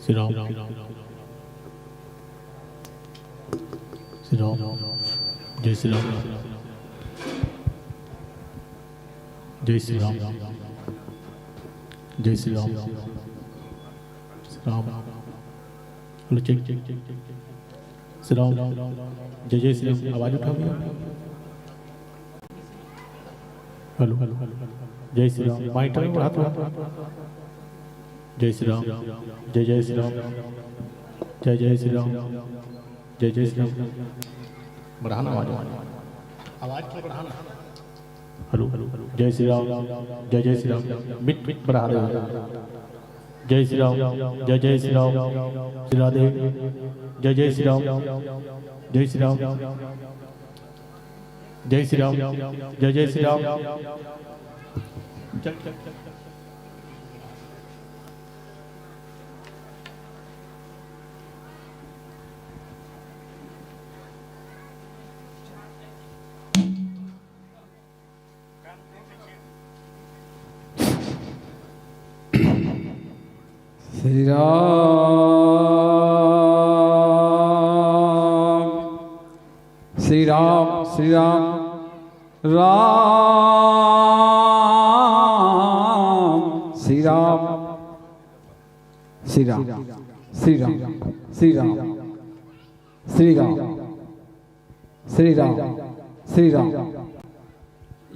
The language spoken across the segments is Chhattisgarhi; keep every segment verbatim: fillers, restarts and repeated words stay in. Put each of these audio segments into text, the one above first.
श्री राम। श्री राम। जय श्री राम। जय श्री राम। जय Shri Ram. Ram. Hello, check, check, check, check. Shri Ram. जय जय श्री राम। आवाज उठाओ भैया। Hello, hello. जय श्री राम। माइक तो नहीं बढ़ा थोड़ा। जय श्री राम। जय जय श्री राम। जय जय श्री राम। जय जय श्री राम। बढ़ाना आवाज। आवाज को बढ़ाना। Hello, hello. जय श्री राम। जय जय श्री राम। मिट, मिट बढ़ा दे। जय श्री राम। जय जय श्री राम। श्री राधे। जय जय श्री राम। जय श्री राम। जय श्री राम। जय जय श्री राम। चल, चल, चल। श्री राम, श्री राम, श्री राम, राम, श्री राम, श्री राम, श्री राम, श्री राम, श्री राम, श्री राम, श्री राम।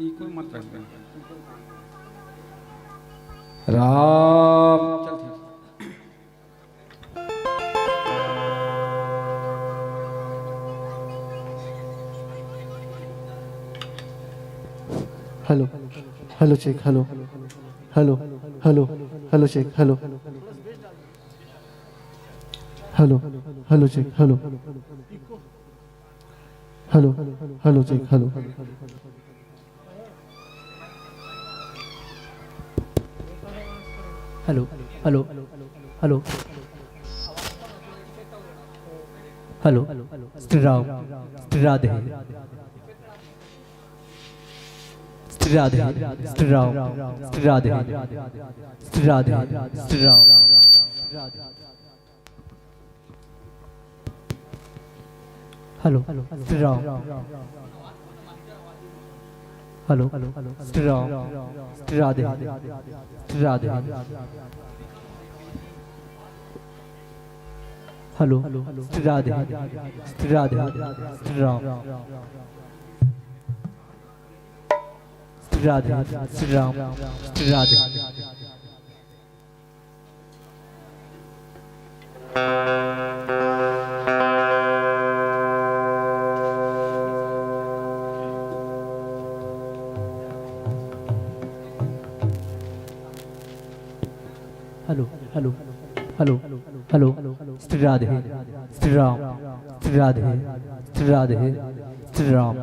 इको मत रख दे। राम। चल ठीक। Hello, hello, check, hello, hello, hello, hello, check, hello, hello, hello, check, hello, hello, hello, check, hello. Hello, hello, hello, hello. Shri Ram, Shri Radhe, Shri Radhe, Shri Ram, Shri Radhe, Shri Radhe, Shri Ram. Hello, Shri Ram. Hello, Shri Ram. Shri Radhe, Shri Radhe. Hello, Shri Radhe, Shri Radhe, Shri Ram. Shri Radhe, Shri Ram, Shri Radhe. Hello, hello, hello, hello. Shri Radhe, Shri Ram, Shri Radhe, Shri Radhe, Shri Ram.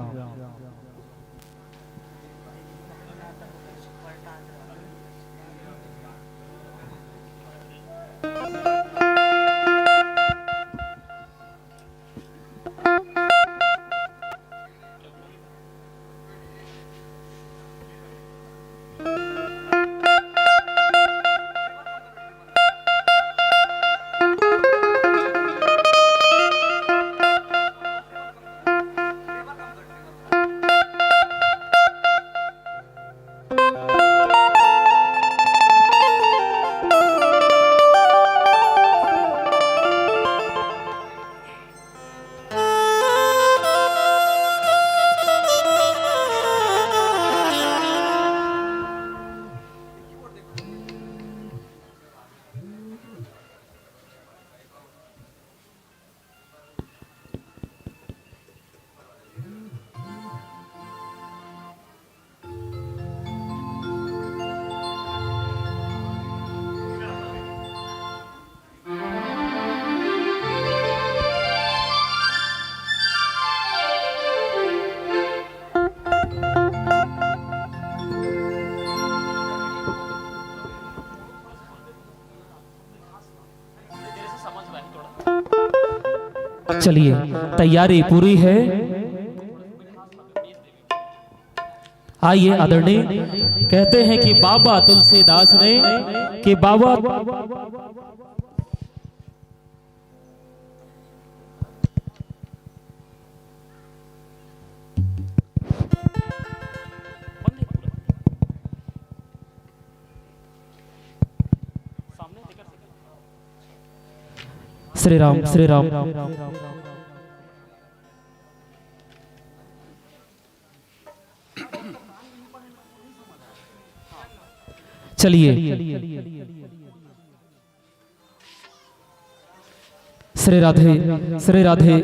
चलिए, तैयारी पूरी है। आइए आदरणीय, कहते हैं कि बाबा तुलसीदास ने, कि बाबा श्री राम, श्री राम। चलिए, श्री राधे, श्री राधे।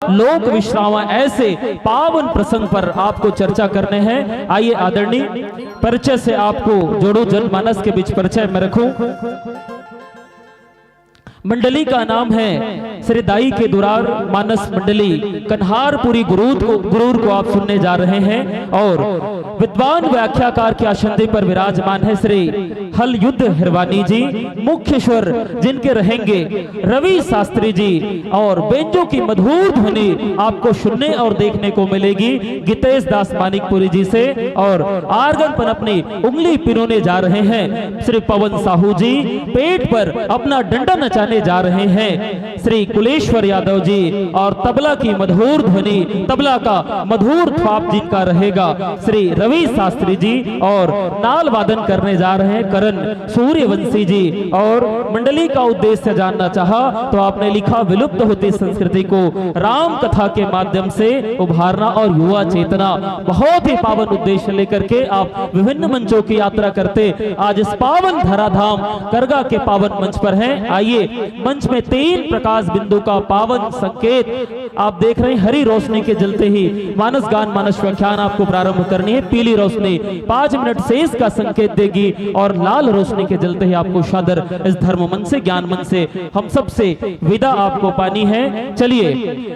लोक विश्रामा ऐसे पावन प्रसंग पर आपको चर्चा करने हैं। आइए आदरणीय, परिचय से आपको जोड़ू, जनमानस के बीच परिचय में रखूं। मंडली का नाम है श्री दाई के दुलार मानस मंडली, कन्हारपुरी गुरूर को, गुरूर को आप सुनने जा रहे हैं। और विद्वान व्याख्याकार के आसंदी पर विराजमान है श्री हल युद्ध हिरवानी जी, मुख्य स्वर जिनके रहेंगे रवि शास्त्री जी, और बेंजो की मधुर ध्वनि आपको सुनने और देखने को मिलेगी गीतेश दास मानिकपुरी जी से, और आर्गन पर अपनी उंगली पिरोने जा रहे हैं श्री पवन साहू जी, पेट पर अपना डंडा नचाने जा रहे हैं श्री कुलेश्वर यादव जी, और तबला की मधुर ध्वनि, तबला का मधुर थ्वाप जिनका रहेगा श्री रवि शास्त्री जी, और नाल वादन करने जा रहे हैं करण सूर्यवंशी जी। और मंडली का उद्देश्य जानना चाहा तो आपने लिखा, विलुप्त होती संस्कृति को राम कथा के माध्यम से उभारना और युवा चेतना, बहुत ही पावन उद्देश्य लेकर के आप विभिन्न मंचों की यात्रा करते आज इस पावन धराधाम करगा के पावन मंच पर हैं। आइए, मंच में तीन प्रकाश बिंदु का पावन संकेत आप देख रहे हैं। हरी रोशनी के जलते ही मानस गान, मानस व्याख्यान आपको प्रारंभ करनी है। पीली रोशनी पाँच मिनट शेष का संकेत देगी और लाल रोशनी के जलते ही आपको सादर इस धर्म मंच से, ज्ञान मंच से हम सबसे विदा आपको पानी है। चलिए,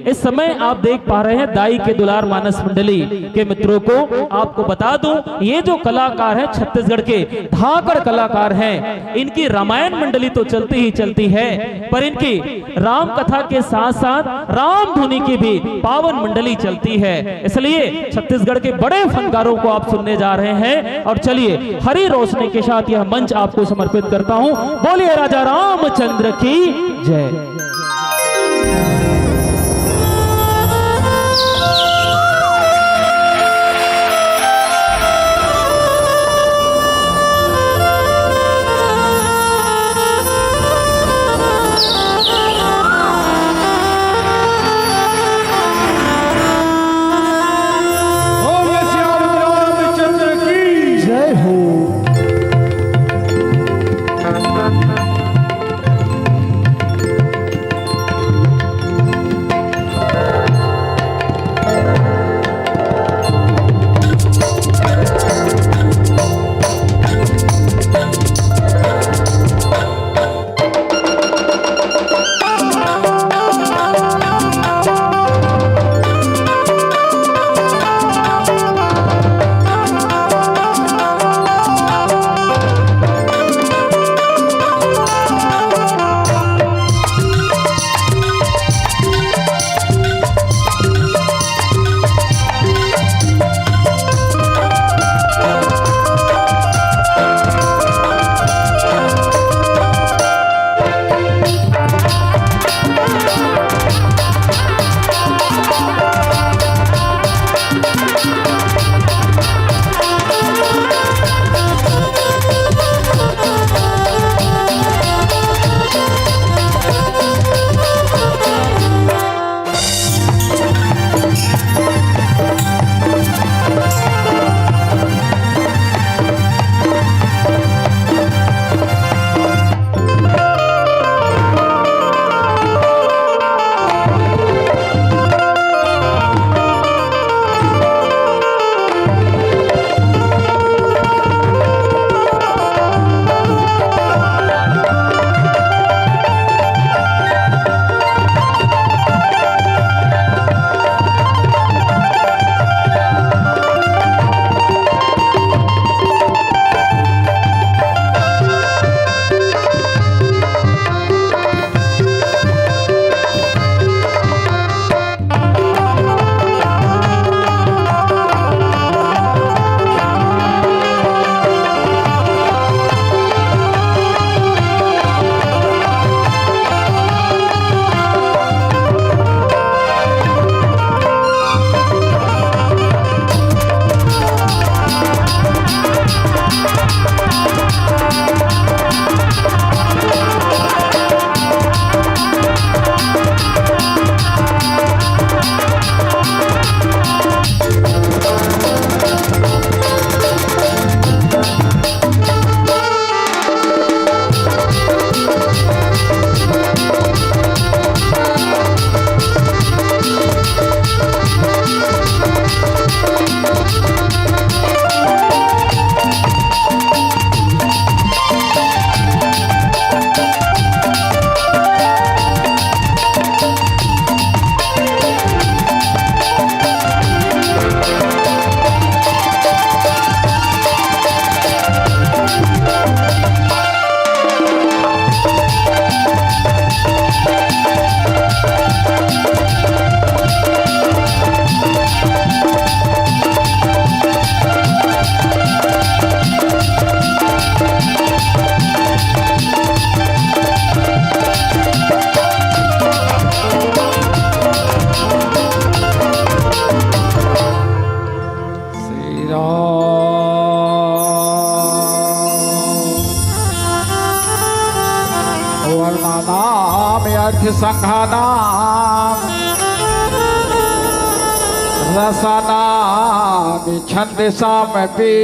इस समय आप देख पा रहे हैं दाई के दुलार मानस मंडली के मित्रों को। आपको बता दूं, ये जो कलाकार हैं, छत्तीसगढ़ के धाकड़ कलाकार हैं, इनकी रामायण मंडली तो चलती ही चलती है, पर इनकी राम कथा के साथ साथ राम धुनी की भी पावन मंडली चलती है। इसलिए छत्तीसगढ़ के बड़े फनकारों को आप सुनने जा रहे हैं। और चलिए, हरी रोशनी के साथ यह मंच आपको समर्पित करता हूं। बोलिए राजा रामचंद्र की जय। संघानां रसानां छंदसामपि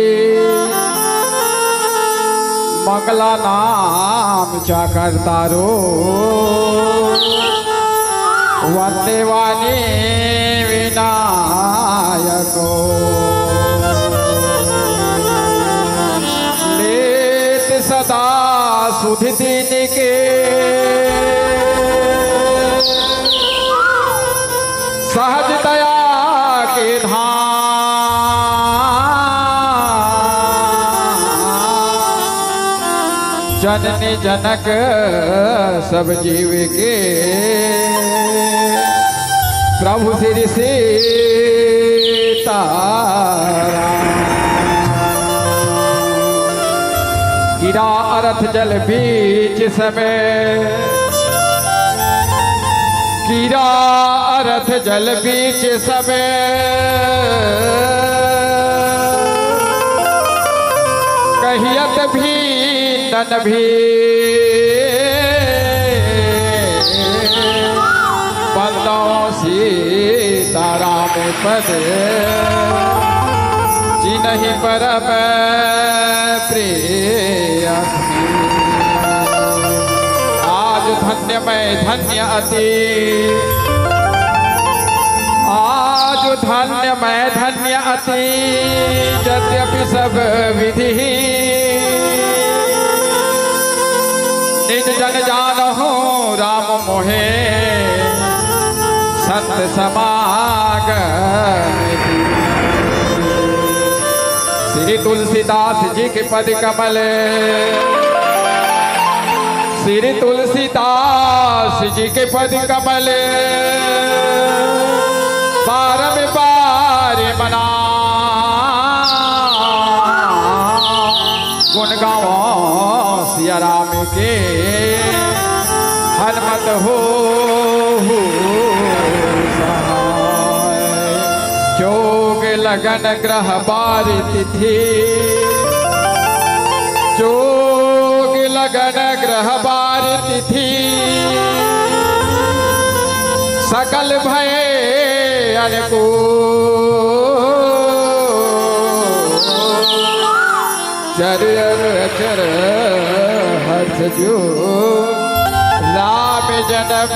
मंगलानां च कर्तारो वंदे वाणी विनायको। लेत सदा सुधि दीन के सहज दया के धाम, जननी जनक सब जीव के प्रभु श्री सीताराम। कीरा अरथ जल बीच समे, कीरा अरथ जल बीच समे, कहियत भी तन भी बंदो सीताराम पद, जिनहि परम प्रिय। आज धन्य मैं धन्य अति, आज धन्य मैं धन्य अति, यद्यपि सब विधि निज जन जानहु राम मोहे संत समागम। श्री तुलसीदास जी के पद कमल, श्री तुलसीदास जी के पद कमल, बारम बार मना गुण गावो सिया राम के, हनुमत होहु सहाय। जोग लगन ग्रह बार तिथि, जोग लगन ग्रह बार तिथि, सकल भय अनुकूल। चर अरु अचर हर्ष जो, राम जन्म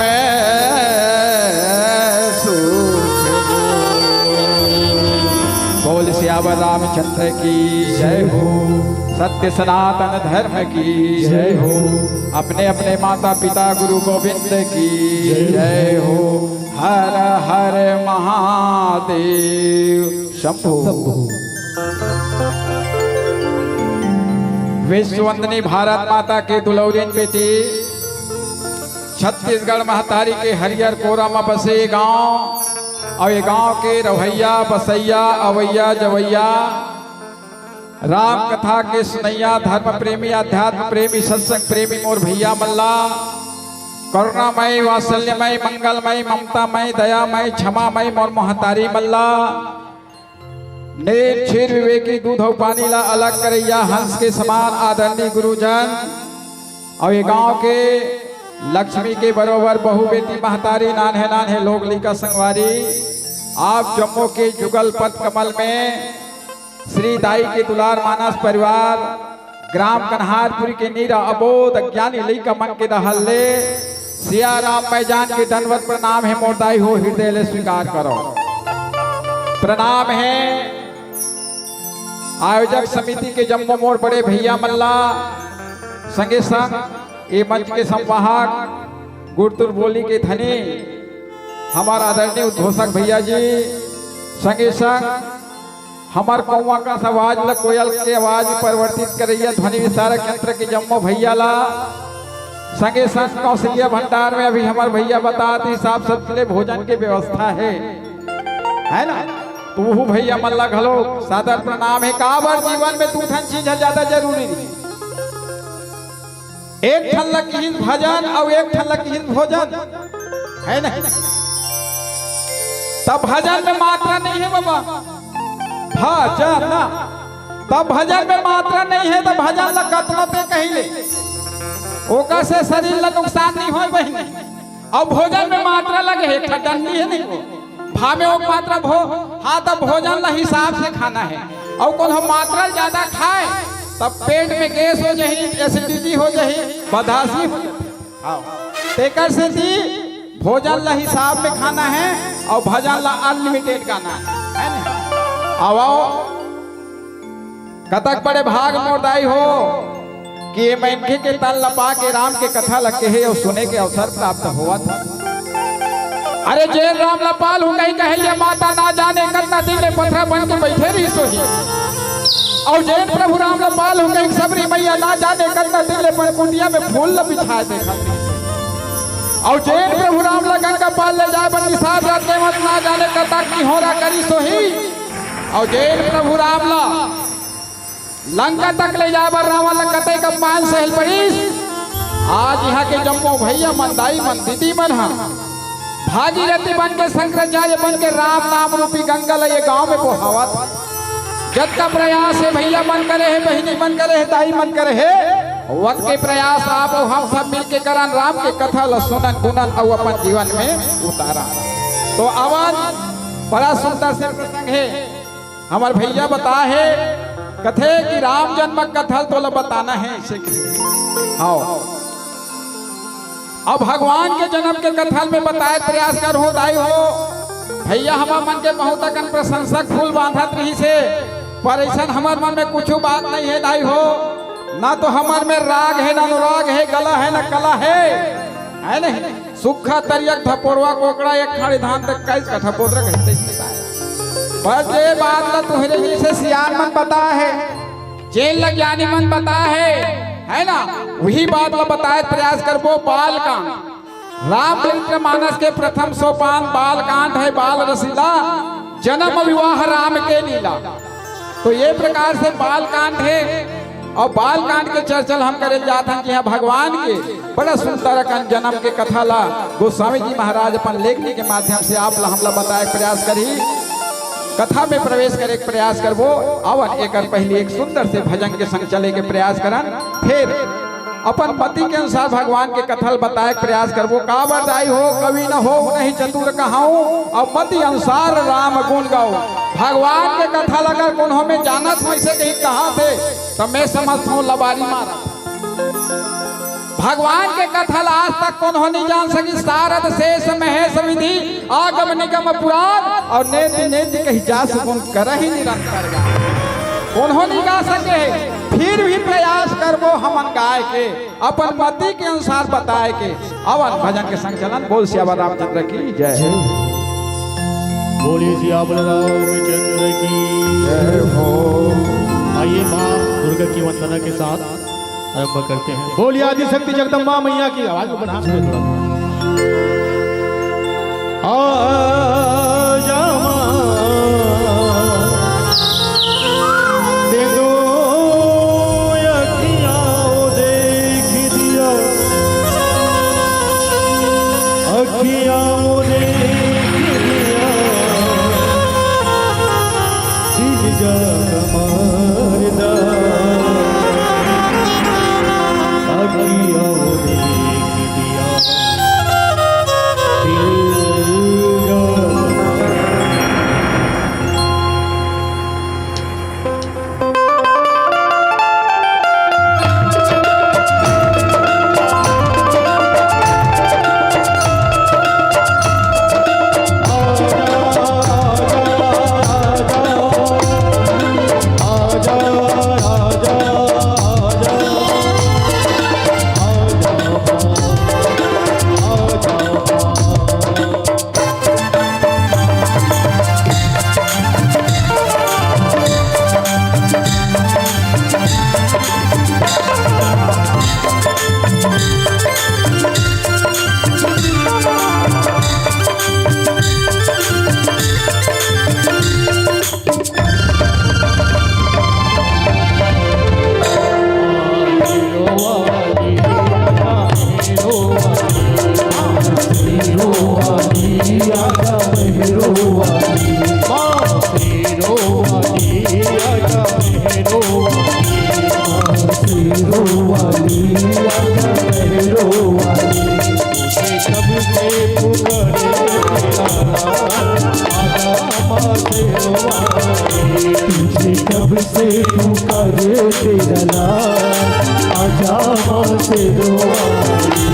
सुख हो। बोल सियावर रामचंद्र की जय हो, सत्य सनातन धर्म की जय हो, अपने अपने माता पिता गुरु गोविंद की जय हो। हर हर महादेव शंभो। शंभो। विश्ववंदनी भारत माता के दुलौरिन बेटी, छत्तीसगढ़ महतारी के हरियर कोरा म बसे ये गांव, अउ ये गांव के रहइया, बसइया, अवइया, जवइया, राम कथा के सुनइया, धर्म प्रेमी, अध्यात्म प्रेमी, सत्संग प्रेमी मोर भैया मन ला, करुणामय, वात्सल्यमय, मंगलमय, ममतामय, दयामय, क्षमामय मोर महतारी मन ला, नीर, क्षीर, विवेकी, दूध अउ पानी ला अलग करइया हंस के समान आदरणीय गुरुजन, अउ ये गांव के लक्ष्मी के बरोबर बहू बेटी महतारी, नान्हे नान्हे लोग लइका संगवारी, आप जम्मो के जुगल पद कमल में श्री दाई के दुलार मानस परिवार, ग्राम कन्हारपुरी के नीरा अबोध अज्ञानी लइका मन के डहर ले सिया राम मैजान के दंडवत प्रणाम हे मोर दाई हो, हृदय ले स्वीकार करो। प्रणाम हे आयोजक समिति के जम्मो मोर बड़े भैया मन ला, संगे संग ए मंच के संवाहक गुरतुर बोली के धनी हमर आदरणीय उद्घोषक भैया जी, संगे संग हमर कौवा कस आवाज ल कोयल के आवाज में परिवर्तित करइया ध्वनि विस्तारक यंत्र के जम्मो भैया ला, संगे संग कौशल्या भंडार में अभी हमर भैया बतात हे, साफ सफाई ले भोजन के व्यवस्था हे, है ना? तो उहू भैया मन ला घलो सादर प्रणाम हे। काबर जीवन में दू ठन चीज ह ज्यादा जरूरी रहिथे, एक ठन ल किहिस भजन अउ एक ठन ल किहिस भोजन, है नहीं? त भजन में मात्रा नहीं हे बाबा, भजन ना, त भजन में मात्रा नहीं हे त भजन ल कतनो ते कहि ले, ओकर से शरीर ल नुकसान नहीं होय बहिनी। अउ भोजन में मात्रा लगे हे, एक ठा डंडी हे नहीं वो, भा में वो मात्रा भो, हाँ, तब भोजन ला हिसाब से खाना हे। अउ कोनो मात्रा ज्यादा खाए, तब पेट में गैस हो जाही, एसिडिटी हो जाही, बदहजमी हो जाही। हाँ, तेकर सेती भोजन ला हिसाब में खाना हे अउ भजन ला अनलिमिटेड गाना हे, है ना? अउ, अउ, कतक बड़े भाग मोर दाई हो कि ये मनखे के तन ल पा के राम के कथा ल केहे अउ सुने के अवसर प्राप्त होवत हे। अरे जेन राम ल पाल हूँ कहीं कहे ये माता ना जाने कतना दिन ले पथरा बन के बैठे रहिस होही। अउ जेन प्रभु राम ल पाल हूँ कहीं सबरी मैया ना जाने कतना दिन ले अपन कुटिया में फूल ल बिछाए देखत रहिस। अउ जेन प्रभु राम ल गंगा पार ले जाए बर निषाद रात के मत ना जाने कतक निहोरा करिस होही। अउ जेन प्रभु राम ल लंका तक ले जाए बर रावण ल कतक अपमान सहल पड़िस। आज इहाँ के जम्मो भैया मन, दाई मन, दीदी मन ह भागीरथी बन के, शंकराचार्य बन के राम नाम रूपी गंगा ल ये गांव में बोहावत। जतका प्रयास हे भैया मन करे हे, बहिनी मन करे हे, दाई मन करे हे, वत के प्रयास आप अउ हम सब मिल के करन, राम के कथा ल सुनन, गुनन अउ अपन जीवन में उतारन। तो अवन बड़ा सुंदर से प्रसंग हे। हमर भैया बताए हे, कथे कि राम जन्म कथा ल तोला बताना हे, ऐसे कथे। हाँ। अब भगवान के जन्म के कथा ल मैं बताए प्रयास करहूँ दाई हो। भैया हमर मन के बहुत अकन प्रशंसक फूल बांधत रहिस हे, पर अइसन हमर मन में कुछु बात नहीं हे दाई हो। ना तो हमर में राग हे, ना अनुराग हे, गला हे, ना कला हे, है नहीं? सुक्खा तरिया के धपोरवा कोकड़ा एक खाड़ी धान तक कइस कठा बोदरा कहिथे। पर जे बात ला तुहरे जइसे सियान मन बताए हे, जेन ला ज्ञानी मन बताए हे, है ना, वही बात ला बताए प्रयास करबो। बाल कांड, रामचरित मानस के प्रथम सोपान बाल कांड हे, बाल रसीला, जन्म विवाह राम के लीला। तो ये प्रकार से बाल कांड हे। अउ बाल कांड के चर्चा ल हम करे ल जात हन कि इहाँ भगवान के बड़ा सुंदर अकन जन्म के कथा ला गोस्वामी जी महाराज अपन लेखनी के माध्यम से आप ला, हमला बताए के प्रयास करही। कथा में प्रवेश करे के प्रयास करबो। अवन एकर पहिली एक सुंदर से भजन के संग चले के प्रयास करन, फिर अपन मति के अनुसार भगवान के कथा ल बताए के प्रयास करबो। काबर दाई हो, कवि न होवं नहीं चतुर कहाऊं, अउ मति अनुसार राम गुन गाऊं। भगवान के कथा ल अगर कोनो में जानत हो, अइसे कहीं कहाथे, त मैं समझथों लबारी मारत। भगवान के कथा ला आज तक कोनो नहीं जान सकिस। सारद शेष महेश विधि आगम निगम पुराण अउ नेति नेति कहि जासु गुन करहि निरंतर गान। कोनो नहीं गा सके हे, फिर भी प्रयास करबो हमन गाए के, अपन मति के अनुसार बताए के। अवन भजन के संग चलन। बोल सियावर रामचंद्र की जय। बोलिए सियावर रामचंद्र की जय हो। आइए माँ दुर्गा की वंदना के साथ आरंभ करते हैं। बोलिए आदि शक्ति जगदम्बा मैया की। आवाज को बढ़ा दीजिए थोड़ा। आजा माँ, दे दो अखियाँ वो देख दिया, अखियाँ वो देख दिया, दिल जा मारदा। अखियाँ वो देख दिया, दिल जा तेरा लाल, आजा माँ शेरों वाली।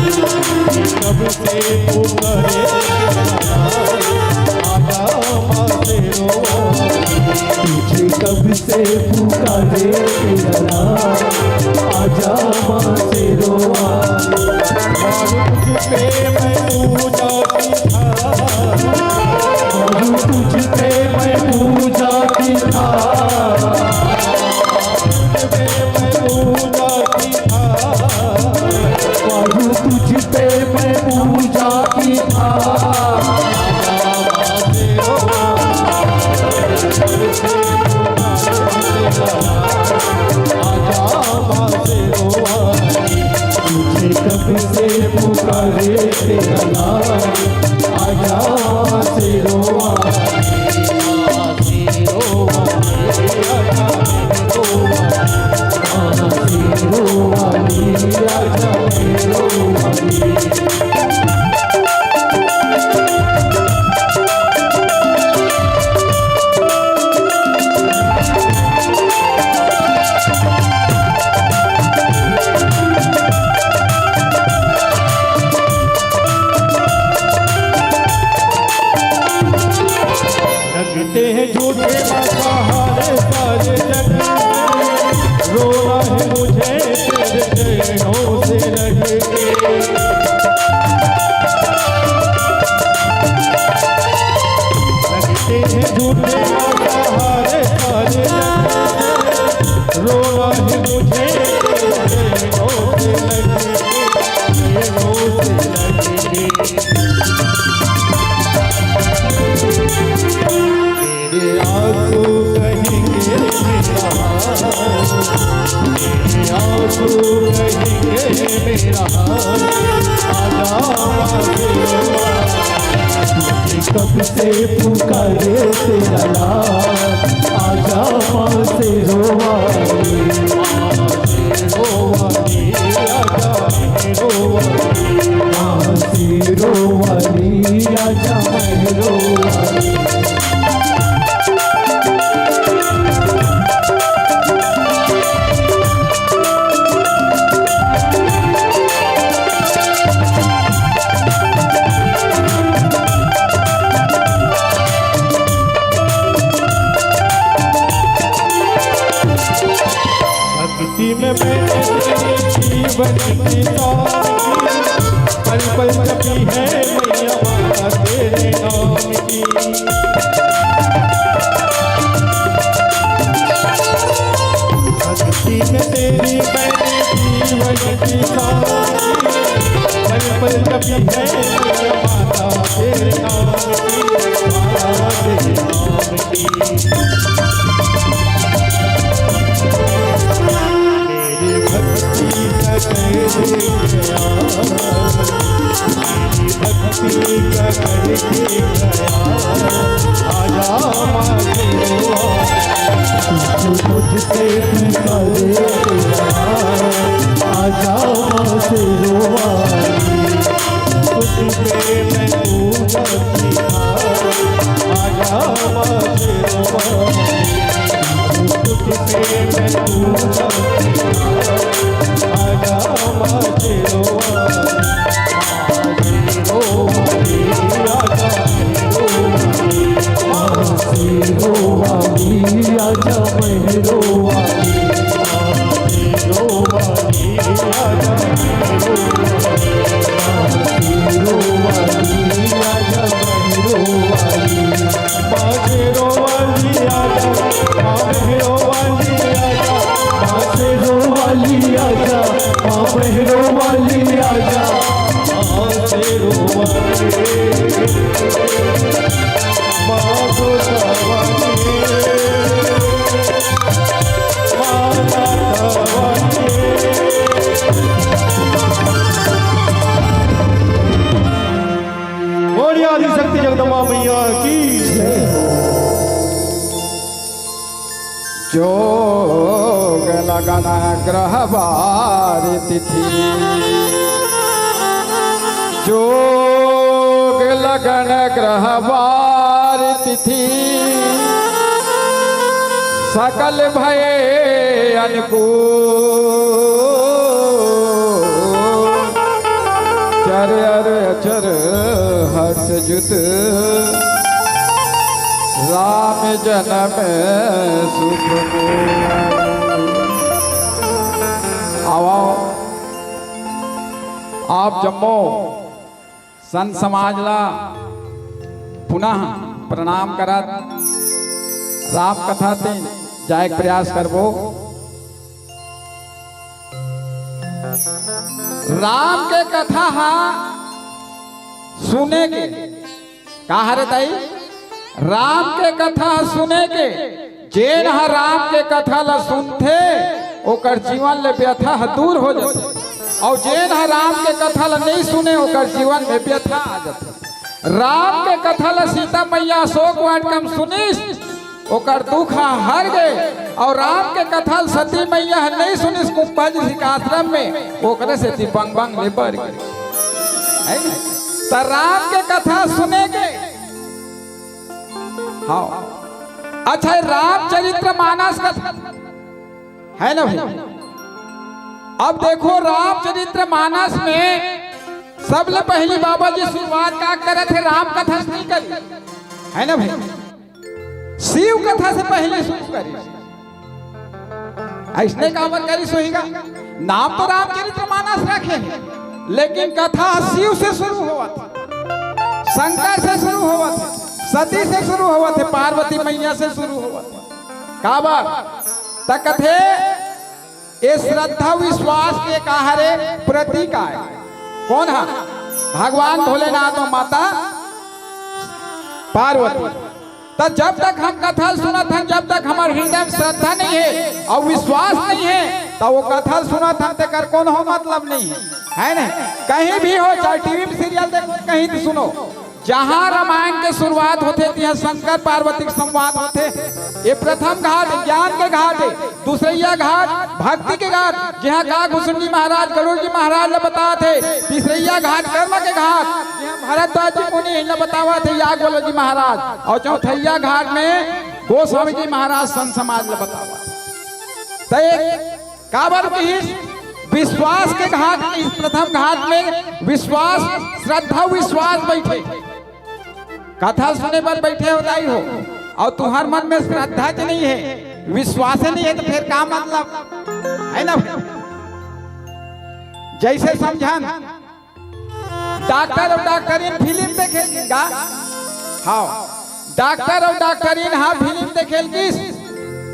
कब से पुकारे तेरा लाल, आजा माँ शेरों वाली। तुझे कब से पुकारे तेरा लाल, आजा माँ शेरों वाली। और तुझ पे मैं पूजा की था, और तुझ पे मैं पूजा की था। प्रभु तुझ पे मैं पूजा की था। तुझे कब से पुकारे तेरा नाम, आजा शेरों वाली। लगते हैं झूठे सहारे सारे जग, रोना है मुझे तेरे चरणों से लग के। लगते हैं झूठे सहारे सारे जग, रोना है मुझे तेरे चरणों से लग के, चरणों से लग के। मेरे आंसू कहेंगे मेरा हाल, मेरे आंसू कहेंगे मेरा हाल। आजा माँ शेरों वाली। कब से पुकारे तेरा लाल, आजा माँ शेरों वाली। शेरों वाली, आजा शेरों वाली। माँ शेरों वाली, आजा शेरों वाली। भक्ति में मैंने तेरे जीवन की सारी, पल पल जपी है मैया माता तेरे नाम की। भक्ति में तेरी मैंने जीवन की सारी, पल पल जपी है मैया माता तेरे नाम की, माता तेरे नाम की। मेरी भक्ति का कह दे गया, मेरी भक्ति का करके गया, आजा माँ शेरों वाली। तुझसे पुकारे तेरा, आजा माँ शेरों वाली। तुझ पे मैं पूजा की था, आजा माँ शेरों वाली। तुझ पे मैं पूजा की था, आजा माँ शेरों वाली। शेरों वाली आजा, शेरों वाली आजा, शेरों वाली आजा, शेरों वाली। शेरों वाली आजा, शेरों वाली। शेरों वाली आजा, शेरों वाली। माँ शेरों वाली आजा, माँ शेरों वाली आजा, माँ शेरों वाली आजा, माँ शेरों वाली आजा, माँ शेरों वाली, माँ जोता वाली, माँ लाता वाली। बोलिए आदिशक्ति जगदम्बा मैया की। जोग लगन ग्रह बार तिथि, जोग लगन ग्रह बार तिथि, सकल भये अनुकूल, चर अर अचर हर्ष जुत, राम जन्म सुख मूल। आओ, आओ। आप जम्मो संत समाज ला पुनः प्रणाम करत राम कथा ते जाए के प्रयास करबो। राम के कथा हा सुने के का हरे दाई? राम के कथा सुने के, जेन ह राम के कथा ला सुनथे, ओकर जीवन ले व्यथा ह दूर हो जाथे, अउ जेन ह राम के कथा ला नइ सुने, ओकर जीवन में व्यथा आ जाथे। राम के कथा ला सीता मैया अशोक वाटिका म सुनिस, ओकर दुख ह हर गे, अउ राम के कथा ला सती मैया ह नइ सुनिस, कुंभज ऋषि के आश्रम में, ओकरे सेती बंग बंग ले बर गे। है ना? त राम के कथा सुने के हाँ। अच्छा, रामचरित्र मानस का है ना भाई? अब देखो, रामचरित्र मानस में सबले पहली बाबा जी शुरुआत का करत हे? राम कथा से नहीं करी, है ना भाई? शिव कथा से पहले शुरू करी। अइसने काबर करिस होही गा? नाम तो रामचरित्र मानस रखे हे, लेकिन कथा शिव से शुरू होवत हे, शंकर से शुरू होवत हे, सती से शुरू होवत हे, पार्वती मैया से शुरू होवत हे। काबर? त कथे, ये श्रद्धा विश्वास के का हरे? प्रतीक आय। कोन ह? भगवान भोलेनाथ अउ माता पार्वती। त जब तक हम कथा ल सुनत हन, जब तक हमर हृदय में श्रद्धा नहीं है अउ विश्वास नहीं है, त वो कथा ल सुनत हन, तेकर कोनो मतलब नहीं है, है नहीं? कहीं भी हो, चाहे टीवी में सीरियल देखो, कहीं भी सुनो, जहाँ रामायण के शुरुआत होथे, तिहाँ शंकर पार्वती के संवाद होथे। ये प्रथम घाट ज्ञान के घाट है, दूसरइया घाट भक्ति के घाट, जिहाँ का घुसुंडी महाराज गरुड़ जी महाराज ल बतात हे, तीसरइया घाट कर्म के घाट, जिहाँ भरद्वाज जी मुनि ल बतावत हे याज्ञवल्क्य जी महाराज, अउ चौथइया घाट में गोस्वामी जी महाराज संत समाज ल बतावत हे। त एक काबर किहिस, विश्वास के घाट, इस प्रथम घाट में विश्वास, श्रद्धा विश्वास बइठे। कथा सुने बर बइठे हो दाई हो, अउ तुंहर मन में श्रद्धा के नहीं है, विश्वास नहीं है, त फेर का मतलब? है ना? जइसे समझन, डॉक्टर अउ डॉक्टरीन फिल्म देखे गा। हाँ, डॉक्टर अउ डॉक्टरीन हा फिल्म देखे ल गिस,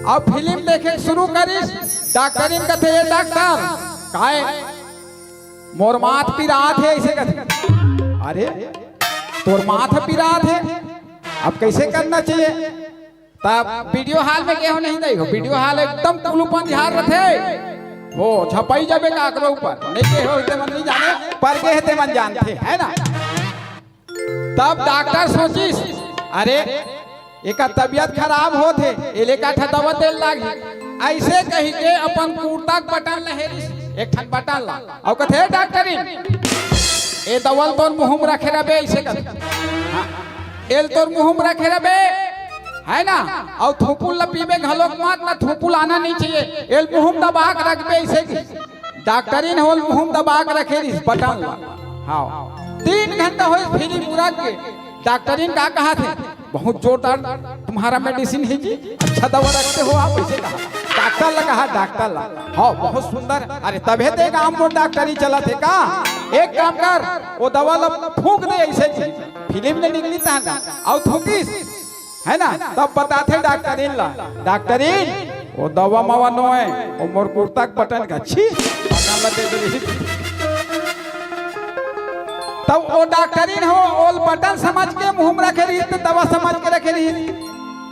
अउ फिल्म देखे शुरू करिस। डॉक्टरीन कथे, "ए डॉक्टर, काय मोर माथ पिरात हे?" अइसे कथे। "अरे, तोर माथ पिरात हे, अब कइसे करना चाहिए?" तब वीडियो हॉल में गे हो नहीं दाई हो, वीडियो हॉल एकदम कुलूप अंधियार रथे। हो, झपई जाबे काकरो ऊपर, नहीं गे हो, ते मन नहीं जाने, पर गे हे ते मन जानथे, है ना? तब डॉक्टर सोचिस, "अरे, एकर तबीयत खराब होत हे, एले का ठा दवा दे ल लागही।" अइसे कहि के अपन कुर्ता के बटन ल हेरिस, एक ठन बटन ला, अउ कथे, "डॉक्टरीन, ए दवा ल तोर मुंह में रखे रहिबे," अइसे कथे। हाँ, "एल तोर मुंह में रखे रहिबे, है ना? अउ थूकू ल पीबे घलोक मत, ना थूकू ल आना नहीं चाहिए, एल मुंह में दबा के रखबे," अइसे कथे। डॉक्टरीन हो ल मुंह में दबा के रखे रिहिस बटन ला। हाँ, तीन घंटा होइस फिल्म उरक के। डॉक्टरीन का कहत हे, "बहुत जोरदार तुम्हारा मेडिसिन है जी, अच्छा दवा रखते हो आप," अइसे कहा। डॉक्टर ला कहा, डॉक्टर ला। "हाँ, बहुत सुंदर। अरे, तभे ते गांव में डॉक्टरी चलत हे का? एक काम कर, वो दवा ला फूंक दे," अइसे कही। फिल्म ले निकलिस तहन, अउ थूकिस, है ना? तब बताथे डॉक्टरीन ला, "डॉक्टरीन, वो दवा मवा नोहे, वो मोर कुर्ता के बटन का, छी, बटन ला दे दे रही।" तब वो डॉक्टरीन हो, ओल बटन समझ के मुंह में रखे रहिस, त दवा समझ के रखे रहिस।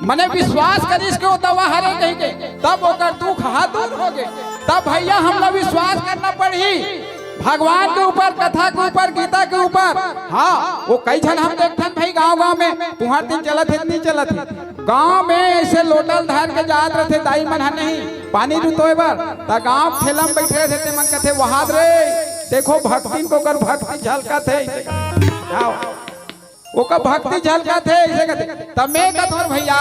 मने विश्वास करिस के वो दवा हरे कहि के, तब ओकर दुख हा दूर हो गे। तब भइया हमला विश्वास करना पड़ही भगवान के ऊपर, कथा के ऊपर, गीता के ऊपर। हाँ, वो कई झन हम देखथन भाई गांव गांव में, तुंहर तीर चलत हे, नहीं चलत हे। गांव में अइसे लोटा ल धर के जात रथे दाई मन ह नहीं, पानी रुतोय बर, त गांव के ठेला म बइठे रथे, ते मन कथे, "वहाद रे, देखो भक्तिन को, ओकर भक्ति झलकत हे," अइसे कथे। हाँ, ओकर भक्ति झलकत हे, अइसे कथे। त मैं कथों भइया,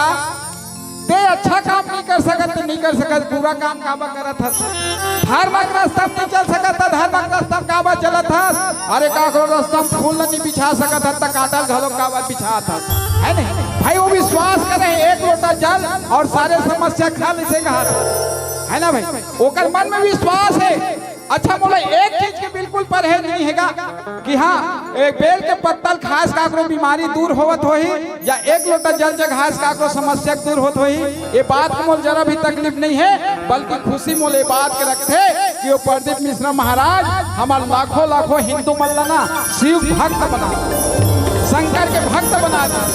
ते अच्छा काम नहीं कर सकत, ते नहीं कर सकत, बुरा काम काबर करत हस? धर्म के रस्ता नहीं चल सकत, त धर्म के रस्ता काबर चलत हस? अरे, काकरो रस्ता म फूल नहीं बिछा सकत हस, त कांटा ल घलो काबर बिछात हस? है नहीं भाई, वो विश्वास करे, एक लोटा जल और सारे समस्या के हल, इसे कहा, है ना भाई? ओकर मन में विश्वास है। अच्छा, मोला एक चीज के बिल्कुल परहेज नहीं हेगा कि हाँ, एक बेल के पत्ता ल खास काकरो बीमारी दूर होवत होही, या एक लोटा जल चघास काकरो समस्या दूर होत होही। ये बात के मोल जरा भी तकलीफ नहीं है, बल्कि खुशी मोल ये बात के रखथे कि वो प्रदीप मिश्रा महाराज हमर लाखों लाखों हिंदू मन ला ना शिव भक्त बना, शंकर के भक्त बना दे।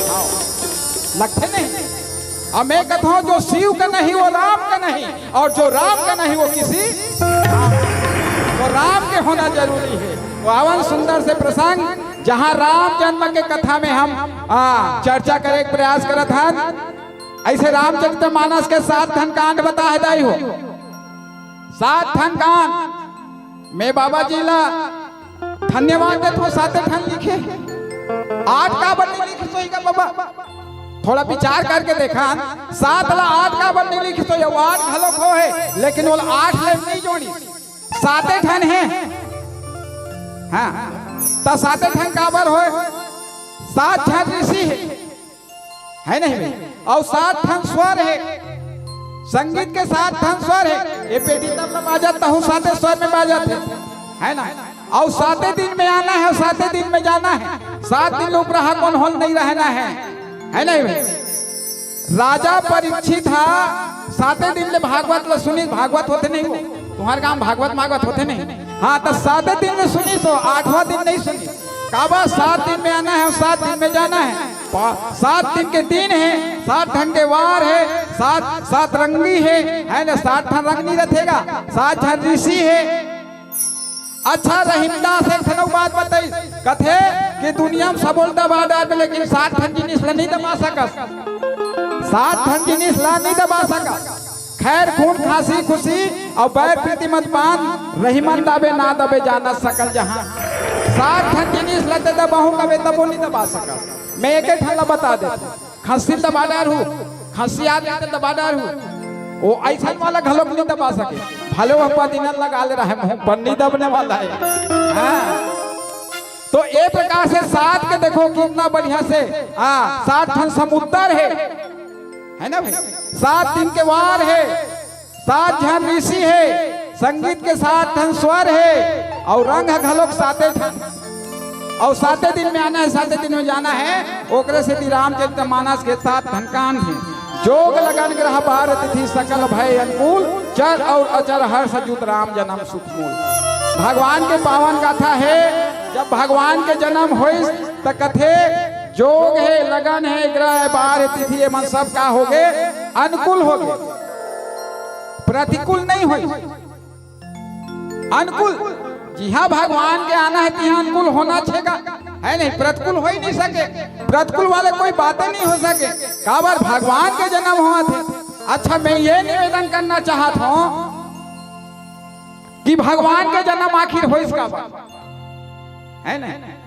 हाँ, लगथे नहीं? अब मैं कहता हूँ, जो शिव का नहीं वो राम का नहीं, और जो राम का नहीं वो किसी, तो राम के होना जरूरी है। तो आवन सुंदर से प्रसंग, जहाँ राम जन्म के कथा में हम आ, चर्चा करे के प्रयास करत हन। ऐसे रामचरित मानस के सात ठन कांड बता है दाई हो, सात ठन कांड। मैं बाबा जी ला धन्यवाद देत हो, साते ठन लिखे। आठ काबर नहीं लिखे सोई का बाबा? थोड़ा विचार करके देखा, सात ला आठ काबर नहीं लिखे सोई? वो आठ घलो खो है, लेकिन वो आठ ले नहीं जोड़ी, साते ठन है। हाँ, त साते ठन काबर होय? सात झन ऋषि है, है नहीं भाई? और सात ठन स्वर है, संगीत के सात ठन स्वर है। ये पेटी तबला बाजत, तहु साते स्वर में बाजत है, है ना? और साते दिन में आना है, साते दिन में जाना है, सात दिन उपराहा कोन होल नहीं रहना है, है नहीं भाई? राजा परीक्षित हा साते दिन ले भागवत ल सुनी, भागवत होते नहीं हो, तुम्हारे गांव भागवत मागवत होते नहीं। हाँ, तो साते दिन में सुनी तो आठवां दिन नहीं सुनी। काबा सात दिन में आना है, सात दिन में जाना है। पा-, सात दिन के दिन है, सात ठन के वार है, सात, सात रंगी है, है ना? सात ठन रंग नहीं रथेगा, सात झन ऋषि है। अच्छा, रहीमदास एक ठन अउ बात बताइस, कथे कि दुनिया में सबो ल दबा डारबे, लेकिन सात ठन जिनिस ला नहीं दबा सकस, सात ठन जिनिस ला नहीं दबा सकस। खैर, खून, खांसी, खुशी अउ बैर प्रीति मत बांध, रहिमन दाबे ना दबे जानत सकल जहां। सात ठन जिनिस ला ते दबाहूं कबे तबो नहीं दबा सकस। मैं एक ठन ला बता देथंव, खस्सी ल दबा डारहूं, खस्सी आदमी ल दबा डारहूं, वो अइसन वाला घलोक नहीं दबा सके। भले वो पदीना लगा ले रहे मुंह पर, नहीं दबने वाला है। हाँ। तो ये प्रकार से सात के देखो कितना बढ़िया से, हाँ, सात ठन समुद्र है, है ना भाई? सात दिन के वार है, सात झन ऋषि हे, संगीत के सात ठन स्वर हे, अउ रंग ह घलोक साते ठन, अउ साते दिन में आना हे, साते दिन में जाना हे। ओकरे सेती रामचरित मानस के सात ठन कांड हे। जोग लगन ग्रह बार तिथि सकल भय अनुकूल, चर अउ अचर हर्ष जुत राम जन्म सुख मूल। भगवान के पावन गाथा हे, जब भगवान के जन्म होइस त कथे जोग हे, लगन हे, ग्रह हे, बार हे, तिथि हे, मन सब का होगे, अनुकूल होगे, प्रतिकूल नहीं होई, अनुकूल। जिहां भगवान के आना हे, तिहां अनुकूल होना छेगा, है नहीं? प्रतिकूल हो ही नहीं सके, प्रतिकूल वाले कोई बातें नहीं हो सके। काबर भगवान के जन्म होवत हे। अच्छा, मैं ये निवेदन करना चाहत हूं कि भगवान के जन्म आखिर होइस काबर, है नहीं?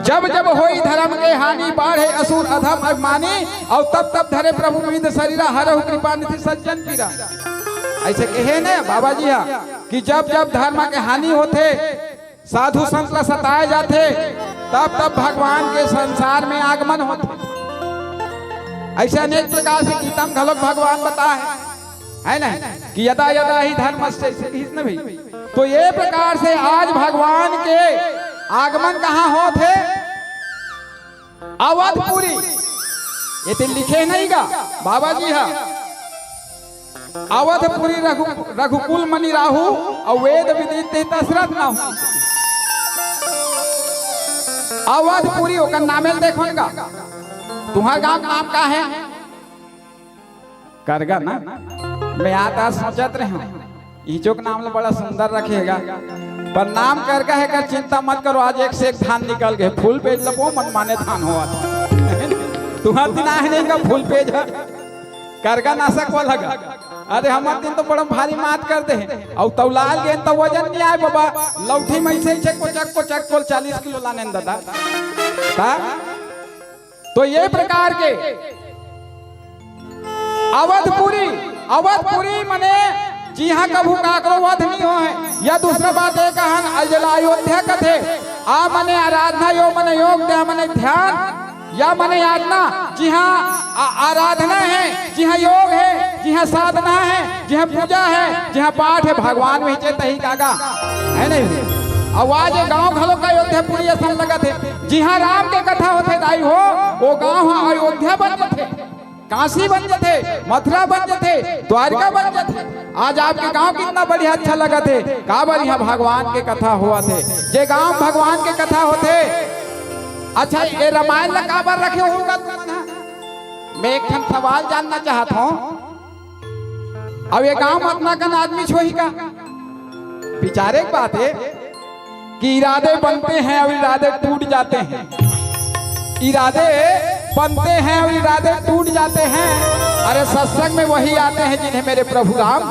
जब जब होई धर्म के हानि, बाढ़े असुर अधम अभिमानी, अउ तब तब धरे प्रभु विविध शरीरा, हरहु कृपा निधि सज्जन पीरा। अइसे कहे न बाबा जी हा कि जब जब धर्म के हानि होथे, साधु संत ला सताए जाथे, तब तब भगवान के संसार में आगमन होथे। अइसे अनेक प्रकार से गीता में घलोक भगवान बताए हे। है ना कि यदा यदा ही धर्मस्य, इस न भी। तो ये प्रकार से आज भगवान के आगमन कहां होत हे? अवधपुरी। ये तो लिखे नहीं गा बाबा जी हा, अवधपुरी रघु, रघुकुल मणि राहु, अउ वेद विदित ते दशरथ नाहु। अवधपुरी ओकर नामे ल देखो न गा। तुम्हार गांव नाम का हे? करगा ना? मैं आता सोचत रहे हूं, इचो के नाम ला बड़ा सुंदर रखे गा, पर नाम करगा हे कर चिंता मत करो, आज एक से एक धान निकल गे, फुल पेज लबो मन माने धान होवत। तुम्हार दिन आहे नहीं का फुल पेज हे, करगा नासक वाला गा। अरे हमर दिन तो बड़ा भारी मात कर दे हे, अउ तौलाल गेन त वजन नहीं आए बाबा, लौठी में ऐसे ऐसे कोचक कोचक कोल चालीस किलो लाने न दादा। का? तो ये प्रकार के अवधपुरी, अवधपुरी मने जिहाँ कभू काकरो वध नहीं होय हे। या दूसरा बात ये कहन, अजला अयोध्या कथे, आ मने आराधना, यो मने योग, त्या मने ध्यान, या मने यातना, जिहाँ आ-, आराधना हे, जिहाँ योग हे, जिहाँ साधना हे, जिहाँ पूजा हे, जिहाँ पाठ हे, भगवान वही चेत ही कागा, हे नहीं? अउ आज ये गाँव घलो का अयोध्यापुरी असन लगत हे, जिहाँ राम के कथा होथे दाई हो, वो गाँव ह अयोध्या बन जाथे। काशी बन जाथे, मथुरा बन जाथे, द्वारका बन जाथे। आज आपके गांव कितना बढ़िया अच्छा लगत हे, काबर इहाँ भगवान के कथा होवत हे। जे गांव भगवान के कथा होथे, अच्छा, ये रामायण ला काबर रखे होहू गा तुमन ह? मैं एक ठन सवाल जानना चाहत हूँ। अब ये गांव म अतना कन आदमी होही का? विचारे के बात हे कि इरादे बनते हैं और इरादे टूट जाते हैं, इरादे बनते हैं और इरादे टूट जाते हैं। अरे, सत्संग में वही आते हैं जिन्हें मेरे प्रभु राम,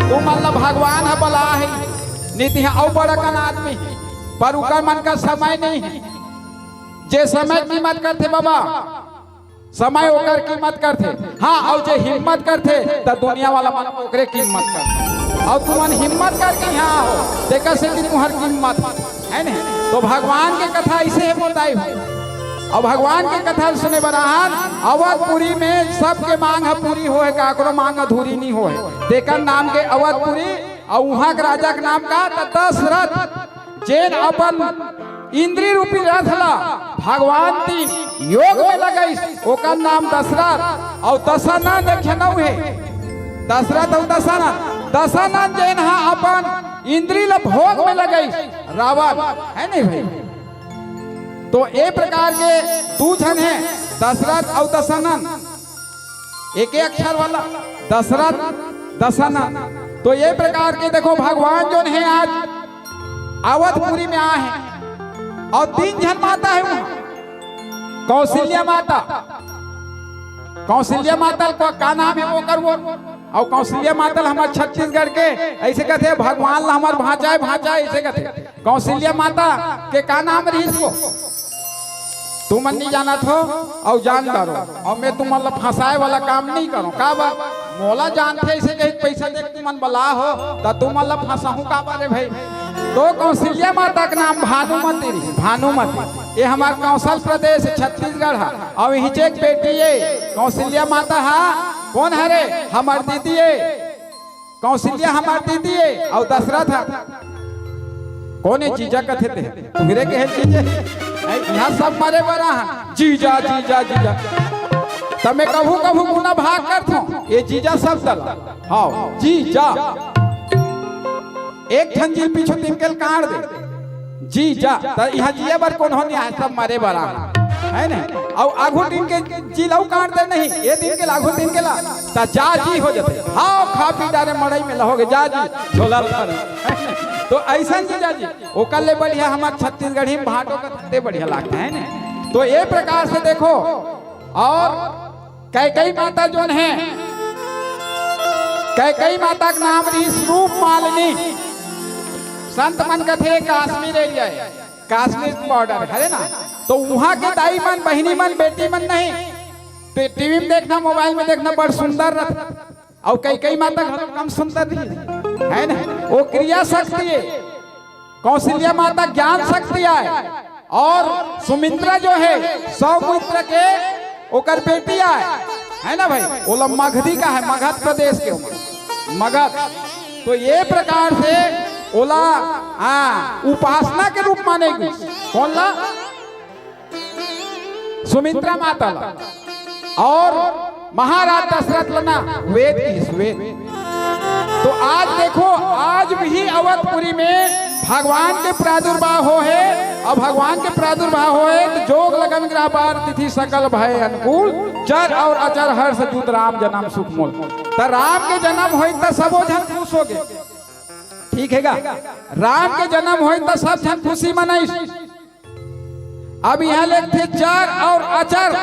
तुमन ला भगवान ह बलाय हे, नहीं त इहाँ अउ बड़ कन आदमी, पर उकर मन का समय नहीं हे। जे समय की कीमत करथे बाबा, समय ओकर कीमत करथे। हाँ, अउ जे हिम्मत करथे, त दुनिया वाला मन ओकरे कीमत करथे। अउ तुमन हिम्मत करके इहाँ आहो, तेकर सेती तुँहर कीमत हे, नहीं? तो भगवान के कथा अइसे हे, मोर दाई हो। अउ भगवान के कथा सुने बर आहन, अवधपुरी में सबके मांग ह पूरी होय, काकरो मांग अधूरी नहीं होय। तेकर नाम के अवधपुरी, अउ उहाँ के राजा के नाम का, त दशरथ। जेन अपन इंद्री रूपी रथ ला भगवान तीन योग में लगाइस, ओकर नाम दशरथ। अउ दशानन एक झन अउ हे, दशरथ अउ दशानन। दशानन जेन ह अपन इंद्री ला भोग में लगाइस, रावण, हे नहीं भाई? तो ए प्रकार के दू झन हे, दशरथ अउ दशानन। एके अक्षर वाला, दशरथ, दशानन। तो ये प्रकार के देखो, भगवान जोन हे आज अवधपुरी में आए हे अउ तीन झन माता हे उहाँ। कौशल्या माता, कौशल्या माता का, का नाम हे ओकर वो? अउ कौशल्या माता ल हमर छत्तीसगढ़ के अइसे कथे, भगवान ला हमर भांचा हे, भांचा हे, अइसे कथे। कौशल्या माता के का नाम रहिस वो? तुमन नहीं जानत हो, अउ जान डारो। अउ मैं तुमन ला फंसाय वाला काम नहीं करों। काबर? मोला जानथे अइसे कहिके पइसा देके तुमन बलाय हो, त तुमन ला फंसाहूं काबर रे भाई? तो कौशल्या माता के नाम भानुमती रहिस, भानुमती। ये हमर कौशल प्रदेश छत्तीसगढ़ ह। अउ इहिंचे के बेटी हे कौशल्या माता ह। कोन हरे? हमर दीदी हे। कौशल्या हमर दीदी हे अउ दशरथ ह। कोन हे जीजा कथे ते? तुँहरे के हे जीजा। नहीं, इहाँ सब मरे बर आहन। जीजा, जीजा, जीजा। त मैं कभू कभू गुना भाग करथों। ये जीजा शब्द ला। हाँ, जीजा। एक ठन जी पीछू तिनके ल काट दे। जीजा। त इहाँ जिए बर कोनो नहीं आय, सब मरे बर आहन। हे नहीं? अउ आघू तिनके जी ल अउ काट दे नहीं, ये तिनके ल आघू तिनके ला, त जा जी हो जाथे। हाँ, खा पी डारे मड़ई में लहोगे, जा जी, झोला ल भर। तो अइसन जीजा जी, ओकर ले बढ़िया हमर छत्तीसगढ़ी में भांटो कथे ते बढ़िया लागथे, हे नहीं? तो ये प्रकार से देखो, अउ कैकई माता जोन हे, कैकई माता के नाम रहिस रूप मालिनी। संत मन कथे कश्मीर area हे, कश्मीर border हरे ना, तो उहाँ के दाई मन, बहिनी मन, बेटी मन नहीं, ते टीवी में देखना, मोबाइल में देखना, बड़ सुंदर रथे। अउ कैकई माता घलो कम सुंदर रहिस, हे ना? वो क्रिया शक्ति हे, कौशल्या माता ज्ञान शक्ति आय, अउ सुमित्रा जो हे सौमित्र के ओकर बेटी आय, हे ना भाई? ओला मगधी कहे, मगध प्रदेश के ओमन, मगध। तो ये प्रकार से ओला, हाँ, उपासना के रूप माने गिस। कोन ला? सुमित्रा माता ला। अउ महाराज दशरथ ला ना वेद कहिस, वेद। तो आज देखो, आज भी अवधपुरी में भगवान के प्रादुर्भाव होय हे, अउ भगवान के प्रादुर्भाव होय हे त जोग लगन ग्रह बार तिथि सकल भय अनुकूल, चर अउ अचर हर्ष जूत राम जनम सुख मूल। त राम के जनम होय त सबो झन खुश होगे, ठीक हे गा? राम के जनम होय त सब झन खुशी मनाइस। अब इहाँ लिखथे चर अउ अचर।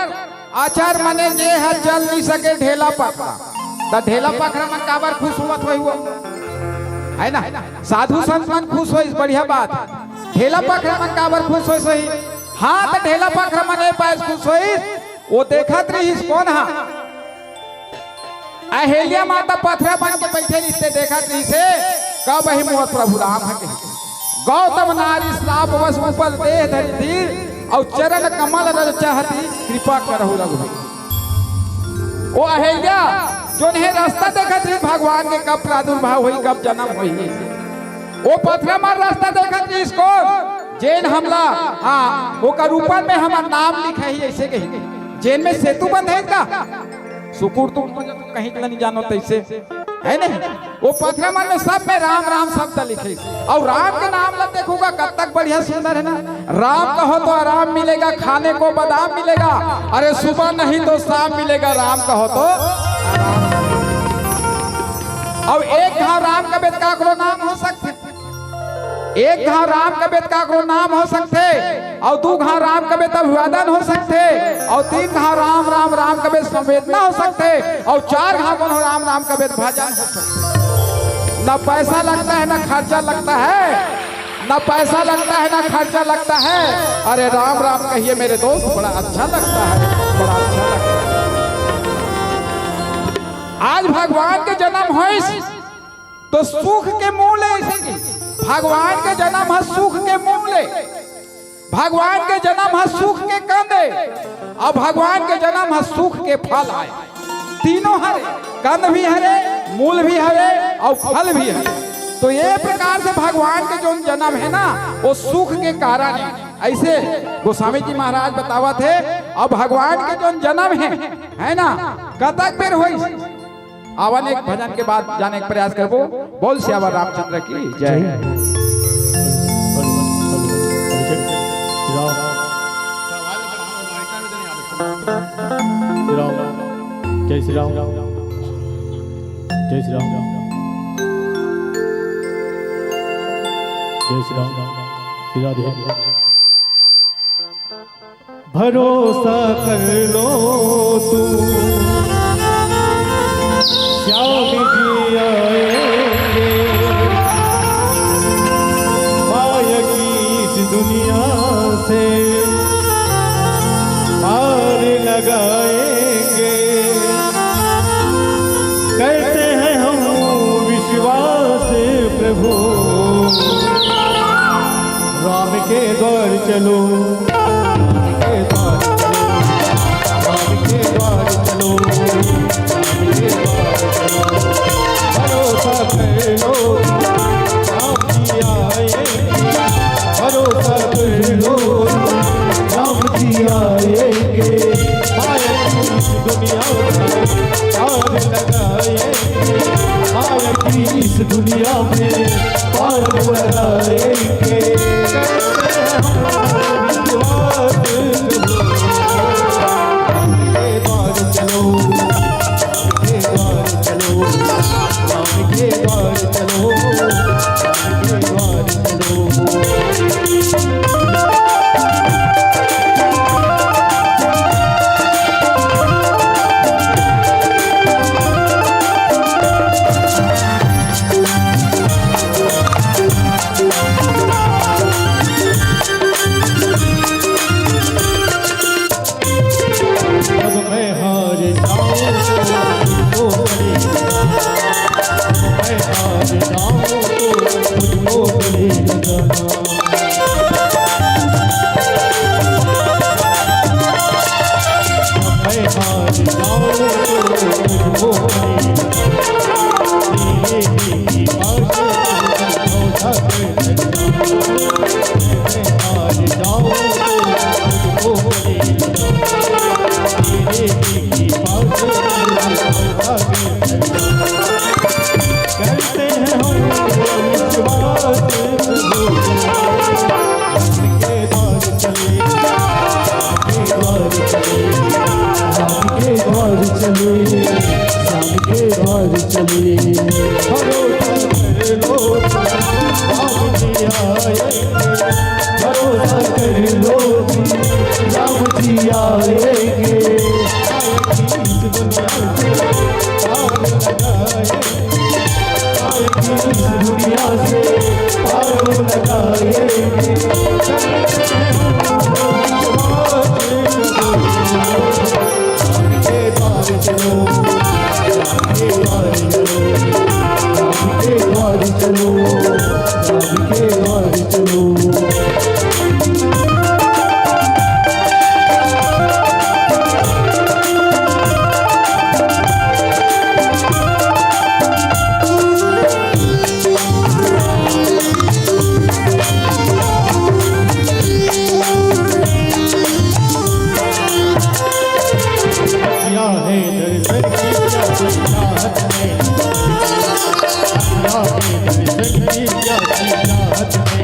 अचर मने जे ह चल नहीं सके, ढेला पखरा। त ढेला पखरा मन काबर खुश होवत होही वो? हे ना? साधु संत मन खुश होइस, बढ़िया बात। ढेला पखरा मन काबर खुश होइस होही? हाँ, त ढेला पखरा मन ए पाय खुश होइस, वो देखत रहिस कोन ह? अहिल्या माता पथरा बन के बइठे रिहिस, देखत रिहिस हे, कब आही मोर प्रभु राम ह कहि। गौतम नारी श्राप वश ऊपर देह धरि धीर, अउ चरण कमल रज चाहती कृपा करहु रघुवीर। ओ अहिल्या, जोन हे रस्ता देखत रिहिस भगवान के, कब प्रादुर्भाव होही, कब जनम होही। ओ पथरा म रस्ता देखत रिहिस कोन, जेन हमला, हाँ, ओकर ऊपर में हमर नाम लिखाही, अइसे कहि। जेन में सेतु बंधे का, सुकुर तुम कहीं के नहीं जानो तइसे, हे नहीं? ओ पथरा मन में सब में राम राम शब्द लिखे, अउ राम के नाम ला देखो गा, कतक बढ़िया सुंदर हे ना। राम कहो तो आराम मिलेगा, खाने को बादाम मिलेगा, अरे सुबह नहीं तो शाम मिलेगा, राम कहो तो आराम। अउ एक घांव राम कबे त काकरो नाम हो सकथे, एक घांव राम कबे त काकरो नाम हो सकथे, अउ दू घांव राम कबे त अभिवादन हो सकथे, अउ तीन घांव राम राम राम कबे त संवेदना हो सकथे, अउ चार घांव कोनो राम राम कबे त भजन हो सकथे। ना पैसा लगता है, ना खर्चा लगता है, ना पैसा लगता है, ना खर्चा लगता है। अरे राम राम कहिए मेरे दोस्त, बड़ा अच्छा लगता है, बड़ा अच्छा लगता है। आज भगवान के जनम होइस, तो सुख के मूल हे, अइसे कि भगवान के जनम ह सुख के मूल हे, भगवान के जनम ह सुख के कंद हे, अउ भगवान के जनम ह सुख के फल आय। तीनों हरे, कंद भी हरे, मूल भी हरे अउ फल भी हरे। तो ये प्रकार से भगवान के जोन जनम हे ना, ओ सुख के कारण हे। अइसे गोस्वामी जी महाराज बतावत हे, अउ भगवान के जोन जनम हे, हे ना, कतक बेर होइस, आवन एक भजन के बाद जाने के प्रयास करबो। बोल सियावर रामचंद्र की जय। जय श्री राम। जय श्री राम। जय श्री राम। जय श्री राम। श्री राधे। भरोसा कर लो तुम, श्याम जी आएंगे। माया की इस दुनिया से पार लगाएंगे। करते हैं हम विश्वास प्रभु, राम के द्वार चलो, राम के द्वार चलो, राम के द्वार चलो, राम के द्वार चलो। भरोसा कर लो, राम जी आएंगे। भरोसा कर लो, राम जी आएंगे। माया की इस दुनिया में पार लगाएंगे। माया की इस दुनिया में पार लगाएंगे। जब मैं हार जाऊं तो मुझको बड़ी सजा। मैं हार जाऊं तो मुझको बड़ी सजा। मैं हार जाऊं तो मुझको बड़ी सजा। तेरे दिल की बात समझा कर भरोसा कर लो, राम जी आएंगे। भरोसा कर लो, राम जी आएंगे। आएंगे इस दुनिया से पार लगाएंगे। आएंगे इस दुनिया से पार लगाएंगे। के पार चलो, के चलो, राम के द्वार चलो। या है दर्शन की प्यासी चाहत में, या है दर्शन की प्यासी चाहत में।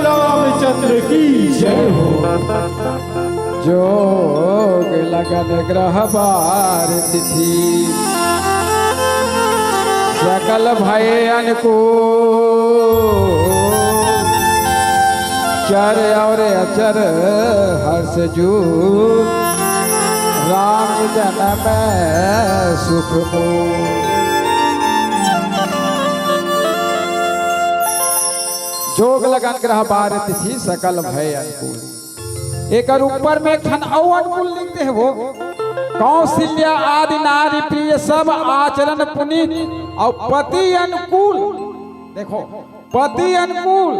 रामचंद्र की जय हो। जोग लगन ग्रह बार तिथि, सकल भय अनुकूल। चर और अचर हर्ष जूल, राम जन्म सुख मूल। जोग लगन ग्रह बार तिथि, सकल भय अनुकूल। एकर ऊपर में एक ठन अउ अनुकूल लिख दे हे वो, कौशल्या आदि नारी प्रिय, सब आचरण पुनीत, अउ पति अनुकूल। देखो, पति अनुकूल,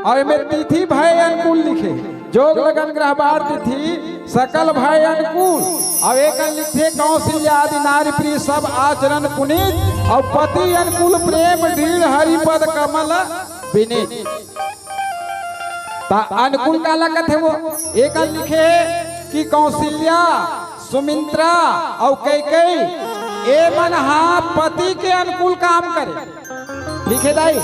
अउ एमे तिथि भय अनुकूल लिखे। जोग लगन ग्रह बार तिथि, सकल भय अनुकूल। अउ एक लिखे, कौशल्या आदि नारी प्रिय, सब आचरण पुनीत, अउ पति अनुकूल, प्रेम दृढ़ हरिपद कमल विनीत। त अनुकूल काला कथे वो? एकर लिखे हे कि कौशल्या, सुमित्रा अउ कैकेयी, ए मन हा पति के अनुकूल काम करे। ठीक हे दाई,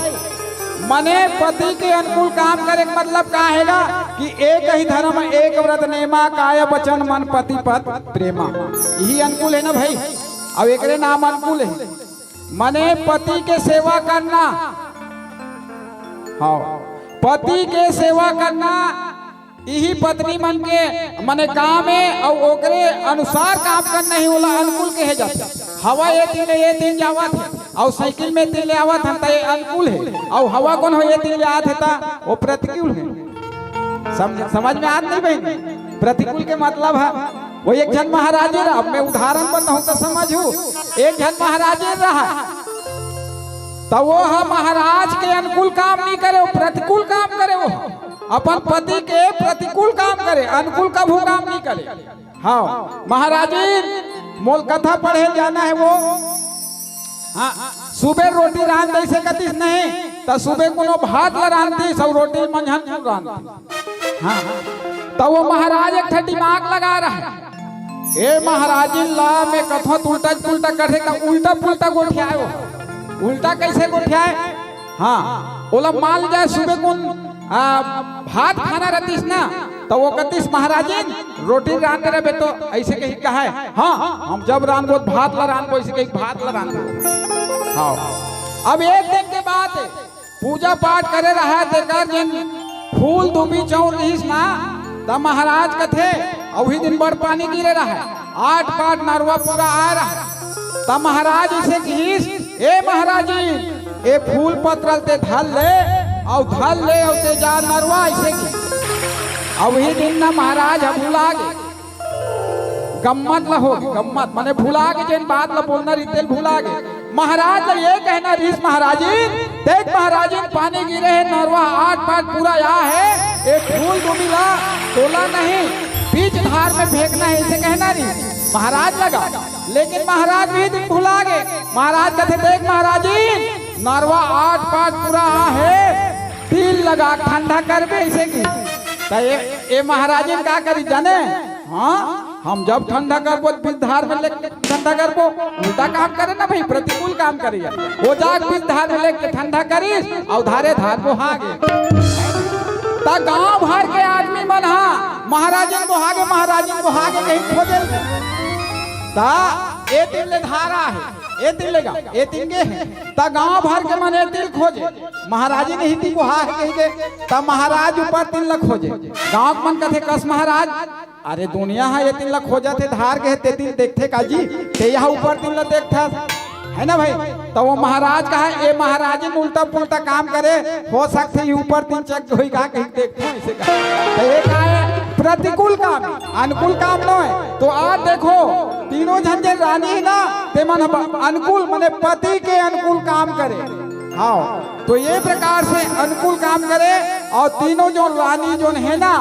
मने पति के अनुकूल काम करे के मतलब का हे गा कि एक ही धर्म, एक व्रत नेमा, काय बचन मन पति पत प्रेमा, इही अनुकूल हे ना भाई? अउ एकरे नाम अनुकूल हे। मने पति के सेवा करना, हाँ, पति के सेवा करना, इही पत्नी मन के मने काम हे, अउ ओकरे अनुसार काम करना ही ओला अनुकूल कहे जाथे। हवा ए तीर ले ए तीर जावत हे, अउ साइकिल में तीर ले आवत हन, त ए अनुकूल हे, अउ हवा कोन हो ए तीर ले आत हे, त वो प्रतिकूल हे। सम-, समझ में आत नहीं बहिनी? प्रतिकूल के मतलब हे, वो एक झन महाराजे रहा, मैं उदाहरण बताहूं त समझहू। एक झन महाराजे रहा, त वो ह महाराज के अनुकूल काम नहीं करे, वो प्रतिकूल काम करे, वो अपन पति के प्रतिकूल काम करे, अनुकूल कभू काम नहीं करे। हाँ, महाराजिन, मोल कथा पढ़े जाना हे वो। हाँ, सुबह रोटी रांध दे सकतिस नहीं, त सुबह कोनो भात ला रांधतिस अउ रोटी मंझन कुन रांधतिस। हाँ, त वो महाराज एक ठा दिमाग लगा रहा हे। ए महाराजिन ला मैं कथों त उल्टा पुल्टा करथे, त उल्टा पुल्टा गोठियाए वो। उल्टा कैसे गोठियाए? हाँ, ओला मान ले जाए सुबह कुन, आ, भात खाना रहतिस ना, त वो कहतिस, "महाराजिन, रोटी रांध रहे तो ऐसे कही कहा है, हाँ, हम जब रांधबो भात ला रांधबो, ऐसे कही भात ला रांधबो।" हाँ, अब एक दिन के बात हे, पूजा पाठ करे रहा, तेकर दिन फूल दूबी चौर रहिस ना, त महाराज कथे, अउ उही दिन बड़ पानी गिरे रहा, आठ पाट नरवा पूरा आए रहा, त महाराज इसे कहिस, "ए महाराजिन, ए फूल पत्र ल ते धर ले, अउ धर ले, अउ ते जा नरवा, अइसे कि। अउ उही दिन न महाराज ह भुला गे, गम्मत ल होगे, गम्मत माने भुला गे, जेन बात ल बोलना रहिस तेला भुला गे। महाराज ल ये कहना रहिस, महाराजिन, देख महाराजिन, पानी गिरे हे, नरवा आठ पाट पूरा आ हे, ए फूल दुमी ला तोला नहीं, बीच धार में फेंकना हे, अइसे कहना रहिस महाराज लगा। लेकिन महाराज उही दिन भुला गे। महाराज कथे, देख महाराजिन, नरवा आठ पाट पूरा आ हे, तिल लगा ठंडा करबे, अइसे कि। त ए, ए महाराजिन का करिस जाने? हाँ, हम जब ठंडा करबो त बीच धार में लेके ठंडा करबो, उल्टा काम करे ना भई, प्रतिकूल काम करे। ओ जाके बीच धार में लेके ठंडा करिस, अउ धारे धार बोहा गे। त गांव भर के आदमी मन हा महाराजिन बोहा गे, महाराजिन बोहा गे कहिके खोजे। त ए तीर ले धार आ हे, ए तीर ले गा, ए तीर गे हे। त गांव भर के मन ए तीर खोजे, महाराजिन इही तीर बोहा हे कहिके। त महाराज ऊपर तीर ल खोजे। गांव के मन कथे, कस महाराज, अरे दुनिया ह ए तीर ल खोजत हे, धार गे हे, ते तीर देखथे का जी, ते हा ऊपर तीर ल देखथस, है ना भई? त ओ महाराज कहा, ए महाराजिन उल्टा पुल्टा काम करे, हो सकथे इही ऊपर तीर चक होही का कहिके देखथों, अइसे कहा। त ए का हे? प्रतिकूल काम, अनुकूल काम नोहे। त आज देखो, तीनों झन जेन रानी हे ना, ते मन ह अनुकूल, माने पति के अनुकूल काम करे। हाँ, त ए प्रकार से अनुकूल काम करे, अउ तीनों जो रानी जोन हे ना,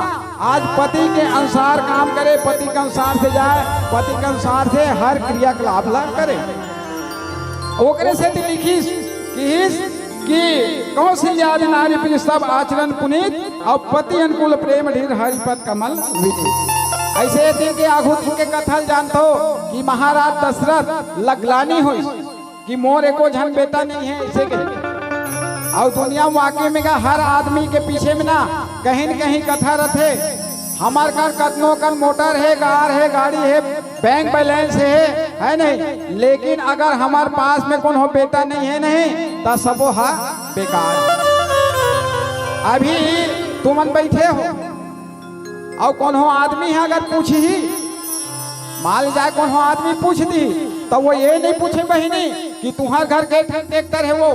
आज पति के अनुसार काम करे, पति के अनुसार से जाए, पति के अनुसार से हर क्रियाकलाप ला करे। ओकरे सेती लिखिस, किहिस कि कौशल्या आदि नारी प्रिय सब आचरण पुनीत, अउ पति अनुकूल प्रेम धीर हरि पद कमल विदित। अइसे ए तीर के आगू के कथा ल जानथो कि महाराज दशरथ ल ग्लानि होइस कि मोर एको झन बेटा नइ हे, अइसे कहिके। अउ दुनिया म वाकई में का हर आदमी के पीछे में ना कहीं न कहीं कथा रथे। हमर कर कतनो कन मोटर हे, कार हे, गाड़ी हे, बैंक बैलेंस हे, है नहीं, लेकिन अगर हमर पास में कोनो बेटा नइ हे नहीं, त सबो ह बेकार हे। अभी तुमन बइठे हो, अउ कोनो आदमी ह अगर पूछही, मान जाए कोनो आदमी पूछ दिही, त ओ ए नइ पूछे बहिनी कि तुंहर घर के ठन ट्रैक्टर हे, ओ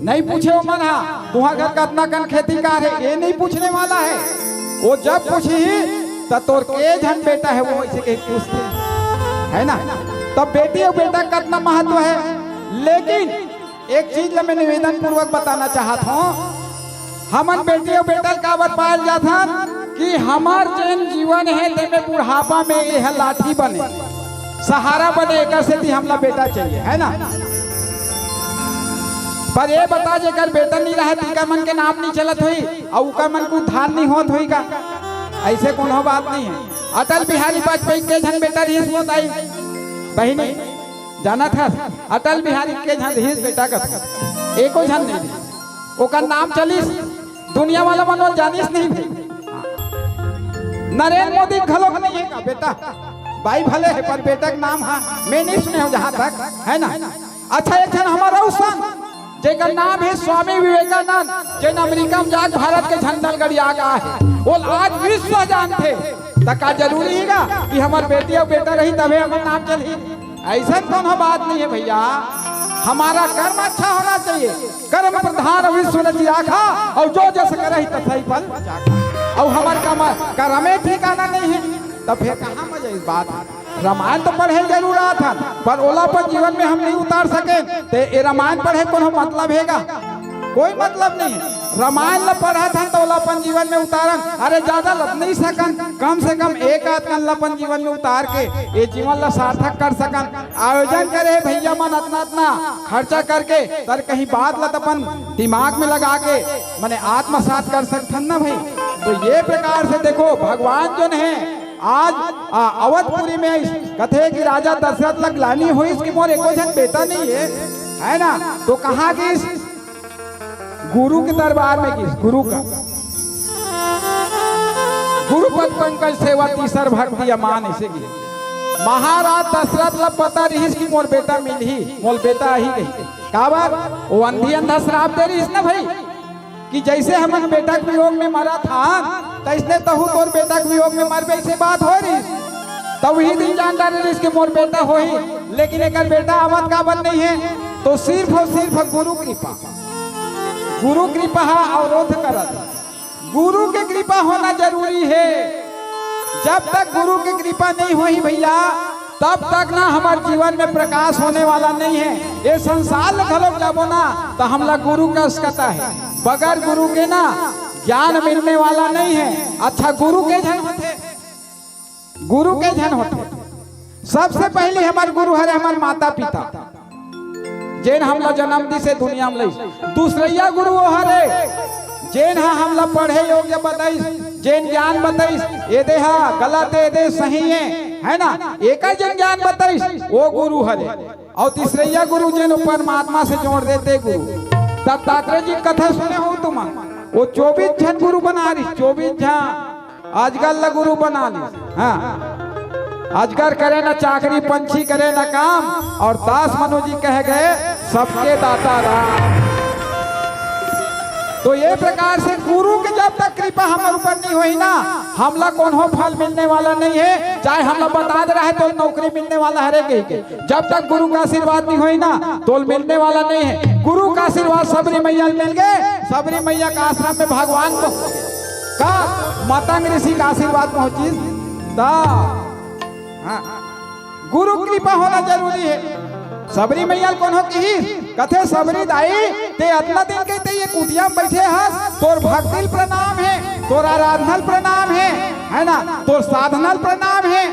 नइ पूछे ओ मन ह, तुंहर घर कतना कन खेती कार हे, ए नइ पूछने वाला हे। ओ जब पूछही, त तोर के झन बेटा हे, ओ अइसे कहिके पूछथे, है ना? तब बेटी अउ बेटा कतना महत्व हे। लेकिन एक चीज ल मैं निवेदन पूर्वक बताना चाहत हौं, हमन बेटी अउ बेटा ल काबर पायल जाथन कि हमर जेन जीवन हे, तेमे बुढ़ापा में एह लाठी बने, सहारा बने, एकर सेती हमला बेटा चाहिए, है ना? पर ए बता, जेकर बेटा नइ रहय, तिकर मन के नाम नइ चलत होही, अउ उकर मन के उद्धार नइ होत होही का? अइसे कोनो बात नइ हे। अटल बिहारी वाजपेयी के झन बेटा रिहिस, ओ दाई बहिनी, जानत हस, अटल बिहारी के झन रिहिस बेटा कथे, एको झन नइ रिहिस। ओकर नाम चलिस, दुनिया वाला मन ल जानिस नहीं भई। नरेंद्र मोदी घलोक नइ हे का बेटा? बाई भले हे, पर बेटा के नाम ह मैं नइ सुने हौं जहां तक, है ना? अच्छा, एक झन हमर अउ संत, जेकर नाम हे स्वामी विवेकानंद, जेन अमेरिका में जाके भारत के झंडा ल गड़िया गे हे, ओला आज विश्व जानथे। त का जरूरी हे का कि हमर बेटी अउ बेटा रही तभे हमर नाम चलही? अइसन कोनो बात नइ हे भइया। हमारा कर्म अच्छा होना चाहिए। कर्म प्रधान विश्व रचि राखा, अउ जो जस करहि तसहि फल चाखा। अउ हमर कर्म, कर्मे ठिकाना नइ हे, त फेर कहां म जाही बात? रामायण तो पढ़े जरूर आथन, पर ओला अपन जीवन में हम नइ उतार सकेन, त ए रामायण पढ़े कोनो मतलब हे का? कोई मतलब नइ हे। रामायण ल पढ़त हन त ओला अपन जीवन में उतारन। अरे, जादा ल नइ सकन, कम से कम एक आध कन ल अपन जीवन में उतार के ए जीवन ल सार्थक कर सकन। आयोजन करे हे भइया मन अतना अतना खर्चा करके, त कहीं बात ल त अपन दिमाग में लगा के मने आत्मसात कर सकथन ना भई। त ए प्रकार से देखो, भगवान जोन हे आज, आ, अवधपुरी में आइस, कथे कि राजा दशरथ ल ग्लानि होइस कि मोर एको झन बेटा नइ हे, है ना? त कहां गिस? गुरु के दरबार में गिस, गुरु का। गुरु पद पंकज सेवा तीसर भक्ति अमान, अइसे गिस। महाराज दशरथ ल पता रिहिस कि मोर बेटा मिलही, मोर बेटा आही कहिके। काबर? ओ अंधी अंधा श्राप दे रिहिस ना भई, कि जइसे हमन बेटा के वियोग में मरत हन, तइसने तहूं तोर बेटा के वियोग में मरबे, अइसे बात होय रिहिस। त उही दिन जान डारे रिहिस कि मोर बेटा होही, लेकिन एकर बेटा आवत काबर नइ हे? तो सिर्फ और सिर्फ गुरु कृपा, गुरु कृपा ह अवरोध करत। गुरु के कृपा होना जरूरी हे। जब तक गुरु के कृपा नहीं होही भैया, तब तक ना हमर जीवन में प्रकाश होने वाला नहीं हे। ये संसार ल घलोक जाबो ना, तो हमला गुरु के आवश्यकता हे। बगैर गुरु के ना ज्ञान मिलने वाला नहीं हे। अच्छा, गुरु के झन होथे, गुरु के झन होथे। सबसे पहली हमर गुरु हरे हमर माता पिता, जेन हमला जन्म दिस हे, दुनिया में लइस। दूसरइया गुरु वो हरे, जेन ह हमला पढ़े योग्य बताइस, जेन ज्ञान बताइस, एदे ह गलत हे, एदे सही हे, है ना? एकर जेन ज्ञान बताइस, वो गुरु हरे। अउ तीसरइया गुरु, जेन परमात्मा से जोड़ देथे गुरु। दत्तात्रेय जी कथा सुने हो तुम, वो चौबीस झन गुरु बना रही, चौबीस झन। अजगर ल गुरु बना लिस। हाँ, अजगर करे न चाकरी, पंछी करे न काम, और दास मनु जी कह गए सबके दाता राम। तो ये प्रकार से गुरु के जब तक कृपा हमर ऊपर नहीं होही ना, हमला कोनो फल मिलने वाला नहीं हे। चाहे हमला बता दे रहा है तो नौकरी मिलने वाला हरे कही के, जब तक गुरु का आशीर्वाद नहीं होही ना, तोल मिलने वाला नहीं हे। गुरु का आशीर्वाद सबरी मैया ल मिल गे, सबरी मैया का आश्रम में भगवान पहुंच गे। का? मतंग ऋषि का आशीर्वाद पहुंचिस। त हाँ, गुरु कृपा होना जरूरी हे। सबरी मैया ल कोनो किहिस, कथे, "सबरी दाई, ते अतना दिन के ते ये कुटिया में बैठे हस, तोर भक्ति ल प्रणाम हे, तोर आराधना ल प्रणाम हे, है ना, तोर साधना ल प्रणाम हे।"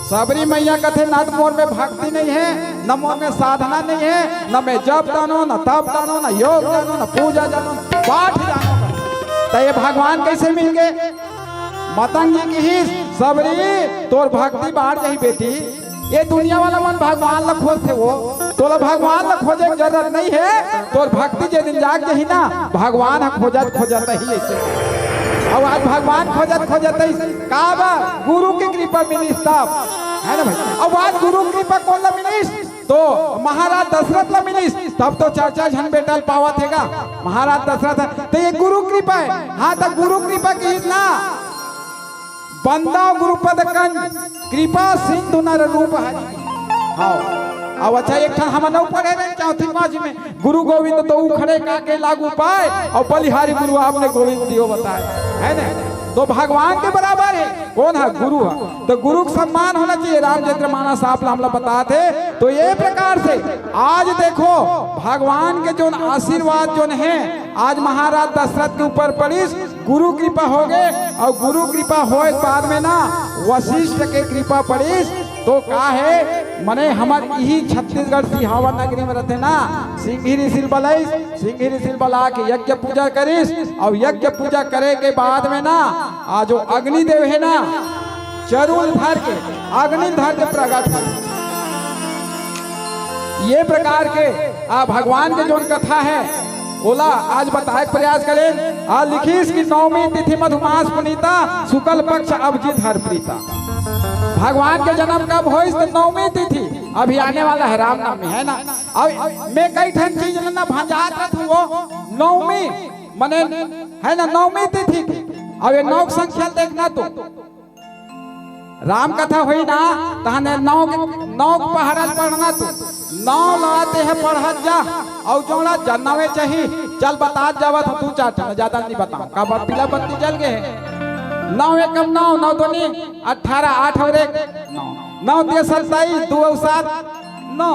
सबरी मैया कथे, "न मोर में भक्ति नहीं हे, न मोर में साधना नहीं हे, न मैं जप जानो, न तप जानो, न योग जानो, न पूजा जानो, न पाठ जानो।" त ये भगवान कैसे मिल गे? मतंग जी किहिस, "सबरी, तोर भक्ति बाढ़ जाही बेटी, ये दुनिया वाला मन भगवान ल खोजथे वो, तोला भगवान ल खोजे के जरूरत नहीं हे, तोर भक्ति जे दिन जाग जाही ना, भगवान ह खोजत खोजत ही अइसे।" अउ आज भगवान खोजत खोजत ही काबर? गुरु के कृपा मिलिस तब, है ना भाई? अउ आज गुरु कृपा कोन ल मिलिस? तो महाराज दशरथ ल मिलिस, तब तो चार चार झन बेटा ल पावत हे गा महाराज दशरथ। तो ये गुरु कृपा हे। हाँ, तो गुरु कृपा किहिस ना, "बंदा गुरुपद कंज, कृपा सिंधु नर रूप हरि।" हाँ, अब अच्छा, एक ठन हमन अउ पढ़े रहे चौथी पांच में, "गुरु गोविंद दोऊ खड़े, काके लागू पाए, अउ बलिहारी गुरु आपने गोविंद दियो बताए", है ना? तो भगवान के बराबर हे, कोन ह? गुरु ह। तो गुरु के सम्मान होना चाहिए। रामचरित मानस आप ला हमला बतात हे। तो ये प्रकार से आज देखो, भगवान के जोन आशीर्वाद जोन हे, आज महाराज दशरथ के ऊपर पड़िस, गुरु कृपा हो गे, अउ गुरु कृपा होए के बाद में ना वशिष्ठ के कृपा पड़िस। तो का हे, मने हमर इही छत्तीसगढ़ सिहावा नगरी में रथे ना, सिंघी ऋषि ल बलाइस, सिंघी ऋषि ल बला के यज्ञ पूजा करिस, अउ यज्ञ पूजा करे के बाद में ना, आ जो अग्निदेव हे ना, चरुल धर के, अग्नि धर के प्रगट हो। ये प्रकार के आ भगवान के जोन कथा हे, ओला आज बताए के प्रयास करें। आ लिखिस कि नवमी तिथि मधुमास पुनीता, शुक्ल पक्ष अभिजित हर प्रीता। भगवान के जन्म कब होइस? तो नवमी तिथि, अभी आने वाला हे रामनवमी, है ना? अब मैं कई ठन चीज ल ना भंजात रथंव, वो नवमी, मने, है ना, नवमी तिथि के। अब ये नौ के संख्या ल देखना तो, राम कथा होही ना, तहने नौ के, नौ के पहाड़ा ल पढ़ना तू, नौ ला ते हे पढ़त जा, अउ जोड़ा जा नवे चाही, चल बतात जावत हूँ, तू चार ठन, ज्यादा नहीं बताऊँ, काबर पीला बत्ती जल गे हे। नौ एकम नौ, नौ दूनी अठारह, आठ और एक नौ, नौ तिया सत्ताईस, दो और सात नौ,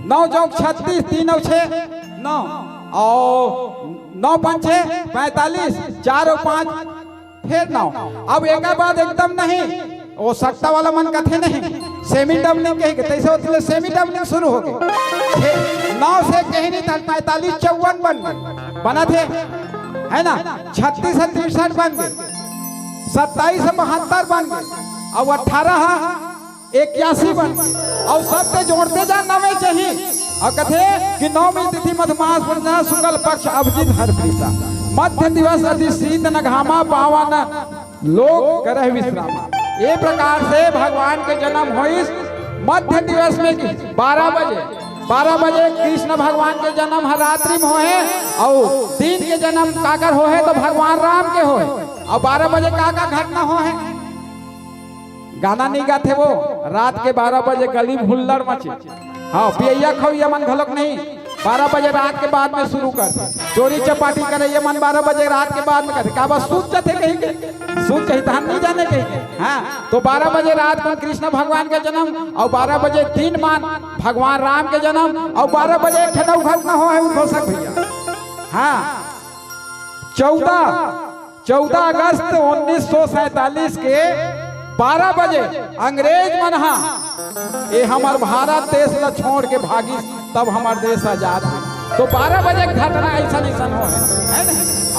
नौ चौक छत्तीस, तीन और छः नौ, और नौ पंचे पैंतालीस, चार और पाँच फिर नौ। अब एकर बाद एकदम नहीं, वो सट्टा वाला मन कथे नहीं, semi doubling कही के, तैसे होते ले semi doubling शुरू हो गए। छे-, नौ से कहीं नहीं था, पैंतालीस चौवन बन गए, बना थे, है ना, छत्तीस से तिरसठ बन गए, सत्ताईस से बहत्तर बन गए, अब अठारह इक्यासी बन गए, अउ सबके जोड़ते जा नवे चाही। अउ कथे कि नवमी तिथि मधुमास पूर्णिमा, शुक्ल पक्ष अभिजित हर प्रीता, मध्य दिवस अति शीत न घामा, पावन लोक करहि विश्रामा। ये प्रकार से भगवान के जन्म होइस मध्य दिवस में कि बारह बजे, बारह बजे कृष्ण भगवान के जन्म ह रात्रि में होहे, अउ दिन के जन्म काकर होहे तो भगवान राम के होहे। अउ बारह बजे का का घटना होहे? गाना नहीं गाथे वो, रात के बारह बजे गली में हुल्लड़ मचे। हाँ, पियइया खवइया मन घलोक नहीं, बारह बजे रात के बाद में शुरू कर दे। चोरी चपाटी करइया मन बारह बजे रात के बाद में करथे। का बस सूत जाथे कहिके? सूत जाही तहन नहीं जाने कहिके। हाँ, तो बारह बजे रात को कृष्ण भगवान के जन्म अउ बारह बजे दिन मान भगवान राम के जन्म अउ बारह बजे एक ठन अउ घटना होहे उद्घोषक भैया। हाँ, चौदह चौदह अगस्त उन्नीस सौ सैंतालीस के बारह बजे अंग्रेज मन हा ये हमर भारत देश ला छोड़ के भागिस, तब हमर देश आजाद हुई। तो बारह बजे के घटना ऐसा ऐसा हो है, है ना?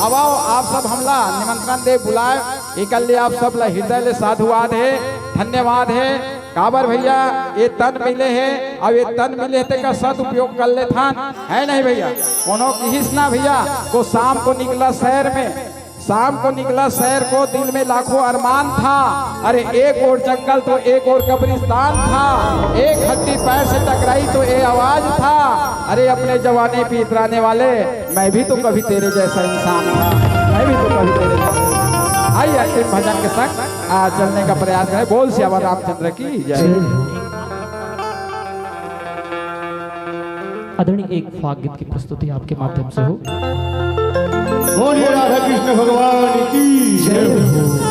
अब आओ, आप सब हमला निमंत्रण दे बुलाए, एकर लिए आप सब ला हृदय ले साधुवाद है, धन्यवाद है। काबर भैया, ये तन मिले है, अब ये तन मिले है, तेकर सदुपयोग कर लेथन, है नहीं भैया? कोनो किहिस ना भैया, को शाम को निकला शहर में, शाम को निकला शहर को, दिल में लाखों अरमान था। अरे, एक ओर जंगल तो एक ओर कब्रिस्तान था, एक हड्डी पैर से टकराई तो ये आवाज था। अरे, अपने जवानी पे इतराने वाले, मैं भी तो कभी तेरे जैसा इंसान था, मैं भी तो कभी तेरे जैसा। आइए, अंतिम भजन के संग आ, चलने का प्रयास करें। बोल सियावर रामचंद्र की जय। आदरणीय, एक फाग गीत की प्रस्तुति आपके माध्यम से हो। बोलिए राधा कृष्ण भगवान की जय हो।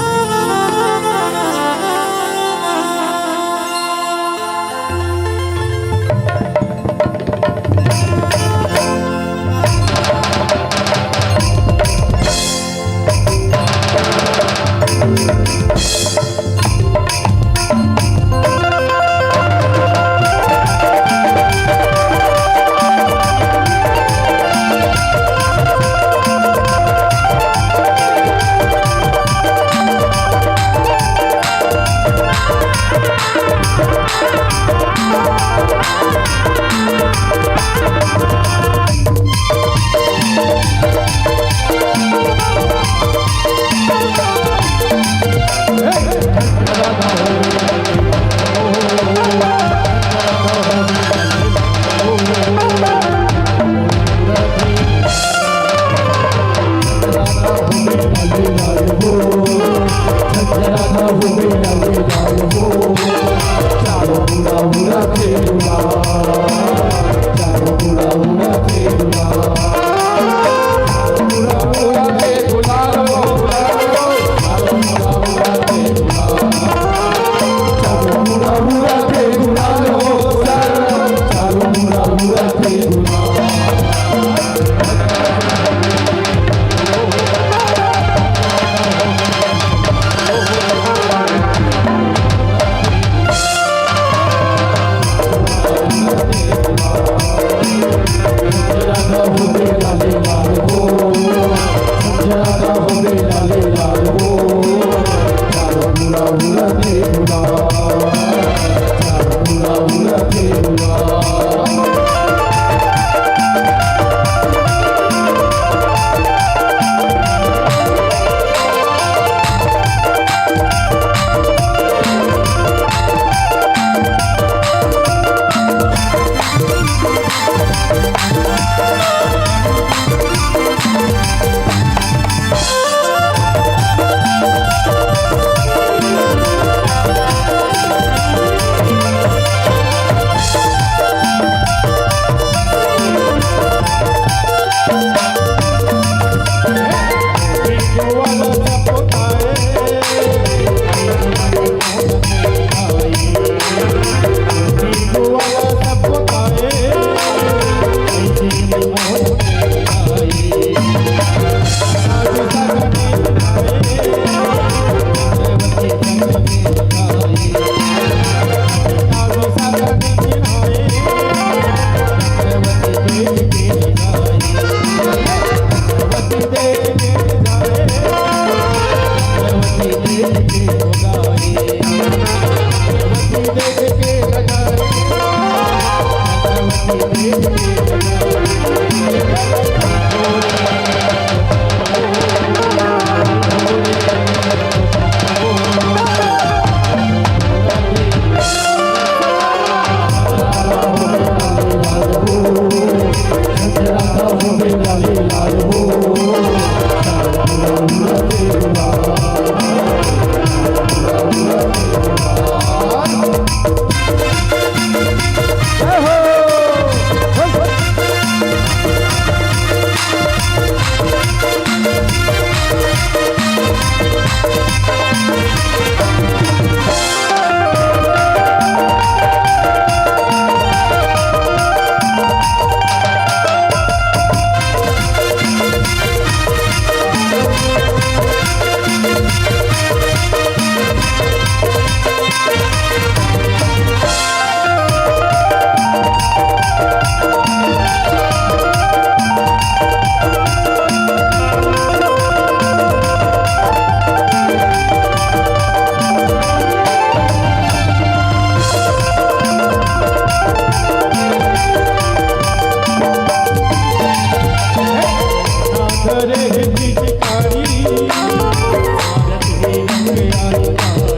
धरे हे पिचकारी, भारत हे रंग आई कारी।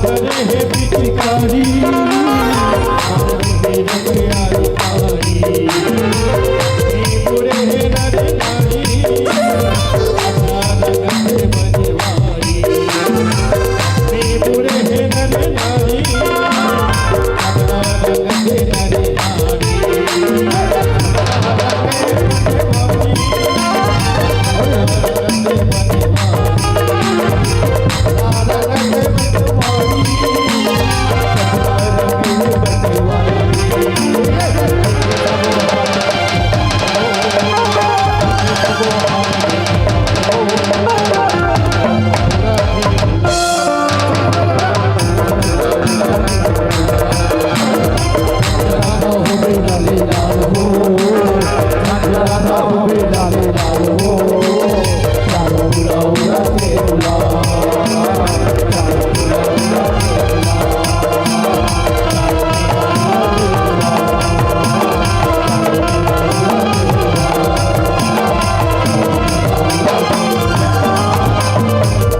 धरे हे पिचकारी, भारत हे रंग आई कारी। हे बुरे हे नर नारी, अठारह गज बनवारी। हे बुरे हे नर नारी, अठारह गज नर नारी।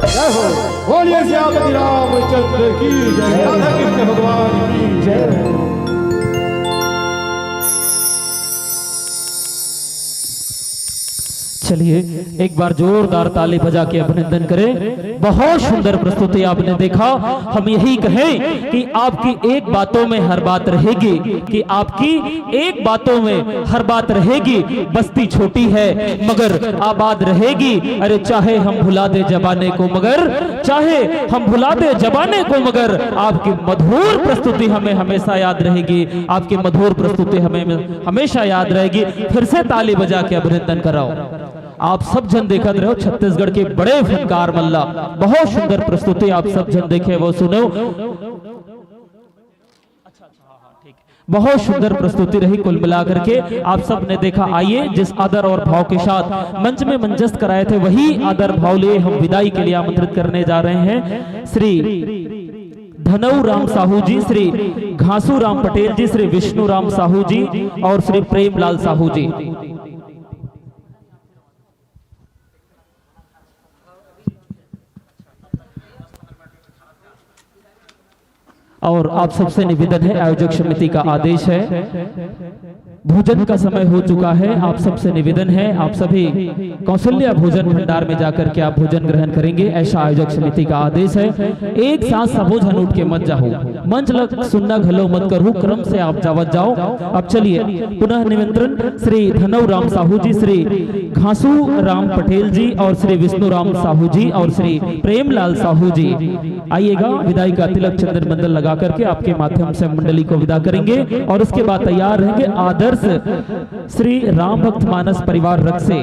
जय हो। बोलिए सियापति रामचंद्र की जय, राधा कृष्ण भगवान की जय। चलिए, एक बार जोरदार ताली बजा के अभिनंदन करें। बहुत सुंदर प्रस्तुति आपने देखा। हम यही कहें कि आपकी एक बातों में हर बात रहेगी, कि आपकी एक बातों में हर बात रहेगी। बस्ती छोटी है मगर आबाद रहेगी। अरे, चाहे हम भुला दे जमाने को, मगर चाहे हम भुला दे जमाने को, मगर आपकी मधुर प्रस्तुति हमें हमेशा याद रहेगी। आपकी मधुर प्रस्तुति हमें हमेशा याद रहेगी। फिर से ताली बजा के अभिनंदन कराओ। आप सब झन देखत रहो, छत्तीसगढ़ के बड़े फनकार मल्ला। बहुत सुंदर प्रस्तुति आप सब झन देखे, वो सुनो। बहुत सुंदर प्रस्तुति रही कुल मिलाकर के। आप सब ने देखा। आइए, जिस आदर और भाव के साथ मंच में मंचस्थ कराए थे, वही आदर भाव लिए हम विदाई के लिए आमंत्रित करने जा रहे हैं श्री धनऊ राम साहू जी, श्री घासू राम पटेल जी, श्री विष्णु राम साहू जी और श्री प्रेमलाल साहू जी। और आप सबसे निवेदन है, आयोजक समिति का आदेश है, भोजन का समय हो चुका है। आप सबसे निवेदन है, आप सभी कौशल्या भोजन भंडार में जाकर के आप भोजन ग्रहण करेंगे, ऐसा आयोजक समिति का आदेश है। एक साथ सबो झन उठ के मत जाओ, मंच लग सुनना घलो मत करू, क्रम से आप जावत जाओ। अब चलिए, पुनः निमंत्रण श्री धनऊ राम साहू जी, श्री घासू राम पटेल जी और श्री विष्णु राम साहू जी और श्री प्रेमलाल साहू जी, आइएगा, विदाई का तिलक चंदन बंदन लगा करके आपके माध्यम से मंडली को विदा करेंगे। और उसके बाद तैयार रहेंगे आदर्श श्री राम भक्त मानस परिवार रक्से।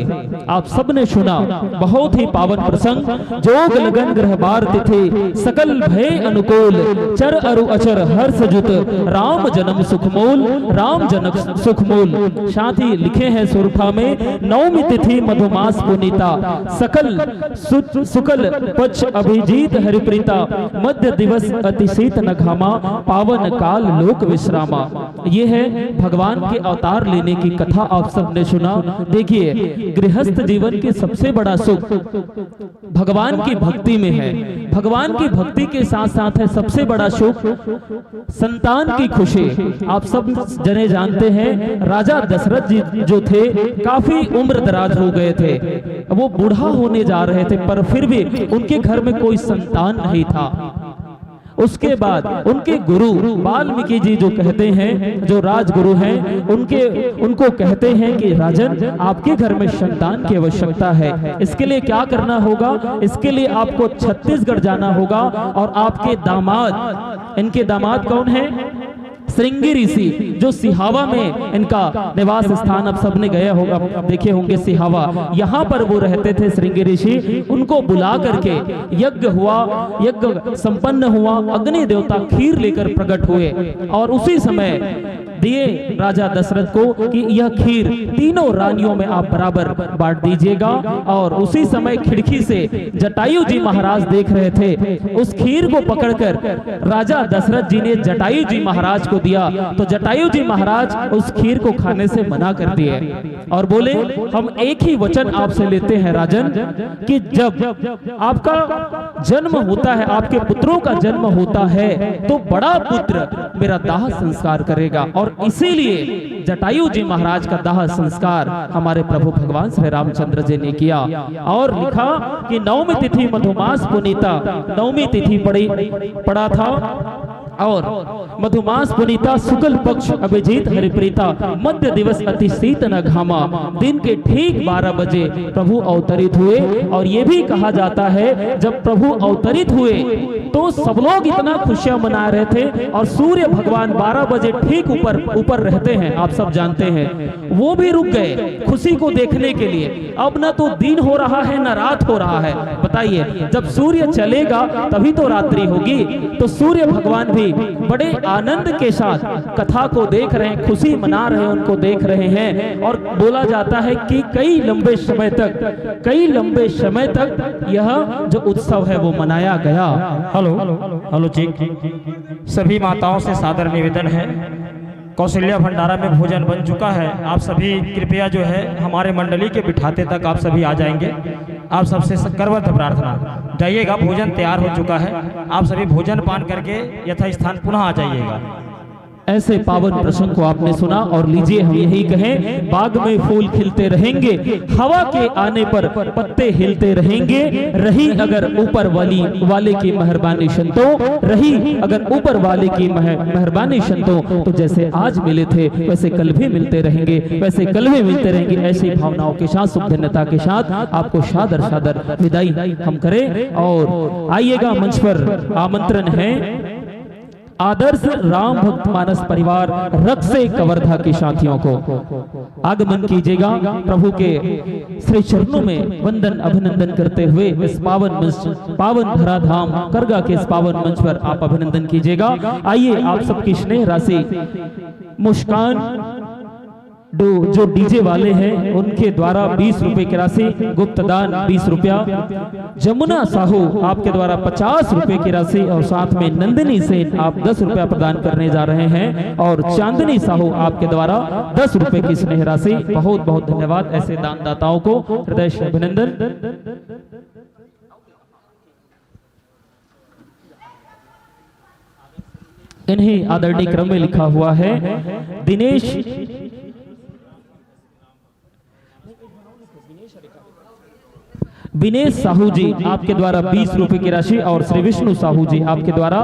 आप सबने सुना, बहुत ही पावन प्रसंग। जोग लगन गृह बार तिथि, सकल भय अनुकूल। चर अरु अचर हर्ष जुत, राम जन्म सुख मूल, राम जनक सुख मूल। साथ ही लिखे हैं सुरठा में, नवमी तिथि मधुमास पुनीता, सकल सु-, सुकल पक्ष अभिजीत हरिप्रीता, मध्य दिवस अति शीत न घामा, पावन काल लोक विश्रामा। ये है भगवान के अवतार लेने की कथा, आप सबने सुना। देखिए, गृहस्थ जीवन की सबसे बड़ा सुख भगवान की भक्ति में है। भगवान की भक्ति के साथ साथ है सबसे बड़ा सुख संतान की खुशी। आप सब जने जानते हैं, राजा दशरथ जी जो थे, काफी उम्र दराज हो गए थे, वो बूढ़ा होने जा रहे थे, पर फिर भी उनके घर में कोई संतान नहीं था। उसके बाद उनके गुरु वाल्मीकि जी जो कहते हैं, जो राजगुरु हैं, उनके, उनको कहते हैं कि राजन, आपके घर में संतान की आवश्यकता है। इसके लिए क्या करना होगा? इसके लिए आपको छत्तीसगढ़ जाना होगा और आपके दामाद, इनके दामाद कौन है? श्रृंगी ऋषि, जो सिहावा में इनका निवास स्थान, आप सबने गए हो, आप देखे होंगे सिहावा, यहाँ पर वो रहते थे श्रृंगी ऋषि। उनको बुला करके यज्ञ हुआ, यज्ञ संपन्न हुआ, अग्नि देवता खीर लेकर प्रकट हुए और उसी समय दिए राजा दशरथ को कि यह खीर तीनों रानियों में आप बराबर बांट दीजिएगा। और उसी समय खिड़की से जटायु जी महाराज देख रहे थे, उस खीर को पकड़कर राजा दशरथ जी ने जटायु जी महाराज को दिया, तो जटायु जी महाराज उस खीर को खाने से मना कर दिए और बोले, हम एक ही वचन आपसे लेते हैं राजन, कि जब आपका जन्म होता है, आपके पुत्रों का जन्म होता है, तो बड़ा पुत्र मेरा दाह संस्कार करेगा। और इसीलिए जटायु जी महाराज का दाह संस्कार हमारे प्रभु भगवान श्री रामचंद्र जी ने किया। और लिखा कि नवमी तिथि मधुमास पुनीता, नवमी तिथि पड़ी, पड़ा था, और मधुमास पुनीता शुक्ल पक्ष अभिजीत हरिप्रीता, मध्य दिवस अति शीत न घामा, दिन के ठीक बारह बजे प्रभु अवतरित हुए। और ये भी कहा जाता है, जब प्रभु अवतरित हुए तो सब लोग इतना खुशियां मना रहे थे, और सूर्य भगवान बारह बजे ठीक ऊपर, ऊपर रहते हैं, आप सब जानते हैं, वो भी रुक गए खुशी को देखने के लिए। अब ना तो दिन हो रहा है, ना रात हो रहा है। बताइए, जब सूर्य चलेगा तभी तो रात्रि होगी। तो सूर्य भगवान भी बड़े आनंद के साथ कथा को देख रहे हैं, खुशी मना रहे हैं, उनको देख रहे हैं। और बोला जाता है कि कई लंबे समय तक, कई लंबे समय तक यह जो उत्सव है वो मनाया गया। हेलो, हेलो जी, सभी माताओं से सादर निवेदन है, कौशल्या भंडारा में भोजन बन चुका है। आप सभी कृपया जो है हमारे मंडली के बिठाते तक आप सभी आ जाएंगे। आप सबसे स-, करबद्ध प्रार्थना, जाइएगा, भोजन तैयार हो चुका है। आप सभी भोजन पान करके यथास्थान पुनः आ जाइएगा। ऐसे पावन प्रसंग को आपने सुना, और लीजिए हम यही कहें, बाग में फूल खिलते रहेंगे, हवा के आने पर पत्ते हिलते रहेंगे, रही अगर ऊपर वाली, वाले की मेहरबानी संतों, रही अगर ऊपर वाले की मेह-, मेहरबानी संतों, तो जैसे आज मिले थे वैसे कल भी मिलते रहेंगे, वैसे कल भी मिलते रहेंगे। ऐसी भावनाओं के साथ, शुभ धन्यता के साथ आपको सादर सादर विदाई हम करें। और आइएगा, मंच पर आमंत्रण है आदर्श राम भक्त मानस परिवार रक्से कवर्धा के साथियों को आगमन कीजिएगा। प्रभु के श्री चरणों में वंदन अभिनंदन करते हुए इस पावन मंच, पावन धराधाम करगा के इस पावन मंच पर आप अभिनंदन कीजिएगा। आइए, आप सबकी स्नेह राशि मुस्कान डो-, जो डीजे वाले हैं, उनके द्वारा बीस रुपए की राशि, गुप्त दान बीस रुपया, जमुना साहू आपके द्वारा पचास रुपए की राशि और साथ में नंदिनी सेन आप दस रुपया प्रदान करने जा रहे हैं और चांदनी साहू आपके द्वारा दस रुपए की स्नेह राशि। बहुत बहुत धन्यवाद ऐसे दानदाताओं को, हृदय से अभिनंदन। इन्हीं आदरणीय क्रम में लिखा हुआ है, दिनेश, विनेश साहू जी आपके द्वारा बीस रुपए की राशि और श्री विष्णु साहू जी आपके द्वारा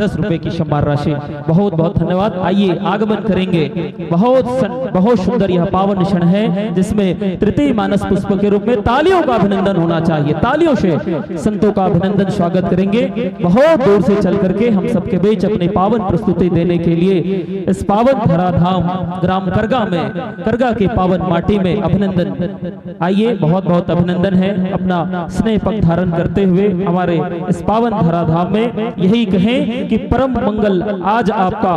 दस रुपए की सम्मान राशि। बहुत बहुत धन्यवाद। आइए, आगमन करेंगे। बहुत सं-, बहुत सुंदर यह पावन क्षण है, जिसमें तृतीय मानस पुष्प के रूप में तालियों का अभिनंदन होना चाहिए। तालियों से संतों का अभिनंदन, स्वागत करेंगे। बहुत दूर से चल करके हम सबके बीच अपनी पावन प्रस्तुति देने के लिए इस पावन धराधाम ग्राम करगा में, करगा की पावन माटी में अभिनंदन। आइए, बहुत बहुत अभिनंदन है। अपना स्नेह पग धारण करते हुए हमारे इस पावन धराधाम में यही कहें कि परम मंगल आज आपका,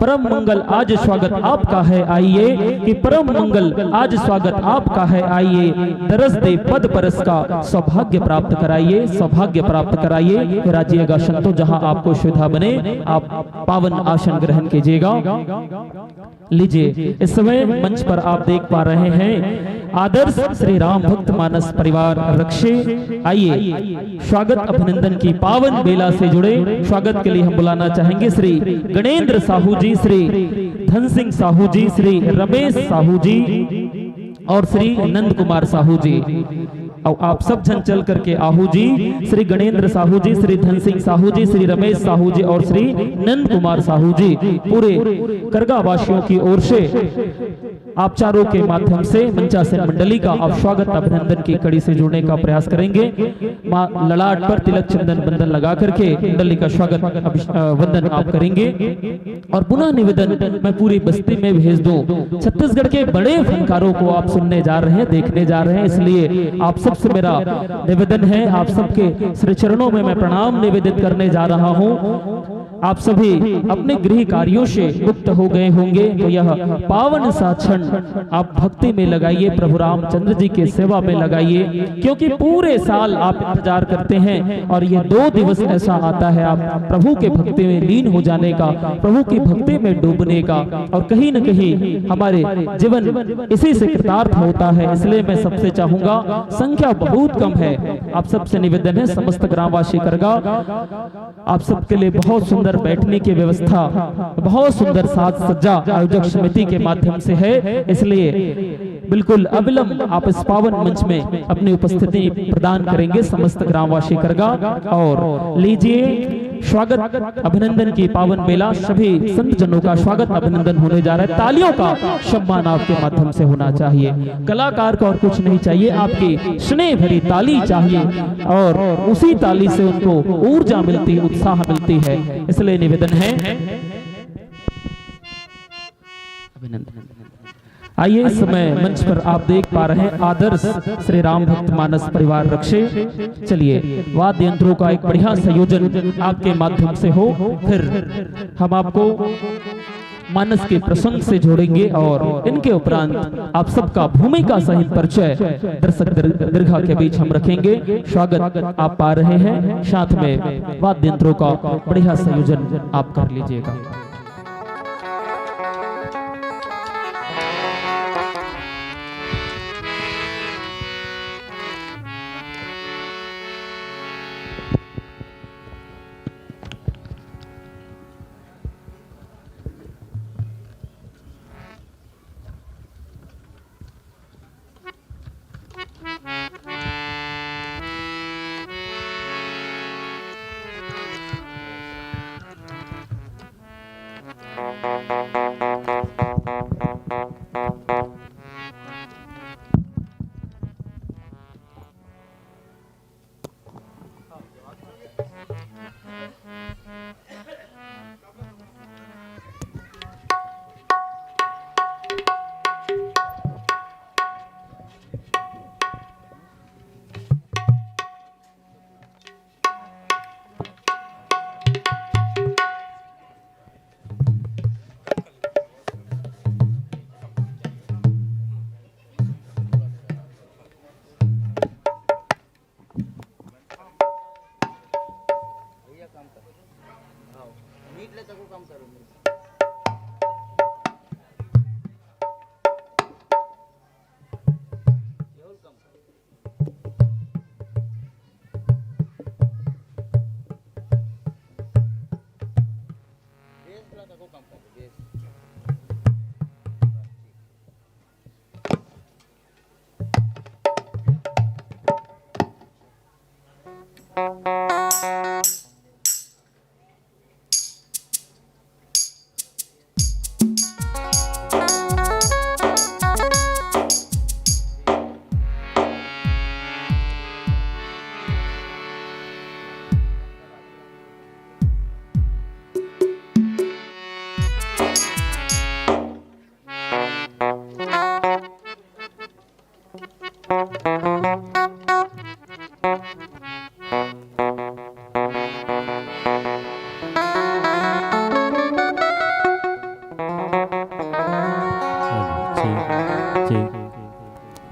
परम मंगल आज स्वागत आपका है, आइए, कि परम मंगल आज स्वागत आपका है, आइए, दरस दे पद परस का सौभाग्य प्राप्त कराइए, सौभाग्य प्राप्त कराइए। विराजिएगा संतों, जहां आपको सुविधा बने, आप पावन आसन ग्रहण कीजिएगा। लीजिए, इस समय मंच पर आप देख पा रहे हैं आदर्श श्री राम भक्त मानस परिवार रक्षे। आइए, स्वागत अभिनंदन की पावन बेला से जुड़े स्वागत के लिए हम बुलाना चाहेंगे श्री गणेंद्र साहू जी, श्री धन सिंह साहू जी, श्री रमेश साहू जी और श्री नंद कुमार साहू जी। और आप सब झन चल करके आहू जी, श्री गणेंद्र साहू जी, श्री धन सिंह साहू जी, श्री रमेश साहू जी और श्री नंद कुमार साहू जी, पूरे करगा वासियों की ओर से आप चारों के माध्यम से मंचासन मंडली का आप स्वागत अभिनंदन की कड़ी से जुड़ने का प्रयास करेंगे। माँ ललाट पर तिलक चंदन बंदन लगा करके मंडली का स्वागत अभि-, अ, वंदन आप करेंगे और पुनः निवेदन, मैं पूरी बस्ती में भेज दूं। छत्तीसगढ़ के बड़े फनकारों को आप सुनने जा रहे हैं, देखने जा रहे हैं, इसलिए आप सबसे मेरा निवेदन है, आप सबके श्री चरणों में मैं प्रणाम निवेदित करने जा रहा हूं। आप सभी अपने गृह कार्यों से मुक्त हो गए होंगे, तो यह पावन सा क्षण आप भक्ति में लगाइए, प्रभु रामचंद्र जी के सेवा में लगाइए, क्योंकि पूरे साल आप इंतजार करते हैं और ये दो दिवस ऐसा आता है आप प्रभु के भक्ति में लीन हो जाने का, प्रभु की भक्ति में डूबने का। और कहीं न कहीं हमारे जीवन इसी से कृतार्थ होता है। इसलिए मैं सबसे चाहूंगा, संख्या बहुत कम है, आप सबसे निवेदन है, समस्त ग्रामवासी करगा, आप सबके लिए बहुत सुंदर बैठने की व्यवस्था, बहुत सुंदर साज सज्जा आयोजक समिति के माध्यम से है, इसलिए बिल्कुल अविलंब आप इस पावन मंच में अपनी उपस्थिति प्रदान करेंगे। समस्त ग्रामवासी करगा और लीजिए स्वागत अभिनंदन की पावन बेला, सभी संत जनों का स्वागत अभिनंदन होने जा रहा है। तालियों का सम्मान आपके माध्यम से होना चाहिए। कलाकार को और कुछ नहीं चाहिए, आपकी स्नेह भरी ताली चाहिए और उसी ताली से उनको ऊर्जा मिलती, उत्साह मिलती है। इसलिए निवेदन है, अभिनंदन। आइए, इस समय मंच पर आप देख पा रहे हैं आदर्श श्री राम भक्त मानस परिवार रक्षे। चलिए, वाद्य यंत्रों का एक बढ़िया संयोजन आपके माध्यम से हो, फिर हम आपको मानस के प्रसंग से जोड़ेंगे और इनके उपरांत आप सबका भूमिका सहित परिचय दर्शक दीर्घा के बीच हम रखेंगे। स्वागत आप पा रहे हैं, साथ में वाद्य यंत्रों का बढ़िया संयोजन आप कर लीजिएगा।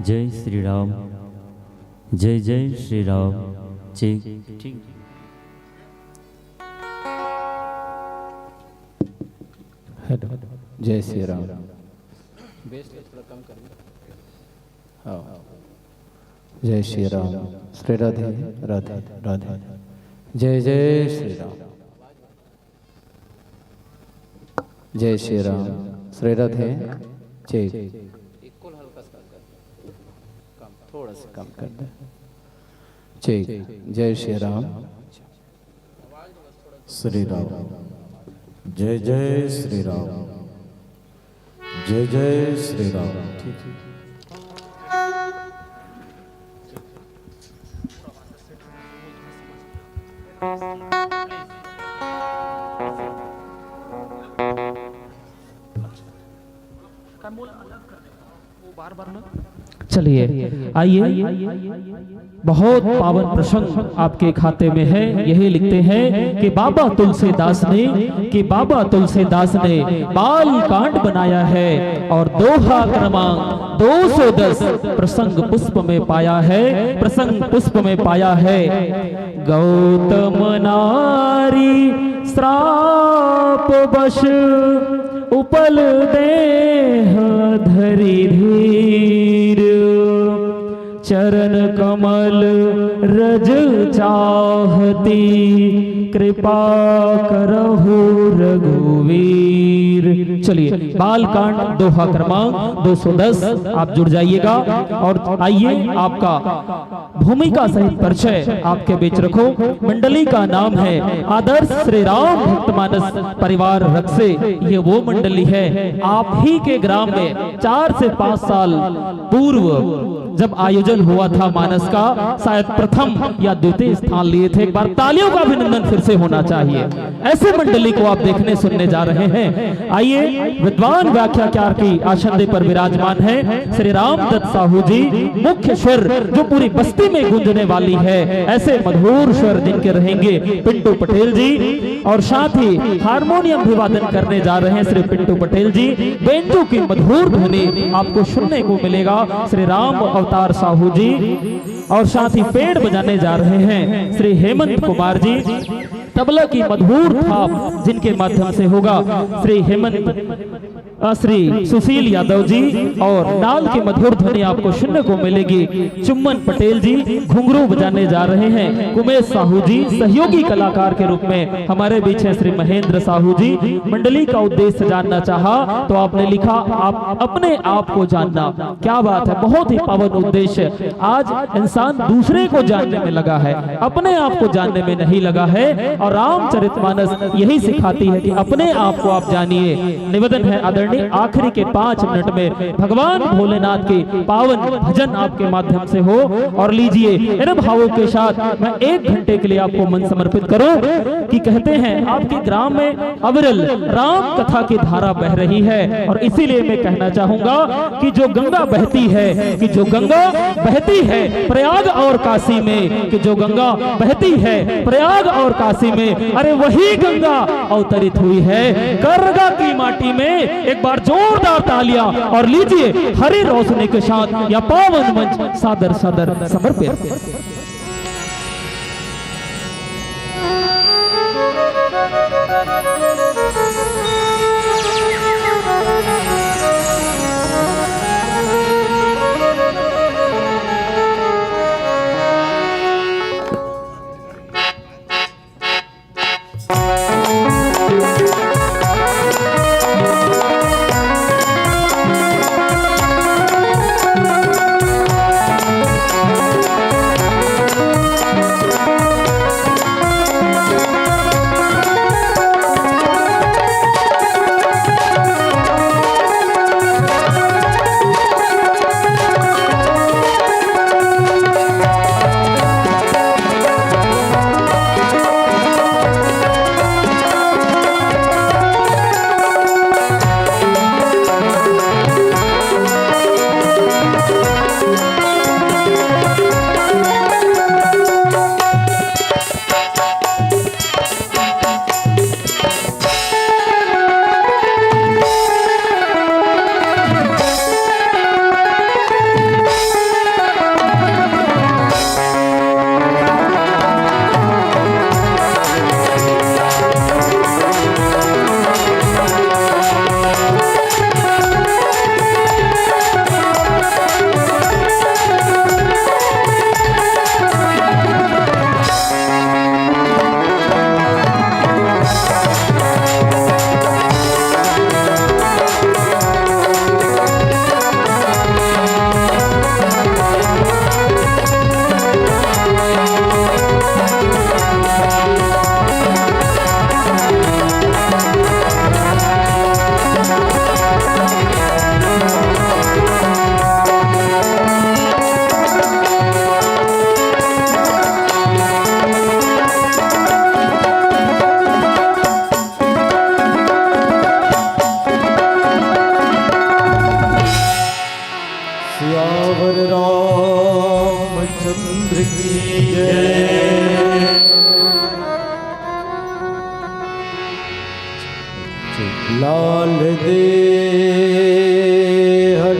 जय श्री राम, जय जय श्री राम। ठीक, ठीक। हेलो, जय श्री राम। बेस को थोड़ा कम करिए। हाँ। जय श्री राम। श्री राधे, राधे, राधे। जय जय श्री राम। जय श्री राम। श्री राधे। ठीक। इक्वल हल्का सा कर दे। कम, थोड़ा सा कम कर दे। ठीक। जय श्री राम। श्री राम। जय जय श्री राम। जय जय श्री राम। ठीक है। चलिए, आइए, बहुत पावन प्रसंग आपके खाते में है। यही लिखते हैं कि बाबा तुलसीदास ने, कि बाबा तुलसीदास ने बाल कांड बनाया है और दोहा क्रमांक दो सौ दस प्रसंग पुष्प में पाया है, प्रसंग पुष्प में पाया है। गौतम नारी श्राप बश उपल देह धरि धीर, चरण कमल रज चाहती, कृपा करहु रघुवीर। चलिए, बालकांड दोहा क्रमांक दो सौ दस, आप जुड़ जाइएगा। और आइए, आपका भूमिका सहित परिचय आपके बीच रखो। मंडली का नाम है आदर्श श्री राम भक्तमानस परिवार रक्से। ये वो मंडली है, आप ही के ग्राम में चार से पांच साल पूर्व जब आयोजन हुआ था मानस का, शायद प्रथम या द्वितीय स्थान लिए थे। एक बार तालियों का अभिनंदन फिर से होना चाहिए। ऐसे मंडली को आप देखने सुनने जा रहे हैं। आइए, विद्वान व्याख्याकार की आसंदी पर विराजमान है श्री रामदत्त साहू जी, मुख्य स्वर जो पूरी बस्ती में गूंजने वाली है, ऐसे मधुर स्वर जिनके रहेंगे पिंटू पटेल जी, और साथ ही हारमोनियम भी वादन करने जा रहे हैं श्री पिंटू पटेल जी। बेंजो की मधुर ध्वनि आपको सुनने को मिलेगा श्री राम अवतार साहू जी, और साथ ही पेड़ बजाने जा रहे हैं श्री हेमंत कुमार जी। तबला की मधुर थाप जिनके माध्यम से होगा श्री हेमंत, अ, श्री सुशील यादव जी, और नाल की मधुर ध्वनि आपको सुनने को मिलेगी चुम्मन पटेल जी। घुंघरू बजाने जा रहे हैं कुमेश साहू जी। सहयोगी कलाकार के रूप में हमारे बीच हैं श्री महेंद्र साहू जी। मंडली का उद्देश्य जानना चाहा तो आपने लिखा, आप अपने आप को जानना। क्या बात है, बहुत ही पावन उद्देश्य। आज इंसान दूसरे को जानने में लगा है, अपने आप को जानने में नहीं लगा है। और रामचरितमानस यही सिखाती है कि अपने आप को आप जानिए। निवेदन है आदरणीय, आखिरी के पांच मिनट में भगवान भोलेनाथ के पावन भजन आपके माध्यम से हो। और लीजिए, इन भावों के साथ मैं एक घंटे के लिए आपको मन समर्पित करूं कि कहते हैं, आपके ग्राम में अविरल राम कथा की धारा बह रही है, और इसीलिए मैं कहना चाहूंगा कि जो गंगा बहती है, कि जो गंगा बहती है प्रयाग और काशी में, कि जो गंगा बहती है प्रयाग और काशी में, अरे, वही गंगा अवतरित हुई है करगा की माटी में। एक बार जोरदार तालियां, और लीजिए, हरी रोशनी के साथ यह पावन मंच सादर सादर समर्पित। चंद्र की जय। लाल देह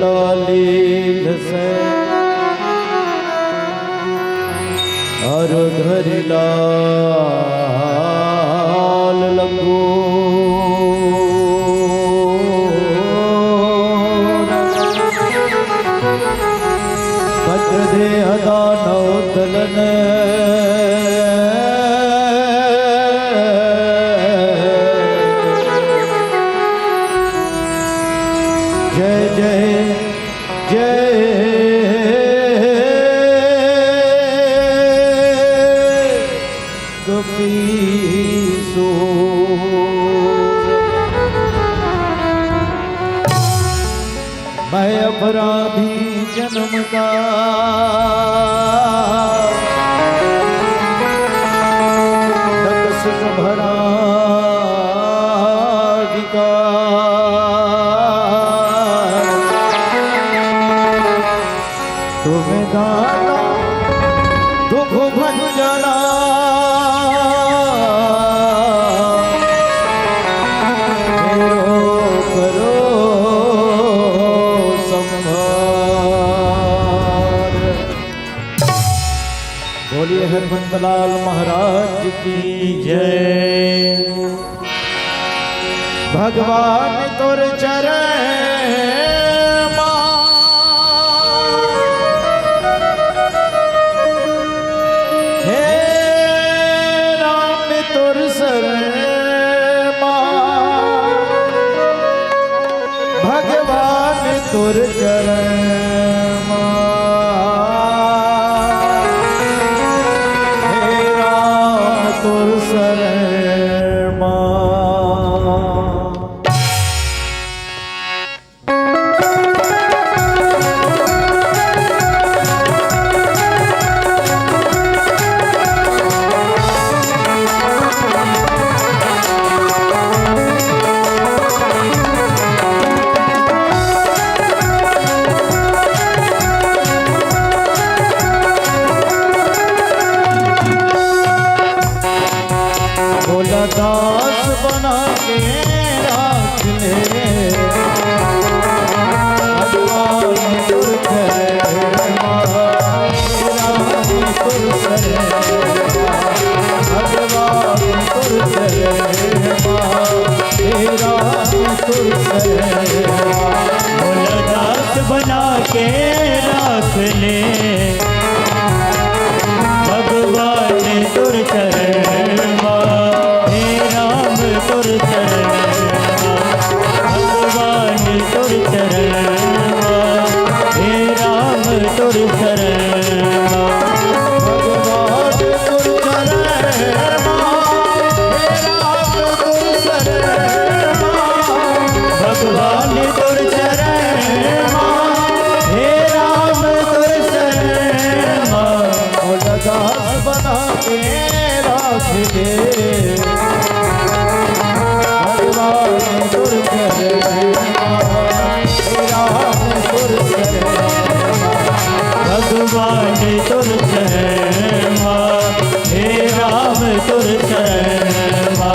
लालील से अरु धरि लाल लंगोर। वज्र देह दानव दलन। जय जय जय कपीसो। मैं अपराधी जन्म का, दस भरा अधिकार। तुम दाता दुख भंजना, मेरो करो संहार। बोलिए हनुमंतलाल महाराज की जय। भगवान तोर चरण मा, हे राम तोर शरण मा, भगवान तोर चरण मा, हे राम तोर शरण मा। भोला दास बना के राख ले। भगवान तोर शरण मा, राम तोर शरण मा। भगवान तोर शरण मा, हे राम तोर शरण मा। भोला दास बना के राख ले। भगवान तोर शरण मा, हे राम तोर शरण मा। भगवान तोर शरण मा, हे राम तोर शरण मा। भगवान तोर शरण मा, हे राम तोर शरण मा। भगवान तोर शरण मा, हे राम तोर शरण मा। भोला दास बना के राख ले। भगवान तोर शरण मा, हे राम तोर शरण मा। भगवान तोर शरण मा, हे राम तोर शरण मा।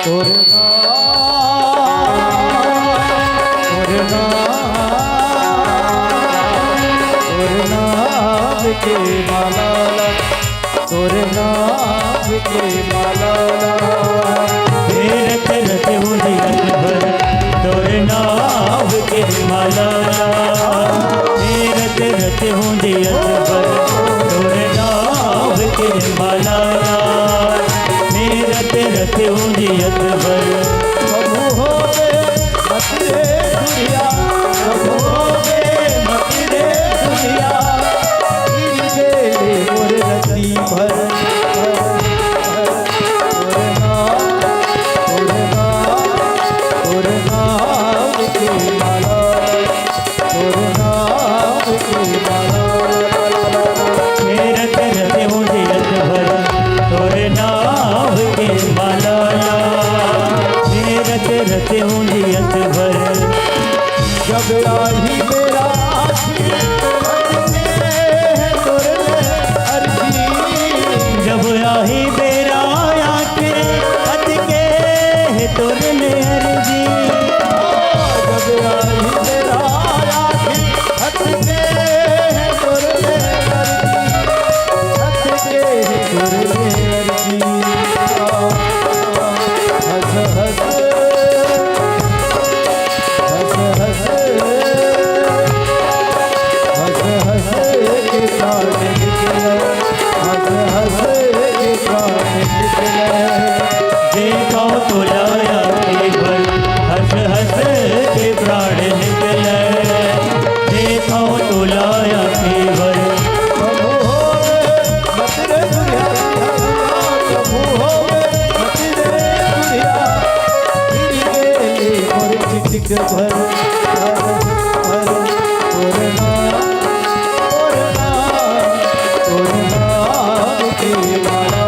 तोर नाम, तोर नाम, तोर नाम के माला, तोर नाम के माला। हे रत रत हुंदियत भर तोर नाम के माला। हे रत रत हुंदियत भर तोर नाम के माला। हे रत रत हुंदियत भर। प्रभु होवे मत रे दुरिया, प्रभु होवे मत रे दुरिया। गिर गेले मोर रति भर, भर, भर। ते हूँ जियत भर। जब आही बेरा आखिर, अटके है तोर ले अर्जी। जब आही बेरा आखिर, अटके है तोर ले अर्जी। जब आही बेरा आखिर, अटके है तोर ले अर्जी। अटके है तोर ले अर्जी। हंस हंस, हंस हंस, हंस हंस के प्राण निकले, हंस हंस के प्राण निकले। देखो तो लाया के भर, हंस हंस के प्राण निकले। देखो तो लाया के भर। प्रभु होवे मत रे दुरिया, प्रभु होवे मत रे दुरिया। गिर गेली मोर चिटिक भर, भर, भर, तोर नाम, तोर नाम, तोर नाम के माला,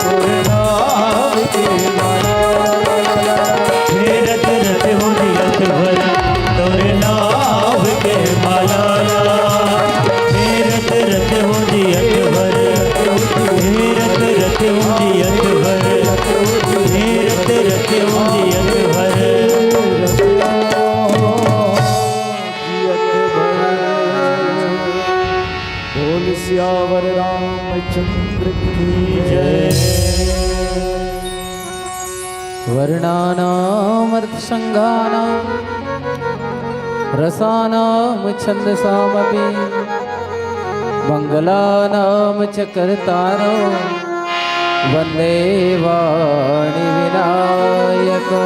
तोर नाम के माला। हे रत रत हो जियत भर, तोर नाम के माला। हे रत रत हो जियत भर, हे रत रत हो जियत भर, हे रत रत हो जियत भर। बोल सियावर रामचंद्र की जय। वर्णानामर्थसंघानां रसानां छंदसामपि मंगलानां च कर्तारो वंदे वाणी विनायको।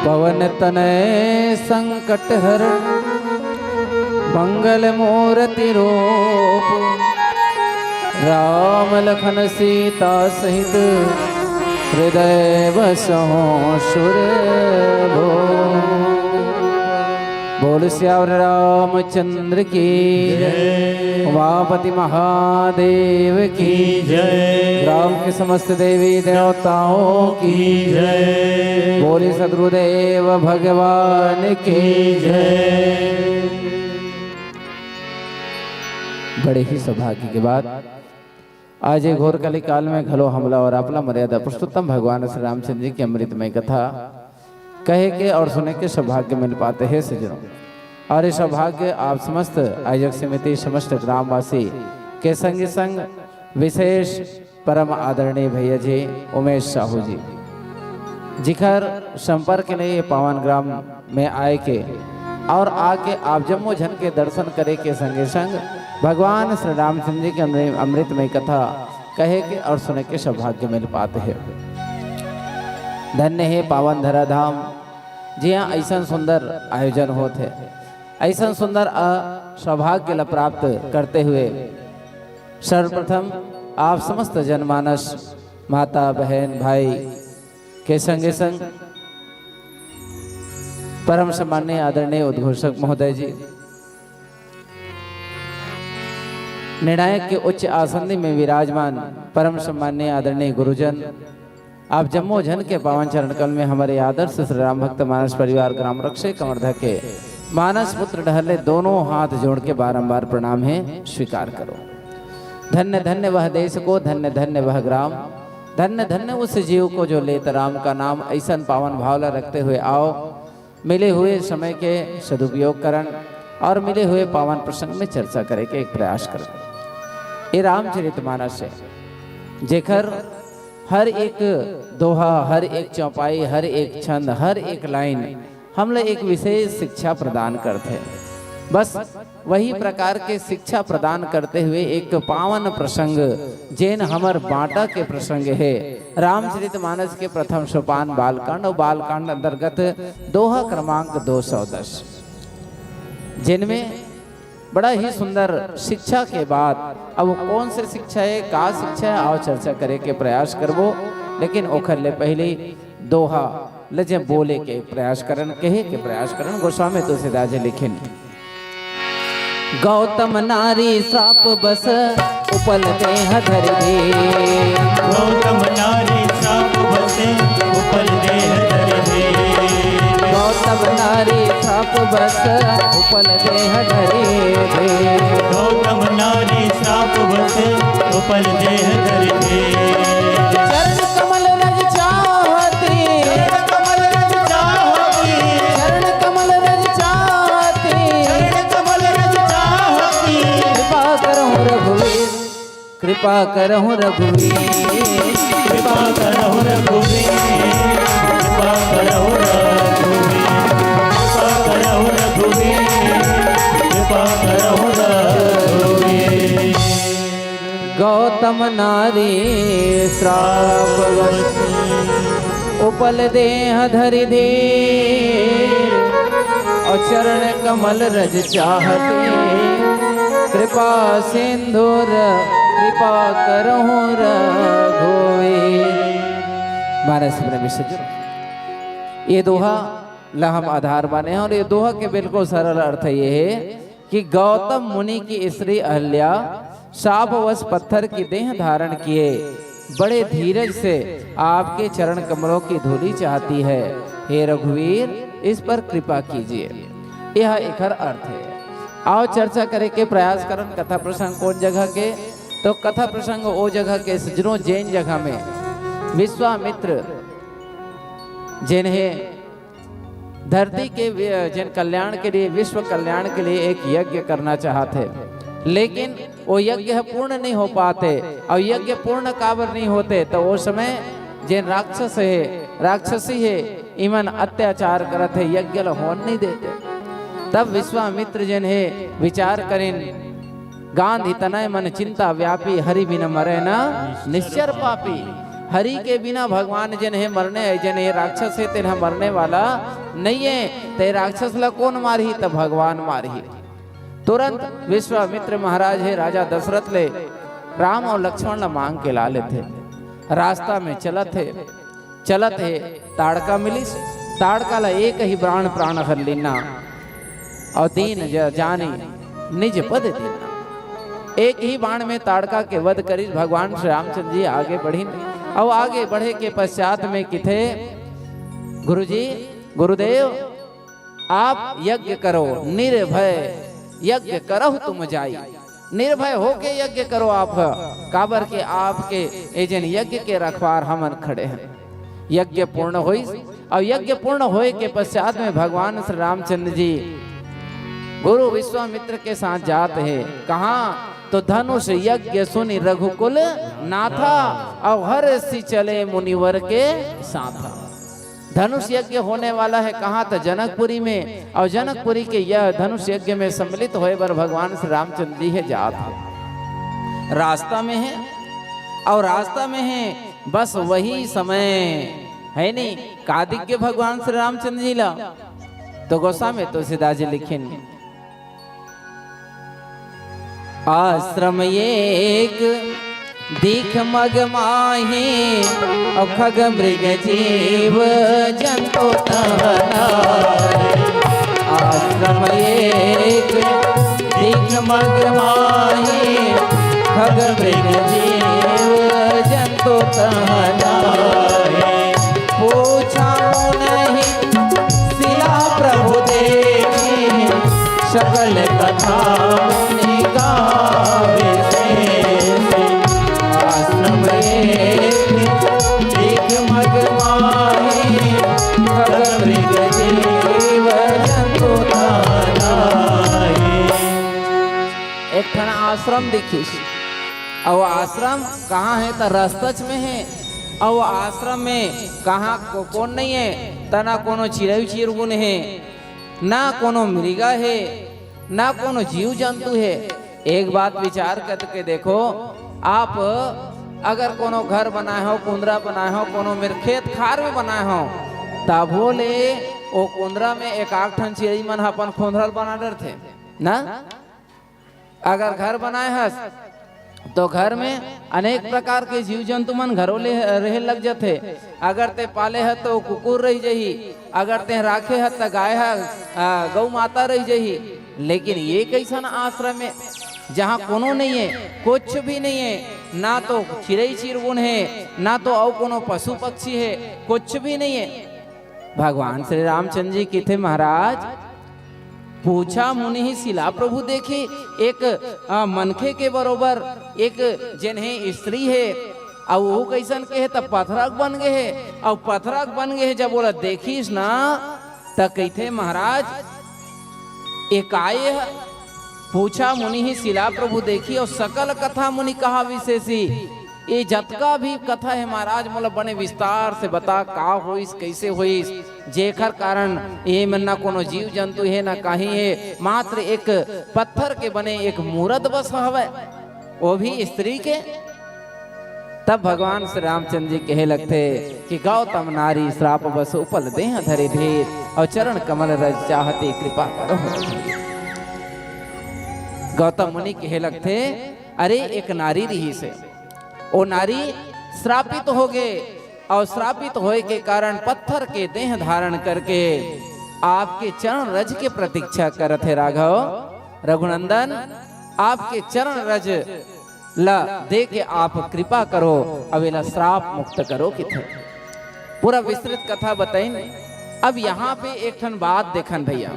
पवन तनय संकट हर मंगल मूरति रूप। राम लखन सीता सहित हृदय बसहु सुर भूप। बोल सियावर रामचंद्र की जय। उमापति महादेव की जय। ग्राम के समस्त देवी देवताओं की जय। बोले सदगुरुदेव भगवान की जय। बड़े ही सौभाग्य के बात आज ये घोर कलिकाल में घलो हमला और आपला मर्यादा पुरुषोत्तम भगवान श्री रामचंद्र जी की अमृतमय कथा कहे के और सुने के सौभाग्य मिल पाते हैं सज्जनों। और ये सौभाग्य आप समस्त आयोजक समिति, समस्त ग्रामवासी के संग संग विशेष परम आदरणीय भैया जी उमेश साहू जी, जिखर संपर्क ने ये पावन ग्राम में आए के और आके आप जम्मो झन के दर्शन करे के संगे संग भगवान श्री रामचंद्र जी के अमृ-, अमृतमय कथा कहे के और सुने के सौभाग्य मिल पाते हैं। धन्य है पावन धरा धाम, जिहाँ ऐसन सुंदर आयोजन होत है, ऐसन सुंदर, अ, सौभाग्य ला प्राप्त करते हुए सर्वप्रथम आप समस्त जनमानस, माता, बहन, भाई के संगे संग परम सम्माननीय आदरणीय उद्घोषक महोदय जी, निर्णायक के उच्च आसन में विराजमान परम सम्माननीय आदरणीय गुरुजन, आप जम्मो झन के पावन चरण कमल में हमर आदर्श श्री राम भक्त मानस परिवार ग्राम रक्षे कवर्धा के मानस पुत्र डहर ले दोनों हाथ जोड़ के बारंबार प्रणाम है, स्वीकार करो। धन्य धन्य वह देश को, धन्य धन्य वह ग्राम, धन्य धन्य उस जीव को जो लेत राम का नाम। ऐसन पावन भाव ला रखते हुए आओ, मिले हुए समय के सदुपयोग करन और मिले हुए पावन प्रसंग में चर्चा करे के एक प्रयास करन। ये रामचरित मानस है, जेकर हर एक दोहा, हर एक चौपाई, हर एक छंद, हर एक लाइन हमला एक विशेष शिक्षा प्रदान करथे। बस वही प्रकार के शिक्षा प्रदान करते हुए एक पावन प्रसंग, जेन हमर बांटा के प्रसंग हे, रामचरित मानस के प्रथम सोपान बालकांड और बालकांड अंतर्गत दोहा क्रमांक दो सौ दस, जिनमें बड़ा ही सुंदर शिक्षा के बाद अब कौन से शिक्षा है, का शिक्षा है, आओ चर्चा करे के प्रयास करबो। लेकिन ओखर ले पहले दोहा ल जे बोले के प्रयास करन, कहे के प्रयास करन, गोस्वामी तुलसीदास जी लिखिन। गौतम नारी श्राप बस उपल देह धरि दीन। गौतम नारी श्राप बस बस उपल देह धरि दे। गौतम नारी श्राप बस उपल देह धरि दे। चरण कमल रज चाहती। चरण कमल रज चाहती। चरण कमल रज चाहती। चरण कमल रज चाहती। कृपा करहु रघुवीर। कृपा करहु रघुवीर। कृपा करहु रघुवीर। कृपा करहु रघुवीर। कृपा करहु रघुवीर। कृपा करहु रघुवीर। गौतम नारी श्राप वश उपल देह धरि धीर। और चरण कमल रज चाहती। कृपा सिंधु कृपा करहु रघुवीर। मानस प्रेमी सज्जन, ये दोहा ला हम आधार माने हैं और ये दोहा के बिल्कुल सरल अर्थ ये है कि गौतम मुनि की स्त्री अहल्या शापवश पत्थर की देह धारण किए बड़े धीरज से आपके चरण कमलों की धूलि चाहती है। हे रघुवीर, इस पर कृपा कीजिए। यह एकर अर्थ है। आओ चर्चा करे के प्रयास करन कथा प्रसंग कौन जगह के, तो कथा प्रसंग वो जगह के सज्जनों, जैन जगह में विश्वामित्र जिन्हें धरती के वि-, जन कल्याण के लिए, विश्व कल्याण के लिए एक यज्ञ करना चाहत हे, लेकिन वो यज्ञ ह पूर्ण नहीं हो पाते। और यज्ञ पूर्ण काबर नहीं होते, तो वो समय जेन राक्षस हे, राक्षसी हे, इमन अत्याचार करत हे, यज्ञ ल होन नहीं देते। तब विश्वामित्र जेन हे विचार करिन, गांधी तनय मन चिंता व्यापी, हरि बिन मरे न निश्चर पापी। हरि के बिना भगवान जेन हे मरने, जेन हे राक्षस हे, तेन ह मरने वाला नहीं हे। ते राक्षस ला कौन मारही? त भगवान मारही। तुरंत विश्वामित्र महाराज हे राजा दशरथ ले राम और लक्ष्मण ला मांग के ला लेथे। रास्ता में चलत हे, चलत हे, ताड़का मिलिस। ताड़का ला एक ही बाण प्राण हर लीना, और दीन ज-, जानी निज पद दीना। एक ही बाण में ताड़का के वध करिस। भगवान श्री रामचंद्र जी आगे बढ़िन, और आगे बढ़े के पश्चात में किथे, गुरुजी, गुरुदेव, आप यज्ञ करो, निर्भय यज्ञ करहु तुम जाई। निर्भय होके यज्ञ करो आप ह, काबर के आपके ए जेन यज्ञ के रखवार हमन खड़े हैं। यज्ञ पूर्ण होइस, और यज्ञ पूर्ण होए के पश्चात में भगवान श्री रामचंद्र जी गुरु विश्वामित्र के साथ जात हे। कहाँ? तो धनुष यज्ञ सुनि रघुकुल नाथा, और हरषि चले मुनिवर के साथा। धनुष यज्ञ होने वाला है कहाँ? तो जनकपुरी में, और जनकपुरी के यह धनुष यज्ञ में सम्मिलित होए बर भगवान श्री रामचंद्र जी हे जात हे। रास्ता में हे, और रास्ता में हे, बस वही समय हे नहीं, का दिख गे भगवान श्री रामचंद्र जी ला? तो गोस्वामी तुलसीदास जी लिखिन, आश्रम एक दिख मग माही, और खग मृग जीव जंतु तह नाहीं। आश्रम एक दिख मग माही, खग मृग जीव जंतु तह नाहीं। पूछा नहीं शिला प्रभु देखी, सकल कथा मुनि गावे शेष। आश्रम एक दिख मग माही, खग मृग जीव जंतु तह नाहीं। एक ठन आश्रम दिखिस, अउ आश्रम कहाँ हे? त रस्तच में हे। अउ आश्रम में कहाँ को-, कोन नहीं हे? त ना कोनो चिरई चिरगुन हे, ना कोनो मृगा हे, ना कोनो जीव जंतु हे। एक बात विचार करके देखो, आप अगर कोनो घर बनाए हो, कुंदरा बनाए हो, कोनो मेर खेत खार में बनाए हो, तभो ले ओ कुंदरा में एक आध ठन चिरई मन ह अपन खोंधरा ल बना डरथे ना। अगर घर बनाए हस, तो घर में अनेक प्रकार के जीव जंतु मन घरो ले रहे लग जथे। अगर ते पाले ह, तो कुकुर रह जही, अगर ते राखे ह, त गाय ह, आ, गौ माता रह जही। लेकिन ये कैसन आश्रम हे, जहाँ कोनो नहीं हे, कुछ भी नहीं हे, ना तो चिरई चिरगुन हे, ना तो अउ कोनो पशु पक्षी हे, कुछ भी नहीं हे। भगवान श्री रामचंद्र जी किथे महाराज, पूछा मुनि शिला प्रभु देखी, एक, आ, मनखे के बरोबर एक जेन हे स्त्री हे, अउ वो कइसन के हे, त पथरा बन गे हे, अउ पथरा बन गे हे, जब ओला देखिस ना, त कहिथे, महाराज, एकाएह पूछा मुनि शिला प्रभु देखी, अउ सकल कथा मुनि कहा विशेषी। ये जतका भी कथा हे महाराज, मोला बने विस्तार से बता, का होइस, कइसे होइस, जेखर कारण ये मन ना कोनो जीव जंतु हे, ना कहीं हे, मात्र एक पत्थर के बने एक मूरत बस हवय, वो भी स्त्री के। तब भगवान श्री रामचंद्र जी कहे लगथे कि गौतम नारी श्राप बस उपल देह धरे धीर, अउ चरण कमल रज चाहते कृपा करो। गौतम मुनि कहे लगथे, अरे, एक नारी रिहिस हे, ओ नारी श्रापित हो गे, अउ श्रापित होए के कारण पत्थर के देह धारण करके आपके चरण रज के प्रतीक्षा करत हे। राघव, रघुनंदन, आपके चरण रज ला दे के आप कृपा करो, अउ एला श्राप मुक्त करो किथे। पूरा विस्तृत कथा बताइन। अब यहाँ पे एक ठन बात देखन भैया,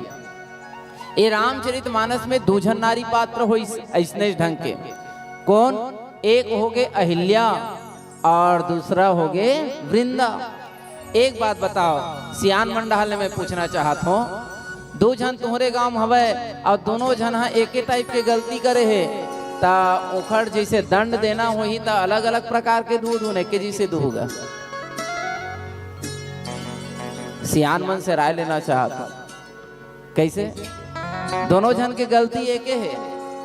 ये रामचरित मानस में दू झन नारी पात्र होइस अइसने ढंग के। कौन? एक हो गे अहिल्या अउ दूसरा हो गे वृंदा। एक बात बताओ, सियान मंडहर ले मैं पूछना चाहत हूँ, दू झन तुंहरे गांव हवय अउ दोनों झन ह एके type के गलती करे हे, त ओखर जइसे दंड देना होही त अलग-अलग प्रकार के दूहू धुन, एके जइसे दूहू गा? सियान मन से राय लेना चाहत हूँ। कइसे? दोनों झन के गलती एके हे,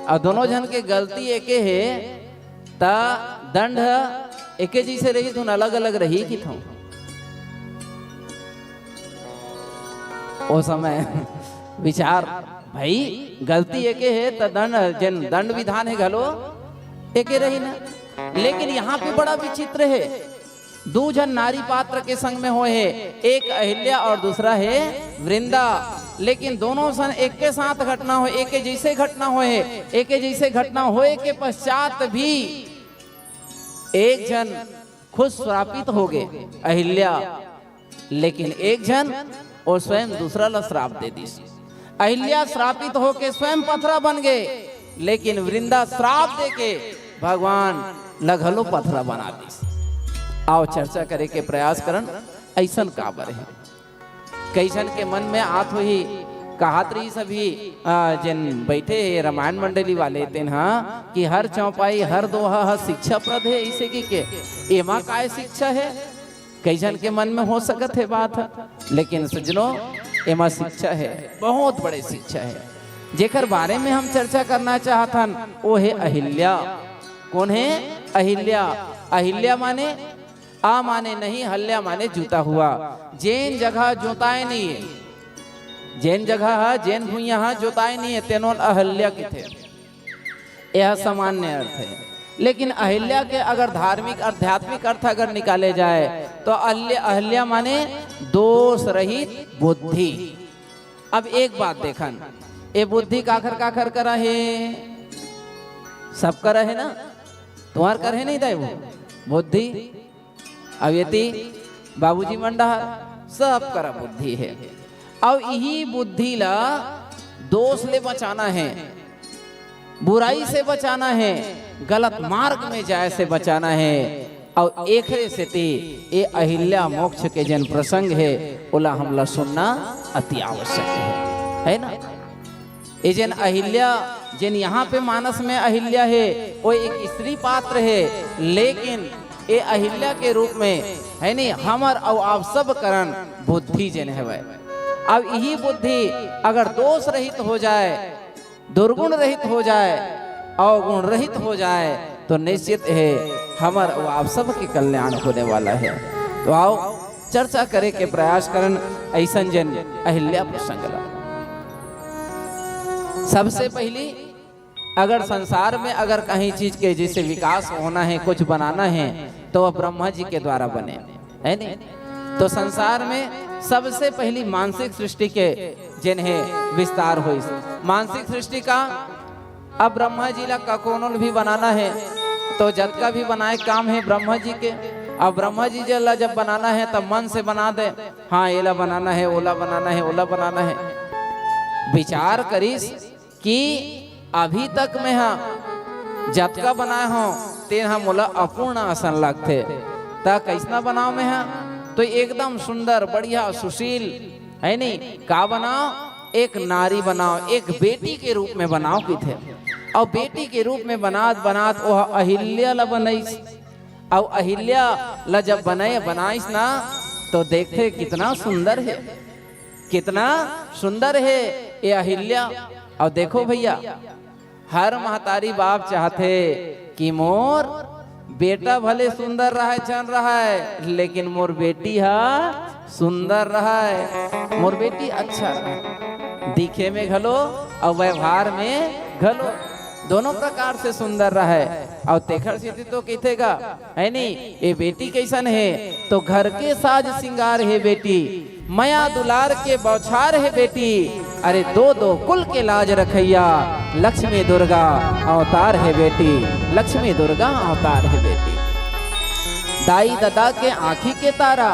अउ दोनों झन के गलती एके हे, त दंड ह एके जइसे रही, धुन अलग-अलग रही किथों। ओ समय विचार, भाई, गलती एके हे, त दंड, जेन दंड विधान हे घलो एके रही ना। लेकिन यहाँ पे बड़ा विचित्र हे, दू झन नारी पात्र के संग में होए हे, एक अहिल्या अउ दूसरा हे वृंदा, लेकिन दोनों सन एके साथ घटना होए, एके जइसे घटना होए हे, एके जइसे घटना होए के पश्चात भी एक झन खुद श्रापित हो गे अहिल्या, लेकिन एक झन ओ स्वयं दूसरा ला श्राप दे दिस। अहिल्या श्रापित होके स्वयं पथरा बन गे, लेकिन वृंदा श्राप देके भगवान ला घलो पथरा बना दिस। आओ चर्चा करे के प्रयास करन, अइसन काबर हे? कई झन के मन में आत होही, कहत रहिस अभी, आ, जेन बइठे हे रामायण मंडली वाले, तेन हा कि हर चौपाई, हर दोहा ह शिक्षाप्रद हे, अइसे कहिके। एमा काय शिक्षा हे? कई झन के मन में हो सकत हे बात ह, लेकिन सज्जनो, एमा शिक्षा हे, बहुत बड़े शिक्षा हे। जेकर बारे में हम चर्चा करना चाहत हन, वो हे अहिल्या। कौन हे? अहिल्या। अहिल्या माने, आ माने नहीं, हल्या माने जुता हुआ। जेन जगह जोताय नहीं हे, जेन जगह ह, जेन भुइयां ह जोताय नहीं हे, तेनो ल अहल्या किथे। यह सामान्य अर्थ हे, लेकिन अहिल्या के अगर धार्मिक, आध्यात्मिक अर्थ अगर निकाले जाए, तो अहल्या, अहल्या माने दोष रहित बुद्धि। अब एक बात देखन, ए बुद्धि काखर काखर करा हे? सब करा हे ना? तुम्हार कर हे नहीं दाई वो बुद्धि? अब एती बाबूजी मंडहर, सब करा बुद्धि हे। अउ इही बुद्धि ला दोष ले बचाना हे, बुराई से बचाना हे, गलत मार्ग में जाए से बचाना हे। अउ एकरे सेती ए अहिल्या मोक्ष के जेन प्रसंग हे, ओला हमला सुनना अति आवश्यक हे, हे ना? ए जेन अहिल्या, जेन यहाँ पे मानस में अहिल्या हे, वो एक स्त्री पात्र हे, लेकिन ए अहिल्या के रूप में, हे नी, हमर अउ आप सब करन बुद्धि जेन हवय। अब इही बुद्धि अगर दोष रहित हो जाए, दुर्गुण रहित हो जाए, अवगुण रहित हो जाए, तो निश्चित हे हमर अउ आप सब के कल्याण होने वाला हे। तो आओ चर्चा करे के प्रयास करन अइसन जेन अहिल्या प्रसंग ला। सबसे पहली अगर संसार में अगर कहीं चीज के जैसे विकास होना हे, कुछ बनाना हे, तो वह ब्रह्मा जी के द्वारा बने, हे नी? तो संसार में सबसे पहली मानसिक सृष्टि के जेन हे विस्तार होइस। मानसिक सृष्टि का अब ब्रह्मा जी ला का कोनो ल भी बनाना हे, तो जतका भी बनाए काम हे ब्रह्मा जी के। अब ब्रह्मा जी ला जब बनाना हे, तब मन से बना दे, हाँ, एला बनाना हे, ओला बनाना हे, ओला बनाना हे। विचार करिस कि अभी तक मैं ह जतका बनाए हव, तेन ह मोला अपूर्ण असन लगथे। त कइसना बनाव मैं ह? तो एकदम सुंदर, बढ़िया, सुशील, है नी? का बनाव? एक नारी बनाव, एक बेटी के रूप में बनाव कहिथे। अउ बेटी के रूप में बनात बनात ओह अहिल्या ला बनइस। अउ अहिल्या ला जब बनय, बनाइस ना, तो देखथे कितना सुंदर हे, कितना सुंदर हे ये अहिल्या। अउ देखो भइया, हर महतारी बाप चाहथे कि मोर बेटा भले सुंदर रहय, झन रहय, लेकिन मोर बेटी ह सुंदर रहय, मोर बेटी अच्छा रहय, दिखे में घलो अउ व्यवहार में घलो, दोनों प्रकार से सुंदर रहय। अउ तेखर सेती तो कहिथे गा, है नी, ये बेटी कइसन हे? तो घर के साज सिंगार हे बेटी, मया दुलार के बौछार हे बेटी, अरे दो दो कुल के लाज रखइया, लक्ष्मी दुर्गा अवतार हे बेटी, लक्ष्मी दुर्गा अवतार हे बेटी। दाई ददा के आँखी के तारा,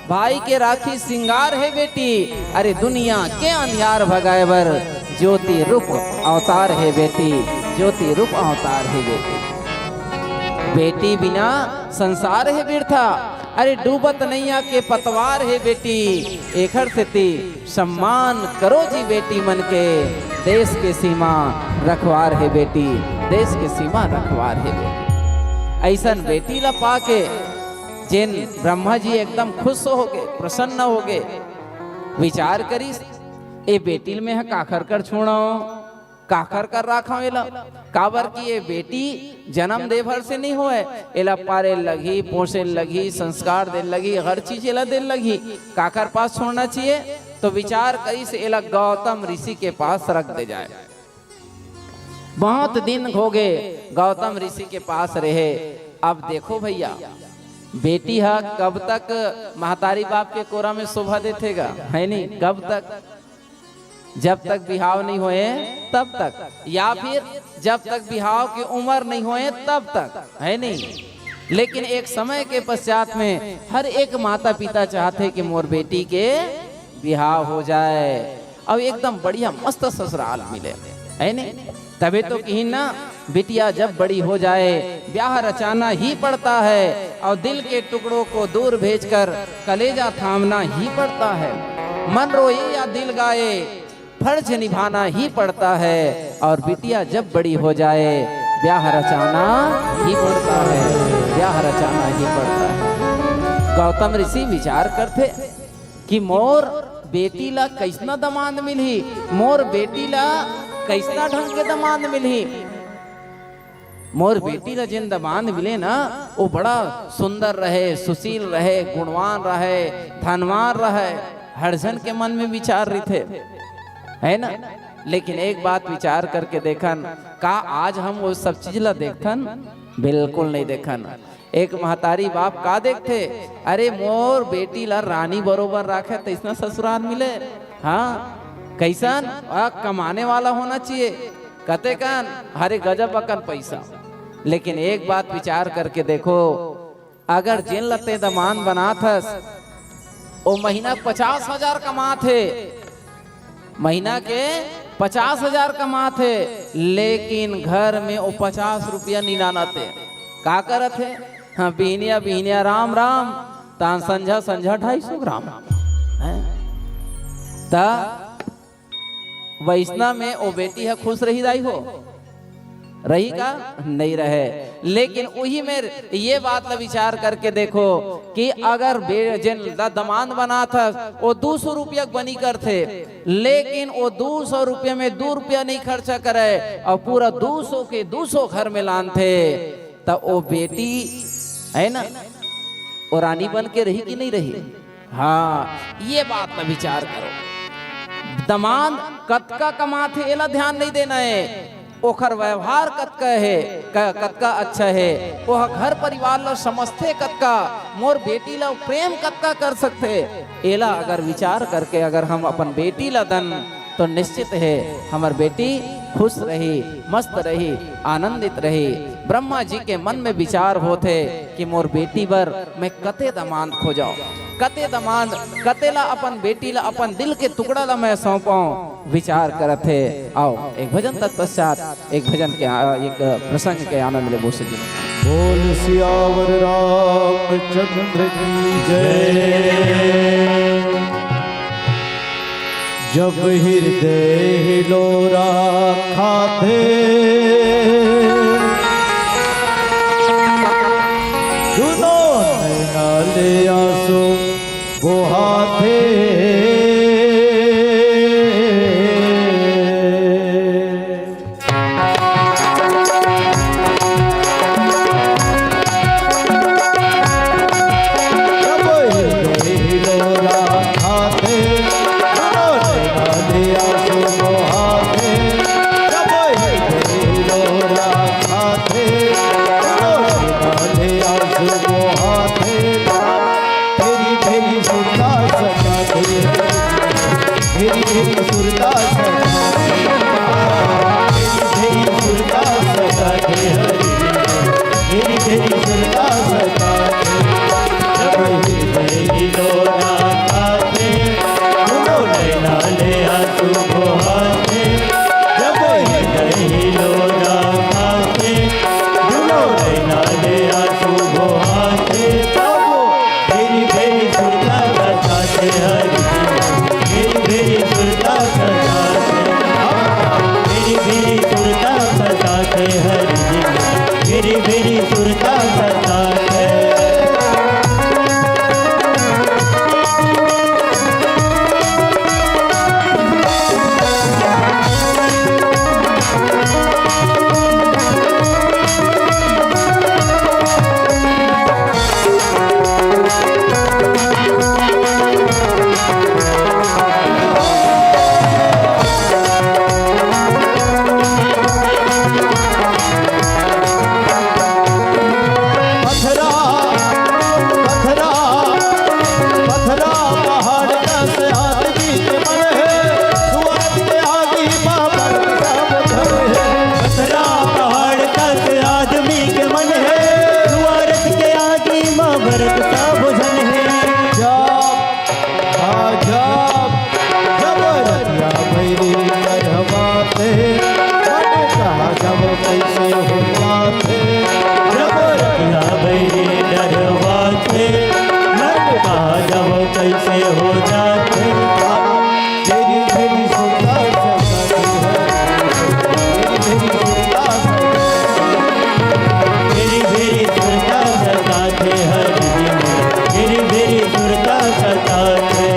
भाई के राखी सिंगार हे बेटी, अरे दुनिया के अंधियार भगाए बर ज्योति रूप अवतार हे बेटी, ज्योति रूप अवतार हे बेटी। बेटी बिना संसार हे बिरथा, अरे डूबत नैया के पतवार हे बेटी, एखर सेती सम्मान करो जी बेटी मन के, देश के सीमा रखवार हे बेटी, देश के सीमा रखवार हे बेटी। अइसन बेटी ला पाके जेन ब्रह्मा जी एकदम खुश होगे, प्रसन्न होगे, विचार करिस, ए बेटी ल मेंह काखर कर छोड़ंव, काखर कर राखंव एला, काबर कि ये बेटी जनम दे भर से नइ होय, एला पाले लगही, पोसे लगही, संस्कार दे लगही, हर चीज एला दे लगही, काखर पास छोड़ना चाहिए? तो विचार करिस एला गौतम ऋषि के पास रख दे जाए। बहुत दिन होगे गौतम ऋषि के पास रहे। अब देखो भइया, बेटी ह कब तक महतारी बाप के कोरा में शोभा देथे गा, है नी? कब तक? जब तक बिहाव नइ होए तब तक, या फिर जब तक बिहाव के उमर नइ होए तब तक, है नी? लेकिन एक समय के पश्चात में हर एक माता पिता चाहथे कि मोर बेटी के बिहाव हो जाए अउ एकदम बढ़िया मस्त ससुराल मिले, है नी? तभे तो किहिन ना, बिटिया जब बड़ी हो जाए, ब्याह रचाना ही पड़ता है और दिल के टुकड़ों को दूर भेजकर कलेजा थामना ही पड़ता है। मन रोए या दिल गाए, फर्ज निभाना ही पड़ता है और बिटिया जब बड़ी हो जाए, ब्याह रचाना ही पड़ता है, ब्याह रचाना ही पड़ता है। गौतम ऋषि विचार करथे कि मोर बेटी ला कइसना दमांद मिलही, मोर बेटी ला कइसना ढंग के दमांद मिलही। मोर बेटी ला जेन दमांद मिले ना, वो बड़ा सुंदर रहे, सुशील रहे, गुणवान रहे, धनवान रहे। हर झन के मन में विचार रहिथे, है ना? लेकिन एक बात विचार करके देखन, का आज हम वो सब चीज ला देखथन? बिल्कुल नइ देखन। एक महतारी बाप का देखथे, अरे मोर बेटी ला रानी बरोबर राखे, तइसना ससुराल मिले। हाँ, कइसन? आ, कमाने वाला होना चाहिए। कतेकन? अरे गजब अकन पइसा। लेकिन एक बात विचार करके देखो, अगर जेन ला तें दमांद बनात हस, ओ महीना पचास हजार कमात हे, महीना के पचास हजार कमात हे, लेकिन घर में ओ पचास रुपया नइ लानत हे। का करत हे? हाँ, बिहनिया बिहनिया राम राम, तान संझा संझा ढाई सौ ग्राम। हैं? त वइसना में ओ बेटी ह खुश रही दाई हो? रही का? नइ रहे। लेकिन उही में ये बात ला विचार करके देखो कि अगर बे-, जेन ला दमांद बनात हस, ओ दू सौ रुपया के बनी करथे, लेकिन ओ दू सौ रुपया में दू रुपया नइ खर्चा करे अउ पूरा दू सौ के दू सौ घर में लानथे, त ओ बेटी, है ना, ओ रानी बन के रही कि नइ रही? हाँ, ये बात ला विचार करो। दमांद कतका कमाथे, एला ध्यान नइ देना हे। ओखर व्यवहार कतका हे, क-, कतका अच्छा हे, ओह घर परिवार ला समझथे कतका, मोर बेटी ला प्रेम कतका कर सकथे, एला अगर विचार करके अगर हम अपन बेटी ला दन, तो निश्चित हे हमर बेटी खुश रही, मस्त रही, आनंदित रही। ब्रह्मा जी के मन में विचार होथे कि मोर बेटी बर मैं कते दमांद खोजव, कते दमांद, कते ला अपन बेटी ला, अपन दिल के टुकड़ा ला मैं सौंपव। विचार करत हे। आओ, एक भजन तत्पश्चात एक भजन के आ-, एक प्रसंग के आनंद लेबो सज्जन। बोल सियावर रामचंद्र की जय। जब हृदय हिलोरा खाथे, दुनो नैना ले आंसू बोहाथे। भेरी भेरी सुरता सताथे, भेरी भेरी सुरता सताथे हरि, भेरी भेरी सुरता सताथे। जब हृदय हिलोरा खाथे, दुनो नैना ले आंसू बोहाथे। जब हृदय हिलोरा खाथे, दुनो नैना ले आंसू बोहाथे। तब भेरी भेरी सुरता सताथे हरि, भेरी भेरी सुरता सताथे, भेरी भेरी सुरता सताथे हरि, भेरी भेरी सुरता सताथे। पथरा, पथरा, पथरा पहाड़ कस आदमी के मन हे, स्वार्थ के आगी मा बरत सब धन हे। पथरा पहाड़ कस आदमी के मन हे, स्वार्थ के आगी मा बरत सब धन हे। जब, आ जब, जब रतिया बैरी करवा थे, मन कहा जब कैसे हो जाथे। जब रतिया बैरी डरवाथे, मन कहा जब कैसे हो जाथे। तेरी, तेरी सुरता सताथे हरि, तेरी, तेरी सुरता सताथे। तेरी, तेरी सुरता सताथे हरि, तेरी, तेरी सुरता सताथे।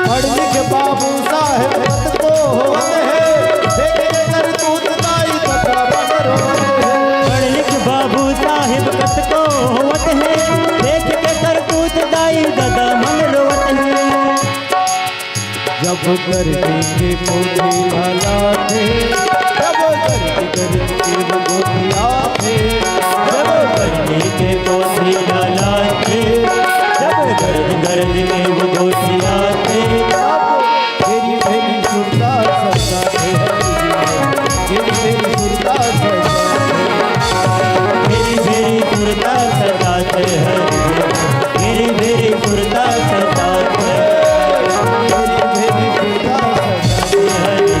पढ़ लिख बाबू साहेब कतको होवत हे, देख के करतूत दाई ददा मन रोवत हे। पढ़ लिख बाबू साहेब कतको होवत हे, देख के करतूत दाई ददा मन रोवत हे। जब करनी के पोथी लाथे, जब करनी करनी के वो गोठियाथे। जब करनी के पोथी लाथे, जब करनी करनी के वो गोठियाथे। तेरी, तेरी सुरता सताथे हरि, तेरी, तेरी सुरता सताथे। तेरी, तेरी सुरता सताथे हरि, तेरी, तेरी सुरता सताथे। तेरी, तेरी सुरता सताथे हरि,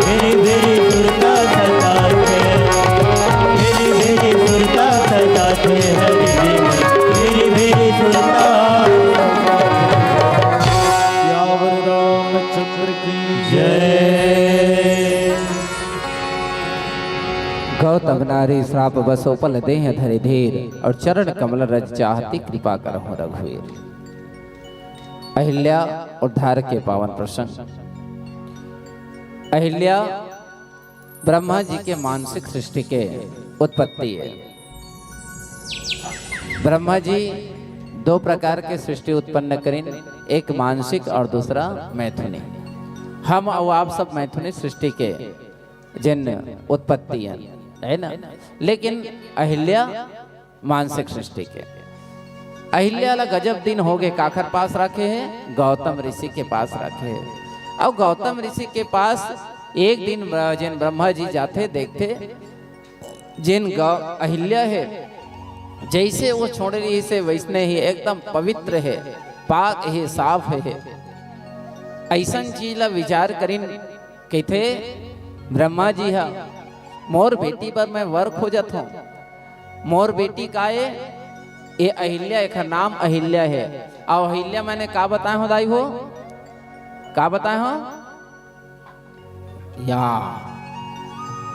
तेरी, तेरी सुरता सताथे। तेरी, तेरी सुरता सताथे हरि, तेरी, तेरी सुरता। सियावर रामचंद्र की जय। गौतम नारी श्राप बसो पल देह धरे धीर, और चरण कमल रज चाहती कृपा करहु रघुवीर। अहिल्या उद्धार के पावन प्रसंग। अहिल्या ब्रह्मा जी के मानसिक सृष्टि के उत्पत्ति हे। ब्रह्मा जी दो प्रकार के सृष्टि उत्पन्न करिन, एक मानसिक और दूसरा मैथुनी। हम अउ आप सब मैथुनी सृष्टि के जिन उत्पत्ति हन, है ना? लेकिन अहिल्या मानसिक सृष्टि के। अहिल्या ला गजब दिन हो गए, काखर पास रखे हे? गौतम ऋषि के पास रखे हे। अउ गौतम ऋषि के पास एक दिन ब्र-, जिन ब्रह्मा जी जाथे, देखथे, जिन गौ-, अहिल्या हे, जैसे वो छोड़े रहिसे वैसने ही एकदम पवित्र हे, पाक हे, साफ हे। ऐसन चीज ला विचार करिन, कहिथे ब्रह्मा जी हा, "मोर बेटी बर मैं वर खोजत हूँ।" मोर बेटी का ए? ए अहिल्या, एखर नाम अहिल्या हे। अउ अहिल्या मैंने का बताए हो दाई हो? का बताए हो? या,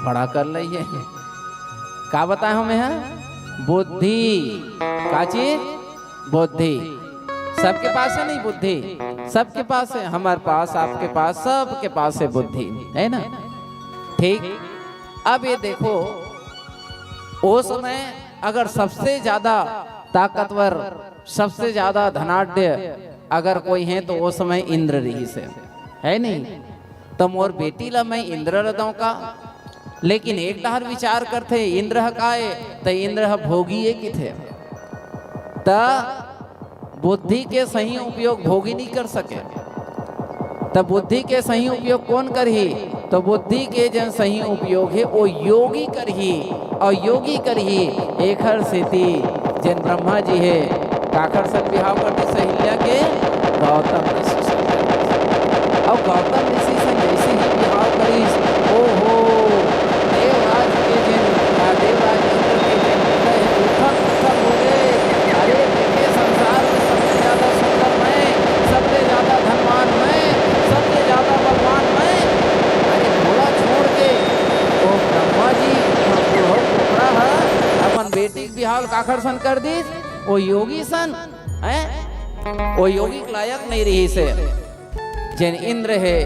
बड़ा कर लई हे। का बताए हो मैं हा? बुद्धि। का चीज? बुद्धि। सबके पास है नहीं बुद्धि? सबके पास है, हमारे पास, आपके पास, सबके पास है बुद्धि, है ना? ठीक। अब ये देखो, ओ समय अगर सबसे ज्यादा ताकतवर, सबसे ज्यादा धनाढ्य अगर कोई है, तो ओ समय इंद्र रहिसे, है नहीं? त मोर बेटी ला मैं इंद्र ल दंव का? लेकिन एक डहर विचार करथे, इंद्र ह का ए? त इंद्र ह भोगी ए किथे। त बुद्धि के सही उपयोग भोगी नहीं कर सके। त बुद्धि के सही उपयोग कोन करही? त बुद्धि के जेन सही उपयोग हे, ओ योगी करही, अउ योगी करही। एखर सेती जेन ब्रह्मा जी हे, काखर संग बिहाव कर दिस अहिल्या के? गौतम ऋषि संग। अउ गौतम ऋषि संग जैसे ही बिहाव करिस, ओहो, देवराज के जेन, आ, देवराज इंद्र के जेन पुत्र हे, उथल पुथल हो गए। अरे, देखे, संसार में सबले ज्यादा सुंदर मैं, सबले ज्यादा धनवान मैं, सबले ज्यादा बलवान मैं। अरे, घोड़ा छोड़ के ओ ब्रह्मा जी, बुढ़ऊ कोकरा ह अपन बेटी के बिहाव काखर सन कर दिस, ओ योगी सन, हैं? ओ योगी के लायक नहीं रहिसे। जेन इंद्र हे,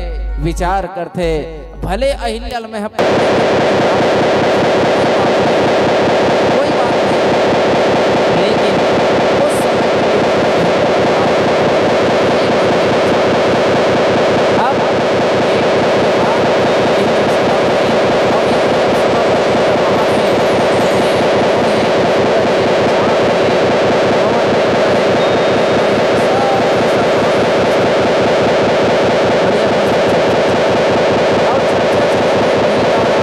विचार करथे, भले अहिल्या ल मैं ह कोई बात नहीं, लेकिन उस समय के लिए अब एक दिन के बाद इंद्र सभा बनी और इंद्र जब सभा बनी तो वहाँ पे जिन्हें कौन है, सूरज है, चांद है, पवन देवता है, वरुण देवता है, सब के सब वहाँ पे बढ़िया मस्त चर्चा चलत हे। और चर्चा चलत हे, वही गाना,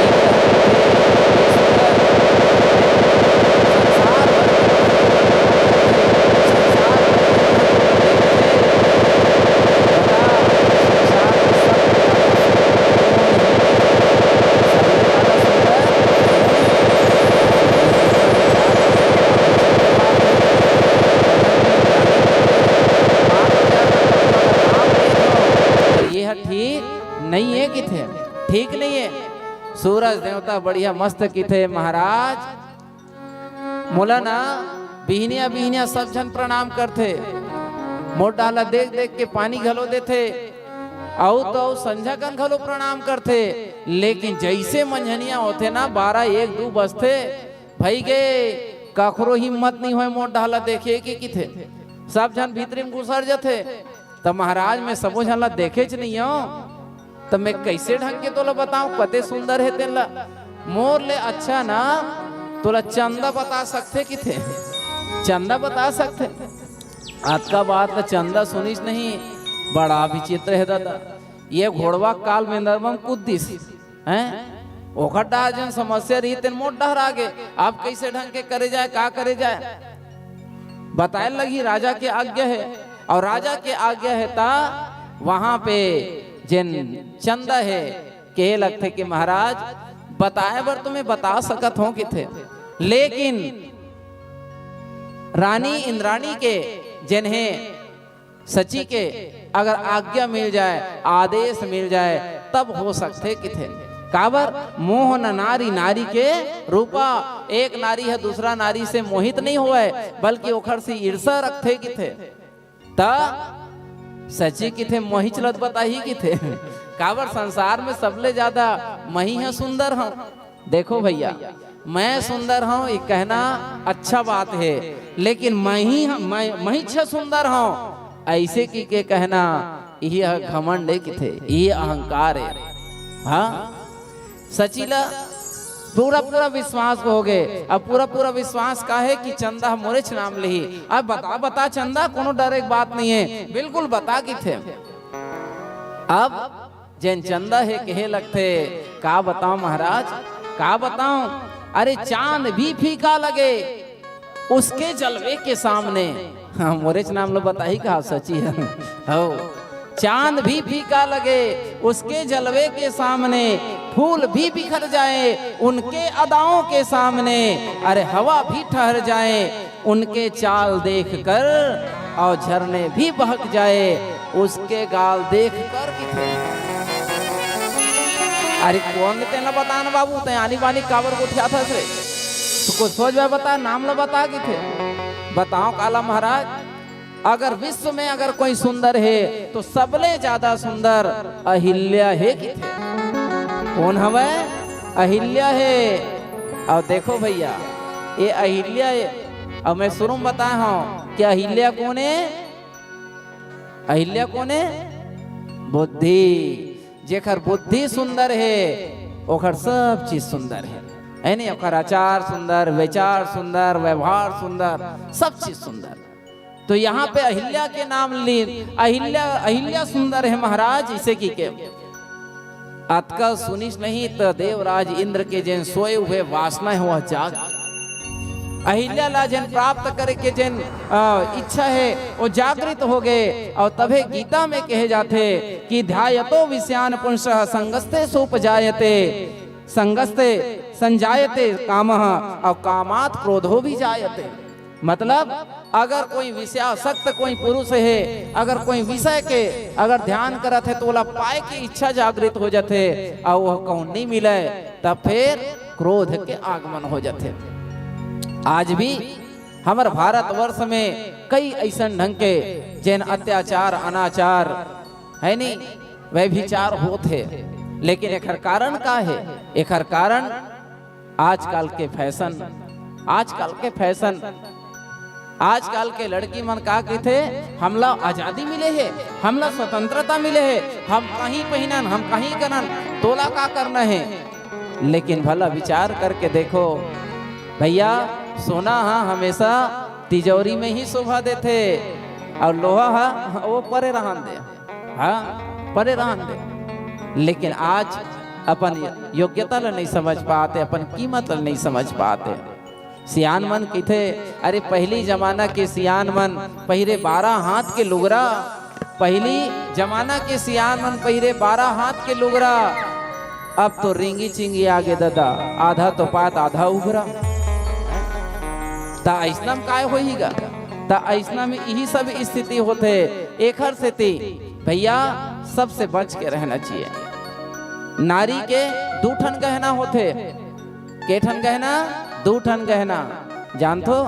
इंद्र हर देखे, ये सुंदर, संसार भर के भगवान को देखते, संसार भर के भगवान को देखते, बता, संसार में सबसे ज्यादा सुंदर कौन है? सबसे ज्यादा सुंदर कौन है? ये ह ठीक नहीं है किथे, ठीक नहीं है। सूरज देवता बढ़िया मस्त किथे, महाराज, मोला ना बिहनिया बिहनिया सब झन प्रणाम करथे, मोर डहर ला देख देख के पानी घलो देथे, अउ तो अउ संझा कन घलो प्रणाम करथे, लेकिन जैसे मंझनिया होथे ना, बारह एक दू बजथे, भई गे, कखरो हिम्मत नहीं होय मोर डहर ला देखे के किथे, सब झन भीतरी में घुसर जथे। त महाराज, मैं सबो झन ला देखेच नइ हंव, त मैं कइसे ढंग के तोला बतावं कते सुंदर हे तेन ला? मोर ले अच्छा ना तोला चंदा बता सकथे किथे, चंदा बता सकथे। अतका बात ला चंदा सुनिस नहीं, बड़ा विचित्र हे दादा। ये घोड़वा काल में नरवा म कूद दिस, हैं? ओखर डहर जेन समस्या रही, तेन मोर डहर आगे। अब कइसे ढंग के करे जाए, का करे जाए, बताए लगही, राजा के आज्ञा हे। अउ राजा के आज्ञा हे, त वहां पे जेन चंदा हे, कहे लगथे कि महाराज, बताए बर तो मैं बता सकत हंव किथे, लेकिन रानी इंद्राणी के जेन हे सची के अगर आज्ञा मिल जाए, आदेश मिल जाए, तब हो सकथे किथे। काबर? मोह न नारी नारी के रूपा। एक नारी ह दूसरा नारी से मोहित नहीं होवय, बल्कि ओखर से ईर्षा रखथे किथे। त सची किथे, मोहिच लत बताही किथे। काबर? संसार में सबले ज्यादा मही ह सुंदर हंव। देखो भैया, मैं सुंदर हूँ, ये कहना अच्छा बात है, लेकिन मैं ही, मैं, मैं ही अच्छा सुंदर हूँ, ऐसे की के कहना, यह घमंड है किथे, यह अहंकार है। हाँ, सची ला पूरा पूरा विश्वास हो गए। अब पूरा पूरा विश्वास का है कि चंदा मोरेच नाम लिही। अब बता, बता चंदा, कोनो डरे के बात नहीं है, बिल्कुल बता किथे। अब जेन चंदा हे कहे लगथे, "का बताओं महाराज, का बताओं? अरे चांद भी फीका लगे उसके जलवे के सामने।" हाँ, मोरेच नाम ला बताही का, सची है। हो, चांद भी फीका लगे उसके जलवे के सामने, फूल भी बिखर जाए उनके अदाओं के सामने, अरे हवा भी ठहर जाए उनके चाल देख कर, और झरने भी बहक जाए उसके गाल देख कर किथे। अरे कोन तेला बता ना बाबू, तैं आनी बानी काबर गोठियाथस रे? तू कुछ सोच बा, बता, नाम ला बता किथे। बताओ काला महाराज, अगर विश्व में अगर कोई सुंदर है तो सबले ज्यादा सुंदर अहिल्या हे किथे। कोन हवय? अहिल्या हे। अउ देखो भैया, ये अहिल्या हे। अउ मैं शुरू में बताए हूँ कि अहिल्या कोन हे? अहिल्या कोन हे? बुद्धि। जेकर बुद्धि सुंदर हे, ओकर सब चीज सुंदर हे, हे नहीं? ओकर आचार सुंदर, विचार सुंदर, व्यवहार सुंदर, सब चीज सुंदर। तो यहाँ पे अहिल्या के नाम लीन, अहिल्या, अहिल्या सुंदर हे महाराज, इसे की के। अतका सुनिस नहीं त देवराज इंद्र के जेन सोए हुए वासना हे, वह जाग। अहिल्या ला जेन प्राप्त करे के जेन, अ, इच्छा हे, वो जागृत हो गए। और तभे गीता में कहे जाथे कि "ध्यायतो विषयान पुंसः संगस्ते सोपजायते, संगस्ते संजायते कामः, और कामात क्रोधो भी जायते।" मतलब, अगर कोई विषयासक्त कोई पुरुष हे, अगर कोई विषय के अगर ध्यान करत हे, तो ओला पाए के इच्छा जागृत हो जाथे, अउ वह कहूँ नहीं मिले, तब फिर क्रोध के आगमन हो जाथे। आज भी हमर भारतवर्ष में कई अइसन ढंग के जेन अत्याचार, अनाचार, हे नहीं, व्यभिचार होत हे, लेकिन एखर कारण का हे? एखर कारण आजकल के फैशन, आजकल के फैशन, आजकल के लड़की मन का कहिथे, "हमला आजादी मिले हे, हमला स्वतंत्रता मिले हे, हम कहीं पहिनन, हम कहीं करन, तोला का करना हे?" लेकिन भला विचार करके देखो भैया, सोना ह हमेशा तिजोरी में ही शोभा देथे, और लोहा ह वो परे रहन दे। हाँ, परे रहन दे। लेकिन आज अपन योग्यता ल नहीं समझ पाते, अपन कीमत ल नहीं समझ पाते। सियान मन कहिथे, अरे, पहली जमाना के सियान मन पहिरे बारह हाथ के लुगरा, पहली जमाना के सियान मन पहिरे बारह हाथ के लुगरा, अब तो रिंगी चिंगी आगे ददा, आधा तो पात आधा उघरा। त अइसना म काय होही गा? त अइसना में यही सब स्थिति होथे। एखर सेती भैया, सबसे बच के रहना चाहिए। नारी के दू ठन गहना होथे। के ठन गहना? दू ठन गहना। जानथो?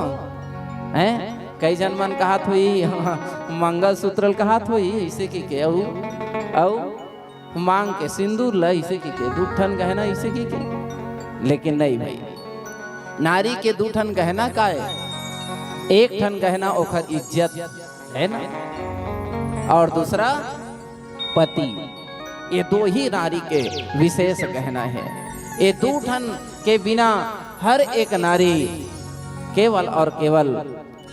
हैं? कई झन मन कहत होही, मंगलसूत्र ल कहत होही, अइसे कहिके, अउ, अउ मांग के सिंदूर ल अइसे कहिके, दू ठन गहना अइसे कहिके। लेकिन नहीं भाई, नारी के दू ठन गहना का हे? एक ठन गहना ओखर इज्जत, हे ना? और दूसरा पति। ये दो ही नारी के विशेष गहना हे। ये दू ठन के बिना हर एक नारी केवल और केवल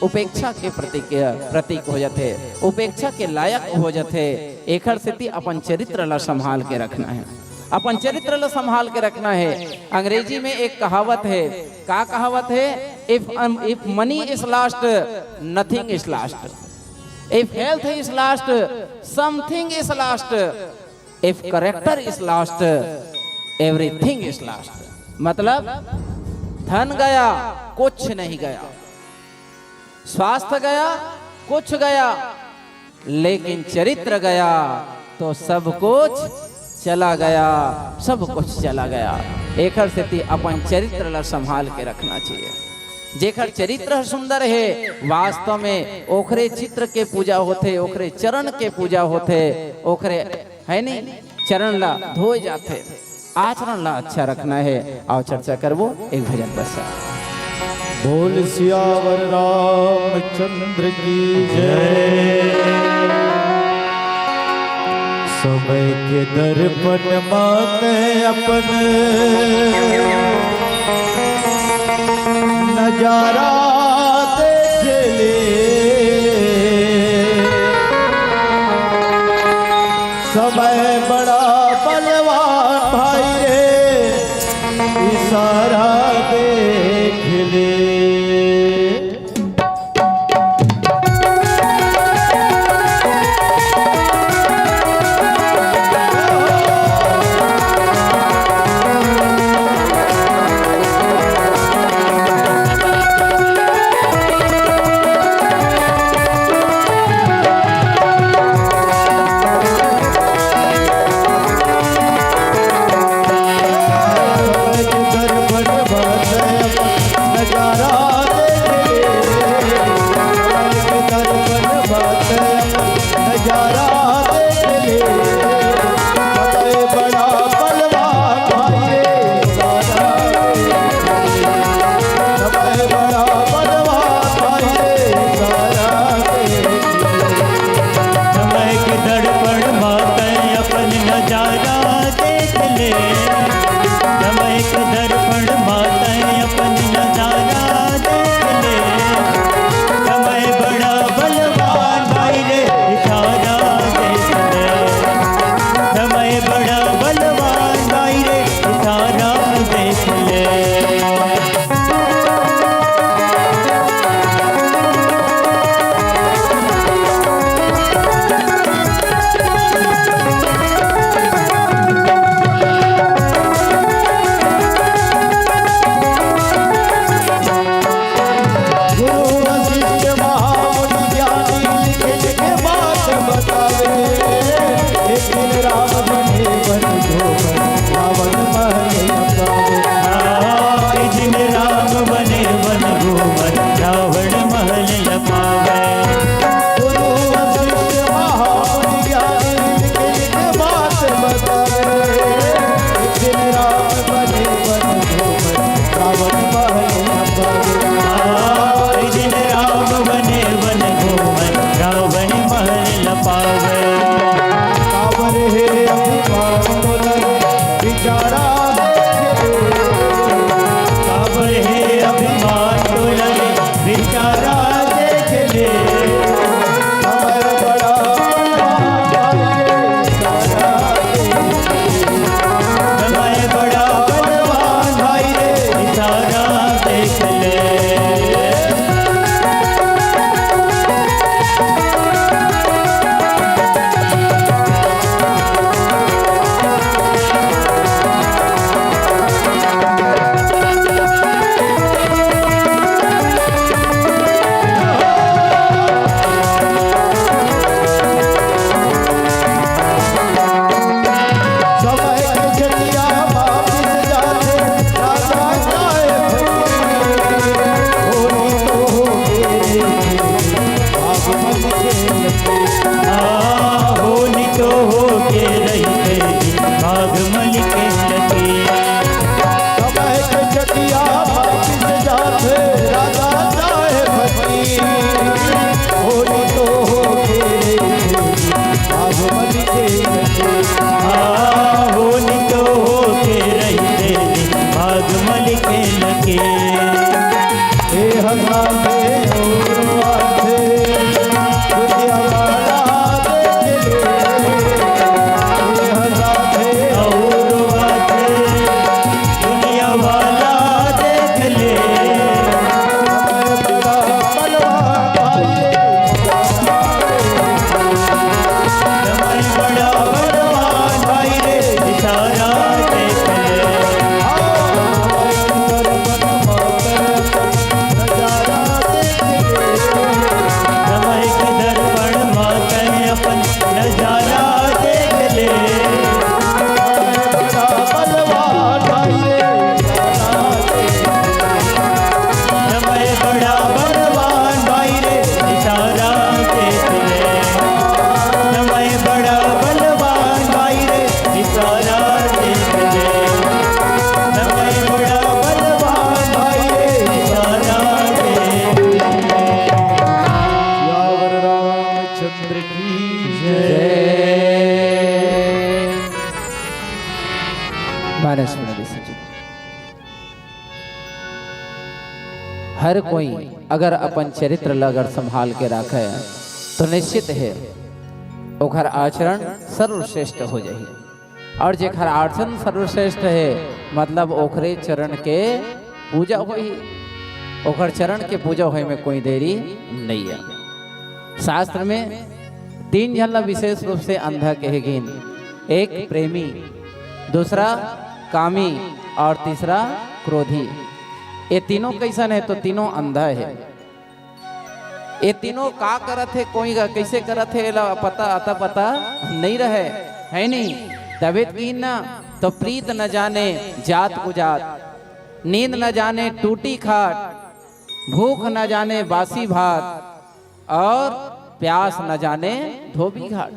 उपेक्षा के प्रतीक, प्रतीक हो जाथे, उपेक्षा के लायक हो जाथे। एखर सेती अपन चरित्र ला संभाल के रखना हे, अपन चरित्र ला संभाल के रखना हे। अंग्रेजी में एक कहावत हे, का कहावत हे? If, um, if money is lost, nothing is lost. If health is lost, something is lost. If character is lost, everything is lost. मतलब, धन गया, कुछ नहीं गया, स्वास्थ्य गया, कुछ गया, लेकिन चरित्र गया तो सब कुछ चला गया, सब कुछ चला गया। एखर सेती अपन चरित्र ला संभाल के रखना चाहिए। जेखर चरित्र ह सुंदर हे, वास्तव में ओखरे चित्र के पूजा होथे, ओखरे चरण के पूजा होथे, ओखरे, हे नहीं, चरण ला धोए जाथे। आचरण ला अच्छा रखना हे। आओ चर्चा करबो एक भजन पश्चात। बोल सियावर रामचंद्र की जय। समय के दर्पण माते अपन नजारा देख ले। समय बड़ा बलवान भाई रे, इशारा देख ले। मानस में विसर्जित। हर कोई अगर अपन चरित्र ला अगर संभाल के राखे, तो निश्चित है ओखर आचरण सर्वश्रेष्ठ हो जाही। और जेखर आचरण सर्वश्रेष्ठ है, मतलब ओखरे चरण के पूजा होही, ओखर चरण के पूजा होए में कोई देरी नहीं है। शास्त्र में तीन झन ला विशेष रूप से अंधा कहे गिन, एक प्रेमी, दूसरा कामी और तीसरा क्रोधी। ये तीनों कैसन है? तो तीनों अंधा है। ये तीनों का करत है, कोई का कैसे करत है, एला पता, अता पता नहीं रहे, है नहीं? तबे त गिन ना, तो प्रीत न जाने जात कुजात, नींद न जाने टूटी खाट, भूख न जाने बासी भात और प्यास न जाने धोबी घाट।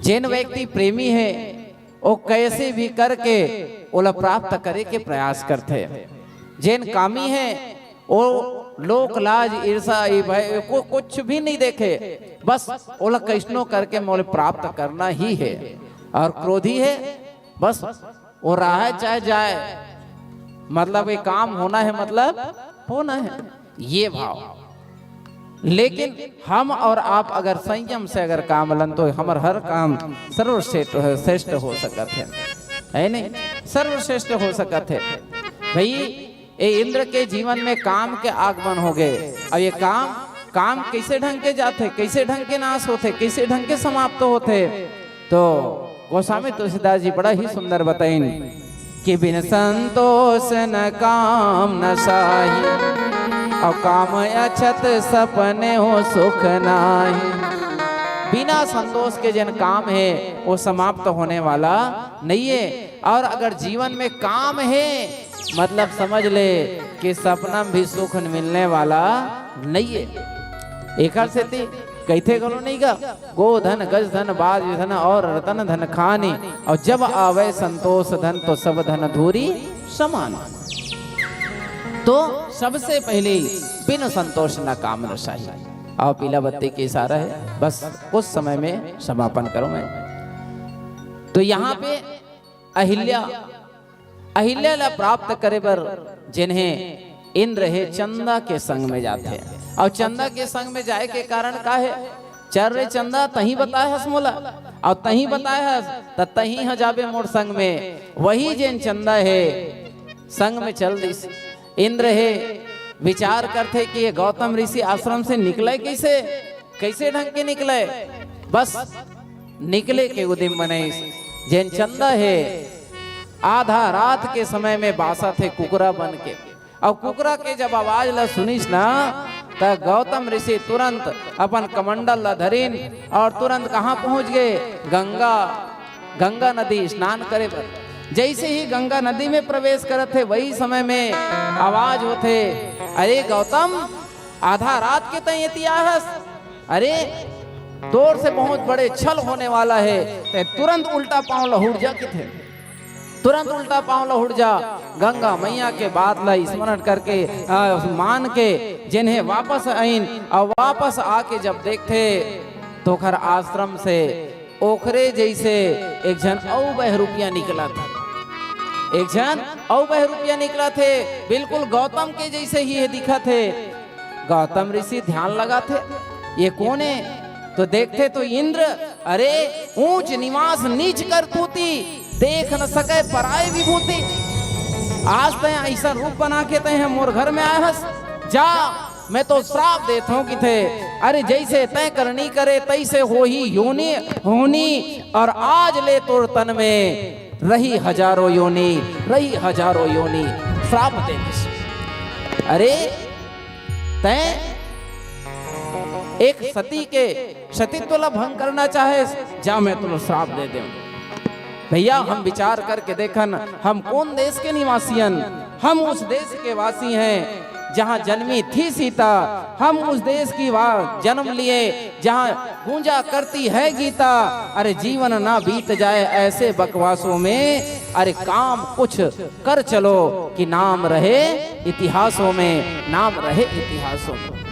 जेन व्यक्ति प्रेमी है, वो कैसे भी करके ओला प्राप्त करे के प्रयास करथे। जेन कामी है, वो लोक लाज, ईर्षा, ई भय को कुछ भी नहीं देखे, बस ओला कैसनो करके मोला प्राप्त करना ही है। और क्रोधी है, बस वो रहे चाहे जाए, मतलब ये काम होना है, मतलब होना है, ये भाव। लेकिन हम और आप अगर संयम से अगर काम लन, तो हमर हर काम सर्वश्रेष्ठ, श्रेष्ठ हो सकत है, है नहीं? सर्वश्रेष्ठ हो सकत है भाई। ए इंद्र के जीवन में काम के आगमन हो गए। अब ये काम, काम कैसे ढंग के जाथे, कैसे ढंग के नाश होथे, कैसे ढंग के समाप्त होथे, तो गोस्वामी तुलसीदास जी बड़ा ही सुंदर बताइन कि बिन संतोष न काम न साही, और काम अछत सपने हो सुख नाही। बिना संतोष के जन काम है, वो समाप्त होने वाला नहीं है। और अगर जीवन में काम है, मतलब समझ ले कि सपना में भी सुख मिलने वाला नहीं है। एकर सेती कहिथे घलो नहीं गा, "गो धन गज धन बाज धन और रतन धन खानी, और जब आवे संतोष धन तो सब धन धूरी समान।" तो सबसे पहले बिन संतोष न काम न साही। और पीला बत्ती के इशारा है, बस कुछ समय में समापन करूं मैं। तो यहाँ पे अहिल्या, अहिल्या ला प्राप्त करे बर जिन्हें इंद्र हे चंदा के संग में जाथे। और चंदा के संग में जाए के कारण का है? "चल रे चंदा, तहीं बताए हस मोला, और तहीं बताए हस, त तहीं ह जाबे मोर संग में।" वही जेन चंदा हे, संग में चल दिस। इंद्र हे विचार करथे कि ये गौतम ऋषि आश्रम से निकले कैसे, कैसे ढंग के निकले। बस निकले के उदिम बनाइस। जेन चंदा हे, आधा रात के समय में बासत हे कुकरा बन के, और कुकरा के जब आवाज ला सुनिस ना, त गौतम ऋषि तुरंत अपन कमंडल ला धरिन और तुरंत कहाँ पहुँच गए? गंगा, गंगा नदी स्नान करे बर। जैसे ही गंगा नदी में प्रवेश करत हे, वही समय में आवाज होथे, "अरे गौतम, आधा रात के तैं एती आहस? अरे, तोर से बहुत बड़े छल होने वाला है।" ते तुरंत उल्टा पाँव लहुट जा किथे। तुरंत उल्टा पाँव लहुट जा, गंगा मैया के बात ला स्मरण करके, आ, मान के, जिन्हें वापस आइन, और वापस आके जब देखथे, तो ओखर आश्रम से ओखरे जैसे एक झन अउ बहरूपिया निकलत हे, एक झन अउ बहरूपिया निकलत हे, बिल्कुल गौतम के जैसे ही ये दिखत हे। गौतम ऋषि ध्यान लगाथे, "ये कोन हे?" तो देखथे तो इंद्र, "अरे, ऊंच निवास नीच करतूती, देख न सके पराय विभूति। आज तैं ऐसा रूप बना के तैं ह मोर घर में आए हस, जा, मैं तो श्राप देत हूँ किथे। अरे, जैसे तैं करनी करे, तैसे होही योनि होनी, और आज ले तोर तन में रही हजारों योनि, रही हजारों योनि।" श्राप दे दिस। अरे, तैं एक सती के सतीत्व ला भंग करना चाहे, जा, मैं तुला श्राप दे देऊं। भैया, हम विचार करके देखन, हम कौन देश के निवासी हन? हम उस देश के वासी हैं जहाँ जन्मी थी सीता। हम उस देश की वा-, जन्म लिए, जहाँ गूंजा करती है गीता। अरे, जीवन ना बीत जाए ऐसे बकवासों में, अरे, काम कुछ कर चलो कि नाम रहे इतिहासों में, नाम रहे इतिहासों में।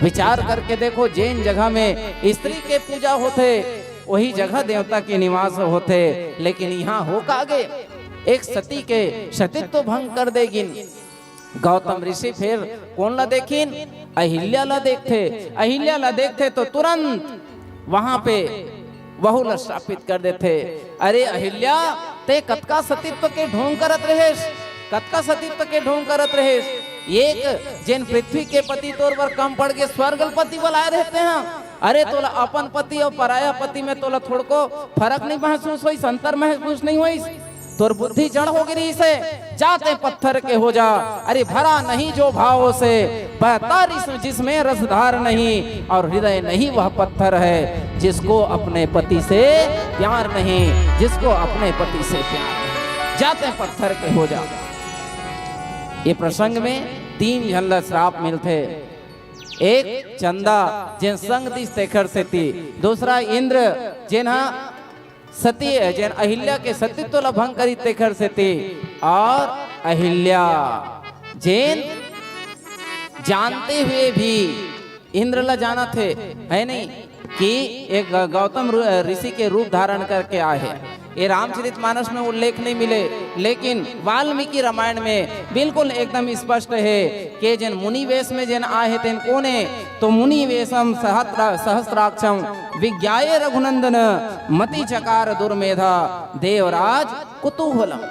विचार करके देखो, जेन जगह में स्त्री के पूजा होथे, वही जगह देवता के निवास होथे। लेकिन यहाँ हो का गे, एक सती के सतीत्व भंग कर दे गिन। गौतम ऋषि फिर कोन ला देखिन? अहिल्या ला देखथे। अहिल्या ला देखथे तो तुरंत वहां पे वहू ला श्रापित कर देथे। अरे अहिल्या, ते कतका सतीत्व के ढोंग करत रहेस, कतका सतीत्व के ढोंग करत रहेस। एक जेन पृथ्वी के पति तोर बर कम पड़ गे, स्वर्ग ल पति बलाए रहते हैं। अरे तोला अपन पति और पराया पति में तोला थोड़को फर्क नहीं महसूस होइस, अंतर महसूस नहीं होइस? तोर बुद्धि जड़ हो गिरी से, जाते पत्थर के हो जा। अरे भरा नहीं जो भावों से, बहता रिस जिसमें रसधार नहीं, और हृदय नहीं वह पत्थर है जिसको अपने पति से प्यार नहीं, जिसको अपने पति से प्यार नहीं, जाते पत्थर के हो जा। ये प्रसंग में तीन झन ला श्राप मिलथे। एक चंदा, जेन संग दिस तेखर सेती, दूसरा इंद्र, जेन हा सती, जेन अहिल्या के सतीत्व ला भंग करी तेखर सेती, और अहिल्या, जेन जानते हुए भी इंद्र ला जानत हे, है नहीं, कि एक ग-, गौतम रु-, ऋषि के रूप धारण करके आए हे। ये रामचरित मानस में उल्लेख नहीं मिले, लेकिन वाल्मीकि रामायण में बिल्कुल एकदम स्पष्ट हे कि जेन मुनि वेश में जेन आए हे तेन कोन हे, तो मुनि वेशम सहस्त्र-, सहस्त्राक्षम विज्ञाय रघुनंदन मति चकार दुर्मेधा देवराज कुतूहलम।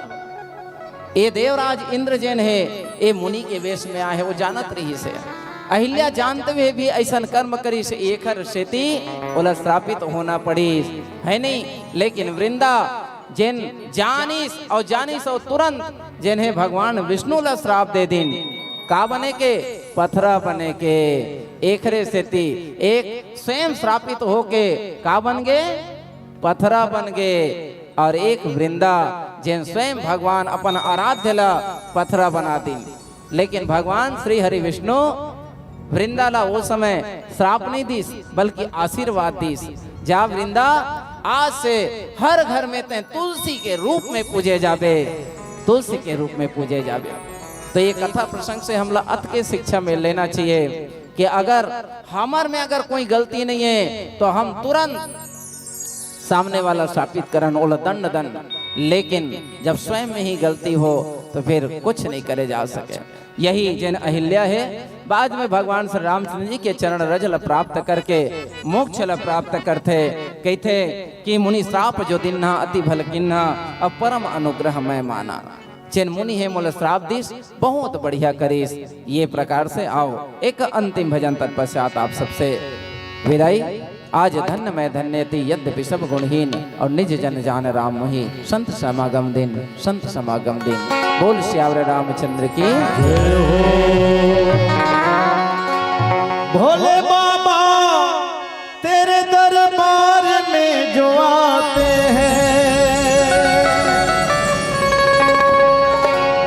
ए देवराज इंद्र जेन हे, ए मुनि के वेश में आए हे, वो जानत रहिस हे। अहिल्या जानते हुए भी ऐसन कर्म करिस, एखर सेती ओला श्रापित होना पड़िस, है नहीं? लेकिन वृंदा जेन जानिस और जानिस और तुरंत जेन हे भगवान विष्णु ला श्राप दे दिन। का बने के? पथरा बने के। एखरे सेती एक स्वयं श्रापित होके का बन गे? पथरा बन गे। और एक वृंदा, जेन स्वयं भगवान अपन आराध्य ला पथरा बना दिन। लेकिन भगवान श्री हरि विष्णु वृंदा ला वो समय श्राप नहीं दिस, बल्कि आशीर्वाद दिस। जा वृंदा, आज से हर घर में तैं तुलसी के रूप में पूजे जाबे, तुलसी के रूप में पूजे जाबे। तो ये कथा प्रसंग से हमला अतके शिक्षा में लेना चाहिए कि अगर हमर में अगर कोई गलती नहीं है, तो हम तुरंत सामने वाला श्रापित करन, ओला दंड दन। लेकिन जब स्वयं में ही गलती हो, तो फिर कुछ नहीं करे जा सके। यही जेन अहिल्या हे, बाद में भगवान श्री रामचंद्र जी के चरण रज ल प्राप्त करके मोक्ष ल प्राप्त करथे। कहिथे कि मुनि श्राप जो दिन्हा, अति भल किन्हा, अब परम अनुग्रह मैं माना। जेन मुनि हे मोला श्राप दिस, बहुत बढ़िया करिस। ये प्रकार से आओ, एक अंतिम भजन तत्पश्चात आप सबसे विदाई। आज धन्य मैं धन्यति यद्यपि सब गुणहीन, और निज जन जान राम मोहि संत समागम दिन, संत समागम दिन। बोल सियावर रामचंद्र की जय हो। भोले बाबा तेरे दरबार में जो आते हैं,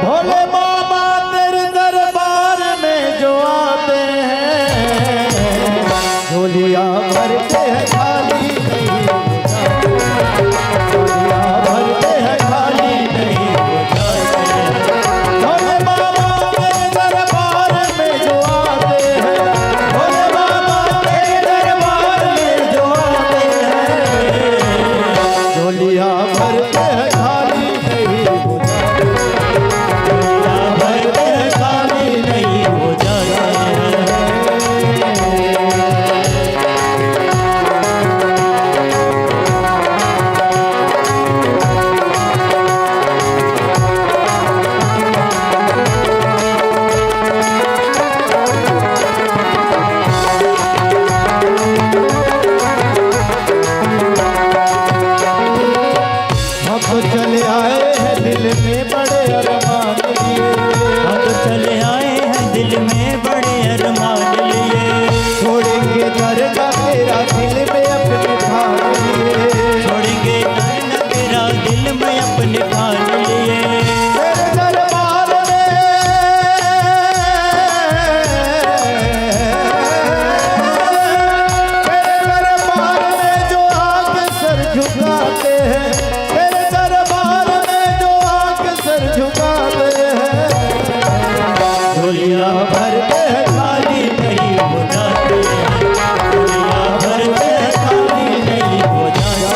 भोले बाबा तेरे दरबार में जो आते हैं, झोलियां भरते हैं खाली नहीं हो जाते, झोलियां भरते हैं खाली नहीं हो जाते। भोले बाबा तेरे दरबार में जो आते हैं, भोले बाबा तेरे दरबार में जो आते हैं, झोलियां भरते हैं खाली नहीं हो जाते, झोलियां भरते हैं खाली नहीं हो जाते। हम तो चले आए हैं दिल में बड़े अरमान लिए। हम तो चले आए हैं दिल में बड़े अरमान लिए। छोड़ेंगे दरगाह तेरा दिल में अपने ठान लिए। छोड़ेंगे दरगाह तेरा दिल में अपने ठान लिए। तेरे दरबार में, तेरे दरबार में जो आके सर झुकाते हैं, तेरे दरबार में जो आके सर झुकाते हैं, झोलियां भरते हैं खाली नहीं हो जाते हैं, झोलियां भरते हैं खाली नहीं हो जाते।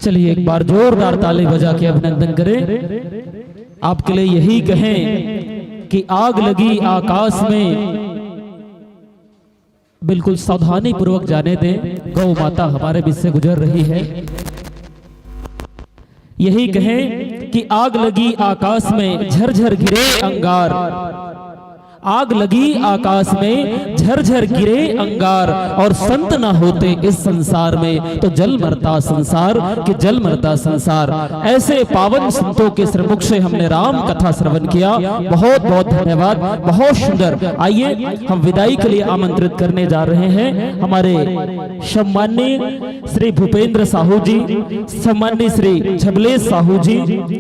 चलिए, एक बार जोरदार ताली बजा के अभिनंदन करें। आपके लिए यही कहें कि आग लगी आकाश में, बिल्कुल सावधानी पूर्वक जाने दें, गौ माता हमारे बीच से गुजर रही है। यही कहें कि आग लगी आकाश में, झरझर गिरे अंगार। आग लगी आकाश में, झरझर गिरे अंगार, और संत ना होते इस संसार में, तो जल मरता संसार, कि जल मरता संसार। ऐसे पावन संतों के श्रीमुख से हमने राम कथा श्रवण किया। बहुत बहुत धन्यवाद, बहुत सुंदर। आइए, हम विदाई के लिए आमंत्रित करने जा रहे हैं हमारे सम्माननीय श्री भूपेंद्र साहू जी, सम्माननीय श्री झबलेश साहू जी,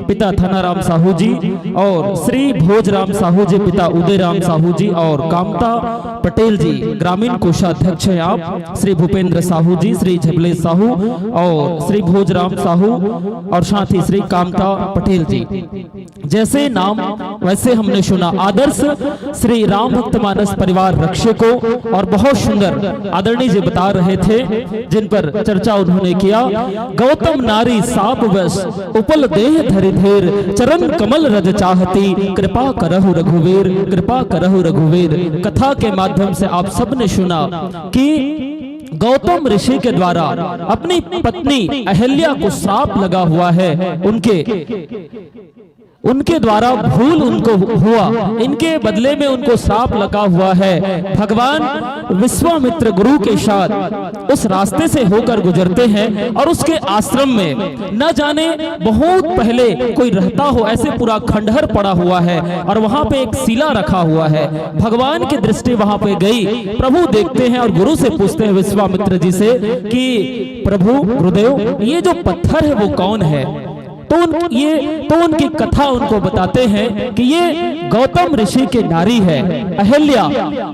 पिता धनाराम साहू जी, और श्री भोजराम साहू जी, पिता उदयराम साहू जी, और कामता पटेल जी, ग्रामीण कोषाध्यक्ष हैं आप, श्री भूपेंद्र साहू जी, श्री झबलेश साहू और श्री भोजराम साहू, और साथ ही श्री कामता पटेल जी। जैसे नाम वैसे हमने सुना। आदर्श श्री राम भक्त मानस परिवार रक्षकों, और बहुत सुंदर आदरणीय जी बता रहे थे, जिन पर चर्चा उन्होंने किया। गौतम नारी साप वश, उपल देह धरि धेर, चरण कमल रज चाहती, कृपा करहु रघुवीर, कृपा करहु रघुवीर। कथा के माध्यम से आप सबने सुना कि गौतम ऋषि के द्वारा अपनी पत्नी अहल्या को श्राप लगा हुआ है, उनके उनके द्वारा भूल उनको हुआ, इनके बदले में उनको श्राप लगा हुआ है। भगवान विश्वामित्र गुरु के साथ उस रास्ते से होकर गुजरते हैं और उसके आश्रम में न जाने बहुत पहले कोई रहता हो, ऐसे पूरा खंडहर पड़ा हुआ है और वहां पे एक शिला रखा हुआ है। भगवान की दृष्टि वहां पे गई, प्रभु देखते हैं और गुरु से पूछते हैं विश्वामित्र जी से कि प्रभु गुरुदेव, ये जो पत्थर है वो कौन है? तो उन ये तो उनकी कथा उनको बताते हैं कि ये गौतम ऋषि के नारी है अहल्या,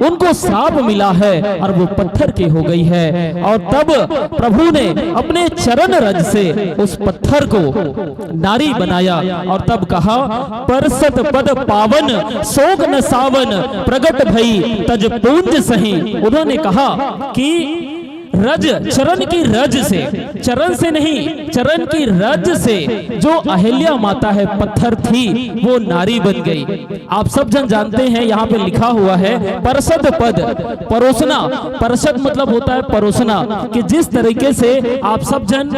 उनको श्राप मिला है और वो पत्थर की हो गई है। और तब प्रभु ने अपने चरण रज से उस पत्थर को नारी बनाया और तब कहा, परसत पद पावन सोग न सावन, प्रगट भई तज पूंज सही। उन्होंने कहा कि रज, चरण की रज से, चरण से नहीं, चरण की रज से जो अहिल्या माता है, पत्थर थी, वो नारी बन गई। आप सब जन जानते हैं, यहाँ पे लिखा हुआ है परसद पद, परोसना। परसद मतलब होता है परोसना, कि जिस तरीके से आप सब जन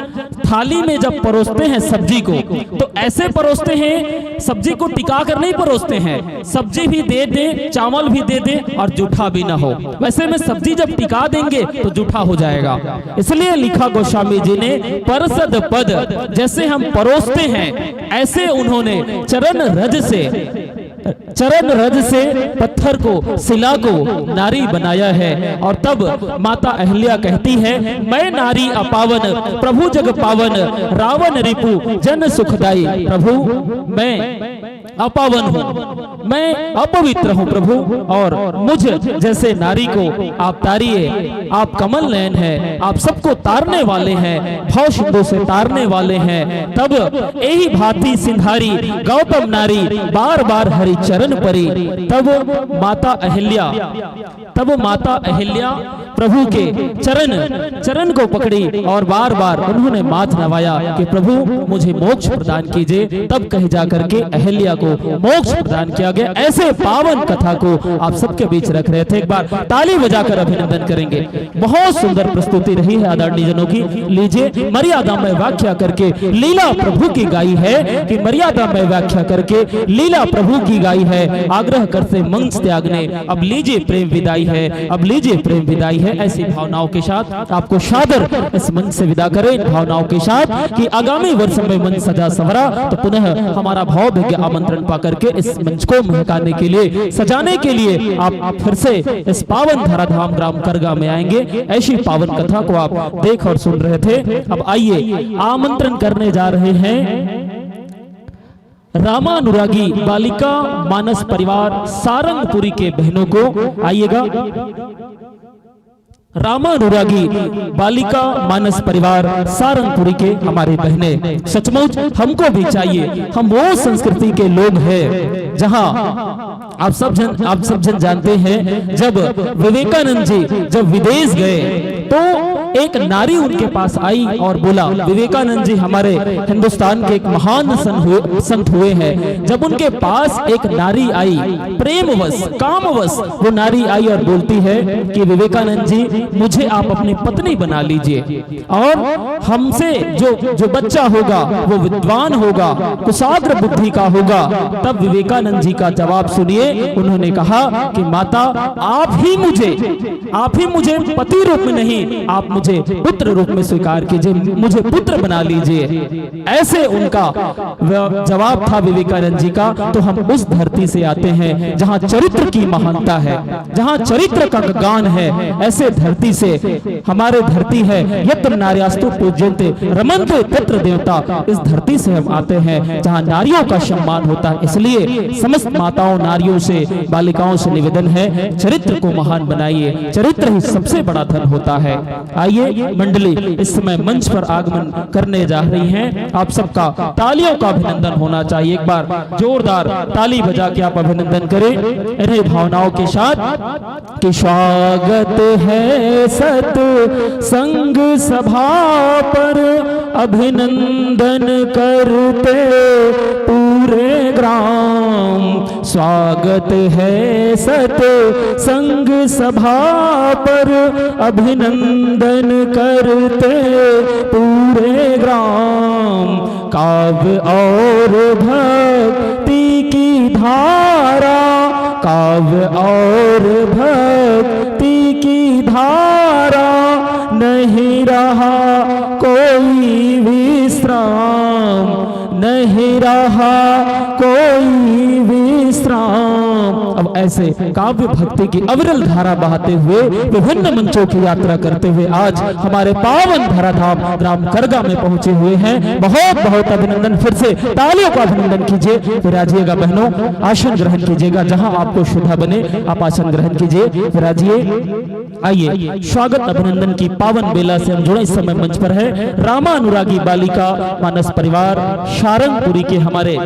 थाली में जब परोसते हैं सब्जी को, तो ऐसे परोसते हैं, सब्जी को टिका कर नहीं परोसते हैं, सब्जी भी दे दे, चावल भी दे दे और जूठा भी ना हो। वैसे में सब्जी जब टिका देंगे तो जूठा हो जाएगा। इसलिए लिखा गोस्वामी जी ने, परसद पद, जैसे हम परोसते हैं, ऐसे उन्होंने चरण रज से, चरण रज से पत्थर को, शिला को नारी बनाया है। और तब माता अहिल्या कहती है, मैं नारी अपावन, प्रभु जग पावन, रावण रिपु जन सुखदाई। प्रभु, मैं अपावन हूँ, मैं अपवित्र हूँ प्रभु, और मुझ जैसे नारी को आप तारिए। आप कमल नयन हैं, आप सबको तारने वाले हैं, भव सिंधु से तारने वाले हैं। तब एहि भांति सिंधारी गौतम नारी, बार बार हरि चरण परी। तब माता अहिल्या तब माता अहिल्या प्रभु के चरण चरण को पकड़ी और बार बार उन्होंने माथ नवाया कि प्रभु, मुझे मोक्ष प्रदान कीजिए। तब कहीं जा करके अहिल्या को मोक्ष प्रदान किया गया। ऐसे पावन कथा को आप सबके बीच रख रहे थे, एक बार ताली बजाकर अभिनंदन करेंगे। बहुत सुंदर प्रस्तुति रही है आदरणीय जनों की। लीजिए, मर्यादा में व्याख्या करके लीला प्रभु की गाई है, कि मर्यादा में व्याख्या करके लीला प्रभु की गाई है। आग्रह करते मंच त्यागने, अब लीजिए प्रेम विदाई है, अब लीजिए प्रेम विदाई है। ऐसी भावनाओं के साथ आपको सादर इस मंच से विदा करें, इन भावनाओं के साथ कि आगामी वर्ष में मंच सजा संवरा तो पुनः हमारा भावभेद्य आमंत्रण पा करके इस मंच को महकाने के लिए, सजाने के लिए आप फिर से इस पावन धराधाम ग्राम करगा में आएंगे। ऐसी पावन कथा को आप देख और सुन रहे थे। अब आइए, आमंत्रण करने जा रहे हैं रामानुरागी बालिका मानस परिवार सारंगपुरी के बहनों को। आइएगा। रामानुरागी बालिका मानस परिवार सारंगपुरी के हमारे बहने, सचमुच हमको भी चाहिए। हम वो संस्कृति के लोग हैं जहां आप सब जन, आप सब जन जानते हैं, जब विवेकानंद जी जब विदेश गए तो एक नारी उनके पास आई और बोला, विवेकानंद जी हमारे हिंदुस्तान के एक महान सन हुए, संत हुए हैं। जब उनके पास एक नारी आई, प्रेमवश, कामवश वो नारी आई और बोलती है कि विवेकानंद जी, मुझे आप अपनी पत्नी बना लीजिए और हमसे जो, जो बच्चा होगा वो विद्वान होगा, कुशाग्र बुद्धि का होगा। तब विवेकानंद जी का जवाब सुनिए, उन्होंने कहा कि माता, आप ही मुझे, आप ही मुझे पति रूप में नहीं, आप मुझे पुत्र रूप में स्वीकार कीजिए, मुझे पुत्र बना लीजिए। ऐसे उनका व-, जवाब था विवेकानंद जी का। तो हम उस धरती से आते हैं जहां चरित्र की महानता है, जहां चरित्र का गान है। ऐसे धरती से हमारे धरती है, यत्र नार्यस्तु पूज्यन्ते रमन्ते तत्र देवता। इस धरती से हम आते हैं जहां नारियों का सम्मान होता है। इसलिए समस्त माताओं, नारियों से, बालिकाओं से निवेदन है, चरित्र को महान बनाइए। चरित्र ही सबसे बड़ा धन होता है। आइए मंडली, इस समय मंच पर आगमन करने जा रही हैं, आप सबका तालियों का अभिनंदन होना चाहिए। एक बार जोरदार ताली बजा के आप अभिनंदन करें इन्हीं भावनाओं के साथ कि स्वागत है सत संग सभा पर, अभिनंदन करते पूरे ग्राम। स्वागत है सत संग सभा पर, अभिनंदन करते पूरे ग्राम। काव्य और भक्ति की धारा, काव्य और भक्ति की धारा, नहीं रहा कोई विश्राम, नहीं रहा कोई विश्राम। अब ऐसे काव्य भक्ति की अविरल धारा बहाते हुए, विभिन्न मंचों की यात्रा करते हुए आज हमारे पावन धराधाम ग्राम करगा में पहुंचे हुए हैं। बहुत बहुत अभिनंदन, फिर से तालियों का अभिनंदन कीजिए। विराजिएगा बहनों, आसन ग्रहण कीजिएगा, जहां आपको सुविधा बने आप आसन ग्रहण कीजिए, विराजिए। आइए, स्वागत अभिनंदन की पावन बेला से हम जुड़े। इस समय मंच पर है रामा अनुरागी बालिका मानस परिवार सारंगपुरी के हमारे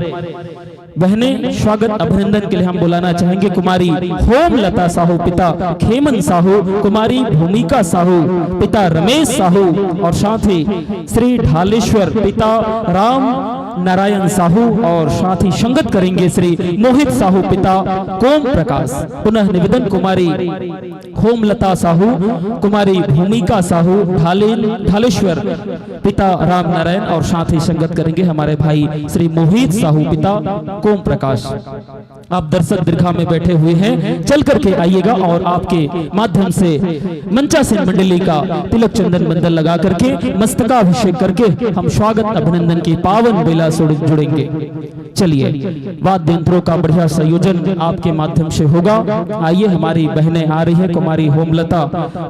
बहनें। स्वागत अभिनंदन के लिए हम बुलाना चाहेंगे कुमारी होमलता साहू, पिता खेमन साहू, कुमारी भूमिका साहू, पिता रमेश साहू और साथ ही श्री ढालेश्वर, पिता राम नारायण साहू और साथ ही संगत करेंगे श्री मोहित साहू, पिता कोम प्रकाश। पुनः निवेदन, कुमारी होमलता साहू, कुमारी भूमिका साहू, ढालेन, ढालेश्वर, पिता राम नारायण और साथ ही संगत करेंगे हमारे भाई श्री मोहित साहू, पिता कोम प्रकाश। आप दर्शक दीर्घा में बैठे हुए हैं, चल करके आइएगा और आपके माध्यम से मंचासीन मंडली का तिलक चंदन बंदन लगा करके, मस्तकाभिषेक करके हम स्वागत अभिनंदन की पावन बेला से जुड़ेंगे। चलिए, वाद्य यंत्रों का बढ़िया संयोजन आपके माध्यम से होगा। आइए, हमारी बहनें आ रही है, कुमारी होमलता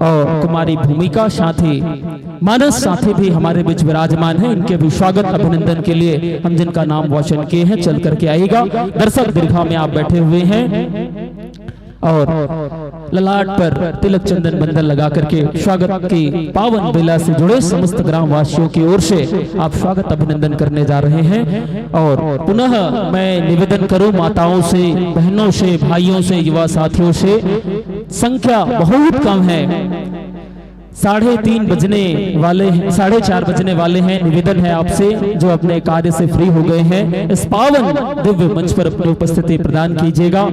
और कुमारी भूमिका, साथ ही मानस साथी भी हमारे बीच विराजमान है। इनके भी स्वागत अभिनंदन के लिए हम जिनका नाम वाचन किए हैं, चल करके आइएगा। दर्शक दीर्घा में आप बैठे हुए हैं और ललाट पर तिलक चंदन बंदन लगा करके स्वागत की पावन बेला से जुड़े समस्त ग्रामवासियों की ओर से आप स्वागत अभिनंदन करने जा रहे हैं। और पुनः मैं निवेदन करूं माताओं से, बहनों से, भाइयों से, युवा साथियों से, संख्या बहुत कम है, साढ़े तीन बजने वाले हैं, साढ़े चार बजने वाले हैं। निवेदन है आपसे, जो अपने कार्य से फ्री हो गए हैं, इस पावन दिव्य मंच पर अपनी उपस्थिति प्रदान कीजिएगा।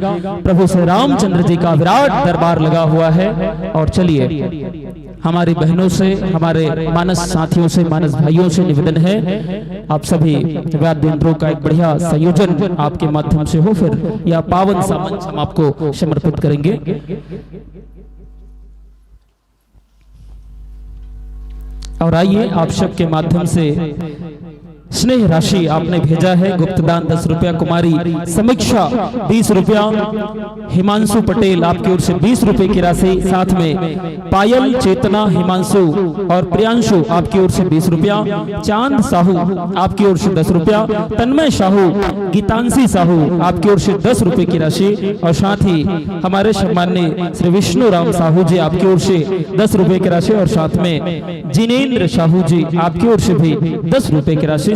प्रभु श्री रामचंद्र जी का विराट दरबार लगा हुआ है। और चलिए, हमारी बहनों से, हमारे मानस साथियों से, मानस भाइयों से निवेदन है, आप सभी वाद्य यंत्रों का एक बढ़िया संयोजन आपके माध्यम से हो, फिर यह पावन सा मंच हम आपको समर्पित करेंगे। और आइए, आप सबके माध्यम से स्नेह राशि आपने भेजा है, गुप्तदान दस रुपया, कुमारी समीक्षा बीस रुपया, हिमांशु पटेल आपकी ओर से बीस रुपए की राशि, साथ में पायल, चेतना, हिमांशु और प्रियांशु आपकी ओर से बीस रुपया, चांद साहू आपकी ओर से दस रुपया, तन्मय साहू, गीतांशी साहू आपकी ओर से दस रुपए की राशि और साथ ही हमारे सम्माननीय श्री विष्णु राम साहू जी आपकी ओर से दस रुपए की राशि और साथ में जिनेंद्र साहू जी आपकी ओर से भी दस रुपए की राशि,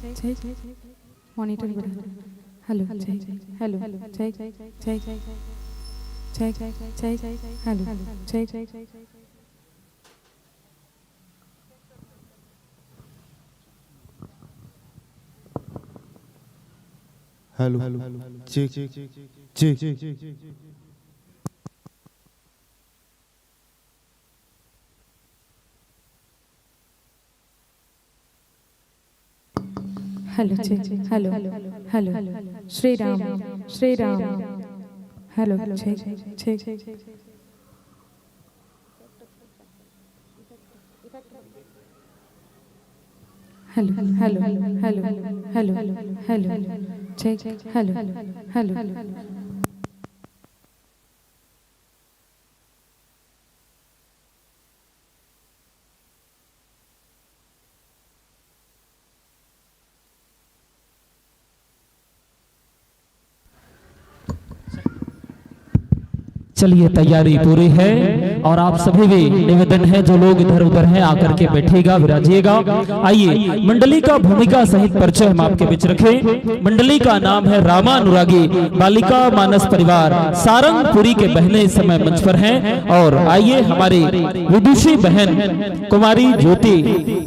check, check. Monitor बढ़ा. Hello, check. Hello, check, check, check, check. Hello, check. Hello, check, check. Hello, check. Hello, hello. Shri Ram, Shri Ram. Hello, check, check. Hello, hello, hello, hello, hello. Check, hello, hello. चलिए, तैयारी पूरी है और आप सभी भी निवेदन है, जो लोग इधर उधर हैं, आकर के बैठिएगा, विराजिएगा। आइए, मंडली का भूमिका सहित परिचय हम आपके बीच रखें। मंडली का नाम है रामा अनुरागी बालिका मानस परिवार सारंगपुरी के बहनें इस समय मंच पर हैं। और आइए, हमारी विदुषी बहन कुमारी ज्योति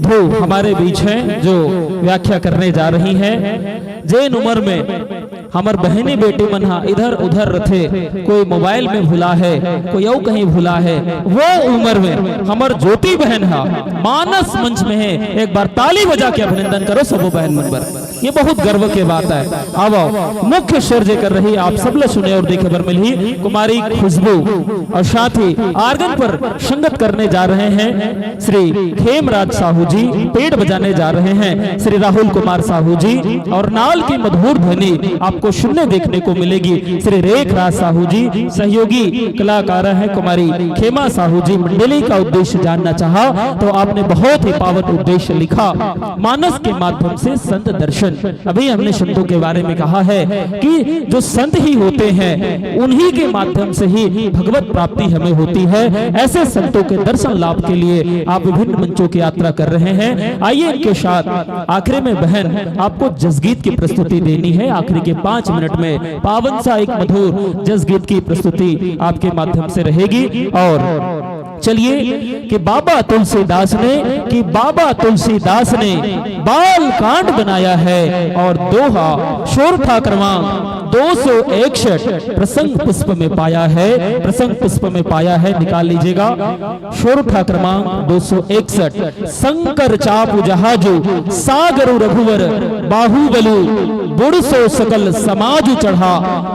ध्रुव हमारे बीच हैं, जो व्याख्या करने जा रही हैं। जेन उम्र में हमर बहिनी बेटी मन ह इधर उधर रथे, कोई मोबाइल में भुला है, कोई अउ कहीं भुला है, वो उम्र में हमर ज्योति बहन ह मानस मंच में है। एक बार ताली बजा के अभिनंदन करो सबो बहन मन बर, ये बहुत गर्व के बात है। अब मुख्य शेर जेकर रही, आप सब ल सुने और देखे बर मिलही कुमारी खुशबू, और साथ ही आर्गन पर संगत करने जा रहे हैं श्री खेमराज साहू जी, पेड़ बजाने जा रहे हैं श्री राहुल कुमार साहू जी, और नाल की मधुर ध्वनि आपको सुनने देखने को मिलेगी श्री रेख राज साहू जी, सहयोगी कलाकार है कुमारी खेमा साहू जी। मंडली का उद्देश्य जानना चाहा तो आपने बहुत ही पावन उद्देश्य लिखा, मानस के माध्यम से संत दर्शन। अभी हमने संतों के बारे में कहा है कि जो संत ही होते हैं, उन्हीं के माध्यम से ही भगवत प्राप्ति हमें होती है। ऐसे संतों के दर्शन लाभ के लिए आप विभिन्न मंचों की यात्रा कर रहे हैं। आइए, इनके साथ आखिरी में बहन आपको जसगीत की प्रस्तुति देनी है। आखिरी के पाँच मिनट में पावन सा एक मधुर जसगीत की प्रस्तुति आपके माध्यम से रहेगी। और चलिए, कि बाबा तुलसीदास ने, कि बाबा तुलसीदास ने बाल कांड बनाया है और दोहा सोरठा क्रमांक दो सौ इकसठ प्रसंग पुष्प में पाया है, प्रसंग पुष्प में पाया है, निकाल लीजिएगा। सोरठा क्रमांक दो सौ इकसठ। संकर चाप जहाजु सागरु रघुवर बाहुबलु, बुड़ सो सकल समाजु चढ़ा,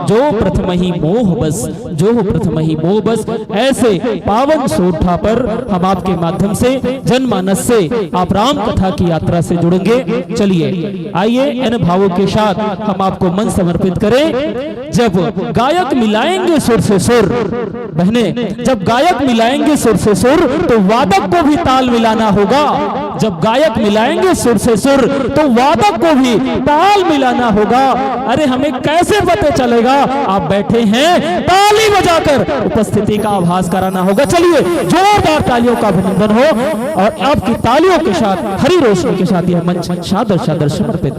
जो प्रथम ही मोह बस, जो प्रथम ही मोह बस। ऐसे पावन सोरठा पर हम आपके माध्यम से, जनमानस से आप राम कथा की यात्रा से जुड़ेंगे। चलिए, आइए, इन भावों के साथ हम आपको मन समर्पित करें। जब गायक मिलाएंगे सुर से सुर, बहने, जब गायक मिलाएंगे सुर से सुर, तो वादक को भी ताल मिलाना होगा। जब गायक मिलाएंगे सुर से सुर, तो वादक को भी ताल मिलाना होगा। अरे, हमें कैसे पता चलेगा? आप बैठे हैं, ताली बजाकर उपस्थिति का आभास कराना होगा। चलिए, जोरदार तालियों का अभिनंदन हो और आपकी तालियों के साथ, हरी रोशनी के साथ यह मंच शादर शादर समर्पित।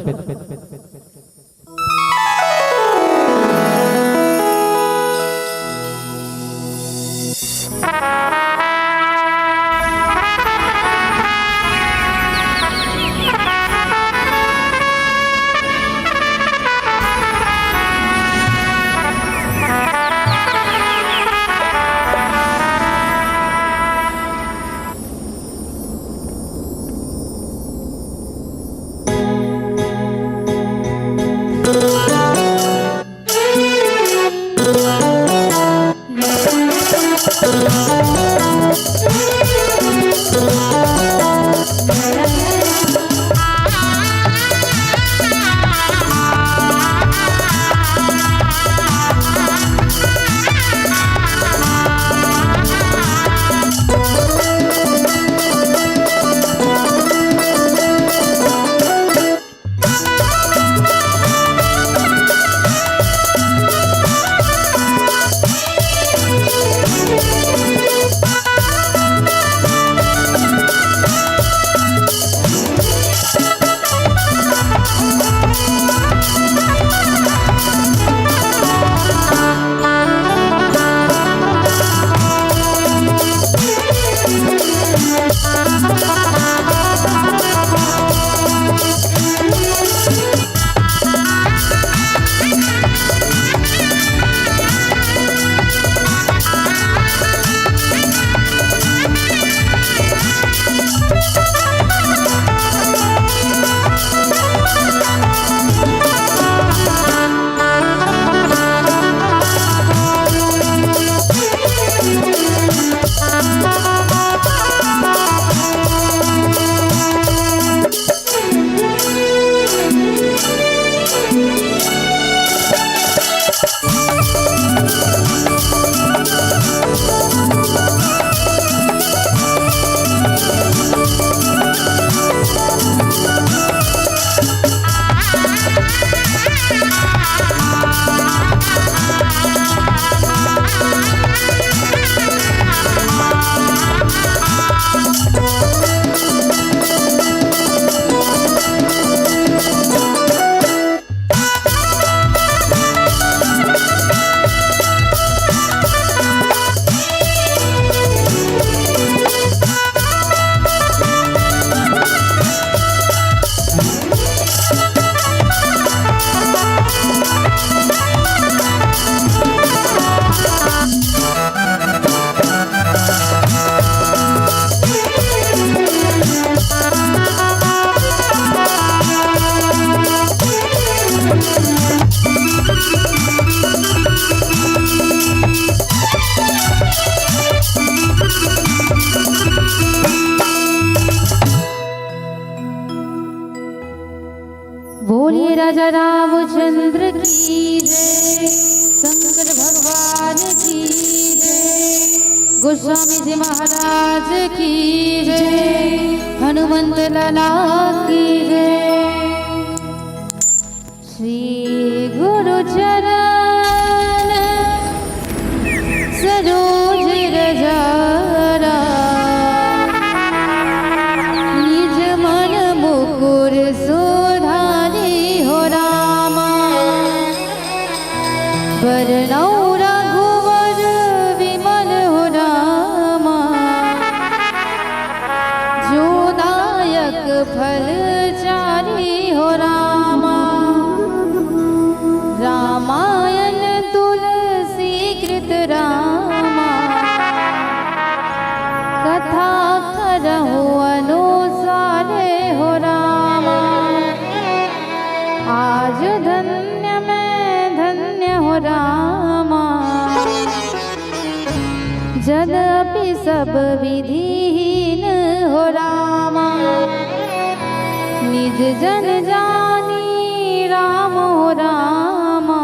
गोस्वामी जी महाराज की जय, हनुमंत लाला की जय। श्री गुरु चरण सरोज रज राम, निज मन मुकुर सुधारी हो रामा। बरनउँ रघुवर विमल हो रामा, जो दायक फल चारी हो रामा। रामायण तुलसी कृत रामा, कथा करहु अनुसारे हो रामा। आज धन्य मैं धन्य हो रामा, जदपि सब विधिहीन हो रामा। निज जन जानी राम हो रामा,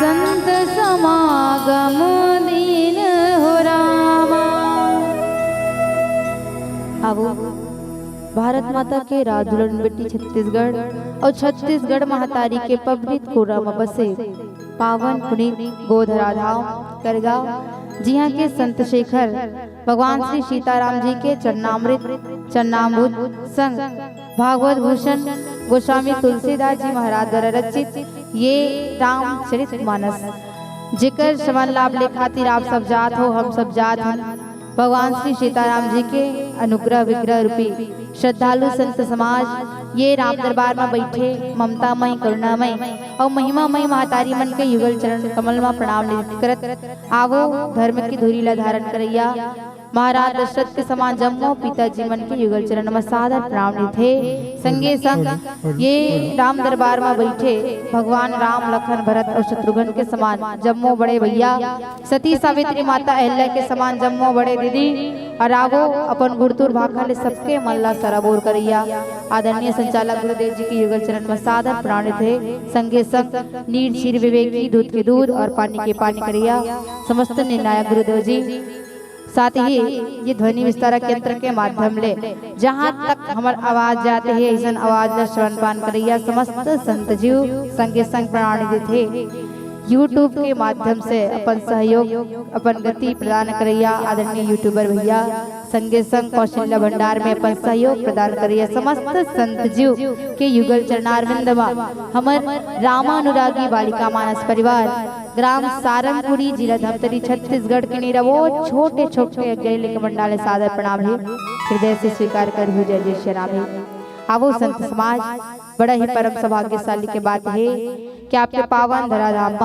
संत समागम दीन हो रामा। आवो, भारत माता के राज दुलरन बेटी छत्तीसगढ़ अउ छत्तीसगढ़ महतारी के पवित्र कोरा म बसे पावन पुनीत गोधरा धाम करगा, जिहाँ के संत शेखर भगवान श्री सीताराम जी के चरणामृत चरणामृत संग भागवत भूषण गोस्वामी तुलसीदास जी महाराज द्वारा रचित ये रामचरित मानस, जेकर श्रवण लाभ ले खातिर आप सब जात हो, हम सब जात हन। भगवान श्री सीताराम जी के अनुग्रह विग्रह रूपी श्रद्धालु संत समाज ये राम दरबार म बइठे ममतामय, करुणामय अउ महिमामय महतारी मन के युगल चरण कमल म प्रणाम निवेदित करत आवो, धर्म की धुरी ला धारण करइया महाराज दशरथ के समान जम्मो पिताजी मन के युगल चरण म सादर प्रणाम निथे। संगे संग ये राम दरबार म बइठे भगवान राम, लखन, भरत अउ शत्रुघ्न के समान जम्मो बड़े भैया, सती सावित्री माता अहिल्या के समान जम्मो बड़े दीदी, अउ आवो अपन गुरतुर भाखा ले सबके मन ला सराबोर करइया आदरणीय संचालक गुरुदेव जी के युगल चरण म सादर प्रणाम निथे। संगे संग नीर क्षीर विवेकी, दूध के दूध अउ पानी के पानी करइया समस्त निर्णायक गुरुदेव जी, साथ ही ये ध्वनि विस्तारक यंत्र के माध्यम ले जहाँ तक हमर आवाज जात हे, अइसन आवाज ला श्रवण पान करइया समस्त संत जीव संगे संग प्रणाम देथे। YouTube के माध्यम से अपन सहयोग, अपन गति प्रदान करइया आदरणीय YouTuber भैया, संगे संग कौशल्या भंडार में अपन सहयोग प्रदान करइया समस्त संत जीव के युगल चरणारविंद म हमर रामानुरागी बालिका मानस परिवार, ग्राम सारंगपुरी, जिला धमतरी, छत्तीसगढ़ के निरवो छोटे छोटे अज्ञानी लेके मंडा ले सादर प्रणाम हे। हृदय से स्वीकार करहु, जय जय श्री राम हे। आवो संत समाज, बड़ा ही परम सौभाग्यशाली के बात हे कि आपके पावन धराधाम म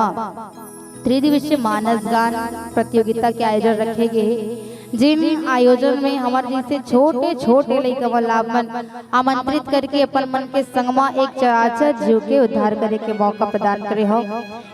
त्रिदिवसीय मानस गान प्रतियोगिता के आयोजन रखे गे हे, जिन आयोजन में हमर जइसे छोटे छोटे लइका मन ला आप मन आमंत्रित करके अपन मन के संग म एक चराचर जीव के उद्धार करे के मौका प्रदान करे हव।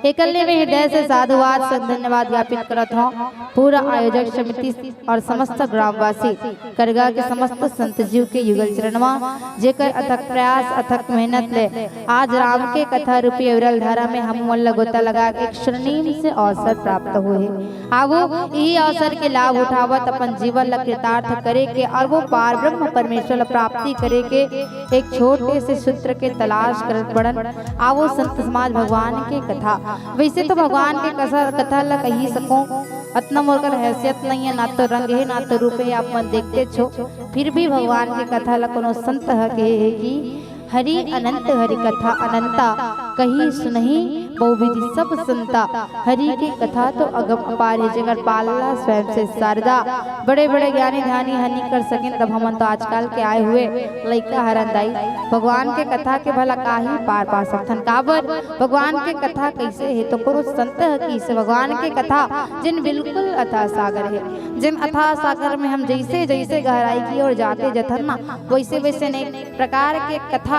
एकर ले मैं हृदय से साधुवाद संग धन्यवाद ज्ञापित करत हव पूरा आयोजक समिति अउ समस्त ग्रामवासी, करगा के समस्त संत जीव के युगल चरण म, जेकर अथक प्रयास, अथक मेहनत ले आज राम के कथा रूपी अविरल धारा में हम मन ल गोता लगा के एक स्वर्णिम से अवसर प्राप्त होए हे। आवो, इही अवसर के लाभ उठावत अपन जीवन ल कृतार्थ करे के अउ वो पार ब्रह्म परमेश्वर ल प्राप्ति करे के एक छोटे से सूत्र के तलाश करत बड़न। आवो संत समाज, भगवान के कथा, वइसे तो भगवान के कथा, कथा ल कहि सकों, अतना मोर कर हैसियत नइ हे, ना तो रंग हे, ना तो रूप हे, आप मन देखतेच हो। फिर भी भगवान के कथा ल कोनो संत ह कहे हे कि हरि अनंत हरि कथा अनंता, कहि सुनहि बहुविधि सब संता। हरि के कथा तो अगम अपार हे, जेकर पाला स्वयं से शारदा। बड़े बड़े ज्ञानी ध्यानी ह नइ कर सकेन, तब हमन तो आजकल के आए हुए लइका हरन दाई। भगवान के कथा के भला काहि पार पा सकथन? काबर भगवान के कथा कइसे हे? तो कोनो संत ह कहिसे भगवान के कथा, जेन बिल्कुल अथाह सागर हे, जेन अथाह सागर में हम जइसे जइसे गहराई की ओर जाते जथन ना, वइसे वइसे अनेक प्रकार के कथा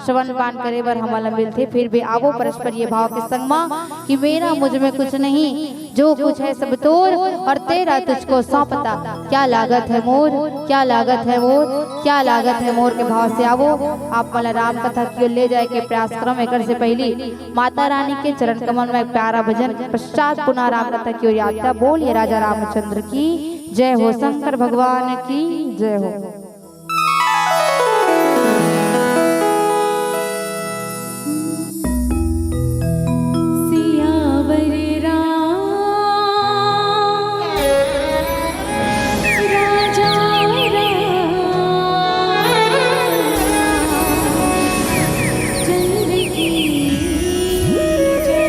श्रवण पान करे बर हमन ल मिलथे। फिर भी आवो परस्पर ये भाव के संग म कि मेरा मुझ में कुछ नहीं, जो कुछ है सब तोर, और तेरा तुझको सौंपता। क्या लागत है मोर, क्या लागत है मोर, क्या लागत है मोर के भाव से आवो। आप मन ला राम कथा की ओर ले जाए के प्रयास करम। एकर से पहली माता रानी के चरण कमल में एक प्यारा भजन, पश्चात पुनः राम कथा की ओर यात्रा। बोलिए राजा रामचंद्र की जय हो, शंकर भगवान की जय हो। सियावर राम, राजा रामचंद्र की जय।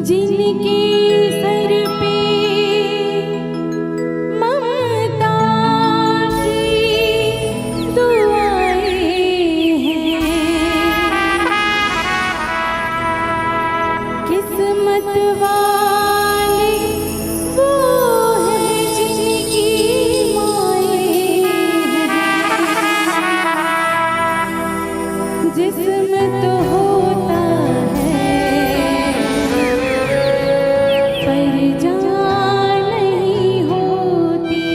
जिनके सर पे ममता की दुआएं हैं, किस्मत वाले वो हैं जिनकी माएँ हैं। जिस्म तो होता है, पर जान नहीं होती।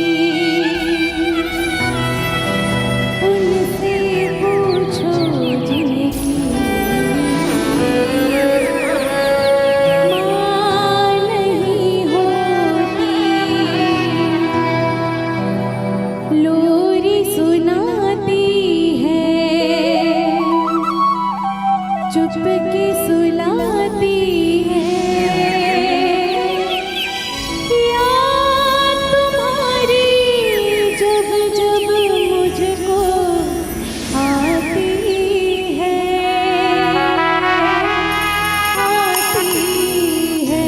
उनसे पूछो जिनकी माँ नहीं होती। लोरी सुनाती है, चुपके सुलाती है। याद तुम्हारी जब जब मुझको आती है, आती है।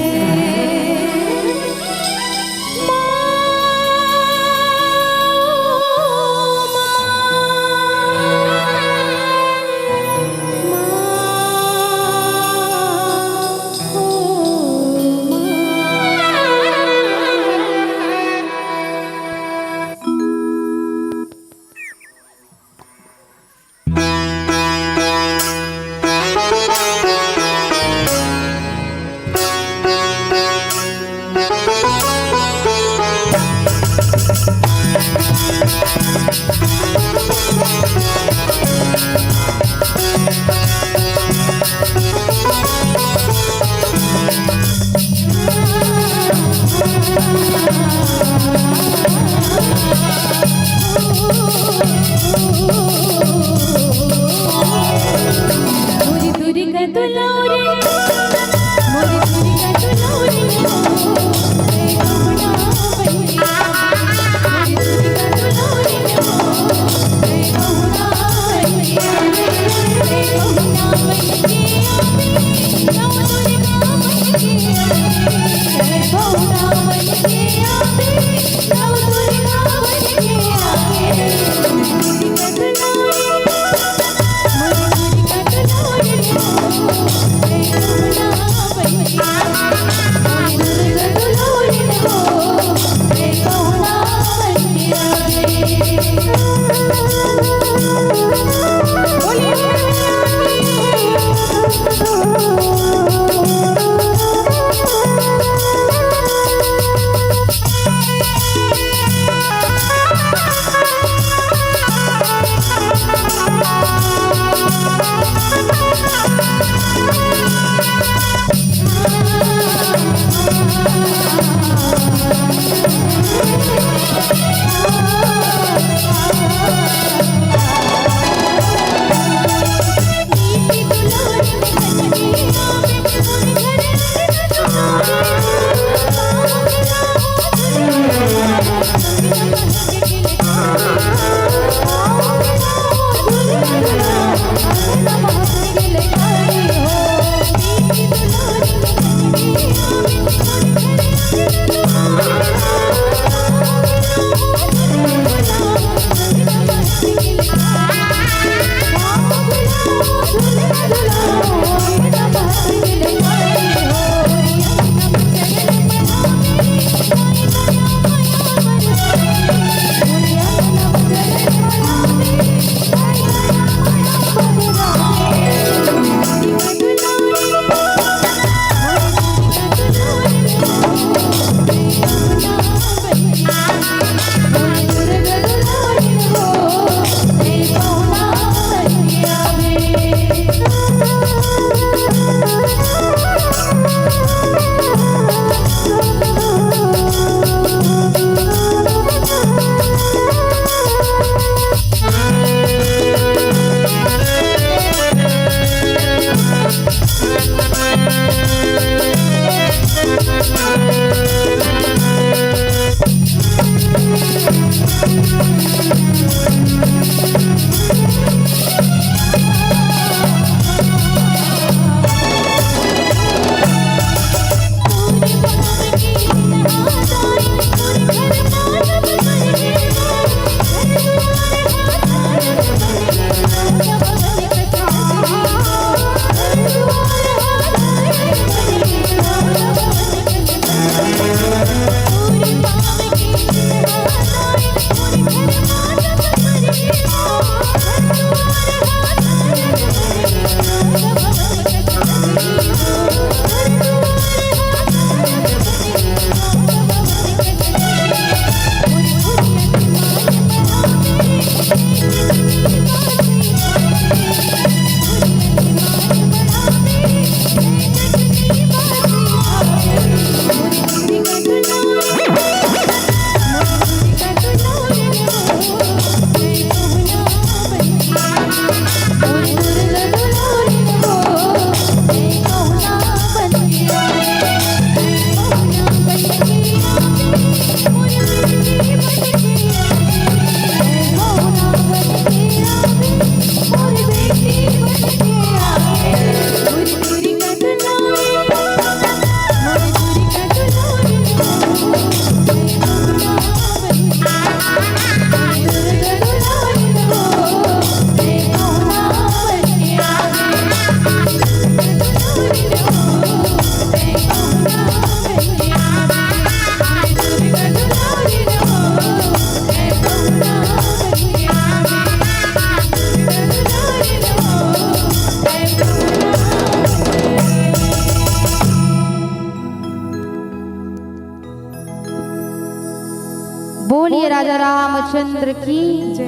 राजा रामचंद्र की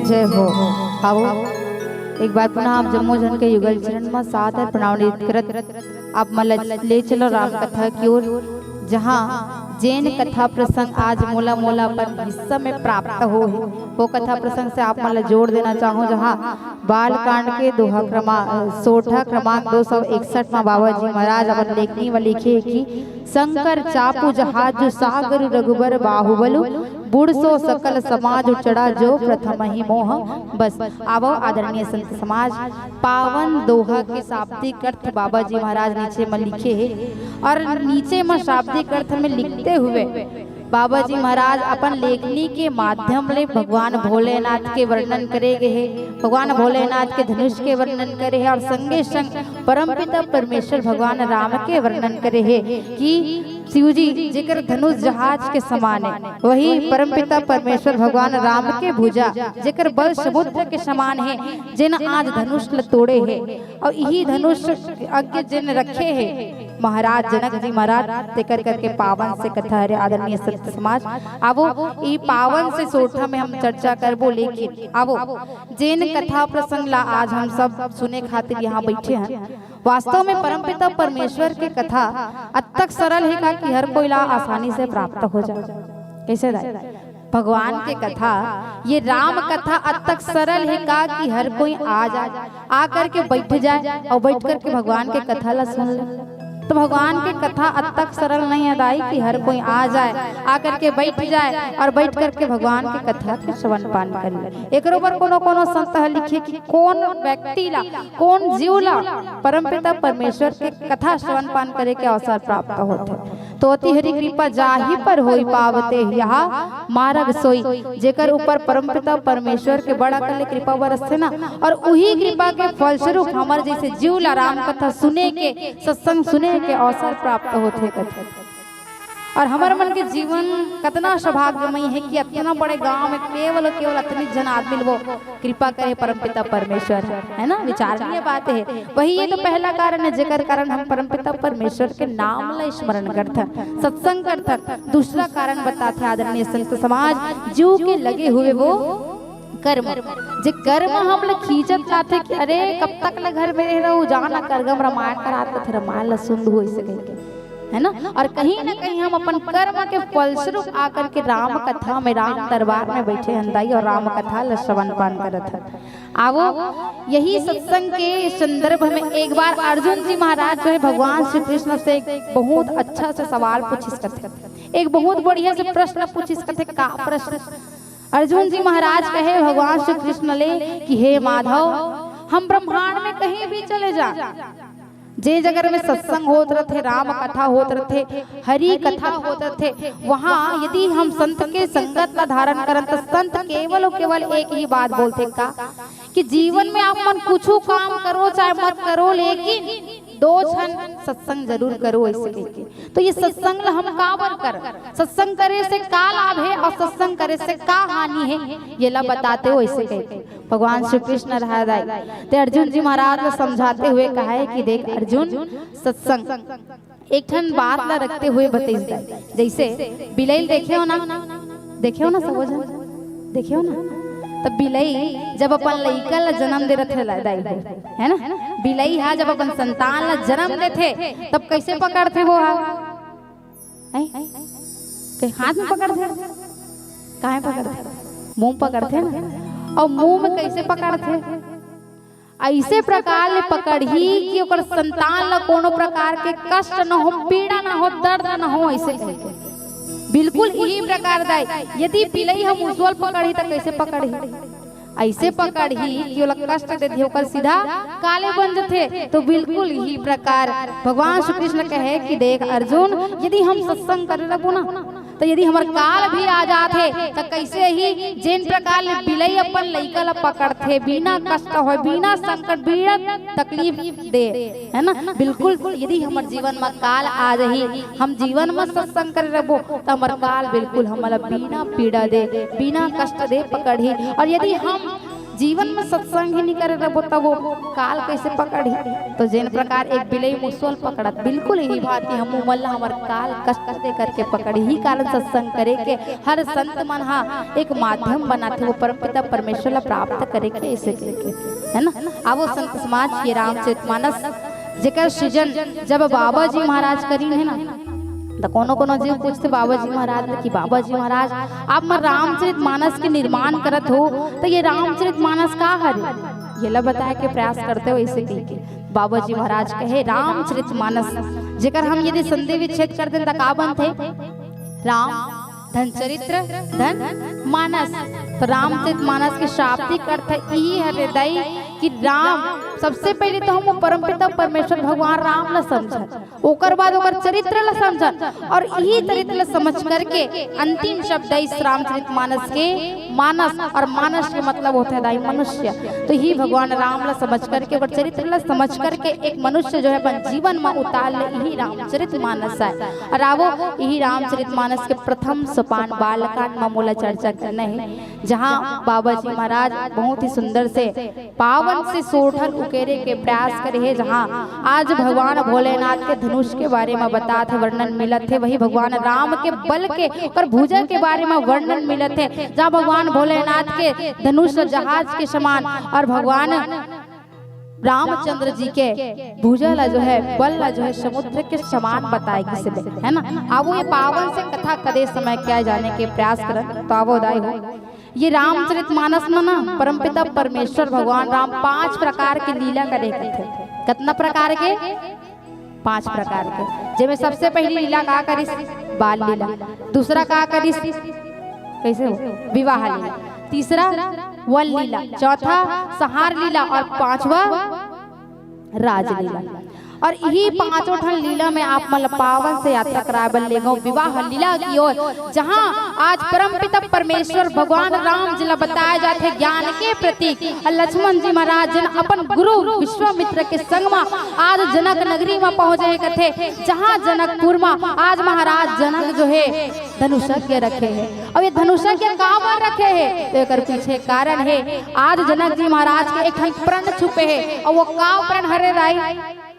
जय हो। आओ, एक बार पुनः आप जम्मो झन के युगल चरण म सादर प्रणाम करत आप मन ल ले चलो राम कथा की ओर, जहाँ जेन कथा प्रसंग आज मोला, मोला अपन हिस्सा में प्राप्त हो हे, वो कथा प्रसंग से आप मन ल जोड़ देना चाहूँ, जहाँ बाल कांड के दोहा क्रमा-, सोरठा क्रमांक दो सौ इकसठ म बाबा जी महाराज अपन लेखनी म लिखे कि शंकर चापू जहाजु सागरु रघुबर बाहुबलु, बुड़सो सकल समाज उचड़ा जो प्रथमहि मोह बस। आवो आदरणीय संत समाज, पावन दोहा के शाब्दिक अर्थ बाबा जी महाराज नीचे म लिखे हे, और नीचे म शाब्दिक अर्थ में लिखते हुए बाबा जी महाराज अपन लेखनी के माध्यम ले भगवान भोलेनाथ के वर्णन करे गे हे, भगवान भोलेनाथ के धनुष के वर्णन करे हे, और संगे संग परमपिता परमेश्वर भगवान राम के वर्णन करे हे कि शिव जी जेकर धनुष जहाज के समान हे, वही परमपिता परमेश्वर भगवान राम के भुजा जेकर बल समुद्र के समान हे, जेन आज धनुष ल तोड़े हे, और इही धनुष अज्ञ जेन रखे हे महाराज जनक जी महाराज, तेकर करके पावन से कथा हरे आदरणीय संत समाज। आवो, ई पावन से सोरठा में हम चर्चा करबो, लेकिन आवो, जेन कथा प्रसंग ला आज हम सब सुने खातिर यहाँ बैठे हन, वास्तव में परमपिता परमेश्वर के कथा अतक सरल हे का कि हर कोई ला आसानी से प्राप्त हो जाए? कैसे दाई? भगवान के कथा, ये राम कथा अतक सरल हे का कि हर कोई आ जाए, आ करके बैठ जाए और बैठ करके भगवान के कथा ला सुन ले। तो भगवान के कथा अतक सरल नहीं हे दाई कि हर कोई आ जाए, आ करके बैठ जाए और बैठ करके भगवान के कथा के श्रवण पान कर ले। एकरो बर कोनो कोनो संत ह लिखे कि कोन व्यक्ति ला, कोन जीव ला परमपिता परमेश्वर के कथा श्रवण पान करे के अवसर प्राप्त होथे। तो अति हरि कृपा जाहि पर होई, पावत तेहि यहा मारग सोई। जेकर ऊपर परमपिता परमेश्वर के बड़ा अकन ले कृपा बरसथे ना, और उही कृपा के फलस्वरूप हमर जैसे जीव ला राम कथा सुने के, सत्संग सुने के अवसर प्राप्त होथे कथे। और हमर मन के जीवन कतना सौभाग्यमय हे कि अतना बड़े गांव में केवल, केवल अतनी झन आदमी ल वो कृपा करे परमपिता परमेश्वर, है ना? विचारणीय बात हे। वही ये तो पहला कारण हे, जेकर कारण हम परमपिता परमेश्वर के नाम ला स्मरण करथन, सत्संग करथन। दूसरा कारण बताथे आदरणीय संत समाज, जीव के लगे हुए वो कर्म, जे कर्म हम ल खींचत लाथे कि अरे कब तक ले घर में रह रहू, जाना करगम रामायण करात रथे, रामायण ला सुन लू, ऐसे कहिके, है ना? और कहीं ना कहीं हम अपन कर्म के फलस्वरूप आकर के राम कथा में, राम दरबार में बैठे हन दाई और राम कथा ला श्रवण पान करत हन। आवो, यही सत्संग के संदर्भ में एक बार अर्जुन जी महाराज जो है भगवान श्री कृष्ण से एक बहुत अच्छा सा सवाल पूछिस कथे, एक बहुत बढ़िया से प्रश्न पूछिस कथे। का प्रश्न? अर्जुन जी महाराज कहे भगवान श्री कृष्ण ले कि हे माधव, हम ब्रह्मांड में कहीं भी चले जा, जे जगह में सत्संग होत रथे, राम कथा होत रथे, हरि कथा होत रथे, वहाँ यदि हम संत के संगत ला धारण करन त संत केवल और केवल एक ही बात बोलथे का कि जीवन में आप मन कुछु काम करो चाहे मत करो, लेकिन दो क्षण सत्संग जरूर करो, ऐसे कहिके। तो ये सत्संग ला हम काबर कर, सत्संग करे से का लाभ हे और सत्संग करे से का हानि हे, ये ला बताते हो, ऐसे कहिके भगवान श्री कृष्ण रहा दाई ते अर्जुन जी महाराज ला समझाते हुए कहा है कि देख अर्जुन, सत्संग एक ठन बात ला रखते हुए बतइस दाई। जैसे बिलई देखे हो ना, देखे हो ना सबो झन, देखे हो ना? तब बिलई जब अपन लइका ला जन्म दे रथे ला दाई हो, है ना? बिलई हा जब अपन संतान ला जन्म देथे तब कैसे पकड़थे वो हा? हैं? के हाथ में पकड़थे? काहे पकड़थे? मुंह पकड़थे ना। और मुंह में कैसे पकड़थे? ऐसे प्रकार ले पकड़ही कि ओकर संतान ला कोनो प्रकार के कष्ट न हो, पीड़ा न हो, दर्द न हो, ऐसे कहिके। बिल्कुल इही प्रकार दाई, यदि बिलई ह मुसवा ल पकड़ही त कैसे पकड़ही? ऐसे पकड़ही कि ओला कष्ट दे दिही, ओकर सीधा काले बन जथे। तो बिल्कुल इही प्रकार भगवान श्री कृष्ण कहे कि देख अर्जुन, यदि हम सत्संग करे लगबो ना, तो यदि हमर काल भी आ जाथे, तो कैसे ही जेन प्रकार ले बिलई अपन लइका ला पकड़थे, बिना कष्ट होय, बिना संकट, बिना तकलीफ दे, है ना? बिल्कुल, यदि हमर जीवन में काल आ जाही, हम जीवन में सत्संग करे रहबो, तो हमर काल बिल्कुल हमला बिना पीड़ा दे, बिना कष्ट दे पकड़ही। और यदि हम जीवन में सत्संग ही नहीं करे रहिबो, त वो काल कैसे पकड़ही? तो जेन प्रकार एक बिलई मुसवा ल पकड़त, बिल्कुल यही भांति हमू मन ला हमर काल कष्ट दे करके पकड़ही। यही कारण सत्संग करे के हर संत मन हा एक माध्यम बनाथे, वो परमपिता परमेश्वर ला प्राप्त करे के, ऐसे करके, है ना? अब वो संत समाज के रामचरितमानस जेकर सृजन जब बाबा जी महाराज करीन, है ना, त कोनो कोनो जीव पूछथे बाबा जी महाराज ल कि बाबा जी महाराज, आप मन रामचरित मानस के निर्माण करत हो, त ये रामचरित मानस का हरे? येला बताए के प्रयास करते हो, ऐसे कहिके बाबा जी महाराज कहे, रामचरित मानस जेकर हम यदि संधि विच्छेद कर देन त का बनथे? राम धन चरित्र धन मानस। तो रामचरित मानस के शाब्दिक अर्थ इही हरे दाई कि राम, सबसे पहले तो हम परमपिता परमेश्वर भगवान राम ला समझन, ओकर बाद ओकर चरित्र ला समझन, और यही चरित्र ला समझ करके अंतिम शब्द है इस रामचरित मानस के मानस, और मानस के मतलब होता है दाई मनुष्य। तो यही भगवान राम ला समझ करके, ओकर चरित्र ला समझ करके एक मनुष्य जो है अपन जीवन में उतार ले, यही रामचरित मानस है। और आवो, यही रामचरित मानस के प्रथम सोपान बालकांड में मोला चर्चा करना है, जहाँ बाबा जी महाराज बहुत ही सुंदर से पावन से सोरठन उकेरे के प्रयास करे हे, जहाँ आज भगवान भोलेनाथ के धनुष के बारे में बतात हे, वर्णन मिलत हे, वही भगवान राम के बल के और भुजा के बारे में वर्णन मिलत हे, जहाँ भगवान भोलेनाथ के धनुष जहाज के समान और भगवान रामचंद्र जी के भुजा ला जो है, बल ला जो है, समुद्र के समान बताए गिस हे, है ना? अब वो ये पावन से कथा कदे समय क्या जाने के प्रयास करन, तो आवो दाई हो। ये रामचरित मानस में ना परमपिता परमेश्वर भगवान राम पांच प्रकार के लीला करे करथे। कितना प्रकार के? पांच प्रकार के। जेमे सबसे पहली लीला का करिस? बाल लीला। दूसरा का करिस? कैसे हो? विवाह लीला। तीसरा वन लीला। चौथा संहार लीला और पांचवा राजलीला। और यही पांचों ठन लीला में आप मन ला पावन से यात्रा कराए बर लेगो विवाह लीला की ओर, जहां आज परमपिता परमेश्वर भगवान राम जी ला बताए जाथे ज्ञान के प्रतीक, और लक्ष्मण जी महाराज जिन अपन गुरु विश्वामित्र के संग में आज जनक नगरी में पहुंचे हे कथे, जहां जनकपुर में आज महाराज जनक जो है धनुषज्ञ रखे हे। अब ये धनुषज्ञ काबर रखे हे? तो एकर पीछे कारण हे, आज जनक जी महाराज के एक ठन प्रण छुपे हे, और वो का प्रण हरे दाई?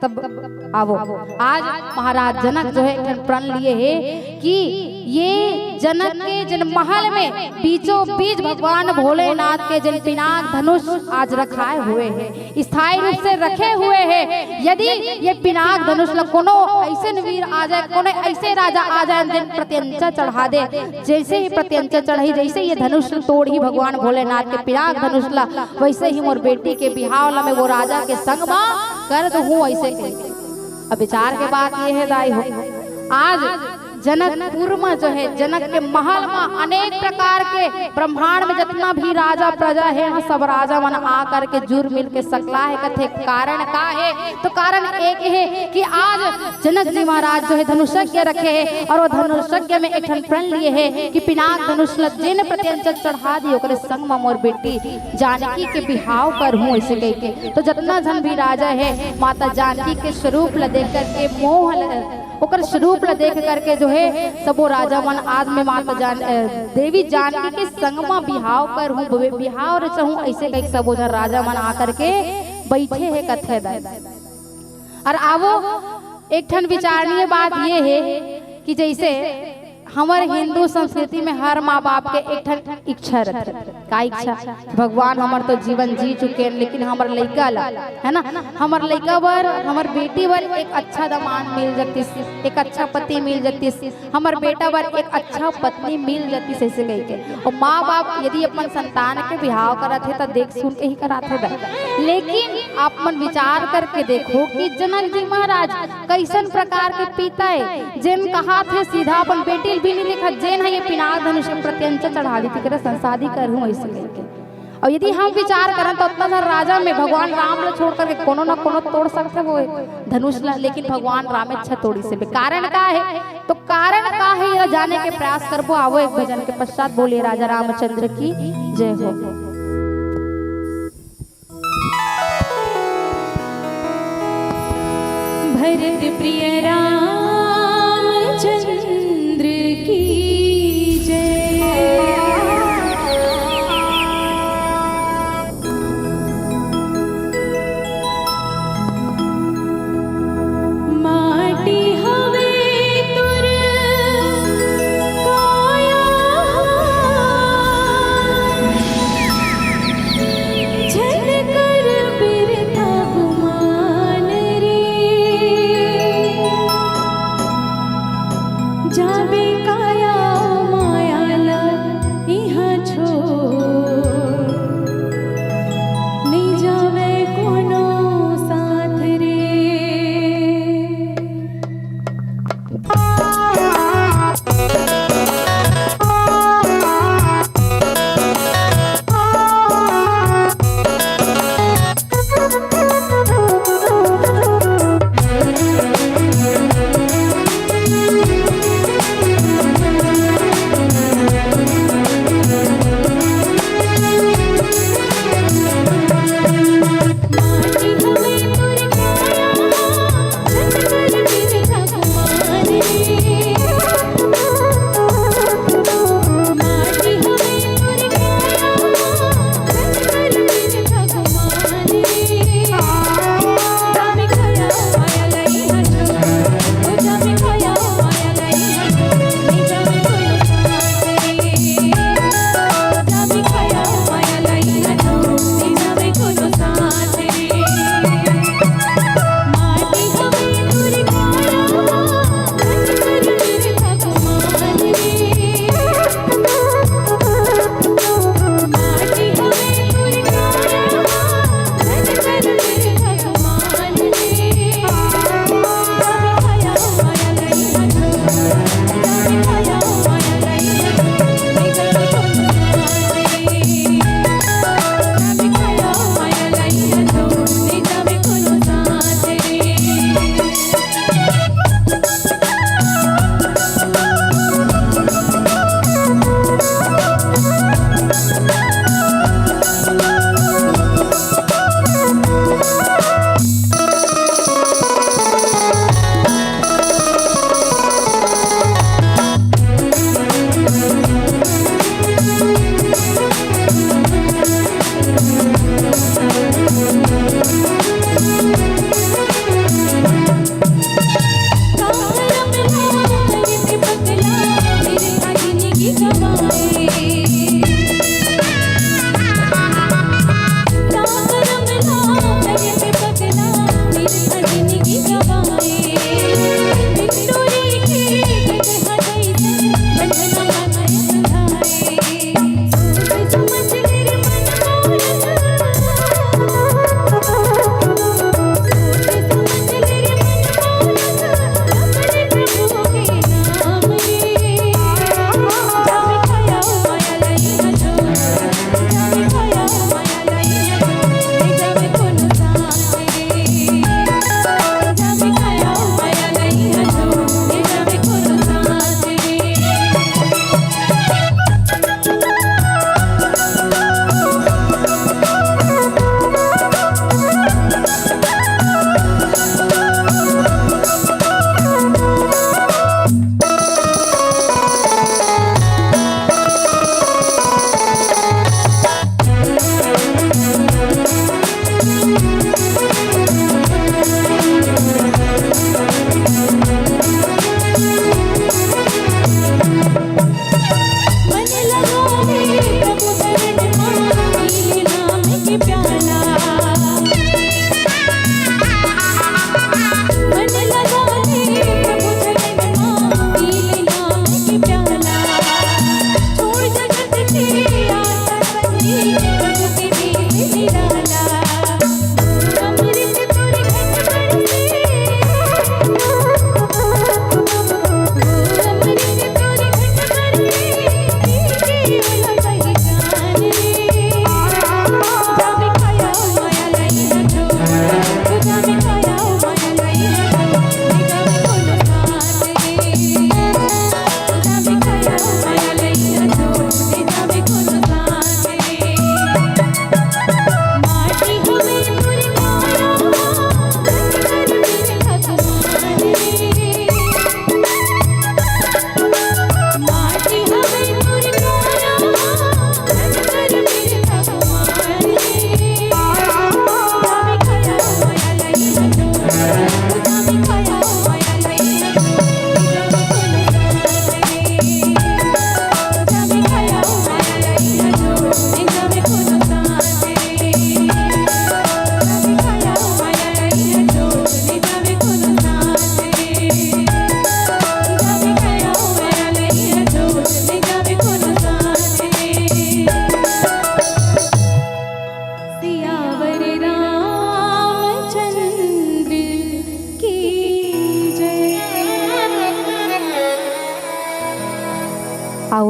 तब आवो, आज महाराज जनक जो है एक ठन प्रण लिए हे कि ये जनक के जिन महल में बीचों बीच भगवान भोलेनाथ के जिन पिनाक धनुष आज रखाए हुए हे, स्थायी रूप से रखे हुए हे। यदि ये पिनाक धनुष ला कोनो ऐसे वीर आ जाए, कोनो ऐसे राजा आ जाए, जिन प्रत्यंचा चढ़ा दे, जैसे ही प्रत्यंचा चढ़ही, जैसे ये धनुष तोड़ही भगवान भोलेनाथ के पिनाक धनुष ला, वैसे ही मोर बेटी के बिहाव ला मैं वो राजा के संग मा कर दूहूं, ऐसे कहे। अब विचार के बात ये हे दाई हो, आज जनकपुर में जो है, जनक के महल में अनेक प्रकार के ब्रह्मांड में जितना भी राजा प्रजा हे ना, सब राजा मन आ करके जुर मिल के सकला हे कथे। कारण का हे? तो कारण एक हे कि आज जनक जी महाराज जो है धनुषज्ञ रखे हे, और वो धनुषज्ञ में एक ठन प्रण लिए हे कि पिनाक धनुष ल जेन प्रत्यंचा चढ़ा दी, ओकरे संग में मोर बेटी जानकी के बिहाव करहूं, ऐसे कह के। तो जितना झन भी राजा हे, माता जानकी के स्वरूप ल देख करके मोह ल ओकर स्वरूप ला देख करके जो है सबो राजा मन आज मैं माता जान, अ, देवी जानकी के संग मा बिहाव करहूं, बि-, बिहाव रचहूं, ऐसे कहिके सबो झन राजा मन आकर के बैठे हे कथे दाई। और आवो, एक ठन विचारणीय बात ये हे कि जैसे हमर हिंदू संस्कृति में हर माँ बाप के एक ठन इच्छा रथे। का इच्छा? भगवान हमर तो जीवन जी चुके हैं, लेकिन हमर लइका ला, है ना, हमर लइका बर, हमर बेटी बर एक अच्छा दामाद मिल जतिस, एक अच्छा पति मिल जतिस, हमर बेटा बर एक अच्छा पत्नी मिल जतिस, ऐसे कहिके। और माँ बाप यदि अपन संतान के बिहाव करत हे, त देख सुन के ही करात हे दाई। लेकिन आप मन विचार करके देखो कि जनक जी महाराज कैसन प्रकार के पिता हे, जेन कहात हे सीधा अपन बेटी ल भी नहीं देखा, जेन हे ये पिनाक धनुष के प्रत्यंचा चढ़ा दी, तेकरे संग शादी करहूं, ऐसे कहिके। और यदि हम विचार करन तो उतना झन राजा में भगवान राम ला छोड़ करके कोनो ना कोनो तोड़ सकथे वो धनुष ला, लेकिन भगवान राम अच्छा तोड़िस हे। कारण का हे? तो कारण का हे, ये जाने के प्रयास करबो। आवो एक भजन के पश्चात। बोलिए राजा रामचंद्र की जय हो। भरत प्रिय रामचंद्र की जय।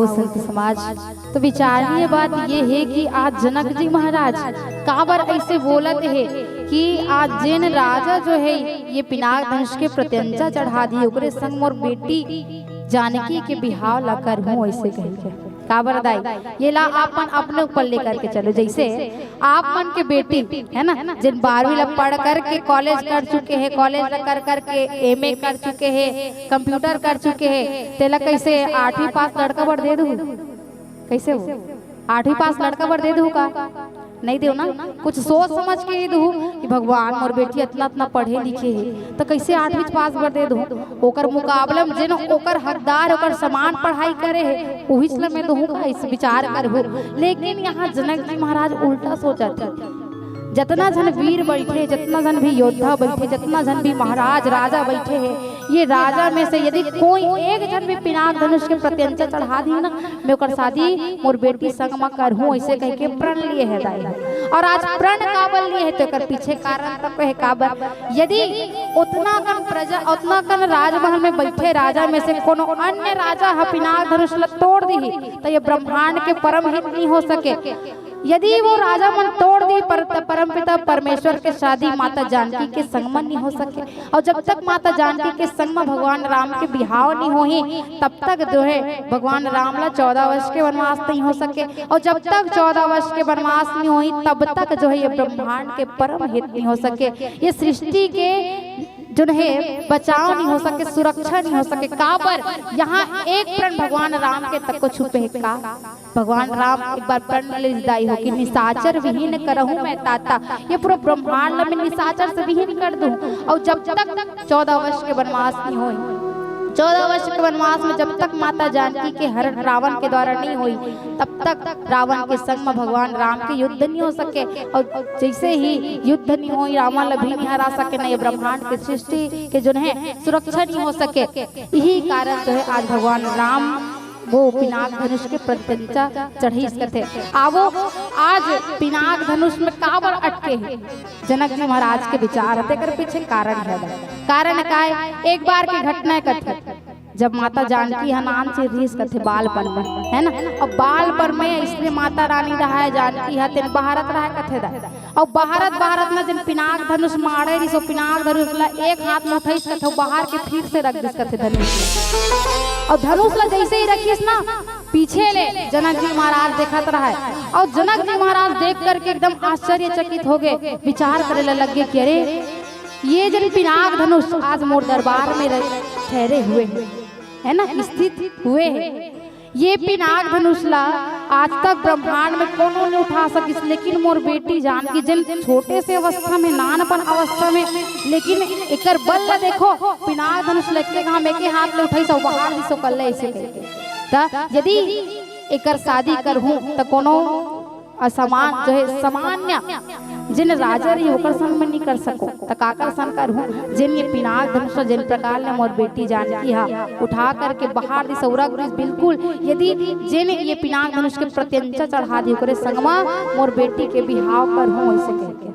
संत समाज, तो विचारणीय बात ये हे कि आज जनक जी महाराज काबर अइसे बोलत हे कि आज जेन राजा जो हे ये पिनाक धनुष के प्रत्यंचा चढ़ा दिही, ओकरे संग मोर बेटी जानकी के बिहाव ला करहूं, अइसे कहिके। काबर दाई, ये ला आप मन अपने ऊपर लेकर के चलो। जइसे आप मन के बेटी हे ना, जेन बारहवीं ला पढ़ करके कॉलेज कर चुके हे, कॉलेज ला कर करके एमए कर चुके हे, कंप्यूटर कर चुके हे, तेला कइसे आठवीं पास लड़का बर दे दूहू? कइसे हो? आठवीं पास लड़का बर दे दूहू का? नइ देव ना। कुछ सोच समझ के ही दूहू कि भगवान, मोर बेटी अतना अतना पढ़े लिखे हे, त कइसे आठवीं पास बर दे दूहू? ओकर मुकाबला में जेन ओकर हकदार, ओकर समान पढ़ाई करे हे, उहीच ला मैं दूहू का, अइसे विचार करहू। लेकिन यहाँ जनक जी महाराज उल्टा सोचत हे। जतना झन वीर बइठे, जतना झन भी योद्धा बइठे, जतना झन भी महाराज, राजा बइठे हे, ये राजा में से यदि कोई एक झन भी पिनाक धनुष के प्रत्यंचा चढ़ा दिही ना, मैं ओकर शादी मोर बेटी संग म करहूं, अइसे कहिके प्रण लिए हे दाई। अउ आज प्रण काबर लिए हे, त एकर पीछे कारण तको हे। काबर? यदि ओतना कन प्रजा, ओतना कन राजमहल में बइठे राजा में से कोनो अन्य राजा ह पिनाक धनुष ल तोड़ दिही, त ये ब्रह्मांड के परम हित नइ हो सके। यदि वो राजा मन तोड़ दिही, पर परमपिता परमेश्वर के शादी माता जानकी के संग म नइ हो सके। अउ जब तक माता जानकी के संग म भगवान राम के बिहाव नइ होही, तब तक जो हे भगवान राम ला चौदह वर्ष के वनवास नइ हो सके। अउ जब तक चौदह वर्ष के वनवास नइ होही, तब तक जो हे ये ब्रह्मांड के परम हित नइ हो सके। ये सृष्टि के जो हे बचाव नइ हो सके, सुरक्षा नइ हो सके। काबर? यहाँ एक प्रण भगवान राम के तको छुपे हे का? भगवान राम एक बार प्रण ले दाई हो कि निशाचर विहीन करहूं मैं ताता, ये पूरा ब्रह्मांड ला मैं निशाचर से विहीन कर दूं। अउ जब तक चौदह वर्ष के वनवास नइ होही, चौदह वर्ष के वनवास में जब तक माता जानकी के हरण रावण के द्वारा नइ होही, तब तक रावण के संग म भगवान राम के युद्ध नइ हो सके। अउ जइसे ही युद्ध नइ होही, रावण ला भी नइ हरा सके, न ये ब्रह्मांड के सृष्टि के जो हे सुरक्षा नइ हो सके। इही कारण जो हे आज भगवान राम वो पिनाक धनुष के प्रत्यंचा चढ़ीस कथे। आवो, आज पिनाक धनुष में काबर अटके हे? जनक जी महाराज के विचार हे, तेकर पीछे कारण हे। कारण का हे? एक बार के घटना हे कथे, जब माता जानकी ह नान से रिहिस कथे बालपन में, हे ना? अउ बालपन में इसलिए माता रानी रहा हे, जानकी ह तेन बहारत रहा हे कथे दा। अउ बहारत बहारत न जेन पिनाक धनुष माड़े रिहिस, ओ पिनाक धनुष ला एक हाथ में उठाइस कथे, बहार के फिर से रख दिस कथे धनुष ला। अउ धनुष ला जइसे ही रखिस ना, पीछे ले जनक जी महाराज देखत रहा हे। अउ जनक जी महाराज देख करके एकदम आश्चर्यचकित हो गे, विचार करे ला लग गे कि अरे, ये जेन पिनाक धनुष आज मोर दरबार में रह-, ठहरे हुए हे, हे ना, स्थित हुए हे, ये पिनाक धनुष ला आज तक ब्रह्मांड में कोनो नइ उठा सकिस, लेकिन मोर बेटी जानकी जेन छोटे से अवस्था में, नानपन अवस्था में, लेकिन एकर बल ला देखो, पिनाक धनुष लेके घाम एके हाथ ले उठाइस अउ बहार दिस कल्ले अइसे कहिके। त यदि एकर शादी करहूं त कोनो असमान जो हे, सामान्य जेन राजा रही ओकर संग में नइ कर सकों, त काकर संग करहूं? जेन ये पिनाक धनुष जेन प्रकार ले मोर बेटी जानकी ह उठा करके बहार दिस अउ रख दिस, बिल्कुल यदि जेन ये पिनाक धनुष के प्रत्यंचा चढ़ा दिही ओकरे संग म मोर बेटी के बिहाव करहूं, अइसे कहिके।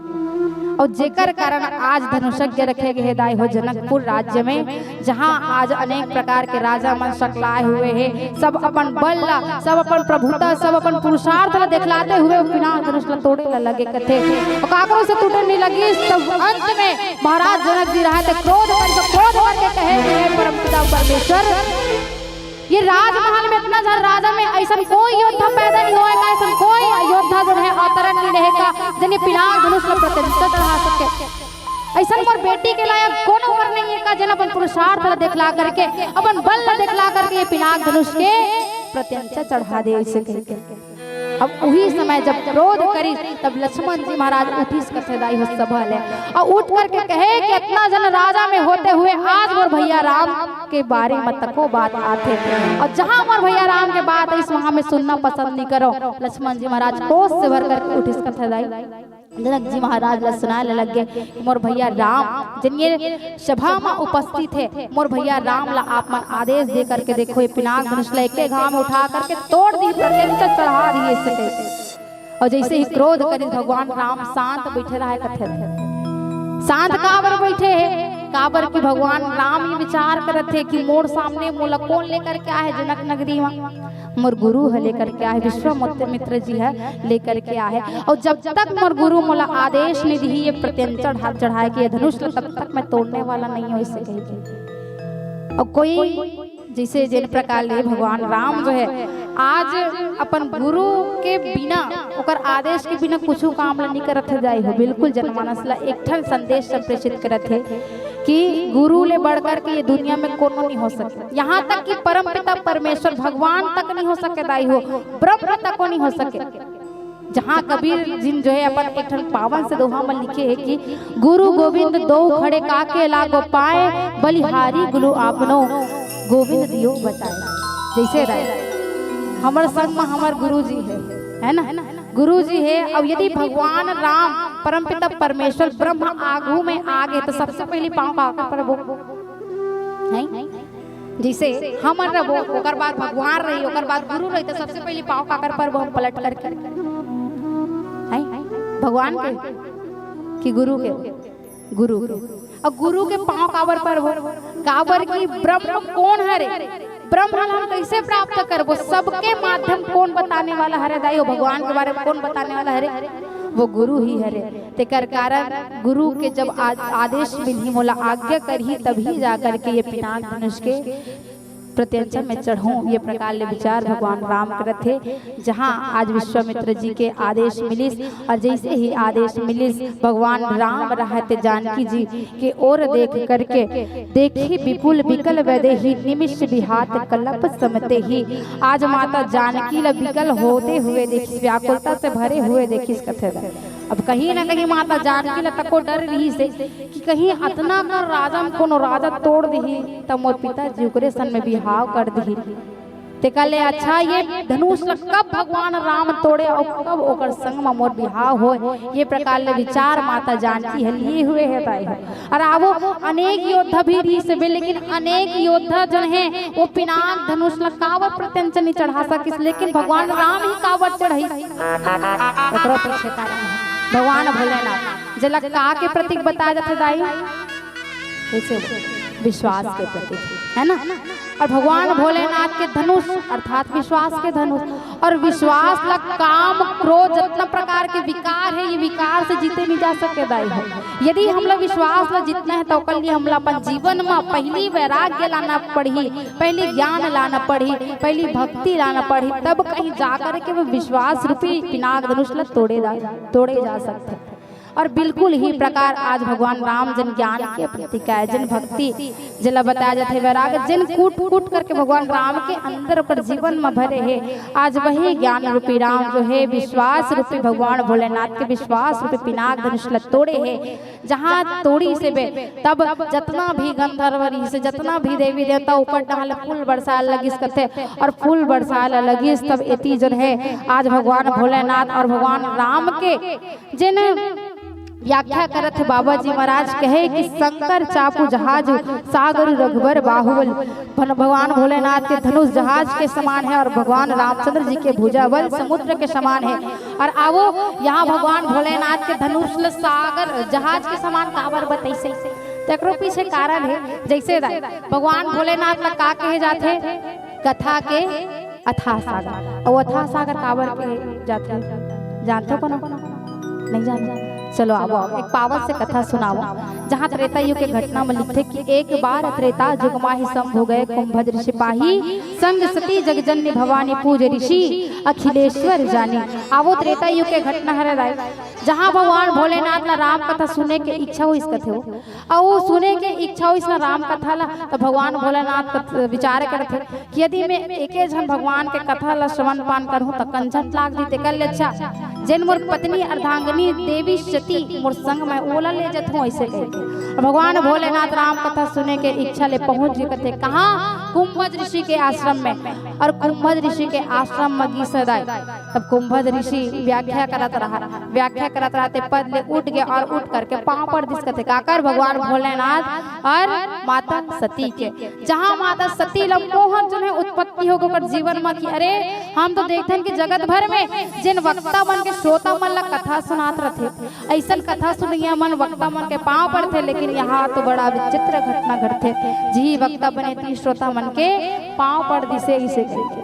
अउ जेकर कारण आज धनुषज्ञ रखे गे हे दाई हो जनकपुर राज्य में, जहां आज अनेक प्रकार के राजा मन सकलाए हुए हे, सब अपन बल ला, सब अपन प्रभुता, सब अपन पुरुषार्थ ला देखलाते हुए ओ पिनाक धनुष ला तोड़े ला लगे कथे। अउ काकरो से टूटे नइ लगिस, तब अंत में महाराज जनक जी रहा थे क्रोध कर, क्रोध करके कहे कि हे परमपिता परमेश्वर, ये राजमहल में इतना झन राजा में अइसन कोई योद्धा पैदा नइ होय का, अइसन कोई योद्धा जो हे अवतरण नइ रहे का, जेन ये पिनाक धनुष ला प्रत्यंचा चढ़ा सके। अइसन मोर बेटी के लायक कोनो बर नइ हे का, जेन अपन पुरुषार्थ ला देखला करके, अपन बल ला देखला करके ये पिनाक धनुष के प्रत्यंचा चढ़ा दे, अइसे कहिके। अब उही समय जब क्रोध करिस, तब लक्ष्मण जी महाराज उठिस कथे दाई हो सभा ले, अउ उठ करके कहे कि अतना झन राजा में होते हुए आज मोर भइया राम के बारे म तको बात आथे, अउ जहां मोर भइया राम के बात आइस, वहां मैं सुनना पसंद नइ करों। लक्ष्मण जी महाराज क्रोध से भर करके उठिस कथे दाई। जनक जी महाराज ला सुनाए ला लग गे कि मोर भइया राम, जेन ये सभा म उपस्थित हे, मोर भइया राम ला आप मन आदेश दे करके देखो, ये पिनाक धनुष ला एके घाव में उठा करके तोड़ दिही, प्रत्यंचा चढ़ा दिही, अइसे कहिके। अउ जइसे ही क्रोध करिस, भगवान राम शांत बइठे रहा हे कथे। शांत काबर बइठे हे? काबर कि भगवान राम ये विचार करत हे कि मोर सामने मोला कोन लेकर के आहे जनक नगरी मा? मोर गुरु ह लेकर के आहे, विश्वामित्र जी ह लेकर के आहे। अउ जब तक मोर गुरु मोला आदेश नहीं दिही ये प्रत्यंचा हाथ चढ़ाए के ये धनुष ल, तब तक मैं तोड़ने वाला नहीं हूँ, ऐसे कही के। अउ कोई जैसे जेन प्रकार ले भगवान राम जो है, आज अपन गुरु के बिना, ओकर आदेश के बिना कुछु काम ल नहीं करत हे दाई हो। बिल्कुल जनमानस ला एक ठन संदेश संप्रेषित करत हे कि गुरु ले बढ़कर के ये दुनिया में कोनो नहीं हो सके। यहाँ तक कि परमपिता परमेश्वर भगवान तक नहीं हो सके दाई हो, ब्रह्म तक को नहीं हो सके। जहाँ कबीर जी जो है अपन एक ठन पावन से दोहा में लिखे हे कि गुरु गोविंद दो खड़े, काके लागो पाए, बलिहारी गुरु आपनो, गोविंद दियो बताए। जैसे दाई, हमर संग में हमर गुरु जी है, है ना? गुरु जी है। अब यदि भगवान राम, परमपिता परमेश्वर ब्रह्म आगू में आ गए, तो सबसे पहले पाँव काकर परबो? हैं? जैसे हमन रबो, ओकर बाद भगवान रही, ओकर बाद गुरु रही, तो सबसे पहले पाँव काकर परबो हम पलट करके? हैं? भगवान के कि गुरु के? गुरु के। अउ गुरु के पाँव काबर परबो? काबर कि ब्रह्म कोन हरे? ब्रह्म ल हम कैसे प्राप्त करबो? सबके माध्यम कोन बताने वाला हरे दाई हो? भगवान के बारे में कोन बताने वाला हरे? वो गुरु ही हरे। तेकर कारण गुरु के जब आ-, आदेश मिलही, मोला आज्ञा करही, तभी जा करके ये पिनाक धनुष के प्रत्यंचा में चढ़ूं, ये प्रकार ले विचार भगवान राम करत हे। जहाँ आज विश्वामित्र जी के आदेश मिलिस, और जैसे ही आदेश मिलिस, भगवान राम रहत जानकी जी के ओर देख करके, देखी विपुल विकल वैदेही, निमिष विहात कलप समते ही। आज माता जानकी ला विकल होते हुए देखिस, व्याकुलता से भरे हुए देखिस कथे। अब कहीं ना कहीं माता जानकी ला तको डर रहिस हे कि कहीं अतना कर राजा म कोनो राजा तोड़ दिही, त मोर पिताजी ओकरे सन में बिहाव कर दिही। तेकर ले अच्छा ये धनुष ल कब भगवान राम तोड़े अउ कब ओकर संग म मोर बिहाव होय, ये प्रकार ले विचार माता जानकी ह लिए हुए हे ताई ह। अउ आवो अनेक योद्धा भी रहिस हे, लेकिन अनेक योद्धा जन हे, वो पिनाक धनुष ल काबर प्रत्यंचा नहीं चढ़ा सकिस, लेकिन भगवान राम ही काबर चढ़ाइस? ओकरो पीछे कारण हे भगवान भोलेनाथ, जेला का के प्रतीक बताया जाथे दाई? कैसे हो? विश्वास के प्रतीक, है ना? अउ भगवान भोलेनाथ के धनुष अर्थात विश्वास के धनुष, अउ विश्वास ला काम क्रोध जतना प्रकार के विकार हे, ये विकार से जीते नहीं जा सके दाई हो। यदि हमला विश्वास ला जीतना हे, त ओकर लिए हमला अपन जीवन म पहली वैराग्य लाना पड़ही, पहली ज्ञान लाना पड़ही, पहली भक्ति लाना पड़ही, तब कहीं जाकर के वो विश्वास रूपी पिनाक धनुष ला तोड़े जा, तोड़े जा सकथे। अउ बिल्कुल ही प्रकार आज भगवान राम जन ज्ञान के प्रतीक आय, जन भक्ति जेला बताया जाथे वैराग्य, जन कूट कूट करके भगवान राम के अंदर ओकर जीवन म भरे हे। आज वही ज्ञान रूपी राम जो हे, विश्वास रूपी भगवान भोलेनाथ के विश्वास रूपी पिनाक धनुष ल तोड़े हे। जहाँ तोड़िस हे बे, तब जतना भी गंधर्व रहिस हे, जतना भी देवी देवता ऊपर डहार ले फूल बरसाए लगिस कथे, अउ फूल बरसाए लगिस, तब एती जन हे आज भगवान भोलेनाथ अउ भगवान राम के जेन व्याख्या करत हे बाबा जी महाराज, कहे कि शंकर चापू जहाज सागर रघुबर बाहुबल। भन-, भगवान भोलेनाथ के धनुष जहाज के समान हे अउ भगवान रामचंद्र जी के भुजा बल समुद्र के समान हे। अउ आवो, यहाँ भगवान भोलेनाथ के धनुष ल सागर जहाज के समान काबर बतइसे? तेकरो पीछे कारण हे। जैसे दाई, भगवान भोलेनाथ ला का कहे जाथे? कथा के अथाह सागर। अउ अथाह सागर काबर के जाथे, जानथो कोनो? नहीं जानथो? चलो आवो, एक पावन से कथा सुनावो, जहाँ त्रेता युग के घटना म लिखथे कि एक बार त्रेता युग माहि शंभु गए कुंभज ऋषि पाही, संग सती जगजननी भवानी पूजे ऋषि अखिलेश्वर जानी। आवो त्रेता युग के घटना हरे दाई, जहाँ भगवान भोलेनाथ ला राम कथा सुने के इच्छा होइस कथे हो। अउ सुने के इच्छा होइस ना राम कथा ला, त भगवान भोलेनाथ कथ-, विचार करथे कि यदि मैं एके झन भगवान के कथा ला श्रवण पान करहूँ, त कंझट लाग जही, तेकर ले अच्छा जेन मोर पत्नी अर्धांगिनी देवी सती मोर संग में ओला ले जथों, ऐसे कहिके। अउ भगवान भोलेनाथ राम कथा सुने के इच्छा ले पहुँच गे कथे कहाँ? कुंभज ऋषि के आश्रम। आश्रम में, और कुंभज ऋषि के आश्रम में गीस हे दाई। तब कुंभज ऋषि व्याख्या करत रहा, व्याख्या करत रहा, ते पद ले उठ गे और उठ करके पांव पड़ दिस कथे, काकर? भगवान भोलेनाथ और माता सती के। जहां माता सती ला मोह जोन हे उत्पत्ति होगे ओकर जीवन में कि अरे, हम तो देखथन कि जगत भर में जेन वक्ता मन के श्रोता मन ला कथा सुनात रथे, अइसन कथा सुनइया मन वक्ता मन के पांव पड़थे, लेकिन यहाँ तो बड़ा विचित्र घटना घटथे। जिही वक्ता बने ती श्रोता मन के पांव पड़ दिसे इसे कहिके।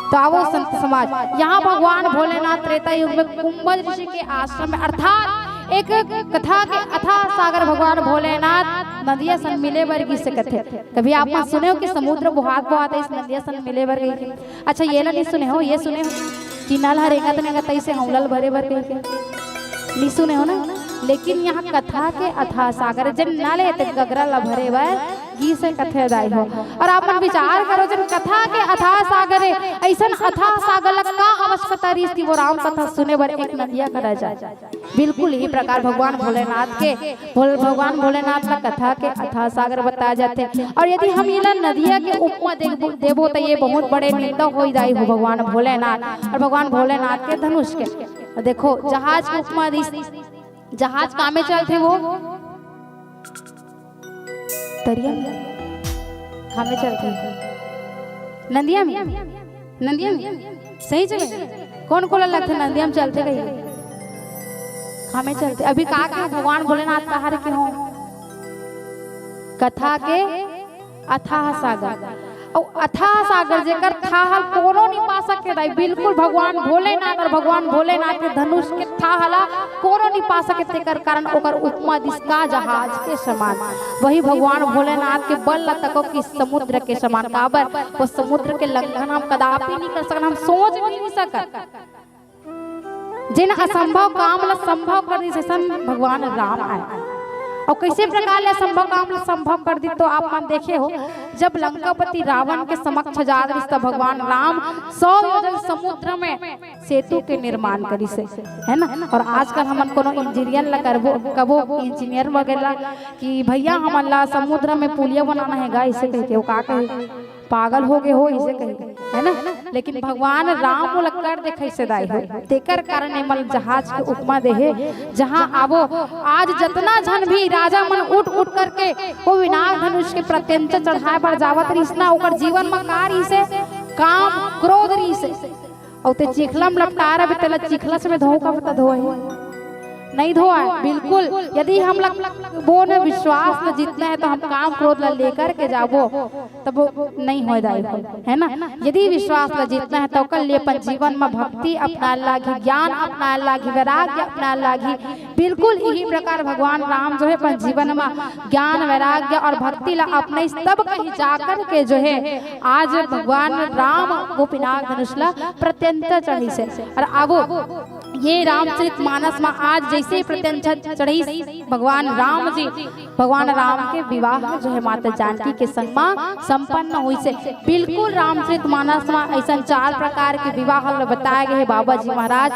तो आवो संत समाज, यहाँ भगवान भोलेनाथ त्रेता युग में कुंभज ऋषि के आश्रम में, अर्थात एक कथा के अथाह सागर भगवान भोलेनाथ नदिया सन मिले बर गिसे कथे। कभी आप मन सुने हो कि समुद्र बोहात बोहात इस नदिया सन मिले बर गई? अच्छा, ये ला नहीं सुने हो, ये सुने हो कि नल ह रेंगत रेंगत अइसे हौला ल भरे बर कहिके? नहीं सुने हो ना? लेकिन यहाँ कथा के अथाह सागर, जेन नल हे ते गगरा ला भरे बर गीसे कथे दाई हो। और आप मन विचार करो, जेन कथा के अथाह सागर हे, अइसन अथाह सागर ला का आवश्यकता रहिस कि वो राम कथा सुने बर एक नदिया करा जाए? बिल्कुल इही प्रकार भगवान भोलेनाथ के, भोल-, भगवान भोलेनाथ ला कथा के अथाह सागर बताए जाथे। और यदि हम इला नदिया के उपमा देबो, देबो त ये बहुत बड़े निंदा हो जाई हो भगवान भोलेनाथ और भगवान भोलेनाथ के धनुष के। और देखो, जहाज के उपमा दिस, जहाज कामे चलथे वो? तरिया में। कामे चलथे? नदिया में। नदिया में। सही जगह। कौन कोला लगथे नदिया में चलथे कहिके? कामे चलथे। अभी का के भगवान भोलेनाथ कहा रहे के हो? कथा के अथाह सागर। अउ अथाह सागर जेकर थाह ल कोनो नहीं पा सके दाई, बिल्कुल भगवान भोलेनाथ और भगवान भोलेनाथ के धनुष के थाह ला कोनो नहीं पा सके, तेकर कारण ओकर उपमा दिस का जहाज के समान। वही भगवान भोलेनाथ के बल ला तको कि समुद्र के समान, काबर वो समुद्र के लंघन हम कदापि नहीं कर सकन, हम सोच भी नहीं सकन। जेन असंभव काम ला संभव कर दिस, अइसन भगवान राम आए। अउ कइसे प्रकार ले असंभव काम ला संभव कर दिस, तो आप मन देखे हो, जब लंकापति रावण के समक्ष जात रिस, त भगवान राम सौ योजन समुद्र में सेतु के निर्माण करिस हे, है ना? और आजकल हमन कोनो इंजीनियर ला करबो, कबो इंजीनियर वगैरह कि भैया हमन ला समुद्र में पुलिया बनाना हे गा, इसे कहिके वो का कहे? पागल हो गे हो, इसे कहे, है ना? लेकिन भगवान राम ओला कर देखाइस हे दाई हो, तेकर कारण एमन जहाज के उपमा दे हे। जहां आवो, आज जतना झन भी राजा मन उठ उठ करके वो विनाग धनुष के प्रत्यंचा चढ़ाए बर जावत रिहिस ना, ओकर जीवन म का रिहिस हे? काम, क्रोध रिहिस हे। अउ ते चिखला म लपटा रहे, तेला चिखलस में धोहू का बता धोए? नहीं धोए, बिल्कुल। यदि हमला वो न विश्वास ल जीतना हे, तो हम काम क्रोध ला लेकर के जाबो, तब वो नहीं होय दाई हो, है ना? यदि विश्वास ल जीतना हे, तो ओकर लिए अपन जीवन म भक्ति अपनाए लागही, ज्ञान अपनाए लागही, वैराग्य अपनाए लागही। बिल्कुल इही प्रकार भगवान राम जो हे अपन जीवन म ज्ञान, वैराग्य और भक्ति ला अपनाइस, तब कहीं जाकर के जो हे आज भगवान राम वो पिनाक धनुष ला प्रत्यंता चढ़िस हे। और आवो ये रामचरित मानस म आज जैसे ही प्रत्यंता चढ़िस भगवान राम जी, भगवान राम के विवाह जो हे माता जानकी के संग म संपन्न होइस हे। बिल्कुल रामचरित मानस म अइसन चार प्रकार के विवाह ल बताए गए हे बाबा जी महाराज,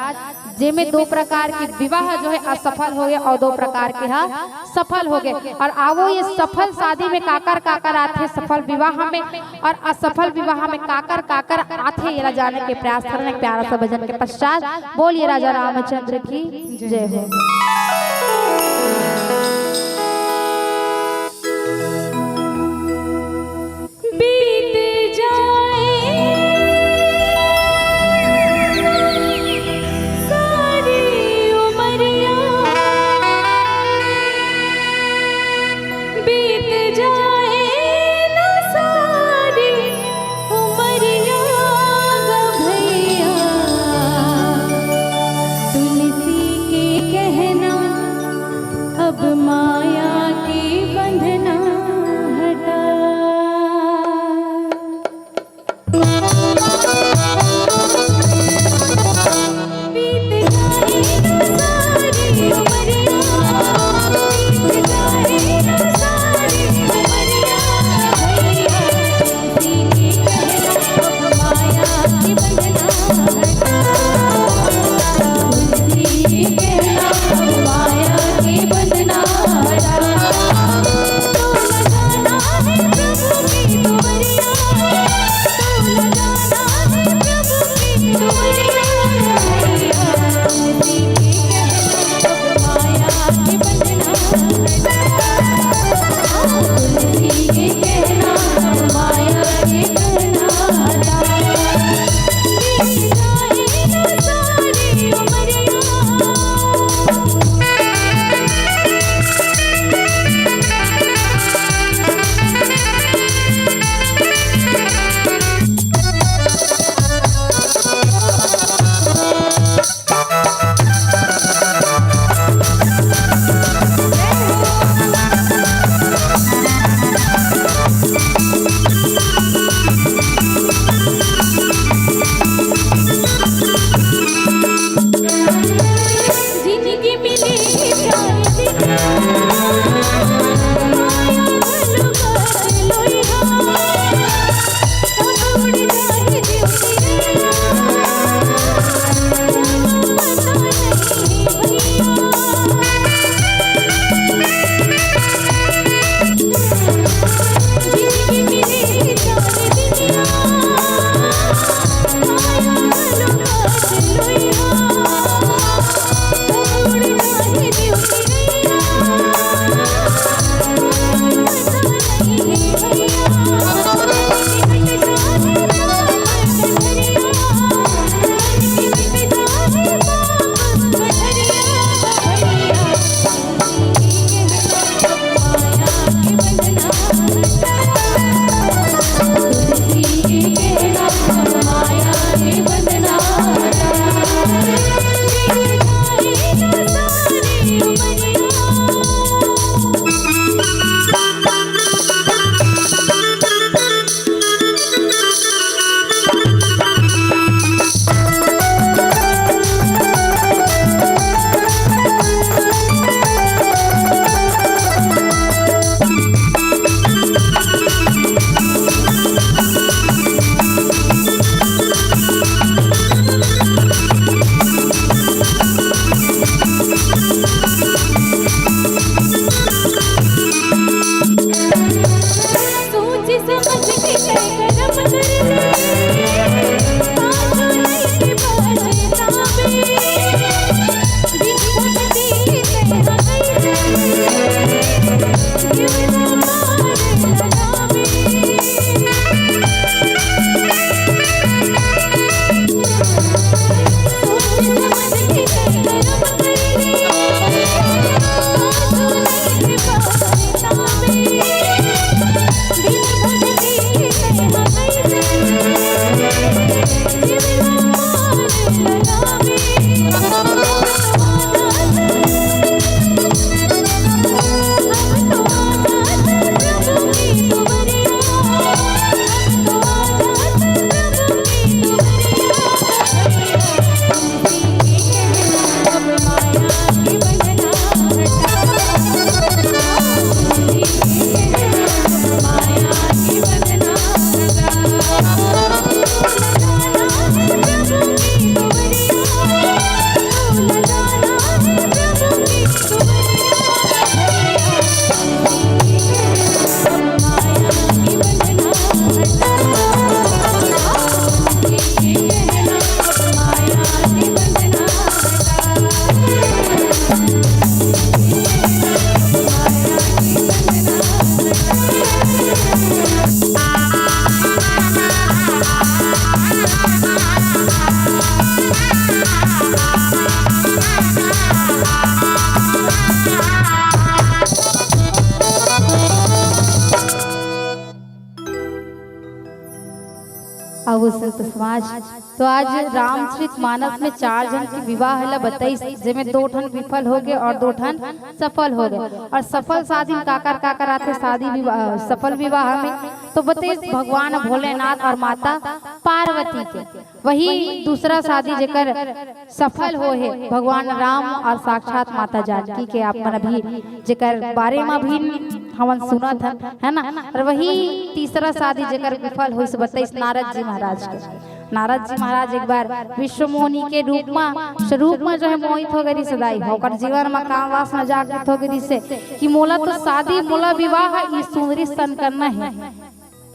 जेमे दो प्रकार के विवाह जो हे असफल हो गे और दो प्रकार के ह सफल हो गे। और आवो ये सफल शादी में काकर काकर आथे सफल विवाह में, और असफल विवाह में काकर काकर आथे, एला जाने के प्रयास करन एक प्यारा सा भजन के पश्चात। बोलिए राजा रामचंद्र की जय हो। बीत जाए सारी उमरिया, बीत जाए ना सारी उमरिया ग भैया। तुलसी के कहना अब अउ संत समाज, तो आज रामचरित मानस में चार झन के विवाह ला बताइस, जेमे दो ठन विफल हो गे अउ दो ठन सफल हो गे। अउ सफल शादी में काकर काकर आथे शादी विवाह, सफल विवाह में? तो बताइस भगवान भोलेनाथ अउ माता पार्वती के। वही दूसरा शादी जेकर सफल होहे भगवान राम अउ साक्षात माता जानकी के, आप मन अभी जेकर बारे में अभी हमन सुनत हन, है ना? अउ वही तीसरा शादी जेकर विफल होइस बताइस नारद जी महाराज के। नारद जी महाराज एक बार विश्व मोहिनी के रूप में, स्वरूप में जो है मोहित हो गे रिहिस दाई, ओकर जीवन में काम वासना जागृत हो गे रिहिस कि मोला तो शादी, मोला विवाह ई सुंदरी सन करना हे,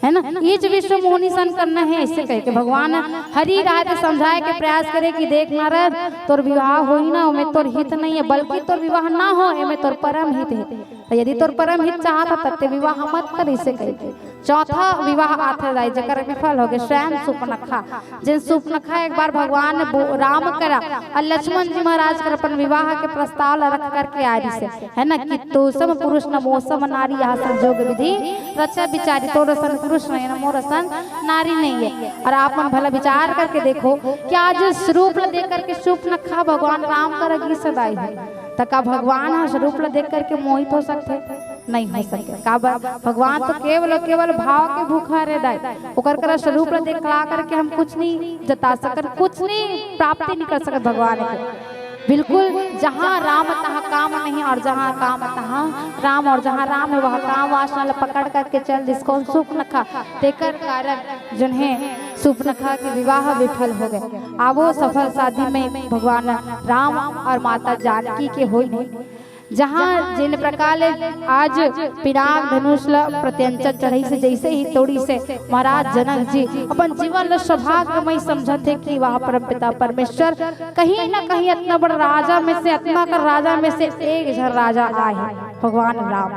है ना? इच विश्व मोहिनी सन करना हे, अइसे कहिके भगवान हरि राय के समझाए के प्रयास करे कि देख नारद, तोर विवाह होही ना, ओमे तोर हित नहीं है, बल्कि तोर विवाह ना हो, एमे तोर परम हित है। तो यदि तोर परम हित चाहत है, तब ते विवाह मत कर, अइसे कहिके। चौथा विवाह आथे दाई, जेकर विफल हो गे, स्वयं सुपनखा। जेन सुपनखा एक बार भगवान बो-, राम करा अउ लक्ष्मण जी महाराज कर अपन विवाह के प्रस्ताव ला रख करके आए रिहिस हे, है ना, कि तोसम पुरुष न मोसम नारी, यह संजोग विधि रचा बिचारी, तोर असन पुरुष नहीं है ना मोर असन नारी नहीं है। अउ आप मन भला विचार करके देखो कि आज स्वरूप ला देख करके सुपनखा भगवान राम करा गिस दाई हे, त का भगवान ह स्वरूप ला देख करके मोहित हो सकथे? नहीं हो सके। काबर? भगवान तो केवल अउ केवल भाव के भूखा हरे दाई। ओकर करा स्वरूप ला देखला करके हम कुछ नहीं जता सकन, कुछ नहीं प्राप्ति नहीं कर सकन भगवान के। बिल्कुल, जहाँ राम तहाँ काम नहीं, अउ जहाँ काम तहाँ राम, अउ जहाँ राम है वहाँ काम वासना ला पकड़ करके चल दिस कोन सुपनखा। तेकर कारण जोन हे सुपनखा के विवाह विफल हो गे। आवो सफल शादी में भगवान राम अउ माता जानकी के होई नहीं। जहाँ जेन प्रकार ले आज पिनाक धनुष ल प्रत्यंचा चढ़ाइस हे, जइसे ही तोड़िस हे, महाराज जनक जी अपन जीवन ल सौभाग्यमय समझत हे कि वाह परमपिता परमेश्वर, कहीं न कहीं अतना बड़ राजा में से, अतना कर राजा में से एक झन राजा आए हे भगवान राम।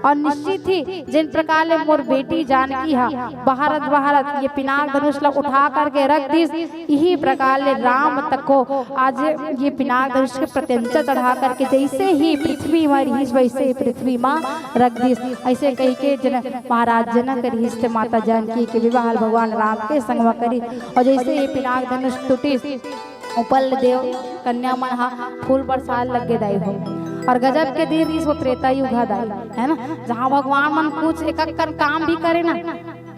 अउ निश्चित ही जेन प्रकार ले मोर बेटी जानकी ह बहारत बहारत ये पिनाक धनुष ल उठा करके रख दिस, इही प्रकार ले राम तको आज ये पिनाक धनुष के प्रत्यंचा चढ़ा करके जइसे ही पृथ्वी म रिहिस, वइसे ही पृथ्वी म रख दिस। अइसे कहिके जन-, महाराज जनक रिहिस ते माता जानकी के विवाह भगवान राम के संग म करिस। अउ जइसे ही पिनाक धनुष टूटिस, ऊपर ले देव कन्या मन ह फूल बरसाए लग गे दाई हो। अउ गजब के दिन रिहिस वो त्रेता युग ह दाई, है ना, जहाँ भगवान मन कुछ एक एक कन काम भी करे ना,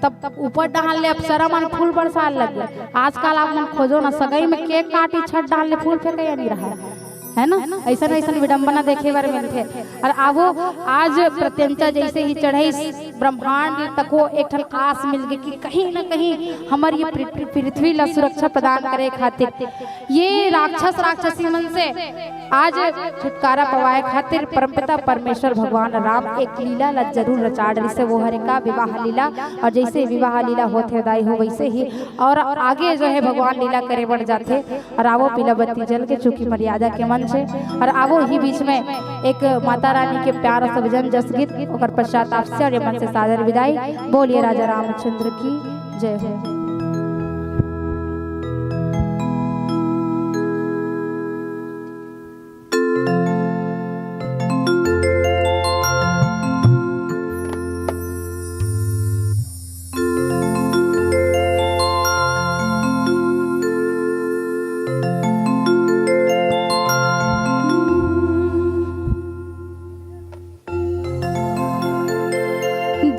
तब ऊपर डहान ले अप्सरा मन फूल बरसाए लग गे। आजकल आप मन खोजो ना, सगई में केक काटी, छत डहान ले फूल फेंके या नहीं रहा। है ना, ऐसन ऐसन विडंबना देखे बर मिलथे। और आवो, आज प्रत्यंचा जैसे ही चढ़इस, ब्रह्मांड तको एक ठन आस मिल गे कि कहीं ना कहीं हमर ये पृथ्वी, पृथ्वी ला सुरक्षा प्रदान करे खातिर, ये राक्षस राक्षसी मन से आज छुटकारा पवाए खातिर परमपिता परमेश्वर भगवान राम एक लीला ला जरूर रचा डरिस हे, वो हरे का विवाह लीला। और जैसे विवाह लीला होथे दाई हो, वैसे ही और आगे जो है भगवान लीला करे बर जाथे। और आवो पीला बत्ती जल के, चूंकि मर्यादा के मंच है। और आवो ही बीच में एक माता रानी के प्यारा सा भजन जस गीत, ओकर पश्चात आपसे और ये मंच से सादर विदाई। बोलिए राजा रामचंद्र की जय हो।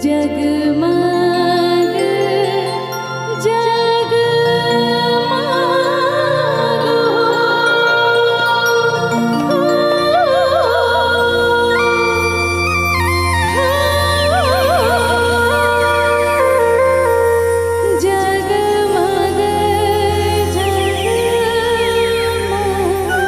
जगमग जगमग हो। जगमग जगमग हो।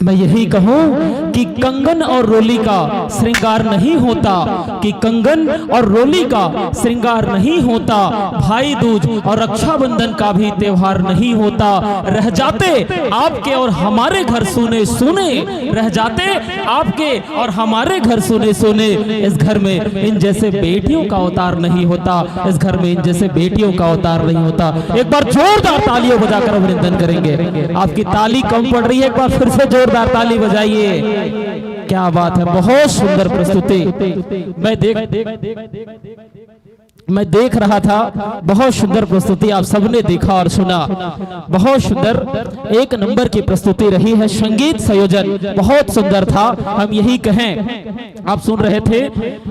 मैं यही कहूं कि कंगन और रोली का श्रृंगार नहीं होता, कि कंगन और रोली का श्रृंगार नहीं होता, भाई दूज और रक्षाबंधन का भी त्योहार नहीं होता। रह जाते आपके और हमारे घर सूने सूने, रह जाते आपके और हमारे घर सूने सूने। इस घर में इन जैसे बेटियों का उतार नहीं होता, इस घर में इन जैसे बेटियों का उतार नहीं होता। एक बार जोरदार तालियां बजाकर अभिनंदन करेंगे। आपकी ताली कम पड़ रही है, एक बार फिर से जोरदार ताली बजाइए। क्या बात है, बहुत सुंदर प्रस्तुति। मैं देख मैं देख रहा था, बहुत सुंदर प्रस्तुति आप सबने देखा और सुना। बहुत सुंदर, एक नंबर की प्रस्तुति रही है। संगीत संयोजन बहुत सुंदर था, हम यही कहें। आप सुन रहे थे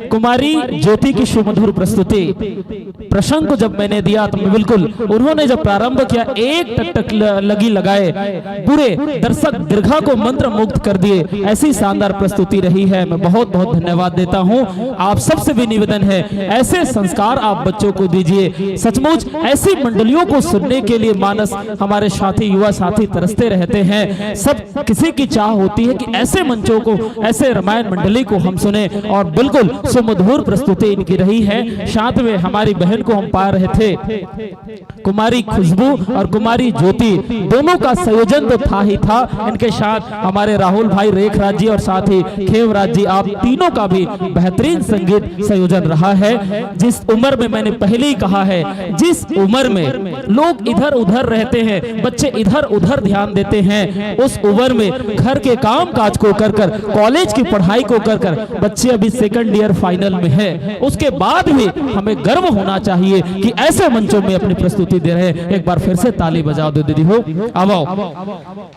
कुमारी ज्योति की सुमधुर प्रस्तुति। प्रसंग को जब मैंने दिया तो मैं बिल्कुल, उन्होंने जब प्रारंभ किया, एक टक टक ल-, लगी लगाए, पूरे दर्शक दीर्घा को मंत्र मुग्ध कर दिए। ऐसी शानदार प्रस्तुति रही है, मैं बहुत बहुत धन्यवाद देता हूँ। आप सबसे भी निवेदन है, ऐसे संस्कार आप बच्चों को दीजिए। सचमुच ऐसी मंडलियों को सुनने के लिए मानस, हमारे साथी, युवा साथी तरसते रहते हैं। सब किसी की चाह होती है कि ऐसे मंचों को, ऐसे रामायण मंडली को हम सुने और बिल्कुल सुमधुर प्रस्तुति इनकी रही है। साथ में हमारी बहन को हम पा रहे थे, कुमारी खुशबू और कुमारी ज्योति, दोनों का संयोजन तो था ही था। इनके साथ हमारे राहुल भाई रेखराज जी और साथ ही खेमराज जी, आप तीनों का भी बेहतरीन संगीत संयोजन रहा है। जिस उम्र में, मैंने पहले ही कहा है, जिस उम्र में लोग इधर उधर रहते हैं, बच्चे इधर उधर ध्यान देते हैं, उस उम्र में घर के काम काज को कर कर, कॉलेज की पढ़ाई को कर कर, बच्चे अभी सेकंड ईयर फाइनल में है, उसके बाद भी हमें गर्व होना चाहिए कि ऐसे मंचों में अपनी प्रस्तुति दे रहे हैं। एक बार फिर से ताली बजा दो दीदी हो। अब आओ,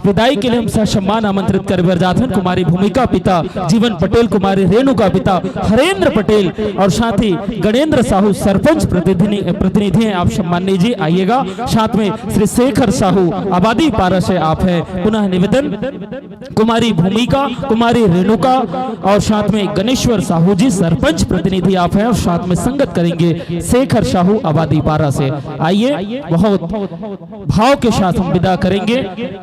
विदाई के लिए हम ससम्मान आमंत्रित करे बर जात हन कुमारी भूमिका पिता जीवन पटेल, कुमारी रेणुका पिता हरेंद्र पटेल और साथ ही गणेंद्र साहू सरपंच प्रतिनिधि, प्रतिनिधि हैं। आप सम्माननीय जी आइएगा। साथ में श्री शेखर साहू आबादी पारा से आप हैं। पुनः निवेदन, कुमारी भूमिका, कुमारी रेणुका और साथ में गणेश्वर साहू जी सरपंच प्रतिनिधि आप हैं और साथ में संगत करेंगे शेखर साहू आबादी पारा से। आइए, बहुत भाव के साथ हम विदा करेंगे।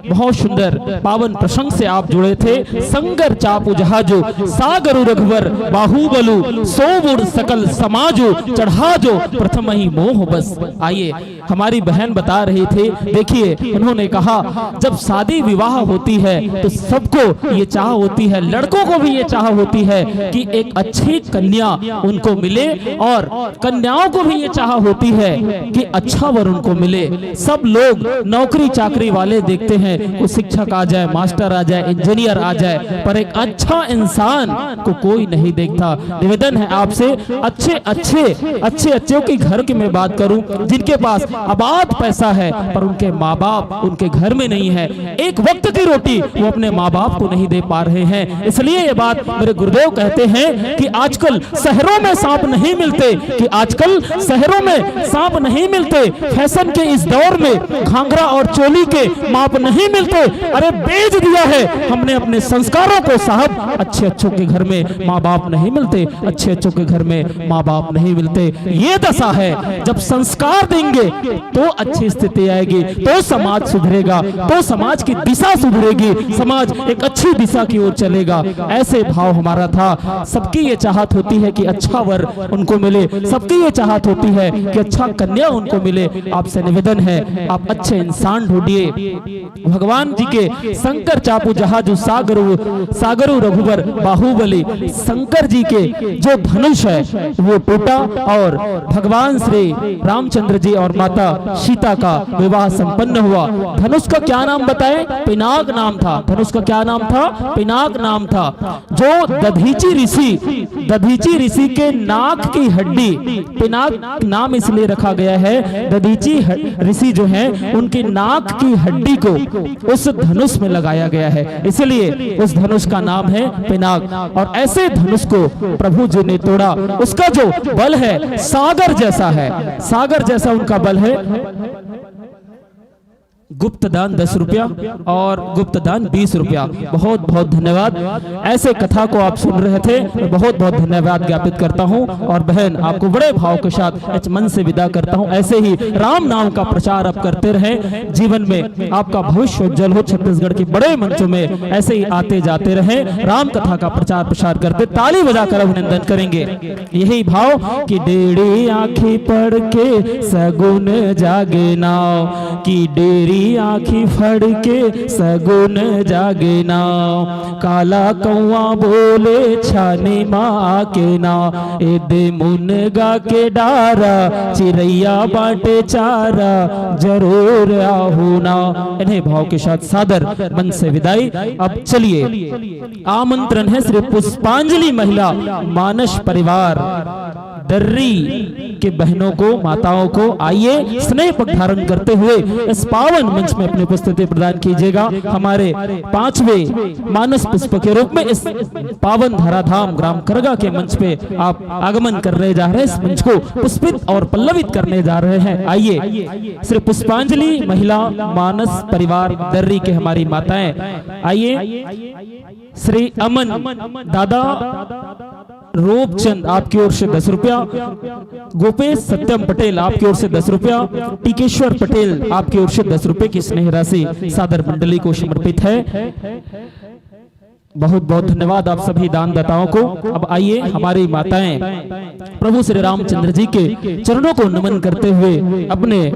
बहुत सुंदर पावन प्रसंग से आप जुड़े थे। संगर चाप उजहा जो सागरु रघुवर बाहुबलु, सो गुण सकल समाजो चढ़ा जो प्रथम ही मोह बस। आइए, हमारी बहन बता रही थी, देखिए, उन्होंने कहा, जब शादी विवाह होती है तो सबको ये चाह होती है, लड़कों को भी ये चाह होती है कि एक अच्छी कन्या उनको मिले और कन्याओं को भी ये चाह होती है कि अच्छा वर उनको मिले। सब लोग नौकरी चाकरी वाले देखते हैं, कोई शिक्षक आ जाए, मास्टर आ जाए, इंजीनियर आ जाए, पर एक अच्छा इंसान को कोई नहीं देखता। निवेदन है आपसे, अच्छे अच्छे अच्छे अच्छों के घर की मैं बात करूं, जिनके पास आबाद पैसा है पर उनके माँ बाप उनके घर में नहीं है, एक वक्त की रोटी वो अपने माँ बाप को नहीं दे पा रहे हैं। इसलिए ये बात मेरे गुरुदेव कहते हैं कि आजकल शहरों में सांप नहीं मिलते, कि आजकल शहरों में सांप नहीं मिलते। फैशन के इस दौर में घाघरा और चोली के माप नहीं मिलते। अरे, बेच दिया है हमने अपने संस्कारों को साहब। अच्छे अच्छों के घर में माँ बाप नहीं मिलते, अच्छे अच्छों के घर में माँ बाप नहीं मिलते। ये दशा है। जब संस्कार देंगे तो अच्छी स्थिति आएगी, तो समाज सुधरेगा, तो समाज की दिशा सुधरेगी, समाज एक अच्छी दिशा की ओर चलेगा। ऐसे भाव हमारा था। सबकी ये चाहत होती है कि अच्छा वर उनको मिले, सबकी ये चाहत होती है कि अच्छा कन्या उनको मिले। आपसे निवेदन है, आप अच्छे इंसान ढूंढिए। भगवान जी के शंकर चापू जहाजू सागरु, सागरु रघुवर बाहुबली शंकर जी के जो धनुष है वो टूटा और भगवान श्री रामचंद्र जी और माता सीता का विवाह संपन्न हुआ। धनुष का क्या नाम बताएं? पिनाक नाम था। धनुष का क्या नाम था? पिनाक नाम था। जो दधीची ऋषि, दधीची ऋषि के नाक की हड्डी, पिनाक नाम इसलिए रखा गया है, दधीची ह-, ऋषि जो हैं, उनके नाक की हड्डी को उस धनुष में लगाया गया है, इसलिए उस धनुष का नाम है पिनाक। और ऐसे धनुष को प्रभु जी ने तोड़ा। उसका जो बल है, सागर जैसा है, सागर जैसा उनका बल है। गुप्त दान दस रुपया और गुप्त दान बीस रुपया। बहुत बहुत धन्यवाद। ऐसे कथा को आप सुन रहे थे, मैं बहुत बहुत धन्यवाद ज्ञापित करता हूँ। और बहन, आपको बड़े भाव के साथ इस मंच से विदा करता हूँ। ऐसे ही राम नाम का प्रचार आप करते रहें, जीवन में आपका भविष्य उज्जवल हो, छत्तीसगढ़ के बड़े मंचों में ऐसे ही आते जाते रहें, राम कथा का प्रचार प्रसार करते, ताली बजाकर अभिनंदन करेंगे। यही भाव कि डेढ़ी आँखी पढ़ के सगुन जागे नाव, कि डेढ़ी आँखी फड़ के सगुन जागे नाव, काला कौआ बोले छानी माँ के नाव, एदे मुनगा के डारा, चिरैया बाटे चारा, जरूर आहू नाव। इन्हें भाव के साथ सादर मन से विदाई। अब चलिए, आमंत्रण है श्री पुष्पांजलि महिला मानस परिवार दर्री के बहनों को, माताओं को, आइए स्नेह पग धारण करते हुए इस पावन मंच में अपनी उपस्थिति प्रदान कीजिएगा। हमारे पांचवें मानस पुष्प के रूप में इस पावन धराधाम ग्राम करगा के मंच पे आप आगमन करने जा रहे हैं। इस मंच को पुष्पित और पल्लवित करने जा रहे हैं। आइए, श्री पुष्पांजलि महिला मानस परिवार दर्री के हमारी माताएं, आइए, श्री अमन दादा रूपचंद आपकी ओर से दस रुपया, गोपेश सत्यम पटेल आपकी ओर से दस रुपया, टीकेश्वर पटेल आपकी ओर से दस रुपये की स्नेह राशि सादर मंडली को समर्पित है। बहुत बहुत धन्यवाद आप सभी दानदाताओं को। अब आइए, हमारी माताएं प्रभु श्री रामचंद्र जी के चरणों को नमन करते हुए, अपने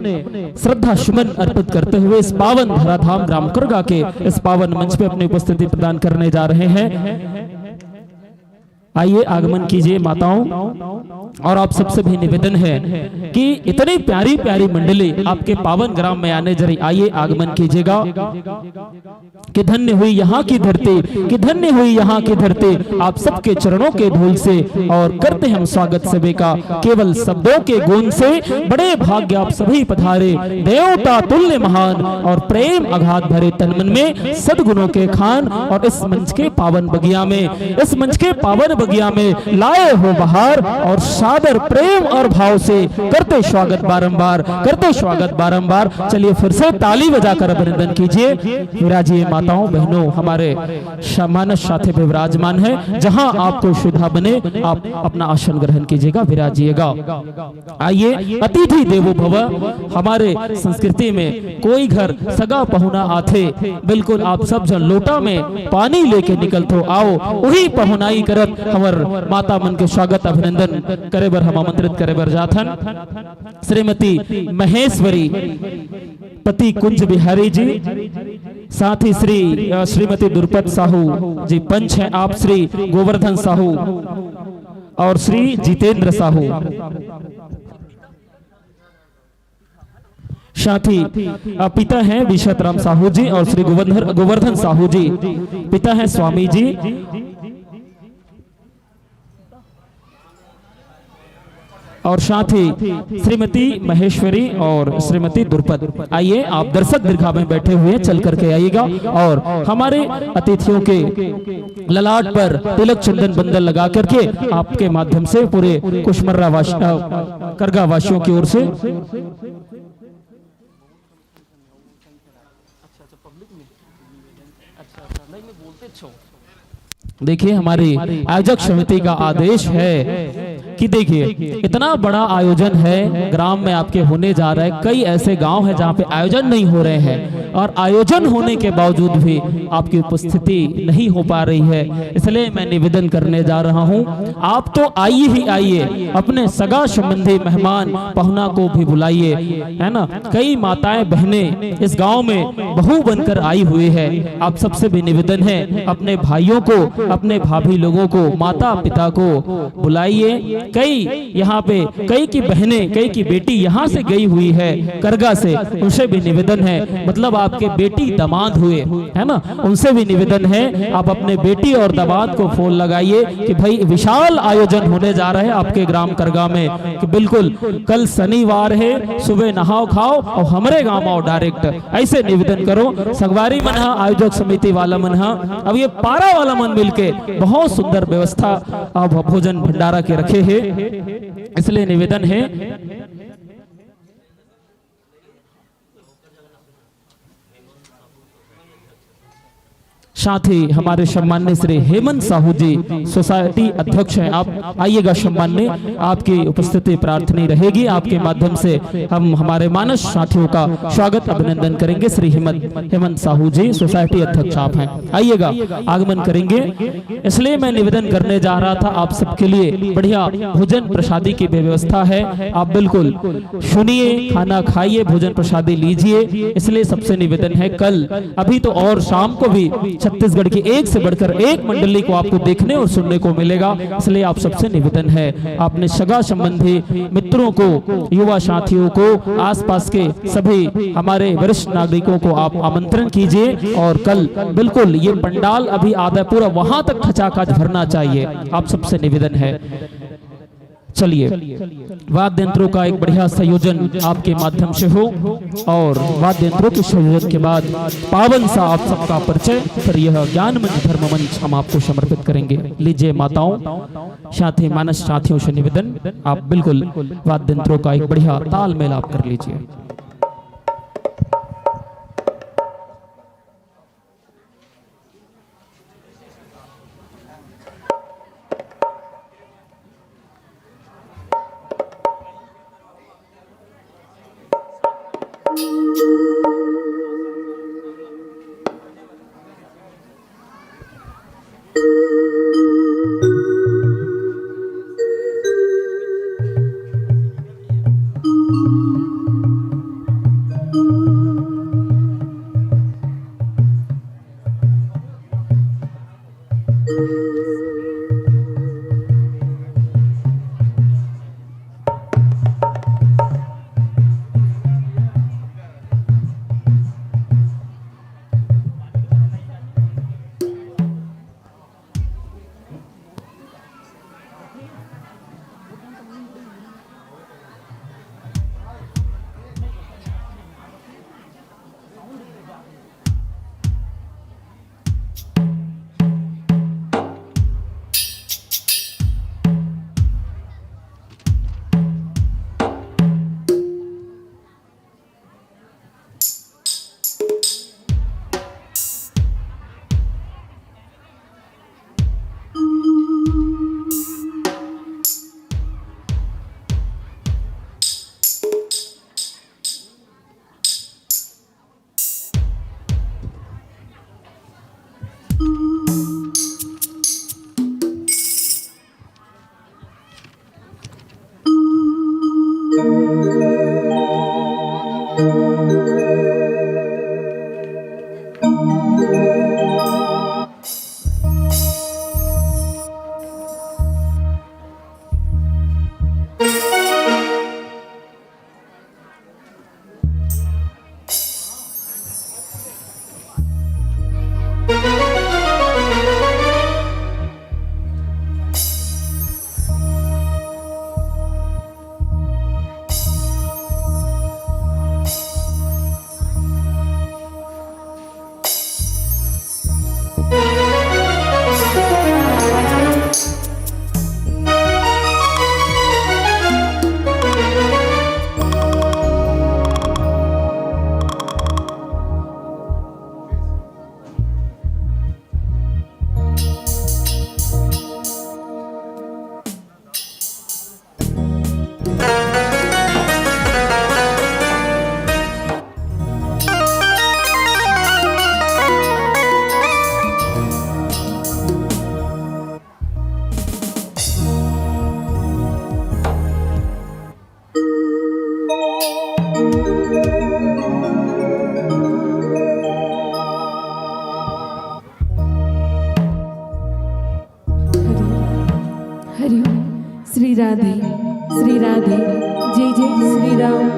श्रद्धा सुमन अर्पित करते हुए इस पावन धराधाम ग्राम करगा के इस पावन मंच पे अपनी उपस्थिति प्रदान करने जा रहे हैं। आइए, आगमन कीजिए माताओं। और आप सबसे भी निवेदन है कि इतनी प्यारी प्यारी मंडली आपके पावन ग्राम में आने जा रही, आइए, आगमन कीजिएगा। कि धन्य हुई यहाँ की धरती, कि धन्य हुई यहाँ की धरती, आप सबके चरणों के धूल से। और करते हम स्वागत सभी का केवल शब्दों के गुण से। बड़े भाग्य आप सभी पधारे, देवता तुल्य महान और प्रेम अगाध भरे तन मन में सद्गुणों के खान। और इस मंच के पावन बगिया में, इस मंच के पावन बगिया में लाए हो बहार और सादर प्रेम और भाव से करते स्वागत बारंबार, करते स्वागत बारंबार। चलिए, फिर से ताली बजाकर अभिनंदन कीजिए। विराजिए माताओं, बहनों, हमारे श-, मानस साथी पे विराजमान है। जहां आपको सुविधा बने, आप अपना आसन ग्रहण कीजिएगा, विराजिएगा। आइए, अतिथि देवो भव। हमारे संस्कृति में कोई घर सगा पहुना आथे, बिल्कुल आप सब झन लोटा में पानी लेके निकलथो। आओ, वही पहुनाई करत हमर माता मन के स्वागत अभिनंदन करे बर हम आमंत्रित करे बर जाथन। श्रीमती महेश्वरी, पति कुंज बिहारी जी, साथ ही श्री, अ, श्रीमती दुर्पत साहू जी पंच हैं, आप श्री गोवर्धन साहू और श्री जितेंद्र साहू, साथ ही, अ, पिता हैं विश्वत राम साहू जी और श्री गोवर्धन, गोवर्धन साहू जी, पिता हैं स्वामी जी। और साथ ही श्रीमती महेश्वरी और श्रीमती दुर्पद। आइए, आप दर्शक दीर्घा में बैठे हुए चल करके आइएगा और हमारे अतिथियों के ललाट पर तिलक चंदन बंदन लगा करके आपके माध्यम से पूरे कुशमर्रा वास-, अ, करगा वासियों की ओर से। देखिए, हमारी आयोजक समिति का आदेश है कि देखिए, इतना बड़ा आयोजन है, ग्राम में आपके होने जा रहा है, कई ऐसे गांव हैं जहां पे आयोजन नहीं हो रहे हैं और आयोजन होने के बावजूद भी आपकी उपस्थिति नहीं हो पा रही है। इसलिए मैं निवेदन करने जा रहा हूं, आप तो आइए ही आइए, अपने सगा संबंधी, मेहमान, पहुना को भी बुलाइए, है ना। कई माताएं बहनें इस गांव में बहू बनकर आई हुई है। आप सबसे भी निवेदन है, अपने भाइयों को, अपने भाभी लोगों को, माता पिता को बुलाइए। कई यहाँ पे, कई की बहनें, कई की बेटी यहाँ से गई हुई है करगा से, उनसे भी निवेदन है, मतलब आपके बेटी दामाद हुए, है ना, उनसे भी निवेदन है, आप अपने बेटी और दामाद को फोन लगाइए कि भाई, विशाल आयोजन होने जा रहा है आपके ग्राम करगा में, कि बिल्कुल कल शनिवार है, सुबह नहाओ खाओ और हमरे गांव आओ डायरेक्ट। ऐसे निवेदन करो संगवारी मन हा, आयोजक समिति वाला मन हा, अब ये पारा वाला मन मिलके बहुत सुंदर व्यवस्था अब भोजन भंडारा के रखे है, इसलिए निवेदन है। साथ ही हमारे सम्माननीय श्री हेमंत साहू जी, सोसाइटी अध्यक्ष हैं आप, आइएगा सम्माननीय, आपकी उपस्थिति प्रार्थनीय रहेगी। आपके माध्यम से हम हमारे मानस साथियों का स्वागत अभिनंदन करेंगे। श्री हेमंत हेमंत साहू जी, सोसाइटी अध्यक्ष आप हैं, आइएगा, आगमन करेंगे। इसलिए मैं निवेदन करने जा रहा था आप सबके लिए, बढ़िया भोजन प्रसादी की व्यवस्था है, आप बिल्कुल सुनिए, खाना खाइए, भोजन प्रसादी लीजिए। इसलिए सबसे निवेदन है, कल अभी तो और शाम को भी छत्तीसगढ़ की एक से बढ़कर एक मंडली को आपको देखने और सुनने को मिलेगा। इसलिए आप सबसे निवेदन है, आपने सगा संबंधी मित्रों को, युवा साथियों को, आसपास के सभी हमारे वरिष्ठ नागरिकों को आप आमंत्रण कीजिए। और कल बिल्कुल ये पंडाल अभी आधा पूरा वहां तक खचाखच भरना चाहिए, आप सबसे निवेदन है। चलिए, वाद्य यंत्रों का एक बढ़िया संयोजन आपके माध्यम से हो और वाद्य यंत्रों के संयोजन के बाद पावन सा आप सबका परिचय, फिर यह ज्ञान मंच, धर्म मंच हम आपको समर्पित करेंगे। लीजिए माताओं, साथ ही मानस साथियों से निवेदन, आप बिल्कुल वाद्य यंत्रों का एक बढ़िया तालमेल आप कर लीजिए। हरि हरि ओम। श्री राधे, श्री राधे। जय जय श्री राम,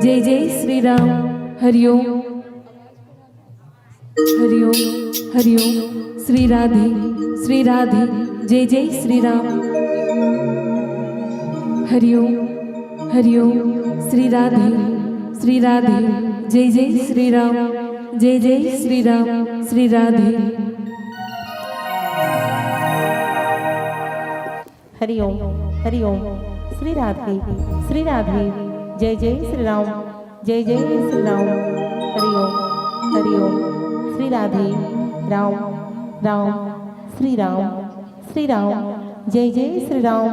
जय जय श्री राम। हरि ओम। हरि ओम। हरि ओम। श्री राधे, श्री राधे। जय जय श्री राम। हरि ओम। हरि ओम। श्री राधे, श्री राधे। जय जय श्री राम, जय जय श्री राम। श्री राधे। हरि ओम। हरि ओम। श्री राधे, श्री राधे। जय जय श्री राम, जय जय श्री राम। हरि ओम। हरि ओम। श्री राधे। राम राम, श्री राम, श्री राम, जय जय श्री राम,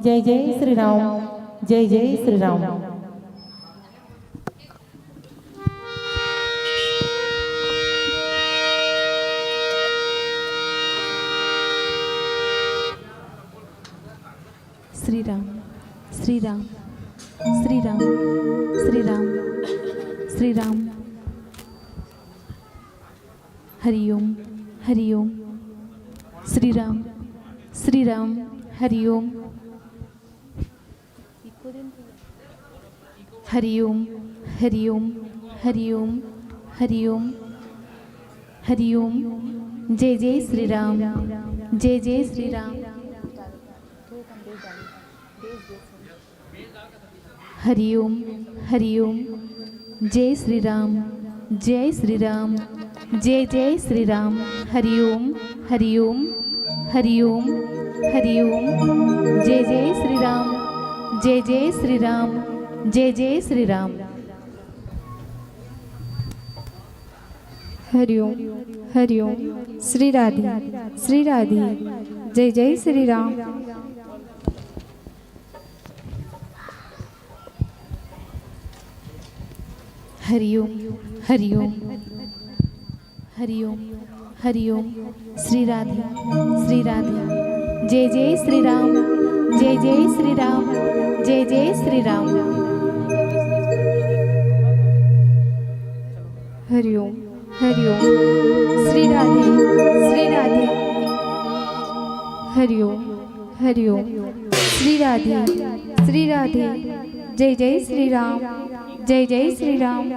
जय जय श्री राम, जय जय श्री राम। श्री राम, श्री राम, श्री राम, श्री राम, श्री राम। हरिओम, हरिओम। श्री राम, श्री राम। हरिओम, हरिओम, हरिओम, हरिओम, हरिओम, हरिओम। जय जय श्री राम, जय जय श्री राम। हरिओम, हरिओम। जय श्री राम, जय श्री राम, जय जय श्री राम। हरिओम, हरिओम, हरिओम, हरिओम। जय जय श्री राम, जय जय श्री राम, जय जय श्री राम। हरिओम, हरिओम। श्री राधे, श्री राधे। जय जय श्री राम। हरिओम, हरिओम, हरिओम, हरिओम। श्री राधे, श्री राधे। जय जय श्री राम, जय जय श्री राम, जय जय श्री राम। हरिओम, हरिओम। श्री राधे, श्री राधे। हरिओम, हरिओम। श्री राधे, श्री राधे। जय जय श्री राम, जय जय श्री राम।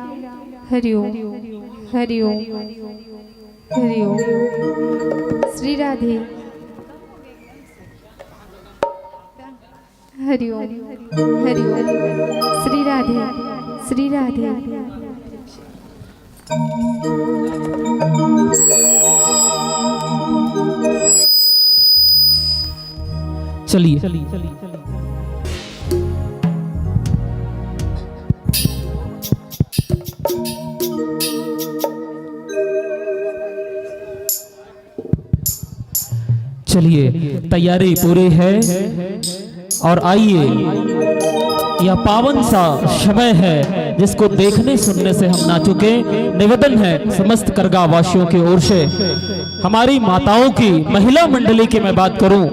हरिओम, हरिओम, हरिओम। श्री राधे। हरिओम, हरिओम। श्री राधे, श्री राधे। चलिए। चलिए, तैयारी पूरी है और आइए, यह पावन सा समय है जिसको देखने सुनने से हम ना चुके। निवेदन है समस्त करगा वासियों की ओर से, हमारी माताओं की, महिला मंडली की मैं बात करूं,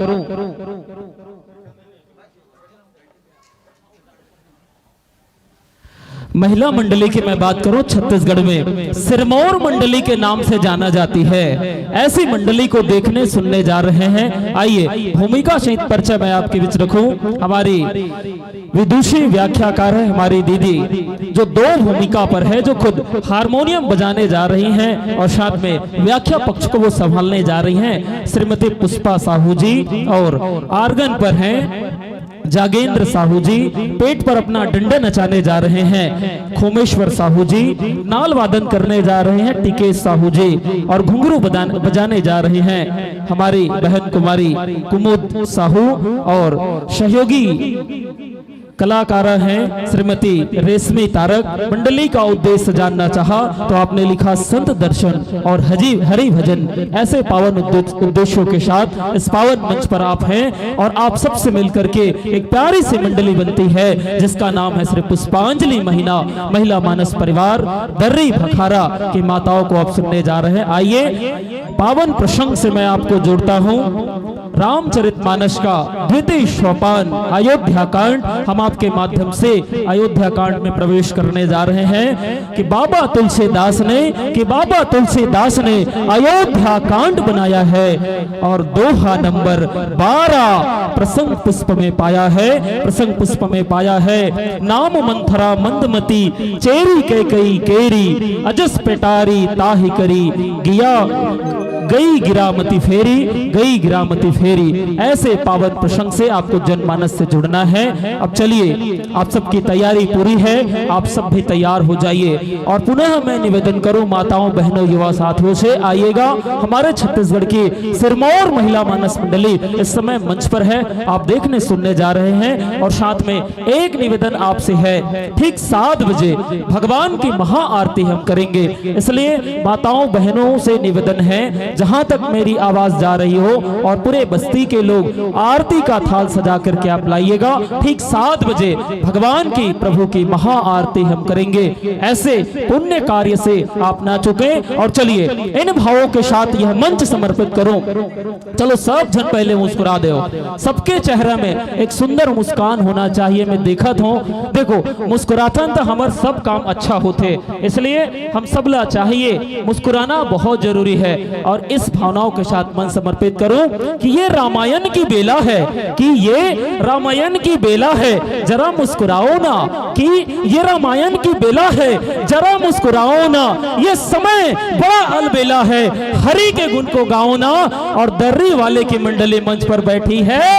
महिला मंडली की मैं बात करूं, छत्तीसगढ़ में सिरमौर मंडली के नाम से जाना जाती है। ऐसी मंडली को देखने सुनने जा रहे हैं। आइए, भूमिका सहित परिचय मैं आपके बीच रखूं। हमारी विदुषी व्याख्याकार है हमारी दीदी, जो दो भूमिका पर है, जो खुद हारमोनियम बजाने जा रही हैं और साथ में व्याख्या पक्ष को वो संभालने जा रही हैं, श्रीमती पुष्पा साहू जी, और आर्गन पर हैं जागेंद्र साहू जी, पेट पर अपना डंडा नचाने जा रहे हैं खोमेश्वर साहू जी, नाल वादन करने जा रहे हैं टिकेश साहू जी, और घुंघरू बदान-, बजाने जा रहे हैं हमारी बहन कुमारी कुमुद साहू, और सहयोगी कलाकारा हैं श्रीमती रेशमी तारक। मंडली का उद्देश्य जानना चाहा तो आपने लिखा संत दर्शन और हजी-, हरि भजन। ऐसे पावन उद्दे-, उद्देश्यों के साथ इस पावन मंच पर आप हैं और आप सबसे मिलकर के एक प्यारी सी मंडली बनती है जिसका नाम है श्री पुष्पांजलि महिला, महिला मानस परिवार दर्री भखारा की माताओं को आप सुनने जा रहे हैं। आइए, पावन प्रसंग से मैं आपको जोड़ता हूँ। रामचरितमानस का द्वितीय सोपान अयोध्या कांड, हम आपके माध्यम से अयोध्या कांड में प्रवेश करने जा रहे हैं कि बाबा तुलसीदास ने, कि बाबा तुलसीदास ने अयोध्या कांड बनाया है और दोहा नंबर बारह प्रसंग पुष्प में पाया है, प्रसंग पुष्प में पाया है। नाम मंथरा मंदमती चेरी कैकई केरी, अजस पेटारी ताहि करी, गिया गई गिरामती फेरी, गई गिरामती फेरी। ऐसे पावन प्रसंग से आपको जनमानस से जुड़ना है। अब चलिए, आप सबकी तैयारी पूरी है, आप सब भी तैयार हो जाइए। और पुनः मैं निवेदन करूं माताओं, बहनों, युवा साथियों से, आइएगा, हमारे छत्तीसगढ़ की सिरमौर महिला मानस मंडली इस समय मंच पर है, आप देखने सुनने जा रहे हैं। और साथ में एक निवेदन आपसे है, ठीक सात बजे भगवान की महाआरती हम करेंगे, इसलिए माताओं बहनों से निवेदन है, जहां तक मेरी आवाज जा रही हो और पूरे बस्ती के लोग आरती का थाल सजा करके आप लाइएगा। ठीक सात बजे भगवान की, प्रभु की महा आरती हम करेंगे। ऐसे पुण्य कार्य से आप ना चुकें। और चलिए, इन भावों के साथ यह मंच समर्पित करूं। चलो, सब जन पहले मुस्कुरा दो। सबके चेहरा में एक सुंदर मुस्कान होना चाहिए। मैं देखत हूं, देखो, मुस्कुराथन त हमर सब काम अच्छा होथे, इसलिए हम सब ला चाहिए, मुस्कुराना बहुत जरूरी है। और इस भावनाओं के साथ मन समर्पित करूं कि ये रामायण की बेला है, कि ये रामायण की बेला है, जरा मुस्कुराओ ना, कि ये रामायण की बेला है, जरा मुस्कुराओ ना, ये समय बड़ा अलबेला है, हरि के गुण को गाओ ना। और दर्री वाले की मंडली मंच पर बैठी है,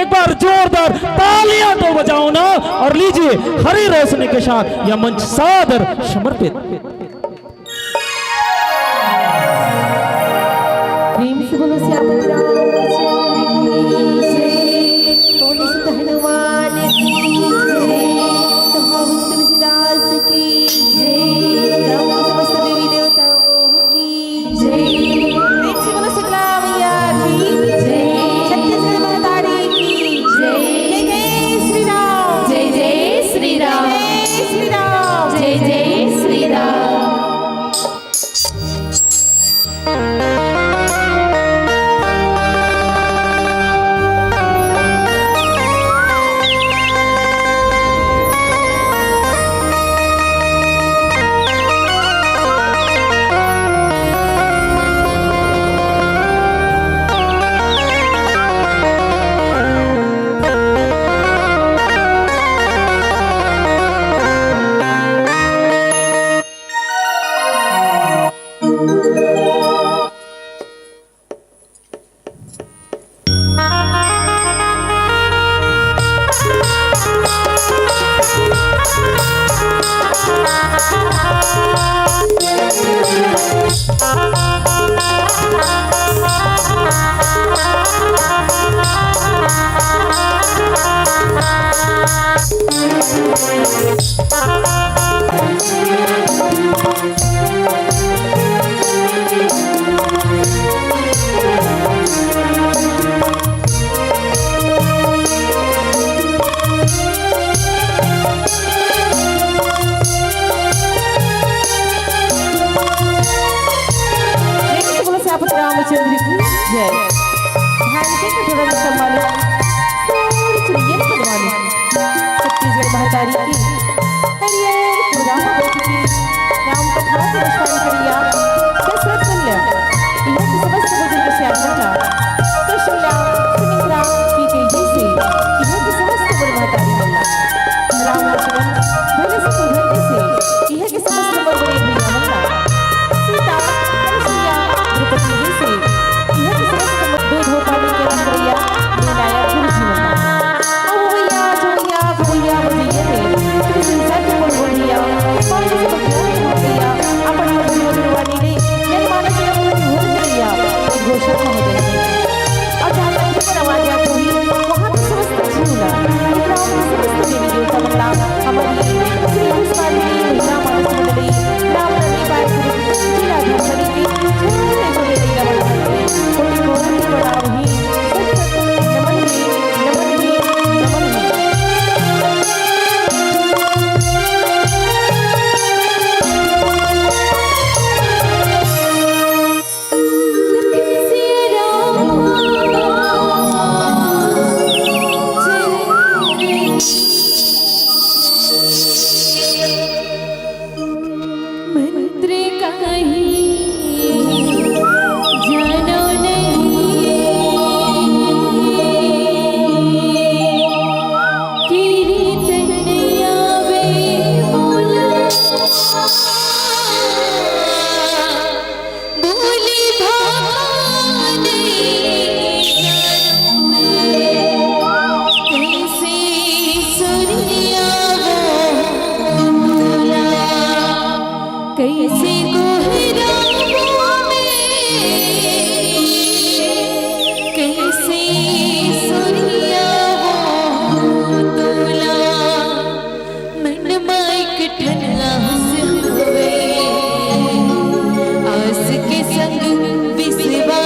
एक बार जोरदार तालियां तो बजाओ ना। और लीजिए, हरी रोशनी के साथ यह मंच सादर समर्पित। प्रेम से बोलो सियापति रामचंद्र की जय, बोलो सिद्ध हनुमान की जय, तो तुलसीदास की जय, समस्त देवी देवताओं की जय। प्रेम से बोलो शीतला मैया की जय। छत्तीसगढ़ महतारी की जय। जय जय श्री राम। जय जय श्री राम। जय जय श्री राम। जय जय श्री राम। प्रेम से बोलो सियापति रामचंद्र की जय। भारत के कठोर नियम वाले सूर चुनियन पद वाले छत्तीसगढ़ महतारी की हरियर पुराण पोथी की राम कथा के अनुसार करिया दशरथ कन्या इहाँ के समस्त बुजुर्ग सियान मन ला कौशल्या सुमित्रा की तेजी से इहाँ के समस्त गुरु महतारी मन ला राम लक्ष्मण भरत शत्रुघ्न जैसे इहाँ के समस्त मोर बड़े भैया मन ला सीता, अनुसुईया, द्रौपदी जैसे इहाँ के समस्त मोर दूध हो पानी के रंग भैया मीनाया गुरु जी मन ला। ओ भैया, जो भैया, भैया, भैया रे, तुम संसार के मोर बड़े भैया, कौन जैसे भैया, भैया, अपन मधुर मधुर वाणी ले जनमानस में अपनी घोर भैया, एक घोषणा महोदय ने। और जहाँ तक ऊपर आवाज आती हुई, वहाँ के समस्त झूला, इतना समस्त देवी देवता मंडला, हमारी श्री पुष्पांजलि महिला मानस मंडली, रामनवमी बाय गुरु जिला धमतरी के छोटे छोटे लइका मन के कोटि कोटि प्रणाम ही, सत सत नमन ही, नमन ही, नमन ही। मंत्र कहीं जानो नहीं, कीर्तन आवे बोला। बोली भाखा नहीं करूँ मैं, कैसे सुनिया वो बोला, कैसे गोहराऊँ मैं, कैसे सुनिया वो तोला। मन मा एक ठन आस हवे, आस के संग विश्वास।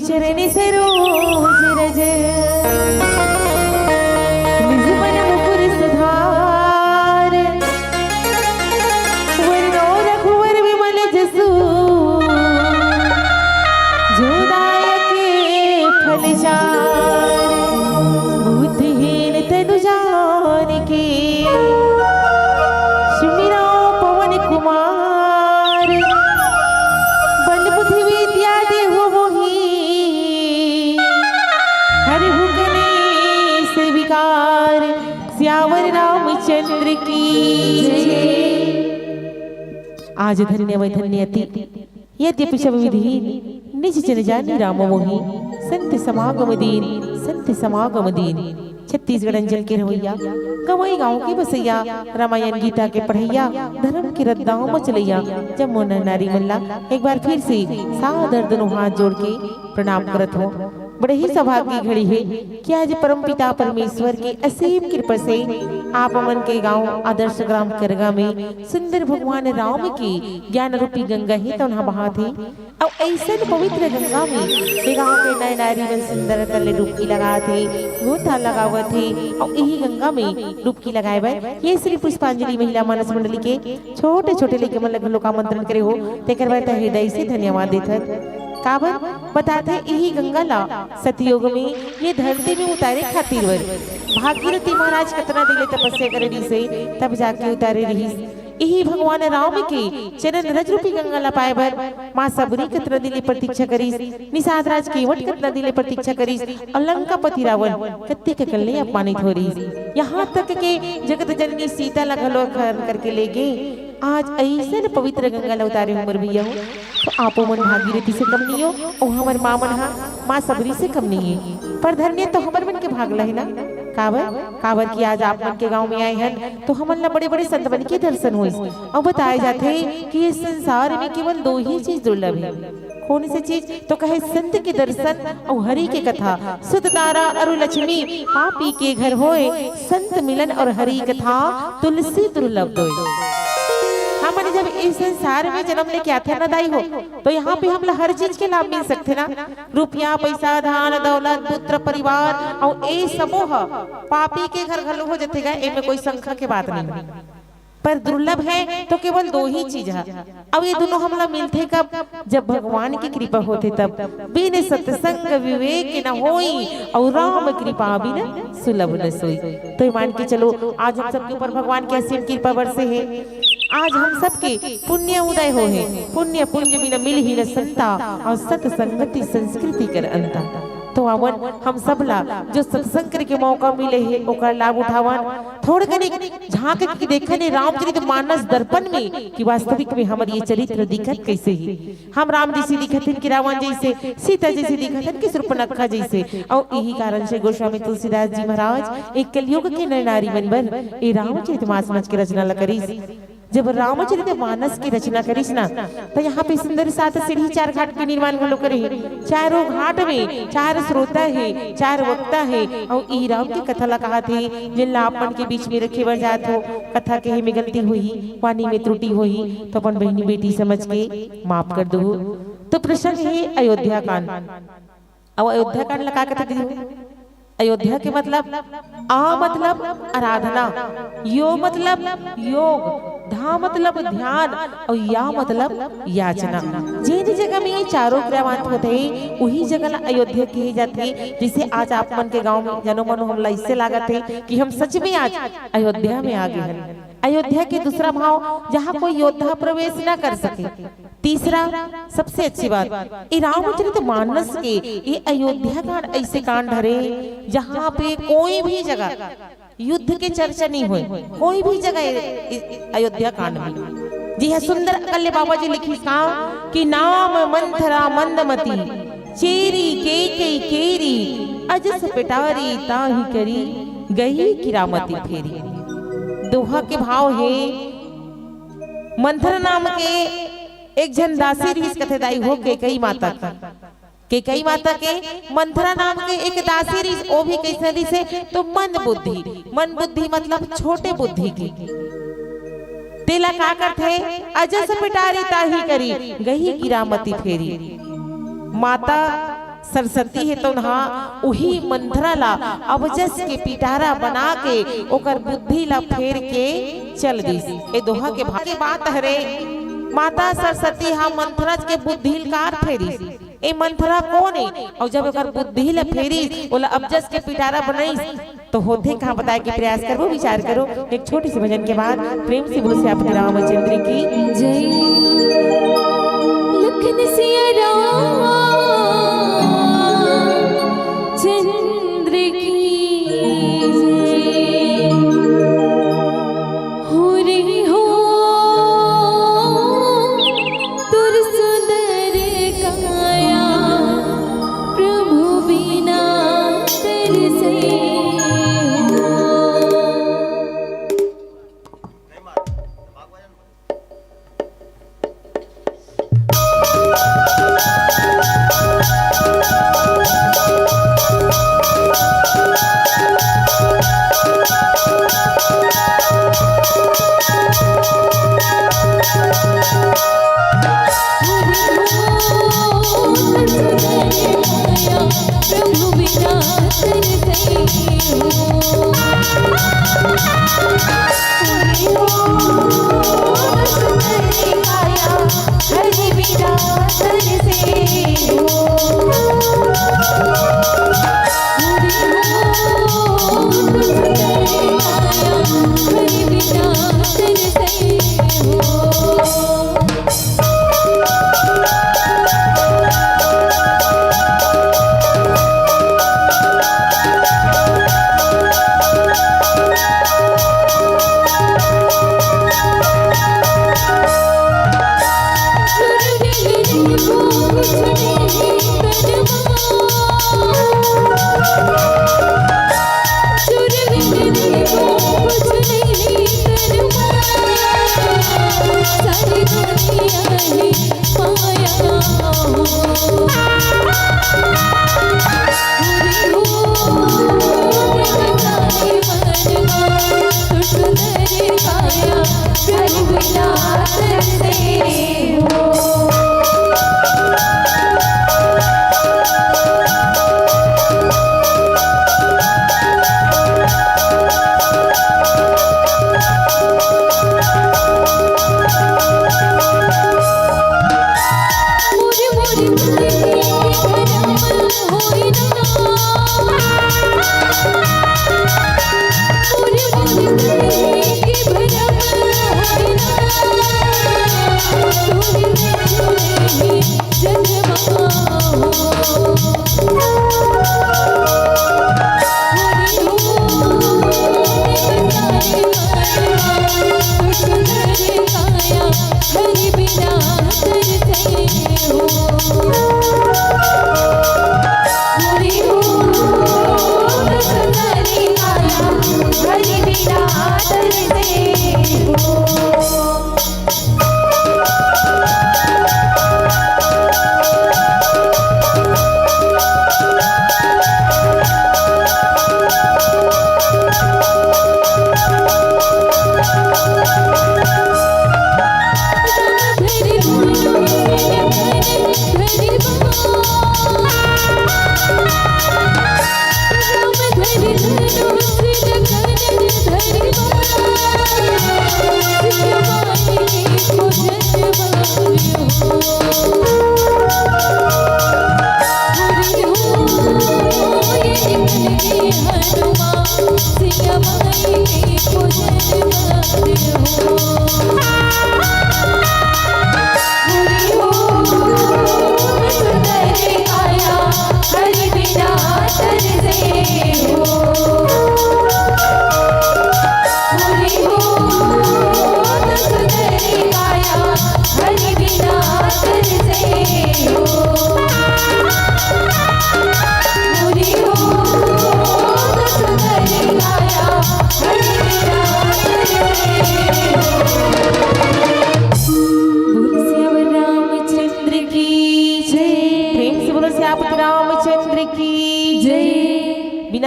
चरण सरोज रज निज मन मुकुर सुधार। वरनौ रघुवर विमल जसु जो दायक फल चार। बुद्धिहीन तनु जानिके सुमिरौ पवन कुमार। बल बुद्धि विद्या देहु मोहि हरहु कलेस विकार। सियावर रामचंद्र की जय। आज धन्य वै धन्य अति यद्यपि सब विधि निज जन जानी राम मोहि। संत समागम दीन संत समागम दीन। छत्तीसगढ़ अंचल के रहवैया, गंवई गांव के बसैया, रामायण गीता के पढ़ैया, धर्म के रद्दा म चलैया जम्मो नर नारी मन ला एक बार फिर से सादर दोनों हाथ जोड़ के प्रणाम करत हों। बड़े ही सौभाग्य की घड़ी हे कि आज परमपिता परमेश्वर के असीम कृपा से आप मन के गांव आदर्श ग्राम करगा में सुंदर भगवान राम के ज्ञान रूपी गंगा हे तउन ह बहात हे। अउ अइसन पवित्र गंगा में ये गांव के नर नारी मन सुंदर तले डुबकी लगात हे, गोता लगावत हे। अउ इही गंगा में डुबकी लगाए बर ये श्री पुष्पांजलि महिला मानस मंडली के छोटे-छोटे लइका मन ल घलोक आमंत्रण करे हों, तेकर बर तहे हृदय से धन्यवाद देथन। काबर बताथे, इही गंगा ला सतयुग में ये धरती में उतारे खातिर बर भागीरथी महाराज कतना दिन ले तपस्या करे रिहिस हे, तब जाके उतारे रिहिस। इही भगवान राम के चरण रज रूपी गंगा ला पाए बर माँ सबरी कतना दिन ले प्रतीक्षा करिस, निषाद राज केवट कतना दिन ले प्रतीक्षा करिस, अउ लंकापति रावण कतेक कन ले अपमानित हो रिहिस। यहाँ तक के जगत जननी सीता ला घलो हरण करके ले गे। आज अइसन पवित्र गंगा ला उतारे हों मोर भैया हो, त आपो मन भागीरथी से कम नइ हो, अउ हमर माँ मन हा माँ सबरी से कम नइ हे। पर धन्य तो हमर मन के भाग ला हे ना। काबर? काबर कि आज आप मन के गांव में आए हन, तो हमन ला बड़े-बड़े संत मन के दर्शन होइस। अउ बताए जाथे कि इस संसार में केवल दो ही चीज दुर्लभ हे। कौन सी चीज? तो कहे, संत के दर्शन अउ हरि के कथा। सुत तारा अरु लक्ष्मी पापी के घर होय, संत मिलन अउ हरि कथा तुलसी दुर्लभ दोय। हमन जब इस संसार में जन्म लेके आथे ना दाई हो, तो यहाँ पे हमला हर चीज के लाभ मिल सकथे ना, रुपया, पैसा, धन, दौलत, पुत्र, परिवार, अउ ए सबो ह पापी के घर घलो हो जथे गा, एमे कोई शंका के बात नहीं। पर दुर्लभ हे तो केवल दो ही चीज ह, अउ ये दुनों हमला मिलथे कब? जब भगवान की कृपा होथे तब। बिन सत्संग विवेक न होई, अउ राम कृपा बिन सुलभ न सोई। तो ये मान के चलो, आज हम सबके ऊपर भगवान की असीम कृपा बरसे हे। आज हम सबके पुण्य उदय होहे, पुण्य पुंज बिन मिलही न संता, अउ सत संगति संस्कृति कर अंता। तो आवन, हम सब ला जो सत्संग करे के मौका मिले हे, ओकर लाभ उठावन। थोड़ कनिक झांक के देखन ए रामचरित मानस दर्पण में कि वास्तविक में हमर ये चरित्र दिखत कइसे हे। हम राम जइसे दिखत हन कि रावण जइसे, सीता जइसे दिखत हन कि शूर्पणखा जइसे। अउ इही कारण से गोस्वामी तुलसीदास जी महाराज एक कलयुग के नर नारी मन बर ए रामचरित मानस के रचना ल करिस। जब रामचरित मानस के रचना करिस ना, त यहाँ पे सुंदर सात सीढ़ी चार घाट के निर्माण घलो करे हे। चारों घाट में चार श्रोता हे, चार वक्ता हे, अउ ई राम के कथा ला कहाथे, जेन ला आप मन के बीच में रखे बर जात हो। कथा कहे में गलती होही, वाणी में त्रुटि होही, तो अपन बहिनी बेटी समझ के माफ कर दो। तो प्रसंग हे अयोध्या कांड। अब अयोध्या कांड ला का कथे दीदी? अयोध्या के मतलब, आ मतलब आराधना, यो मतलब योग, धा मतलब ध्यान, अउ या मतलब याचना। जेन जगह में ये चारों क्रियावान होथे, उही जगह ला अयोध्या कहे जाथे। जइसे आज आप मन के गांव में जनो मनो हमला इससे लागत हे कि हम सच में आज अयोध्या में आ गे हन। अयोध्या के दूसरा भाव, जहाँ कोई योद्धा प्रवेश ना कर सके। तीसरा, सबसे अच्छी बात, ये रामचरित मानस के ये अयोध्या कांड ऐसे कांड हरे, जहाँ पे कोई भी जगह युद्ध के चर्चा नहीं होय, कोई भी जगह ए-, ए-, अयोध्या कांड में। जी हाँ, सुंदर अकल्य बाबा जी लिखिस का कि नाम मंथरा मंदमती, चेरी केकई केरी, अजस पेटारी ताहि करी, गई किरामती फेरी। दोहा के भाव हे, मंथरा नाम के एक झन दासी रिहिस कथे दाई हो, केकई माता के। केकई माता के मंथरा नाम के एक दासी रिहिस, ओ भी कइसन रिहिस हे? तो मंद बुद्धि। मंद बुद्धि मतलब छोटे बुद्धि के। तेला का करथे? अजस पेटारी ताहि करी, गही किरामती फेरी। माता सरस्वती हे तउन हा उही मंथरा ला अबजस के पिटारा बना के ओकर बुद्धि ला फेर के चल दिस। ए दोहा के भा-, के बात हरे, माता सरस्वती हा मंथरा के बुद्धि ला काबर फेरिस? ए मंथरा कोन ए? अउ जब ओकर बुद्धि ला फेरिस, ओला अबजस के पिटारा बनाइस, तो होथे कहाँ बताए के प्रयास करबो, विचार करो। एक छोटी सी भजन के बाद प्रेम से बोलो सियापति रामचंद्र की जय। लखन सिया राम चंद्र की जय। हो रे हो तोर सुंदर काया, प्रभु बिना तरसे हो।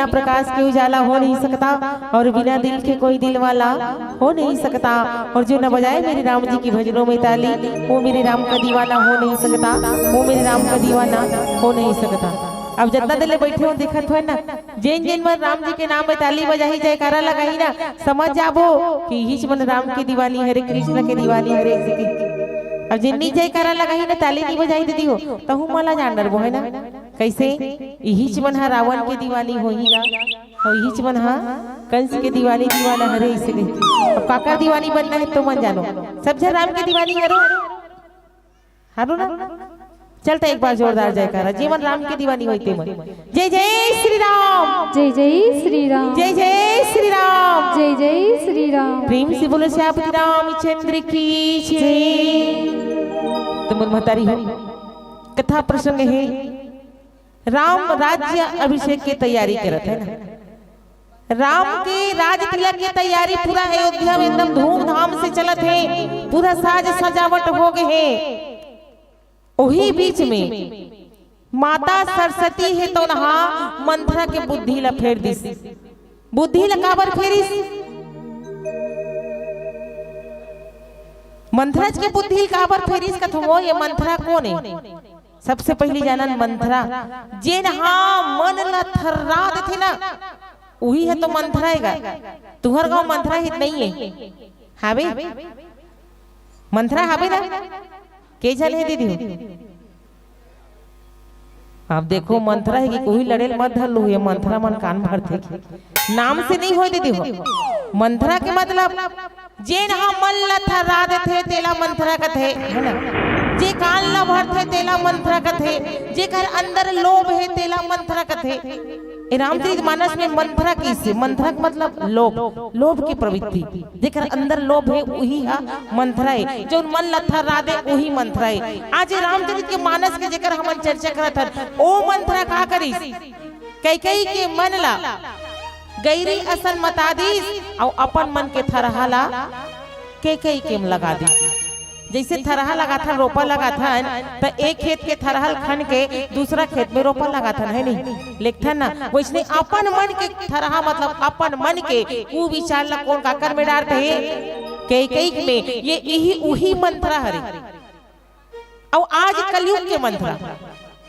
प्रकाश के उजाला हो नहीं सकता, और बिना दिल के कोई दिल वाला हो नहीं सकता, और जो न बजाए मेरे राम जी की भजनों में ताली, वो मेरे राम का दीवाना हो नहीं सकता, वो मेरे राम का दीवाना हो नहीं सकता। अब जतना देर ले बैठे हो, देखत हो ना, जेन जेन मन राम जी के नाम में ताली बजाही, जयकारा लगाही ना, समझ जाबो कि इहीच मन राम के दीवानी हरे, कृष्ण के दीवानी हरे, ऐसे कहिके। अब जेन नी जयकारा लगाही ना, ताली नी बजाही दीदी हो, तहू मन ला जान डरबो, है ना? कैसे? इहीच मन ह रावण के दीवानी होही ना, अउ इहीच मन ह कंस के दीवानी दीवाना हरे, ऐसे कहिके। अब काकर दीवानी बनना है तो मन जानो, सब झन राम के दीवानी हरो, हरो ना? चल त एक बार जोरदार जयकारा, जे मन राम के दीवानी होई ते मन। जय जय श्री राम। जय जय श्री राम। जय जय श्री राम। जय जय श्री राम। प्रेम से बोलो सियापति रामचंद्र की जय। तो मोर महतारी हो, कथा प्रसंग है, राम राज्य अभिषेक के तैयारी करत है ना। राम के राज तिलक के तैयारी पूरा अयोध्या में एकदम धूमधाम से चलत है, पूरा साज सजावट हो गए है। वही बीच में माता सरस्वती है तो नहा मंथरा के बुद्धि ला फेर दिस। बुद्धि ला काबर फेरिस? मंथरा के बुद्धि ला काबर फेरिस कथो वो? ये मंथरा कौन है? सबसे पहली जानन मंथरा, जेन हा मन ला थर्रा देथे ना, उही है तो मंथरा है गा। तुहर गांव मंथरा हित नहीं है? हावे? मंथरा हावे ना? के झन हे दीदी? आप देखो, मंथरा है कि कोई लड़ेल मत धर लू, ये मंथरा मन कान भरथे। नाम से नहीं होय दीदी हो। मंथरा के मतलब जेन ह मन ल थर्रा देथे, तेला मंथरा कथे, है ना? जे कान ल भरथे, तेला मंथरा कथे। जेकर अंदर लोभ हे, तेला मंथरा कथे। ए रामचरित मानस में मंथरा कइसे? मंथरा के मतलब लोभ, लोभ की प्रवृत्ति। जेकर अंदर लोभ हे, उही ह मंथरा हे। जउन मन ल थर्रा दे, उही मंथरा हे। आज रामचरित के मानस के जेकर हमन चर्चा करत हन, ओ मंथरा का करिस? कैकेयी के मन ला गैरी असन मता दीस अउ अपन मन के थरहा ला कैकेयी के म लगा दीस। जइसे थरहा लगाथन, रोपा लगाथन, त एक खेत के थरहा ल खन के दूसरा खेत में रोपा लगाथन, है नहीं? लेगथन ना, वइसने अपन मन के थरहा, मतलब अपन मन के कुविचार ला कोन काकर में डारथे? कैकेयी में। ये इही उही मंथरा हरे। अउ आज कलयुग के मंथरा,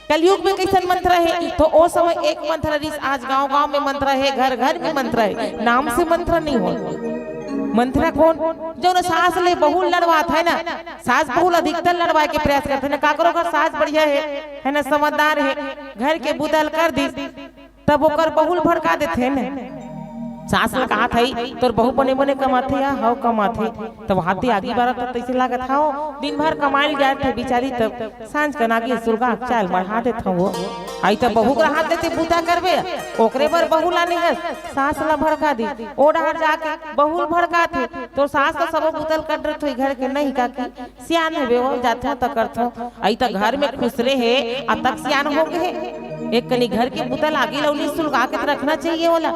कलयुग में कइसन मंथरा हे? तो ओ समय एक मंथरा रिहिस, आज गांव-गांव में मंथरा हे, घर-घर में मंथरा हे। नाम से मंथरा नहीं होय। मंथरा कोन? जउन सास ले बहू लड़वाथे ना, सास बहू ल अधिकतर लड़वाय के प्रयास करथे ना। काकरो घर सास बढ़िया हे, है ना, समझदार हे, घर के बुता ल कर दिस, तब ओकर बहू ल भड़का देथे न। सास ल कहाथे, "तोर बहू बने-बने कमाथे या हव कमाथे?" तब हाथे आगी बारत तइसे लागत, "हव, दिन भर कमाय ल जाथे बिचारी, तब सांझ कन आगी सुलगा के चाय ल मढ़ा देथव वो।" अई त बहू कर हाथ देथे, "बुता करबे, ओकरे बर बहू लाने हस, सास ल भड़का दे।" ओ डहर जाके बहू ल भड़काथे, "तोर सास त सबो बुता ल कर देथे घर के।" "नहीं काकी, सियान हवे वो, जाथों त करथों।" अई त घर में खुसरे हे, अतक सियान हो गे हे। एक कनी घर के बुता ल आगी ल अउ नी सुलगा के त रखना चाहिए ओला,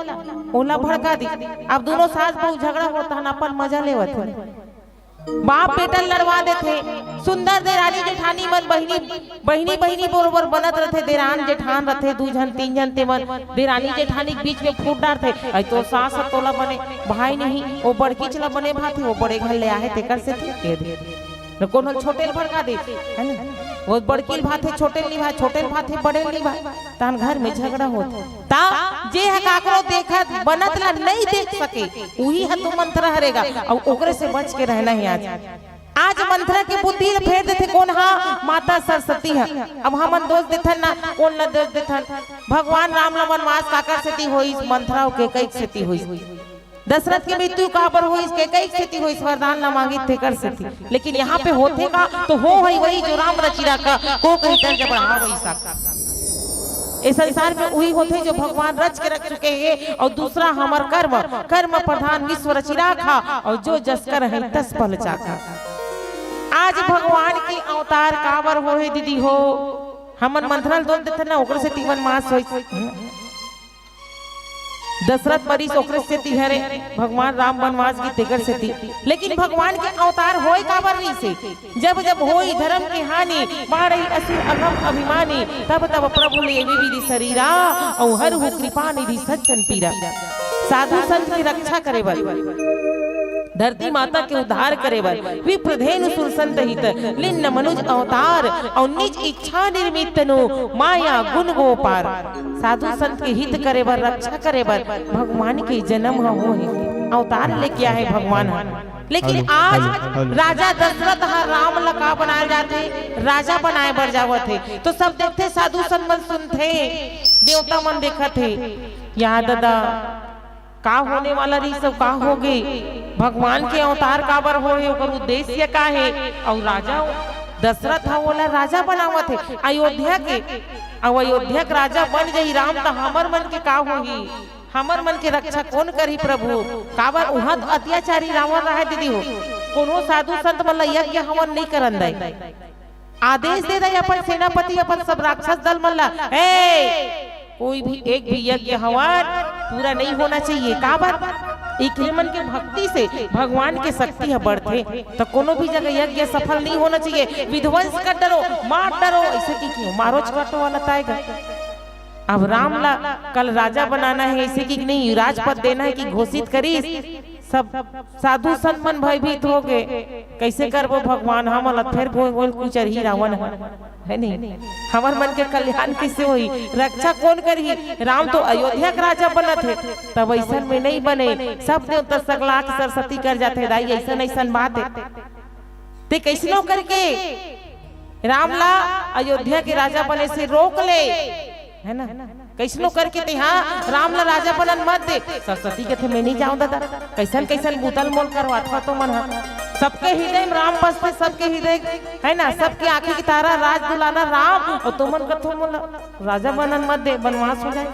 ओला भड़का दी। अब दूनों सास बहू झगड़ा होत हन, अपन मजा लेवत हे। बाप बेटा ल लड़वा देथे। सुंदर देरानी जेठानी मन, बहिनी, बहिनी, बहिनी बरोबर बनत रथे, देरान जेठान रथे, दू झन तीन झन, ते मन देरानी जेठानी के बीच में फूट डारथे। अई तोर सास ह तोला बने भाई नहीं, ओ बड़कीच ल बने भाथे, ओ बड़े घर ले आहे तेकर सेती कह दे। न कोनो ल छोटे ल भड़का दे, है ना? वो बड़की ल भाथे छोटे ल निभाय, छोटे ल भाथे बड़े ल निभाय, तहन घर में झगड़ा होथे। ता जे ह काकरो देखत बनत ला नहीं देख सके, उही ह तो मंथरा हरे गा, अउ ओकरे से बच के रहना हे। आज, आज मंथरा के बुद्धि ल फेर देथे कोन हा? माता सरस्वती ह। अब हमन दोष देथन ना, कोन ल दोष देथन? भगवान राम ल वनवास काकर सेती होइस? मंथरा अउ कैकेयी के सेती होइस। दशरथ के मृत्यु काबर होइस? कैकेयी के सेती होइस, वरदान ला मांगिस तेकर सेती। लेकिन यहाँ पे होथे का, तो हो हई वही जो राम रचि राखा, को कहि तंज बढ़ावइ साखा। ए संसार में उही होथे जो भगवान रच के रख चुके हे, अउ दूसरा हमर कर्म, कर्म प्रधान विश्व रचि राखा, अउ जो जस करहइ तस फल चाखा। आज भगवान के अवतार काबर होहे दीदी हो, हमन मंथरा ल दोष देथन ना, ओकर सेती वनवास होइस। दशरथ मरीस ओकरे सेती हरे, भगवान राम बनवास गे तेकर सेती। लेकिन भगवान के अवतार होय काबर रहिसे? जब जब होई धर्म के हानि, बाढ़ई असुर अधम अभिमानी, तब तब प्रभु लेवे विधि शरीरा, अउ हरहु कृपा निधि सज्जन पीरा। साधु संत के रक्षा करे बर, धरती माता के उद्धार करे बर, विप्र धेनु सुर संत हित, लिन्न मनुज अवतार, अउ निज इच्छा निर्मित तनु, माया गुण गो पार। साधु संत के हित करे बर, रक्षा करे बर भगवान के जन्म ह होहे, अवतार लेके आहे भगवान ह। लेकिन हेलो, आज हेलो, हेलो। राजा दशरथ ह राम ल का बनाए जाथे? राजा बनाए बर जावत हे। तो सब देखथे, साधु संत मन सुनथे, देवता मन देखत हे, या ददा, का होने वाला रहिस अउ का होगे? भगवान के अवतार काबर होहे, ओकर उद्देश्य का हे? अउ राजा दशरथ ह ओला राजा बनावत हे अयोध्या के, अउ अयोध्या के राजा बन जाही राम, त हमर मन के का होही? हमर मन के रक्षा कोन करही प्रभु? काबर उहाँ त अत्याचारी रावण रहय दीदी हो, कोनो साधु संत मन ल यज्ञ हवन नइ करन दय। आदेश दे दे अपन सेनापति, अपन सब राक्षस दल मन ला, "ए, कोई भी एक भी यज्ञ हवन पूरा नहीं होना चाहिए।" काबर? एकरे मन के भक्ति से भगवान के शक्ति ह बढ़थे, त कोनो भी जगह यज्ञ सफल नहीं होना चाहिए। विध्वंस कर डरो, मार डरो, ऐसे की क्यों मारो, काटो वाला ताएगा। अब राम ला कल राजा बनाना है, ऐसे की नहीं, राजपद देना है कि घोषित करिस, सब साधु संत मन भयभीत हो गए, "कैसे करबो भगवान, हमन ला फेर गोल गोल कुचरही रावण ह, है नहीं? हमर मन के कल्याण कैसे होही? रक्षा कौन करही? राम तो अयोध्या के राजा बनत हे।" तब ऐसन में नहीं बने, सब देवता सगला के सरस्वती कर जाथे, "दाई, ऐसन ऐसन बात है, ते कैसनो करके राम ला अयोध्या के राजा बने से रोक ले, है ना? कैसनो करके तेहा राम ला राजा बनन मत दे।" सरस्वती कथे, "मैं नहीं जाऊं दादा, कैसन कैसन बुतल मोल करवाथवा तो मन हा। सबके हृदय में राम बसथे, सबके हृदय, है ना, सबके आंखी के तारा, राज दुलारा राम, और तुमन कथो मोला राजा बनन मत दे, बनवास हो जाए,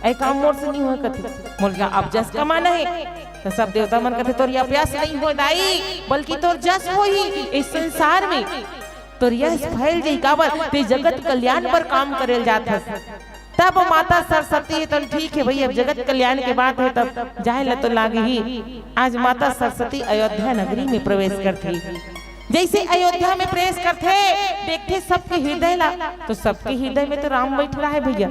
ऐ काम मोर से नहीं होए," कथे। मोर का अब जस कमाना है, तो सब देवता मन कथे, "तोर अभ्यास नहीं हो दाई, बल्कि तोर जस होही इस संसार में।" तोर यश फैल जही, काबर ते जगत कल्याण बर काम करेल जात हस। तब माता सरस्वती, "तन ठीक है भई, अब जगत कल्याण के बात है, तब जाए ला तो लागही।" आज माता सरस्वती अयोध्या नगरी में प्रवेश करथे। जैसे अयोध्या में प्रवेश करथे, देखथे सबके हृदय ला, तो सबके हृदय में तो राम बैठ रहा है भैया।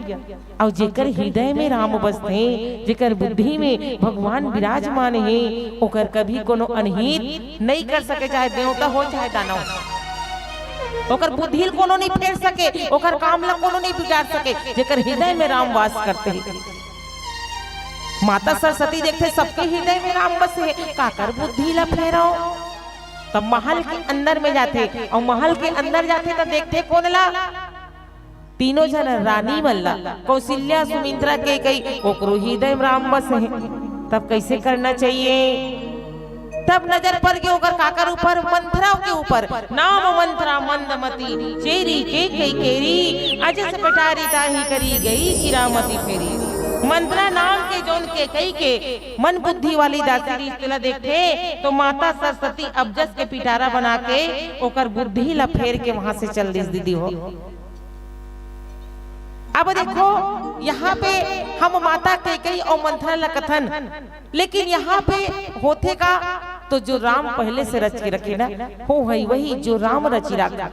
अउ जेकर हृदय में राम बसथे, जेकर बुद्धि में भगवान विराजमान हे, ओकर कभी कोनो अनहित नइ कर सके, चाहे देवता हो, चाहे दानव। ओकर बुद्धि ल कोनो नइ फेर सके, ओकर काम ल कोनो नइ बिगाड़ सके, जेकर हृदय में राम वास करथे। माता सरस्वती देखथे, सबके हृदय में राम बसे हे, काकर बुद्धि ल फेरव? तब महल के अंदर में जाथे, अउ महल के अंदर जाथे, त देखथे कोन ला? तीनों झन रानी मन ला, कौशल्या, सुमित्रा, कैकई, ओकरो हृदय में राम बस हे। तब कैसे करना चाहिए? तब नजर पड़ गे ओकर काकर ऊपर, मंथरा के ऊपर। नाम मंथरा मंदमती, चेरी कैकई केरी, अजस पेटारी ताहि करी गई किरामती फेरी। मंथरा नाम के जौन कैकई के मन बुद्धि वाली दासी रिश्ते ला देखथे, तो माता सरस्वती अबजस के पिटारा बना के ओकर बुद्धि ला फेर के वहां से चल दिस दीदी हो। अब देखो, यहाँ पे हम माता कैकई अउ मंथरा ल कथन, लेकिन यहाँ पे होथे का, तो जो राम पहले से रच के रखे ना, हो है वही जो राम रचि राखा।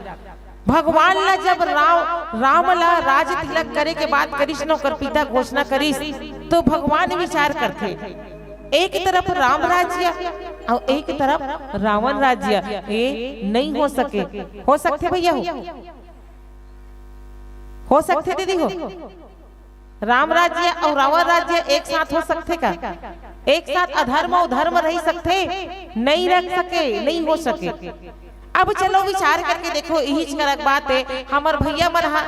भगवान ला जब राम, राम ला राज तिलक करे के बात करिस न, ओकर पिता घोषणा करिस, तो भगवान विचार करथे, एक तरफ राम राज्य अउ एक तरफ रावण राज्य, ये नहीं हो सके। हो सकथे भैया हो? हो सकथे दीदी हो? राम राज्य अउ रावण राज्य एक साथ हो सकथे का? एक साथ अधर्म अउ धर्म रह सकथे? नहीं रह सके, नहीं हो सके। अब चलो विचार करके देखो, इही चकरक बात है, हमर भैया मन हा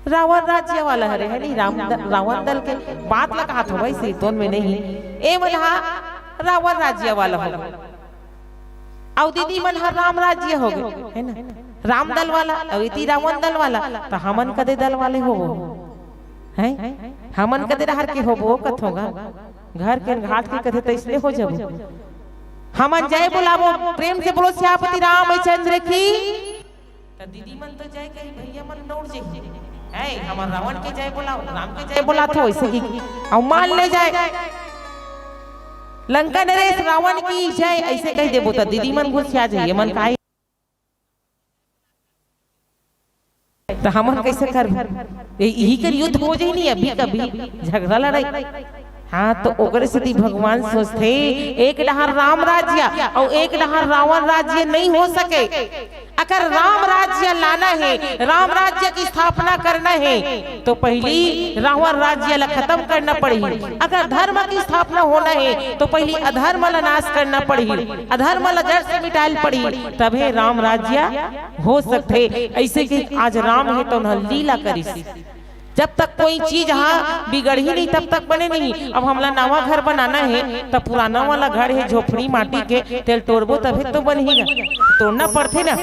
रावण राज्य वाला हरे, है नहीं? राम द-, रावण दल के बात ला कहा थो भाई, सीतोन में नहीं, ए मन हा रावण राज्य वाला हो। अउ दीदी मन ह राम राज्य हो गे, है ना? राम दल वाला, अउ इति रावण दल वाला, त हमन कदे दल वाले होबो? हैं? हमन कदे डहर के होबो कथों गा? घर के घाट के कथे तइसने हो जबो। हमन जय बुलाबो, प्रेम से बोलो सियापति रामचंद्र की। त दीदी मन तो जय कही, भैया मन दौड़ जाही। है, हमर रावण के जय बोलाओ, राम के जय बोलाथो, ऐसे ही। अउ मान ले जाए, लंका नरेश रावण की जय, ऐसे कह देबो त दीदी मन गुस्सिया जाइए, मन काय? त हमन कैसे करबो? ए, इही कर युद्ध हो जाई नहीं, अभी कभी झगड़ा लड़ाई। हाँ, तो ओकरे सेती भगवान सोचथे, एक डहार राम राज्य अउ एक डहार रावण राज्य नहीं हो सके। अगर राम राज्य लाना है, राम राज्य की स्थापना करना है, तो पहली रावण राज्य ला खत्म करना पड़ही। अगर धर्म की स्थापना होना है, तो पहली अधर्म ला नाश करना पड़ही, अधर्म ला जड़ से मिटाइल पड़ही, तभे राम राज्य हो सकथे। ऐसे कि आज राम हे तो उन्हा लीला करिस। जब तक कोई चीज हा बिगड़ही नहीं, तब तक बने नहीं। अब हमला नवा घर बनाना है, तब पुराना वाला घर है, झोपड़ी माटी के, तेल टोरबो तभे तो बनही ना, तोड़ना पड़थे ना।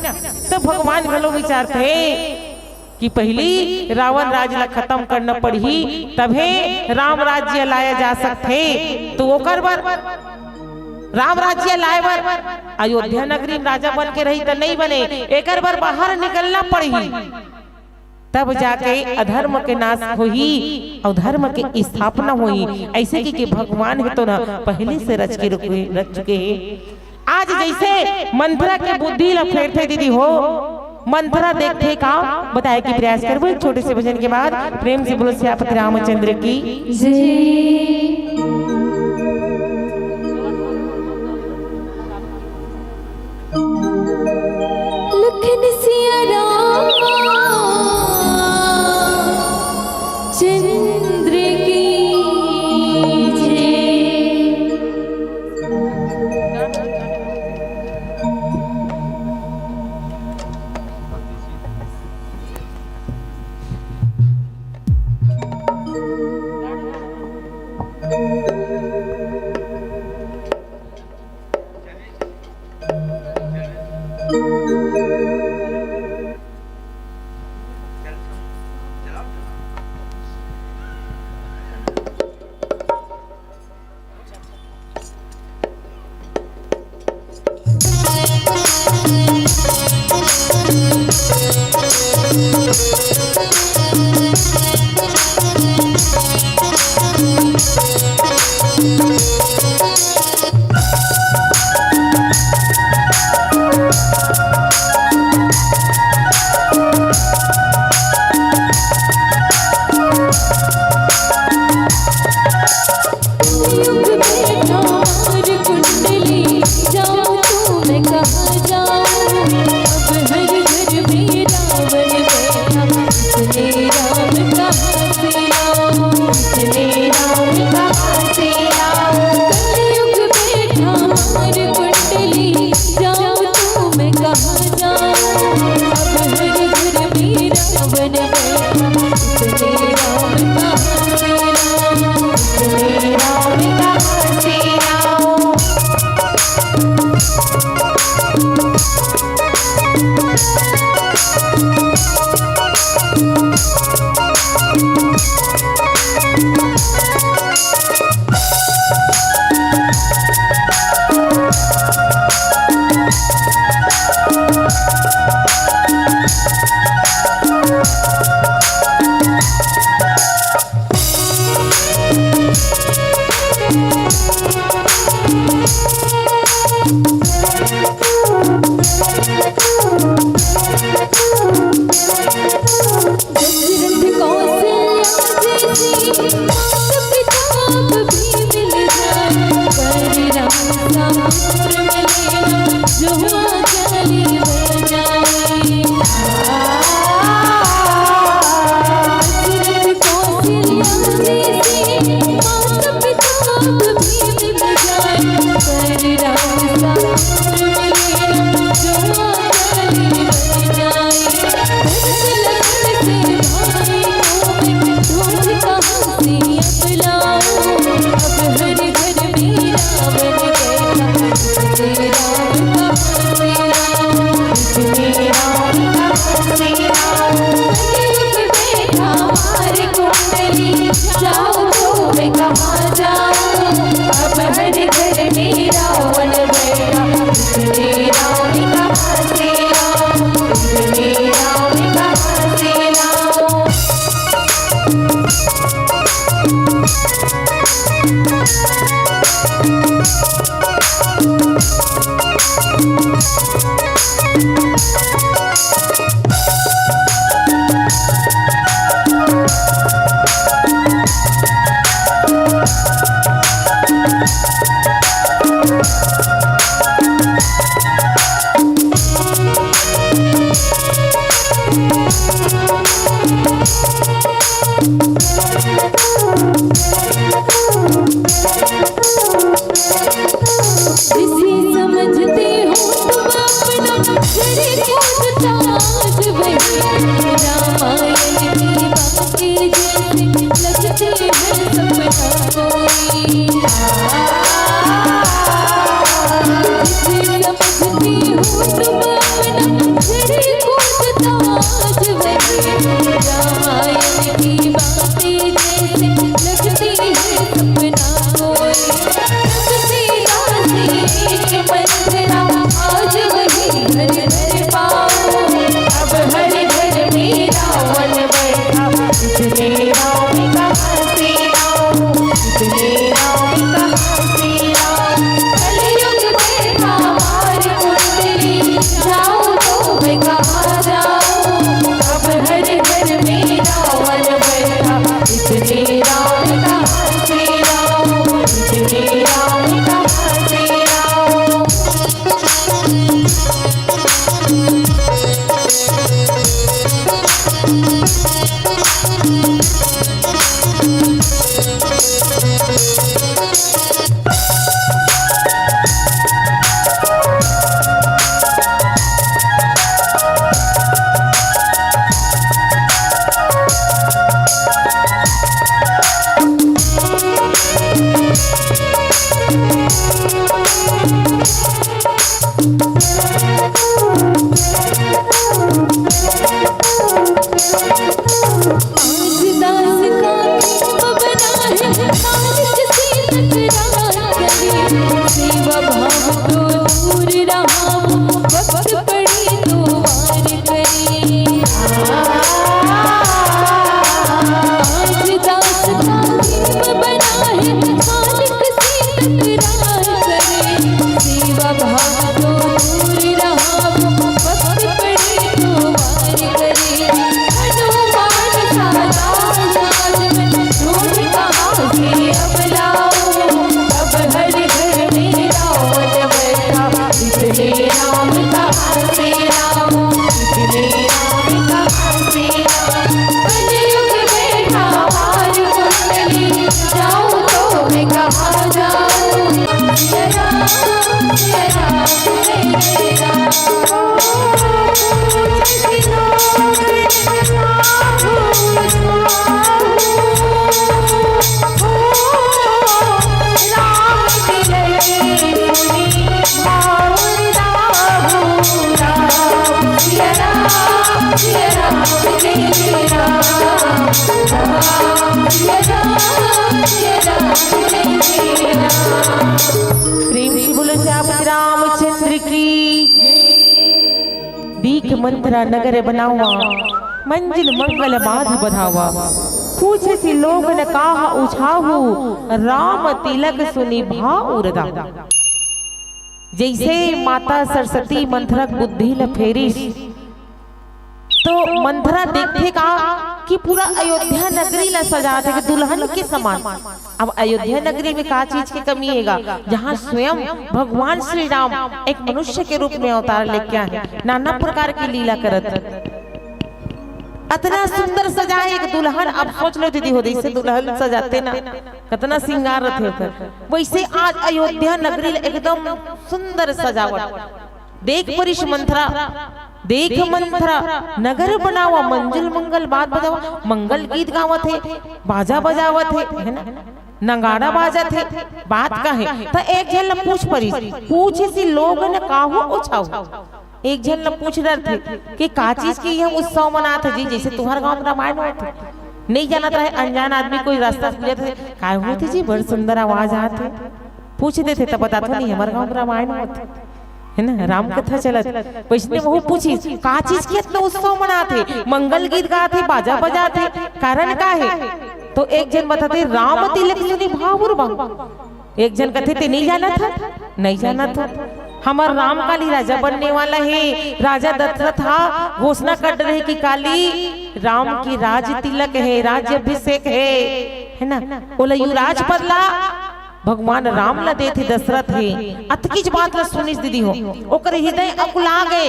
तो भगवान घलो विचारथे कि पहली रावण राज ला खत्म करना पड़ही, तभे राम राज्य लाया जा सकथे। तो ओकर बर, राम राज्य लाए बर, अयोध्या नगरी में राजा बन के रही त नहीं बने, एकर बर बाहर निकलना पड़ही। तब जाके अधर्म के नाश होही अउ धर्म के स्थापना होही। ऐसे कि, कि भगवान हे तो ना पहले से रच के रुके, रच चुके हे। आज जैसे मंथरा के बुद्धि ला फेरथे दीदी हो, मंथरा देखथे का बताए के प्रयास करबो। एक छोटे से भजन के बाद प्रेम से बोलो सियापति रामचंद्र की जय। लखन सिया राम चंद्र की जय। आज दास का दीप बना है, मालिक से तकरार करे। सेवा भाव तो दूर रहा, वक्त पड़े तो वार करे। आज दास का दीप बना है, मालिक से तकरार करे। सेवा भाव तो दूर रहा, वक्त पड़े तो वार करे। हनुमान साजा साजन, ढूंढ कहाँ से अब लाऊं। अब हर घर में रावण बैठा, इतने राम कहाँ से लाऊं, इतने राम कहाँ से लाऊं। कलयुग बैठा हार कुंडली, जाऊं तो मैं कहाँ जाऊं। जरा, जरा मेरा प्रेम से बोलो, श्री रामचंद्र की। दीख मंथरा नगर बनावा, मंजिल मंगल मार्ग बढ़ावा। पूछे से लोग न काह उछाहू, राम तिलक सुनि भाव उरदा। जैसे माता सरस्वती मंथरा के बुद्धि ल फेरिस, तो मंथरा देखथे का कि पूरा अयोध्या नगरी ला सजा दे दुल्हन के समान। अब अयोध्या नगरी में का चीज के कमी हेगा, जहाँ स्वयं भगवान श्री राम एक मनुष्य के रूप में अवतार लेके आए, नाना प्रकार की लीला करत। अतना सुंदर सजाए एक दुल्हन। अब सोच लो दीदी हो, जैसे दुल्हन सजाते ना, कतना श्रृंगार रथे ओकर, वैसे आज अयोध्या नगरी ल एकदम सुंदर सजावट। देख परिस मंथरा, देख मंथरा, नगर बनावा, मंजिल मंगल बात बजावा, मंगल गीत गावत हे, बाजा बजावत हे, है ना, नगाड़ा बाजत हे। बात का हे? त एक झन ल पूछ परिस, पूछे से लोगन काहू उछाहू। एक झन ल पूछ डरथे कि का चीज के हम उत्सव मनात हे जी, जैसे तुहर गांव में रामायण होत हे। नहीं जानत रहे, अनजान आदमी कोई रास्ता से गुजरत हे, "काय होत हे जी, बड़ सुंदर आवाज आत हे।" पूछ देथे त बताथो, "नहीं, हमर गांव में रामायण होत हे, है ना, राम कथा चलत।" वैसने वहू पूछिस, "का चीज के इतना उत्सव मनात हे, मंगल गीत गात हे, बाजा बजात हे, कारण का हे?" तो एक झन बताथे, "राम तिलक सुनि भाव उरदा।" एक झन कथे, "ते नहीं जानत हस?" "नहीं जानत हंव।" "हमर राम काली राजा बनने वाला हे, राजा दशरथ हा घोषणा कर रहे कि काली राम के राज तिलक हे, राज्य अभिषेक हे, है ना, ओला युवराज पद ला भगवान राम ला देथे दशरथ हे।" अतकीच बात ला सुनिस दीदी हो, ओकर हृदय अकुला गे।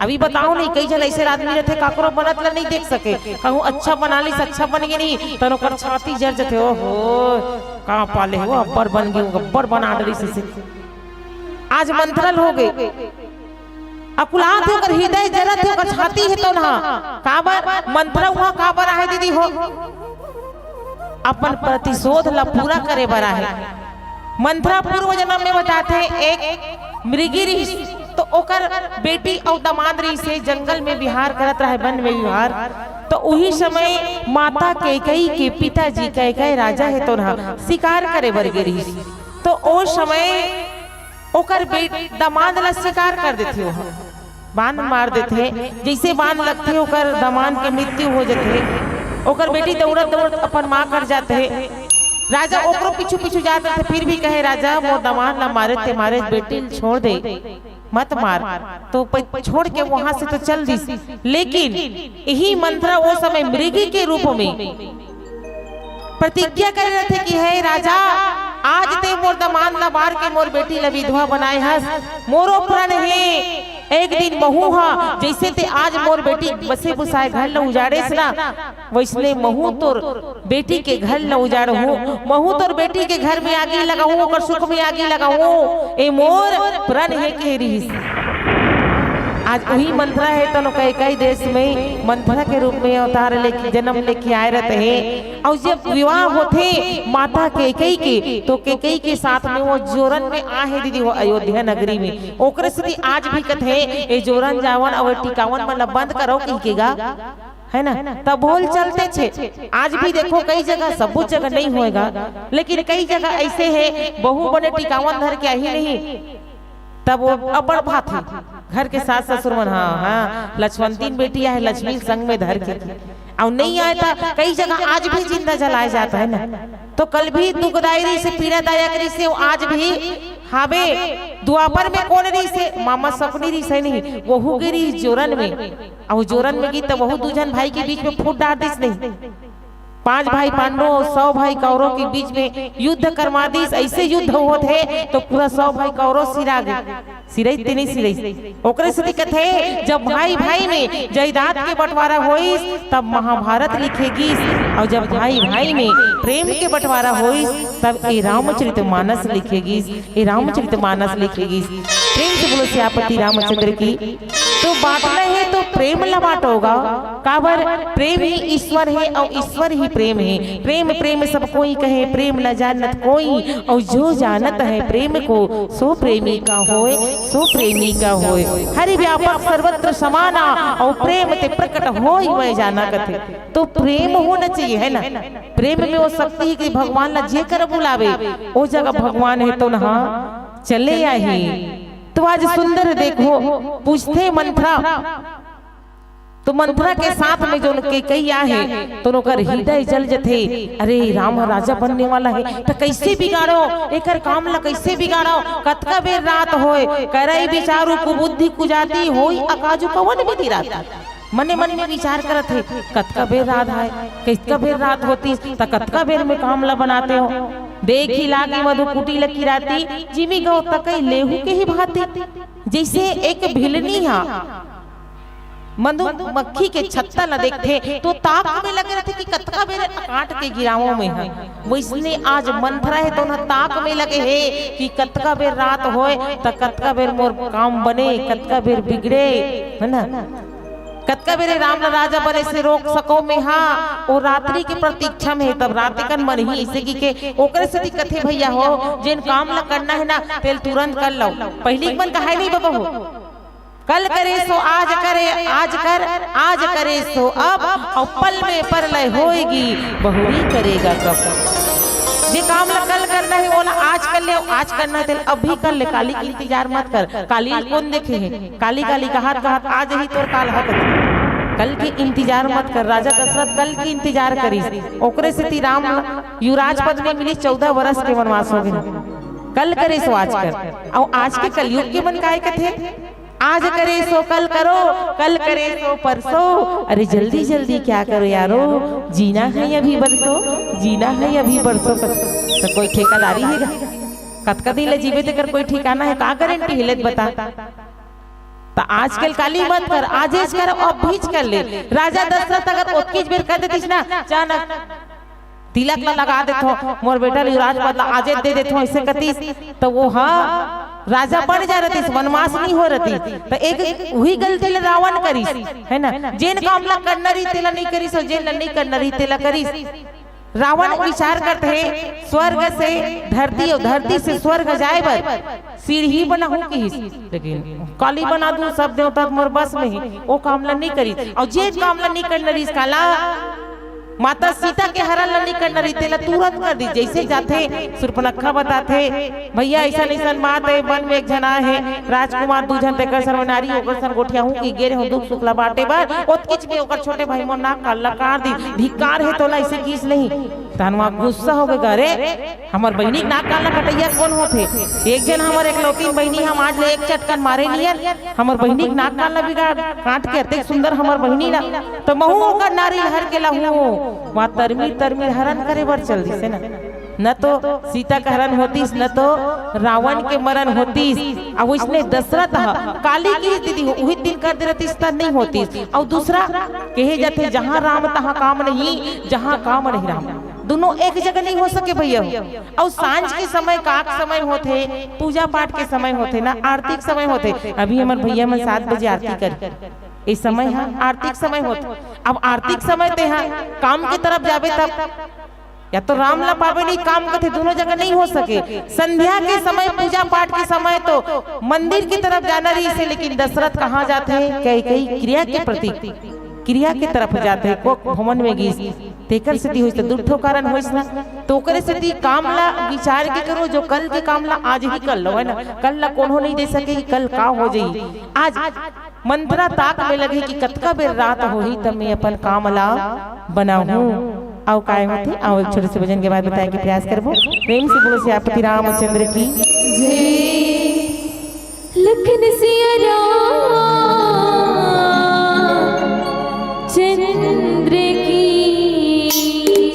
अभी बताओ नहीं, कई झन ऐसे आदमी रथे, काकरो बनत ला नहीं देख सके, कहूँ अच्छा बना लिस, अच्छा बन गे नहीं, तन ओकर छाती जर जथे, "ओहो, का पाले हो, अब्बड़ बन गे, अब्बड़ बना डरिस।" आज मंथरा ल हो गे, अकुलात हे, ओकर हृदय जरत हे, ओकर छाती हे तो ना। काबर मंथरा उहाँ काबर आहे दीदी हो? अपन प्रतिशोध ला पूरा करे बर आहे। मंथरा पूर्व जन्म में बताथे, एक मृगी रिहिस, तो ओकर बेटी अउ दमांद रिहिस हे, जंगल में विहार करत रहे, वन में विहार। तो उही समय माता कैकई के पिताजी कैकई राजा हे तो ना, शिकार करे बर गे रिहिस। तो ओ समय ओकर बेट-, दमांद ला शिकार कर देथे, ओह बाण मार देथे। जैसे बाण लगथे, ओकर दमांद के मृत्यु हो जथे। ओकर बेटी दौड़त दौड़त अपन माँ कर जाथे। राजा ओकरो पीछू पीछू जात रथे, फिर भी कहे, "राजा, मोर दमांद ला मारे ते मारे, बेटी ल छोड़ दे, मत मार।" तो प-, छोड़ के वहां से तो चल दिस, लेकिन यही मंथरा ओ समय मृगी के रूप में प्रतिज्ञा करे रथे कि, "हे राजा, आज ते मोर दमांद ला मार के मोर बेटी ला विधवा बनाए हस, मोरो प्रण हे, एक दिन महू हा, जैसे ते आज मोर बेटी बसे बुसाए घर ला उजाड़ेस ना, वैसने महू तोर बेटी के घर ला उजाड़हूं, महू तोर बेटी के घर में आगी लगाहूं, ओकर सुख में आगी लगाहूं, ए मोर प्रण हे," कहे रिहिस। आज उही मंथरा हे, तनो कैकई देश में मंथरा के रूप में अवतार लेके, जन्म लेके आए रहते हैं। अउ जब विवाह होथे माता कैकई के, तो कैकई के साथ में वो जोरन में आहे दीदी, वो अयोध्या नगरी में। ओकरे सेती आज भी कथे, "ए जोरन जावन अउ ए टिकावन मन ला बंद करव," कहिके गा, है ना? तब बोल चलते छे। आज भी देखो, कई जगह, सबो जगह नहीं होएगा, लेकिन कई जगह ऐसे है, बहू बने टिकावन धर के आही नहीं, तब वो अब्बड़ भाथे। घर के सास ससुर मन, हाँ, हाँ, लक्ष्मणतीन बेटी आहे, लक्ष्मी संग में धर के। अउ नहीं आए त कई जगह आज भी जिंदा जलाए जात है ना। तो कल भी दुखदायी रहिसे, पीड़ादायक रहिसे, वो आज भी हावे। द्वापर में कोन रहिसे? मामा सकुनी रहिसे नहीं, वहू गे रहिस जोरन में। अउ जोरन में गे त वहू दू झन भाई के बीच में फूट डार दिस नहीं। पांच भाई पांडव अउ सौ भाई कौरव के बीच में युद्ध करवा दिस। ऐसे युद्ध होत हे तो पूरा सौ भाई कौरव सिरा गे, सिरई ते नहीं सिरई। ओकरे सेती कथे, जब भाई भाई में जायदाद के बंटवारा होइस, तब महाभारत लिखे गिस, अउ जब भाई भाई में प्रेम के बंटवारा होइस, तब ए रामचरित मानस लिखे गिस, ए रामचरित मानस लिखे गिस। प्रेम से बोलो सियापति रामचंद्र की। तो बांटना हे तो प्रेम ला बांटो गा। काबर? प्रेम ही ईश्वर हे अउ ईश्वर ही प्रेम हे। प्रेम प्रेम सब कोई कहे, प्रेम न जानत कोई, अउ जो जानत है प्रेम को, सो प्रेमी का होय, सो प्रेमी का होय। हरि व्यापक सर्वत्र समाना, अउ प्रेम ते प्रकट होई मैं जाना कथे। तो प्रेम होना चाहिए, है ना? प्रेम में वो शक्ति हे कि भगवान ला जेकर बुलावे, ओ जगह भगवान हे तो नहा चले आही। तो आज सुंदर देखो, पूछथे मंथरा, तो मंथरा के साथ में जोन कैकई आहे, तो ओकर हृदय जल जथे। अरे, राम ह राजा बनने वाला हे, त कैसे बिगाड़ो, एकर काम ला कैसे बिगाड़ो? कतका बेर रात होय, करई बिचारू कुबुद्धि कुजाती, होई अकाजु कवन विधि राती। मने मन में विचार करत हे, कतका बेर रात आय, कतका बेर रात होतिस, त कतका बेर में काम ला बनाते हो। देखी लागी मधुकुटी लकी राती, जिमी गौ तकई लेहू के ही भांति। जैसे एक भिलनी हा मधुमक्खी के छत्ता ला देखथे, तो ताक में लगे रहथे कि कतका बेर काट के गिरावों में है। वैसने आज मंथरा हे, तो ना ताक में लगे हे कि कतका बेर रात होय, त कतका बेर मोर काम बने, कतका बेर बिगड़े, है ना? कतका बेर राम ला राजा बने से रोक सको में हा, ओ रात्रि के प्रतीक्षा में, तब रात कन मन ही ऐसे की के, ओकरे सेती कथे भैया हो, जेन काम ला करना हे ना, तेल तुरंत कर लो। पहिली के मन कहाय नहीं बबा हो, कल करे सो आज करे, आज कर, आज करे सो अब, अउ पल में परलय होएगी, बहुरी करेगा कब। जे काम ला कल करना हे, ओला आज कर ले, आज करना हे, तेल अभी कर ले, काली के इंतजार मत कर। काली कोन देखे हे? काली, काली कहत, कहत आज ही तोर काल हक। कल के इंतजार मत कर। राजा दशरथ कल के इंतजार करिस, ओकरे सेती राम युवराज पद में मिली, चौदह वर्ष के वनवास हो गे। कल करे सो आज कर। अउ आज के कलयुग के मन काय कथे? आज करे सो कल करो, कल करे सो परसों। अरे जल्दी जल्दी क्या करो यारो, जीना है अभी बरसों, जीना है अभी बरसों। त कोई ठेकादारी हे गा? कतका दिन ले जीबे तेकर कोई ठिकाना हे? का गारंटी हे ले बता? त आजकल काली मत कर, आजेच कर, अभीच कर ले। राजा दशरथ अगर ओतकीच बेर कर देतिस ना, अचानक तिलक ला लगा देथो, मोर बेटा ल युवराज पद ला आजे दे देथो, ऐसे कतिस, त वो हा राजा बन जा रहतिस, वनवास नहीं हो रहतिस। त एक उही गलती ला रावण करिस, है ना? जेन काम ला करना रही, तेला नहीं करिस, अउ जेन ला नहीं करना रही, तेला करिस। रावण विचार करत हे, स्वर्ग से धरती अउ धरती से स्वर्ग जाए बर सीढ़ी बनाहूं किहिस, लेकिन काली बना दूं, सब देवता मोर बस में हे, ओ काम ला नहीं करिस। अउ जे काम ला नहीं करना रहिस, काला माता सीता के हरण ला नहीं करना रहिस, तेला तुरंत कर दिस। जैसे जाथे, सुर्पनखा बताथे, भैया, अइसन अइसन बात हे, वन में एक झन आए हे, राजकुमार दू झन, तेकर संग नारी, ओकर संग गोठियाहूं कि गे रेहेंव दुख सुख ला बांटे बर, ओतकीच में ओकर छोटे भाई मोर नाक कान ला काट दिस। धिक्कार हे तोला, अइसे किहिस नहीं। तहन वहां गुस्सा हो गे, "अरे, हमर बहिनी के नाक कान ला कटइया कोन होथे? एक झन हमर एकलौती बहिनी, हम आज ले एक चटकन मारे नियन, हमर बहिनी के नाक कान ला बिगाड़, काट के अतेक सुंदर हमर बहिनी ला।" त महूं ओकर नारी हर के लाहूं, वहां तरमी तरमी हरन करे बर चल दिस हे ना। न तो सीता के हरन होतिस, न तो रावण के मरन होतिस। अउ वइसने दशरथ ह काली किहिस दीदी हो, उही दिन कर दे रहतिस त नहीं होतिस। अउ दूसरा कहे जाथे, "जहां राम तहां काम नहीं, जहां काम नहीं राम।" दोनों एक जगह नहीं हो सके भैया हो। अउ सांझ के समय, का के समय होथे, पूजा पाठ के समय होथे ना, आरती के समय होथे। अभी हमर भैया मन सात बजे आरती कर, ए समय ह आरती के समय होथे। अब आरती के समय ते ह काम के तरफ जाबे तब, या तो राम ला पाबे नहीं, काम कथे, दोनों जगह नहीं हो सके। संध्या के समय, पूजा पाठ के समय तो मंदिर की तरफ जाना रहिसे, लेकिन दशरथ कहाँ जाथे? कैकेयी क्रिया के प्रतीक, क्रिया के तरफ जाथे, कोख भवन में गिस, तेकर सेती होइस। त दू ठो कारण होइस ना, तो ओकरे सेती काम ला विचार के करो, जो कल के काम ला आज ही कर लो, है ना? कल ला कोनो नहीं दे सके कि कल का हो जाई। आज मंथरा ताक में लगे कि कतका बेर रात होही, तब मैं अपन काम ला बनाहूं। अउ काय होथे, अउ एक छोटे से भजन के बाद बताए के प्रयास करबो। प्रेम से बोलो सियापति रामचंद्र की। जय। लखन सिया राम चंद्र की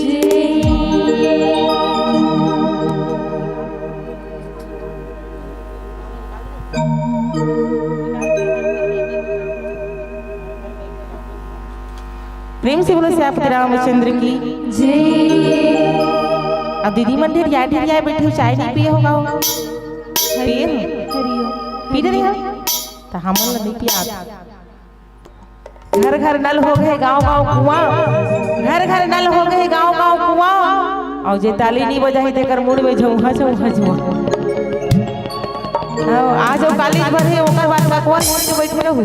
जय। प्रेम से बोलो सियापति रामचंद्र की जय। अब दीदी मन ढेरिया ढेरिया बैठे हो, चाय नहीं पिए होगा हो? पिए हो? पी रहे हैं? तो हमन ला नहीं पिया। घर घर नल हो गए, गांव गांव कुआं। घर घर नल हो गए, गांव गांव कुआं। अउ जे ताली नहीं बजाही, तेकर मुड़ में झौंहा, झौंहा, झौंहा। अउ आज वो काली भर है, ओकर बाद बकवास बोल के बैठे रहू।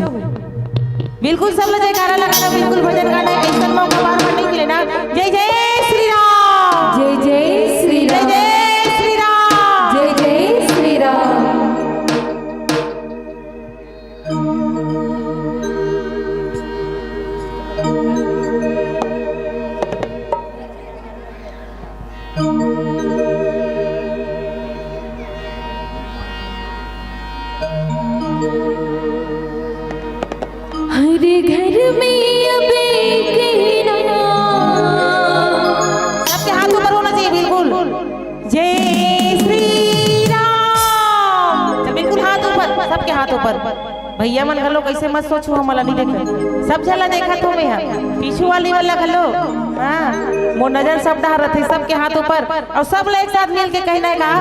बिल्कुल सब लोग जयकारा लगाना, बिल्कुल भजन गाना, ऐसा मौका बार बार नहीं मिले ना। जय जय श्री राम। जय जय श्री राम। जय जय श्री राम। जय जय श्री राम। हर घर में अब एक ही नाम। सबके हाथ ऊपर होना चाहिए, बिल्कुल। जय श्री राम। तो बिल्कुल हाथ ऊपर, सबके हाथ ऊपर। भैया मन घलो कैसे मत सोचू, हमला नहीं देखे, सब झला देखत हो मैं हा। पीछू वाली वाला घलो, हाँ, मोर नजर सब डहर रथे, सबके हाथ ऊपर। अउ सब ला एक साथ मिल के कहना है का?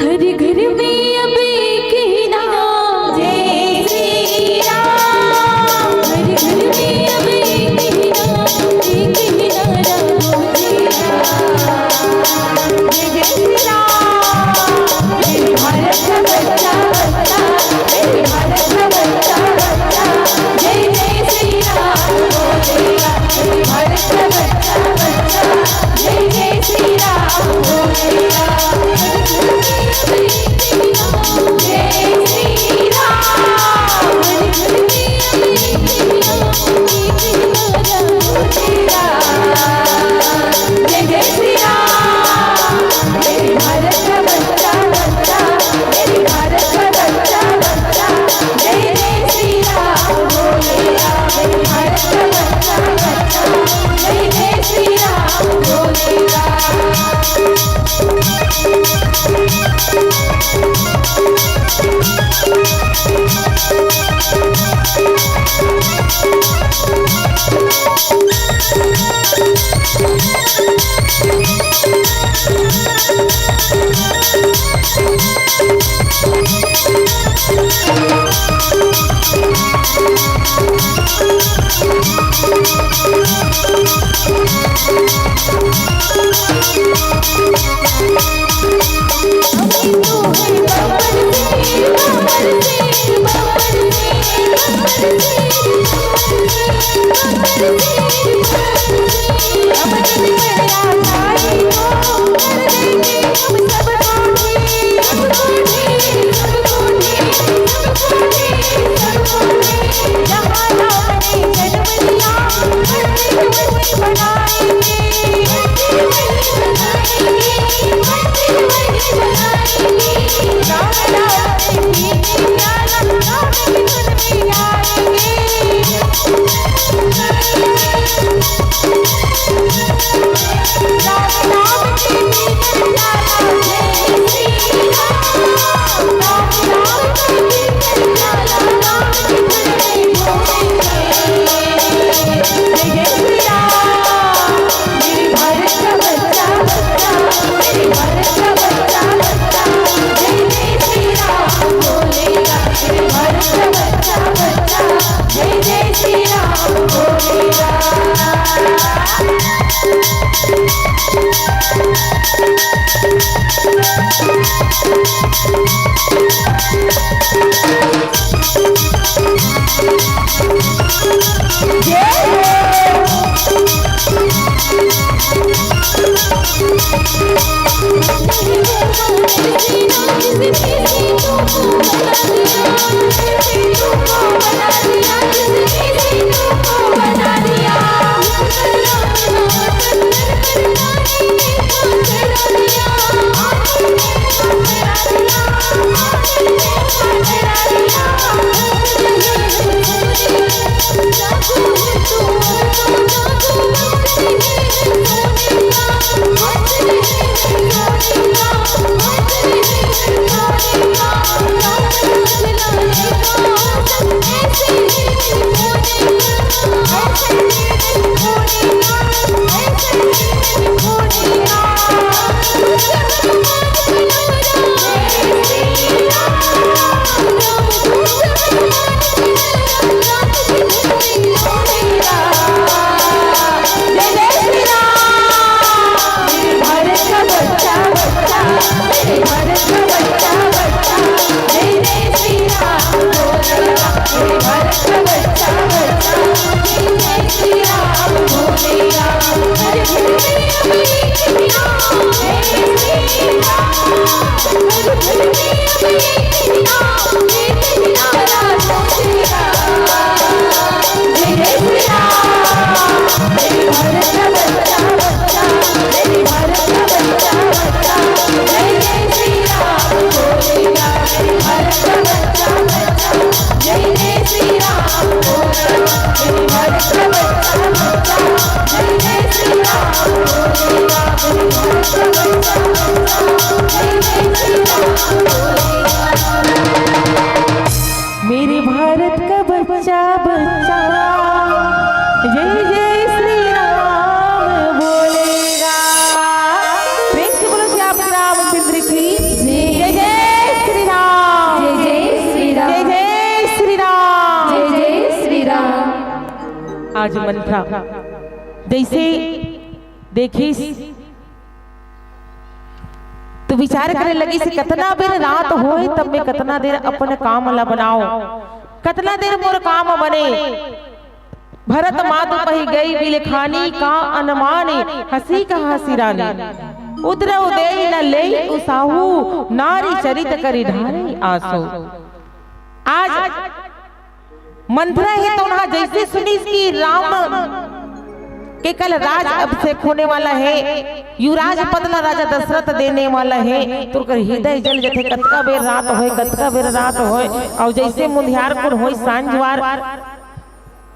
हर घर में अब एक ही नाम जय श्री राम। हर घर में अब एक ही नाम, एक ही नारा हो जय राम। जय जय श्री राम। जय भारत का बच्चा, बच्चा, जय भारत का बच्चा, बच्चा, जय जय श्री राम हो जय राम। जय भारत का बच्चा, बच्चा, जय जय श्री राम हो जय राम। आज मंथरा जइसे देखिस, तो विचार करे लगिस कि कतना बेर रात होय, तब मैं कतना देर अपन काम ला बनाओ, कतना देर मोर काम बने। भरत मातु पहि गई बिलखानी, का अनमानी हँसी कहा सिरानी। उतरउ देइ न लेइ उसाहू, नारी चरित करि ढारइ आसो। आज मंथरा हे तउन हा जइसे सुनिस कि राम के कल राज अभिषेक होने वाला हे, युवराज पद ला राजा दशरथ देने वाला हे, त ओकर हृदय जल जथे। कतका बेर रात होय, कतका बेर रात होय, अउ जइसे मुंधियार कुन होय सांझवार,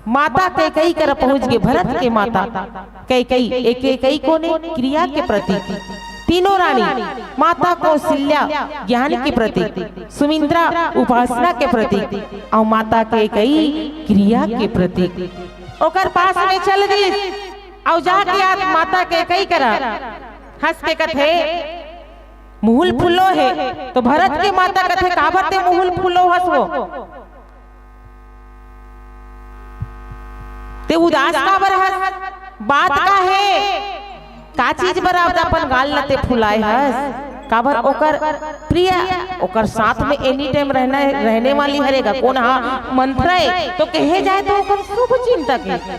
माता कैकई करा पहुंच गे, भरत के माता कैकई। ए कैकई कोने? क्रिया के प्रतीक। तीनों रानी, माता कौशल्या ज्ञान के प्रतीक, सुमिंद्रा उपासना के प्रतीक, अउ माता कैकई क्रिया के प्रतीक। ओकर पास में चल दिस, अउ जाके आज माता कैकई करा हंस के कथे, "मुहुल फुलो हे।" तो भरत के माता कथे, "काबर ते मुहुल फुलो हस वो?" ते उदास काबर हस? बात का हे? का चीज बर आज अपन गाल ला ते फुलाए हस? काबर ओकर प्रिय, ओकर साथ में एनी टाइम रहना, रहने वाली हरे गा। कोन हा? मंथरा ए। तो कहे जाए तो ओकर शुभ चिंतक हे।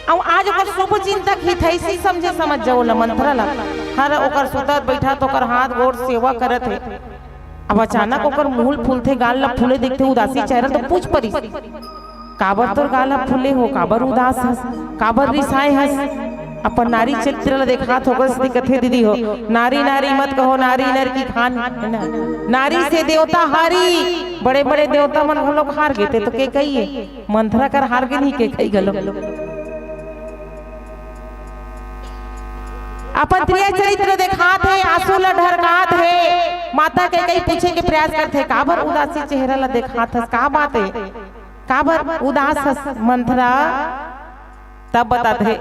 अउ आज ओकर शुभ चिंतक हितैषी समझे, समझ जाओ ला मंथरा ला। हर ओकर सुतत बैठत ओकर हाथ गोड़ सेवा करत हे। अब अचानक ओकर मुहुल फूलथे, गाल ला फूले देखथे, उदासी चेहरा तो पूछ परिस, "काबर तोर गाल ह फूले हो? काबर उदास हस? काबर रिसाए हस?" अपन नारी चरित्र ला देखात होकर से कथे, दीदी हो, "नारी नारी मत कहो, नारी नर की खान," है ना? "नारी से देवता हारी।" बड़े बड़े देवता मन घलोक हार गे, ते तो कैकई ए, मंथरा कर हार गे नहीं कैकई घलो। अपन प्रिय चरित्र देखात हे, आंसू ला ढरकात हे। माता कैकई पूछे के प्रयास करथे, "काबर उदासी चेहरा ला देखात हस? का बात हे? काबर उदास हस मंथरा?" तब बताथे,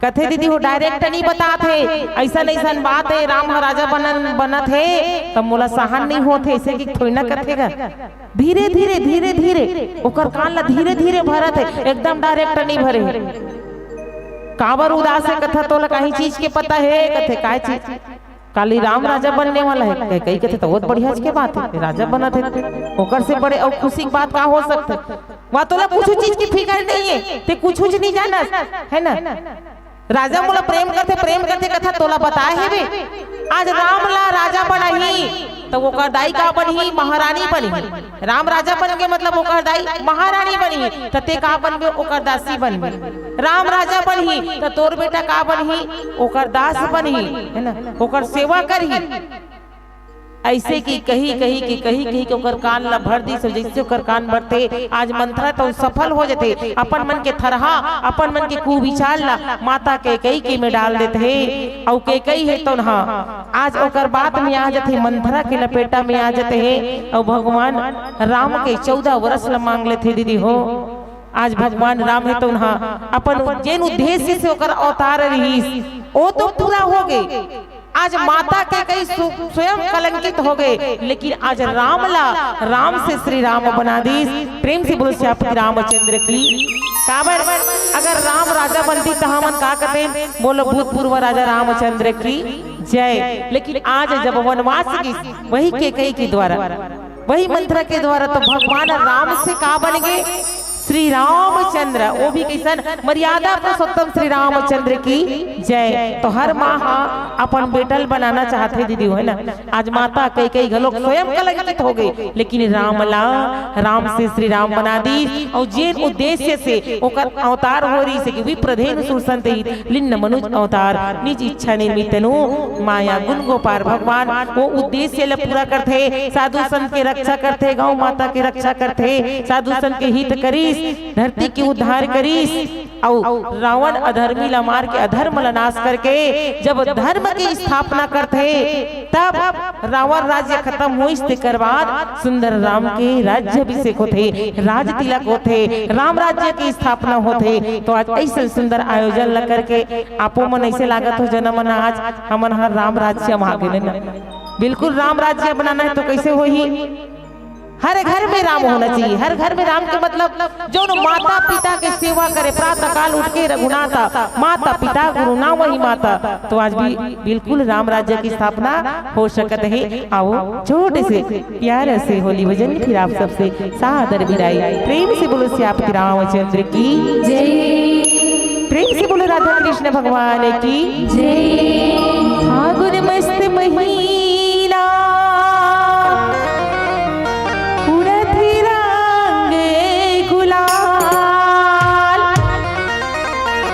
कथे, "दीदी हो, direct नहीं बताथे, अइसन अइसन बात हे, राम ह राजा बनन बनत हे, त मोला सहन नहीं होत हे, अइसे कि थोड़ी ना कथे गा।" धीरे धीरे, धीरे धीरे ओकर कान ला धीरे धीरे भरत हे, एकदम direct नहीं भरे हे। "काबर उदास हे?" कथा, "तोला काही चीज के पता हे?" कथे, "काय चीज?" "काली राम राजा बनने वाला हे।" कैकई कथे, "त बहुत बढ़िया के बात हे, राजा बनत हे, ओकर से बड़े अउ खुशी के बात का हो सकथे? वहाँ तोला कुछ चीज की फिकर नहीं हे, ते कुछ नहीं जानस, है ना?" राजा मोला प्रेम करथे, प्रेम करथे कथा तोला बताए हे बे। आज राम ला राजा बनाही, त ओकर दाई का बनही? महारानी बनही। राम राजा बन के मतलब ओकर दाई महारानी बनही, त ते का बनबे? ओकर दासी बनबे। राम राजा बनही, त तोर बेटा का बनही? ओकर दास बनही, है ना, ओकर सेवा करही। अइसे कि कही, कही कि, कही, कही के ओकर कान ला भर दिस, जइसे ओकर कान भरथे, आज मंथरा तो सफल हो जथे, अपन मन के थरहा, अपन मन के कुविचार ला माता कैकई के में डाल देथे, अउ कैकई हे तउन हा आज ओकर बात में आ जथे, मंथरा के लपेटा में आ जथे, अउ भगवान राम के चौदह वर्ष ला मांग लेथे दीदी हो। आज भगवान राम हे तउन हा अपन जेन उद्देश्य से ओकर अवतार रहिस, ओ तो पूरा हो गे। आज माता कैकई सु-, स्वयं कलंकित हो गे, लेकिन आज राम ला, राम से श्री राम बना दिस। प्रेम से बोलो सियापति रामचंद्र की। काबर अगर राम राजा बनती त हमन का कतेन? बोलो भूतपूर्व राजा रामचंद्र की जय। लेकिन आज जब वनवास गिस, वही कैकई के द्वारा, वही मंथरा के द्वारा, तो भगवान राम से का बन गे? श्री रामचंद्र, वो भी कइसन? मर्यादा पुरुषोत्तम श्री रामचंद्र की जय। तो हर माँ हा अपन बेटा ल बनाना चाहथे दीदी हो, है ना? आज माता कैकई घलोक स्वयं कलंकित हो गे, लेकिन राम ला राम से श्री राम बना दिस। अउ जेन उद्देश्य से ओकर अवतार हो रहिस हे कि विप्रधेनु सुरसंत हित लिन्न मनुज अवतार निज इच्छा निर्मित तनु माया गुण गो पार। भगवान वो उद्देश्य ला पूरा करथे, साधु संत के रक्षा करथे, गौ माता के रक्षा करथे, साधु संत के हित करिस, धरती के उद्धार करिस। अउ रावण अधर्मी ला मार के अधर्म ला नाश करके जब धर्म की स्थापना करथे, तब रावण राज्य खत्म होइस, तेकर बाद सुंदर राम के राज्य अभिषेक होथे, राज तिलक होथे, राम राज्य की स्थापना होथे। तो आज अइसन सुंदर आयोजन ला करके आपो मन अइसे लागत हो, जना मन आज हमन ह राम राज्य म आ गेन ना। बिल्कुल राम राज्य बनाना हे तो कइसे होही? हर घर में राम होना चाहिए। हर घर में राम के मतलब जो माता पिता के सेवा करे, प्रातः काल उठ के रघुनाथा, माता पिता गुरु नावहि माता। तो आज भी बिल्कुल राम राज्य की स्थापना हो सकत हे। आओ, छोटे से प्यारे से होली भजन, फिर आप सबसे सादर विदाई। प्रेम से बोलो श्री आपके रामचंद्र की जय। प्रेम से बोलो राधा कृष्ण भगवान की जय। फागुन मस्त महीना, उड़त रंग गुलाल,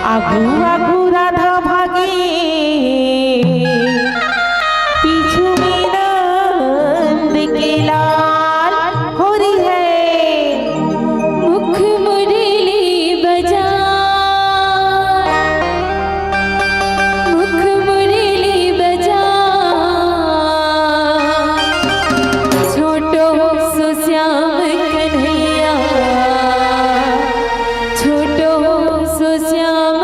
आगू आगू राधा भागे, पीछू में नंद के लाल। होरी है। मुख मुरली बजा, मुख मुरली बजा, छोटो सो श्याम कन्हैया, छोटो सो श्याम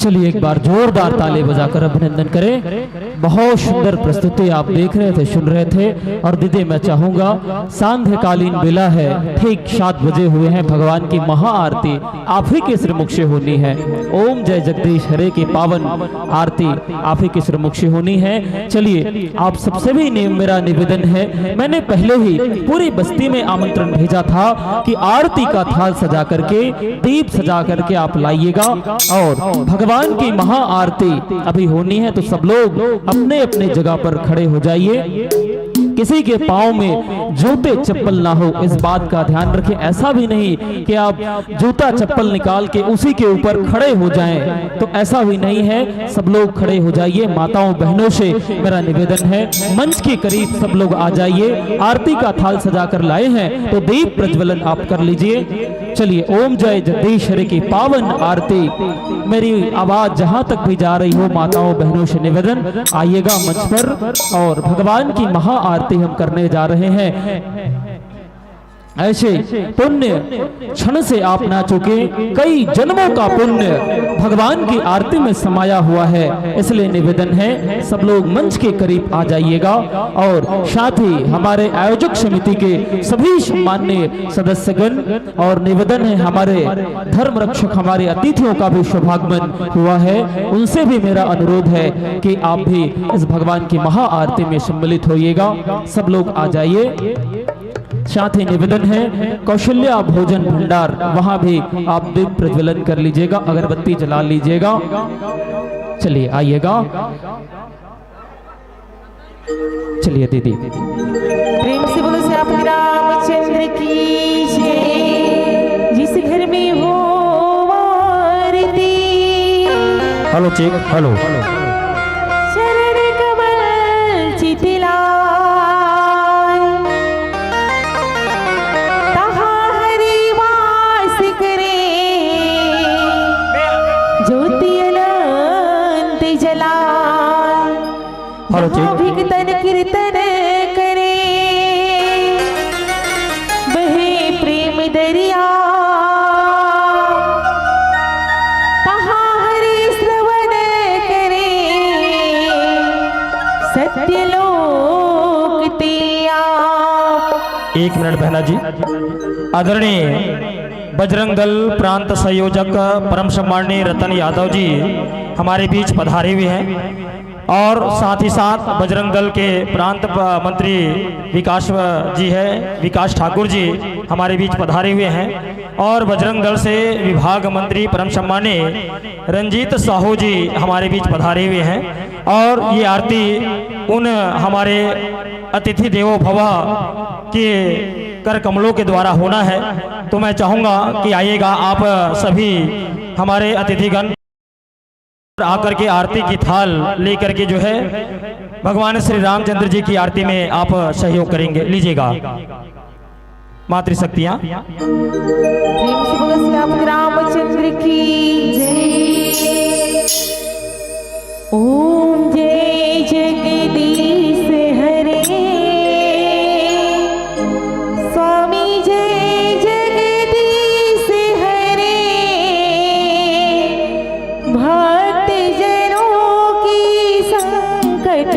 चलिए, एक बार जोरदार ताली बजाकर अभिनंदन करें। बहुत सुंदर प्रस्तुति आप देख रहे थे, सुन रहे थे। और दीदी, मैं चाहूंगा, सांध्यकालीन बेला है, ठीक सात बजे हुए हैं, भगवान की महाआरती आप ही के श्रीमुख से होनी है। ओम जय जगदीश हरे की पावन आरती आप ही के श्रीमुख से होनी है। चलिए, आप सबसे भी ने-, मेरा निवेदन है, मैंने पहले ही पूरी बस्ती में आमंत्रण भेजा था कि आरती का थाल सजा करके, दीप सजा करके आप लाइएगा और भगवान की महाआरती अभी होनी है, तो सब लोग अपने अपने जगह पर खड़े हो जाइए। किसी के पाँव में जूते चप्पल ना हो, इस बात का ध्यान रखें। ऐसा भी नहीं कि आप जूता चप्पल निकाल के उसी के ऊपर खड़े हो जाएं, तो ऐसा भी नहीं है। सब लोग खड़े हो जाइए। माताओं बहनों से मेरा निवेदन है, मंच के करीब सब लोग आ जाइए। आरती का थाल सजा कर लाए हैं, तो दीप प्रज्वलन आप कर लीजिए। चलिए, ओम जय जगदीश हरे की पावन आरती। मेरी आवाज जहां तक भी जा रही हो, माताओं बहनों से निवेदन, आइएगा मंच पर और भगवान की महाआरती हम करने जा रहे हैं। ऐसे पुण्य क्षण से आप ना चूकें, कई जन्मों का पुण्य भगवान की आरती में समाया हुआ है, इसलिए निवेदन है, सब लोग मंच के करीब आ जाइएगा। और साथ ही हमारे आयोजक समिति के सभी सम्मान्य सदस्यगण, और निवेदन है, हमारे धर्म रक्षक, हमारे अतिथियों का भी शुभागमन हुआ है, उनसे भी मेरा अनुरोध है कि आप भी इस भगवान की महाआरती में सम्मिलित होइएगा। सब लोग आ जाइए। साथ ही निवेदन है, कौशल्या भोजन भंडार, वहां भी आप दीप प्रज्वलन कर लीजिएगा, अगरबत्ती जला लीजिएगा। चलिए, आइएगा। चलिए दीदी। प्रेम से बोलो, श्री रामचंद्र की जय। जिस घर में हो आरती, हेलो, चेक, हेलो। चरण कमल चितलाय, तहाँ हरि वास करे, ज्योति अनंत जलाय। हेलो, जहाँ ठीक। भक्तन कीर्तन करे, बहे प्रेम दरिया, तहाँ हरि श्रवण करे, सत्य लोक ते आव। एक मिनट बहना जी, आदरणीय बजरंग दल प्रांत संयोजक परम सम्माननीय रतन यादव जी हमारे बीच पधारे हुए हैं। और साथ ही साथ बजरंग दल के प्रांत प-, मंत्री विकास, अ, जी है, विकास ठाकुर जी हमारे बीच पधारे हुए हैं, और बजरंग दल से विभाग मंत्री परम सम्माननीय रंजीत साहू जी हमारे बीच पधारे हुए हैं, और ये आरती उन हमारे अतिथि देवो भव के कर कमलों के द्वारा होना है। तो मैं चाहूंगा कि आइएगा आप सभी हमारे अतिथिगण आकर के आरती की थाल लेकर के जो है भगवान श्री रामचंद्र जी की आरती में आप सहयोग करेंगे, लीजिएगा मातृशक्तियां। प्रेम से बोलो, श्री रामचंद्र की जय। ओम जय जगदीश हरे, स्वामी जय जगदीश हरे। भक्त जनों की संकट,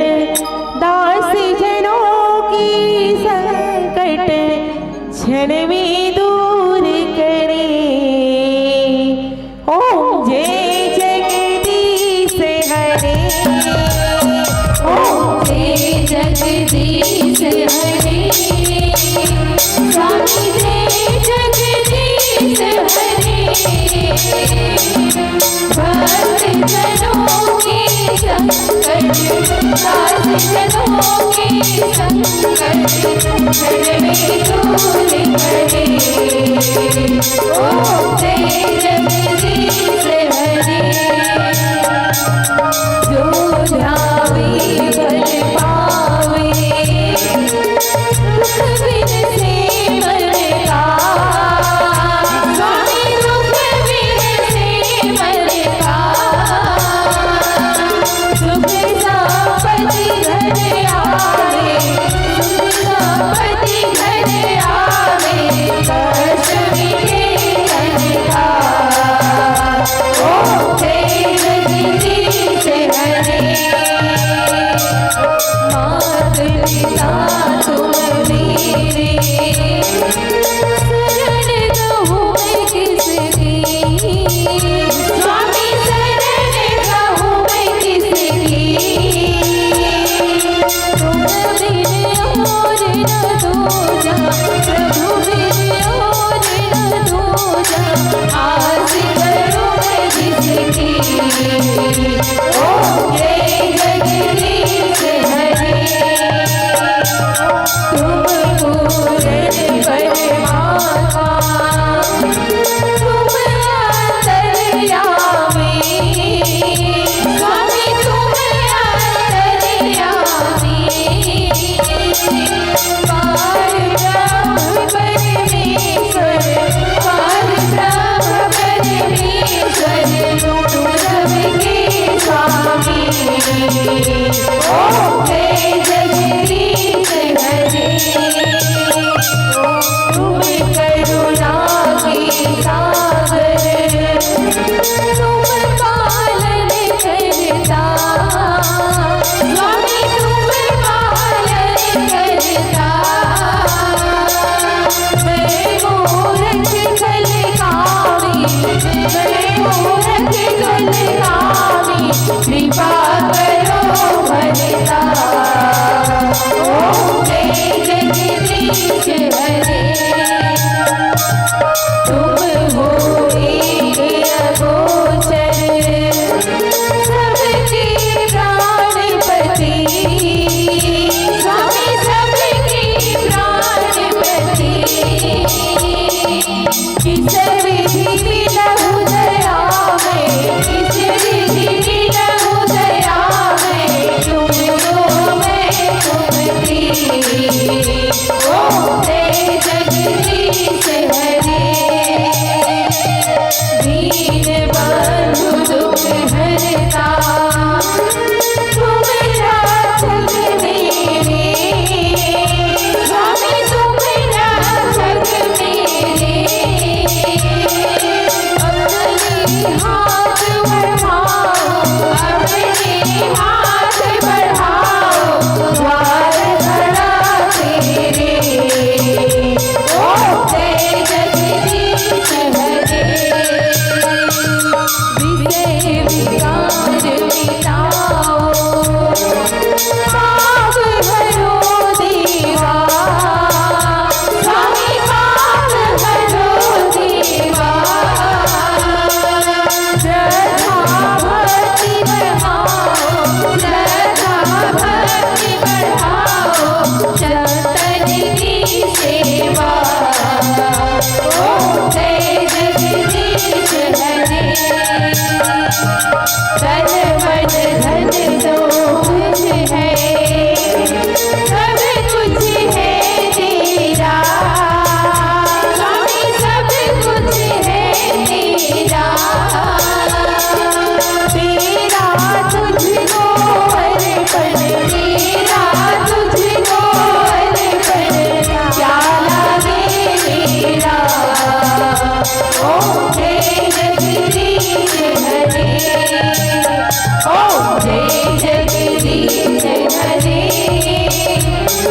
दास जनों की संकट, क्षण में दूर करे। ओम जय जगदीश हरे। ओम जय जगदीश हरे। स्वामी जय जगदीश हरे। भक्त जनों के संकट, दास जनों के संकट, क्षण में दूर करे। ओम जय जगदीश हरे। जो ध्यावे फल पावे, दुख बिन से मन का। स्वामी दुख बिन से मन का। सुख संपत्ति घर आवे, सुख संपत्ति घर आवे, कष्ट मिटे तन का। ओम जय ओम जय जगदीश हरे। तुम करुणा के सागर, तुम पालन करता। स्वामी तुम पालन करता। मैं मूरख कलकामी, मैं मूरख कलकामी, कृपा करो भरता। ओम जय जगदीश हरे। तुम हो एक अगोचर, सबके प्राणपति। स्वामी सबके प्राणपति। किस विधि मिलहु दया में, किस विधि मिलहु दया में, तुम दो मैं तुम तीन। ओम जय जगदीश हरे। दीन बंधु दुख हरता, तुम रक्षक मेरे। स्वामी तुम रक्षक मेरे। अपने हाथ बढ़ाओ, अपने हाथ बढ़ाओ, द्वार खड़ा तेरे। ओम जय जगदीश हरे। विषय विकार मिटाओ, पाप हरो देवा। स्वामी पाप हरो देवा। श्रद्धा भक्ति बढ़ाओ, श्रद्धा भक्ति बढ़ाओ, संतन की सेवा। ओम जय जगदीश हरे। तन मन धन जो कुछ है, सब कुछ है तेरा। स्वामी सब कुछ है तेरा। तेरा तुझको अर्पण, तेरा तुझको अर्पण, क्या लागे मेरा। ओम जय जगदीश हरे। ओम जय जगदीश हरे।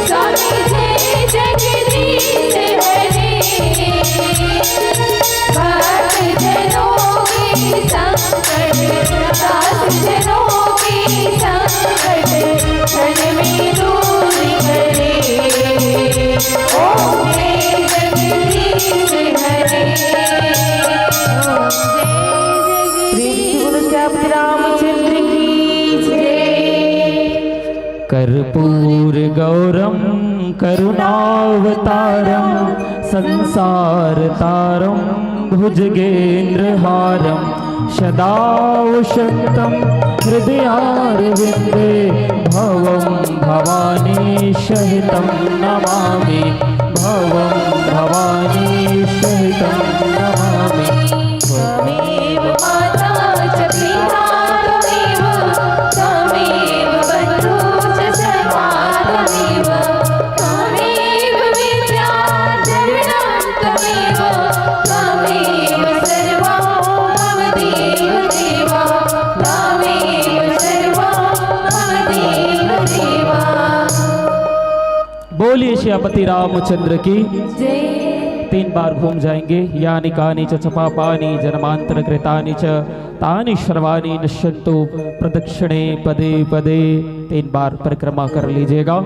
स्वामी जय जगदीश हरे। भक्त जनों के संकट, दास जनों के संकट, क्षण में दूर करे। ओम जय जगदीश हरे। प्रेम से बोलो सियापति रामचंद्र की जय। कर्पूर गौरम करुणावतारम संसार तारम भुजगेंद्र हारम सदा वसंतम हृदयारविंदे भवम भवानी सहितम नमामि। भवम भवानी सहितम नमामि। त्वमेव माता च पिता त्वमेव, त्वमेव बन्धु च सखा त्वमेव, त्वमेव विद्या द्रविणं त्वमेव, त्वमेव सर्वं मम देव देव, त्वमेव सर्वं मम देव देव। बोलिए सियापति रामचंद्र की। जय। तीन बार घूम जाएंगे। यानि कानि च च पापानि जन्मांतर कृतानि च तानि सर्वाणि नश्यंतु प्रदक्षिणे पदे पदे। तीन बार परिक्रमा कर लीजिएगा।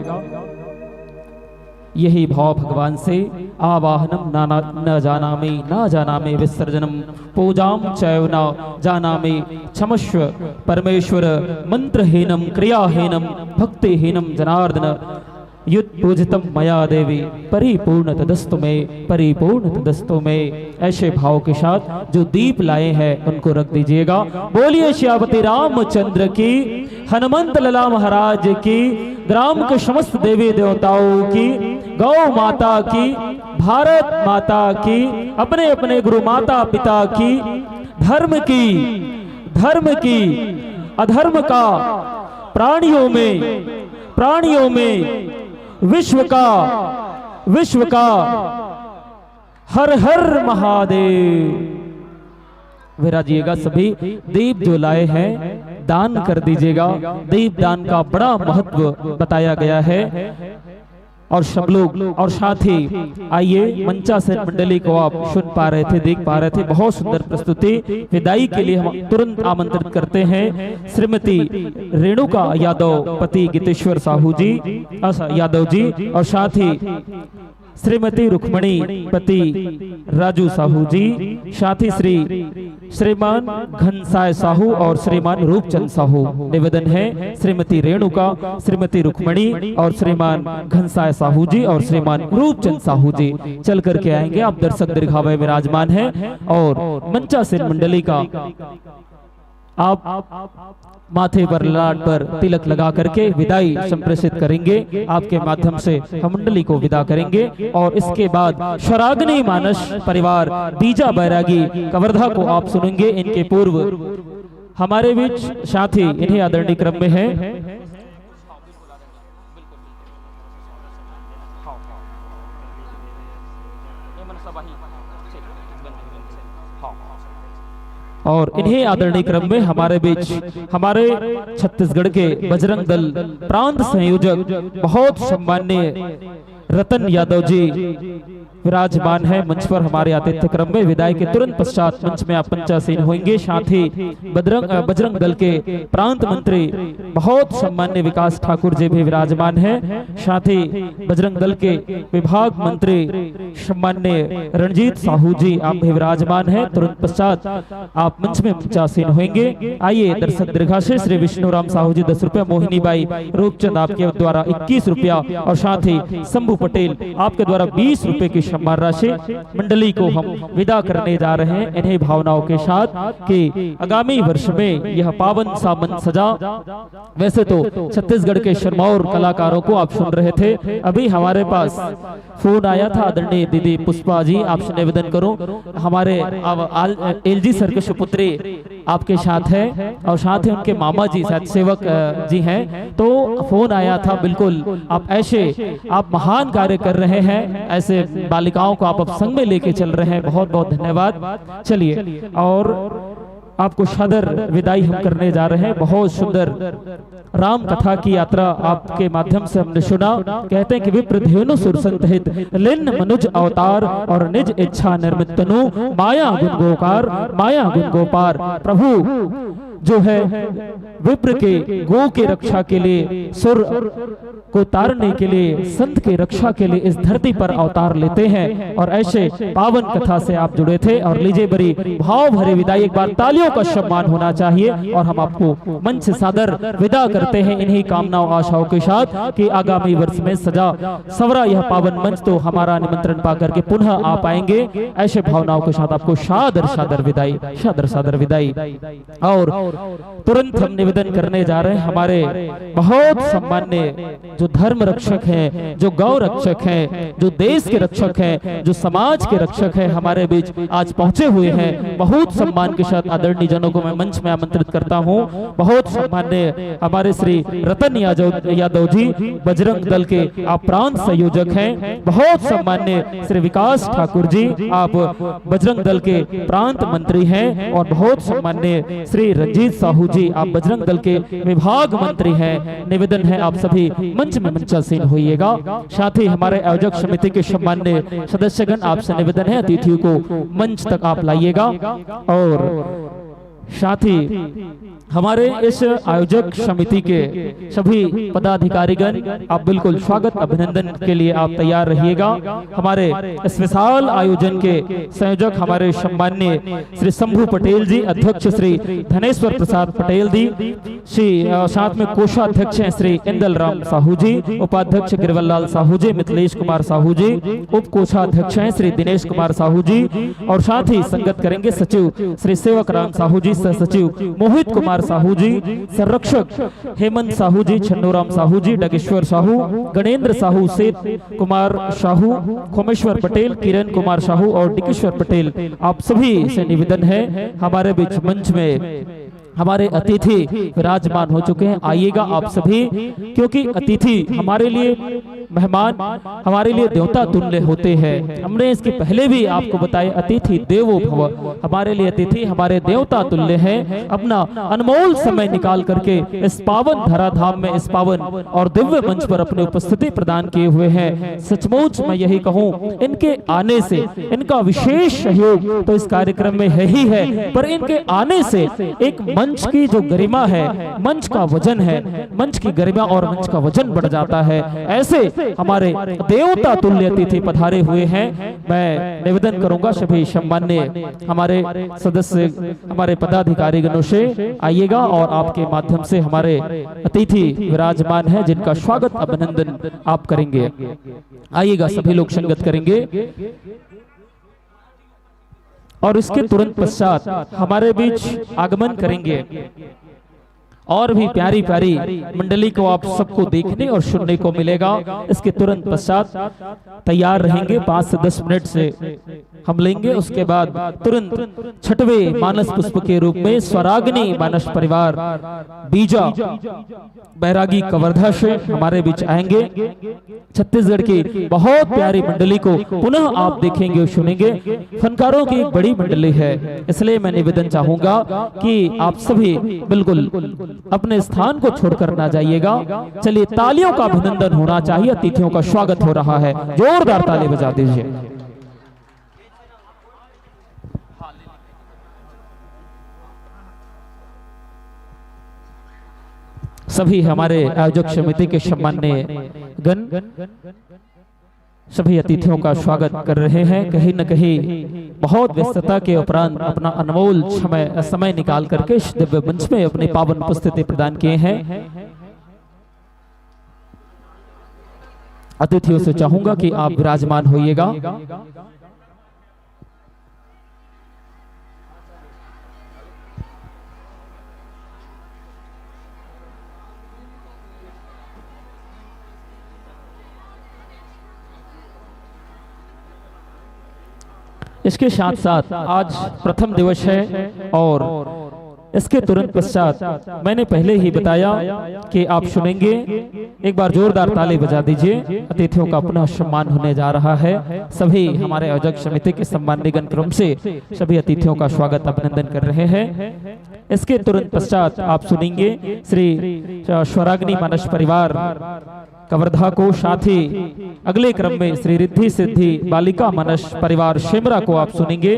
यही भाव भगवान से आवाहनम नाना न जानामि न जानामि विसर्जनम पूजाम चैव न जानामि क्षमस्व परमेश्वर। मंत्रहीनम क्रियाहीनम भक्तिहीनम जनार्दन युत पूजितम मया देवी परिपूर्ण तदस्तु में, परिपूर्ण तदस्तु में। ऐसे भाव के साथ जो दीप लाए हैं उनको रख दीजिएगा। बोलिए सियापति रामचंद्र की, हनुमंत लला महाराज की, ग्राम के समस्त देवी देवताओं की, गौ माता की, भारत माता की, अपने अपने गुरु माता पिता की, धर्म की, धर्म की, अधर्म का प्राणियों में, प्राणियों में विश्व का, विश्व का हर हर महादेव। विराजिएगा सभी, दीप जो लाए हैं दान कर दीजिएगा। दीप दान का बड़ा महत्व बताया गया है। और सब लोग और साथ ही आइए, मंचासीन मंडली को आप सुन पा रहे थे, देख पा रहे थे, बहुत सुंदर प्रस्तुति। विदाई के लिए हम तुरंत आमंत्रित करते हैं श्रीमती रेणुका यादव पति गीतेश्वर साहू जी, अ, यादव जी, और साथ ही श्रीमती रुक्मणी पति राजू साहू जी, साथ ही श्री श्रीमान घनसाय साहू और श्रीमान रूपचंद साहू। निवेदन है श्रीमती रेणुका, श्रीमती रुक्मणी और श्रीमान घनसाय साहू जी और श्रीमान रूपचंद साहू जी चल करके आएंगे। आप दर्शक दीर्घा में विराजमान हैं और मंचासीन मंडली का आप माथे पर, ललाट पर तिलक लगा करके विदाई संप्रेषित करेंगे। आपके माध्यम से हम मंडली को विदा करेंगे और इसके बाद स्वराग्नि मानस परिवार दीजा बैरागी कवर्धा को आप सुनेंगे। इनके पूर्व हमारे बीच साथ ही इन्हें आदरणीय क्रम में है और इन्हें आदरणीय क्रम में हमारे बीच हमारे छत्तीसगढ़ के बजरंग दल प्रांत संयोजक बहुत सम्माननीय रतन यादव जी विराजमान है मंच पर। हमारे आतिथ्य क्रम में विदाई के तुरंत पश्चात मंच में आप पंचासीन होंगे। साथ ही बजरंग, अ, बजरंग दल के प्रांत मंत्री बहुत सम्माननीय विकास ठाकुर जी भी विराजमान है। साथ ही बजरंग दल के विभाग मंत्री सम्माननीय रणजीत साहू जी आप भी विराजमान हैं। तुरंत पश्चात आप मंच में मंचासीन होंगे। आइए दर्शक दीर्घा से श्री विष्णुराम साहू जी दस रुपया, मोहिनी बाई रूपचंद आपके द्वारा इक्कीस रुपया और साथ ही शंभू पटेल आपके द्वारा बीस रुपए की सम्मान राशि मंडली को हम विदा करने जा रहे हैं इन्हीं भावनाओं के साथ कि आगामी वर्ष में यह पावन सा मंच सजा। वैसे तो छत्तीसगढ़ के सिरमौर कलाकारों को आप सुन रहे थे, अभी हमारे पास फोन आया था आदरणीय दीदी पुष्पा जी, आपसे निवेदन करूं, हमारे एलजी सर के सुपुत्री आपके साथ है और साथ ही उनके मामा जी शायद सेवक, अ, जी हैं, तो फोन आया था। बिल्कुल आप ऐसे, आप महान कार्य कर रहे हैं, ऐसे बालिकाओं को आप अब संग में लेके चल रहे हैं, बहुत बहुत धन्यवाद। चलिए, और आपको सादर विदाई हम करने जा रहे हैं। बहुत सुंदर राम कथा की यात्रा आपके माध्यम से हमने सुना। कहते हैं कि विप्र धेनु सुर संत हित, लिन्न मनुज अवतार और निज इच्छा निर्मित तनु, माया गुण गोकार, माया गुण गोपार। प्रभु जो है विप्र के गो के रक्षा के लिए, सुर को तारने के लिए, संत के रक्षा के लिए इस धरती पर अवतार लेते हैं। और ऐसे पावन कथा से आप जुड़े थे। और लीजिए बड़ी भाव भरी विदाई, एक बार तालियों का सम्मान होना चाहिए। और हम आपको मंच से सादर विदा करते हैं इन्हीं कामनाओं आशाओं के साथ कि आगामी वर्ष में सजा सवरा यह पावन मंच तो हमारा निमंत्रण पा करके पुनः आ पाएंगे। ऐसे भावनाओं के साथ आपको सादर सादर विदाई, सादर सादर विदाई। और तुरंत हम निवेदन करने जा रहे हैं हमारे बहुत सम्मान्य जो धर्म रक्षक हैं, जो गौ रक्षक हैं, जो देश के रक्षक हैं, जो समाज के रक्षक हैं, हमारे बीच आज पहुंचे हुए हैं। बहुत सम्मान के साथ आदरणीय जनों को मैं मंच में आमंत्रित करता हूं। बहुत सम्मान्य हमारे श्री रतन यादव, यादव जी, बजरंग दल के आप प्रांत संयोजक हैं। बहुत सम्मान्य श्री विकास ठाकुर जी, आप बजरंग दल के प्रांत मंत्री हैं। और बहुत सम्मान्य श्री रंजीत साहू जी, आप बजरंग दल के विभाग मंत्री हैं। निवेदन है आप सभी मंच में मंचासीन होइएगा। साथ ही हमारे आयोजक समिति के सम्मान्य सदस्यगण, आपसे निवेदन है अतिथियों को मंच तक आप लाइएगा। और साथ ही हमारे इस आयोजक समिति के सभी पदाधिकारीगण, आप बिल्कुल स्वागत अभिनंदन के लिए आप तैयार रहिएगा। हमारे इस विशाल आयोजन के संयोजक हमारे सम्मान्य श्री शंभू पटेल जी, अध्यक्ष श्री धनेश्वर प्रसाद पटेल जी, श्री, अ, साथ में कोषाध्यक्ष हैं श्री इंदल राम साहू जी, उपाध्यक्ष गिरवललाल साहू जी, मिथिलेश कुमार साहू जी, उप कोषाध्यक्ष हैं श्री दिनेश कुमार साहू जी, और साथ ही संगत करेंगे सचिव श्री सेवक राम साहू जी, सह सचिव मोहित कुमार साहू जी, संरक्षक हेमंत साहू जी, छन्नूराम साहू जी, डगेश्वर साहू, गणेंद्र साहू, सेठ कुमार साहू, खोमेश्वर पटेल, किरण कुमार साहू और डिकेश्वर पटेल। आप सभी से निवेदन है हमारे बीच मंच में हमारे अतिथि विराजमान हो चुके हैं। आइएगा आप सभी, क्योंकि अतिथि हमारे लिए मेहमान, हमारे लिए देवता तुल्य होते हैं। हमने इसके पहले भी आपको बताया, अतिथि देवो भव, हमारे लिए अतिथि हमारे देवता तुल्य हैं। अपना अनमोल समय निकाल करके इस पावन धराधाम में, इस पावन और दिव्य मंच पर अपनी उपस्थिति प्रदान किए हुए हैं। सचमुच मैं यही कहूँ, इनके आने से, इनका विशेष सहयोग तो इस कार्यक्रम में है ही है, पर इनके आने से एक मंच की जो गरिमा है, मंच का वजन है, मंच की गरिमा और मंच का वजन बढ़ जाता है। ऐसे हमारे देवता तुल्य अतिथि पधारे हुए हैं। मैं निवेदन करूंगा सभी सम्मान्य हमारे सदस्य, हमारे पदाधिकारी गणों से, आइएगा और आपके माध्यम से हमारे अतिथि विराजमान हैं, जिनका स्वागत अभिनंदन आप करेंगे। आइएगा, सभी लोग संगत करेंगे और इसके तुरंत पश्चात हमारे बीच आगमन करेंगे और भी प्यारी प्यारी मंडली को आप सबको देखने और सुनने को मिलेगा। इसके तुरंत पश्चात तैयार रहेंगे, पाँच से दस मिनट से हम लेंगे। उसके बाद तुरंत छठवें मानस पुष्प के रूप में स्वराग्नि मानस परिवार बीजा बैरागी कवर्धा से हमारे बीच आएंगे। छत्तीसगढ़ की बहुत प्यारी मंडली को पुनः आप देखेंगे और सुनेंगे। फनकारों की एक बड़ी मंडली है, इसलिए मैं निवेदन चाहूंगा कि आप सभी बिल्कुल अपने स्थान को छोड़कर ना जाइएगा। चलिए, तालियों का अभिनंदन होना चाहिए, अतिथियों का स्वागत हो रहा है, जोरदार ताली बजा दीजिए। सभी हमारे आयोजक समिति के सम्मान्य गण सभी अतिथियों का स्वागत कर रहे हैं। कहीं न कहीं बहुत व्यस्तता के उपरांत अपना अनमोल समय, समय निकाल करके इस दिव्य मंच में अपनी पावन उपस्थिति प्रदान किए हैं। अतिथियों से चाहूंगा कि आप विराजमान होइएगा। इसके साथ साथ आज प्रथम दिवस है और इसके तुरंत पश्चात मैंने पहले ही बताया कि आप सुनेंगे। एक बार जोरदार ताली बजा दीजिए। अतिथियों का अपना सम्मान होने जा रहा है। सभी हमारे आयोजक समिति के सम्माननीय गण क्रम से सभी अतिथियों का स्वागत, अभिनंदन कर रहे हैं। इसके तुरंत पश्चात आप सुनेंगे श्री स्वराग्नि मानस परिवार कवर्धा को, साथ ही अगले क्रम में श्री रिद्धि सिद्धि बालिका मानस परिवार शेमरा को आप सुनेंगे।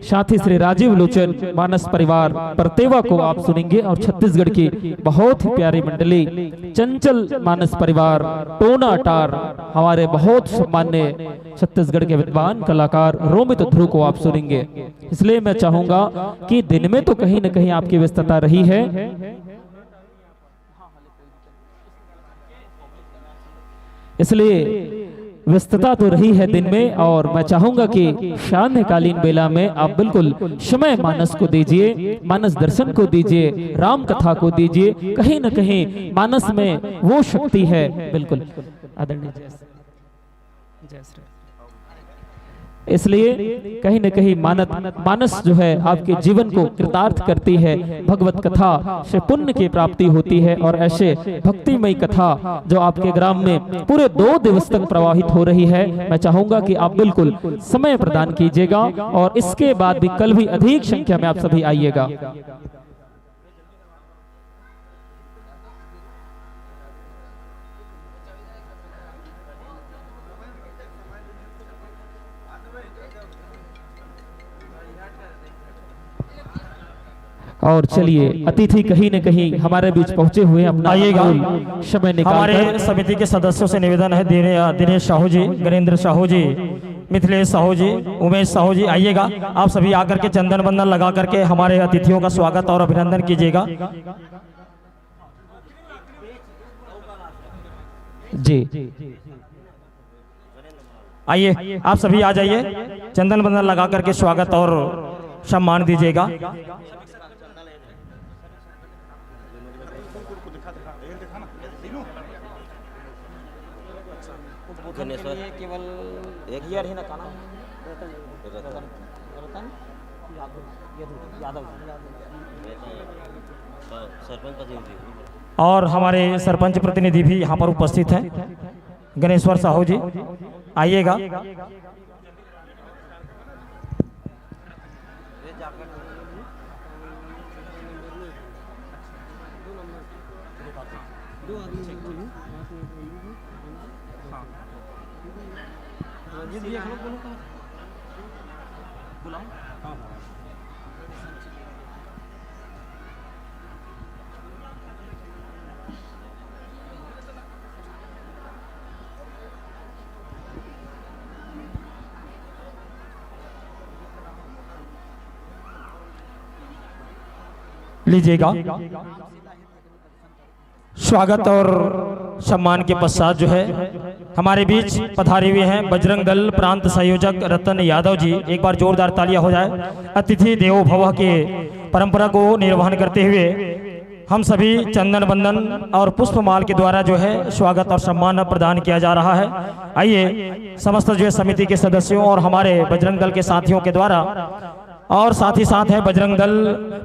साथ ही श्री राजीव लोचन मानस परिवार परतेवा को आप सुनेंगे और छत्तीसगढ़ की बहुत ही प्यारी मंडली चंचल मानस परिवार टोना टार, हमारे बहुत सम्मान्य छत्तीसगढ़ के विद्वान कलाकार रोमित ध्रुव को आप सुनेंगे। इसलिए मैं चाहूंगा कि दिन में तो कहीं ना कहीं आपकी व्यस्तता रही है, इसलिए व्यस्तता तो रही है दिन में, और मैं चाहूंगा कि शांतिकालीन बेला में आप बिल्कुल समय मानस को दीजिए, मानस दर्शन को दीजिए, राम कथा को दीजिए। कहीं ना कहीं मानस में वो शक्ति है। बिल्कुल आदरणीय जय श्री, जय श्री। इसलिए कहीं ना कहीं मानत, मानस जो है आपके जीवन को कृतार्थ करती है। भगवत कथा से पुण्य की प्राप्ति होती है और ऐसे भक्तिमय कथा जो आपके ग्राम में पूरे दो दिवस तक प्रवाहित हो रही है, मैं चाहूंगा कि आप बिल्कुल समय प्रदान कीजिएगा और इसके बाद भी कल भी अधिक संख्या में आप सभी आइएगा। और चलिए, अतिथि कहीं न कहीं हमारे बीच पहुंचे हुए हैं, अपना आइएगा। अनमोल समय निकाल हमारे कर। समिति के सदस्यों से निवेदन है, दिने-, दिनेश साहू जी, गणेंद्र साहू जी, मिथिलेश साहू जी, उमेश साहू जी, आइएगा। आप सभी आकर के चंदन बंदन लगा करके हमारे अतिथियों का स्वागत और अभिनंदन कीजिएगा। जी, आइए, आप सभी आ जाइए, चंदन बंदन लगा करके स्वागत और सम्मान दीजिएगा। घनेश्वर। ये केवल एक ही यार है ना, का नाम? रतन। रतन। रतन? और हमारे सरपंच प्रतिनिधि भी यहाँ पर उपस्थित हैं, गणेश्वर साहू जी, आइएगा। लीजिएगा। स्वागत और सम्मान के पश्चात जो है, हमारे बीच पधारे हुए हैं बजरंग दल प्रांत संयोजक रतन यादव जी। एक बार जोरदार तालियां हो जाए। अतिथि देवो भव के परंपरा को निर्वहन करते हुए हम सभी चंदन वंदन और पुष्पमाल के द्वारा जो है स्वागत और सम्मान प्रदान किया जा रहा है। आइए, समस्त जो है समिति के सदस्यों और हमारे बजरंग दल के साथियों के द्वारा और साथ ही साथ है बजरंग दल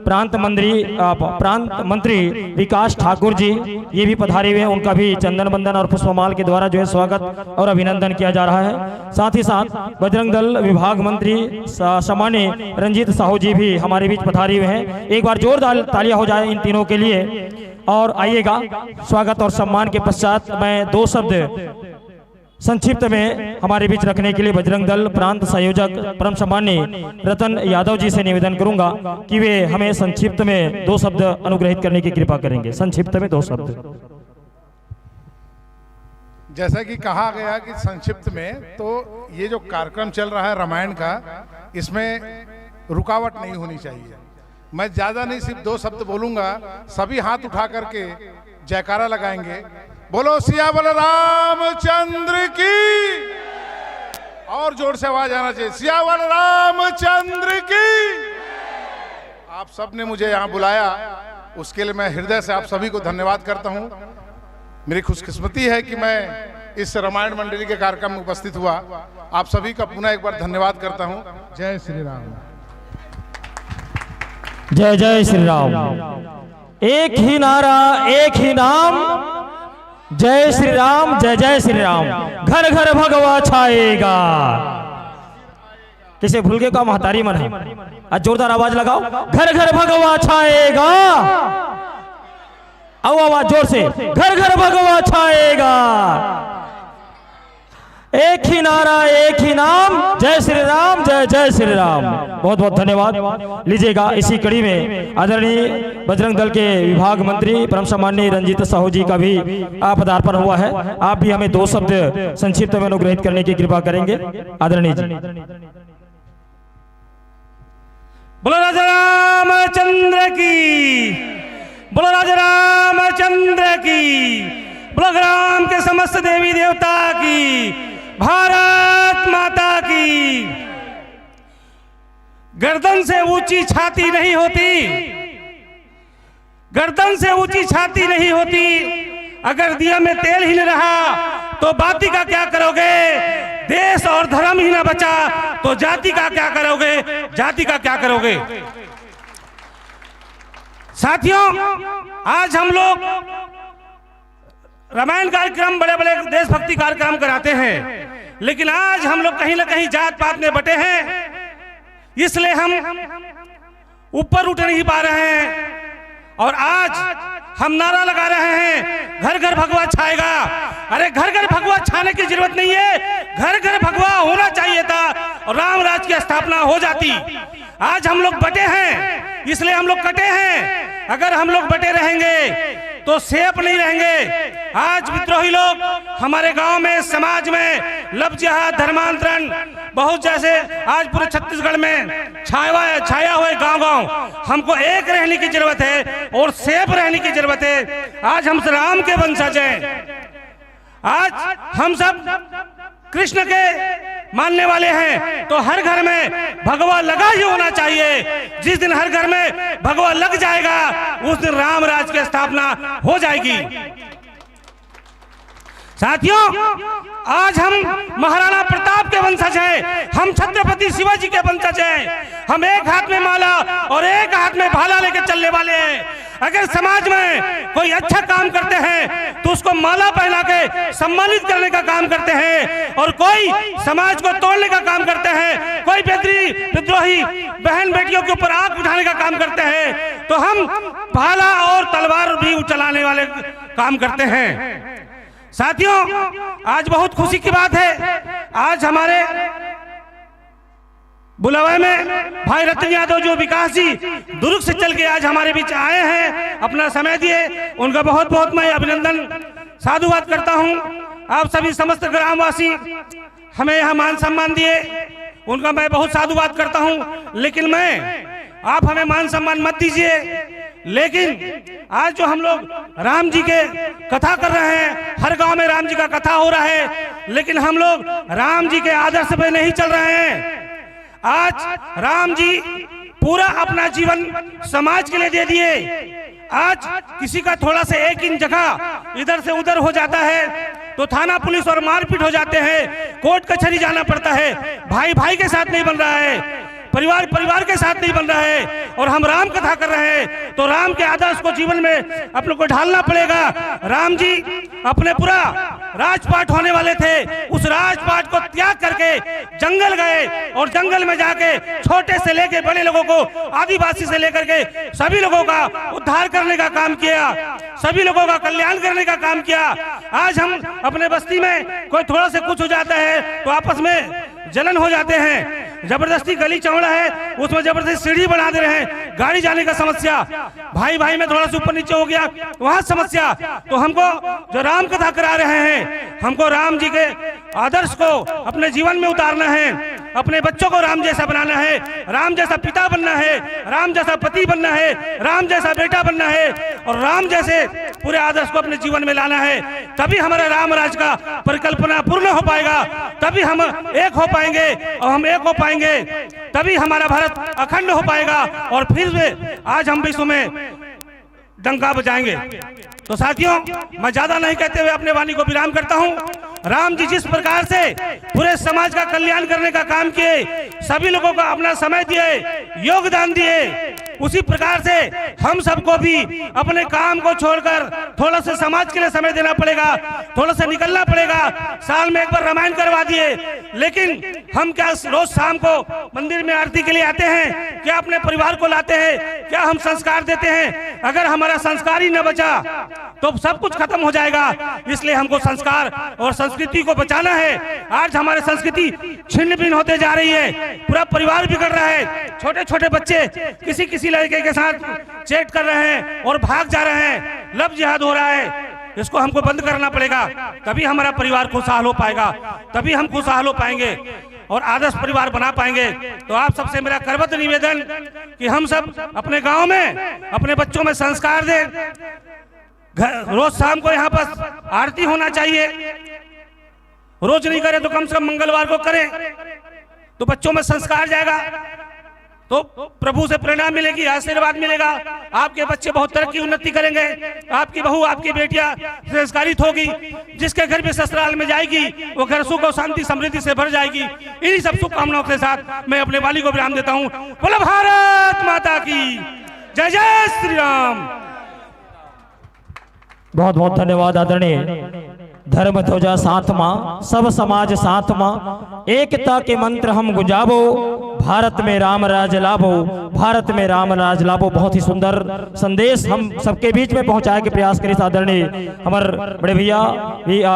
प्रांत मंत्री, अ, प्रांत मंत्री विकास ठाकुर जी, ये भी पधारे हुए हैं, उनका भी चंदन वंदन और पुष्पमाल के द्वारा जो है स्वागत और अभिनंदन किया जा रहा है। साथ ही साथ बजरंग दल विभाग मंत्री स-, सम्माननीय रंजीत साहू जी भी हमारे बीच पधारे हुए हैं। एक बार जोरदार तालियां हो जाए इन तीनों के लिए। और आइएगा, स्वागत और सम्मान के पश्चात मैं दो शब्द संक्षिप्त में हमारे बीच रखने के लिए बजरंग दल प्रांत संयोजक परम सम्माननीय रतन यादव जी से निवेदन करूंगा कि वे हमें संक्षिप्त में दो शब्द अनुग्रहित करने की कृपा करेंगे। संक्षिप्त में दो शब्द। जैसा कि कहा गया कि संक्षिप्त में, तो ये जो कार्यक्रम चल रहा है रामायण का, इसमें रुकावट नहीं होनी चाहिए। मैं ज्यादा नहीं, सिर्फ दो शब्द बोलूंगा, सभी हाथ उठा करके जयकारा लगाएंगे। बोलो सियावर रामचंद्र की। और जोर से आवाज आना चाहिए, सियावर रामचंद्र की। आप सबने मुझे यहाँ बुलाया, उसके लिए मैं हृदय से आप सभी को धन्यवाद करता हूँ। मेरी खुशकिस्मती है कि मैं इस रामायण मंडली के कार्यक्रम में उपस्थित हुआ। आप सभी का पुनः एक बार धन्यवाद करता हूँ। जय श्री राम। जय जय श्री राम। एक ही नारा, एक ही नाम। जय श्री राम, जय जय श्री राम। घर घर भगवा छाएगा। किसे भूल गए का महतारी मन है? आज जोरदार आवाज लगाओ, घर घर भगवा छाएगा। आओ आवाज जोर से, घर घर भगवा छाएगा। एक ही नारा, एक ही नाम, जय श्री राम, जय जय श्री राम। बहुत बहुत धन्यवाद। लीजिएगा, इसी कड़ी में आदरणीय बजरंग दल के विभाग मंत्री परम सम्माननीय रंजीत साहू जी का भी पदार्पण हुआ है। आप भी हमें दो शब्द संक्षिप्त में अनुग्रहित करने की कृपा करेंगे, आदरणीय जी। बोलो राजा रामचंद्र की, बोलो राजा रामचंद्र की, बोलो राम के समस्त देवी देवता की, भारत माता की। गर्दन से ऊंची छाती नहीं होती, गर्दन से ऊंची छाती नहीं होती। अगर दिया में तेल ही नहीं रहा तो बाती का क्या करोगे? देश और धर्म ही ना बचा तो जाति का क्या करोगे? जाति का क्या करोगे? साथियों, आज हम लोग रामायण कार्यक्रम, बड़े बड़े देशभक्ति कार्यक्रम कराते हैं, लेकिन आज हम लोग कहीं ना कहीं जात पात में बटे हैं, इसलिए हम ऊपर उठ नहीं पा रहे हैं। और आज हम नारा लगा रहे हैं, घर घर भगवा छाएगा। अरे, घर घर भगवा छाने की जरूरत नहीं है, घर घर भगवा होना चाहिए था और राम राज की स्थापना हो जाती। आज हम लोग बटे हैं, इसलिए हम लोग कटे हैं। अगर हम लोग बटे रहेंगे तो सेफ नहीं रहेंगे। आज विद्रोही लोग हमारे गांव में, समाज में लव जिहाद, धर्मांतरण, बहुत जैसे आज पूरे छत्तीसगढ़ में छाया हुआ है, छाया हुआ है गांव गांव। हमको एक रहने की जरूरत है और सेफ रहने की जरूरत है। आज हम राम के वंशज हैं, आज हम सब कृष्ण के मानने वाले हैं, तो हर घर में भगवा लगा ही होना चाहिए। जिस दिन हर घर में भगवा लग जाएगा, उस दिन राम राज की स्थापना हो जाएगी। साथियों, आज हम महाराणा प्रताप के वंशज हैं, हम छत्रपति शिवाजी के वंशज हैं। हम एक हाथ में माला और एक हाथ में भाला लेके चलने वाले हैं। अगर समाज में कोई अच्छा काम करते हैं तो उसको माला पहना के सम्मानित करने का काम करते हैं, और कोई समाज को तोड़ने का काम करते हैं, कोई बेदरी विद्रोही बहन बेटियों के ऊपर आंख उठाने का काम करते हैं, तो हम भाला और तलवार भी चलाने वाले काम करते हैं। साथियों, आज बहुत खुशी की बात है, आज हमारे बुलावे में भाई रतन यादव जो विकास जी दुर्ग से चल के आज हमारे बीच आए हैं, अपना समय दिए, उनका बहुत बहुत मैं अभिनंदन, साधुवाद करता हूं। आप सभी समस्त ग्रामवासी हमें यहाँ मान सम्मान दिए, उनका मैं बहुत साधुवाद करता हूं। लेकिन मैं, आप हमें मान सम्मान मत दीजिए, लेकिन आज जो हम लोग राम जी के कथा कर रहे हैं, हर गांव में राम जी का कथा हो रहा है, लेकिन हम लोग राम जी के आदर्श पे नहीं चल रहे हैं। आज राम जी पूरा अपना जीवन समाज के लिए दे दिए। आज किसी का थोड़ा सा एक इंच जगह इधर से उधर हो जाता है तो थाना पुलिस और मारपीट हो जाते हैं, कोर्ट कचहरी जाना पड़ता है। भाई भाई के साथ नहीं बन रहा है, परिवार परिवार के साथ नहीं बन रहा है, और हम राम कथा कर रहे हैं तो राम के आदर्श को जीवन में अपने को ढालना पड़ेगा। राम जी अपने पूरा राजपाट होने वाले थे, उस राजपाट को त्याग करके जंगल गए और जंगल में जाके छोटे से लेके बड़े लोगों को, आदिवासी से लेकर के सभी लोगों का उद्धार करने का काम किया, सभी लोगों का कल्याण करने का काम किया। आज हम अपने बस्ती में कोई थोड़ा सा कुछ हो जाता है तो आपस में जलन हो जाते हैं, जबरदस्ती गली चौड़ा है उसमें जबरदस्ती सीढ़ी बना दे रहे हैं, गाड़ी जाने का समस्या, भाई भाई में थोड़ा सा ऊपर नीचे हो गया वहां समस्या। तो हमको जो राम कथा करा रहे हैं, हमको राम जी के आदर्श को अपने जीवन में उतारना है, अपने बच्चों को राम जैसा बनाना है, राम जैसा पिता बनना है, राम जैसा पति बनना है, राम जैसा बेटा बनना है, और राम जैसे पूरे आदर्श को अपने जीवन में लाना है। तभी हमारा राम राज का परिकल्पना पूर्ण हो पाएगा, तभी हम एक हो पाएंगे, और हम एक हो पाएंगे तभी हमारा भारत अखंड हो पाएगा। और फिर से आज हम विश्व में डंका बजाएंगे। तो साथियों, मैं ज्यादा नहीं कहते हुए अपने वाणी को विराम करता हूं। राम जी जिस प्रकार से पूरे समाज का कल्याण करने का काम किए, सभी लोगों का अपना समय दिए, योगदान दिए, उसी प्रकार से हम सबको भी अपने काम को छोड़कर थोड़ा सा समाज के लिए समय देना पड़ेगा, थोड़ा सा निकलना पड़ेगा। साल में एक बार रामायण करवा दिए, लेकिन हम क्या रोज शाम को मंदिर में आरती के लिए आते हैं? क्या अपने परिवार को लाते हैं? क्या हम संस्कार देते हैं? अगर हमारा संस्कार ही न बचा तो सब कुछ खत्म हो जाएगा। इसलिए हमको संस्कार और संस्कृति को बचाना है। आज हमारे संस्कृति छिन्न भिन्न होते जा रही है, पूरा परिवार बिगड़ रहा है, छोटे छोटे बच्चे किसी किसी लड़के के साथ चैट कर रहे हैं और भाग जा रहे हैं, लव जिहाद हो रहा है। इसको हमको बंद करना पड़ेगा, तभी हमारा परिवार खुशहाल हो पाएगा, तभी हम खुशहाल हो पाएंगे और आदर्श परिवार बना पाएंगे। तो आप सबसे मेरा करबद्ध निवेदन कि हम सब अपने गांव में अपने बच्चों में संस्कार दें। घर, रोज शाम को यहाँ पर आरती होना चाहिए, रोज नहीं करें तो कम से कम मंगलवार को करें, तो बच्चों में संस्कार जाएगा, तो प्रभु से प्रेरणा मिलेगी, आशीर्वाद मिलेगा। आपके बच्चे बहुत तरक्की उन्नति करेंगे, आपकी बहू आपकी बेटियां संस्कारित होगी, जिसके घर भी ससुराल में जाएगी वो घर सुख और शांति समृद्धि से भर जाएगी। इन्हीं सब शुभकामनाओं के साथ मैं अपने वाणी को विराम देता हूँ। बोलो भारत माता की जय, जय श्री राम। बहुत बहुत धन्यवाद आदरणीय। धर्म ध्वजा साथ मा, सब समाज साथ मा, एकता के मंत्र हम गुंजाबो, भारत में राम राज लाबो, भारत में राम राज लाबो। बहुत ही सुंदर संदेश हम सबके बीच में पहुंचाए के प्रयास करिस आदरणीय हमर बड़े भैया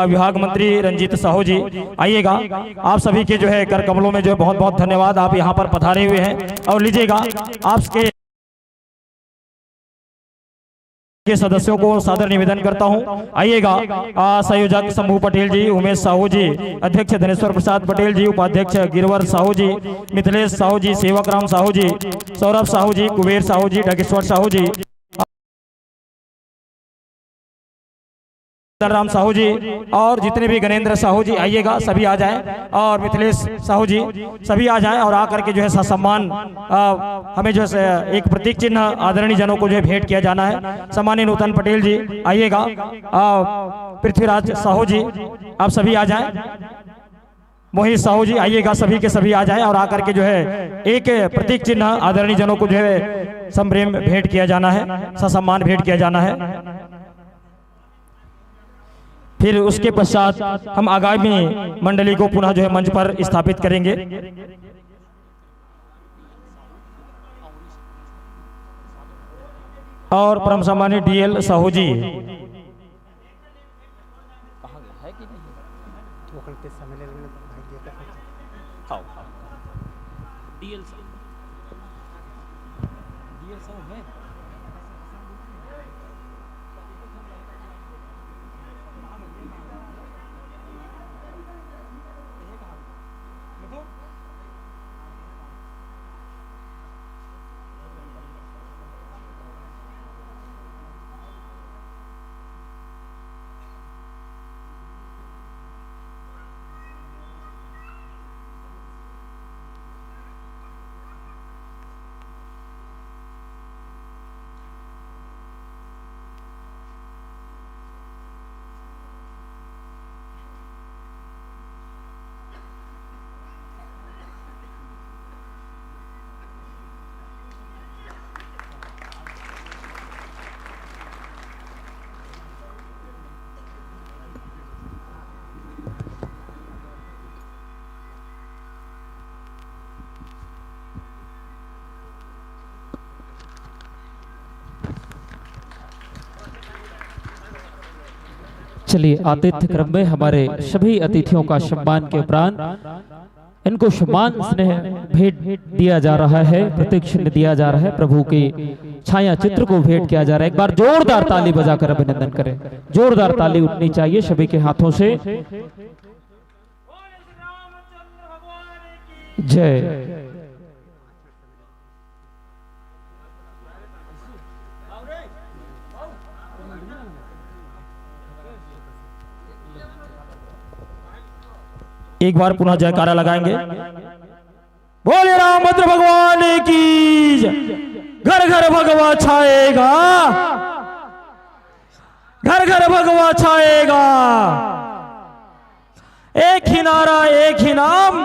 विभाग मंत्री रंजीत साहू जी। आइएगा, आप सभी के जो है कर कमलों में जो है बहुत बहुत धन्यवाद, आप यहाँ पर पधारे हुए हैं। और लीजिएगा आपके के सदस्यों को सादर निवेदन करता हूं। आइएगा, संयोजक शंभू पटेल जी, उमेश साहू जी, अध्यक्ष धनेश्वर प्रसाद पटेल जी, उपाध्यक्ष गिरवर साहू जी, मिथिलेश साहू जी, सेवक राम साहू जी, सौरभ साहू जी, कुबेर साहू जी, डगेश्वर साहू जी, राम साहू जी और जितने भी गणेंद्र साहू जी आइएगा, सभी आ जाएं, और मिथिलेश साहू जी, सभी आ जाएं और आकर के जो है सम्मान हमें जो है एक प्रतीक चिन्ह आदरणीय जनों को जो है भेंट किया जाना है। सम्मानित नूतन पटेल जी आइएगा, पृथ्वीराज साहू जी, आप सभी आ जाएं। मोहित साहू जी, आइएगा, सभी के सभी आ जाएं और आकर के जो है एक प्रतीक चिन्ह आदरणीय जनों को जो है संप्रेम भेंट किया जाना है, ससम्मान भेंट किया जाना है। फिर उसके पश्चात हम आगामी मंडली को पुनः जो है मंच पर स्थापित करेंगे। और परम सम्मानित डीएल साहू जी, कहाँ गया है कि नहीं? ओकर के समय ले लेना भाई, ये तो हाँ, हाँ। डीएल साहब। डीएल साहब है। चलिए, आतिथ्य क्रम में हमारे सभी अतिथियों का सम्मान के उपरांत इनको सम्मान स्नेह भेंट दिया जा रहा है, प्रतीक चिन्ह दिया जा रहा है, प्रभु के छाया चित्र को भेंट किया जा रहा है। एक बार जोरदार ताली बजाकर अभिनंदन करें, जोरदार ताली उठनी चाहिए सभी के हाथों से। जय। एक बार पुनः जयकारा लगाएंगे। बोले रामभद्र भगवान की जय। घर घर भगवा छाएगा, घर घर भगवा छाएगा। एक ही नारा, एक ही नाम,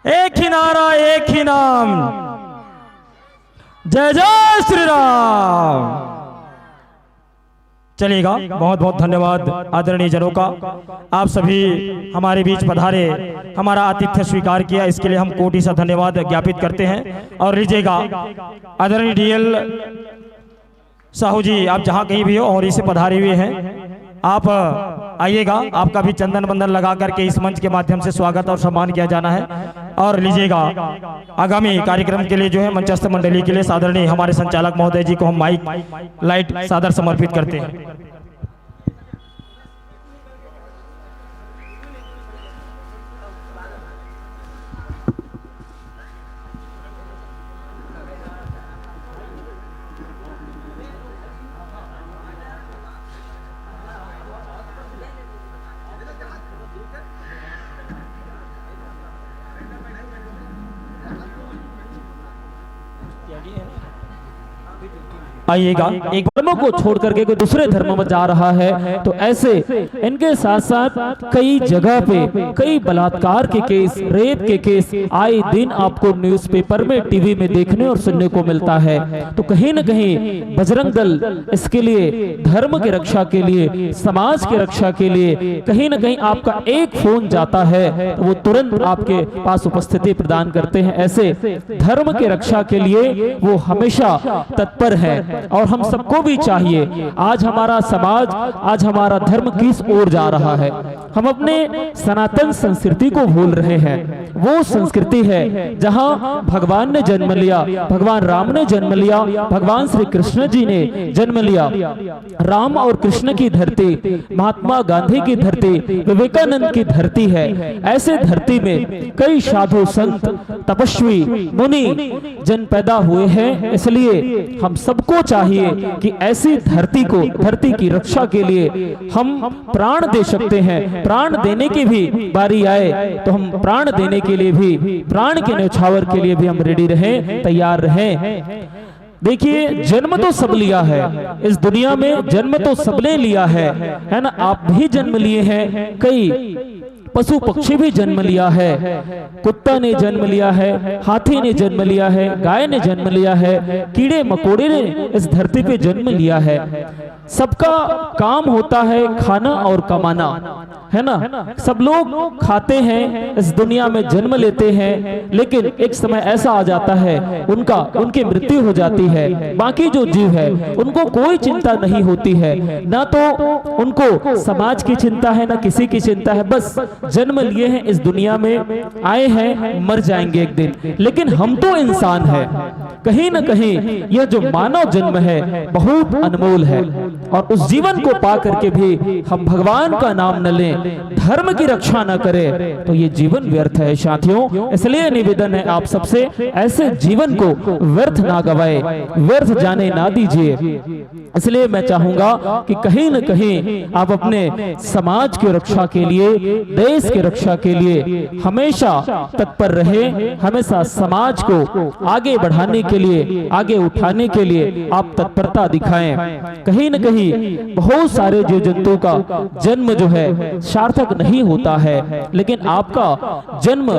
एक ही नारा, एक ही नाम। जय जय श्री राम। चलिएगा, बहुत बहुत धन्यवाद आदरणीय जनों का, आप सभी हमारे बीच पधारे, हमारा आतिथ्य स्वीकार किया, इसके लिए हम कोटि सा धन्यवाद ज्ञापित करते हैं। और लीजिएगा, आदरणीय डीएल साहू जी, आप जहाँ कहीं भी हो और इसे पधारे हुए हैं, आप आइएगा, आपका भी चंदन बंदन लगा करके इस मंच के माध्यम से स्वागत और सम्मान किया जाना है। और लीजिएगा, आगामी कार्यक्रम के लिए जो है मंचस्थ मंडली के लिए आदरणीय हमारे संचालक महोदय जी को हम माइक लाइट सादर समर्पित करते हैं। आइएगा, एक धर्म को छोड़ करके कोई दूसरे धर्म में जा रहा है, तो ऐसे इनके साथ साथ कई जगह पे कई बलात्कार के केस, रेप के केस आए दिन आपको न्यूज़पेपर में, टीवी में देखने और सुनने को मिलता है। तो कहीं ना कहीं बजरंग दल इसके लिए, धर्म की रक्षा के लिए, समाज की रक्षा के लिए कहीं ना कहीं आपका एक फोन जाता है तो वो तुरंत आपके पास उपस्थिति प्रदान करते हैं। ऐसे धर्म की रक्षा के लिए वो हमेशा तत्पर हैं और हम सबको भी चाहिए। आज हमारा समाज, आज हमारा धर्म किस ओर जा रहा है? हम अपने सनातन संस्कृति को भूल रहे हैं। वो संस्कृति है जहां भगवान ने जन्म लिया, भगवान राम ने जन्म लिया, भगवान श्री कृष्ण जी ने जन्म लिया। राम और कृष्ण की धरती, महात्मा गांधी की धरती, विवेकानंद की धरती है। ऐसे धरती में कई साधु संत, तपस्वी, मुनि जन पैदा हुए हैं, इसलिए हम सबको चाहिए कि ऐसी धरती को, धरती की रक्षा के लिए हम प्राण दे सकते हैं। प्राण देने की भी बारी आए तो हम प्राण देने के लिए भी, प्राण के न्यौछावर के लिए भी हम रेडी रहें, तैयार रहें। देखिए, जन्म तो सब लिया है इस दुनिया में, जन्म तो सबने लिया है, है ना? आप भी जन्म लिए हैं, कई पशु पक्षी भी जन्म लिया है, कुत्ता ने जन्म लिया है, हाथी ने जन्म लिया है, गाय ने जन्म लिया है, कीड़े मकोड़े ने इस धरती पे जन्म लिया है। सबका काम होता है खाना और कमाना, है ना? सब लोग खाते हैं, इस दुनिया में जन्म लेते हैं, लेकिन एक समय ऐसा आ जाता है, उनका उनकी मृत्यु हो जाती है। बाकी जो जीव है, उनको कोई चिंता नहीं होती है, ना तो उनको समाज की चिंता है, ना किसी की चिंता है। बस जन्म लिए हैं, इस दुनिया में आए हैं, मर जाएंगे एक दिन। लेकिन हम तो इंसान हैं, कहीं ना कहीं यह जो मानव जन्म है, बहुत अनमोल है। और उस जीवन को पा करके भी हम भगवान का नाम न लें, धर्म की रक्षा न करें, तो ये जीवन व्यर्थ है साथियों। इसलिए निवेदन है आप सबसे, ऐसे जीवन को व्यर्थ ना गवाए, व्यर्थ जाने ना दीजिए। इसलिए मैं चाहूंगा कि कहीं न कहीं आप अपने समाज की रक्षा के लिए, देश की रक्षा के लिए हमेशा तत्पर रहें, हमेशा समाज को आगे बढ़ाने के लिए, आगे उठाने के लिए आप तत्परता दिखाएं। कहीं न कहीं बहुत सारे जीव जंतु का जन्म जो है सार्थक नहीं होता है, लेकिन आपका जन्म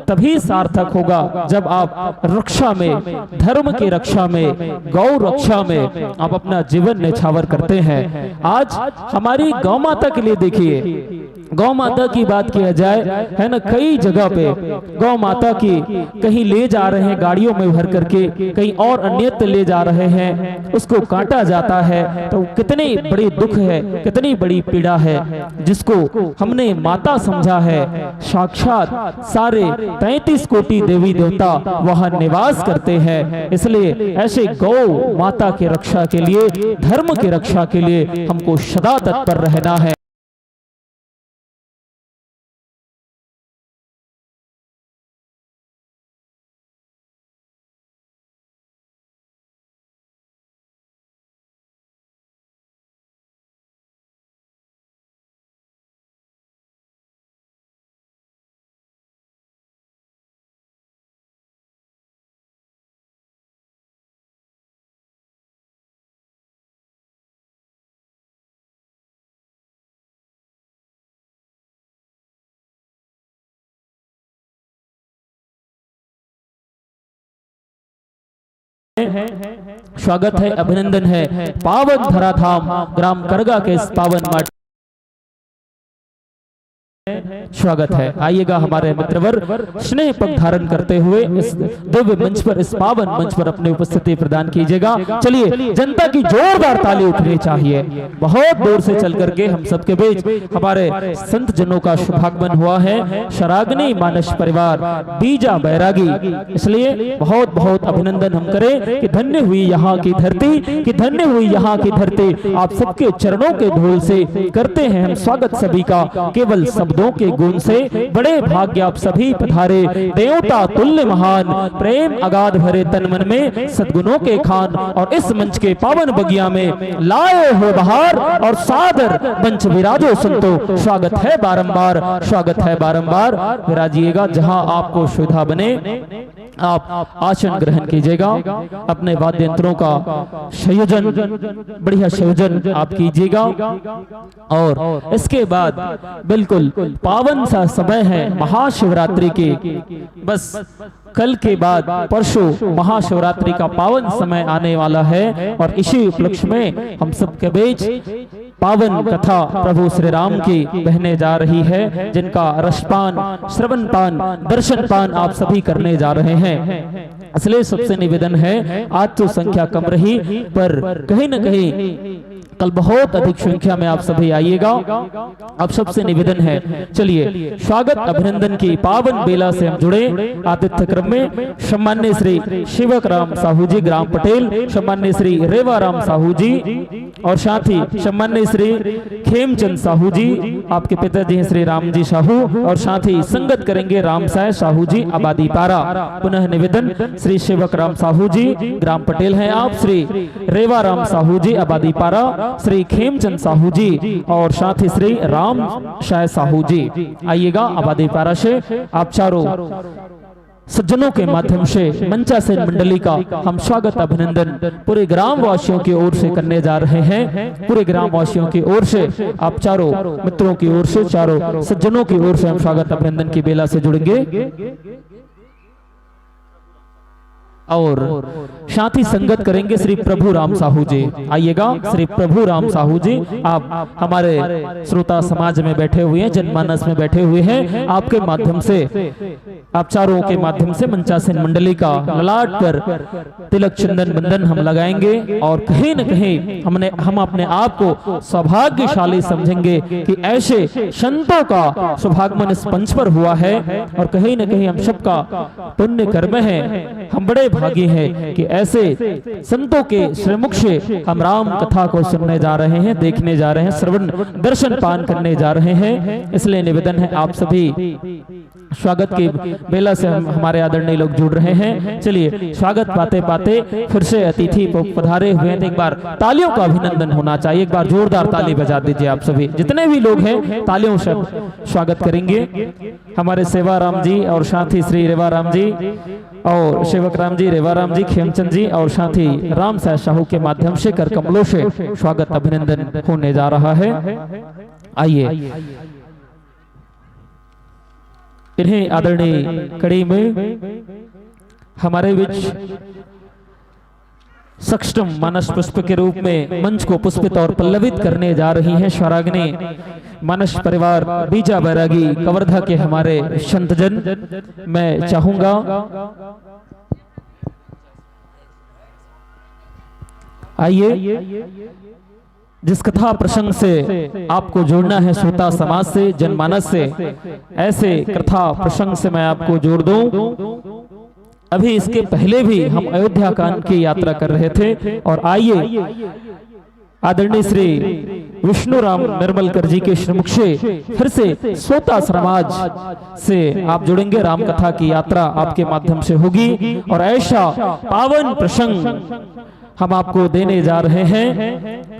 तभी सार्थक होगा जब आप रक्षा में, धर्म की रक्षा में, गौ रक्षा में आप अपना जीवन न्यौछावर करते हैं। आज हमारी गौ माता के लिए देखिए, गौ माता की बात किया जाए, है ना, कई जगह पे गौ माता की कहीं ले जा रहे हैं गाड़ियों में भर करके, कहीं और अन्यत्र ले जा रहे हैं, उसको काटा जाता है, तो कितनी बड़ी दुख है, कितनी बड़ी पीड़ा है। जिसको हमने माता समझा है, साक्षात सारे तैंतीस कोटि देवी देवता वहाँ निवास करते हैं। इसलिए ऐसे गौ माता की रक्षा के लिए, धर्म की रक्षा के लिए हमको सदा तत्पर रहना है। स्वागत है, अभिनंदन है, पावन धराधाम ग्राम करगा के इस पावन माटी। स्वागत है। आइएगा हमारे मित्रवर, स्नेह पग धारण करते हुए इस दिव्य मंच पर, इस पावन मंच पर अपनी उपस्थिति प्रदान कीजिएगा। चलिए, जनता की जोरदार ताली उठनी चाहिए। बहुत दूर से चल करके हम सबके बीच हमारे संत जनों का शुभागमन हुआ है। शराग्नि मानस परिवार बीजा बैरागी, इसलिए बहुत बहुत अभिनंदन हम करें कि धन्य हुई यहाँ की धरती, कि धन्य हुई यहाँ की धरती। आप सबके चरणों के धूल से करते हैं हम स्वागत सभी का, केवल शब्दों के गुण से। बड़े भाग्य आप सभी पधारे, देवता तुल्य महान, प्रेम अगाध भरे तन मन में, सद्गुणों के खान। और इस मंच के पावन बगिया में लाए हो बहार, और सादर मंच विराजो संतो, स्वागत है बारंबार, स्वागत है बारंबार। विराजिएगा जहां आपको सुविधा बने, आप आसन ग्रहण कीजिएगा। अपने वाद्य यंत्रों का संयोजन, बढ़िया संयोजन आप कीजिएगा। और इसके बाद बिल्कुल पावन सा समय है महाशिवरात्रि के। बस कल के बाद परसों महाशिवरात्रि का पावन समय आने वाला है, और इसी उपलक्ष्य में हम सबके बीच पावन कथा प्रभु श्री राम की बहने जा रही है, जिनका रसपान, श्रवण पान, दर्शन पान आप सभी करने जा रहे हैं। इसलिए सबसे निवेदन है, आज तो संख्या कम रही, पर कहीं ना कहीं कल बहुत अधिक संख्या में आप सभी आइएगा। आप सबसे निवेदन है, चलिए, स्वागत अभिनंदन की पावन बेला से हम जुड़े। आतिथ्य क्रम में सम्मान्य श्री शिवक राम साहू जी, ग्राम पटेल, सम्मान्य श्री रेवा राम साहू जी, और साथ ही सम्मान्य श्री खेमचंद साहू जी, आपके पिताजी हैं श्री रामजी साहू, और साथ ही संगत करेंगे रामसाय साहू जी, आबादी पारा। पुनः निवेदन, श्री शिवक राम साहू जी, ग्राम पटेल हैं आप, श्री रेवा राम साहू जी, आबादी पारा, श्री खेमचंद साहू जी, और साथ ही श्री राम साय साहू जी। आइएगा आबादी पारा से आप चारों सज्जनों के माध्यम से मंचासीन मंडली का हम स्वागत अभिनंदन पूरे ग्रामवासियों की ओर से करने जा रहे हैं। पूरे ग्रामवासियों की ओर से आप चारों मित्रों की ओर से, चारों सज्जनों की ओर से हम स्वागत अभिनंदन की बेला से जुड़ेंगे और साथ ही संगत करेंगे श्री प्रभु राम साहू जी। आइएगा श्री प्रभु राम साहू जी, आप हमारे श्रोता समाज में बैठे हुए हैं, जनमानस में बैठे हुए हैं, आपके माध्यम से, आप चारों के माध्यम से मंचासीन मंडली का ललाट पर तिलक चंदन बंदन हम लगाएंगे और कहीं न कहीं हमने, हम अपने आप को सौभाग्यशाली समझेंगे कि ऐसे संतों का शुभागमन इस मंच पर हुआ है और कहीं न कहीं हम सबका पुण्य कर्म है। हम बड़े भागी हैं कि ऐसे संतों के श्रीमुख से हम राम कथा को सुनने जा रहे हैं, देखने जा रहे हैं, श्रवण दर्शन पान करने जा रहे हैं। इसलिए निवेदन है आप सभी स्वागत की बेला से हम, हमारे आदरणीय लोग जुड़ रहे हैं। चलिए, स्वागत पाते पाते फिर से अतिथि प-, पधारे हुए हैं, तो एक बार तालियों का अभिनंदन होना चाहिए। एक बार जोरदार ताली बजा दीजिए आप सभी, जितने भी लोग हैं, तालियों से स्वागत करेंगे। हमारे सेवाराम जी और साथ ही श्री रेवाराम जी और सेवक राम जी, रेवाराम जी, खेमचंद जी और साथ ही राम साय साहू के माध्यम से कर कमलों से स्वागत अभिनंदन होने जा रहा है। आइए, इन्हें आदरणीय कड़ी में हमारे बीच सक्षम मानस पुष्प के रूप में मंच को पुष्पित और पल्लवित करने जा रही हैं स्वराग्नि मानस परिवार बीजा बैरागी कवर्धा के हमारे संतजन। मैं चाहूंगा, आइए, जिस कथा प्रसंग से आपको जोड़ना है श्रोता समाज से, जनमानस से, ऐसे कथा प्रसंग से मैं आपको जोड़ दूं। अभी इसके पहले भी हम अयोध्या कांड की यात्रा कर रहे थे और आइए, आदरणीय श्री विष्णु राम निर्मलकर जी के श्रीमुख से फिर से श्रोता समाज से आप जुड़ेंगे। राम कथा की यात्रा आपके माध्यम से होगी और ऐसा पावन प्रसंग हम आपको देने जा रहे हैं।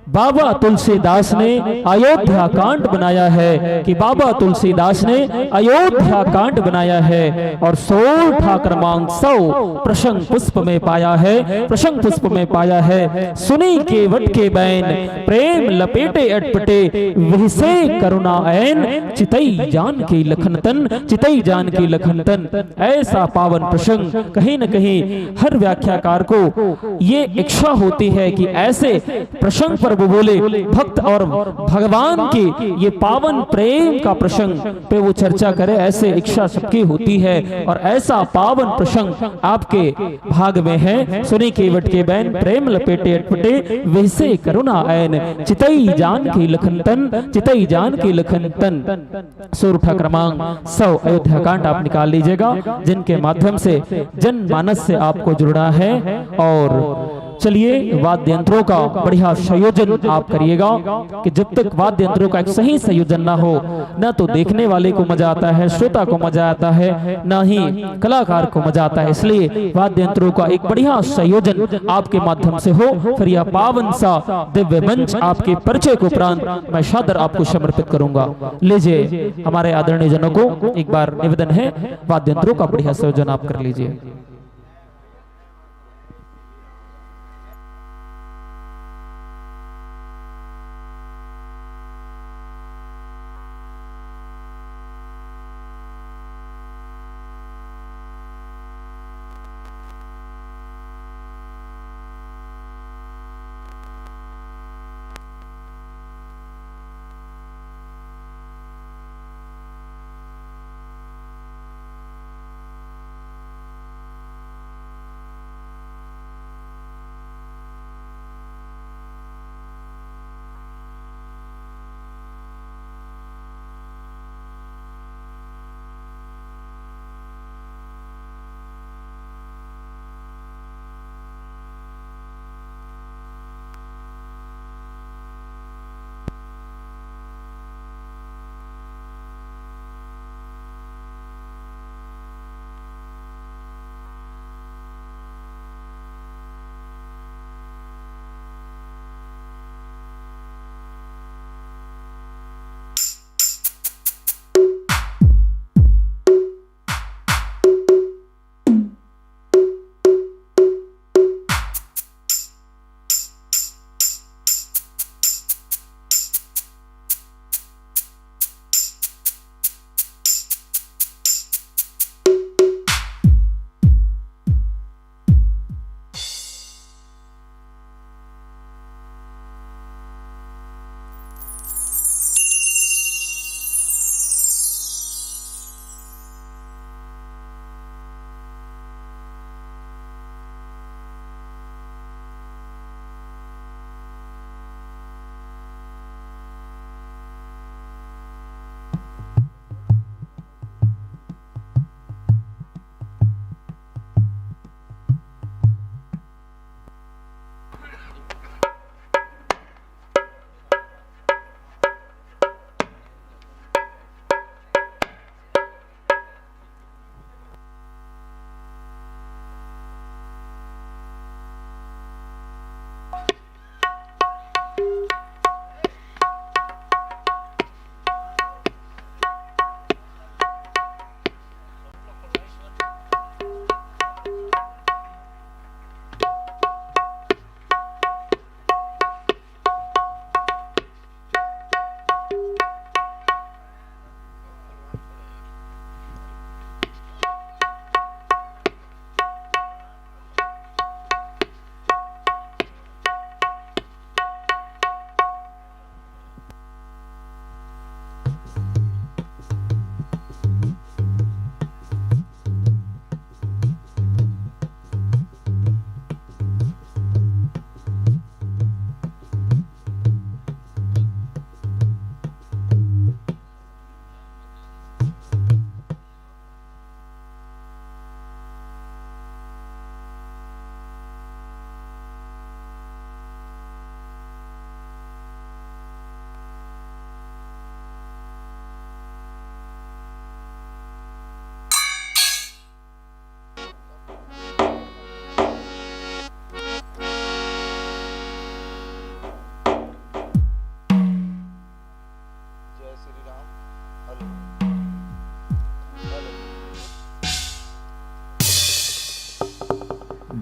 बाबा तुलसीदास ने अयोध्या कांड बनाया है कि बाबा तुलसीदास ने अयोध्या कांड बनाया है और सोरठा क्रमांक सौ प्रसंग पुष्प में पाया है, प्रसंग पुष्प में पाया है। सुनी केवट के बैन प्रेम लपेटे अटपटे, विहसे करुणा ऐन चितई जानकी लखन तन, चितई जानकी लखन तन। ऐसा पावन प्रसंग कहीं न कहीं हर व्याख्याकार को ये इच्छा होती है कि ऐसे प्रसंग पर वो बोले, भक्त और भगवान के ये पावन प्रेम का प्रसंग पे वो चर्चा करे, ऐसे इच्छा सबकी होती है। और ऐसा पावन प्रसंग आपके भाग में है। सुनी केवट के बैन प्रेम लपेटे अटपटे, वैसे करुणा ऐन चितई जानकी लखन तन, चितई जानकी लखन तन। सोरठा क्रमांक सौ अयोध्या कांड आप निकाल लीजिएगा, जिनके माध्यम से जनमानस से आपको जुड़ना है। और चलिए, वाद्य यंत्रों का बढ़िया संयोजन आप करिएगा कि जब तक वाद्य यंत्रों का एक सही संयोजन ना हो, ना तो देखने वाले को मजा आता है, श्रोता को मजा आता है, ना ही कलाकार को मजा आता है। इसलिए वाद्य यंत्रों का एक बढ़िया संयोजन आपके माध्यम से हो, फिर यह पावन सा दिव्य मंच आपके परिचय के उपरांत मैं सादर आपको समर्पित करूंगा। लीजिए, हमारे आदरणीय जनों को एक बार निवेदन है, वाद्य यंत्रों का बढ़िया संयोजन आप कर लीजिए।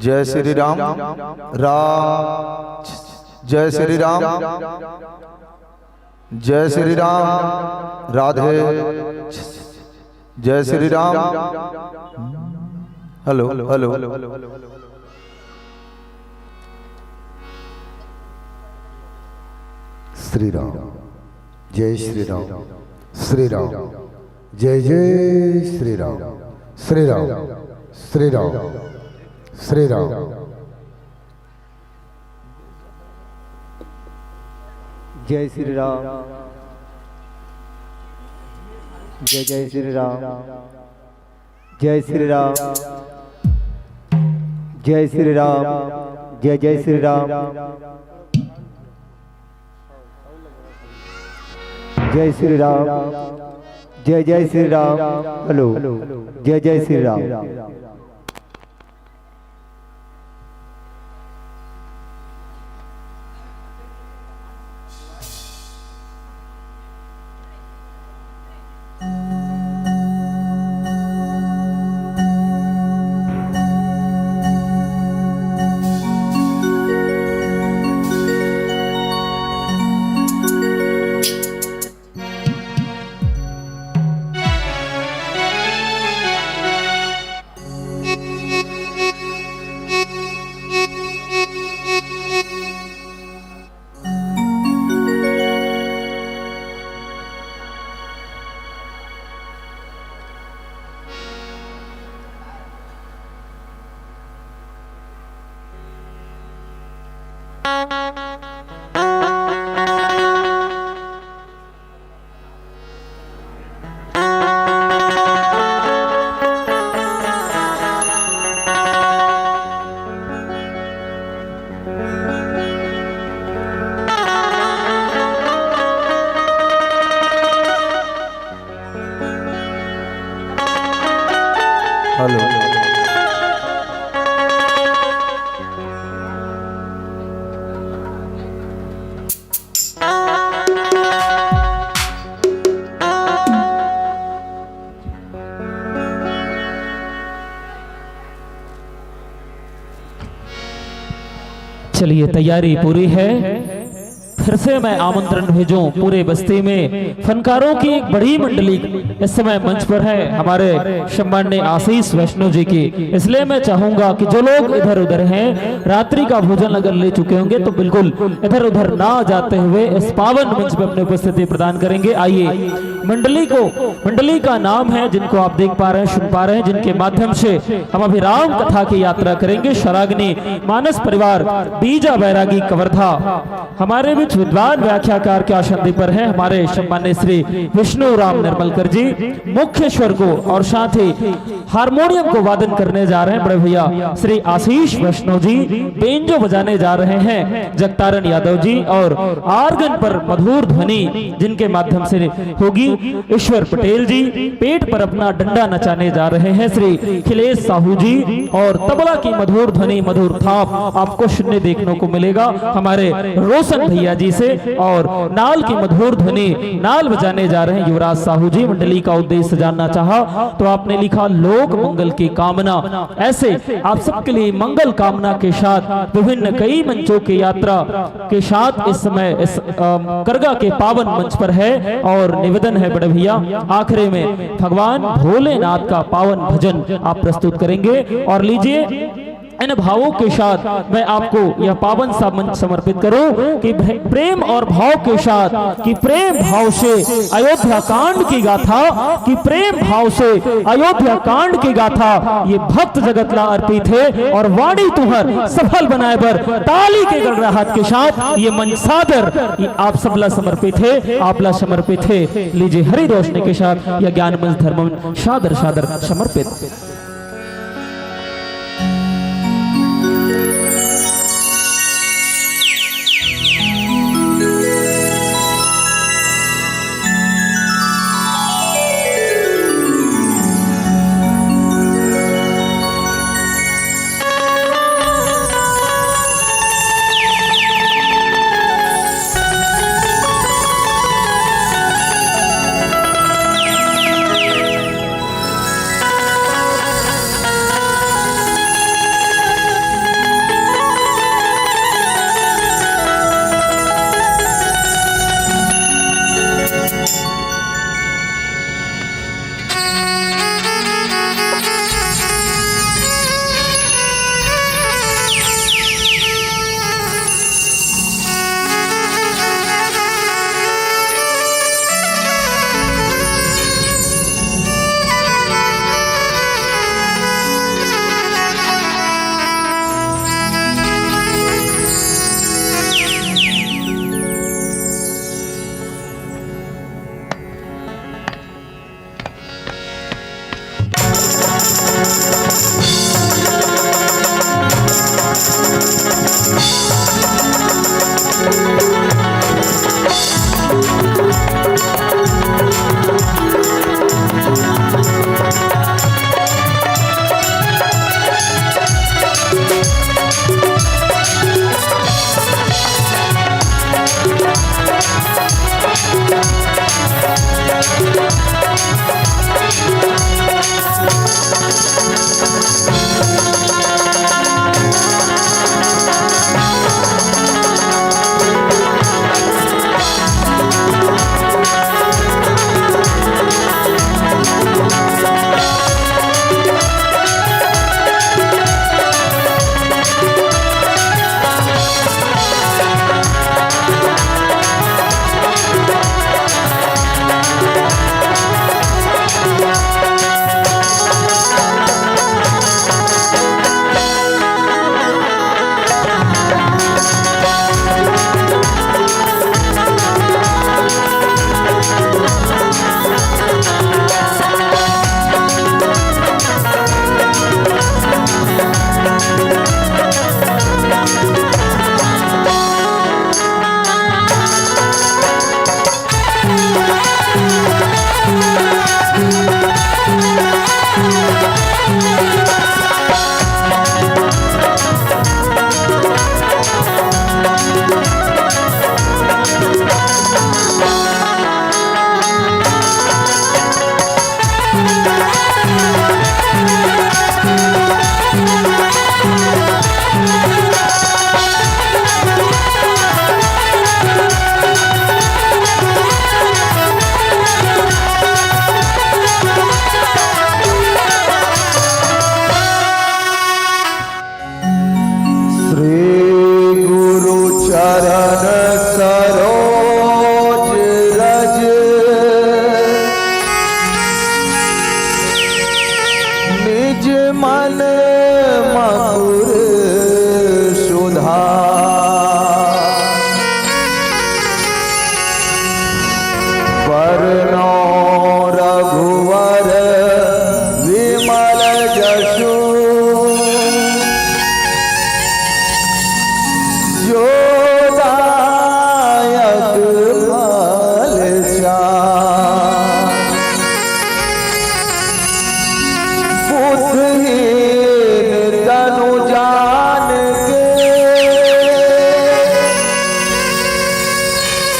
जय श्री राम। रा जय श्री राम। जय श्री राम। राधे। जय श्री राम। Hello, hello. श्री राम। जय श्री राम। श्री राम। जय जय श्री राम। श्री राम। श्री राम। श्री राम। जय श्री राम। जय जय श्री राम। जय श्री राम। जय श्री राम। जय जय श्री राम। जय श्री राम। जय जय श्री राम। हेलो। जय जय श्री राम। हेलो। चलिए, तैयारी पूरी है। फिर से मैं आमंत्रण भेजूं पूरे बस्ती में फनकारों की एक बड़ी मंडली इस समय मंच पर है, हमारे सम्माननीय आशीष वैष्णव जी की। इसलिए मैं चाहूंगा कि जो लोग इधर उधर हैं, रात्रि का भोजन अगर ले चुके होंगे तो बिल्कुल इधर उधर ना जाते हुए इस पावन मंच पर अपनी उपस्थिति प्रदान करेंगे। आइए, मंडली को, मंडली का नाम है, जिनको आप देख पा रहे हैं, सुन पा रहे हैं, जिनके माध्यम से हम अभी राम कथा की यात्रा करेंगे। शराग्नि मानस परिवार बीजा बैरागी कवर्धा। हमारे बीच विद्वान व्याख्याकार के आसन पर हैं हमारे सम्मान्य श्री विष्णु राम निर्मलकर जी, मुख्य स्वर को और साथ ही हारमोनियम को वादन करने जा रहे हैं बड़े भैया श्री आशीष वैष्णव जी, बेंजो बजाने जा रहे हैं जगतारण यादव जी, और आर्गन पर मधुर ध्वनि जिनके माध्यम से होगी, ईश्वर पटेल जी, पेट पर अपना डंडा नचाने जा रहे हैं श्री खिलेश साहू जी, और तबला की मधुर ध्वनि, मधुर थाप आपको सुनने देखने को मिलेगा हमारे रोशन भैया जी से, और नाल की मधुर ध्वनि, नाल बजाने जा रहे हैं युवराज साहू जी। मंडली का उद्देश्य जानना चाहा तो आपने लिखा, लोक मंगल की कामना। ऐसे आप सबके लिए मंगल कामना के साथ विभिन्न कई मंचों की यात्रा के साथ इस समय इस, अम, करगा के पावन मंच पर है और निवेदन है बड़े भैया, आखिरी में भगवान भोलेनाथ का पावन भजन आप प्रस्तुत करेंगे। और लीजिए, इन भावों के साथ मैं आपको यह पावन सा मंच समर्पित करूं कि भे-, प्रेम और भाव के साथ, कि प्रेम भाव से अयोध्या कांड की गाथा, कि प्रेम भाव से अयोध्या कांड की गाथा ये भक्त जगत ला अर्पित है। और वाणी तुहर सफल बनाए बर ताली के गड़गड़ाहट के साथ ये मंच सादर, ये आप सबला समर्पित है, आपला समर्पित है। लीजिए, हरी रोशनी के साथ यह ज्ञान मंच धर्म मंच सादर सादर समर्पित।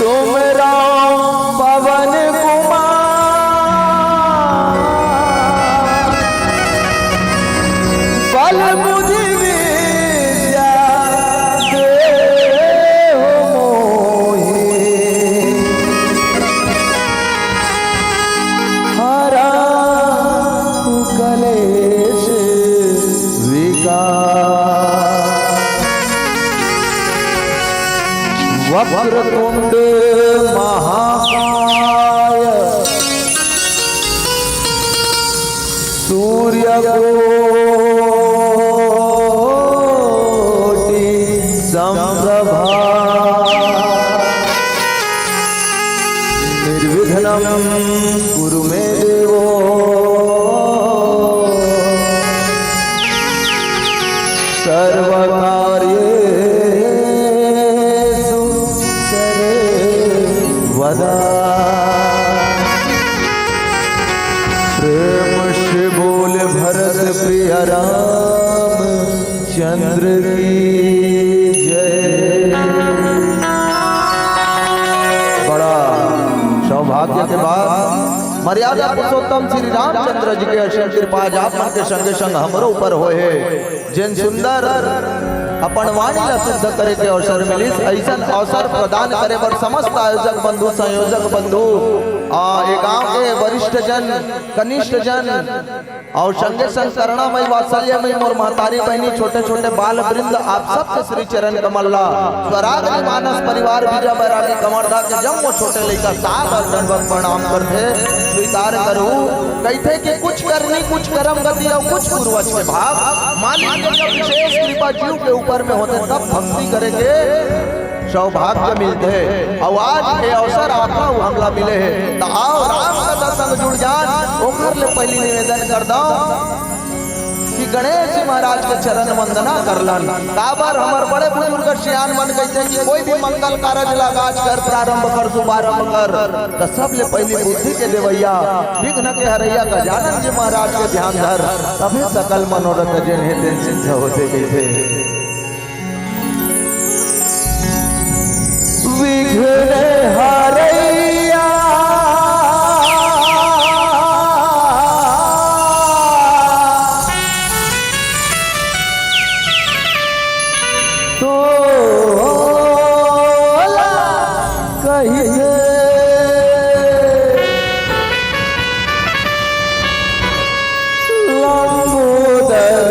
तुम राम पवन कुमार, बल बुद्धि विद्या देहु मोहि। हरहु कलेश विकार। वक्रतुंड महाकाय सूर्य कोटि समप्रभा। निर्विघ्नं कुरु मे देवो सर्वकार्येषु सर्वदा। प्रेम से बोल भरत प्रिय राम चंद्र की जय। बड़ा सौभाग्य के बात, मर्यादा पुरुषोत्तम श्री रामचंद्र जी के असीम कृपा आज आप मन के संगे संग हमरो ऊपर होए हे। जेन सुंदर अपन वाणी ला शुद्ध करे के अवसर मिलिस, अइसन अवसर प्रदान करे बर समस्त आयोजक बंधु, संयोजक बंधु, आ, ए गांव के वरिष्ठ जन, कनिष्ठ जन, अउ संगे संग करुणामयी वात्सल्यमयी मोर महतारी बहिनी, छोटे छोटे बाल वृंद, आप सबके श्री चरण कमल ला स्वराज मानस परिवार विजय बैरागी कमरदा के जम्मो छोटे लइका सादर दंडवत प्रणाम करथे। स्वीकार करू। कहिथे कि कुछ करनी, कुछ करम गति अउ कुछ पूर्वज के भाग, मालिक के जब विशेष कृपा जीव के ऊपर में होथे, तब भक्ति करे के सौभाग्य मिलथे। अउ आज ये अवसर आप ला अउ हमला मिले हे, त आओ राम कथा संग जुड़ जान। ओखर ले पहिली निवेदन करदंव कि गणेश जी महाराज के चरण वंदना कर लन। काबर हमर बड़े बुजुर्ग सियान मन कहिथे कि कोई भी मंगल कारज ला आज कर, प्रारंभ कर, शुभारंभ कर, त सबले पहिली बुद्धि के देवइया, विघ्न के हरइया गजानन जी महाराज के ध्यान धर, तभे सकल मनोरथ जेन हे तेन सिद्ध होथे कहिथे। विघ्न हरइया तोला कहिथे। लंबोदर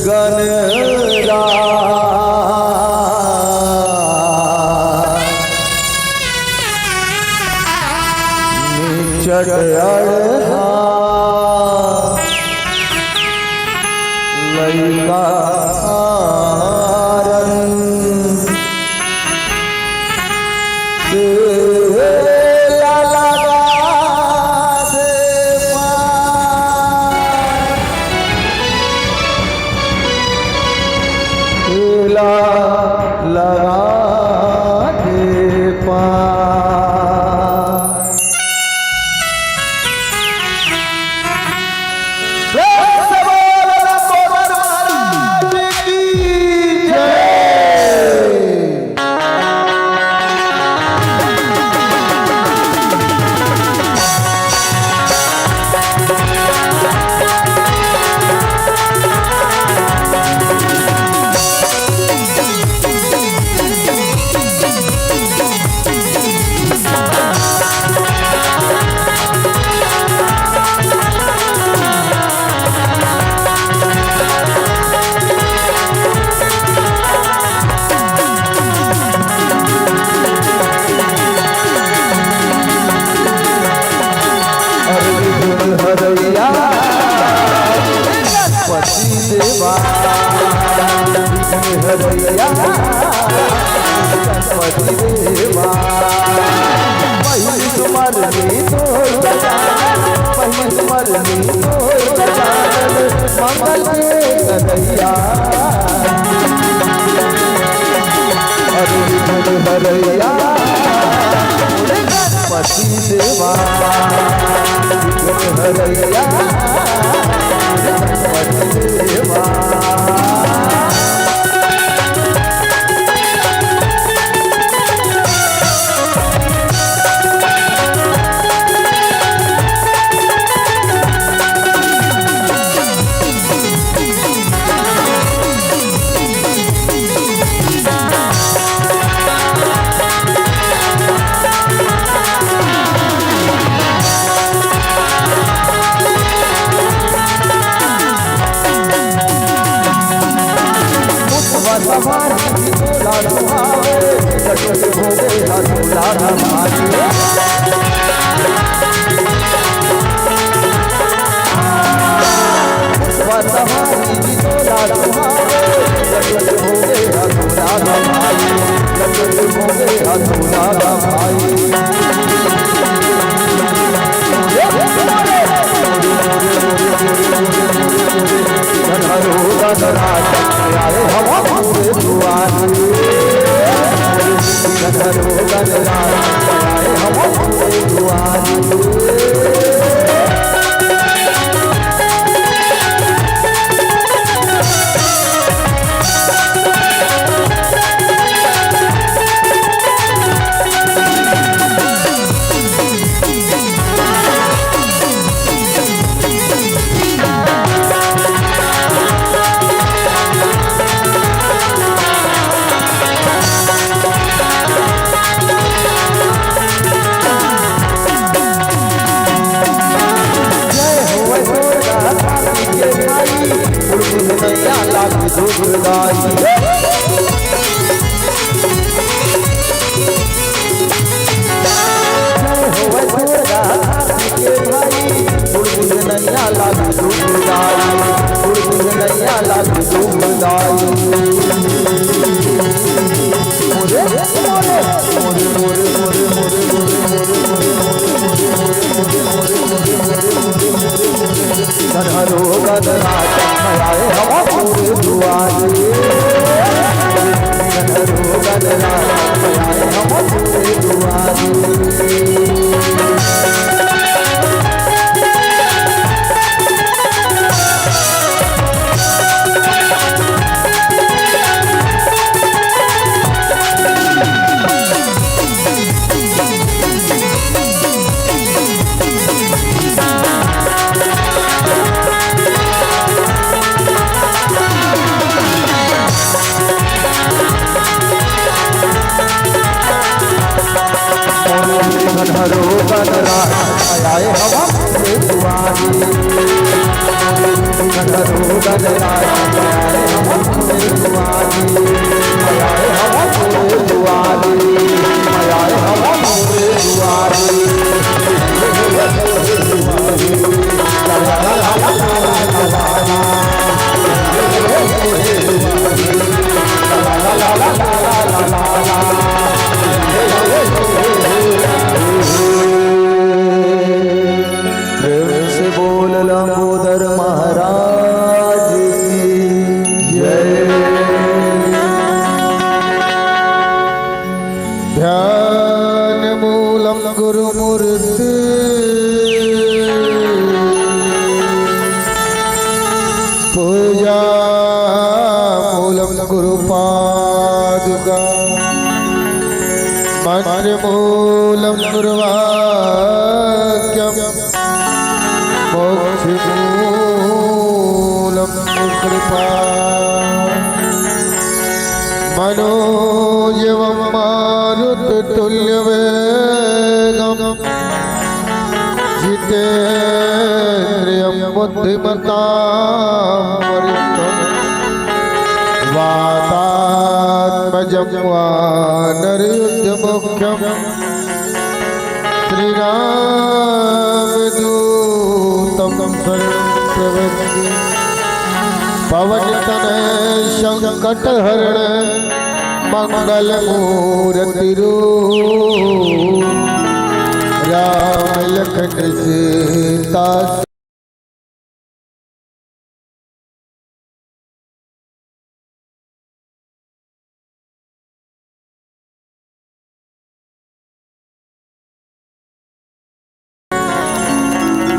गणराज। निचट अड़हा लइका आरन। तेला लगा दे पार, तेला लगा दे पार। प्रेम से बोल लंबोदर महाराज की जय। अरे गुण हरैया गणपति देवा, विघ्न हरैया गणपति देवा। पहिली सुमरनी तोर गजानन, पहिली सुमरनी तोर गजानन, मंगल के कन्हैया। अरे गुण हरैया गणपति देवा, विघ्न हरैया गणपति देवा। प्रेम से बोल लंबोदर महाराज की जय। ध्यान मूलम गुरु मूर्ति, पूजा मूलम गुरु पादुका, मंत्र मूलम गुरु वाक्यम, मोक्ष मूलम कृपा। मनोजवं मारुततुल्यवेगं जितेन्द्रियं बुद्धिमतां वरिष्ठं वातात्मजं वानरयूथमुख्यं श्रीरामदूतं शरणं प्रपद्ये। पवनतनय संकटहरण मंगल मूरति रूप राम लखन सीता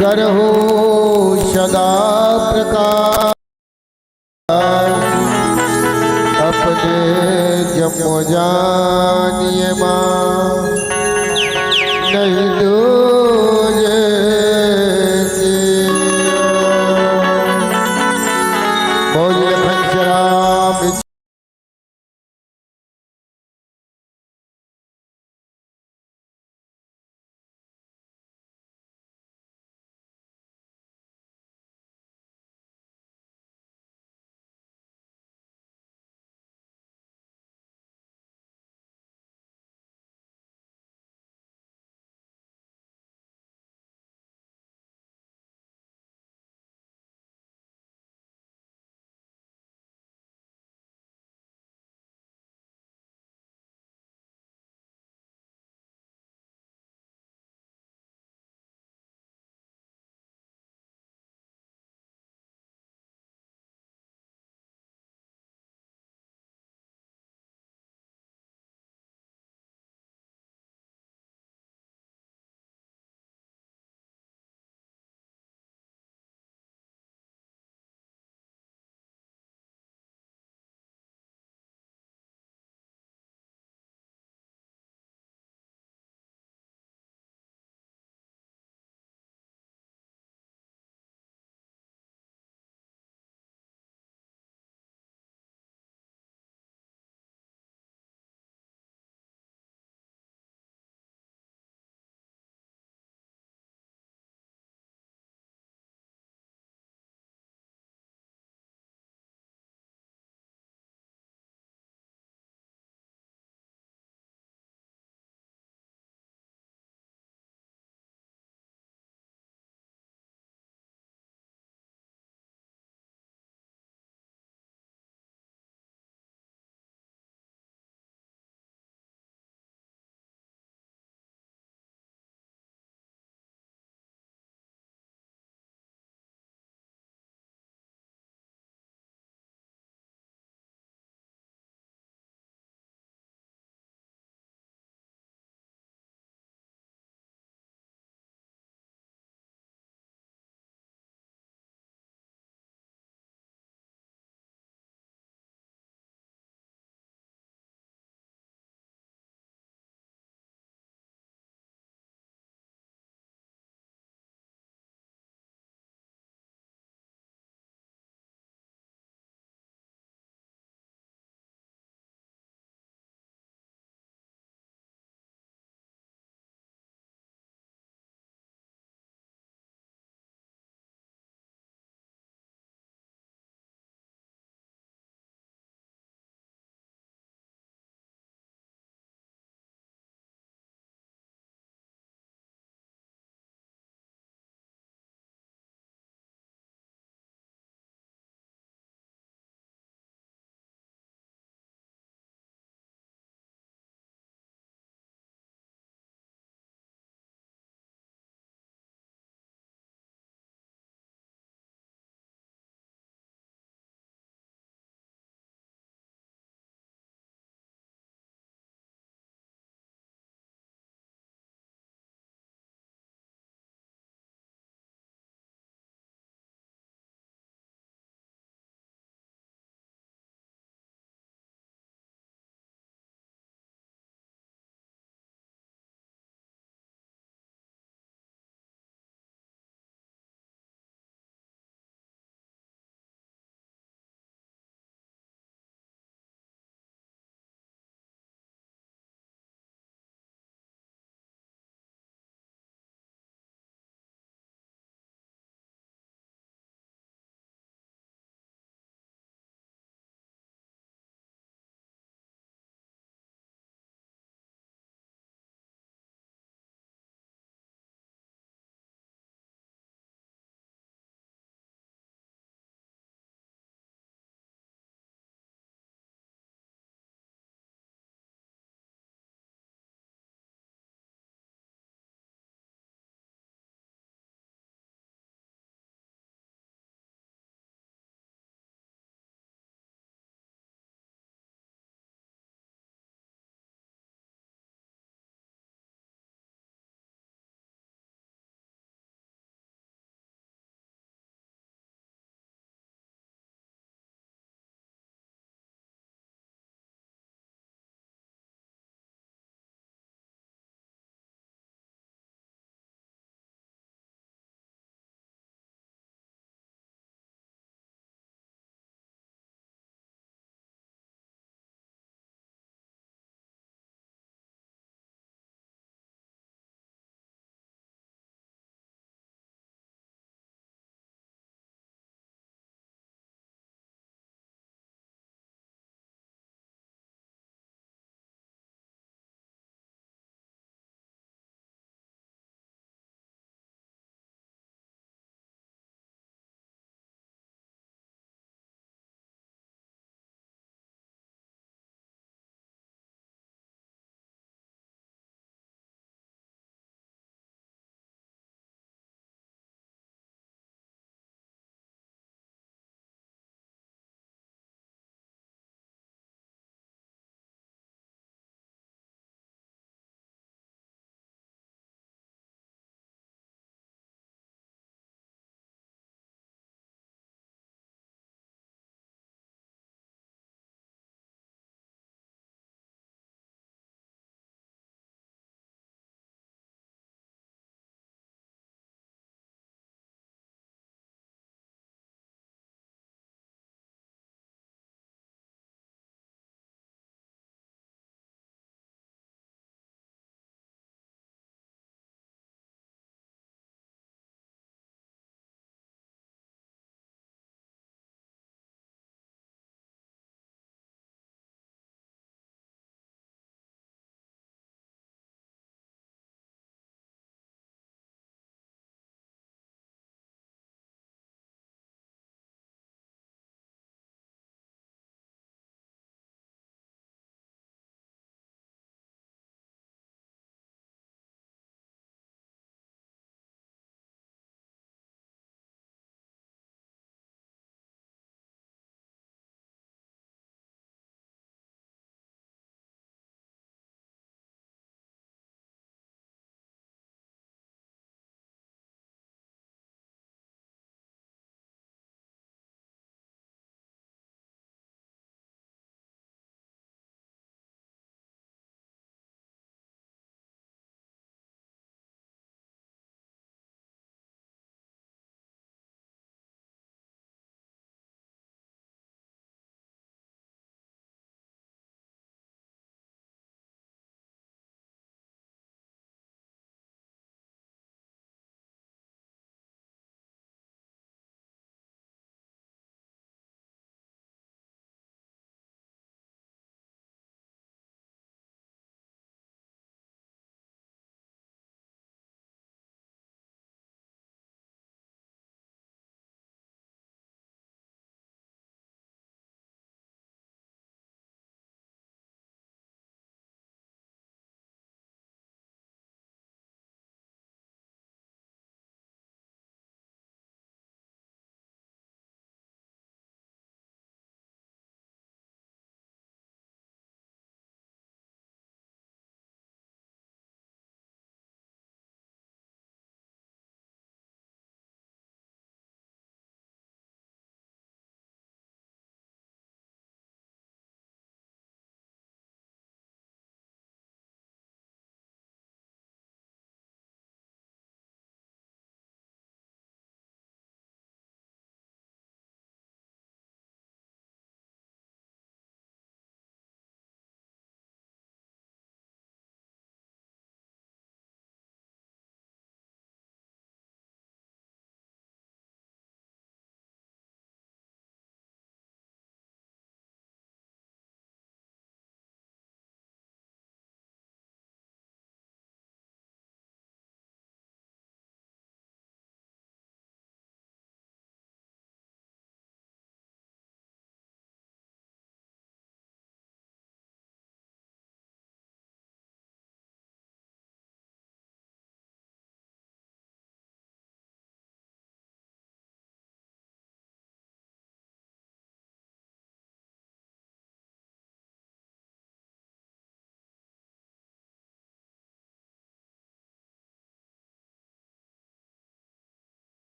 करहु सदा प्रकाश। अपने जम जानिए माँ नहीं दूजे। बोलिए घनश्याम।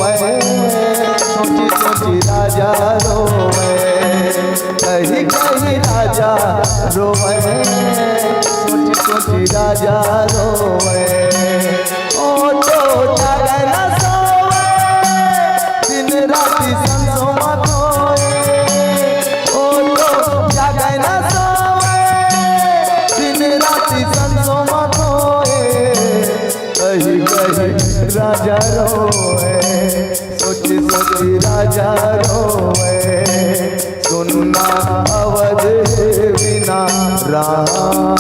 सोची सोची राजा रोवे, कही कही राजा रोवे, सोची सोची राजा रोवे। ओ तो जागे न सोवे, दिन राति संसो मत होए। ओ तो जागे न सोवे, दिन राति संसो मत होए। कही कही राजा रोवे, सोची सोची राजा रोवे, सुनना अवध बिना राम।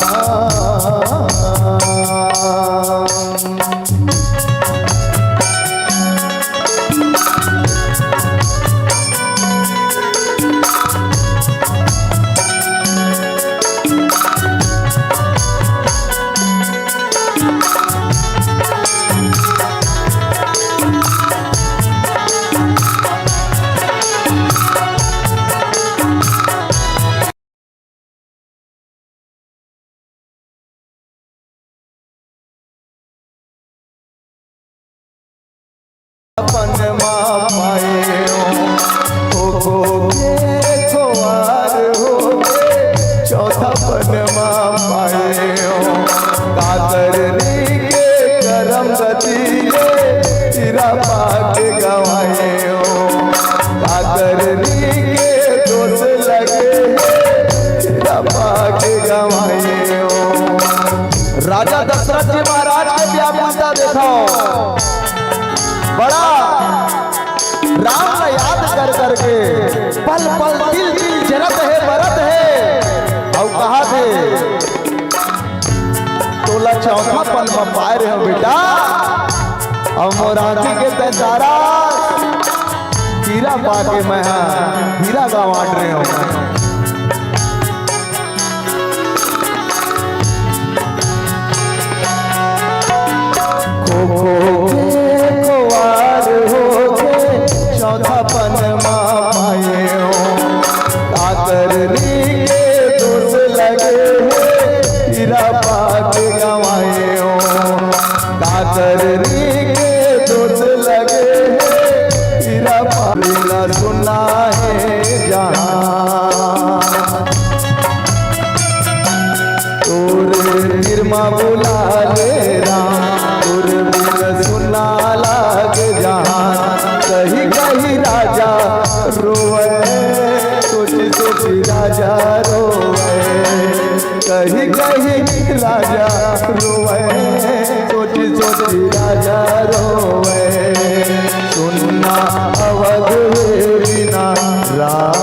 अपन मा पाएओ, खो खो के खोवार होके, चौथापन मा पाएओ। कातरनी के करम गति ले, हीरा पाके गंवाएओ। कातरनी के दोष लगे हे, हीरा पाके गंवाएओ। राजा दशरथ जी महाराज के व्याकुलता देखो, बड़ा राम ला याद कर करके पल पल तिल तिल जरत हे, बरत हे। अउ कहा थे, तोला चौथापन म पाए रहे हो बेटा, अउ मोर आँखी के तैं तारा, हीरा पाके मैं हा हीरा गंवात रहे हो। खो खो के खोवार होके चौथापन मा पाएओ। कातरनी के दोष लगे हे, हीरा पाके गंवाएओ। कातरनी के दोष लगे हे, हीरा पाके। सुना हे जहाँ तोर निर्मा बुला ले राम, तोर बिन सुना लागे जहाँ। कही कही राजा रोवे, सोची सोची राजा रोवे। कही कही राजा रोवे, सोची सोची राजा रोवे। सुनना अवध बिना राम।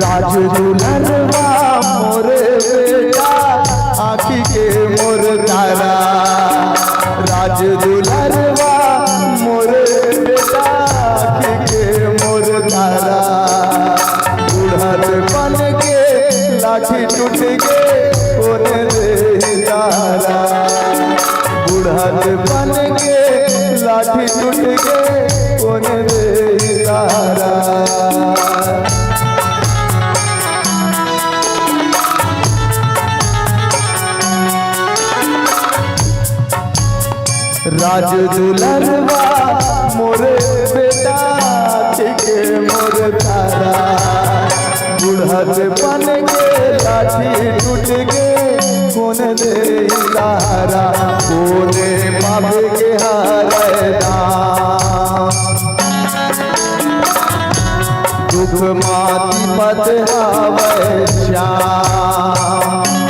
राज दुलरवा मोर बेटा, आँखी के मोर तारा। राज दुलरवा मोर बेटा, आँखी के मोर तारा। बुढ़त बन के लाठी टूट के कोन दे तारा। बुढ़त बन के लाठी टूट के कोन दे तारा। राज दुलरवा मोर बेटा, ठीक मोर तारा। बुढ़त बन के लाठी टूट के कोन दे तारा, कोने पावे के हारे दाम। दुख माती पत हावे श्याम।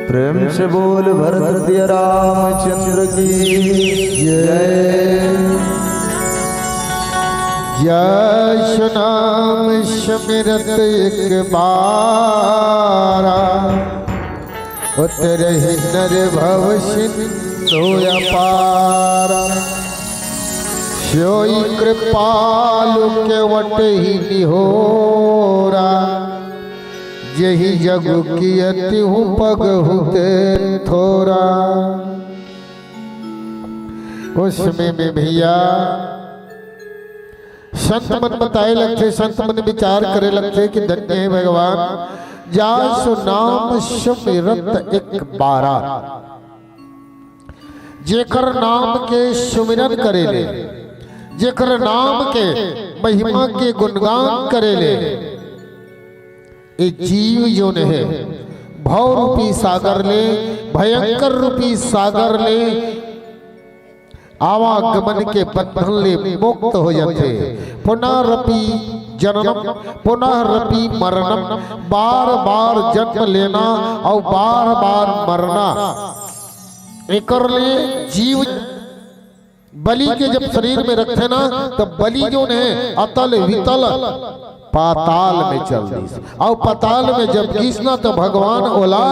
प्रेम से बोल भरत प्रिय रामचंद्र की जय। जस नाम सुमिरत एक बारा, उतरहि नर भव सिंधु अपारा। सोई कृपालु केवट ही निहोरा, जेहि जग कियति हूँ पगहुते थोरा। उसमें में भैया संत मन बताए लगथे, संत मन विचार करे लगथे कि धन्य हे भगवान, जस नाम सुमिरत एक बारा। जेकर नाम के सुमिरन करे ले, जेकर नाम के महिमा के गुणगान करे ले, ए जीव जोन हे भव रूपी सागर ले, भयंकर रूपी सागर ले, आवागमन के बंधन ले मुक्त हो जाथे। पुनरपि जननम, पुनरपि मरणम, बार बार जन्म लेना अउ बार बार मरना, एकर ले जीव बलि के जब शरीर में रखथे ना, तब बलि जोन हे अतल वितल पाताल में चल दिस। अउ पाताल में जब गिस ना, तो भगवान ओला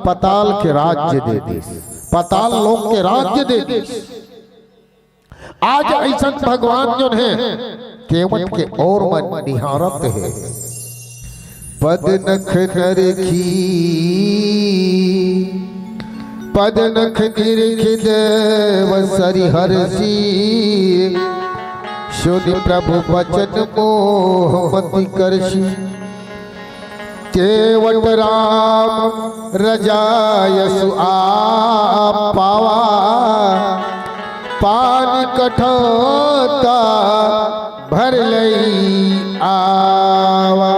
पाताल के राज्य दे दिस, पाताल लोक के राज्य दे दिस। आज अइसन भगवान जोन हे केवट के ओर मन निहारत हे। पद नख नरखी, पद नख निरखि देव सरि हरषि। सुनि प्रभु बचन मोह मति करषि। केवट राम रजायसु आप पावा, पानि कठौता भर लई आवा।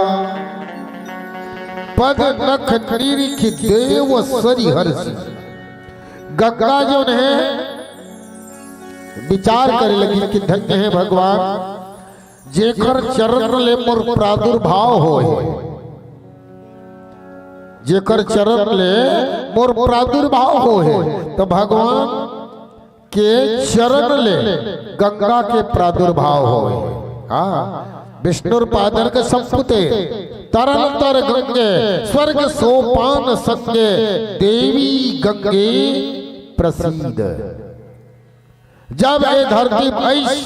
पद नख निरखि देव सरि हरषि। गंगा जोन हे विचार करे लगिस कि धन्य हे भगवान, जेकर चरण ले मोर प्रादुर्भाव होय, जेकर चरण ले मोर प्रादुर्भाव होय, त भगवान के चरण ले गंगा के प्रादुर्भाव होय। हाँ, विष्णुर पादर के संपुटे, तरल तर गंगे स्वर्ग सोपान संगे, देवी गंगे प्रसीद। जब ए धरती में अइस,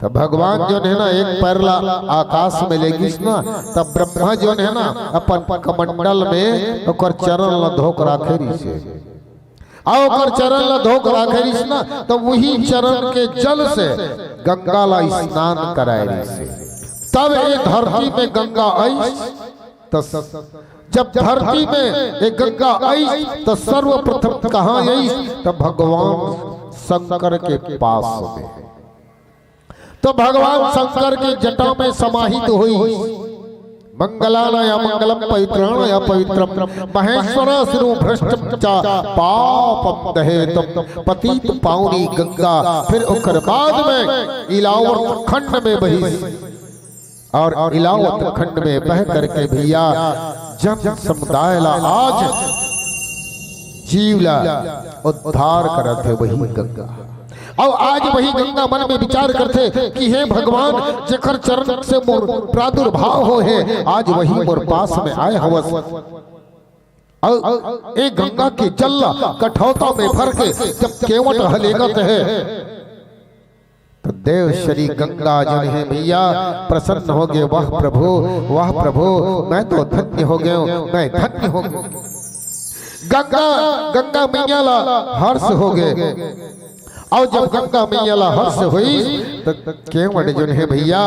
त भगवान जोन हे ना एक पैर ला आकाश में ले गिस ना, तब ब्रह्मा जोन हे ना अपन कमंडल में ओकर चरण ला धोक राखे रिहिसे। अउ ओकर चरण ला धोक राखे रिहिस ना, तब वही चरण के जल से गंगा ला स्नान कराए रिहिसे। तब ए धरती में गंगा अइस, त जब धरती में ए गंगा अइस, त सर्वप्रथम कहाँ अइस? त भगवान शंकर के पास में। तो भगवान शंकर के जटा में समाहित होइस। मंगलानाया मंगलम, पवित्राणाया पवित्रम, महेश्वरासुरं भ्रष्टं च पापं दहेतुम, पतित पावनी गंगा। फिर ओकर बाद में इलावत खंड में बहिस, अउ इलावत खंड में बह करके भैया जन समुदाय ला आज जीव ला उद्धार करत हे वही गंगा। अउ आज वही गंगा मन में विचार करथे कि हे भगवान, जेकर चरण से मोर प्रादुर्भाव होय हे, आज वही मोर पास में आए हवस। अउ ए गंगा के जल ला कठौता में भर के जब केवट ह लेगत हे, त देव श्री गंगा जोन हे भैया प्रसन्न होगे, वाह प्रभु, वाह प्रभु, मैं तो धन्य हो गेंव, मैं धन्य हो गेंव। गंगा, गंगा मैया ला हर्ष होगे। अउ जब गंगा मैया ला हर्ष होइस, त केवट जोन हे भैया,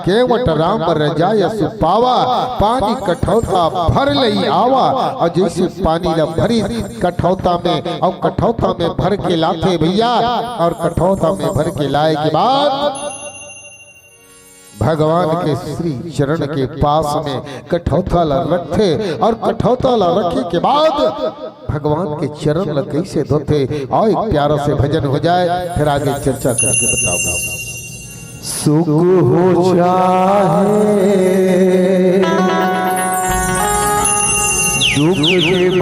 केवट राम रजायसु पावा, पानी कठौता भर लई आवा। अउ जइसे पानी ला भरिस कठौता में, अउ कठौता में भर के लाथे भैया, अउ कठौता में भर के लाए के बाद भगवान के श्री चरण के पास में कठौता ला रखथे, अउ कठौता ला रखे के बाद भगवान के चरण ला कइसे धोथे। अउ एक प्यारा से भजन हो जाए, फिर आगे चर्चा करके बताऊंगा। सुख हो चाहे दुख के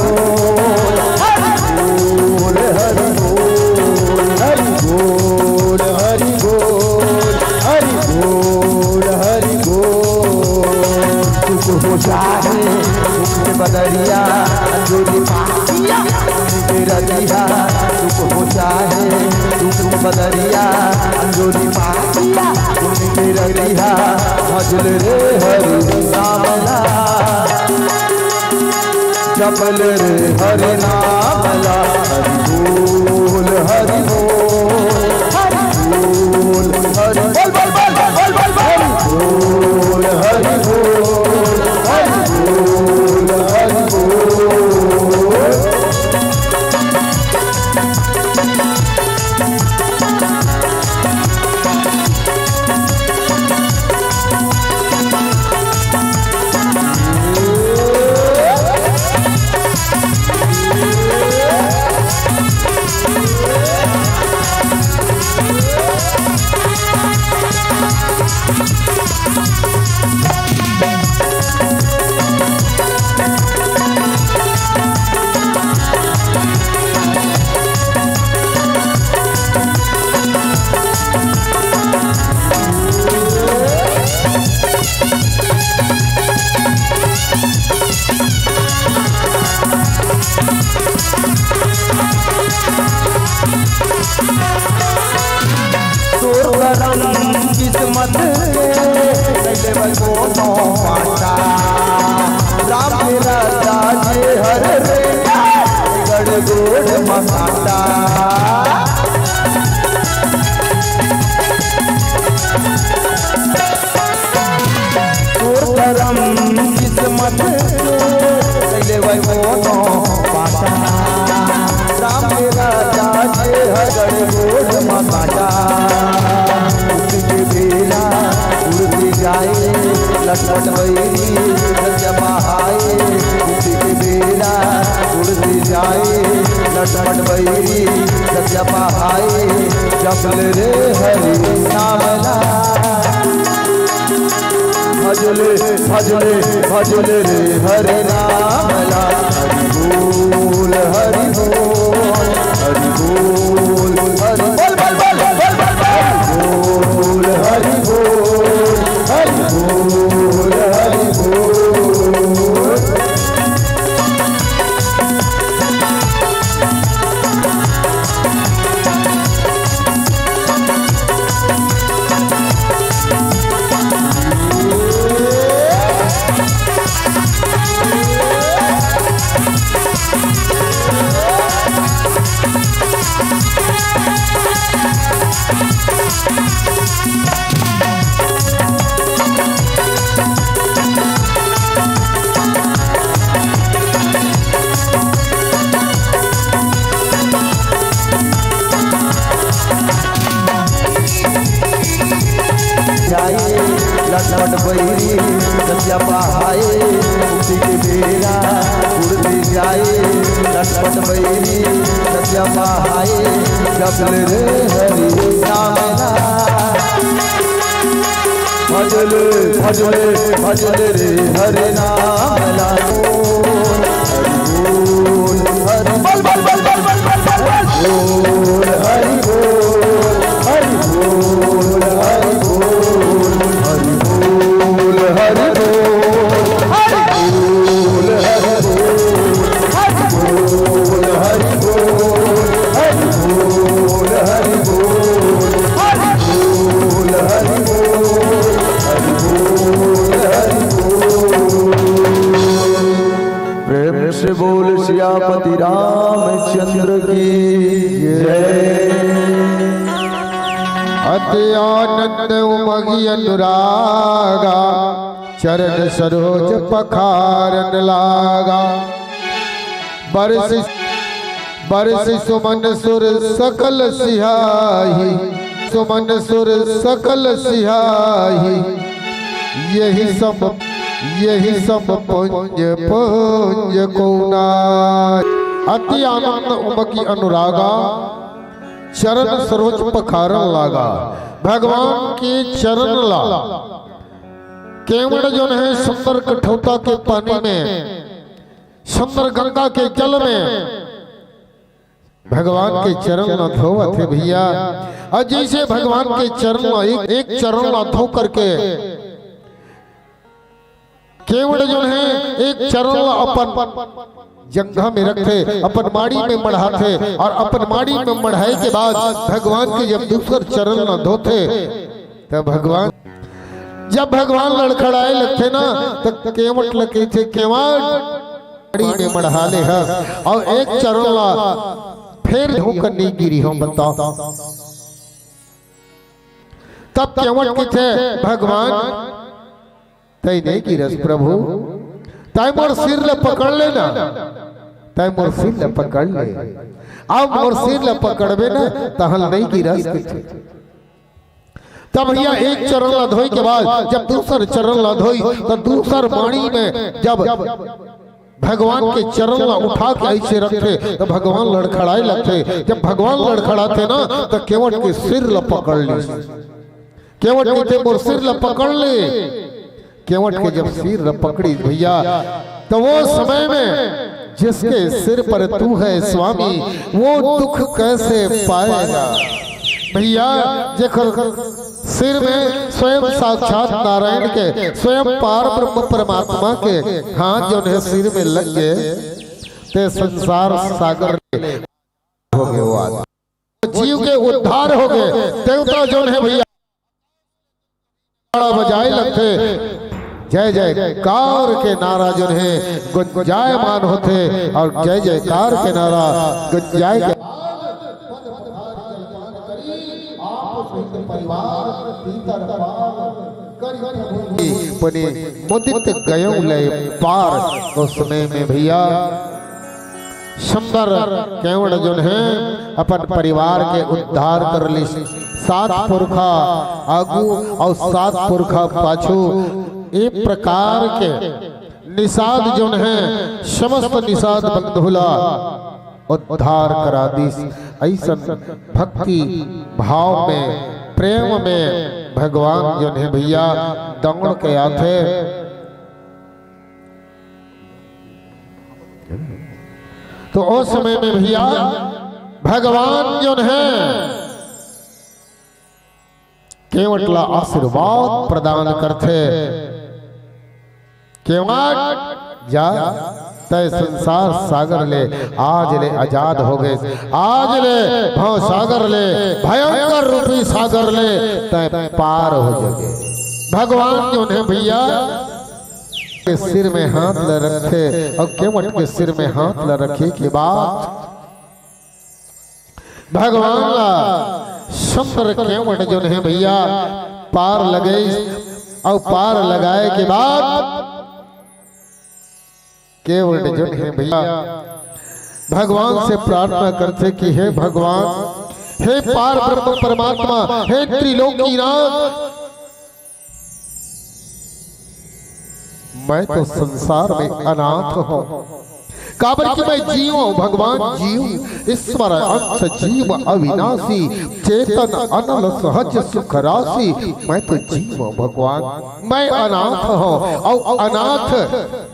बोल, हरि बोल, हरि बोल, हरि बोल, हरि बोल, हरि बोल, हरि बोल। सुख हो जाए सुख के बदरिया, अंजोरी पातिया के रतिया। सुख हो जाए सुख के बदरिया, अंजोरी पातिया के रतिया। भजल रे हरि नाम ला, जपल रे हरि नाम ला। हरि बोल, हरि बोल, हरि बोल, हरि बोल, बोल, बोल, बोल, बोल, बोल। हरि बोल, हरि बोल, हरि बोल, हरि बोल। तोर करम किस्मत के, कैले बल कोनो पाटा। राम के राजा जे हर रे, गड़ गोड़ मसाटा। तोर करम किस्मत के, कैले वै कोनो पाटा। राम के राजा जे ह गड़ गोड़ म काटा। उठ के बेरा उड़ती जाए, लटपट बैरी जब जब आए। उठ के बेरा उड़ती जाए, लटपट बैरी जब जब आए। जपल रे हरि नाम ला। भजले, भजले, भजले रे हरि नाम ला। हरि बोल, हरि बोल, हरि बोल, हरि बोल, बोल, बोल, बोल, बोल, बोल। हरि बोल, हरि बोल, हरि बोल, हरि बोल। जाए लटपट बैरी सत्या पहाए। उठ के बेरा उड़ती जाए लटपट बैरी सत्या पहाए। जपल रे हरि नाम ला। भजले, भजले, भजले रे हरि नाम ला। हरि बोल, हरि बोल, बोल, बोल, बोल, बोल, बोल, बोल। बोल, हरि बोल, हरि बोल, हरि बोल, हरि बोल, हरि बोल, हरि बोल, हरि बोल, हरि बोल, हरि बोल, हरि बोल, हरि बोल, हरि बोल, हरि बोल, हरि बोल, हरि बोल, हरि बोल। प्रेम से बोल सियापति रामचंद्र की जय। अति आनंद उमगि अनुरागा, चरण सरोज पखारन लागा। बरसि, बरसि सुमन सुर सकल सिहाही, सुमन सुर सकल सिहाही। यही सम, यही सम पुंज, पुंज को नाय। अति आनंद उमगि अनुरागा, चरण सरोज पखारन लागा। भगवान के चरण ला केवट जोन हे सुंदर कठौता के पानी में, सुंदर गंगा के जल में भगवान के चरण ला धोवत हे भैया। अउ जइसे भगवान के चरण ला एक, एक चरण ला धो करके केवट जोन हे एक चरण ला अपन जंघा में रखथे, अपन माड़ी में मढ़ाथे अउ अपन माड़ी में मढ़ाए के बाद भगवान के जब दूसर चरण ला धोथे, त भगवान, जब भगवान लड़खड़ाए लगथे ना, त केवट ल कहिथे, "केवट, माड़ी में मढ़ा ले हस, अउ एक चरण ला फेर धोकर नइ गिरे हंव, बता।" तब केवट कहिथे, "भगवान, तैं नइ गिरस प्रभु, तैं मोर सिर ल पकड़ ले ना, तैं मोर सिर ल पकड़ ले, अब मोर सिर ल पकड़बे ना, तहन नइ गिरस," कहिथे। तब भैया एक चरण ला धोई के बाद जब दूसर चरण ला धोई, त दूसर माड़ी में जब भगवान के चरण ला उठा के अइसे रखथे, त भगवान लड़खड़ाए लगथे। जब भगवान लड़खड़ाथे ना, त केवट के सिर ला पकड़ लिस। केवट कहिथे, "मोर सिर ला पकड़ ले।" केवट के जब सिर ला पकड़िस भैया, त वो समय में, "जिसके सिर पर तू है स्वामी, वो दुख कैसे पाएगा?" भैया, जेकर सिर में स्वयं साक्षात नारायण के, स्वयं पार ब्रह्म परमात्मा के हाथ जोन हे सिर में लग गे, ते संसार सागर ले हो गे वो आदमी। जीव के उद्धार हो गे। देवता जोन हे भैया, नारा बजाए लगथे, जय जयकार के नारा जोन हे गुंजायमान होथे, अउ जय जयकार के नारा गुंजाए के परिवार भीतर पार करी प्रभु। पुनि मुदित गयो लय पार। उस समय में भैया सुंदर केवट जोन हे अपन परिवार के उद्धार कर लिस। सात पुरखा आगू अउ सात पुरखा पाछू, ए प्रकार के निषाद जोन हे, समस्त निषाद बंधु ला उद्धार करा दिस। अइसन भक्ति भाव में, प्रेम में भगवान जोन हे भैया दौड़ के आथे। तो उस समय में भैया भगवान जोन हे केवट ला आशीर्वाद प्रदान करथे, "केवट जा, तैं संसार सागर ले आज ले आजाद हो गे, आज ले भव सागर ले, भयंकर रूपी सागर ले तैं पार हो जागे।" भगवान जोन हे भैया के सिर में हाथ ला रखथे अउ केवट के सिर में हाथ ला रखे के बाद भगवान ला सुंदर केवट जोन हे भैया पार लगइस अउ पार लगाए के बाद केवट जोन हे भैया भगवान से प्रार्थना करथे कि हे भगवान, हे पार ब्रह्म परमात्मा, हे त्रिलोकीनाथ, मैं तो संसार में अनाथ हंव, काबर कि मैं जीव हंव भगवान, जीव, ईश्वर अंश जीव अविनाशी, चेतन अनल सहज सुख राशि। मैं तो जीव हंव भगवान, मैं अनाथ हंव, अउ अनाथ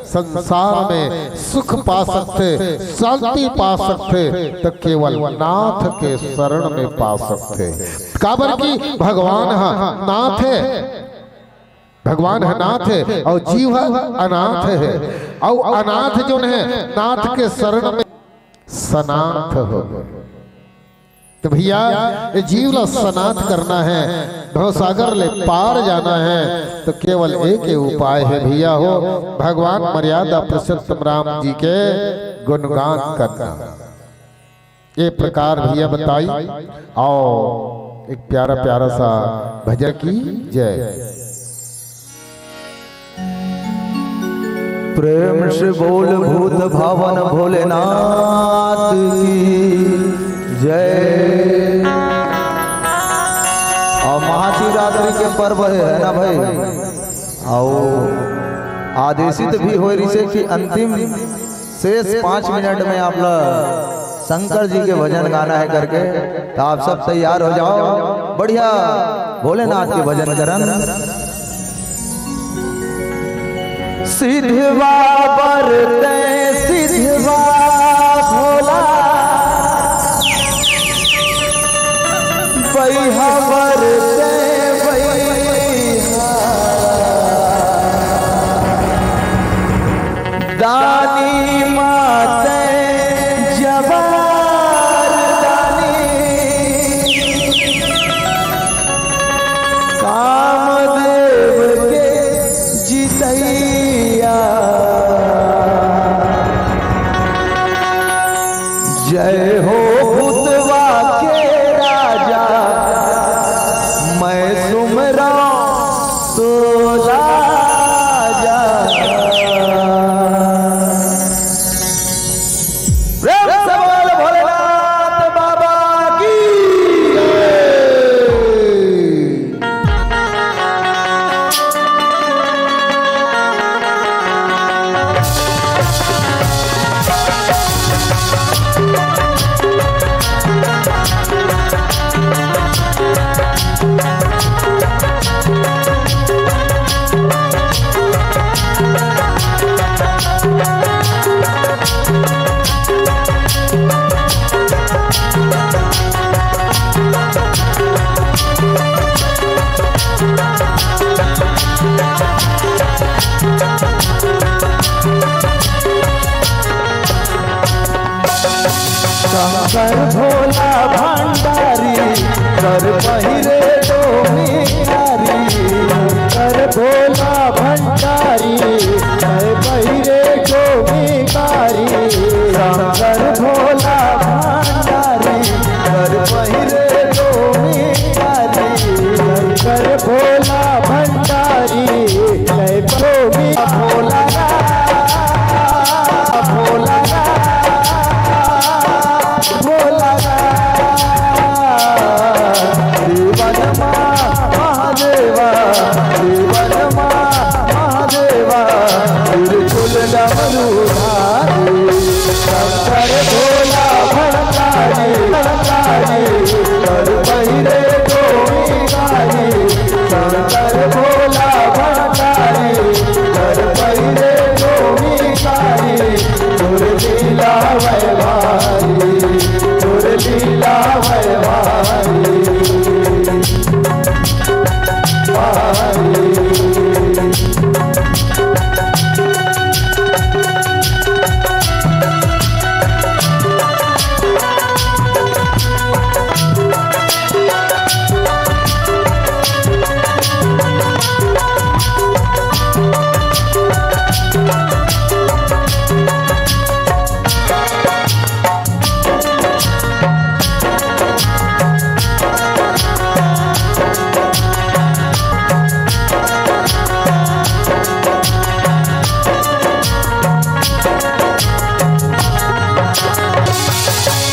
संसार में सुख पा सकथे, शांति पा सकथे, त केवल नाथ के शरण में पा सकथे, काबर कि भगवान ह नाथ हे। भगवान ह नाथ हे अउ जीव ह अनाथ हे, अउ अनाथ जोन हे नाथ के शरण में सनाथ हो। त भैया, ए जीव ला सनाथ करना हे, भवसागर ले पार जाना हे, त केवल एक ही उपाय हे भैया हो, भगवान मर्यादा पुरुषोत्तम राम जी के गुणगान करना। ए प्रकार भैया बताई। अउ एक प्यारा प्यारा सा भजन की जय। प्रेम से बोल भूत भावन भोलेनाथ की जय। और महाशिवरात्रि के पर्व है, है ना भाई? आओ, आदेशित भी हो रही से कि अंतिम शेष पाँच मिनट में आप लोग शंकर जी के भजन गाना है करके, तो आप सब तैयार हो जाओ। बढ़िया भोलेनाथ के भजन करन। सिद्धवा बरते सिद्धवा भोला, बैहा बरते बैहा। दानी माते जबार दानी, कामदेव के जितैया। जय हो भूतवा के राजा, मैं सुमरा तो राजा। प्रेम से बोल भोलेनाथ बाबा की जय। शंकर भोला भंडारी, कर पहिरे तो भिखारी। शंकर भोला भंडारी, कर पहिरे तो भिखारी। शंकर भोला भंडारी, कर पहिरे तो भिखारी। शंकर भोला भंडारी, कर तो भी भोला रा, भोला रा। भोला देवनमा महादेवा, देवनमा महादेवा, त्रिशूल डमरू धारी। शंकर भोला भंडारी, भंडारी, कर पहिरे तो भिखारी। शंकर भोला भंडारी, कर पहिरे तो भिखारी। तोर लीला वैभारी, तोर लीला वैभारी, भारी।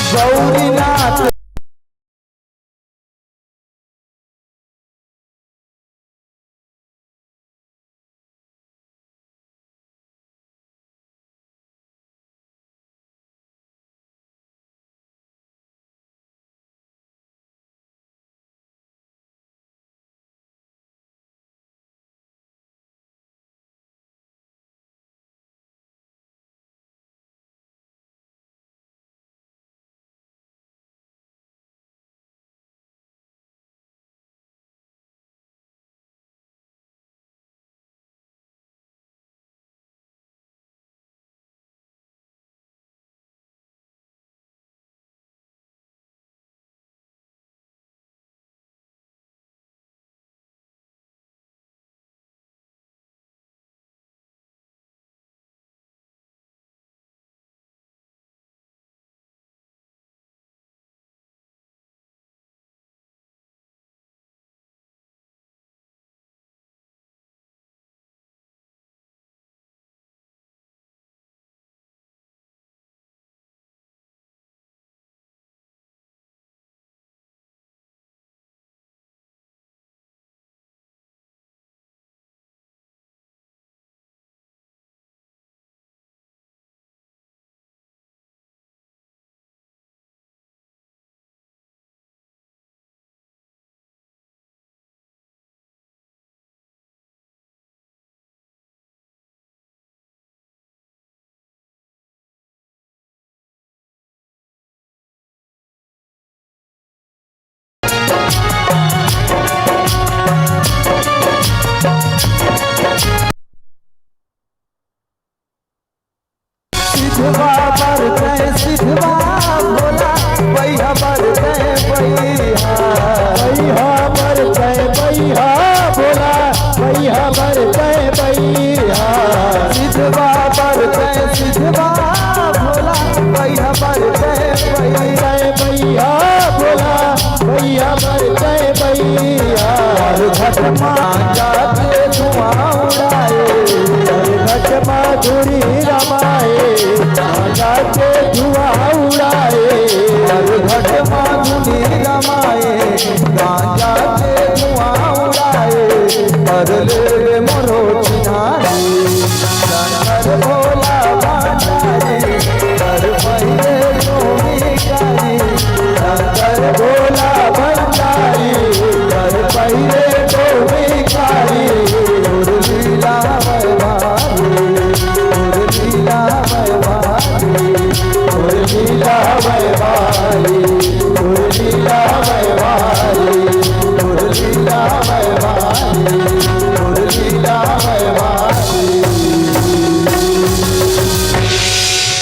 गौरीनाथ।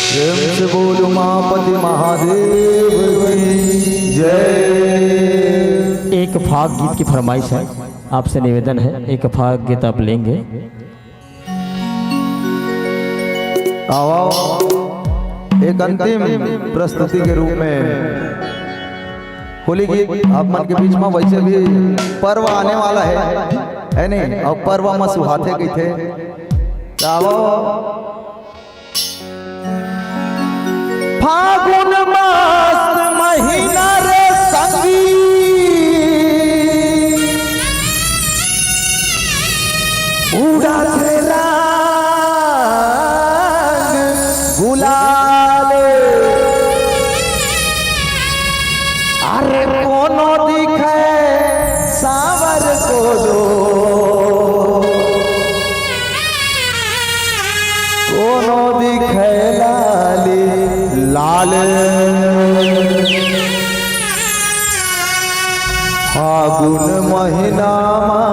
प्रेम से बोल उमापति महादेव की जय। एक फाग गीत की फरमाइश है, आपसे निवेदन है, एक फाग गीत आप लेंगे। आओ, आओ। एक अंतिम प्रस्तुति के रूप में होली गीत आप मन के बीच में, वैसे भी पर्व आने वाला है, है नहीं? और पर्व में सुहाथे कहिथे। तो आओ। फागुन मास महीना रे संगी, उड़त रंग गुलाल। अरे कोनो दिखे सांवर कोनो, कोनो दिखे लाली लाल। फागुन महीना मा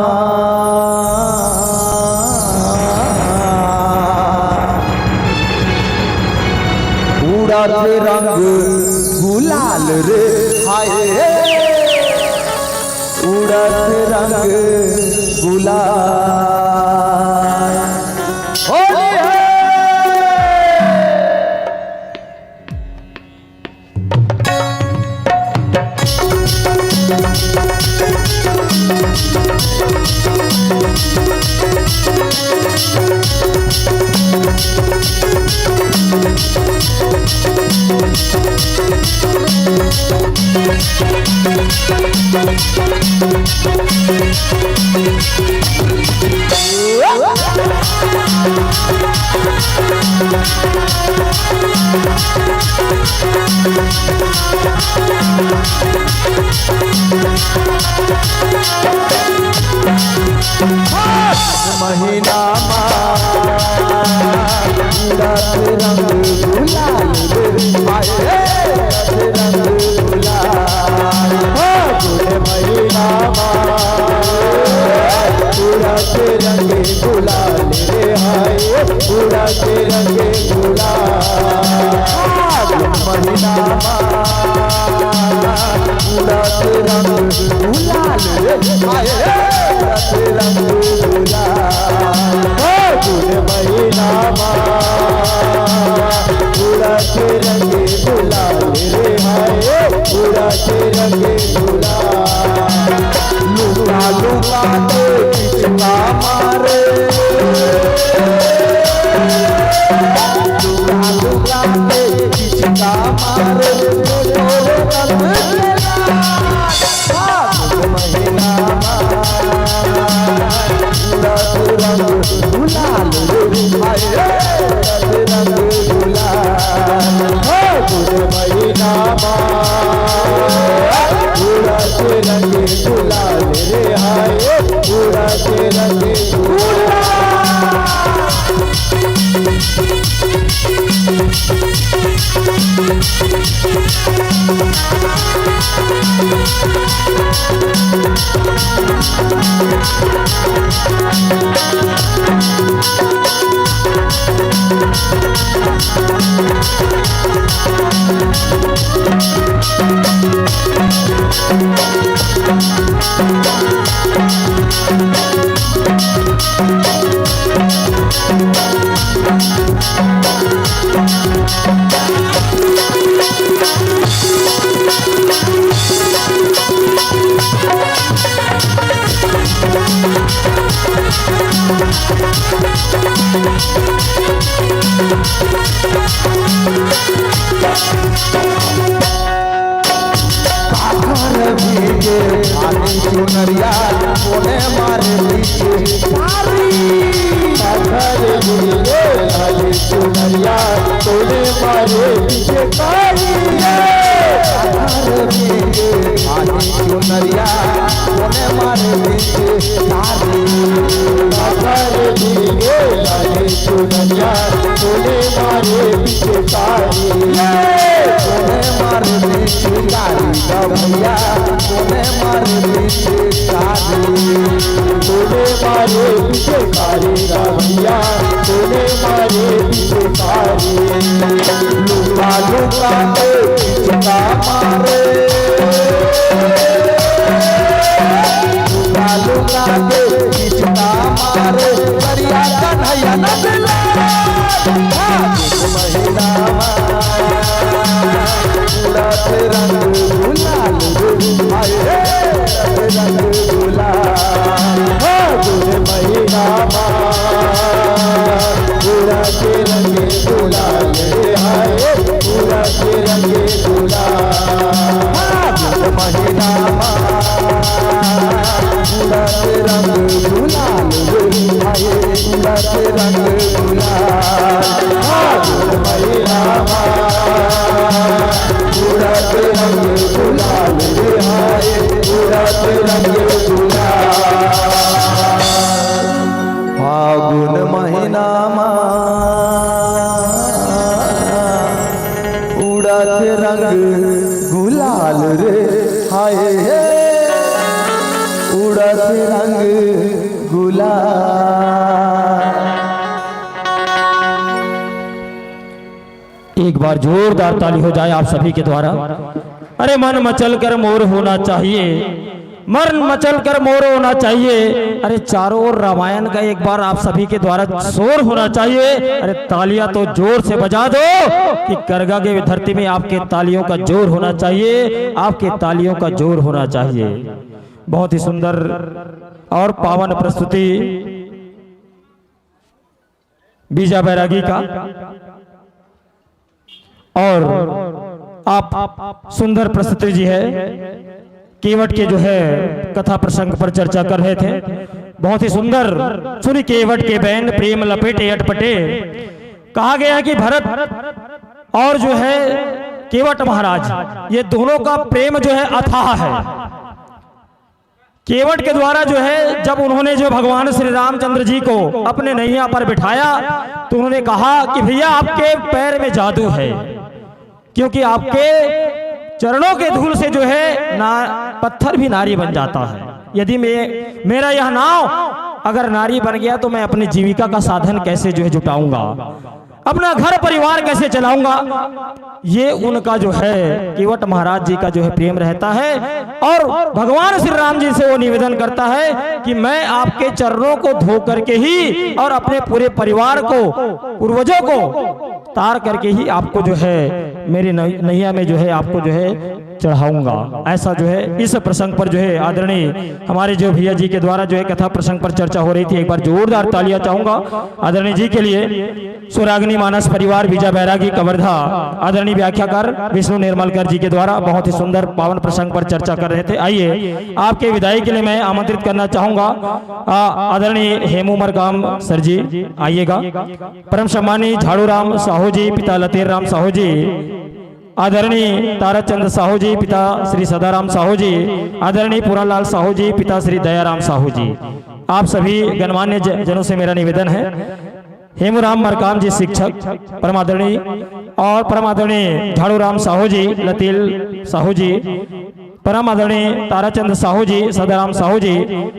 उड़त रंग गुलाल रे, हाय, उड़त रंग गुलाल। होली है। महीना मा उड़त रंग गुलाल रे, हाय रे, उड़त रंग गुलाल। फागुन महीना मा उड़त रंग गुलाल रे, हाय, उड़त रंग गुलाल। फागुन महीना मा उड़त रंग गुलाल रे, हाय, उड़त रंग गुलाल। फागुन महीना मा उड़त रंग गुलाल रे, हाय, उड़त रंग गुलाल। लुका लुका के पिचका मारे, लुका लुका के पिचका मारे, तोरे रंग के लाल। फागुन महीना मा उड़त रंग गुलाल रे, हाय रे, उड़त रंग गुलाल। फागुन महीना मा उड़त रंग गुलाल रे, हाय, उड़त रंग गुलाल। काकर भीगे लाली चुनरिया, कोने मारे पीछे कारी। काकर भीगे लाली चुनरिया, कोने मारे पीछे कारी। काकर भीगे लाली चुनरिया, कोने मारे पीछे कारी। काकर भीगे लाली चुनरिया, कोने मारे पीछे कारी। कोने मारे भिखारी का भैया, तूने मारे पीछे कारी, तूने मारे पीछे कारी का भैया, तूने मारे पीछे कारी। लुका लुका के पिचका मारे, लुका लुका के पिचका मारे, करिया कन्हैया नंदलाल। महीना मा उड़त रंग गुलाल रे, हाय रे, उड़त रंग गुलाल। फागुन महीना मा उड़त रंग गुलाल रे, हाय, उड़त रंग गुलाल। फागुन महीना मा उड़त रंग गुलाल रे, हाय, उड़त रंग गुलाल। फागुन महीना मा उड़त रंग गुलाल रे, हाय, उड़त रंग गुलाल। फागुन महीना मा उड़त रंग गुलाल रे, हाय हे, उड़त रंग गुलाल। एक बार जोरदार ताली हो जाए आप सभी के द्वारा। अरे मन मचल कर मोर होना चाहिए, मन मचल कर मोर होना चाहिए। अरे चारों ओर रामायण का एक बार आप सभी के द्वारा शोर होना चाहिए। अरे तालियां तो जोर से बजा दो कि करगा के धरती में आपके तालियों का जोर होना चाहिए, आपके तालियों का जोर होना चाहिए। बहुत ही सुंदर और पावन प्रस्तुति बीजा बैरागी का। और आप सुंदर प्रस्तुति जी है, केवट के जो है कथा प्रसंग पर चर्चा कर रहे थे। बहुत ही सुंदर। सुनि केवट के बैन प्रेम लपेटे अटपटे। कहा गया है कि भरत और जो है केवट महाराज, ये दोनों का प्रेम जो है अथाह है। केवट के द्वारा जो है, जब उन्होंने जो भगवान श्री रामचंद्र जी को अपने नैया पर बिठाया, तो उन्होंने कहा कि भैया, आपके पैर में जादू है, क्योंकि आपके चरणों के धूल से जो है ना, पत्थर भी नारी बन जाता है। यदि मैं, मेरा यह नाव अगर नारी बन गया, तो मैं अपनी जीविका का साधन कैसे जो है जुटाऊंगा, अपना घर परिवार कैसे चलाऊंगा? ये उनका जो है, केवट महाराज जी का जो है प्रेम रहता है। और भगवान श्री राम जी से वो निवेदन करता है कि मैं आपके चरणों को धो करके ही और अपने पूरे परिवार को, पूर्वजों को तार करके ही आपको जो है, मेरी नैया में जो है, आपको जो है चढ़ाऊंगा। ऐसा जो है इस प्रसंग पर जो है आदरणीय हमारे जो भैया जी के द्वारा जो है कथा प्रसंग पर चर्चा हो रही थी, एक बार जोरदार तालियां चाहूंगा आदरणीय जी के लिए। स्वराग्नि मानस परिवार बीजा बैरागी कवर्धा आदरणीय व्याख्याकार विष्णु निर्मलकर जी के द्वारा बहुत ही सुंदर पावन प्रसंग पर चर्चा कर रहे थे। आइए, आपके विदाई के लिए मैं आमंत्रित करना चाहूंगा आदरणीय हेमू मरकाम सर जी, आइएगा। परम सम्मानी झाड़ू राम साहू जी, पिता लतेर राम साहू जी, आदरणीय ताराचंद साहू जी, पिता श्री सदाराम साहू जी, आदरणीय पूरनलाल साहू जी, पिता श्री दयाराम साहू जी, आप सभी गणमान्य जनों से मेरा निवेदन है, हेमूराम मरकाम जी शिक्षक, परम आदरणीय और परम आदरणीय झाड़ूराम साहू जी, लतील साहू जी, परम आदरणीय ताराचंद साहू जी, सदाराम साहू जी,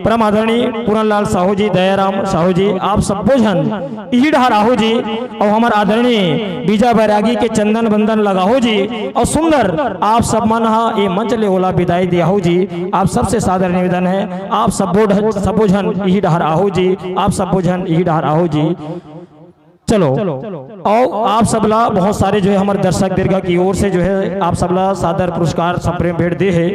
परम आदरणीय पूरनलाल साहू जी, दयाराम साहू जी, आप सब्बो झन इही डहर आहू जी, अउ हमर आदरणीय बीजा बैरागी के चंदन बंदन लगाहू जी, अउ सुंदर आप सब मन ह ए मंच ले ओला बिदाई दियाहू जी। आप सबसे सादर निवेदन है, आप सब्बो ढ-, सब्बो झन इही डहर आहू जी, आप सब्बो झन इही डहर आहू जी। चलो, अउ आप सबला बहुत सारे जो है हमर दर्शक दीर्घा की ओर से जो है आप सबला सादर पुरस्कार संप्रेम भेंट दे है।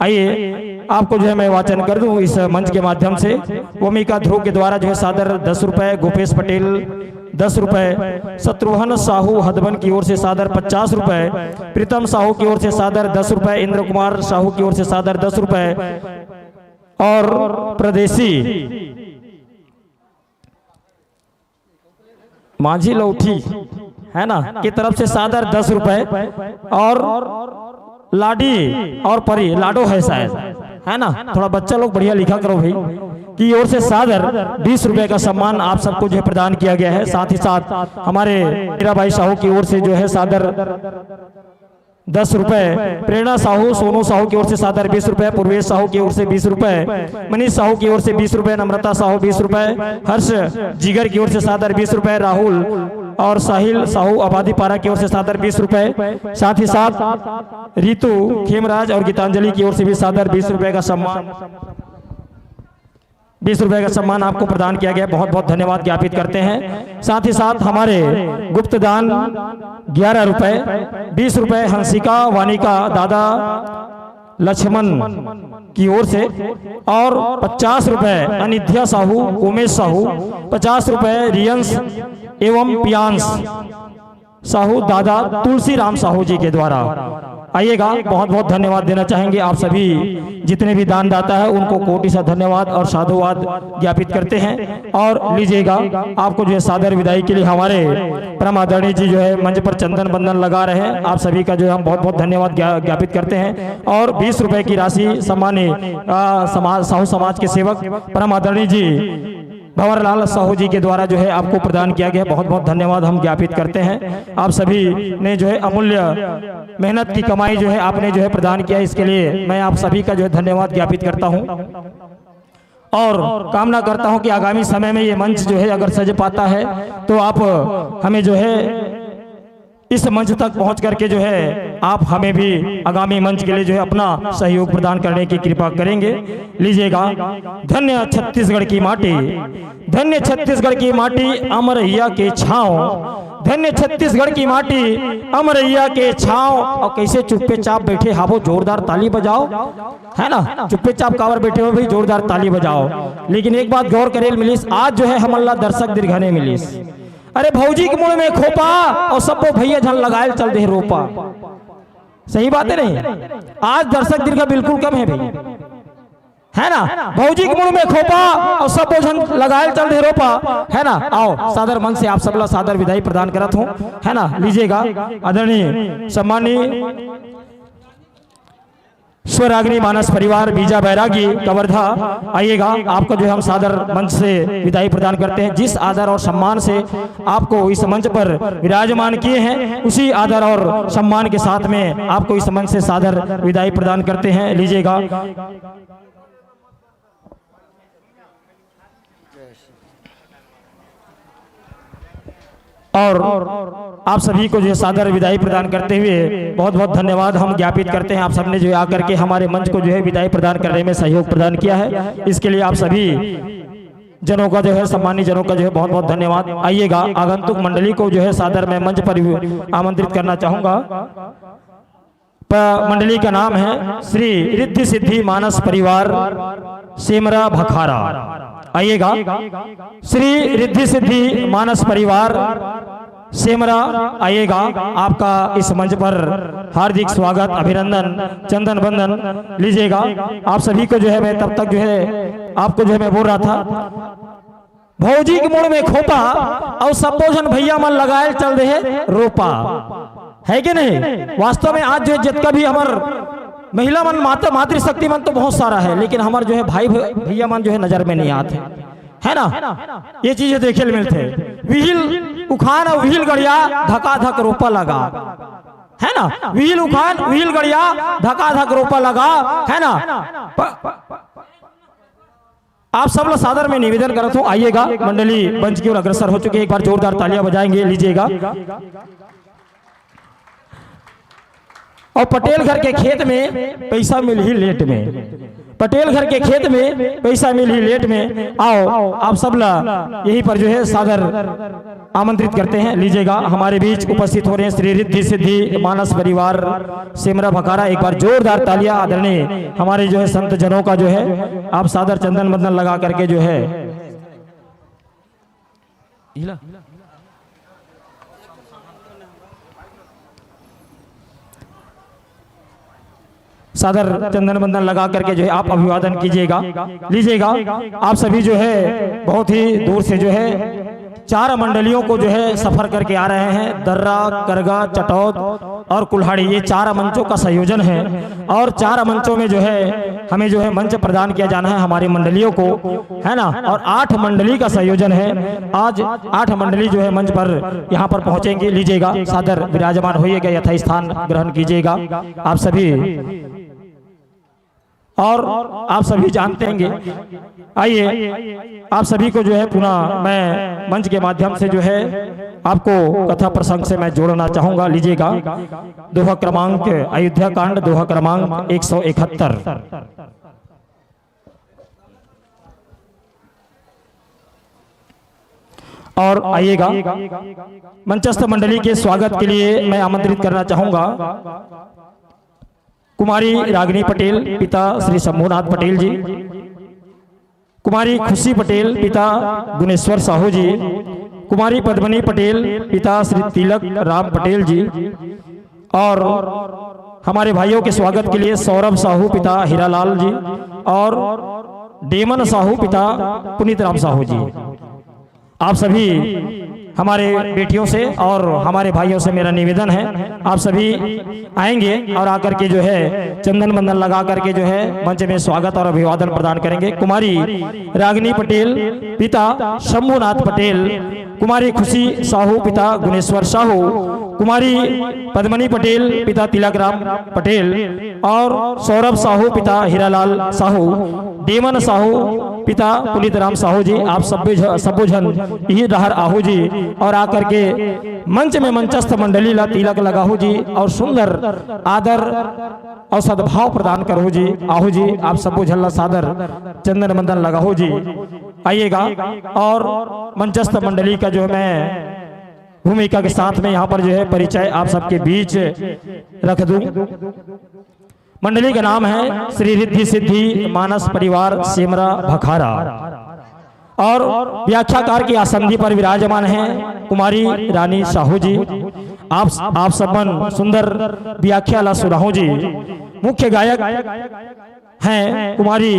आइए, आपको जो है मैं वाचन कर दूं इस मंच के माध्यम से। वमिका ध्रुव के द्वारा जो है सादर दस रुपए, गोपेश पटेल दस रुपए, शत्रुघ्न साहू हदबन की ओर से सादर पचास रुपए, प्रीतम साहू की ओर से सादर दस रुपए, इंद्र कुमार साहू की ओर से सादर दस रुपए और प्रदेशी माझी लौठी, है ना, की तरफ से सादर दस रुपए और लाडी और परी, लाडो है शायद, है ना, थोड़ा बच्चा लोग बढ़िया लिखा करो भाई, की ओर से सादर बीस रुपए का सम्मान आप सबको जो है प्रदान किया गया है। साथ ही साथ हमारे हीरा भाई साहू की ओर से जो है सादर दस रुपए, प्रेरणा साहू, सोनू साहू की ओर से सादर बीस रुपए, पूर्वेश साहू की ओर से बीस रुपए, मनीष साहू की ओर से बीस रुपए, नम्रता साहू बीस रुपए, हर्ष जीगर की ओर से सादर बीस रुपए, राहुल और साहिल साहू आबादी पारा की ओर से सादर बीस रुपए, साथ ही साथ रितु खेमराज और गीतांजलि की ओर से भी सादर बीस रुपए का सम्मान, बीस रुपए का सम्मान आपको प्रदान किया गया। बहुत बहुत धन्यवाद ज्ञापित करते हैं। साथ ही साथ हमारे गुप्तदान ग्यारह रुपए, बीस रुपए हंसिका वानिका दादा लक्ष्मण की ओर से और पचास रुपए अनिध्या साहू, उमेश साहू, पचास रुपए रियंस एवं पियांश साहू दादा तुलसीराम साहू जी के द्वारा। आइएगा, बहुत बहुत धन्यवाद देना चाहेंगे आप सभी जितने भी दानदाता है, उनको कोटि सा धन्यवाद और साधुवाद ज्ञापित करते हैं। और लीजिएगा, आपको जो है सादर विदाई के लिए हमारे परम आदरणीय जी जो है मंच पर चंदन बंदन लगा रहे हैं। आप सभी का जो है हम बहुत बहुत धन्यवाद ज्ञा-, ज्ञापित करते हैं। और बीस रुपए की राशि सम्मान्य, आ, समाज, साहू समाज के सेवक परम आदरणीय जी भंवरलाल साहू जी के द्वारा जो है आपको प्रदान किया गया। बहुत बहुत धन्यवाद हम ज्ञापित करते हैं। आप सभी ने जो है अमूल्य मेहनत की कमाई जो है आपने जो है प्रदान किया, इसके लिए मैं आप सभी का जो है धन्यवाद ज्ञापित करता हूँ। और कामना करता हूँ कि आगामी समय में ये मंच जो है अगर सज पाता है तो आप हमें जो है इस मंच तक पहुंच करके जो है आप हमें भी आगामी मंच के लिए जो है अपना सहयोग प्रदान करने की कृपा करेंगे। लीजिएगा, धन्य छत्तीसगढ़ की माटी, धन्य छत्तीसगढ़ की माटी, अमरैया के छांव, धन्य छत्तीसगढ़ की माटी, अमरैया के छांव। और कैसे चुप्पे चाप बैठे हावो, जोरदार ताली बजाओ, है ना? चुप्पे चाप काबर बैठे हो भाई, जोरदार ताली बजाओ। लेकिन एक बात गौर करेल मिलिस, आज जो है हमन ला दर्शक दीर्घा नइ मिलिस। अरे भौजी के मुड़ में खोपा और सब्बो भैया झन लगायल चल दे रोपा। सही बात है नहीं? आज दर्शक दीर्घा बिल्कुल कम है भाई, है ना? भौजी के मुड़ में खोपा और सब्बो झन लगायल चल दे रोपा, है ना? आओ, सादर मन से आप सबला सादर विदाई प्रदान करत हूँ, है ना? लीजिएगा, आदरणीय सम्माननीय स्वरागनी मानस परिवार बीजा बैरागी कवर्धा, आइएगा, आपको जो है हम सादर मंच से विदाई प्रदान करते हैं। जिस आदर और सम्मान से आपको इस मंच पर विराजमान किए हैं, उसी आदर और सम्मान के साथ में आपको इस मंच से सादर विदाई प्रदान करते हैं। लीजिएगा। और आप सभी को जो है सादर विदाई प्रदान करते हुए बहुत बहुत धन्यवाद हम ज्ञापित करते हैं। आप सबने जो है आकर के हमारे मंच को जो है विदाई प्रदान करने में सहयोग प्रदान किया है, इसके लिए आप सभी जनों का जो है, सम्मानित जनों का जो है बहुत बहुत धन्यवाद। आइएगा, आगंतुक मंडली को जो है सादर मैं मंच पर आमंत्रित करना चाहूंगा। प-, मंडली का नाम है श्री रिद्धि सिद्धि मानस परिवार सेमरा भखारा। आइएगा, श्री रिद्धि सिद्धि मानस परिवार सेमरा, आइएगा, आपका इस मंच पर हार्दिक स्वागत, अभिनंदन, चंदन बंदन। लीजिएगा, आप सभी को जो है मैं तब तक जो है आपको जो है मैं बोल रहा था, भौजी के मुड़ में खोपा और सब्बो झन भैया मन लगायल चल दे हे रोपा, है कि नहीं? वास्तव में आज जो है जितका भी हमर महिला मन, माता, मातृशक्ति मन तो बहुत सारा है, लेकिन हमर जो है भाई भ-, भैया मन जो है नजर में नहीं आते, है ना? ये चीजें देखे ल मिलते। विहिल उखान और विहिल गड़िया धका धक रोपा लगा, है ना? विहिल उखान, विहिल गड़िया धका धक रोपा लगा, है ना? प-, आप सब ला सादर में निवेदन करत हूँ, आइएगा, मंडली मंच की ओर अग्रसर हो चुकी है, एक बार जोरदार तालियां बजाएंगे, लीजिएगा। और पटेल घर के खेत में पैसा मिलही लेट में, पटेल घर के खेत में पैसा मिलही लेट में। आओ, आप सब ला यहीं पर जो है सादर आमंत्रित करते हैं। लीजिएगा, हमारे बीच उपस्थित हो रहे हैं श्री रिद्धि सिद्धि मानस परिवार सेमरा भखारा। एक बार जोरदार तालियां आदरणीय हमारे जो है संत जनों का जो है, आप सादर चंदन बंदन लगा करके जो है सादर चंदन बंदन लगा करके जो है आप अभिवादन कीजिएगा, लीजिएगा। आप सभी जो है बहुत ही दूर से जो है चार मंडलियों को जो है सफर करके आ रहे हैं, दर्रा, करगा, चटौद और कुल्हाड़ी, ये चार मंचों का संयोजन है। और चार मंचों में जो है हमें जो है मंच प्रदान किया जाना है हमारी मंडलियों को, है ना। और आठ मंडली का संयोजन है। आज आठ मंडली जो है मंच पर यहाँ पर पहुँचेंगी। लीजिएगा, सादर विराजमान होइएगा, यथास्थान ग्रहण कीजिएगा आप सभी। और आप सभी जानते होंगे, आइए, आप सभी को जो है पुनः मैं मंच के माध्यम से जो है आपको कथा प्रसंग से मैं जोड़ना चाहूंगा। लीजिएगा, दोहा क्रमांक, अयोध्या कांड, दोहा क्रमांक एक सौ इकहत्तर। और आइएगा, मंचस्थ मंडली के स्वागत के लिए मैं आमंत्रित करना चाहूंगा कुमारी रागिनी पटेल, पिता श्री शंभुनाथ पटेल जी, कुमारी खुशी पटेल, पिता गुणेश्वर साहू जी, कुमारी पद्मनी पटेल, पिता श्री तिलक राम पटेल जी, और हमारे भाइयों के स्वागत के लिए सौरभ साहू, पिता हीरालाल जी, और डेमन साहू, पिता पुनीत राम साहू जी। आप सभी हमारे बेटियों से और हमारे भाइयों से मेरा निवेदन है, आप सभी आएंगे और आकर के जो है चंदन बंदन लगा करके जो है मंच में स्वागत और अभिवादन प्रदान करेंगे। कुमारी रागिनी पटेल, पिता शंभुनाथ पटेल, कुमारी खुशी साहू, पिता गुणेश्वर साहू, कुमारी पद्मनी पटेल, पिता तिलक राम पटेल, और सौरभ साहू, पिता हीरालाल साहू, डेमन साहू, पिता पुनीत राम साहू जी, आप सब्बे झ-, सब्बो झन इही डहर आहू जी, और आकर के मंच में मंचस्थ मंडली ला तिलक लगाहू जी, और सुंदर आदर और सद्भाव प्रदान करहू जी। आहू जी, आप सब्बो झन ला सादर चंदन बंदन लगाहू जी। आइएगा, और मंचस्थ मंडली का जो है मैं भूमिका के साथ में यहाँ पर जो है परिचय आप सबके बीच रख दूं। मंडली का नाम है श्री रिद्धि सिद्धि मानस परिवार सेमरा भखारा, और व्याख्याकार की आसंदी पर विराजमान है कुमारी रानी साहू जी। आप, आप सब मन सुंदर व्याख्या ला सुनाहू जी। मुख्य गायक हैं कुमारी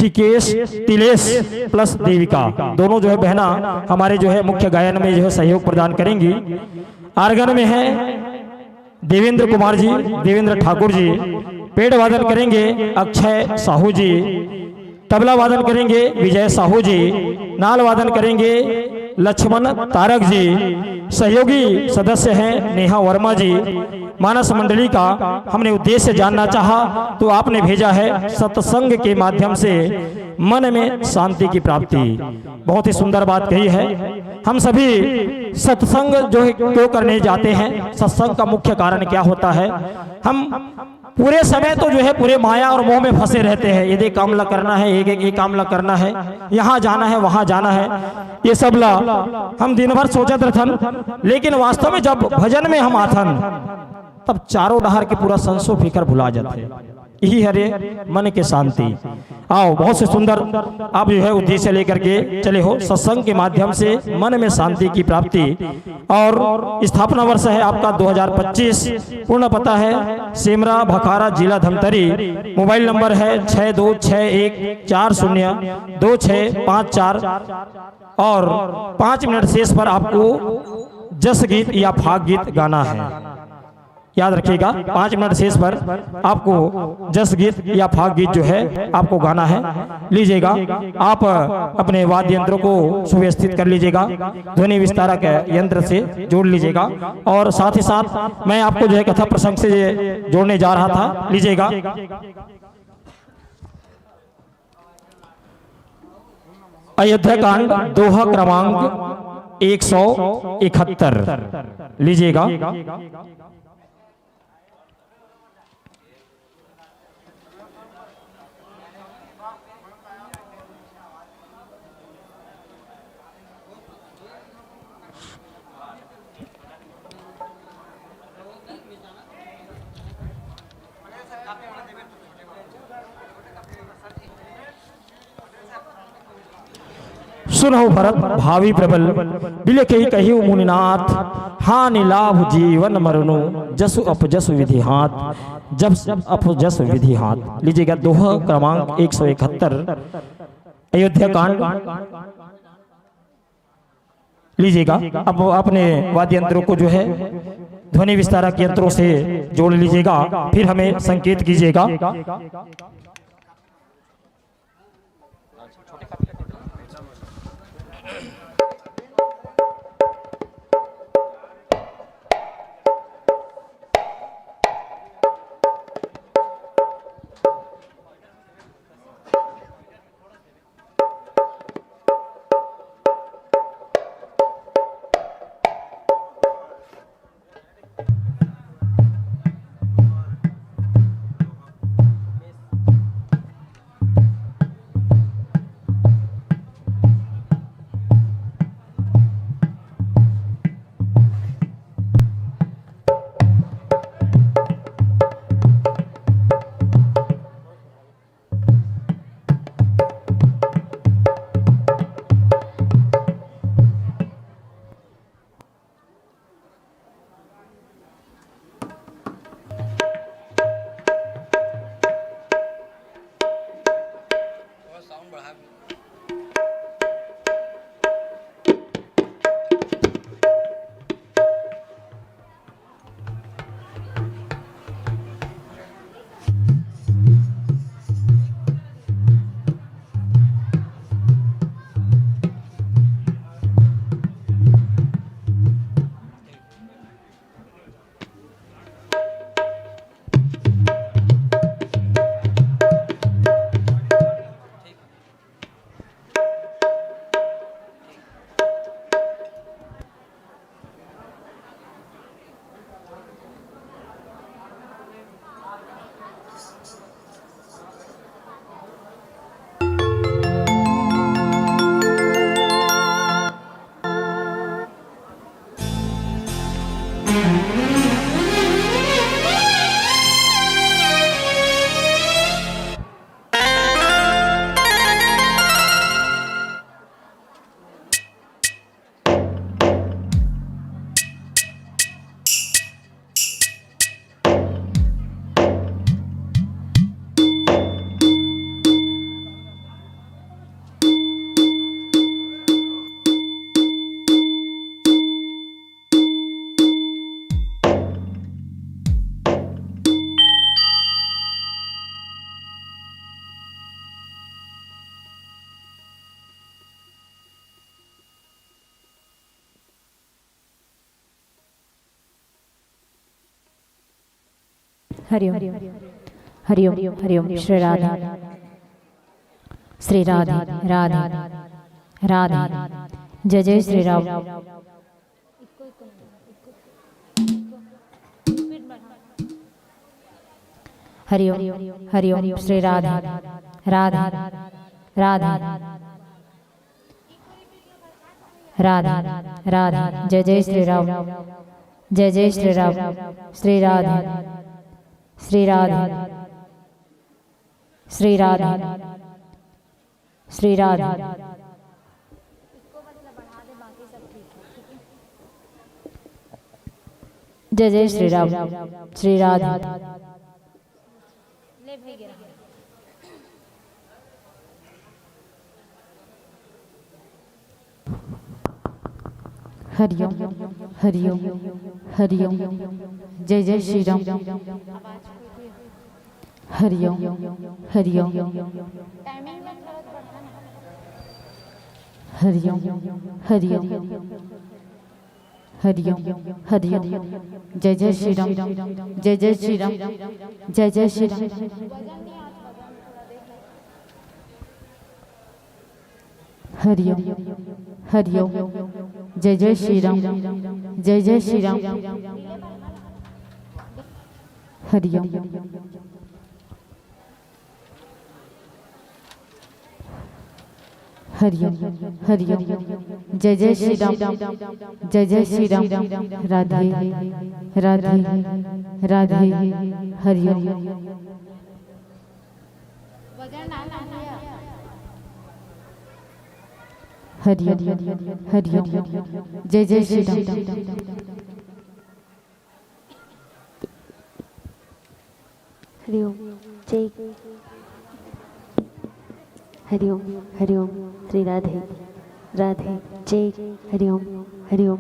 टिकेश, तिलेश प्लस देविका, दोनों जो है बहना हमारे जो है मुख्य गायन में जो है सहयोग प्रदान करेंगी। आर्गन में है देवेंद्र कुमार जी, देवेंद्र ठाकुर जी, पेड़ वादन करेंगे अक्षय साहू जी, तबला वादन करेंगे विजय साहू जी, नाल वादन करेंगे लक्ष्मण तारक जी, सहयोगी सदस्य हैं नेहा वर्मा जी। मानस मंडली का हमने उद्देश्य जानना चाहा तो आपने भेजा है सत्संग के माध्यम से मन में शांति की प्राप्ति। बहुत ही सुंदर बात कही है। हम सभी सत्संग जो है क्यों करने जाते हैं, सत्संग का मुख्य कारण क्या होता है? हम पूरे समय तो जो है पूरे माया और मोह में फंसे रहते हैं। ये दे काम ला करना है, एक एक ये काम ला करना है, यहाँ जाना है, वहाँ जाना है, ये सब ला हम दिन भर सोचत रहथन। लेकिन वास्तव में जब भजन में हम आथन, तब चारों डहर के पूरा संसो फिकर भुला जाते हैं। यही हरे मन के शांति। आओ, बहुत से सुंदर आप जो है उद्देश्य लेकर के चले हो। सत्संग के माध्यम से मन में शांति की प्राप्ति। और स्थापना वर्ष है आपका दो हज़ार पच्चीस। पूर्ण पता है सेमरा भखारा, जिला धमतरी। मोबाइल नंबर है छः दो छः एक चार शून्य दो छः पाँच चार। और पाँच मिनट शेष पर आपको जस गीत या फाग गीत गाना है। याद रखिएगा, पाँच मिनट शेष पर आपको जस गीत या फाग गीत जो है आपको गाना है। लीजिएगा, आप अपने वाद्य यंत्रों को सुव्यवस्थित कर लीजिएगा, ध्वनि विस्तारक यंत्र से जोड़ लीजिएगा। और साथ ही साथ मैं आपको जो है कथा प्रसंग से जोड़ने जा रहा था। लीजिएगा, अयोध्या कांड, दोहा क्रमांक एक सौ इकहत्तर। लीजिएगा। सुनहु भरत भावी प्रबल, बिलखहि कहिउ मुनिनाथ। हानि लाभ जीवन मरनु, जसु अपजसु विधि हाथ। जब अपजसु विधि हाथ। लीजिएगा, दोहा क्रमांक एक सौ इकहत्तर, अयोध्या कांड। लीजिएगा। अब अपने वाद्य यंत्रों को जो है ध्वनि विस्तारक यंत्रों से जोड़ लीजिएगा, फिर हमें संकेत कीजिएगा। हरिओम। हरिओम। हरिओम। श्री राधे। श्री राधे। राधे। राधे। जय जय श्री राम। हरिओम। हरिओम। श्री राधे। राधे। राधे। राधे। राधे। जय जय श्री राम। जय जय श्री राम। श्री राधे। श्री राधे। श्री राधे। श्री राधे। जय जय श्री राम। श्री राधे। हरिओम। हरिओम। हरिओम। जय जय श्री राम। हरिओम। हरिओम। हरिओम। हरिओम। हरिओम। हरिओम। जय जय श्री राम। जय जय श्री राम। जय जय श्री राम। हरिओम। हरिओम। जय जय श्री राम। जय जय श्री राम। हरिओम। हरिओम। हरिओम। जय जय श्री राम। जय जय श्री राम। राधे। राधे। राधे। हरिओम। हरिओम। हरिओम। जय जय श्री राम। हरिओम। जय। हरिओम। हरिओम। श्री राधे। राधे। जय हरिओम। हरिओम।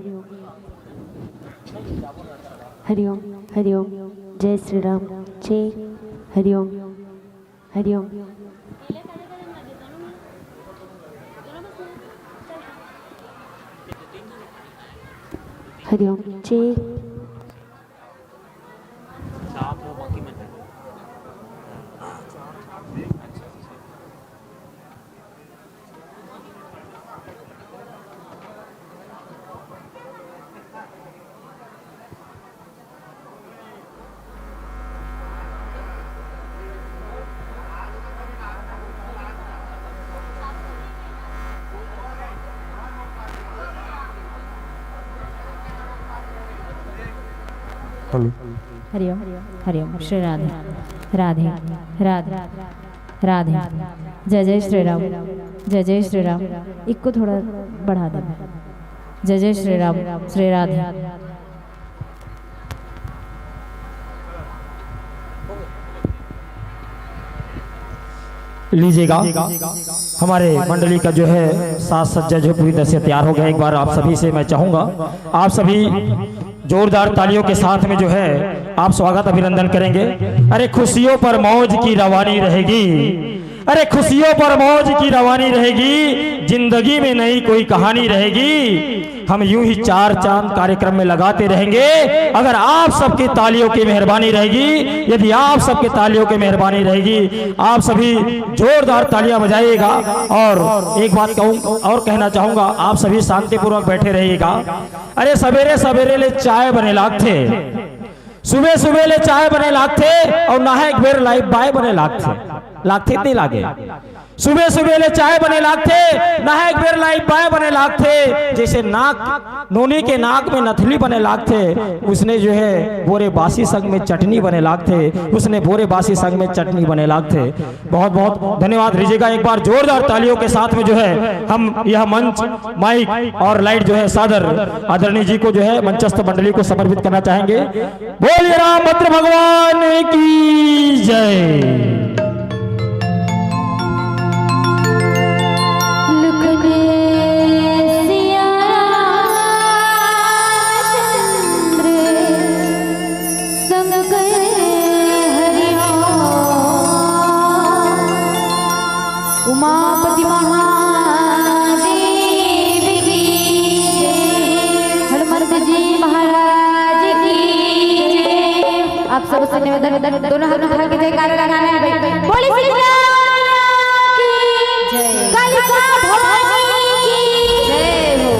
हरिओम। हरिओम। जय श्री राम। जय हरिओम। हरिओम। हरिओम। जय। हेलो। हरिओम। हरिओम। श्री राधे। राधे। राधे। राधे। जय जय श्री राम। जय जय श्री राम। इको थोड़ा बढ़ा दे। जय जय श्री राम। श्री राधे। लीजिएगा, हमारे मंडली का जो है साज सज्जा जो पूरी तरह से तैयार हो गया। एक बार आप सभी से मैं चाहूंगा, आप सभी जोरदार तालियों के साथ में जो है आप स्वागत अभिनंदन करेंगे। अरे खुशियों पर मौज की रवानी रहेगी, अरे खुशियों पर मौज की रवानी रहेगी, जिंदगी में नई कोई कहानी रहेगी। हम यूं ही चार चांद कार्यक्रम में लगाते रहेंगे। अगर आप सबकी तालियों की मेहरबानी रहेगी, यदि आप सबकी तालियों की मेहरबानी रहेगी, आप सभी जोरदार तालियां बजाइएगा। और एक बात कहूं और कहना चाहूंगा, आप सभी शांतिपूर्वक बैठे रहिएगा। अरे सवेरे सवेरे ले चाय बने लागथे, सुबह सुबह ले चाय बने लागथे और नहा एक बेर लाइफ बाय बने लागथे, लागथे कि नहीं लागे? सुबह सुबह ले चाय बने लागथे, नहा एक बेर लाइफ बाय बने लागथे। जैसे नाक, नोनी के नाक में नथली बने लागथे, उसने जो है बोरे बासी संग में चटनी बने लागथे, उसने बोरे बासी संग में चटनी बने लागथे। बहुत बहुत धन्यवाद। रिजेगा एक बार जोरदार तालियों के साथ में जो है हम यह मंच, माइक और लाइट जो है सादर आदरणीय जी को जो है मंचस्थ मंडली को समर्पित करना चाहेंगे। बोलिए रामभद्र भगवान की जय। लखन सिया रामचंद्र संग कहे हरि ओम। उमापति महादेव की जय। हनुमंत जी महाराज की जय। आप सबसे निवेदन, दोनों हाथ उठा के जयकारा लगाना है भाई। बोले श्री राम की जय। कालिका भवानी की जय हो।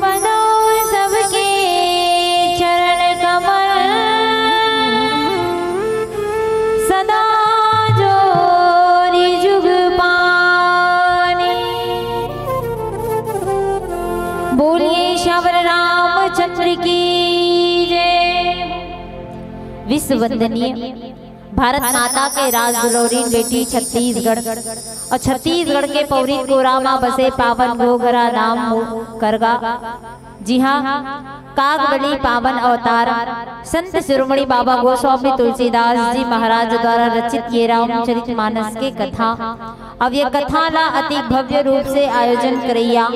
बंदो सबके चरण कमल, सदा जोरी जुग पानी। बोलिए श्यावर रामचंद्र की जय। विश्व वंदनीय भारत माता के राज दुलौरीन बेटी छत्तीसगढ़ अउ छत्तीसगढ़ के पौरी कोरा म बसे पावन घोघरा धाम करगा, जिहां कागबली पावन अवतार संत शिरोमणि बाबा गोस्वामी तुलसीदास जी महाराज द्वारा रचित ये रामचरित मानस के कथा अउ ये कथा ला अति भव्य रूप से आयोजन करैया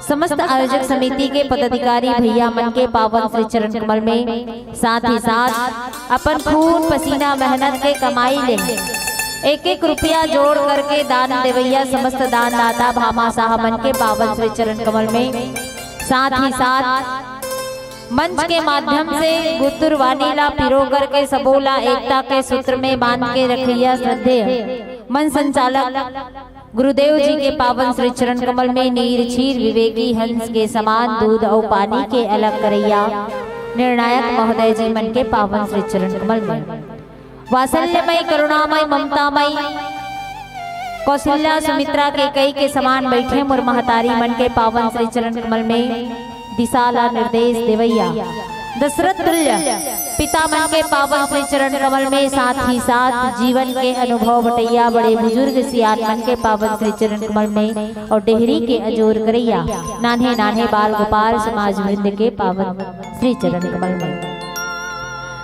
समस्त आयोजक समिति के पदाधिकारी भैया मन के पावन श्री चरण कमल में, साथ ही साथ अपन खून पसीना मेहनत के कमाई ले एक एक रुपया जोड़ करके दान देवैया समस्त दानदाता भामाशाह मन के पावन श्री चरण कमल में, साथ ही साथ मंच के माध्यम से गुत्तुर वाणी ला पिरो करके सबो ला एकता के सूत्र में बांध के रखैया श्रद्धेय मंच संचालक गुरुदेव जी के पावन श्री चरण कमल में नीर क्षीर विवेकी हंस के समान दूध अउ पानी के अलग करैया निर्णायक महोदय जी मन के पावन श्री चरण कमल में वात्सल्यमय, करुणामय, ममतामय कौशल्या सुमित्रा कैकेयी के समान बैठे मोर महतारी मन के पावन श्री चरण कमल में दिशा ला निर्देश देवैया दशरथ तुल्य पिता मन के पावन श्री चरण कमल में, साथ ही साथ जीवन के अनुभव बटैया बड़े बुजुर्ग सियान मन के पावन श्री चरण कमल में अउ डेहरी के अजोर करैया नान्हे नान्हे बाल गोपाल समाज वृंद के पावन श्री चरण कमल में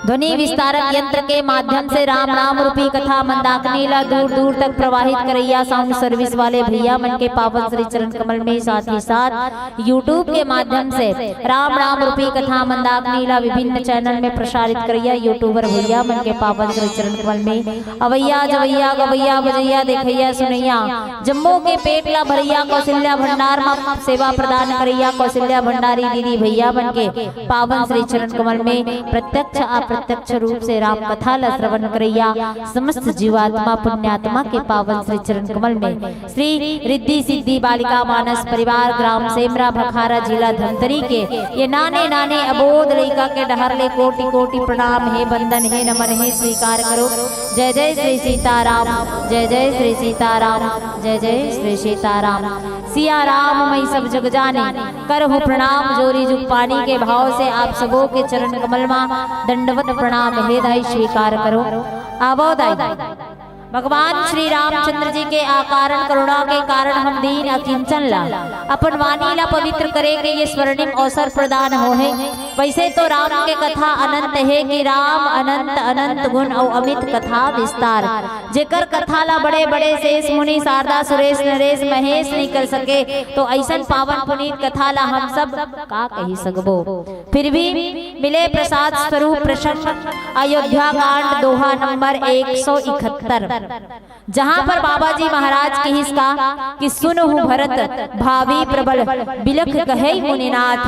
ध्वनि विस्तारक यंत्र के माध्यम से राम नाम रूपी कथा मंदाकिनी ला दूर दूर तक प्रवाहित करैया साउंड सर्विस वाले भैया मन के पावन श्री चरण कमल में, साथ ही साथ YouTube के माध्यम से राम नाम रूपी कथा मंदाकिनी ला विभिन्न चैनल में प्रसारित करैया यूट्यूबर भैया मन के पावन श्री चरण कमल में अवैया जवैया गवैया बजैया देखैया सुनैया जम्मो के पेट ला भरैया कौशल्या भंडार मा सेवा प्रदान करैया कौशल्या भंडारी दीदी भैया मन के पावन श्री चरण कमल में प्रत्यक्ष अप्रत्यक्ष रूप से राम कथा ला श्रवण करैया समस्त जीवात्मा पुण्यात्मा के पावन श्री चरण कमल में श्री रिद्धि सिद्धि बालिका मानस परिवार ग्राम सेमरा भखारा जिला धमतरी के ये नाने नाने अबोध लइका के डहर ले कोटि कोटि प्रणाम हे बंदन हे नमन हे स्वीकार करो। जय जय श्री सीताराम, जय जय श्री सीताराम, जय जय श्री सीताराम। सिया राम मई सब जग जाने, करहु प्रणाम जोरी जुग पानी के भाव से आप सबो के चरण कमल मा दंडवत प्रणाम हे दाई स्वीकार करो। आवो दाई। भगवान श्री रामचंद्र जी के आकारण करुणा के कारण हम दीन अकिंचन ला अपन वाणी ला पवित्र करे के ये स्वर्णिम अवसर प्रदान होहे। वैसे तो राम के कथा अनंत हे कि राम अनंत अनंत गुण अउ अमित कथा विस्तार। जेकर कथा ला बड़े बड़े शेष मुनि, शारदा, सुरेश, नरेश, महेश नइ कर सके, तो अइसन पावन पुनीत कथा ला हम सब का कही सकबो। फिर भी मिले प्रसाद स्वरूप प्रसंग अयोध्या कांड दोहा नंबर एक सौ इकहत्तर, जहाँ पर बाबा जी महाराज कहिस का कि सुनहु भरत भावी प्रबल बिलख कहै मुनिनाथ,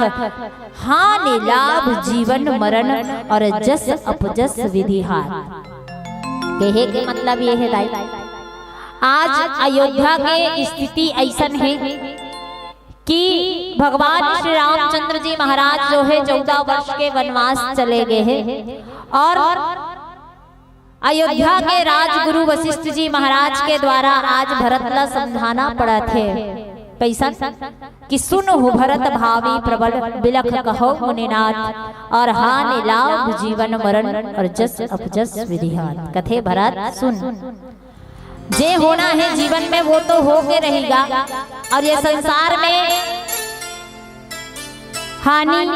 हानि लाभ जीवन मरण और जस अपजस विधि हाथ। कहे के मतलब ये हे दाई, आज अयोध्या के स्थिति अइसन हे कि भगवान श्री रामचंद्र जी महाराज जो हे चौदह वर्ष के वनवास चले गए हे और अयोध्या के राजगुरु वशिष्ठ जी महाराज के द्वारा आज भरत ला समझाना पड़त हे। कइसन? कि सुनहु भरत भावी प्रबल बिलख कहौ मुनिनाथ, और हानि लाभ जीवन मरण और जस अपजस विधि हाथ। कथे भरत सुन, जे होना हे जीवन में वो तो होके रहेगा, और ये संसार में हानि,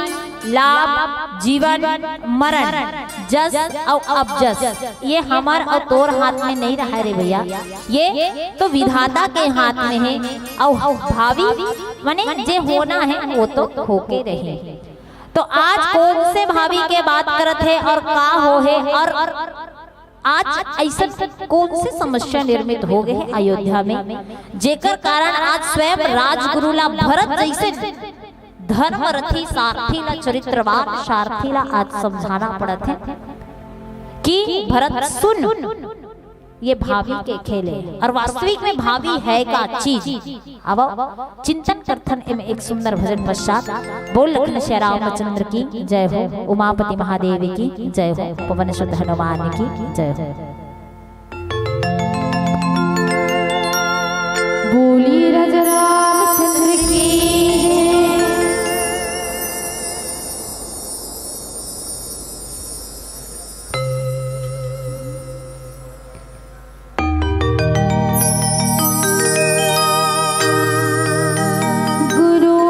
लाभ, जीवन, मरण, जस अउ अपजस, ये हमर अउ तोर हाथ में नइ रहय रे भैया, ये तो विधाता के हाथ में हे। अउ भावी माने जे होना हे वो तो होके रही। तो आज कौन से भावी के बात करत हे और का हो हे और आज अइसन कौन से समस्या निर्मित हो गए हे अयोध्या में, जेकर कारण आज स्वयं राजगुरु ला भरत जइसे धर्मरथी सारथी ला, चरित्रवान सारथी ला आज समझाना पड़त हे कि भरत सुन, ये भावी के खेल हे और वास्तविक में भावी हे का चीज। अब चिंतन करथन एमे एक सुंदर भजन पश्चात। बोल लखन श्री रामचंद्र की जय हो, उमापति महादेव की जय हो, पवन सुत हनुमान की जय हो। बोली राजा रामचंद्र की जय।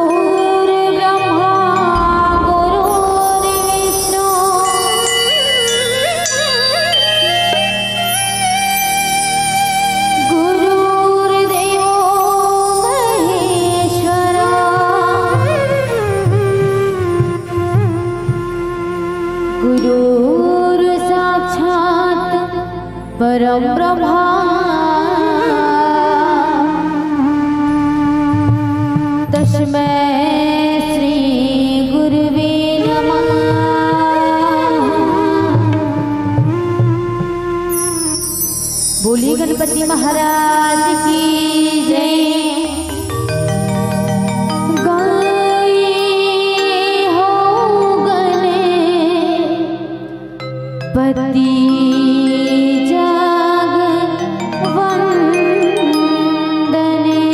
गुरुर्ब्रह्मा गुरुर्विष्णु गुरुर्देवो महेश्वरा गुरुर्साक्षात् परं ब्रह्म तस्मै श्री गुरुवे नमः। बोली गणपति महाराज की जय। गाई हो गणपति जग वंदने।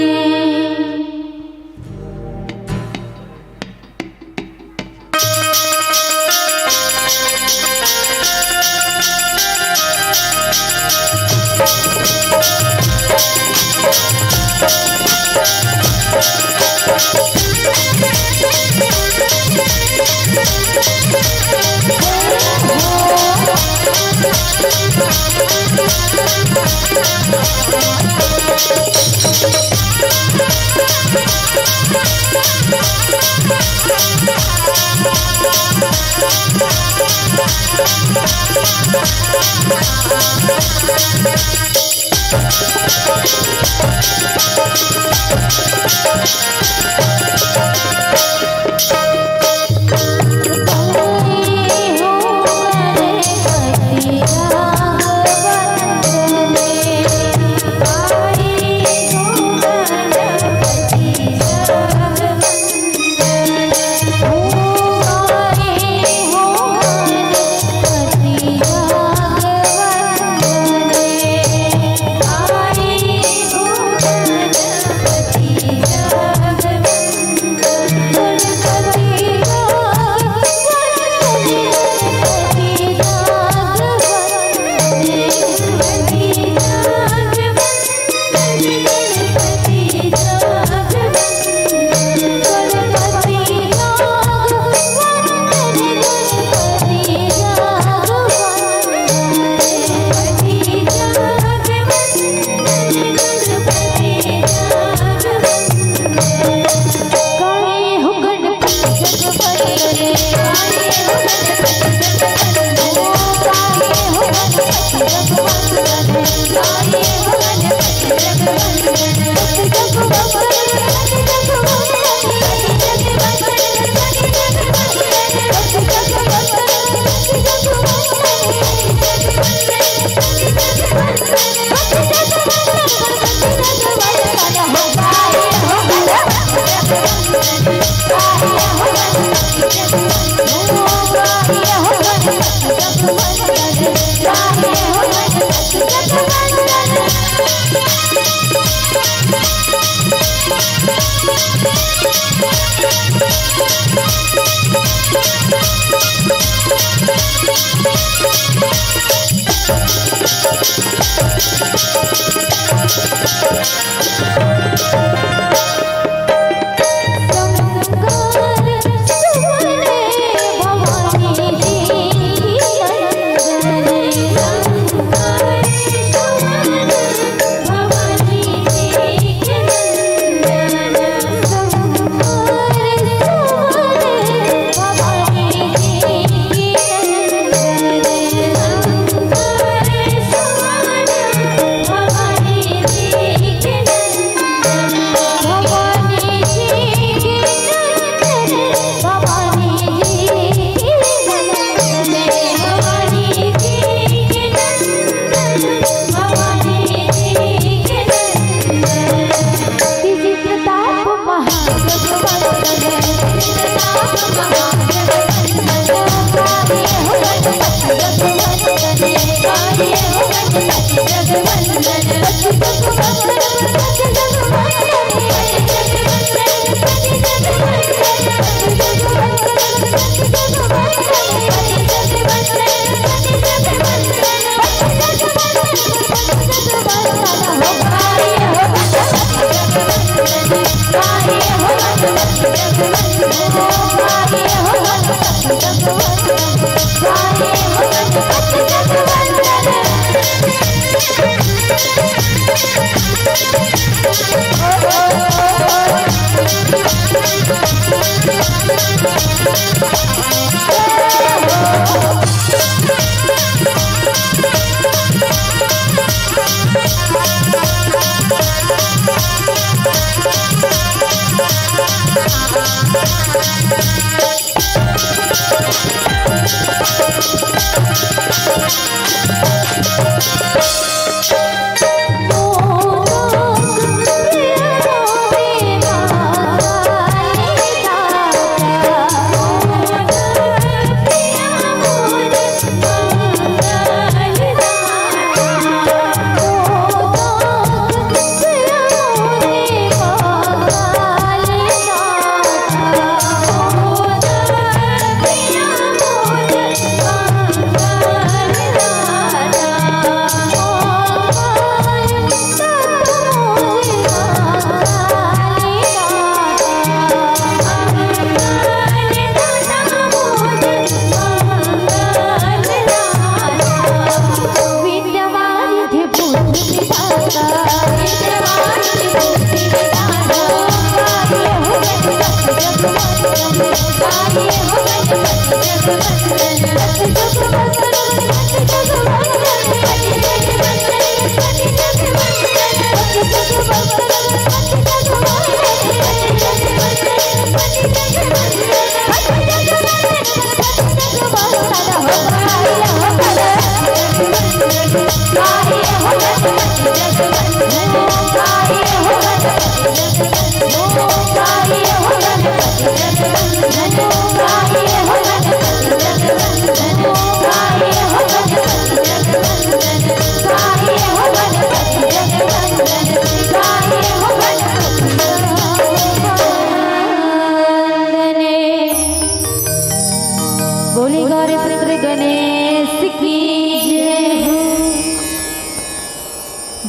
बोले गौरी पुत्र गणेश की जय हो।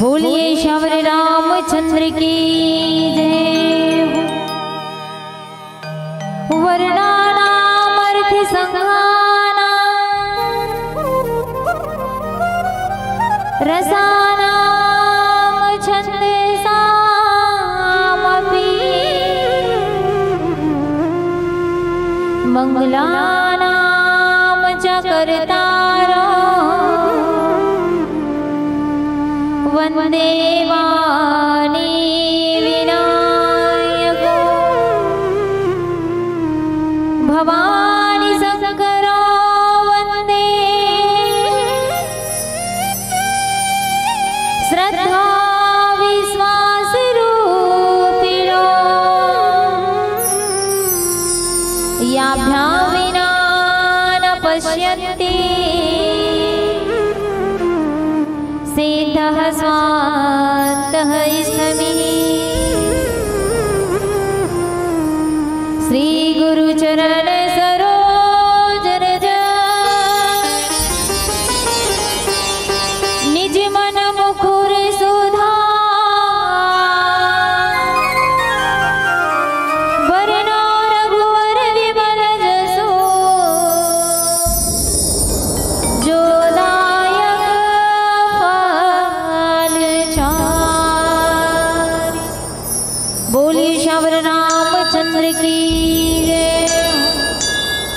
बोलिए श्याम रामचंद्र की जय हो। वर्णानामर्थसङ्घानां रसानां छन्दसामपि मङ्गलानां च कर्तारं वन्दे वाणी विनायको। भवानी शंकरो वन्दे श्रद्धा विश्वास रूपिणो। याभ्यां विना न पश्यन्ति सिद्धः स्वान्तः स्थमिः। श्री गुरु चरण सरोज रज निज मन मुकुर सुधार। और रामचंद्र की जय,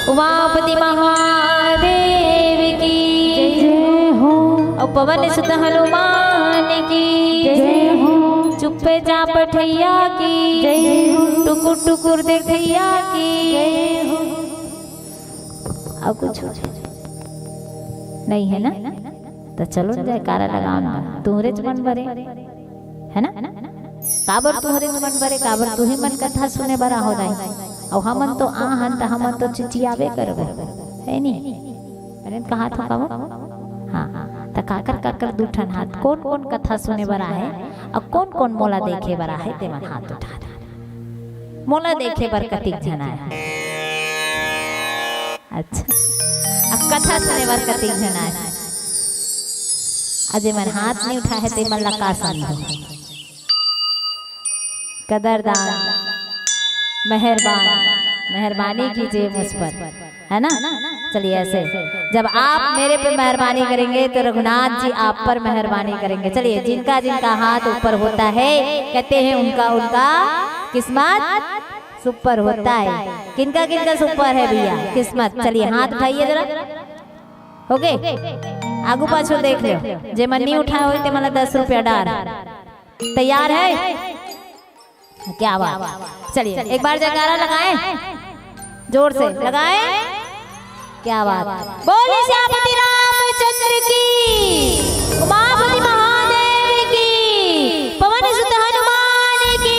उमापति महादेव की जय हो, और पवन सुत हनुमान की जय हो, चुप्पे चाप पठैया की जय हो, टुकुर टुकुर देखैया की जय हो। अउ कुछ नहीं हे ना, त चलो जयकारा लगाओ ना, तुंहरेच मन बरे, हे ना? काबर तुंहरेच मन बरे, काबर तुही मन कथा सुने बर आहो दाई। अउ हमन तो आहन, त हमन तो चिचियाबे करबो, हे नी? अरे कहा था कहो? हाँ, त काकर काकर दू ठन हाथ, कोन कोन कथा सुने बर आहे, अउ कोन कोन मोला देखे बर आहे, तेमन हाथ उठा दे। मोला देखे बर कतिक झन आए? अच्छा, अब कथा सुने बर कतिक झन आए? अउ जेमन हाथ नहीं उठाए हे, तेमन ला का समझो? कदरदान, मेहरबान, मेहरबानी कीजिए मुझ पर, है ना? चलिए ऐसे, जब आप मेरे पे मेहरबानी करेंगे तो रघुनाथ जी आप पर मेहरबानी करेंगे। चलिए, जिनका जिनका हाथ ऊपर होता है, कहते हैं उनका उनका किस्मत सुपर होता है। किनका किनका सुपर है भैया किस्मत? चलिए हाथ उठाइए जरा। हो गए? आगू पाछू देख लो, जेमन नहीं उठाए होई ते मन ला दस रुपया डार। तैयार है? क्या बात। चलिए एक बार जयकारा लगाएं, जोर से लगाएं। क्या बात। बोले सियापति रामचंद्र की, उमापति महादेव की, पवन सुत हनुमान की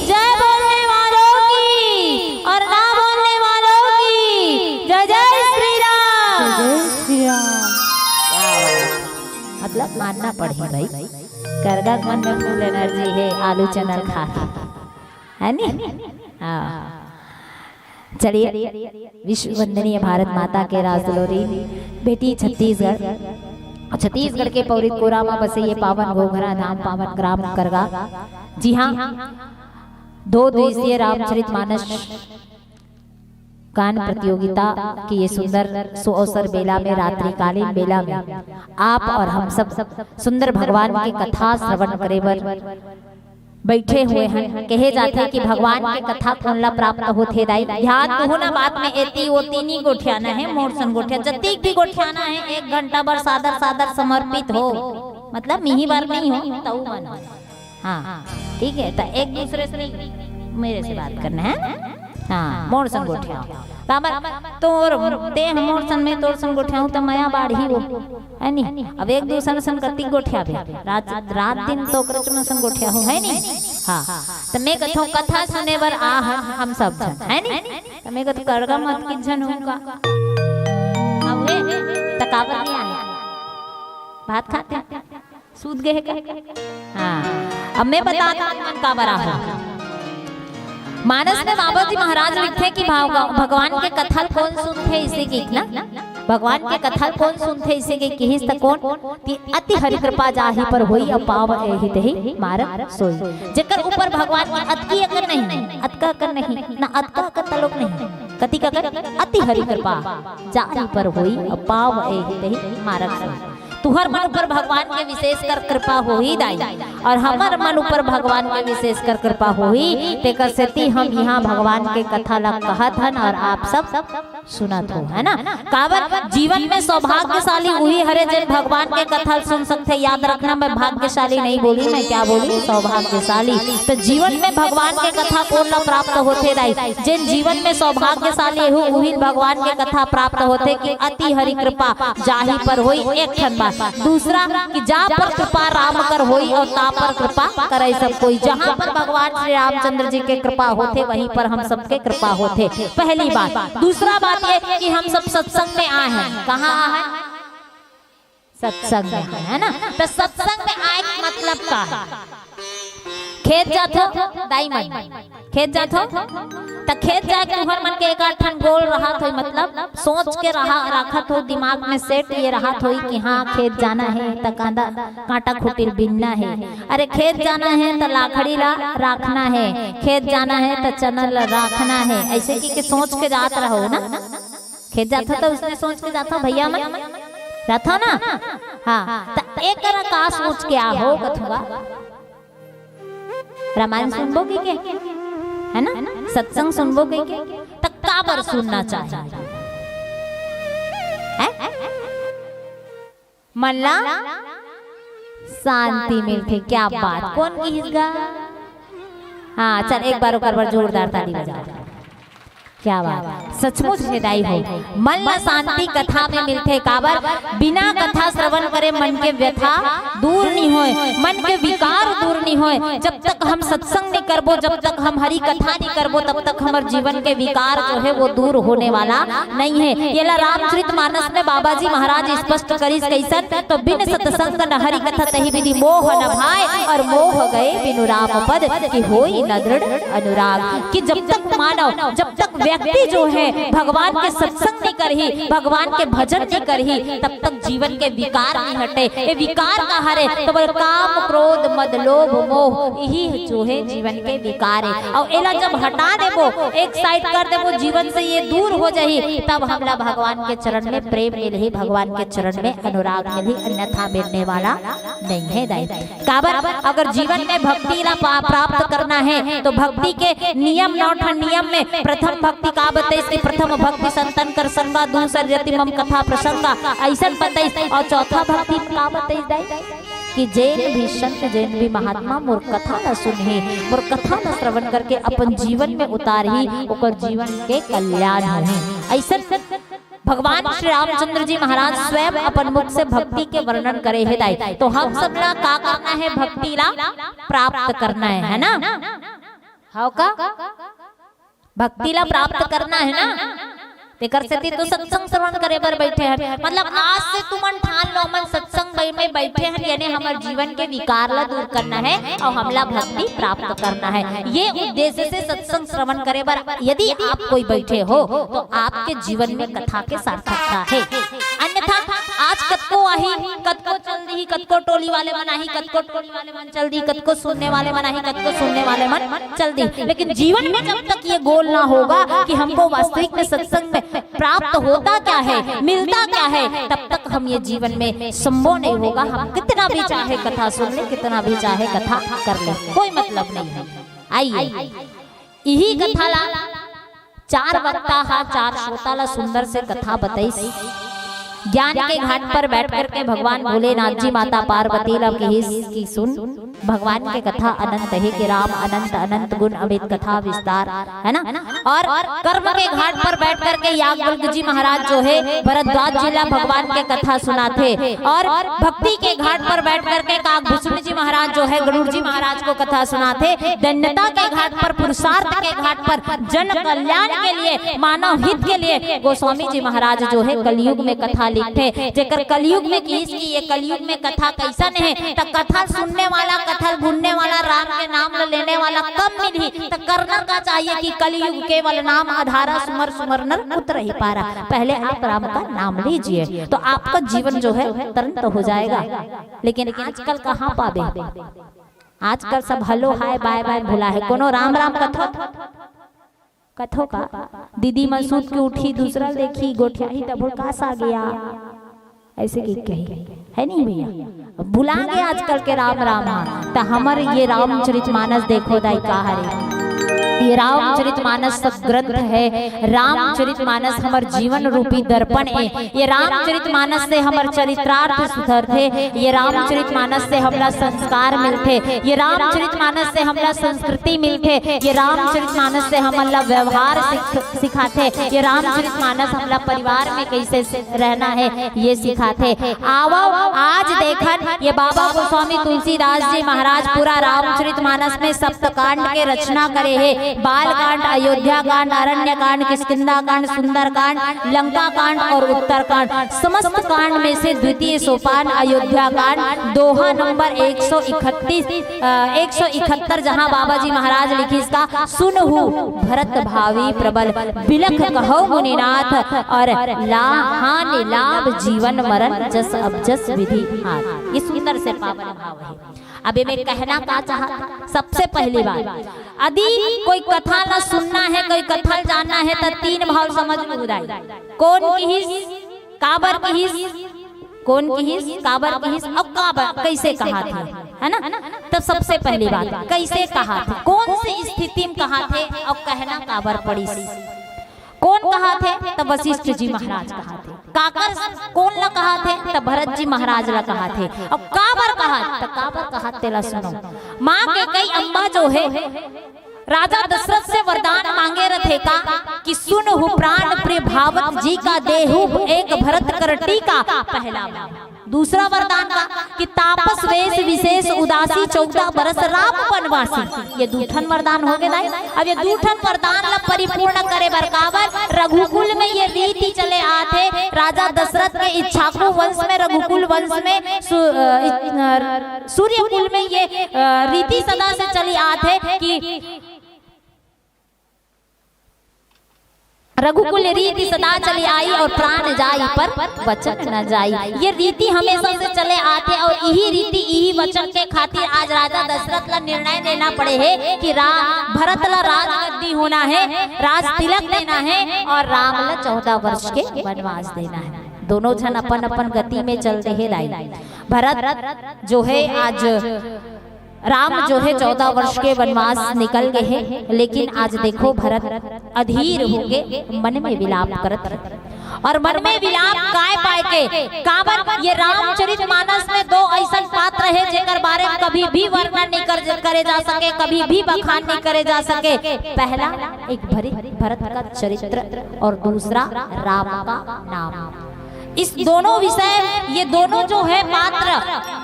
जय। बोलने वालों की और ना बोलने वालों की जय। जय श्री राम। जय श्री राम। क्या बात। मतलब मानना पड़ही भाई, करगा के मन में full energy है आलू चना खा के, है नी? हाँ। चलिए, विश्व वंदनीय भारत माता के राजदुलोरी बेटी छत्तीसगढ़, और छत्तीसगढ़ के पौरी कोरा में बसे ये पावन घोघरा धाम, पावन ग्राम करगा। जी हाँ, दो दिवसीय रामचरित मानस गान प्रतियोगिता के ये सुंदर सुअवसर बेला में, रात्रिकालीन बेला में आप और हम सब सुंदर भगवान के कथा श्रवण करे बर बैठे हुए हैं। कहे जाथे कि भगवान के कथा कोन ला प्राप्त होथे दाई? ध्यान दुहू ना बात में, एती ओती नी गोठियाना है, मोर सन गोठिया, जतीक भी गोठियाना है, एक घंटा बर सादर सादर समर्पित हो, मतलब मिही बार नहीं हो, तऊ मन। हाँ, ठीक है, तो एक दूसरे से, मेरे से बात करना है। हाँ, मोर सन गोठिया। काबर तोर ते ह मोर सन, मैं तोर सन गोठियाहूँ त मया बाढ़ही वो, है नी? अब एक दूसर सन कतिक गोठियाबे, रात, रात दिन तो ओकरे चुना सन गोठियाहूँ, है नी? हाँ, त मैं कथों कथा सुने बर आ हम, हम सब झन, है नी? त मैं कथों करगा मत कित झन हूँ का? अब वे त काबर नहीं आए? भात खाते सूत गए का? हाँ, अब मैं बता दूं मन का बरा हो। मानस में बाबा जी महाराज लिखथे कि भाव-, भगवान के कथा कोन सुनथे इसे की ना, भगवान के कथा कोन सुनथे इसे के किहिस त कोन कि अति हरि कृपा जाहि पर होई, अउ पाव एहि तेहि मारग सोई। जेकर ऊपर भगवान के अतकी अकन नहीं, अतका अकन नहीं, ना अतका अकन तलोक नहीं, कति का अकन? अति हरि कृपा जाहि पर होई, अउ पाव एहि तेहि मारग सोई। तुहर मन ऊपर भगवान के विशेष कर कृपा होही दाई, और हमर मन ऊपर भगवान के विशेष कर कृपा होही, तेकर सेती हम इहाँ भगवान के कथा ला कहत हन और आप सब सुनत हो, है ना? काबर जीवन में सौभाग्यशाली उही हरे जेन भगवान के कथा सुन सकथे। याद रखना, मैं भाग्यशाली नहीं बोली, मैं क्या बोली? सौभाग्यशाली। तो जीवन में भगवान के कथा कोन ला प्राप्त होथे दाई? जेन जीवन में सौभाग्यशाली हो, उही भगवान के कथा प्राप्त होथे कि अति हरि कृपा जाहि पर होई, एक ठन बात। दूसरा कि जा पर कृपा राम कर होई और ता पर कृपा करे सब कोई। जहाँ पर भगवान श्री रामचंद्र जी के कृपा होथे, वहीं पर हम सबके कृपा होथे, पहली बात। दूसरा बात ये कि हम सब सत्संग में आए हैं। कहाँ आए हैं? सत्संग में, है ना? तो सत्संग में आए के मतलब का है? खेत जाथो दाई मन, खेत जाथो, त खेत जाए के तुहर मन के एक आध ठन गोल रहत होई, मतलब सोच के रहा, रखत हो दिमाग में सेट ये रहत होई कि हाँ, खेत जाना है त कांदा कांटा खुटिल बिनना है, अरे खेत जाना है त लाखड़ी ला राखना है, खेत जाना है त चना ला राखना है, ऐसे की के सोच के जात रहो ना। खेत जाथो त उसने सोच के जाथो भैया मन, जाथो ना? हाँ, त एक करा का सोच के आ हो कथुआ? रामायण सुनबो की के? है ना? सत्संग सुनबो कहिके, त काबर सुनना चाहिए? हैं? मन ला शांति मिलथे। क्या बात, कोन किहिस गा? हाँ, चल, एक बार ओकर बर जोरदार ताली बजा। क्या बात, सचमुच हे दाई हो, मन ला शांति कथा में मिलथे। काबर? बिना कथा श्रवण करे मन के व्यथा दूर नहीं होय, मन के विकार दूर नहीं होय। जब तक हम सत्संग नहीं करबो, जब तक हम हरि कथा नहीं करबो, तब तक हमर जीवन के विकार जो है वो दूर होने वाला नहीं है। येला रामचरित मानस में बाबा जी महाराज स्पष्ट करिस। कैसन? तो बिन सत्संग न हरि कथा तहि विधि मोह न भाय, और मोह गए बिनु राम पद कि होई न दृढ़ अनुराग। कि जब तक मानव, जब तक व्यक्ति जो है भगवान के सत्संग नहीं करही, भगवान के भजन नहीं करही, तब तक जीवन के विकार नहीं हटे। ये विकार का हरे? तो बोले काम, क्रोध, मद, लोभ, मोह, यही जो है जीवन के विकार है। और एला जब हटा देबो, एक साइड कर देबो, जीवन से ये दूर हो जाही, तब हमला भगवान के चरण में प्रेम मिलही, भगवान के चरण में अनुराग मिलही, अन्यथा मिलने वाला नहीं है दाई। काबर? अगर जीवन में भक्ति ला पा-, प्राप्त करना है, तो भक्ति के नियम, नौ ठन नियम में प्रथम भक्ति का बताइस कि प्रथम भक्ति संतन कर संगा, दूसर यति मम कथा प्रसंगा, ऐसन बताइस। और चौथा भक्ति का बताइस दाई? कि जेन भी संत, जेन भी महात्मा मोर कथा ला सुनही, मोर कथा ला श्रवण करके अपन जीवन में उतारही, ओकर जीवन के कल्याण होही। ऐसन भगवान श्री रामचंद्र जी महाराज स्वयं अपन मुख से भक्ति के वर्णन करे हे दाई। तो हम सब ला का करना है? भक्ति ला प्राप्त करना है, है ना? हव का? भक्ति ला प्राप्त करना है ना? तेकर सेती तो सत्संग श्रवण करे बर बैठे हन। मतलब आज से तुमन ठान लो, हमन सत्संग बै-, में बैठे हन, यानी हमर जीवन के विकार ला दूर करना है और हमला भक्ति प्राप्त करना है। ये उद्देश्य से सत्संग श्रवण करे बर यदि आप कोई बैठे हो, तो आपके जीवन में कथा के सार्थकता है। अन्यथा आज कतको आही, कतको चल दिही, कतको टोली वाले मन आही, कतको टोली वाले मन चल दिही, कतको सुनने वाले मन आही, कतको सुनने वाले मन चल दिही, लेकिन जीवन में जब तक ये गोल ना होगा कि हमको वास्तविक में सत्संग में प्राप्त होता क्या है, मिलता क्या है, तब तक हम ये जीवन में संभव नहीं होगा। हम कितना भी चाहे कथा सुन ले, कितना भी चाहे कथा कर ले, कोई मतलब नहीं है। आइए, इही कथा ला चार वक्ता हा चार श्रोता ला सुंदर से कथा बताइस। ज्ञान के घाट पर बैठ करके भगवान भोलेनाथ जी माता पार्वती ला किहिस कि सुन, भगवान के कथा अनंत हे, कि राम अनंत, अनंत गुण अमित कथा विस्तार, है ना? और कर्म के घाट पर बैठ करके याज्ञवल्क्य जी महाराज जो है भरद्वाज जी ला भगवान के कथा सुनाथे, और भक्ति के घाट पर बैठ करके काकभूषण जी महाराज जो है गरुड़ जी महाराज को कथा सुनाथे, धन्यता के घाट पर, पुरुषार्थ के घाट पर, जन कल्याण के लिए, मानव हित के लिए गोस्वामी जी महाराज जो है कलयुग में कथा लिखथे। जेकर कलयुग में किहिस कि ये कलयुग में कथा कैसन है, त कथा सुनने वाला, कथा गुनने वाला, राम के नाम ल लेने वाला कम मिलही। त करना का चाहिए कि कलयुग केवल नाम आधारा, सुमर सुमर नर उतरहि पारा। पहले आप राम का नाम लीजिए तो आपका जीवन जो है तरंत हो जाएगा। लेकिन आजकल कहाँ पाबे? आजकल सब हेलो हाय बाय बाय भुला हे। कोनो राम राम कथो, कथो का? दीदी मन सूत के उठी, दूसरा ल देखी, गोठियाही त भुलकास आ गया, ऐसे कि कही, है नहीं भैया? भुला गया आजकल के राम राम हा। त हमर ये रामचरित मानस देखो दाई का हरे। ये रामचरित मानस सदग्रंथ है। रामचरित मानस हमर जीवन रूपी दर्पण है। ये रामचरित मानस से हमर चरित्रार्थ सुधरथे। ये रामचरित मानस से हमला संस्कार मिलथे। ये रामचरित मानस से हमला संस्कृति मिलथे। ये रामचरित मानस से हमन ला व्यवहार सिख-, सिखाथे। ये रामचरित मानस हमला परिवार में कैसे रहना है, ये सिखाथे। आवव, आज देखन, ये बाबा गोस्वामी तुलसीदास जी महाराज पूरा रामचरित मानस में सप्त कांड के रचना करे हे। बाल कांड, अयोध्या कांड, अरण्य कांड, किष्किंधा कांड, सुंदर कांड, लंका कांड और उत्तर कांड। समस्त कांड में से द्वितीय सोपान अयोध्या कांड, दोहा नंबर एक सौ इकतीस, अ, एक सौ इकहत्तर, जहां बाबा जी महाराज लिखिस का, "सुनहु भरत भावी प्रबल, बिलख कहौ मुनिनाथ, और लाहानि लाभ जीवन मरण, जस अब जस विधि हाथ।" ये सुंदर से पावन भाव है। अब एमे कहना का चाहत, सबसे पहली बात, यदि कोई कथा ला सुनना है, कोई कथा ला जानना है, त तीन भाव समझ में उदाई। कोन किहिस, काबर किहिस, कोन किहिस, काबर किहिस, अउ काबर, कइसे कहाथे, हे ना? तब सबसे पहली बात, कइसे कहाथे, कोन से स्थिति म कहाथे, अउ कहना काबर पड़िस? कोन कहाथे? त वशिष्ठ जी महाराज कहाथे। काकर, कोन ला कहाथे? त भरत जी महाराज ला कहाथे। अउ काबर कहाथे? त काबर कहाथे, तेला सुनो। माँ कैकई अम्मा जो हे, राजा दशरथ से वरदान मांगे रथे का कि सुनहु प्राण प्रिय भावत जी का, देहु एक भरत कर टीका। पहला बार। दूसरा वरदान का कि तापस वेश विशेष उदासी, चौदह बरस राम वनवासी। ये दू ठन वरदान हो गे दाई। अब ये दू ठन वरदान ला परिपूर्ण करे बर, काबर रघुकुल में ये रीति चले आथे, राजा दशरथ के इच्छा को वंश में, रघुकुल वंश में सु-, अ, इच-, अ, सूर्यकुल में ये, अ, रीति सदा से चली आथे कि रघुकुल रीति सदा चली आई अउ प्राण जाई पर वचन न जाई। ये रीति हमेशा से चले आथे अउ इही रीति, इही वचन के खातिर आज राजा दशरथ ला निर्णय लेना पड़े हे कि रा-, भरत ला राजगद्दी होना हे, राज तिलक देना हे अउ राम ला चौदह वर्ष के वनवास देना हे। दोनों झन अपन अपन गति में चल दे हे दाई। भरत जो हे आज राम जो हे चौदह वर्ष के वनवास निकल गे हे, लेकिन आज देखो भरत अधीर होके मन में विलाप करत हे। अउ मन में विलाप काय पाय के? काबर ये रामचरित मानस में दो अइसन पात्र हे जेकर बारे में कभी भी वर्णन नहीं कर, करे जा सके, कभी भी बखान नहीं करे जा सके। पहला एक भरी-, भरत का चरित्र अउ दूसरा राम का नाम। इस दोनों विषय, ये दोनों जो है पात्र,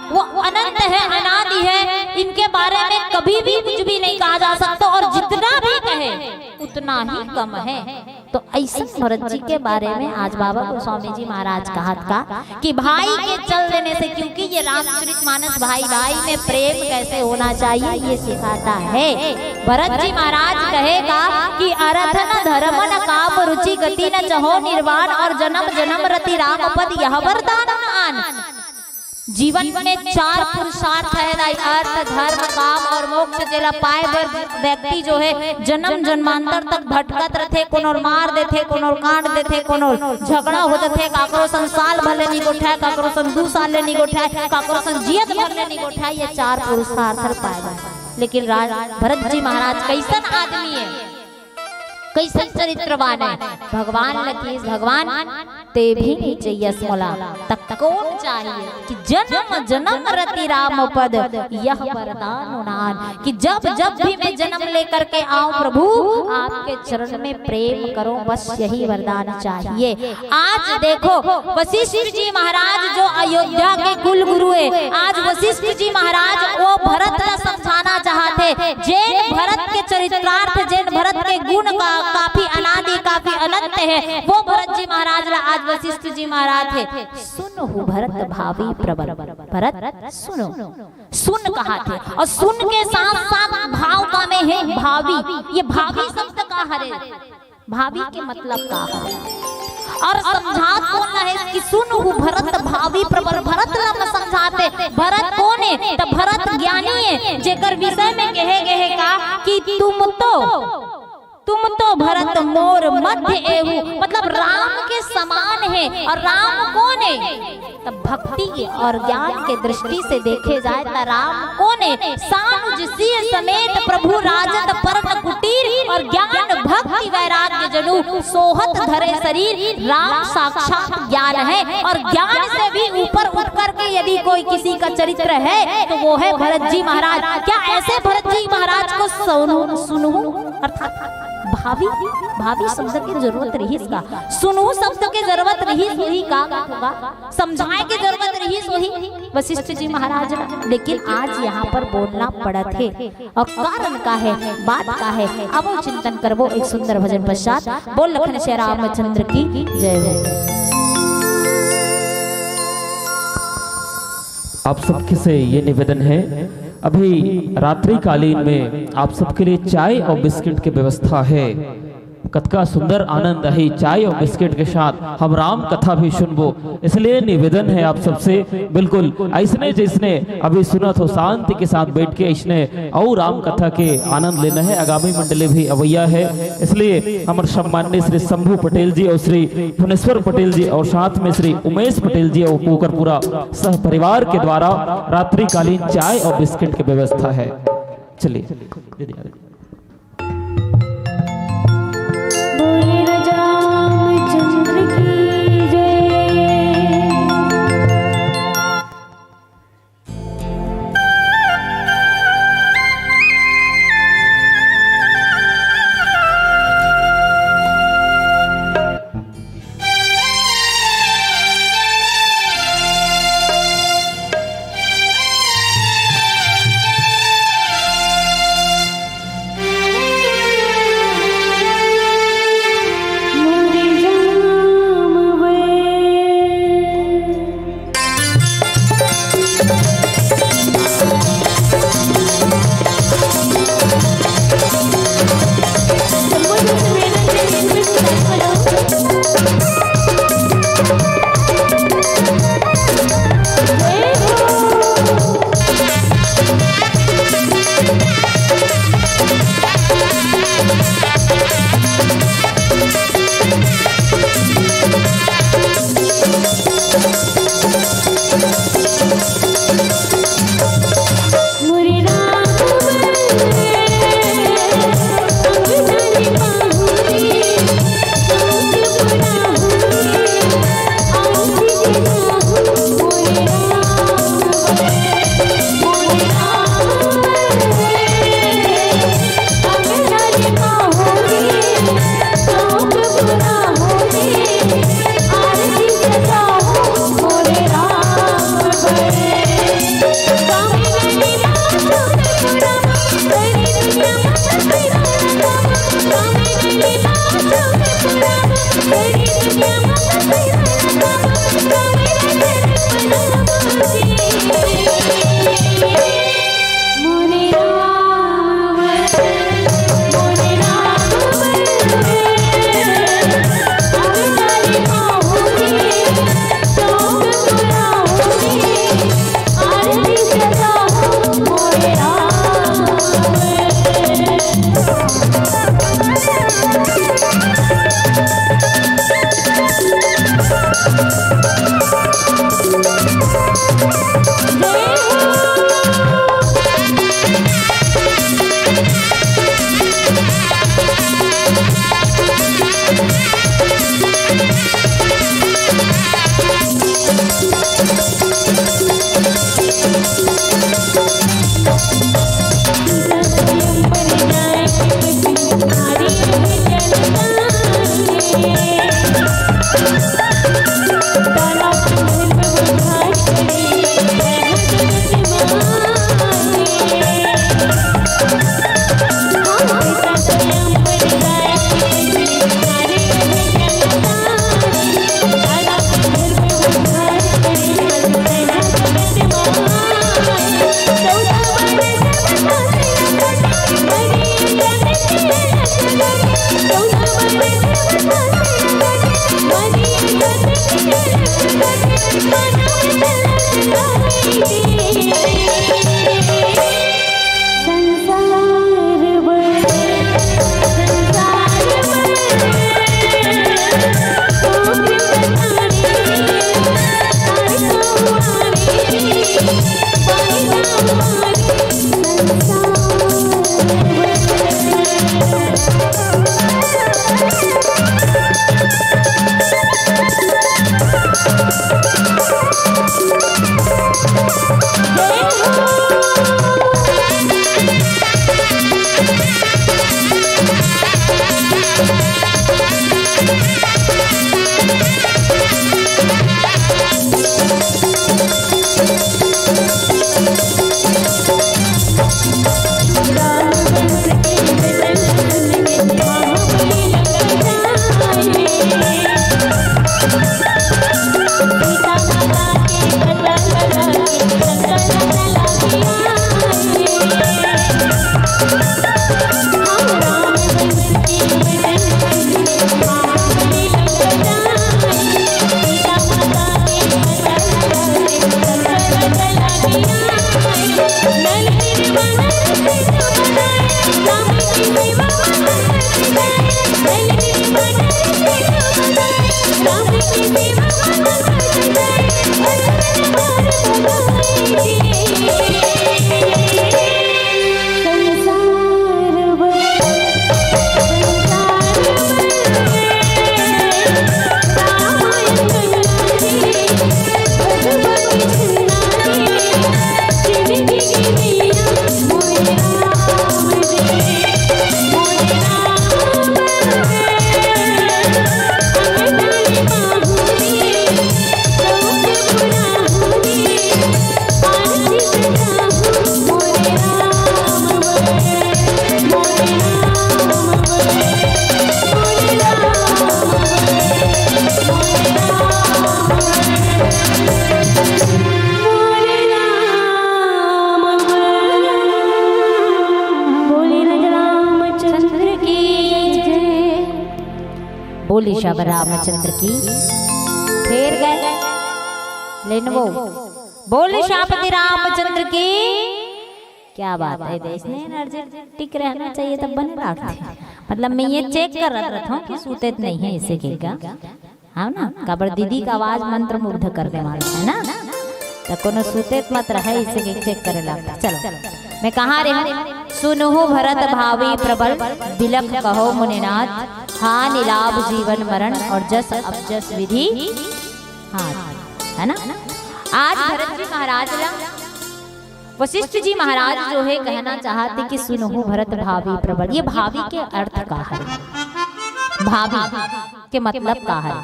वो अनंत है, अनादि है, इनके बारे में कभी भी कुछ भी नहीं कहा जा सकता अउ जितना भी कहे उतना ही कम है। तो अइसन भरत जी के बारे में आज बाबा गोस्वामी जी महाराज कहत का कि भाई के चल देने से, क्योंकि ये रामचरित मानस भाई भाई में प्रेम कैसे होना चाहिए ये सिखाता है। भरत जी महाराज कहे का कि अरथ न धरम न काम रुचि गति न चहो निर्वाण अउ जनम जनम रति राम पद यह वरदान न आन। जीवन में चार पुरुषार्थ है दाई, अर्थ, धर्म, काम अउ मोक्ष, जेला पाए बर व्यक्ति जो है जनम जन्मांतर तक भटकत रथे, कोनो ल मार देथे, कोनो ल काट देथे, कोनो ल झगड़ा हो जाथे, काकरो संग साल भर ले नी गोठाय, काकरो संग दू साल ले नी गोठाय, काकरो संग जियत भर ले नी गोठाय, ये चार पुरुषार्थ ल पाए बर। लेकिन राज भरत जी महाराज कइसन आदमी है, कइसन चरित्रवान है। भगवान ल किहिस, भगवान ते भी नहीं चाहिए मोला, त कौन चाहिए कि जन्म जन्म रति राम पद यह वरदान उनान, कि जब जब भी मैं जन्म लेकर के आऊं प्रभु, आपके चरण में प्रेम करूं, बस यही वरदान चाहिए। आज देखो वशिष्ठ जी महाराज जो अयोध्या के कुल गुरु है, आज वशिष्ठ जी महाराज वो भरत ला समझाना चाहत हे, जेन भरत के चरित्रार्थ, जेन भरत के गुण का काफी अनादि, काफी अनंत है, वो भरत जी महाराज ला आज वशिष्ठ जी महाराज हे। सुनहु भरत भावी प्रबल, भरत सुनो, सुन कहाथे अउ सुन के साथ साथ भाव का में हे भावी। ये भावी शब्द का हरे? भावी के मतलब का हरे? अउ समझात कोन ला हे कि सुनहु भरत भावी प्रबल, भरत ला मैं समझात हे। भरत कोन हे? त भरत ज्ञानी हे, जेकर विषय में कहे गे हे का कि तुम तो, तुम तो भरत मोर मध्य एहू, मतलब राम के समान हे। अउ राम कोन हे? त भक्ति अउ ज्ञान के दृष्टि से देखे जाए त राम कोन हे? सानुज सिय समेत प्रभु राजत परम कुटीर, अउ ज्ञान भक्ति वैराग्य जनु सोहत धरे शरीर। राम साक्षात ज्ञान है अउ ज्ञान से भी ऊपर उठ करके यदि कोई किसी का चरित्र है तो वो है भरत जी महाराज। क्या ऐसे भरत जी महाराज को सुनहु, सुनहु अर्थात भावी, भावी शब्द के जरूरत रहिस का, सुनहु शब्द के जरूरत रहिस होही का, का होगा? समझाए के जरूरत रहिस होही वशिष्ठ जी महाराज ला, लेकिन आज यहाँ पर बोलना पड़त हे। अउ कारण का हे, बात का हे, अब चिंतन करबो एक सुंदर भजन पश्चात। बोल लखन श्री रामचंद्र की जय हो। आप सबके से ये निवेदन है, अभी रात्रिकालीन में आप सबके लिए चाय और बिस्किट की व्यवस्था है। कतका सुंदर आनंद आही चाय और बिस्किट के साथ हम राम कथा भी सुनबो। इसलिए निवेदन है आप सबसे, बिल्कुल ऐसने जैसने अभी सुनत हो, शांति के साथ बैठ के ऐसने और राम कथा के आनंद लेना है। आगामी मंडली भी अवैया है, इसलिए हमर सम्माननीय श्री शंभू पटेल जी और श्री भुवनेश्वर पटेल जी और साथ में श्री उमेश पटेल जी और ओकर पूरा सह परिवार के द्वारा रात्रिकालीन चाय और बिस्किट की व्यवस्था है। चलिए। बोले रामचंद्र की जय। बोली रामचंद्र की जय। बोली सब रामचंद्र की। फेर गए लेनवो। बोली शापति रामचंद्र की। क्या बात है, ऐसने एनर्जेटिक रहना चाहिए, तब बने रखते। मतलब, मैं ये चेक कर रहा था कि सूते तो नहीं है इसे कहेगा, हाँ ना? काबर दीदी का आवाज मंत्र मुग्ध करने वाला है ना। तो कोनो सूते तो मत रहे, इसे के चेक करे लगता। चलो, मैं कहाँ रहे हूँ? सुनहु भरत भावी प्रबल, बिलख कहो मुनिनाथ, हानि लाभ जीवन मरण और जस अपजस विधि हाथ, है ना? आज भरत जी महाराज ला वशिष्ठ जी महाराज जो है कहना चाहते कि सुनहु भरत भावी प्रबल। ये भावी के अर्थ का है? भावी के मतलब का है?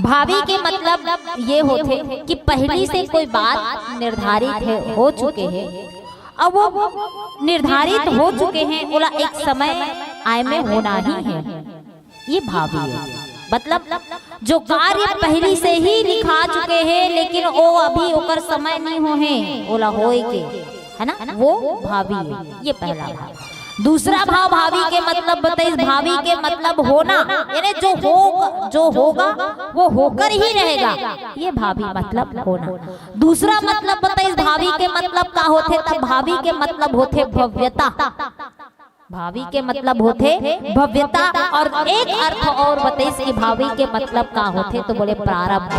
भावी के मतलब ये होथे कि पहली से कोई बात निर्धारित है, हो चुके हैं, अब वो निर्धारित हो चुके हैं, ओला एक समय आय में होना ही है। ये भावी है, मतलब जो कार्य पहली से ही लिखा चुके हैं, लेकिन वो अभी ओकर समय नहीं हो है, ओला होए के, है ना, वो भावी है। ये पहला भाव। दूसरा भाव भावी के मतलब बताइस, भावी के मतलब होना, यानी जो हो, जो होगा वो होकर ही रहेगा, ये भावी मतलब होना। दूसरा मतलब बताइस भावी के मतलब का होथे, तब भावी के मतलब होथे भव्यता। भावी के मतलब होथे भव्यता। और एक अर्थ और बताइस कि भावी के मतलब का होथे, तो बोले प्रारब्ध।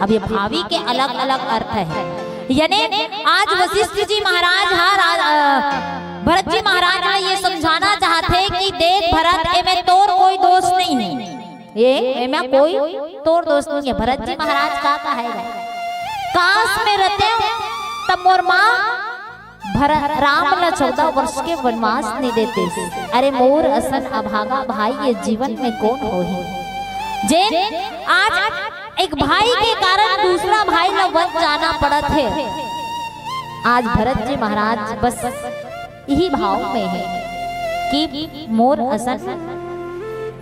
अब ये भावी के अलग-अलग अर्थ है, यानी आज वशिष्ठ जी महाराज हा रा-, अ, भरत जी महाराज ला ये समझाना चाहथे कि देख भरत, एमे तोर कोई दोष नहीं है, ये एमे कोई तोर दोष नहीं है। भरत जी महाराज का कहेगा, काश में रहते तब मोर माँ भरत राम ला चौदह वर्ष के वनवास नहीं देते। अरे मोर असन अभागा भाई ये जीवन में कौन होही? जेन आज एक भाई के कारण दूसरा भाई ला वन जाना पड़त है। आज भरत जी महाराज बस यही भाव में है कि मोर असन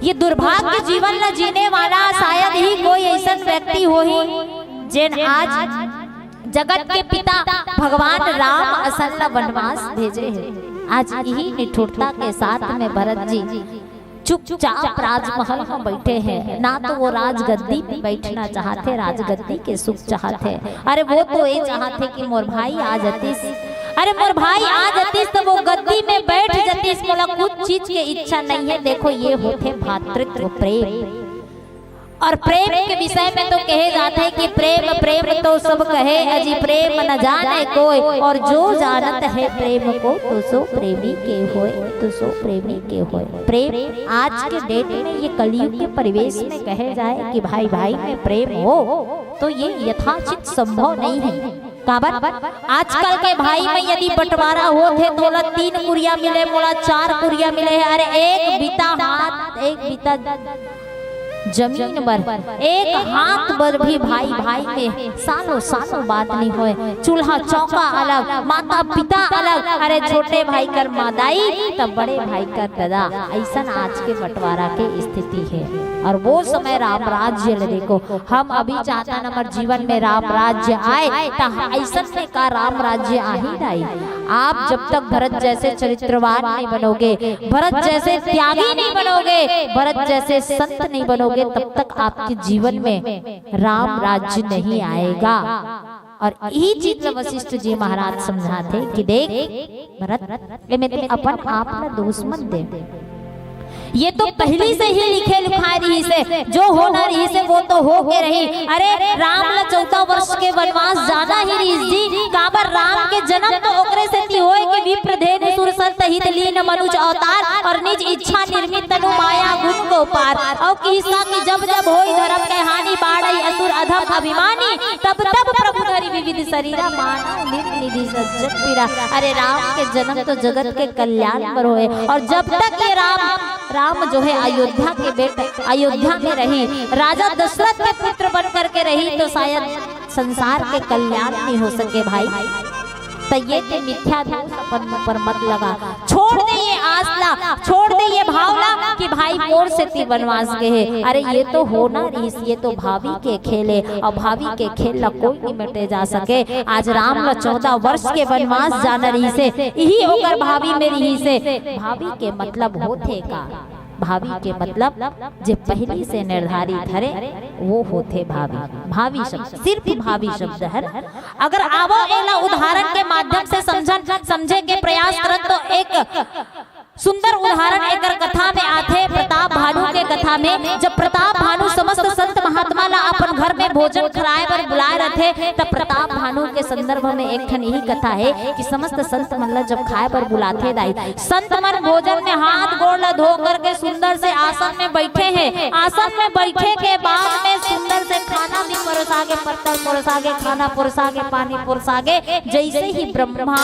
ये दुर्भाग्य जीवन ला जीने वाला शायद ही कोई ऐसा व्यक्ति होही, जेन आज जगत के पिता भगवान राम असन ला वनवास भेजे हे। आज यही निठुरता के साथ में भरत जी चुपचाप राजमहल में बैठे हैं, ना तो वो राजगद्दी पे बैठना चाहते, राजगद्दी के सुख चाहते। अरे वो तो ये चाहते कि मोर भाई आ जतीस, अरे मोर भाई आ जतीस तो वो गद्दी में बैठ जतीस, मोला कुछ चीज के इच्छा नहीं है। देखो ये होते भातृत्व प्रेम। और प्रेम के विषय में तो कहे जाते हैं कि प्रेम प्रेम तो सब कहे, अजी प्रेम न जाने कोई, और जो जानत है प्रेम को तो सो प्रेमी के होए, तो सो प्रेमी के होए। प्रेम आज के डेट में ये कलयुग के परिवेश में कहे जाए कि भाई भाई में प्रेम हो, तो ये यथाचित संभव नहीं है। काबर आजकल के भाई में यदि बंटवारा होत हे, तोला तीन कुरिया मिले, मोला चार कुरिया मिले हे, अरे एक बिता हाथ, एक बिता जमीन बर, एक हाथ बर भी भाई भाई में सालों सालों बात नहीं होए। चूल्हा चौका अलग, माता पिता अलग, अरे छोटे भाई कर मादाई, तब बड़े भाई कर ददा। ऐसन आज के बंटवारा के स्थिति है। और वो समय राम राज्य ले देखो, हम अभी चाहता न हमर जीवन में राम राज्य आए, त ऐसन में का राम राज्य आही दाई? आप जब तक भरत जैसे चरित्रवान नहीं बनोगे, भरत जैसे त्यागी नहीं बनोगे, भरत जैसे संत नहीं बनोगे, तब तक आपके जीवन में राम राज्य नहीं आएगा। और इही चीज ल वशिष्ठ जी महाराज समझाथे कि देख भरत, एमे ते अपन आप ल दोष मत दे। ये तो पहिली से ही लिखे लिखाए रहिस हे, जो होना रहिस हे वो तो हो के रही। अरे, राम ल चौदह वर्ष के वनवास जाना ही रहिस जी। काबर, राम के जन्म तो ओकरे सेती होय कि विप्र धेनु सुर सत्त हित लीन मनुज अवतार, और निज इच्छा निर्मित तनु माया गुण को पार। और किहिस का कि जब जब होई धरम के हानि, बाढ़ई असुर अधम अभिमानी, तब तब प्रभु धरि विविध सरीरा, मानव नित निधि सज्जन पीरा। अरे, राम के जन्म तो जगत के कल्याण बर होय, और जब तक ये राम, राम जो है अयोध्या के बेटा, अयोध्या में रही, राजा दशरथ के पुत्र बन करके रही, तो शायद संसार के कल्याण नहीं हो सके भाई। त ये ते मिथ्या दोष अपन ऊपर मत लगा, छोड़ दे ये आस ला, छोड़ दे ये भाव ला कि भाई मोर सेती वनवास गे हे। अरे, ये तो होना रहिस, ये तो भावी के खेल हे, और भावी के खेल ला कोई नहीं मेटे जा सके। आज राम ला चौदह वर्ष के वनवास जाना रहिस हे, इही ओकर भावी में रहिस हे। भावी के मतलब होथे का? भावी के मतलब जे पहिली से निर्धारित हरे, वो होथे भावी। भावी शब्द, सिर्फ भावी शब्द हरे। अगर आवो एला उदाहरण के माध्यम से समझन, समझे के प्रयास करन, तो एक सुंदर उदाहरण एकर कथा में आथे, प्रताप भानु के कथा में। जब प्रताप भानु समस्त संत महात्मा ला अपन घर में भोजन खराए बर बुलाए रथे, तब प्रताप भानु के संदर्भ में एक ठन यही कथा हे कि समस्त संत मन ला जब खाए बर बुलाथे दाई, संत मन भोजन में हाथ गोड़ ला धो करके सुंदर से आसन में बैठे हे। आसन में बैठे के बाद में सुंदर से खाना भी परोसा गे, पत्तल परोसा गे, खाना परोसा गे, पानी परोसा गे। जैसे ही ब्रह्मा,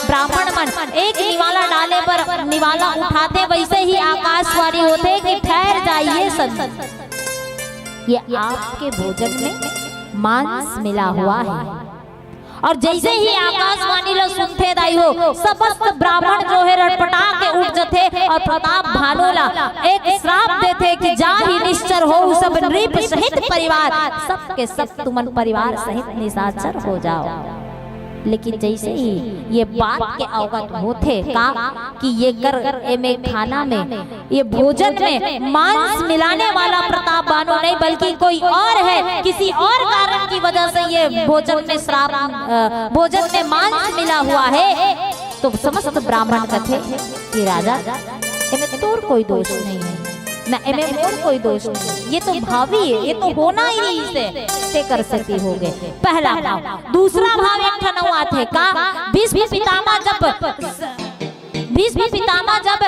ब्राह्मण मन एक निवाला डाले बर निवाला उठाथे, वैसे ही आकाशवाणी होथे कि ठहर जाइए संत, ये आपके भोजन में मांस मिला हुआ है। और जैसे ही आकाशवाणी ला सुनथे दाई हो, समस्त ब्राह्मण जो है रटपटा के उठ जथे और प्रताप भानु ला एक श्राप देथे कि जा ही निश्चर हो सब नृप सहित परिवार, सबके सब तुमन परिवार सहित निशाचर हो जाओ। लेकिन जैसे ही ये बात के अवगत होथे का कि ये कर एमे खाना में, ये भोजन में मांस मिलाने वाला प्रताप भानु नहीं, बल्कि कोई और है, किसी और कारण की वजह से ये भोजन में श्राप, अ, भोजन में मांस मिला हुआ है, तो समस्त ब्राह्मण कथे कि राजा, एमे तोर कोई दोष नहीं है, ना एमे मोर कोई दोष नहीं है, ये तो भावी है, ये तो होना ही रहिस हे, तेकर सेती हो गे। पहला भाव। दूसरा भाव एक ठन अउ आथे का, भीष्म पितामह जब, भीष्म पितामह जब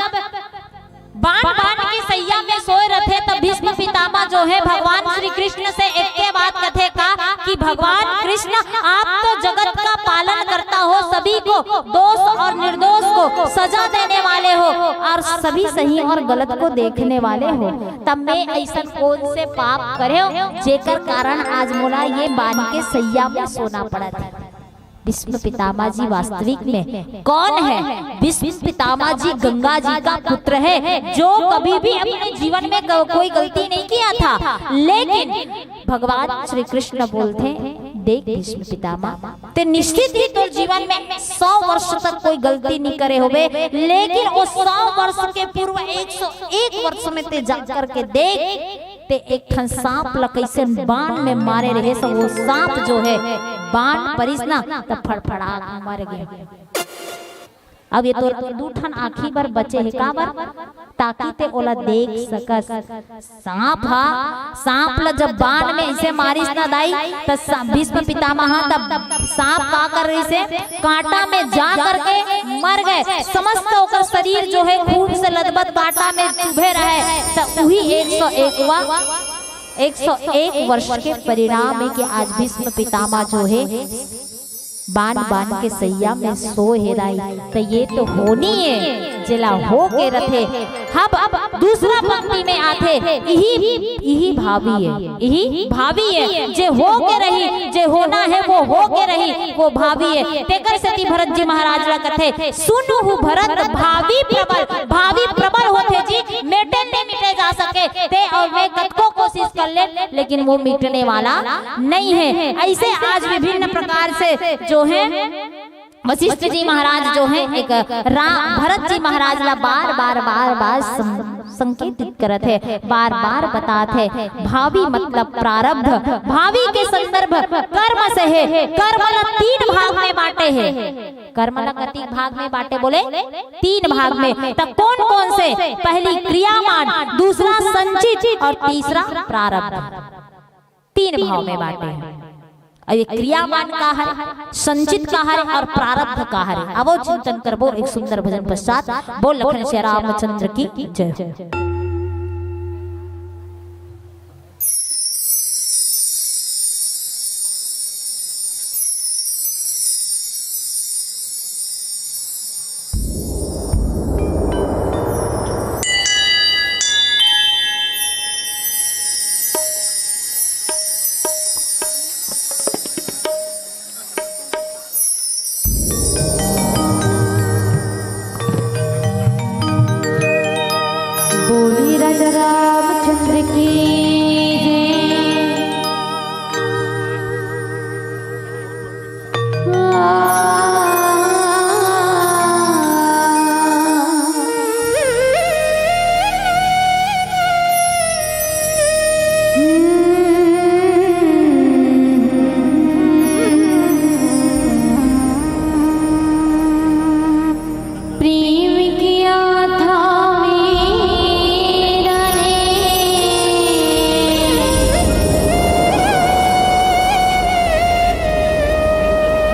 बाण बाण के सैया में सोए रथे, तब भीष्म पितामह जो है भगवान श्री कृष्ण से एक के बात कथे का कि भगवान कृष्ण, आप तो जगत का पालन करता हो, सभी को, दोष और निर्दोष को सजा देने वाले हो और सभी सही और गलत को देखने वाले हो, तब मैं ऐसा कौन से पाप करे हो जेकर कारण आज मोला ये बाण के सैया में सोना पड़त हे? भीष्म पितामह जी वास्तविक में कौन है? भीष्म पितामह जी गंगा जी का पुत्र है, जो कभी भी अपने जीवन में ग-, कोई गलती नहीं किया था, लेकिन भगवान श्री कृष्ण बोलथे, देख भीष्म पितामह, ते निश्चित ही तोर जीवन में सौ वर्ष तक कोई गलती नहीं करे होबे, लेकिन वो सौ वर्ष के पूर्व एक सौ एक वर्ष में ते जा करके देख, ते एक ठन सांप ला कइसे बाण में मारे रहे, सब वो सांप जो है बाण परिस ना त फड़फड़ा के मर गे। अब ये तोर दू ठन आंखी बर बचे हे, काबर? ताकि ते ओला देख सकस। सांप हा, सांप ला जब बाण में ऐसे मारिस ना दाई, त सा-, भीष्म पितामह तब सांप का कर रहिस हे, कांटा में जा करके मर गए। समस्त ओकर शरीर जो है खून से लदबद कांटा में चुभे रहे। त उही एक सौ एकवा, एक सौ एक वर्ष के परिणाम है कि आज भीष्म पितामह जो है बाण बाण के सैया में सोए हे दाई, त ये तो होनी है, जेला हो के रथे। अब, अब दूसरा पंक्ति में आथे, इही, इही भावी है, इही भावी है, जे हो के रही, जे होना है वो हो के रही, वो भावी है। तेकर सेती भरत जी महाराज ला कथे, सुनहु भरत भावी प्रबल, भावी प्रबल होथे जी, मेटे नहीं मिटे जा सके। ते और मैं कतको कोशिश कर ले, लेकिन वो मिटने वाला नहीं है। ऐसे आज विभिन्न प्रकार से जो है वशिष्ठ जी महाराज जो है, एक राम, भरत जी महाराज ला बार बार बार बार सं-, संकेतित करत है, बार बार बतात है। भावी मतलब प्रारब्ध, भावी के संदर्भ कर्म से है। कर्म ला तीन भाग में बांटे है। कर्म ला कतिक भाग में बांटे बोले? तीन भाग में। त कोन कोन से? पहली क्रियामान, दूसरा संचित और तीसरा प्रारब्ध। तीन भाव में बांटे हैं। अब ये क्रियामान का हरे, संचित का हरे और प्रारब्ध का हरे, अब वो चिंतन करबो एक सुंदर भजन पश्चात। बोल लखन श्री रामचंद्र की जय हो। बोली राजा रामचंद्र की जय। प्रेम किया था मेरा ने,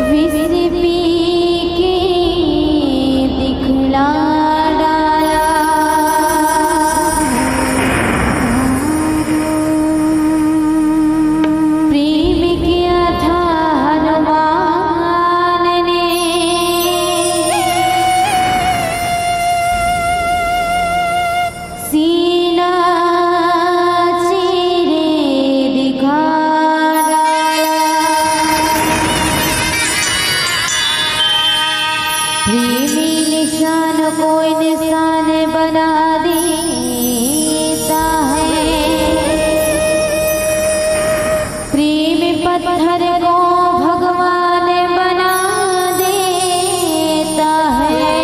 विष पी के दिखला डाला। प्रेम किया था हनुमान ने, सीना चीरे दिखा डाला। प्रेमी निशान कोई निशान बना देता है। प्रेम पत्थर को भगवान बना देता है।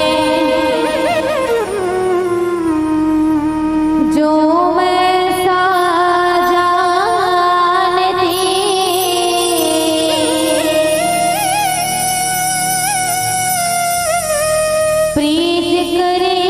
जो मैं सा जानती, प्रीत करे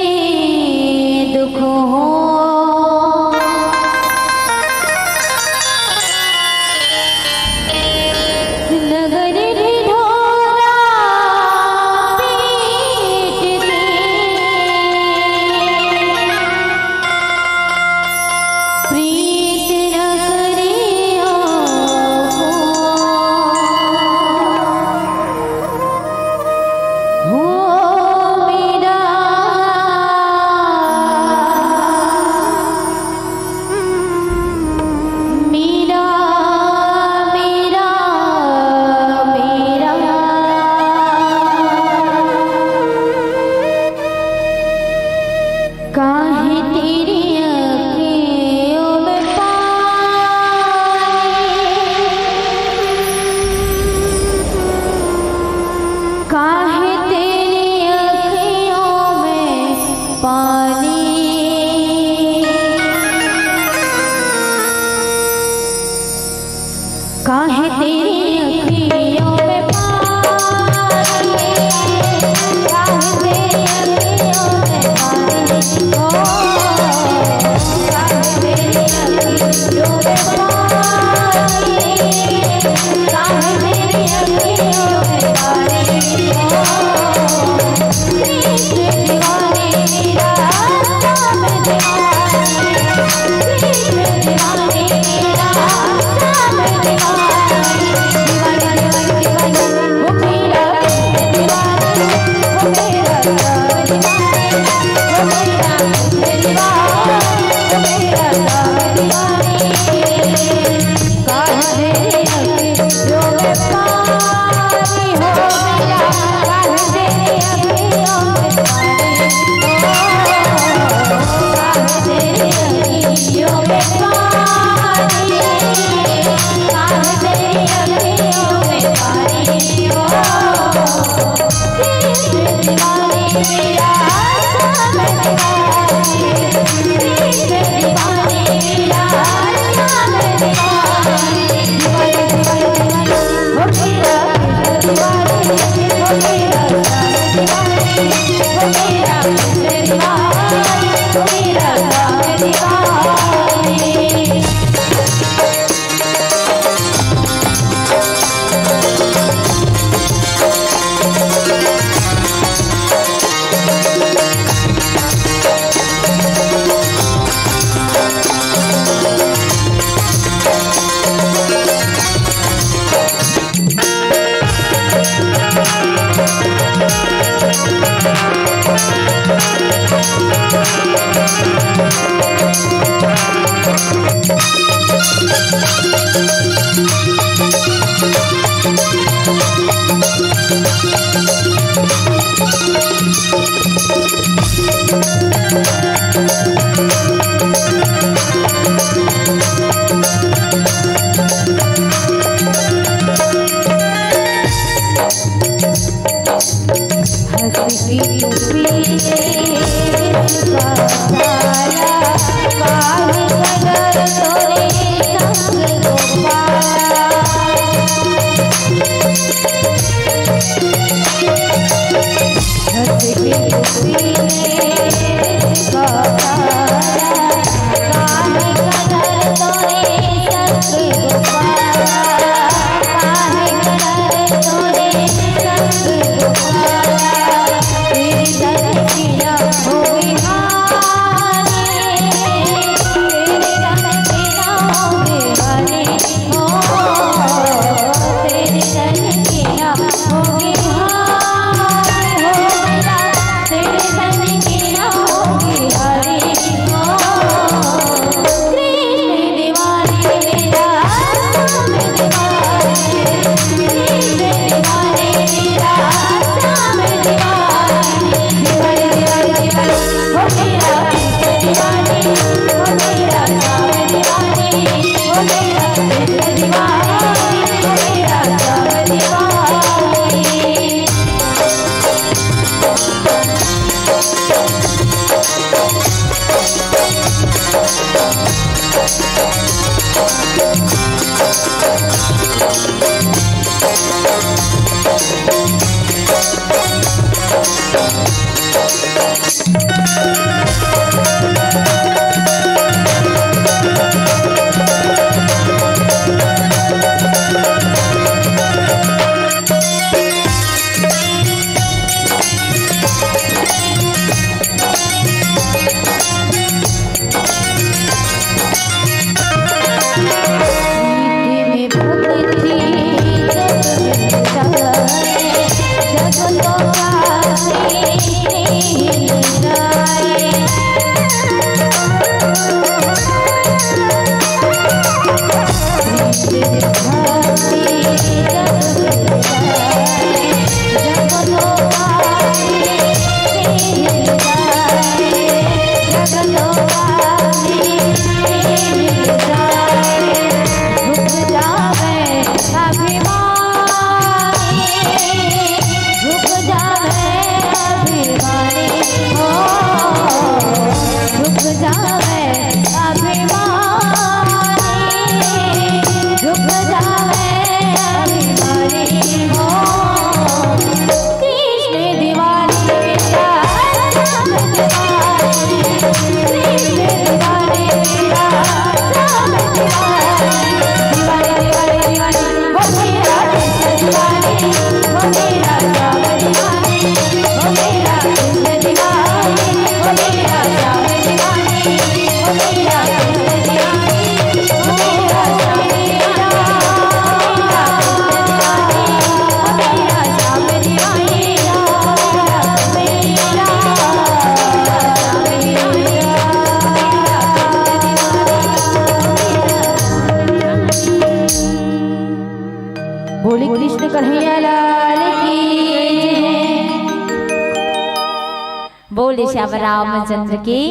अब रामचंद्र की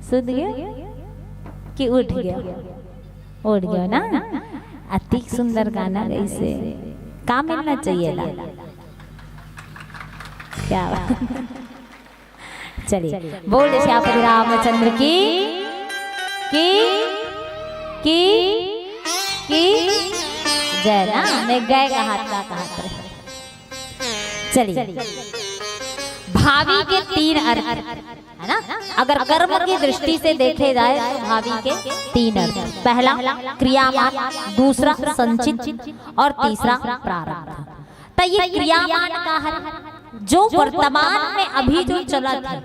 सुध गयो कि उठ गयो? उठ गयो ना। अति सुंदर गाना गइसे। का मिलना चाहिए ला? क्या बात। चलिए, बोल श्यापति रामचंद्र की, की, की, की जय ना। मैं गए का हाथ का कहा था। चलिए, भावी के तीन अर्थ है ना। अगर कर्म की दृष्टि से देखे जाए तो भावी के तीन अर्थ। पहला क्रियामान, दूसरा संचित और तीसरा प्रारब्ध। तो ये क्रियामान का है, जो वर्तमान में अभी जो चलत है,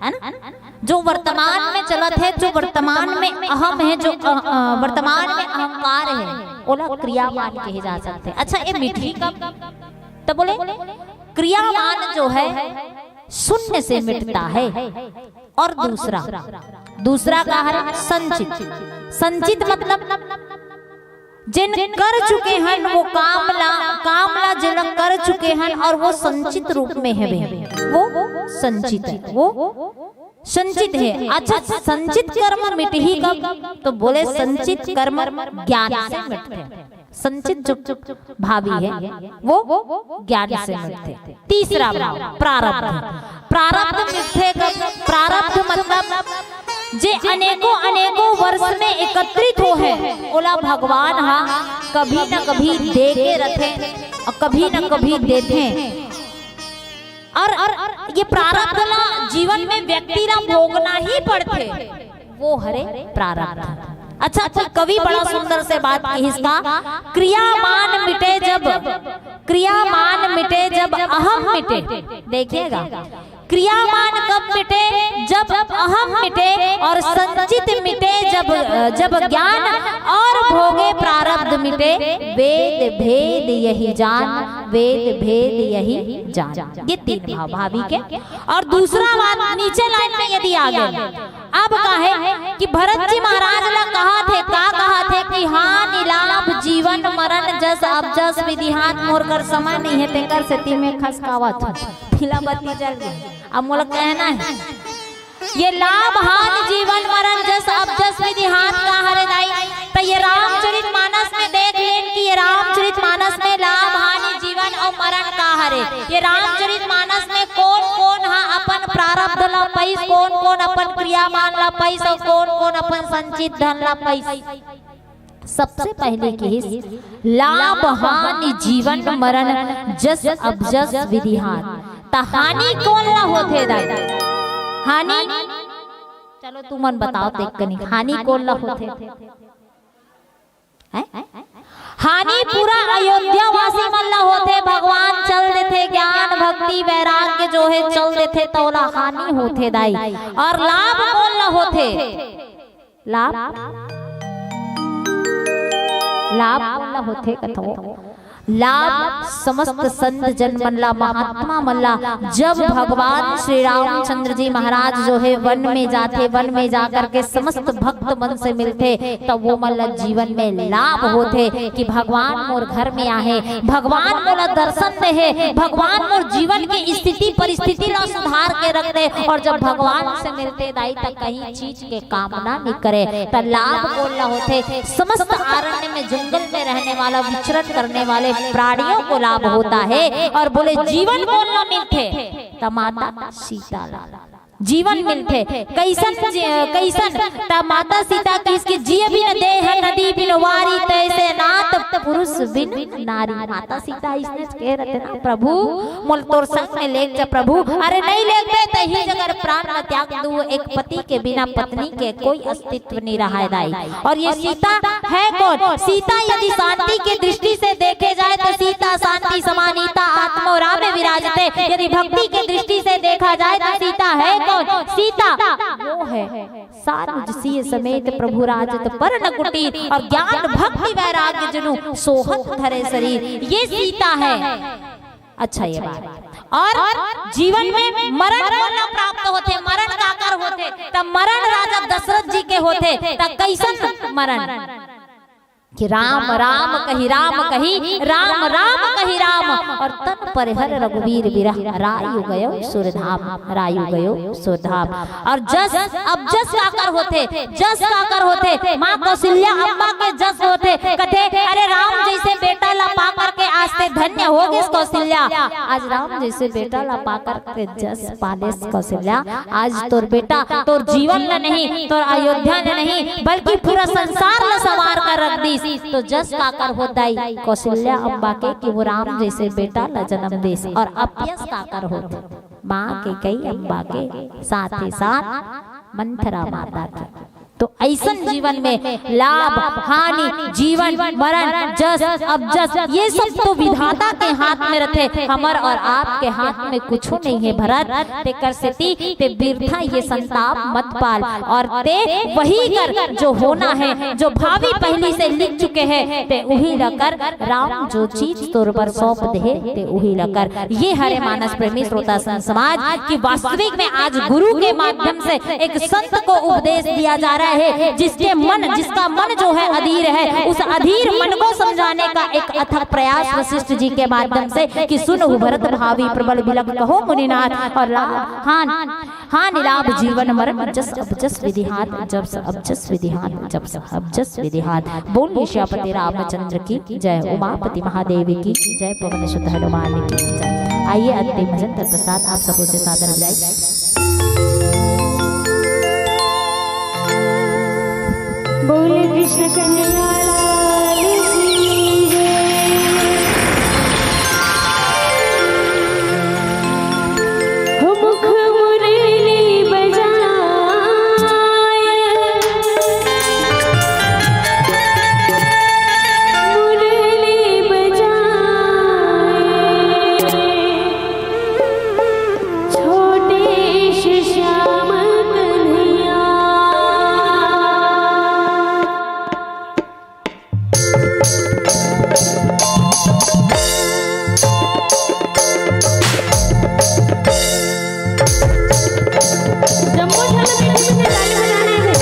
है ना, जो वर्तमान में चलत है, जो वर्तमान में अहम है, जो अ, अ, वर्तमान में अहंकार है, ओला क्रियामान कहे जा सकते हैं। अच्छा, ये मिटही कब? तो बोले, क्रियामान जो है शून्य से मिटता है। और दूसरा, दूसरा का है संचित। संचित मतलब जिन कर चुके हैं वो काम ला, काम ला जिन कर चुके हैं और वो संचित रूप में है, वो संचित है, वो संचित है। अच्छा, संचित कर्म मिटही कब? तो बोले, संचित कर्म ज्ञान से मिटते हैं। संचित जो भावी है, वो ज्ञान से मिटते। तीसरा भाव प्रारब्ध। प्रारब्ध मिटथे कब? प्रारब्ध मतलब जे अनेकों अनेकों वर्ष में एकत्रित हो है, ओला भगवान हा कभी न कभी दे के रथे, और कभी न कभी देथे। और, और ये प्रारब्ध ला जीवन में व्यक्ति ला भोगना ही पड़थे। वो हरे प्रारब्ध। अच्छा, अच्छा, कवि बड़ा सुंदर से बात कहिस का, क्रियामान मिटे जब, क्रियामान मिटे जब अहम मिटे। देखिएगा, क्रियामान कब मिटे? जब अहम मिटे और संचित मिटे, जब, जब ज्ञान और भोगे प्रारब्ध मिटे, वेद भेद यही जान, वेद भेद यही जान। ये तीन भाव भावी के। और दूसरा बात, नीचे लाइन में यदि आ गए, अब काहे कि भरत जी महाराज ला कहा थे, का कहा थे कि हानि लाभ जीवन मरण जस अब जस विधि हाथ, मोर कर समय नहीं है, तेकर सेती में खसकावत हूँ। पीला बत्ती जल गई, अब मोला कहना है, ये लाभ हानि जीवन मरण जस अब जस विधि हाथ का हरे दाई। तो ये रामचरित मानस में देख लेन कि ये रामचरित मानस में लाभ हानि जीवन और मरण का हरे। ये रामचरित मानस में कौन कौन हा अपन प्रारब्ध ला पाइस, कौन कौन अपन क्रियामान ला पाइस और कौन कौन अपन संचित धन ला पाइस। सबसे पहले किहिस, लाभ हानि जीवन मरण जस अब जस विधि हाथ। त हानि कोन ला होथे दाई? हानि, चलो तुमन बताओ तो एक कनी, हानि कोन ला होथे? हैं? हानि पूरा अयोध्या वासी मन ला होथे, भगवान चल देथे, ज्ञान भक्ति वैराग्य जो है चल देथे, त ओला हानि होथे दाई। और लाभ कोन ला होथे? लाभ, लाभ कोन ला होथे कथो? लाभ समस्त संत जन मन ला, महात्मा मन ला। जब भगवान श्री रामचंद्र जी महाराज जो है वन में जाथे, वन में जा करके समस्त भक्त मन से मिलथे, तब वो मन ला जीवन में लाभ होथे कि भगवान मोर घर में आहे, भगवान मोला दर्शन दे हे, भगवान मोर जीवन के स्थिति परिस्थिति ला सुधार के रख दे। और जब भगवान से मिलथे दाई, त कहीं चीज के कामना नहीं करे, त लाभ कोन ला होथे? समस्त आरण्य में, जंगल में रहने वाला, विचरण करने वाले प्राणियों को लाभ होता है। और बोले, जीवन कोन ला मिलथे? त माता सीता ला जीवन मिलथे। कैसन जी-, कैसन? त माता सीता किहिस कि जिय बिन देह नदी बिन वारी, तैसे नाथ पुरुष बिन नारी। माता सीता इसने कहे रहते ना, प्रभु मोला तोर संग में लेग जा प्रभु। अरे नहीं लेगबे त ही जगह प्राण न त्याग दू। एक पति के बिना पत्नी के कोई अस्तित्व नहीं रहा है दाई। और ये सीता है कौन? सीता यदि शांति की दृष्टि से देखे जाए तो सीता शांति समानीता आत्मो रामे विराजते। यदि भक्ति की दृष्टि से देखा जाए तो सीता है कौन? सीता वो है सानुज सीय समेत प्रभु राजत परन कुटीर। और ज्ञान भक्ति वैराग्य जनु सोहत धरे शरीर, ये सीता है। अच्छा, ये बात। और जीवन में मरण कोन ला प्राप्त होथे, मरण काकर होथे? त मरण राजा दशरथ जी के होथे। त कैसन मरण? कि राम राम कहि राम कहि, राम राम कहि राम, और तन पर हर रघुवीर बिरह, रायु गयो सुरधाम, रायु गयो सुरधाम। और जस, अब जस काकर होथे, जस काकर होथे, माँ कौशल्या अम्मा के जस होथे। कथे, अरे राम जैसे बेटा ला पा करके आज ते धन्य हो गेस कौशल्या। आज राम जैसे बेटा ला पा करके जस पालेस कौशल्या। आज तोर बेटा तोर जीवन ला नहीं, तोर अयोध्या ला नहीं, बल्कि पूरा संसार ला संवार कर रख दीस। तो जस काकर होत दाई कौशल्या अम्बा के कि वो राम जैसे बेटा ला जन्म देस, और अपयस काकर होत माँ कैकेयी अम्बा के, साथ ही साथ मंथरा माता के। तो ऐसन जीवन में लाभ, हानि, जीवन, मरण, जस, अपजस, ये सब तो विधाता के हाथ में रथे। हमर और आपके हाथ में कुछू नहीं है भरत। तेकर सेती ते बिरथा ये संताप मत पाल, और ते वही कर जो होना है, जो भावी पहली से लिख चुके हैं, ते उही ला कर। राम जो चीज तोर बर सौंप देहे, ते उही ला कर। ये हरे मानस प्रेमी श्रोता संत समाज कि वास्तविक में आज गुरु के माध्यम से एक संत को उपदेश दिया जा रहा है, जिसके मन, जिसका मन जो है अधीर है, उस अधीर मन को समझाने का एक अथक प्रयास वशिष्ठ जी के माध्यम से कि सुनहु भरत भावी प्रबल बिलख कहो मुनिनाथ। और ला-, हान, हानि लाभ जीवन मरण जस अपजस विधि हाथ, जस अपजस विधि हाथ, जस अपजस विधि हाथ। बोल सियापति रामचंद्र की जय, उमापति महादेव की जय, पवन सुत हनुमान की जय। आइए, अंतिम भजन तत्पश्चात आप सबों से सादर विदाई। बोल कृष्ण कन्हैया लाल की जय। हो मुख मुरली बजाए, मुरली बजाए, छोटे से श्याम कन्हैया। जम्मो झन मिलके ताली बजाना है।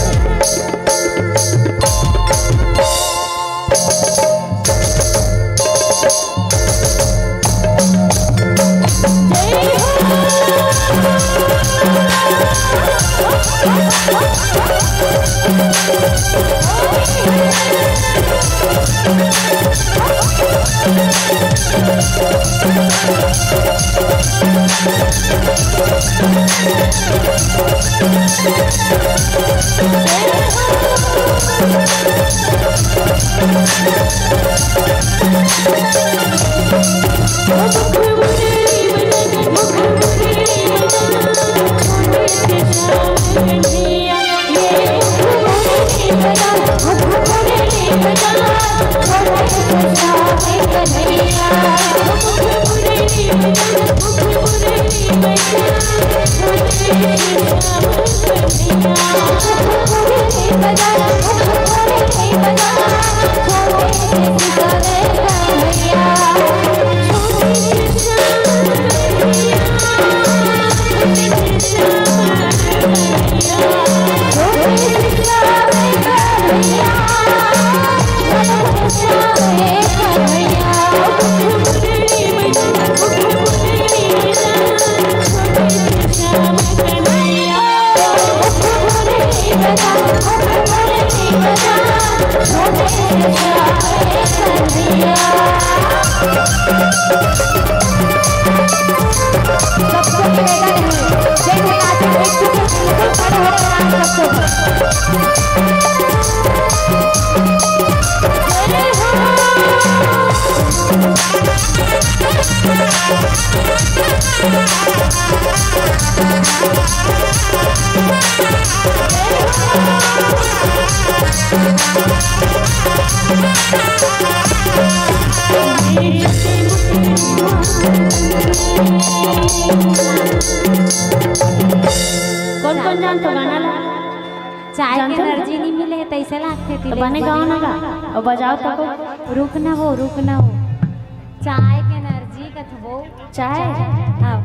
कौन कौन जानथो गाना ला? चाय के जानथो ना? एनर्जी नहीं मिले, तैसे लागथे तो बने गाओ ना गा, और बजाओ तो को। रुक ना वो, रुक ना वो। चाय के एनर्जी कथबो। चाय? हाँ।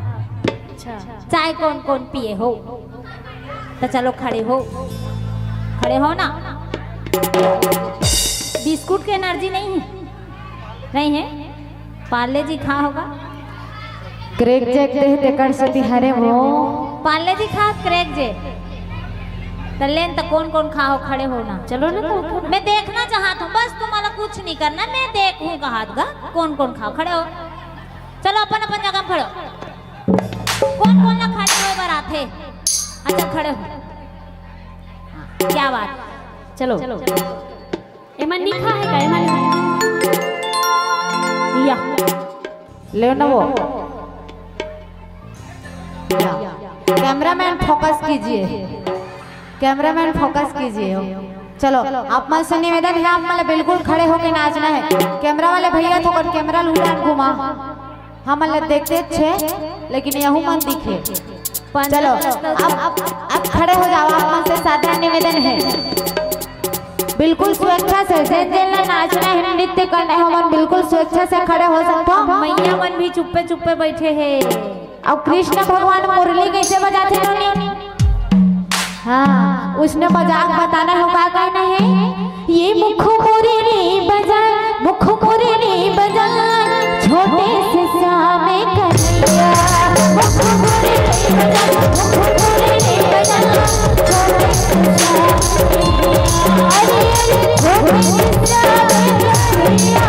अच्छा। चाय कौन कौन पिए हो? तो चलो खड़े हो, खड़े हो ना। बिस्कुट के एनर्जी नहीं है, नहीं है। पार्ले जी खा होगा। क्रैक जैक दे हे, तेकर सेती हरे वो। पार्ले जी खा क्रैक जे। त लेन त कोन कोन खा हो, खड़े हो ना। चलो ना, तो उठो ना। मैं देखना चाहत हूँ, बस तुम्हारा कुछ नहीं करना, मैं देखूँ कहात गा कोन कोन खा हो, खड़े हो। चलो अपन अपन जगह में खड़े हो। कोन कोन ला खड़े होए बर आथे? अच्छा खड़े हो। हाँ, क्या बात। चलो। एमन नहीं खा है का? एमन या। ले ना वो। या। कैमरामैन फोकस कीजिए। कैमरामैन फोकस कीजिए। चलो, आप मन से निवेदन है, आप मन ला बिल्कुल खड़े होके नाचना है। कैमरा वाले भैया थोकन कैमरा ल उल्टा घुमा। हमन ला देखते छे, लेकिन यहू मन दिखे। चलो, अब, अब, अब खड़े हो जाओ, आप मन से सादर निवेदन है। बिल्कुल स्वेच्छा से, जेन जेन ला नाचना है, नृत्य करना है, हमन बिल्कुल स्वेच्छा से खड़े हो सकथो। मैया मन भी चुप्पे चुप्पे बैठे हे। अउ कृष्ण भगवान मुरली कैसे बजाते नोनी? हाँ, उसने बजा के बताना है, का कहना है? ये मुख मुरली बजा, मुख मुरली बजा, छोटे से श्याम कन्हैया। मुख मुरली बजा, मुख मुरली बजा, छोटे से श्याम कन्हैया। अरे, अरे, छोटे से श्याम कन्हैया।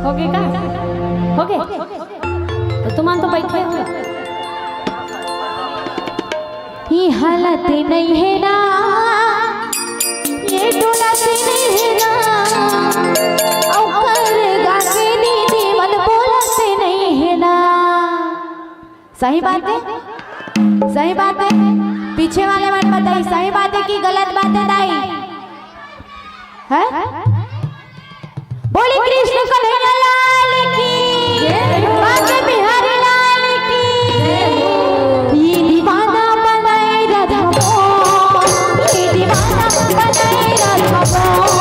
होगे का? होगे? तो तुमन तो बैठे हो। ये हालत नहीं है ना, ये डोलत नहीं है ना, अउ कर गा के दीदी मन बोलत नहीं है ना। सही बात है, सही बात है। पीछे वाले मन बताई, सही बात है कि गलत बात है दाई? है? बोली कृष्ण कन्हैया लाल की, बांके बिहारी लाल की। ये दीवाना बनाए राधा मोहन, ये दीवाना बनाए राधा मोहन।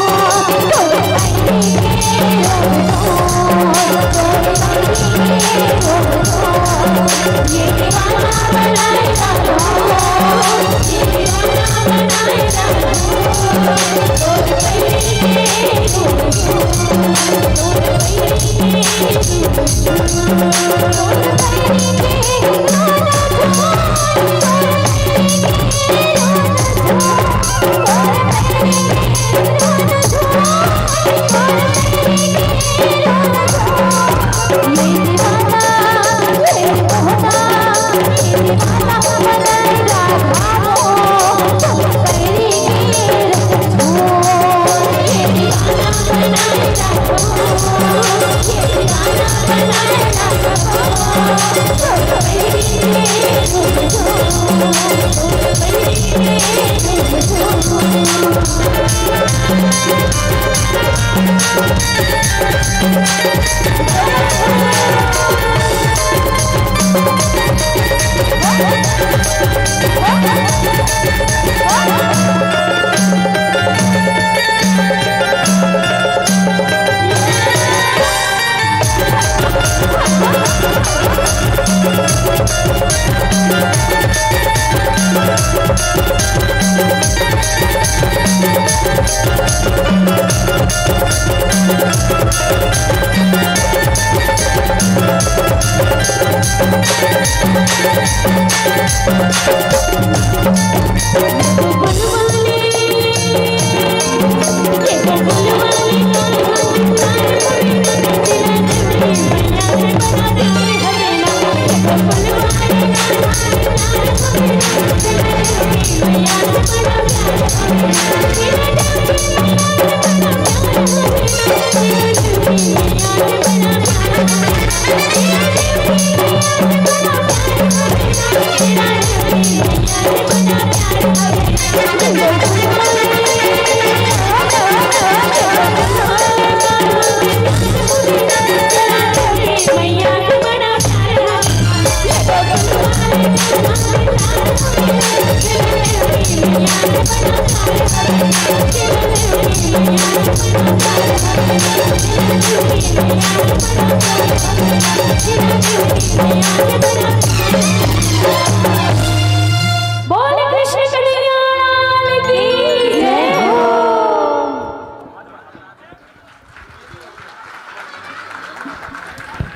बोल कृष्ण कन्हैया लाल की जय हो।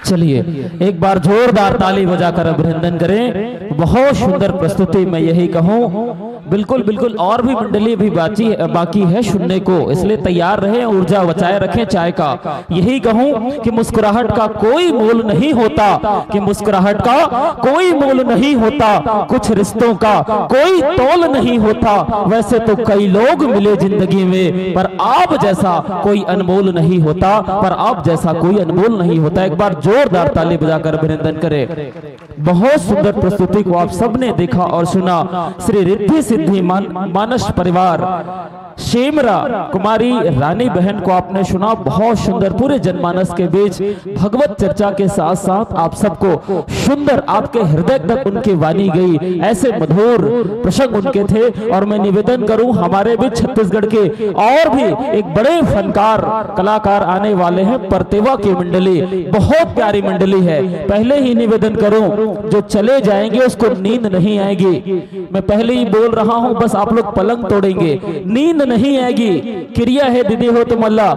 चलिए, एक बार जोरदार ताली बजाकर अभिनंदन करें। बहुत सुंदर प्रस्तुति, मैं यही कहूँ। बिल्कुल, बिल्कुल, और भी मंडली अभी बाकी, बाकी है सुनने को, इसलिए तैयार रहें, ऊर्जा बचाए रखें। चाय का यही कहूँ कि मुस्कुराहट का कोई मोल नहीं होता, कि मुस्कुराहट का कोई मोल नहीं होता, कुछ रिश्तों का कोई तोल नहीं होता। वैसे तो कई लोग मिले जिंदगी में, पर आप जैसा कोई अनमोल नहीं होता, पर आप जैसा कोई अनमोल नहीं होता। एक बार जोरदार ताली बजाकर अभिनंदन करें। बहुत सुंदर प्रस्तुति को आप सबने देखा और सुना। श्री रिद्धि सिद्धि मान-, मानस परिवार शेमरा कुमारी रानी बहन को आपने सुना। बहुत सुंदर, पूरे जनमानस के बीच भगवत चर्चा के साथ साथ आप सबको सुंदर, आपके हृदय तक उनकी वाणी गई। ऐसे मधुर प्रसंग उनके थे। और मैं निवेदन करूं, हमारे बीच छत्तीसगढ़ के और भी एक बड़े फनकार कलाकार आने वाले हैं। परतेवा की मंडली, बहुत प्यारी मंडली है। पहले ही निवेदन करूं, जो चले जाएंगे उसको नींद नहीं आएगी। मैं पहले ही बोल रहा हूं, बस आप लोग पलंग तोड़ेंगे, नींद नहीं आएगी। किरिया हे दीदी हो तुमन ला,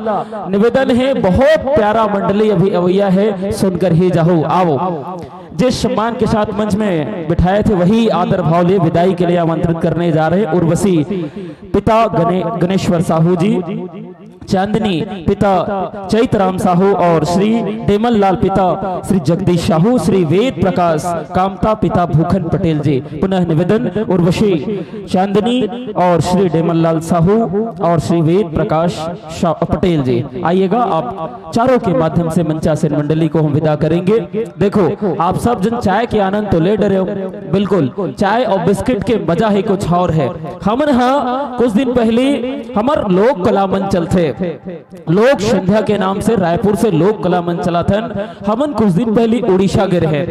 निवेदन हे, बहुत प्यारा मंडली अभी अवैया हे, सुनकर ही जाहू। आवो, जिस सम्मान के साथ मंच में बिठाए थे, वही आदर भाव लिए विदाई के लिए आमंत्रित करने जा रहे उर्वशी पिता गणे-, गणेश्वर साहू जी, चांदनी पिता चैतराम साहू और श्री डेमल लाल पिता श्री जगदीश साहू, श्री वेद प्रकाश कामता पिता भूखन पटेल जी। पुनः निवेदन, उर्वशी चांदनी और श्री डेमल लाल साहू और श्री वेद प्रकाश शा-, पटेल जी, आइएगा। आप चारों के माध्यम से मंचासीन मंडली को हम विदा करेंगे। देखो, आप सब जन चाय के आनंद तो ले डरे हो, बिल्कुल, चाय और बिस्किट के मजा ही कुछ और है। हमन हा कुछ दिन पहले हमर लोक कला मंच चलथे, लोक संध्या के नाम से रायपुर से लोक कला मंच चलाथन। हमन कुछ दिन पहले उड़ीसा गे रहे।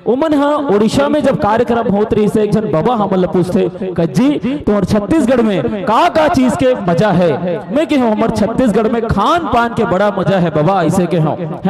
उमन हा उड़ीसा में जब कार्यक्रम होत रहिस, एक झन बबा हमन ला पूछथे, "कज्जी, तुम्हर छत्तीसगढ़ में का का चीज के मजा है?" मैं कहे, "हमर छत्तीसगढ़ में खान पान के बड़ा मजा है बबा," ऐसे कहे,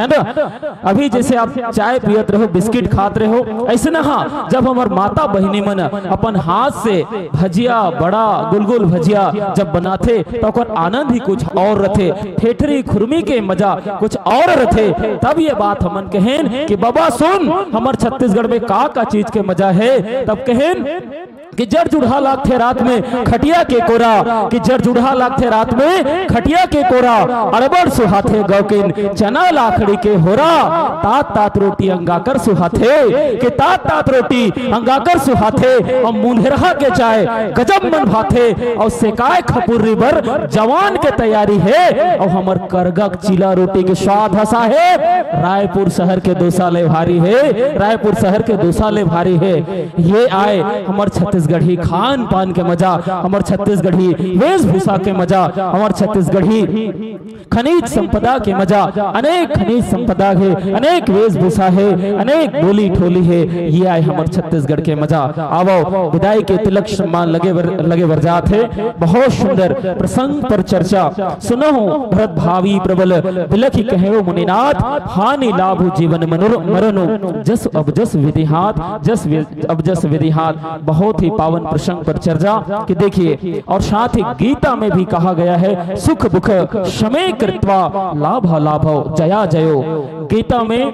है ना? अभी जैसे आप चाय पियत रहो, बिस्किट खात रहो, ऐसे ना, हाँ, जब हमर माता बहिनी मन अपन हाथ से भजिया, बड़ा, गुलगुल भजिया जब बनाथे, तो ओकर आनंद ही कुछ और रथे। ठेठरी खुरमी के मजा कुछ और रथे। तब ये बात हमन कहेन कि बबा सुन, हमर छत्तीसगढ़ में का का चीज के मजा है। तब कहेन कि जड़ जुड़हा लागथे रात में खटिया के कोरा, कि जड़ जुड़हा लागथे रात में खटिया के कोरा, अड़बड़ सुहाथे गौकिन चना लाखड़ी के होरा, तात तात रोटी अंगाकर सुहाथे, कि तात तात रोटी अंगाकर सुहाथे, अउ मुंधेरहा के चाय गजब मन भाथे, अउ सेकाय खपुर्री बर जवान के तैयारी हे, अउ हमर करगक चीला रोटी के स्वाद ह साहेब रायपुर शहर के दोसा ले भारी हे, रायपुर शहर के दोसा ले भारी हे। ये आय हमर छत्तीसगढ़ी खान पान के मजा, हमर छत्तीसगढ़ी वेशभूषा के मजा, हमर छत्तीसगढ़ी खनिज संपदा के मजा, अनेक खनिज संपदा हे, अनेक वेशभूषा हे, अनेक बोली ठोली हे, ये आय हमर छत्तीसगढ़ के मजा। आवो, विदाई के तिलक सम्मान लगे बर, लगे बर जात हे। बहुत सुंदर प्रसंग पर चर्चा। सुनहु भरत भावी प्रबल बिलखि कहेउ मुनिनाथ, हानि लाभ जीवन मनुर मरनु, जस अब जस विधि हाथ, जस वि-, अब जस विधि हाथ। बहुत ही पावन प्रसंग पर चर्चा कि देखिए, और साथ ही गीता में भी कहा गया है, "सुख भुख समे कृत्वा लाभ लाभो जया जयो।" गीता में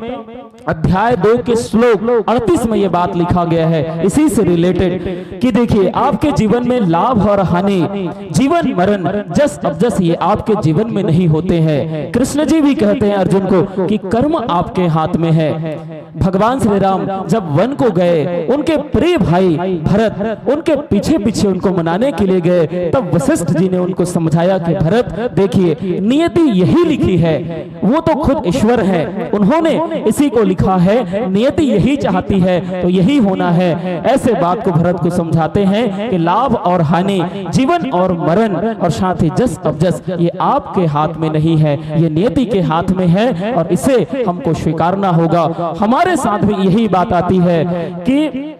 अध्याय दो के श्लोक अड़तीस में ये बात लिखा गया है, इसी से रिलेटेड कि देखिए, आपके जीवन में लाभ और हानि, जीवन मरण, जस अब जस, ये आपके जीवन में नहीं होते हैं। कृष्ण जी भी कहते हैं अर्जुन को कि कर्म आपके हाथ में है। भगवान श्री राम जब वन को गए, उनके प्रिय भाई भरत उनके पीछे पीछे उनको मनाने के लिए गए, तब वशिष्ठ जी ने उनको समझाया कि भरत, देखिए, नियति यही लिखी है, वो तो खुद ईश्वर है, उन्होंने इसी को लिखा है, नियति यही चाहती है तो यही होना है। ऐसे बात को भरत को समझाते हैं कि लाभ और हानि, जीवन और मरण और साथ ही जस अब जस, ये आपके हाथ में नहीं है, ये नियति के हाथ में है और इसे हमको स्वीकारना होगा। हमारे साथ भी यही बात आती है कि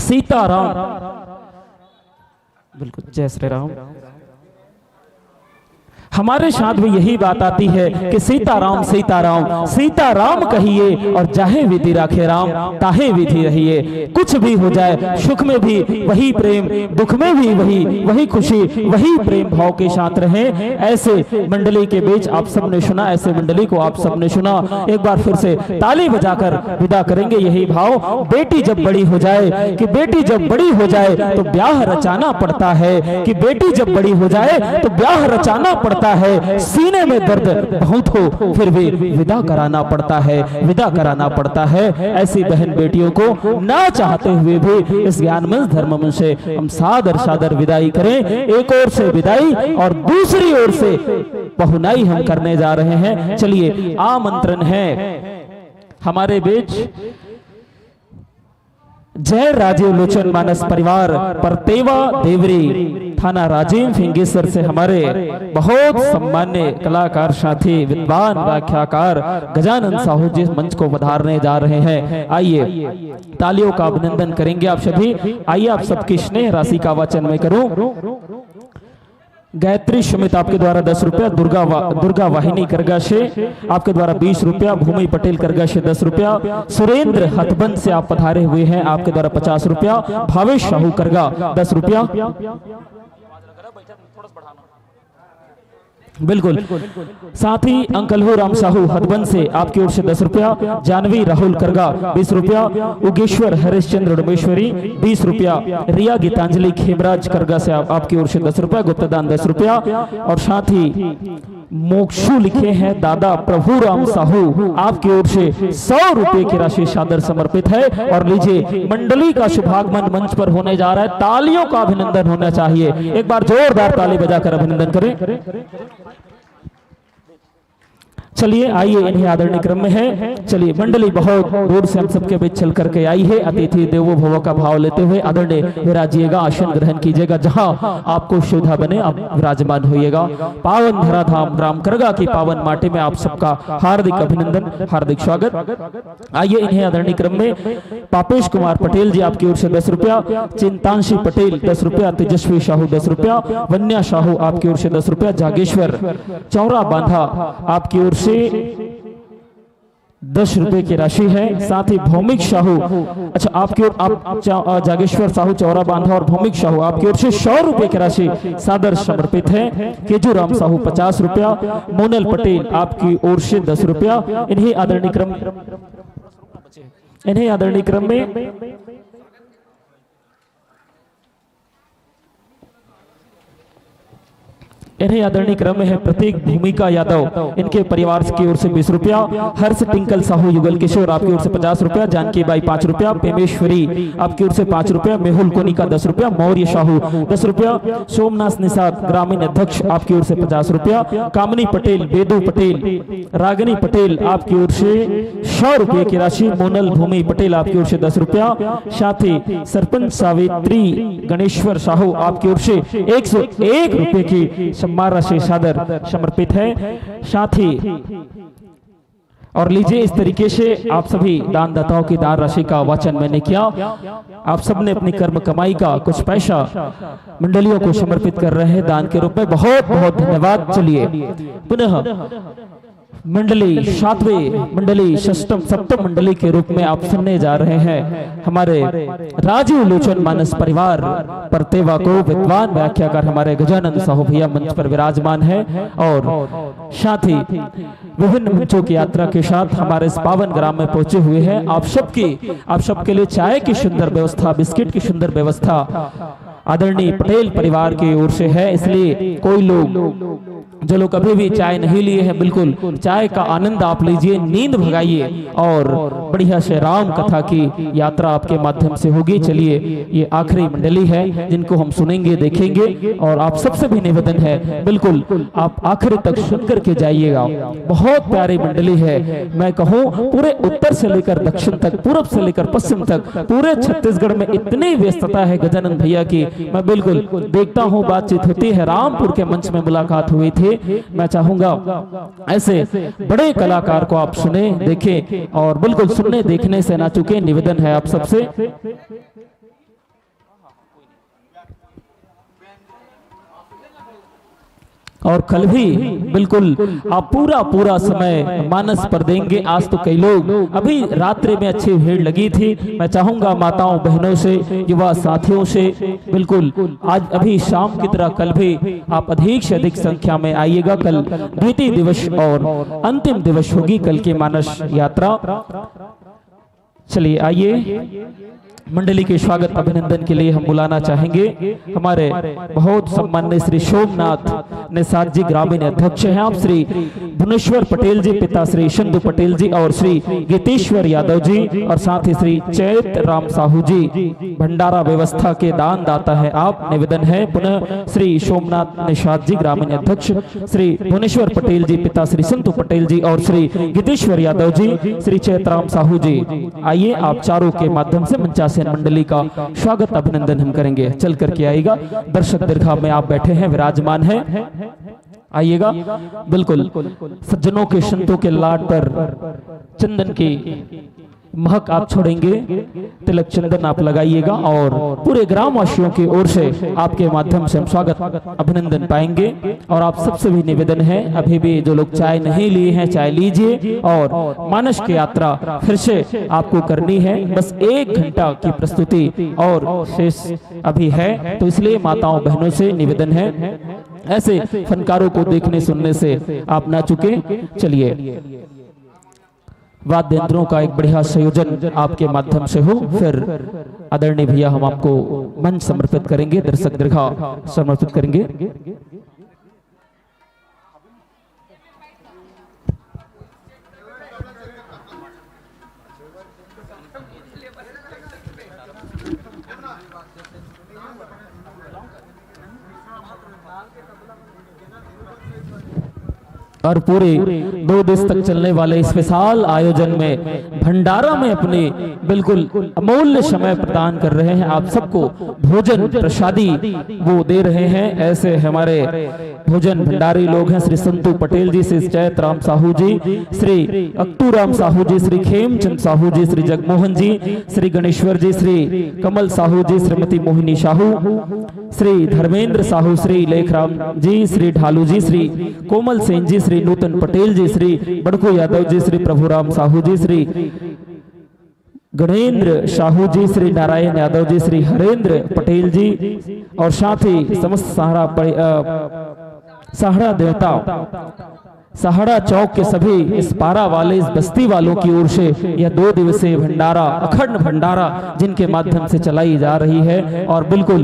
सीताराम, बिल्कुल, जय श्री राम। हमारे साथ भी यही बात आती है कि सीताराम, सीताराम, सीताराम कहिए और जाहे विधि राखे राम, ताहे विधि रहिए। कुछ भी हो जाए, सुख में भी वही प्रेम, दुख में भी वही, वही खुशी, वही प्रेम भाव के साथ रहें। ऐसे मंडली के बीच आप सबने सुना, ऐसे मंडली को आप सबने सुना, एक बार फिर से ताली बजाकर विदा करेंगे यही भाव। बेटी जब बड़ी हो जाए, कि बेटी जब बड़ी हो जाए तो ब्याह रचाना पड़ता है, कि बेटी जब बड़ी हो जाए तो ब्याह रचाना पड़ता है। सीने में दर्द बहुत हो फिर भी विदा कराना पड़ता है, विदा कराना पड़ता है। ऐसी बहन बेटियों को ना चाहते हुए भी इस ज्ञान मंच धर्म मंच से हम सादर सादर विदाई करें। एक ओर से विदाई और दूसरी ओर से पहुनाई हम करने जा रहे हैं। चलिए, आमंत्रण है हमारे बीच जय राजीव लोचन मानस परिवार, परतेवा देवरी, थाना राजिम, फिंगेश्वर से हमारे बहुत सम्मान्य कलाकार साथी, विद्वान व्याख्याकार गजानन साहू जी मंच को पधारने जा रहे हैं। आइए, तालियों का अभिनंदन करेंगे आप सभी। आइए, आप सबकी स्नेह राशि का वाचन मैं करूं। गायत्री सुमित आपके द्वारा दस रुपया, दुर्गा वा-, दुर्गा वाहिनी करगा से आपके द्वारा बीस रुपया, भूमि पटेल करगा से दस रुपया, सुरेंद्र हथबंद से आप पधारे हुए हैं, आपके द्वारा पचास रुपया, भावेश साहू करगा दस रुपया। बिल्कुल। साथ ही अंकल हो राम साहू हथबंद से आपकी ओर से दस रुपया, जानवी राहुल करगा बीस रुपया, उगेश्वर हरिश्चंद्र डोमेश्वरी बीस रुपया, रिया गीतांजलि खेमराज करगा से आप, आपकी ओर से दस रुपया, गुप्तदान दस रुपया। और साथ ही मोक्षु लिखे हैं दादा प्रभु राम साहू, आपकी ओर से सौ रुपए की राशि सादर समर्पित है। और लीजिए, मंडली का शुभागमन मंच पर होने जा रहा है, तालियों का अभिनंदन होना चाहिए। एक बार जोरदार ताली बजाकर अभिनंदन करें। चलिए, आइए, इन्हें आदरणीय क्रम में है। चलिए, मंडली बहुत दूर से हम सबके बीच चल करके आई है। अतिथि देवो भव का भाव लेते हुए आदरणीय विराजिएगा, आसन ग्रहण कीजिएगा, जहां आपको सुविधा बने आप विराजमान होइएगा। पावन धराधाम ग्राम करगा की पावन माटी में आप सबका हार्दिक अभिनंदन, हार्दिक स्वागत। आइए, इन्हें आदरणीय क्रम में पापेश कुमार पटेल जी आपकी ओर से दस रुपया, चिंतांशी पटेल दस रुपया, तेजस्वी साहू दस रुपया, वन्या साहू आपकी ओर से दस रुपया, जागेश्वर चौरा बांधा आपकी ओर से दस रुपए की राशि है। साथ ही भौमिक साहू, अच्छा, आपकी ओर आप चा-, अ, जागेश्वर साहू चौरा बांधा और भौमिक साहू आपकी ओर से सौ रुपए की राशि सादर समर्पित है। केजू राम साहू पचास रुपया, मोनल पटेल आपकी ओर से दस रुपया। इन्हीं आदरणीय क्रम इन्हीं आदरणीय क्रम में इन्हीं आदरणीय क्रम में है प्रतीक भूमिका यादव, इनके परिवार की ओर से बीस रुपया, हर्ष टिंकल साहू युगल किशोर आपकी ओर से पचास रुपया, जानकी बाई पाँच रुपया, पेमेश्वरी आपकी ओर से पाँच रुपया, मेहुल कोनिका दस रुपया, मौर्य साहू दस रुपया, सोमनाथ निषाद ग्रामीण अध्यक्ष आपकी ओर से पचास रुपया, कामनी पटेल, बेदू पटेल, रागनी पटेल आपकी ओर से सौ रुपये की राशि, मोनल भूमि पटेल आपकी ओर से दस रुपया, साथ ही सरपंच सावित्री गणेश्वर साहू आपकी ओर से एक सौ एक रुपये की सम्मान राशि सादर समर्पित है। साथ ही और लीजिए, इस तरीके से आप सभी दानदाताओं की दान राशि का वाचन मैंने किया। आप सबने अपनी कर्म कमाई का कुछ पैसा मंडलियों को समर्पित कर रहे हैं दान के रूप में। बहुत बहुत धन्यवाद। चलिए, पुनः मंडली सातवें मंडली सप्तम सप्तम मंडली के रूप में आप सुनने जा रहे हैं हमारे राजीव लोचन मानस परिवार परतेवा को विद्वान व्याख्याकार हमारे गजानंद साहू भैया मंच पर विराजमान है और साथ ही विभिन्न मंचों की यात्रा के साथ हमारे इस पावन ग्राम में पहुंचे हुए हैं। आप सबकी आप सबके लिए चाय की सुंदर व्यवस्था, बिस्किट की सुंदर व्यवस्था आदरणीय पटेल परिवार की ओर से है, इसलिए कोई लोग जो लोग कभी भी चाय नहीं लिए हैं, बिल्कुल चाय का आनंद आप लीजिए, नींद भगाइए और बढ़िया से राम कथा की यात्रा आपके माध्यम से होगी। चलिए, ये आखिरी मंडली है जिनको हम सुनेंगे, देखेंगे और आप सबसे भी निवेदन है, बिल्कुल आप आखिरी तक सुन करके जाइएगा। बहुत प्यारी मंडली है, मैं कहूँ पूरे उत्तर से लेकर दक्षिण तक, पूरब से लेकर पश्चिम तक, पूरे छत्तीसगढ़ में इतनी व्यस्तता है गजानंद भैया की। मैं बिल्कुल देखता हूँ, बातचीत होती है, रामपुर के मंच में मुलाकात हुई थी। मैं चाहूंगा ऐसे बड़े कलाकार को आप सुने, देखें और बिल्कुल सुनने देखने से ना चूकें, निवेदन है आप सबसे। और कल भी बिल्कुल आप पूरा पूरा समय मानस पर देंगे। आज तो कई लोग अभी रात्रि में अच्छी भीड़ लगी थी। मैं चाहूंगा माताओं बहनों से, युवा साथियों से, बिल्कुल आज अभी शाम की तरह कल भी आप अधिक से अधिक संख्या में आइएगा। कल द्वितीय दिवस और अंतिम दिवस होगी कल की मानस यात्रा। चलिए आइए, मंडली के स्वागत अभिनंदन के लिए हम बुलाना चाहेंगे हमारे बहुत सम्माननीय श्री सोमनाथ निषाद जी, ग्रामीण अध्यक्ष हैं आप, श्री भुवनेश्वर पटेल जी, पिता श्री शंतु पटेल जी और श्री गीतेश्वर यादव जी और साथ ही श्री चैत राम साहू जी, भंडारा व्यवस्था के दान दाता है आप। निवेदन है पुनः श्री सोमनाथ निषाद जी, ग्रामीण अध्यक्ष, श्री भुवनेश्वर पटेल जी, पिता श्री संतु पटेल जी और श्री गीतेश्वर यादव जी, श्री चैतराम साहू जी, आइए आप चारों के माध्यम से मंचासीन मंडली का स्वागत अभिनंदन हम करेंगे। चल करके आइएगा, दर्शक दीर्घा में आप बैठे हैं, विराजमान हैं, आइएगा। बिल्कुल, सज्जनों के, संतों के लाड पर चंदन की महक आप छोड़ेंगे, तिलक चंदन आप लगाइएगा और पूरे ग्रामवासियों की ओर से आपके माध्यम से हम स्वागत अभिनंदन पाएंगे। और आप सबसे भी निवेदन है, अभी भी जो लोग चाय नहीं लिए हैं, चाय लीजिए। और मानस की यात्रा फिर से आपको करनी है, बस एक घंटा की प्रस्तुति और शेष अभी है, तो इसलिए माताओं बहनों से निवेदन है, ऐसे फनकारों को देखने सुनने से आप ना चुके। चलिए, वाद्य यंत्रों का एक बढ़िया संयोजन आपके माध्यम से हो, फिर आदरणीय भैया हम आपको मंच समर्पित करेंगे, दर्शक दीर्घा समर्पित करेंगे। और पूरे दो दिवस तक चलने वाले इस विशाल आयोजन में भंडारा में अपने बिल्कुल अमूल्य समय प्रदान कर रहे हैं, आप सबको भोजन प्रसादी वो दे रहे हैं। ऐसे हमारे भोजन भंडारी लोग हैं, श्री संतू पटेल जी, श्री चैत राम साहू जी, श्री अक्तू राम साहू जी, श्री खेमचंद साहू जी, श्री जगमोहन जी, श्री गणेश्वर जी, श्री कमल साहू जी, श्रीमती मोहिनी साहू, श्री धर्मेंद्र साहू, श्री लेखराम जी, श्री ढालू जी, श्री कोमल सेन जी, श्री नूतन पटेल जी, श्री बड़कू यादव जी, श्री प्रभुराम साहू जी, श्री गणेंद्र साहू जी, श्री नारायण यादव जी, श्री हरेंद्र पटेल जी और साथ ही समस्त सहारा परि-, अ, सहारा देवता, सहारा चौक के सभी इस पारा वाले, इस बस्ती वालों की ओर से यह दो दिवसीय भंडारा, अखंड भंडारा जिनके माध्यम से चलाई जा रही है और बिल्कुल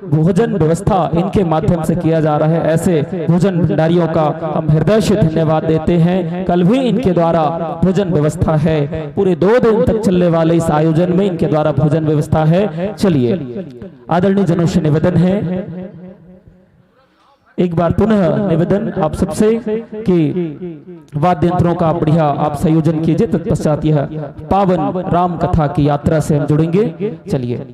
भोजन व्यवस्था इनके माध्यम से किया जा रहा है। ऐसे भोजन भंडारियों का हम हृदय से धन्यवाद देते हैं। कल भी इनके द्वारा भोजन व्यवस्था है, पूरे दो दिन तक चलने वाले इस आयोजन में इनके द्वारा भोजन व्यवस्था है। चलिए, आदरणीय जनों से निवेदन है, एक बार पुनः निवेदन आप सबसे कि वाद्य यंत्रों का बढ़िया आप संयोजन कीजिए। तत्पश्चात यह पावन राम कथा की यात्रा से हम जुड़ेंगे। चलिए।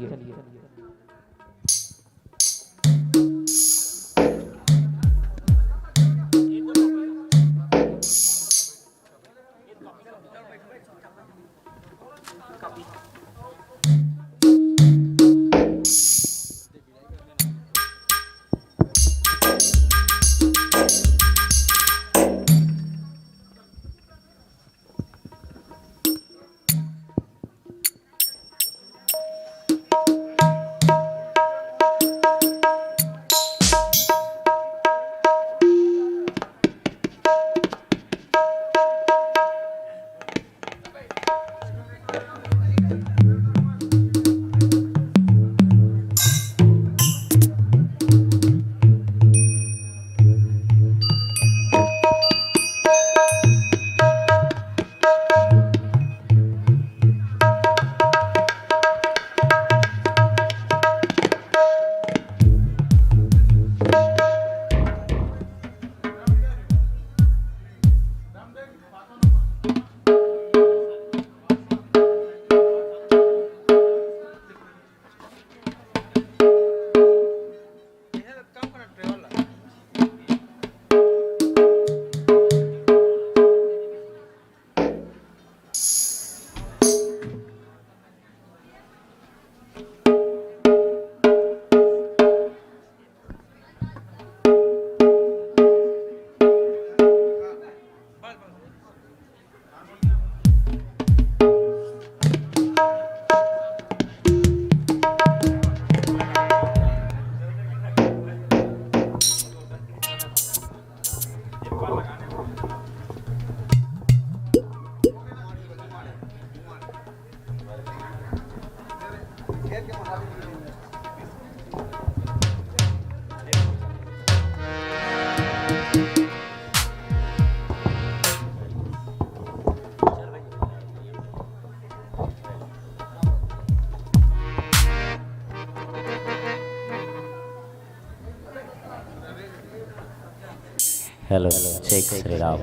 Hello, check Shri Ram.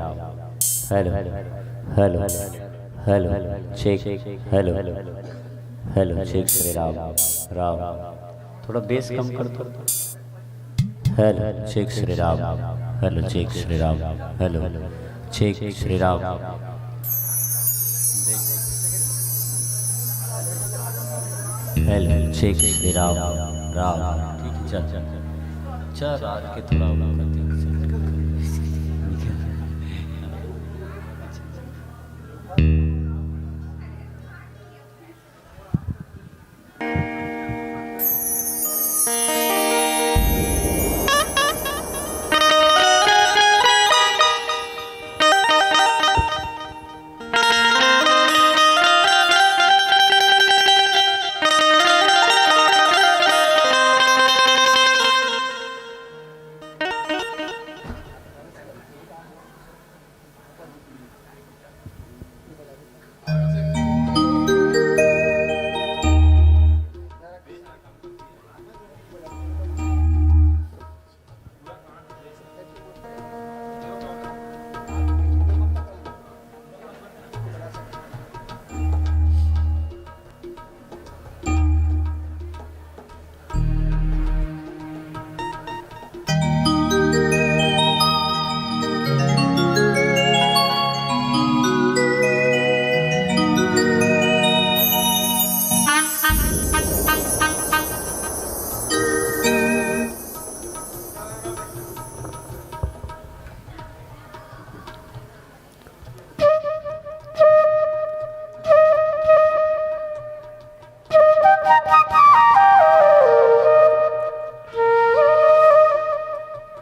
Hello, hello, hello, check, hello. Hello, check Shri Ram. Ram, थोड़ा बेस कम कर दो। Hello, check Shri Ram. Hello, check Shri Ram. Hello, check Shri Ram. Hello, check Shri Ram. Ram, ठीक है, चल, चल, चल। चल, रात के थोड़ा ऊपर कर दे।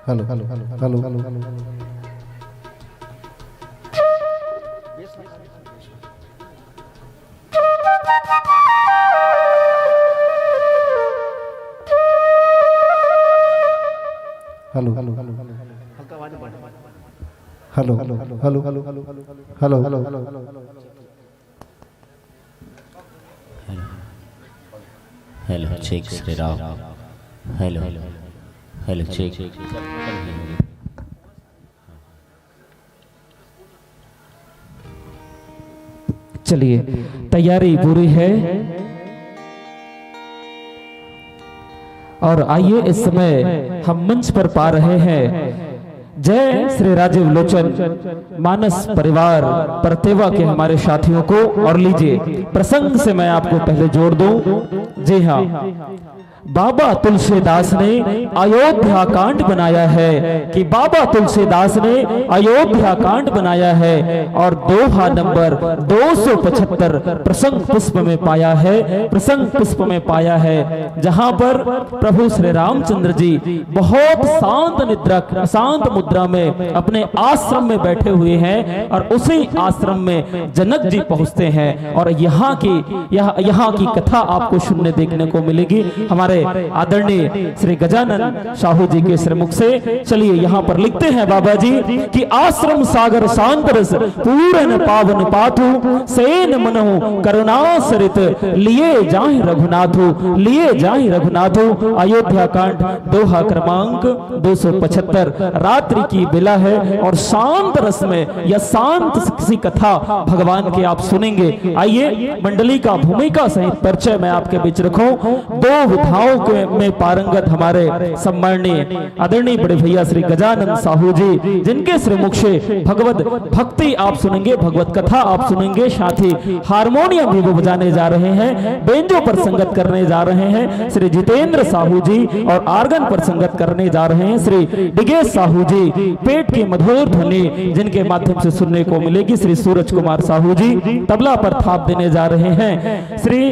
Hello, hello, hello, hello, hello, hello. Hello, hello, hello, hello, hello. Hello, hello, hello, hello, hello, hello. Hello, check Shri Ram. Hello, hello, check. चलिए, तैयारी पूरी है और आइए, इस समय हम मंच पर पा रहे हैं जय श्री राजीव लोचन मानस परिवार परतेवा के हमारे साथियों को। और लीजिए, प्रसंग से मैं आपको पहले जोड़ दूं। जी हाँ, बाबा तुलसीदास ने अयोध्या कांड बनाया है, कि बाबा तुलसीदास ने अयोध्या कांड बनाया है और दोहा नंबर दो सौ पचहत्तर प्रसंग पुष्प में पाया है, प्रसंग पुष्प में पाया है, जहां पर प्रभु श्री रामचंद्र जी बहुत शांत निद्रा, शांत मुद्रा में अपने आश्रम में बैठे हुए हैं और उसी आश्रम में जनक जी पहुंचते हैं और यहाँ की, यह, यहाँ की कथा आपको सुनने देखने को मिलेगी। हमारे आदरणीय श्री गजानन साहू जी के श्रीमुख से। चलिए, यहाँ पर लिखते हैं बाबा जी कि आश्रम सागर शांत रस पूरन पावन पाथु, सेन मनहु करुणा सरित लिए जाहि रघुनाथु, लिए जाहि रघुनाथु। अयोध्या कांड, दोहा क्रमांक दो सौ पचहत्तर। रात्रि की बेला है और शांत रस में या शांत सी कथा भगवान की आप सुनेंगे। आइए, मंडली का भूमिका सहित परिचय मैं आपके बीच रखूं। दो विधाओं के में पारंगत हमारे सम्माननीय आदरणीय बड़े भैया श्री गजानन साहू जी, जिनके श्रीमुख से भगवत भक्ति आप सुनेंगे, भगवत कथा आप सुनेंगे, साथ ही हारमोनियम भी वो बजाने जा रहे हैं, बेंजो पर संगत करने जा रहे हैं श्री जितेंद्र साहू जी और आर्गन पर संगत करने जा रहे हैं श्री डिगेश साहू जी। पेट की मधुर ध्वनि जिनके माध्यम से सुनने को मिलेगी, श्री सूरज कुमार साहू जी। तबला पर थाप देने जा रहे हैं श्री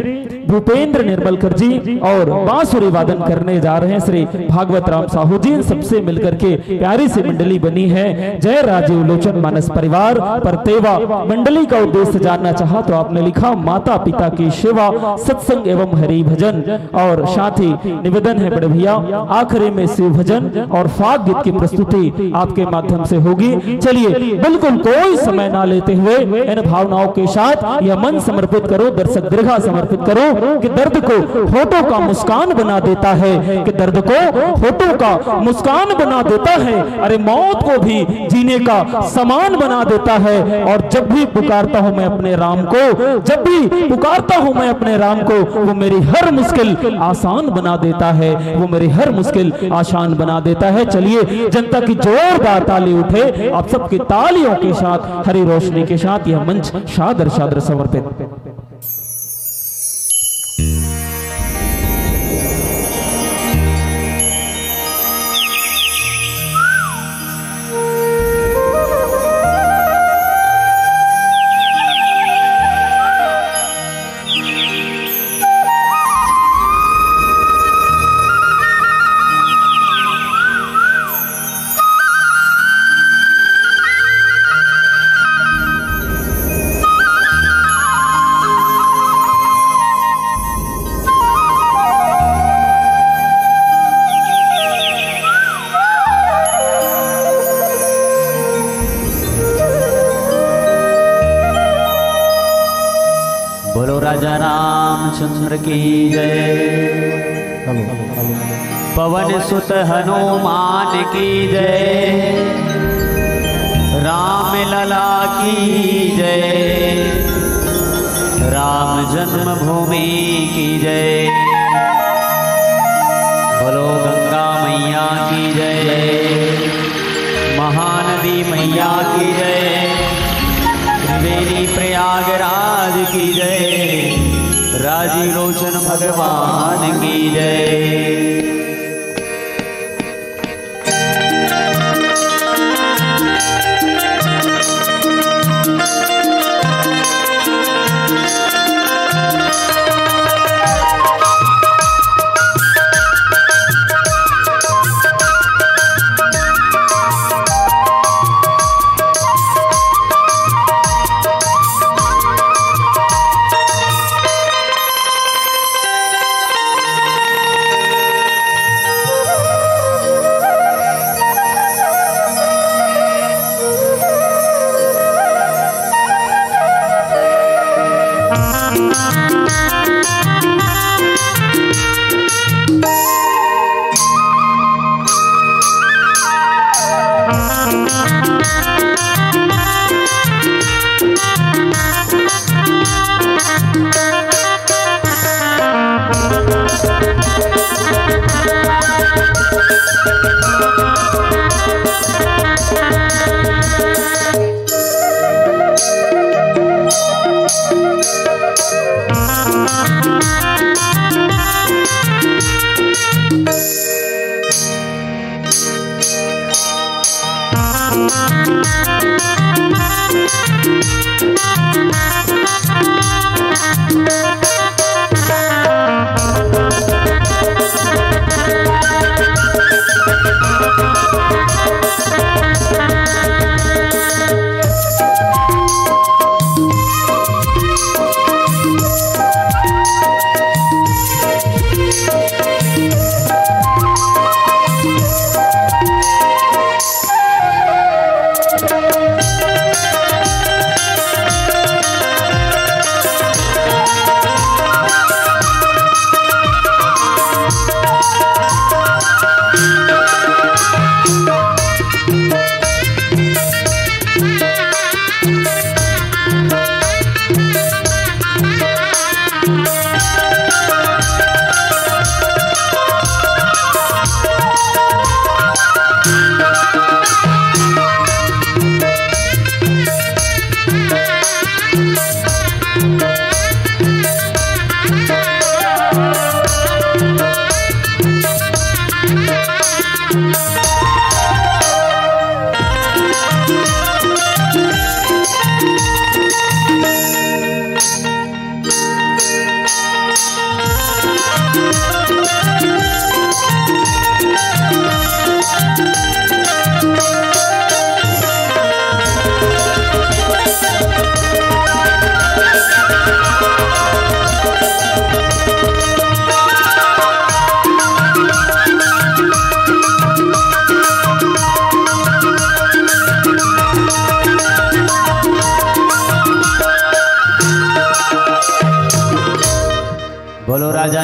भूपेंद्र निर्मलकर जी और बांसुरी वादन करने जा रहे हैं श्री भागवत राम साहू जी। इन सबसे मिलकर के प्यारी सी मंडली बनी है जय राजीव लोचन मानस परिवार परतेवा। मंडली का उद्देश्य जानना चाहा तो आपने लिखा, माता पिता की सेवा, सत्संग एवं हरि भजन। और साथ ही निवेदन है बड़े भैया, आखिरी में शिव भजन और फाग गीत की प्रस्तुति आपके माध्यम से होगी। चलिए, बिल्कुल कोई समय ना लेते हुए इन भावनाओं के साथ यह मन समर्पित करो, दर्शक दीर्घा समर्पित करो। कि दर्द को होठों का मुस्कान बना देता है, कि दर्द को होठों का मुस्कान बना देता है। अरे, मौत को भी जीने का सामान बना देता है। और जब भी पुकारता हूँ मैं अपने राम को, जब भी पुकारता हूँ मैं अपने राम को, वो मेरी हर मुश्किल आसान बना देता है, वो मेरी हर मुश्किल आसान बना देता है। चलिए, जनता की जोरदार ताली उठे, आप सबकी तालियों के साथ, हरी रोशनी के साथ यह मंच शादर शादर समर्पित। बोलो राजा रामचंद्र की जय। पवन सुत हनुमान की जय। राम लला की जय। राम जन्मभूमि की जय। बोलो गंगा मैया की जय। महानदी मैया की जय। त्रिवेणी प्रयागराज की जय। राजीव लोचन भगवान की जय।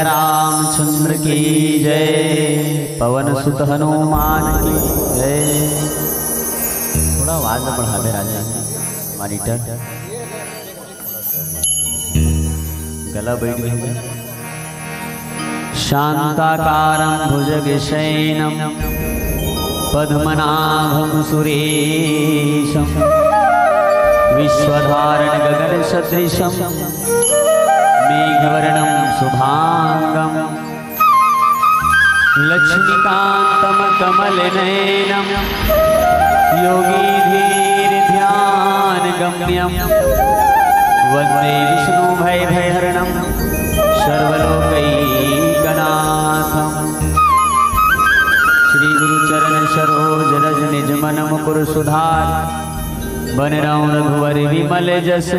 रामचंद्र की जय, पवन सुत हनुमान की जय। थोड़ा आवाज बढ़ा दे राजा, मॉनिटर। गला बैठ गया। शांताकारं भुजगशयनं पद्मनाभं सुरेशं विश्वधारणं गगनसदृशं मेघवर्णं शुभांगं लक्ष्मीकान्तं कमलनयनं योगीधीरध्यानगम्यं वन्दे विष्णुं भयभयहरणं सर्वलोकैकनाथम्। श्री गुरु चरण सरोज रज निज मन मुकुर सुधार, बन रंउ रघुवर विमल जस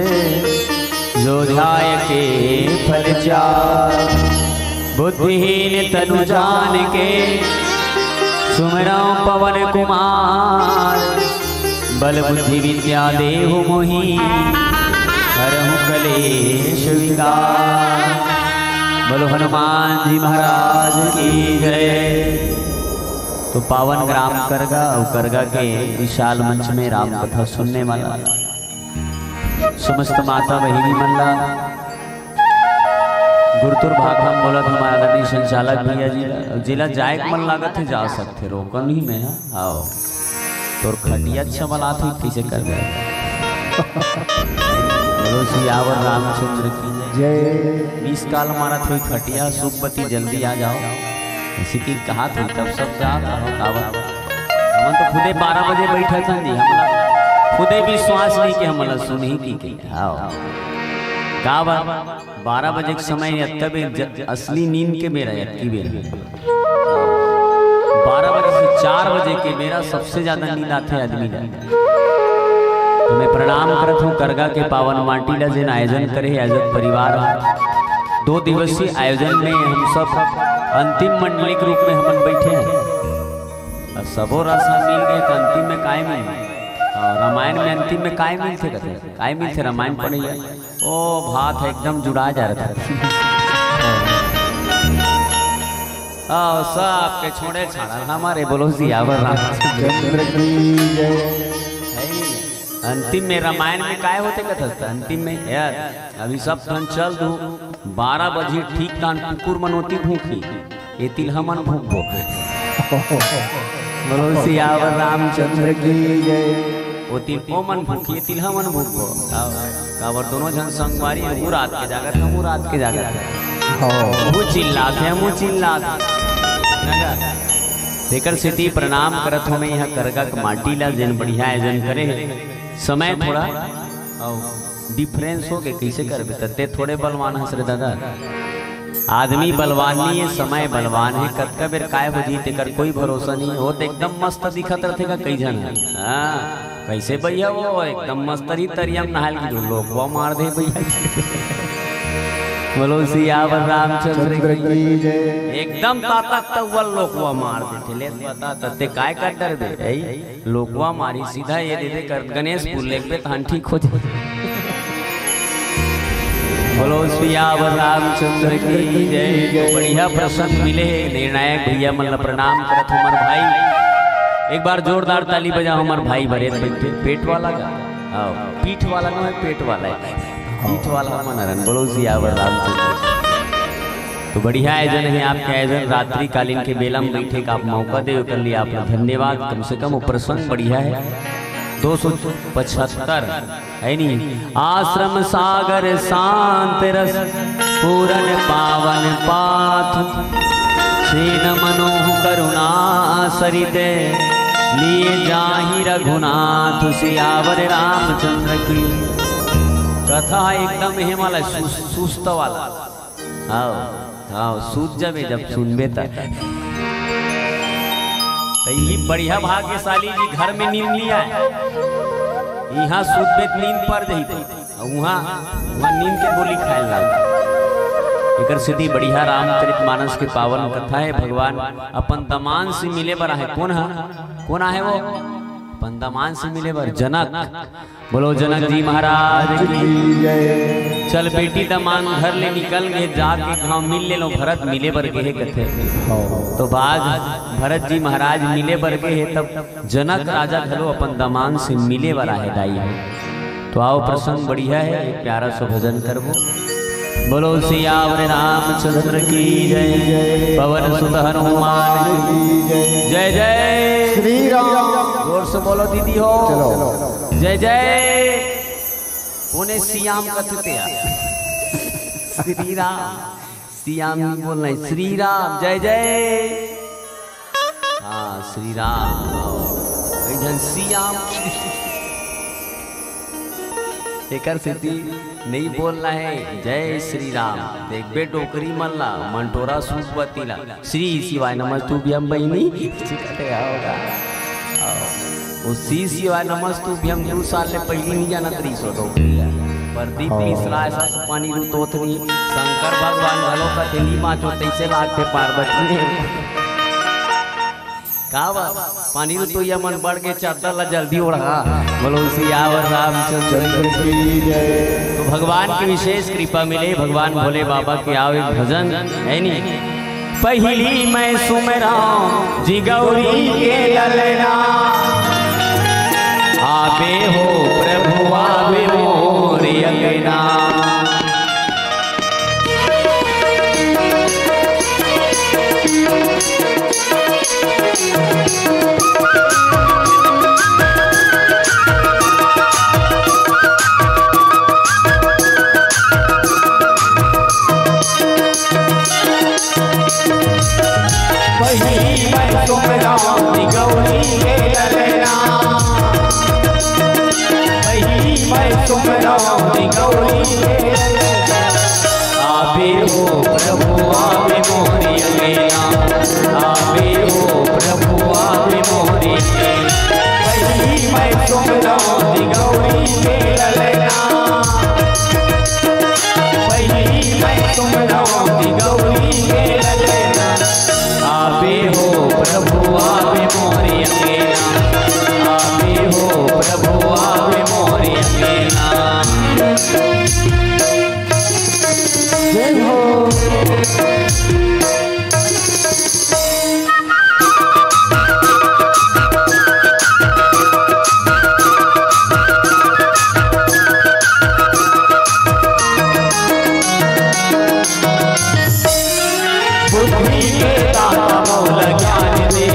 जो ध्याय के फल चार। बुद्धिहीन तनु जान के सुमिरंउ पवन कुमार, बल बुद्धि विद्या देहु मोहि हरहु कलेश विकार। बोलो हनुमान जी महाराज की जय। तो पावन ग्राम करगा अउ करगा के विशाल मंच में राम कथा सुनने वाला समस्त माता बहिनी मन ला गुरतुर भाखा म बोलत हमार आदरणीय संचालक भैया जी ला, जेला जाए के मन लागत हे, जा सकथे, रोकन ही मैं, हाँ, आओ। तोर खटिया अच्छा बलात हुई, कइसे कर दे? बोलो सियावर रामचंद्र की जय। बीस काल मारत हुई खटिया, सुखपति जल्दी आ जाओ। इसी की कहा थी, तब सब जात रहो, कावर। हमन तो खुदे बारह बजे बैठे थे जी, हमला खुदे विश्वास नहीं कि हमला सुनही की कही। आओ। कावर, बारह बजे के समय अतका बेर ज-, असली नींद के बेरा, अतकी बेर। बारह बजे से चार बजे के बेरा सबसे ज्यादा नींद आथे आदमी ला। तो मैं प्रणाम करत हूँ करगा के पावन माटी ला, जेन आयोजन करे हे आयोजक परिवार ह। दो दिवसीय आयोजन में हम सब अंतिम मंडली के रूप में हमन बैठे हैं। अउ सबो रस ह मिल गए त अंतिम में काय मिलही? अउ रामायण में अंतिम में काय मिलथे कथे? काय मिलथे रामायण पढ़े? ओ भात ह एकदम जुड़ा जा रहा था। अउ सबके छोड़े छाड़ा हमारे बोलो सियावर रामचंद्र की जय। अंतिम में रामायण में काय होथे कथस त? अंतिम में यार, अभी सब ठन चल दू, बारह बजे ठीक तान कुकुर मन ओती भूंकही, एती ल हमन भूंकबो। बोलो सियावर रामचंद्र की जय। ओती ल ओमन भूंकही, एती ल हमन भूंकबो। काबर दोनों झन संगवारी, वो रात के जागत, हम वो रात के जागत। वो चिल्लात हे, हम वो चिल्लात। तेकर सेती प्रणाम करत हूँ मैं यहाँ करगा के माटी ला, जेन बढ़िया आयोजन करे हे। समय थोड़ा अउ डिफरेंस हो गए, कइसे करबे? त ते थोड़े बलवान हस रे दादा। आदमी बलवान नहीं है, समय बलवान है। कतका बेर काय हो जी, तेकर कोई भरोसा नहीं। वो तो एकदम मस्त दिखत रथे का, कई झन। हाँ, कइसे भैया वो एकदम मस्त रही, तरिया में नहाय ल गिरो, लोकवा मार दे भैया। बोलो सियावर रामचंद्र की जय। एकदम ताकत तउवल लोकवा मार देथे। ले बता, त ते काय कर डरबे? ऐ? लोकवा मारी सीधा ये दे दे कर गणेशपुर लेगबे तहन ठीक हो जाए। बोलो सियावर रामचंद्र की जय। बढ़िया प्रसंग मिले हे, निर्णायक भैया मन ला प्रणाम करत हूँ हमर भाई। एक बार जोरदार ताली बजाओ हमर भाई भरेत बैठे, पेट वाला का, हाँ, पीठ वाला ना है, पेट वाला है, पीठ वाला मन हरन। बोलो सियावर रामचंद्र। तो बढ़िया आयोजन है आपके, आयोजन रात्रि कालीन के बेला में बैठे का आप मौका दे, ओकर लिए आप ला धन्यवाद। कम से कम वो प्रसंग बढ़िया है। दो सौ पचहत्तर है नी। आश्रम सागर शांत रस पूरन पावन पाथु, छीन मनोह करुणा सरित लिए जाहि रघुनाथ। सियावर रामचंद्र की। कथा एकदम हे वाला सुस-, सुस्त वाला। हाँ, हाँ, सूत जाबे जब सुनबे त। त ई बढ़िया भाग्यशाली जी घर में नींद नहीं आए, यहाँ सूतबे त नींद पड़ जाई, त उहाँ, उहाँ नींद के गोली खाए लाग। एकर सेती बढ़िया रामचरित मानस के पावन कथा है। भगवान अपन दमान से मिले बर आहे। कौन हा? कौन आहे वो? अपन दमांद से मिले बर जनक। बोलो जनक जी महाराज की। चल बेटी, दमांद घर ले निकल गे, जाके घांव मिल ले लो, भरत मिले बर गे हे कथे। तो आज भरत जी महाराज मिले बर गे हे, तब जनक राजा घलो अपन दमांद से मिले बर आहे दाई। तो आओ, प्रसंग बढ़िया हे, एक प्यारा सा भजन करबो। बोलो सियावर रामचंद्र की जय, पवन सुत हनुमान की जय। जय जय श्री राम। जोर से बोलो दीदी हो। चलो। जय जय। कोने सियाम कथे ते यार? श्री राम। सियाम नहीं बोलना है, श्री राम। जय जय। हाँ, श्री राम। कई झन सियाम। एकर सेती नहीं बोलना है, जय श्री राम। देखबे डोकरी मन ला, मंटोरा सूपवती ला, श्री शिवाय नमस्तुभ्यम बहिनी। ठीक है, आओगा। आओ। वो श्री शिवाय नमस्तुभ्यम दू साल ले पहिली नहीं जानत रहिस हो डोकरी ला। प्रदीप मिश्रा ऐसा पानी रू तोतनी, शंकर भगवान घलो कथे नी बाँचो, तैसे लागथे पार्वती ने। का बा? पानी तो ये मन बढ़ के चद्दर ला जल्दी ओढ़ा। बोलो सियावर रामचंद्र की जय। तो भगवान की विशेष कृपा मिले, भगवान भोले बाबा के आवे भजन, है नी? पहिली मैं सुमरांव जी गौरी के ललना, आबे हो प्रभु आबे मोर अंगना। पहिली मैं सुमरांव जी गौरी के ललना, पहिली मैं सुमरांव जी गौरी के ललना। आबे हो प्रभु आबे मोरी अंगना, आबे हो प्रभु आबे मोरी अंगना। पहिली मैं सुमरांव जी गौरी के ललना, पहिली मैं सुमरांव जी गौरी के ललना। आबे हो प्रभु आबे मोरी अंगना, आबे हो प्रभु आबे मोरी अंगना। जय हो। बुद्धि के दाता मोला ज्ञान दे,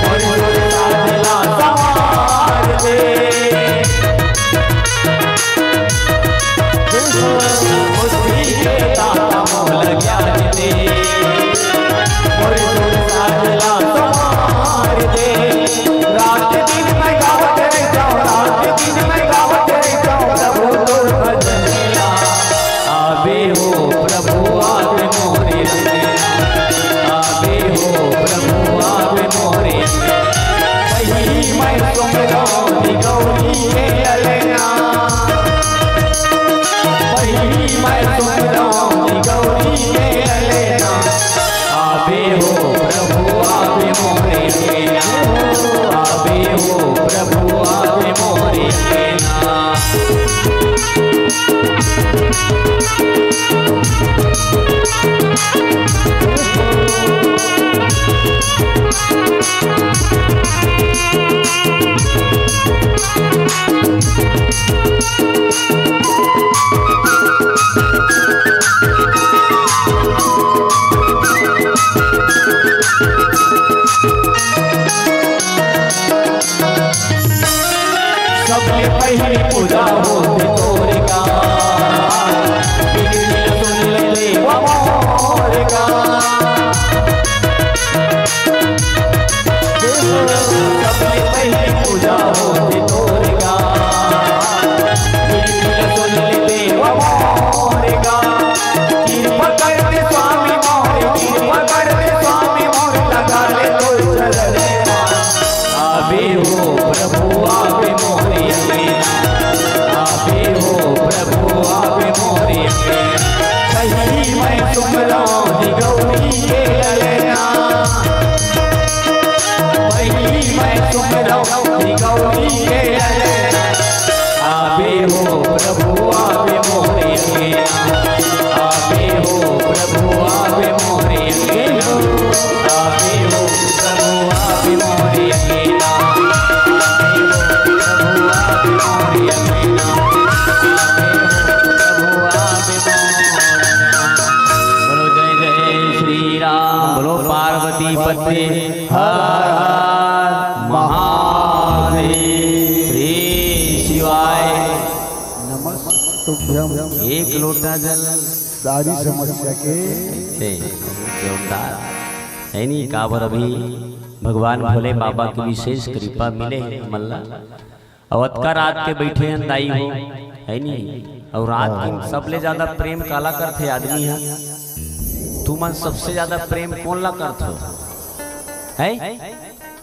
और गुण साधना संवार दे। बुद्धि के दाता मोला ज्ञान दे, और गुण साधना संवार दे। रात दिन मैं गावत रहिथंव, रात दिन मैं गावत रहिथंव, प्रभु तोर भजनिया। आबे हो प्रभु आबे मोरे अंगना, आबे हो प्रभु आबे मोरे अंगना। पहिली मैं सुमरांव जी गौरी के ललना, पहिली मैं सुमरांव जी गौरी के ललना। आबे हो प्रभु आबे मोरे अंगना, आबे हो प्रभु आबे मोरे अंगना। सबले पहिली पूजा होथे तोर का, बिनती सुन ले देवा मोर का। सबले पहिली पूजा होथे तोर का, बिनती सुन ले देवा मोर का। कृपा कर दे स्वामी मोरे, कृपा कर दे स्वामी मोरे, लगा ले तोर चरण मा। आबे हो प्रभु आबे मोरे अंगना, आबे हो प्रभु आबे मोरे अंगना। पहिली मैं सुमरांव जी गौरी के ललना, पहिली मैं सुमरांव आवे मोरे अंगना, आवे हो प्रभु, आवे मोरे अंगना, आवे हो प्रभु, आवे मोरे अंगना, आवे हो प्रभु, आवे मोरे अंगना। बोलो जय जय श्री राम, बोलो पार्वती पति हर हर महादेव। श्री शिवाय। नमस्तुभ्यम। एक लोटा जल। सारी समस्या के। से जोरदार है नी, काबर अभी भगवान भोले बाबा के विशेष कृपा मिले हे हमन ला। अउ अतका रात के बइठे हन दाई हो, है नी? अउ रात के सबले ज्यादा प्रेम काला करथे आदमी ह? तुमन सबसे ज्यादा प्रेम कोन ला करथो? है?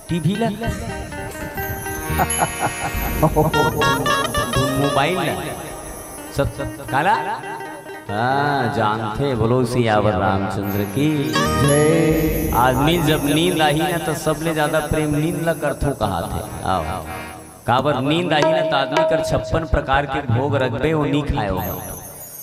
टीवी ला? मोबाइल ला? सब, सब काला? हाँ, जानथे, बोलो सियावर रामचंद्र की। जय। आदमी जब नींद आही ना, तो सबले ज्यादा प्रेम नींद ला करथो कहाथे। आओ। काबर नींद आही ना, तो आदमी कर छप्पन प्रकार के भोग रखबे, वो नी खाए हो।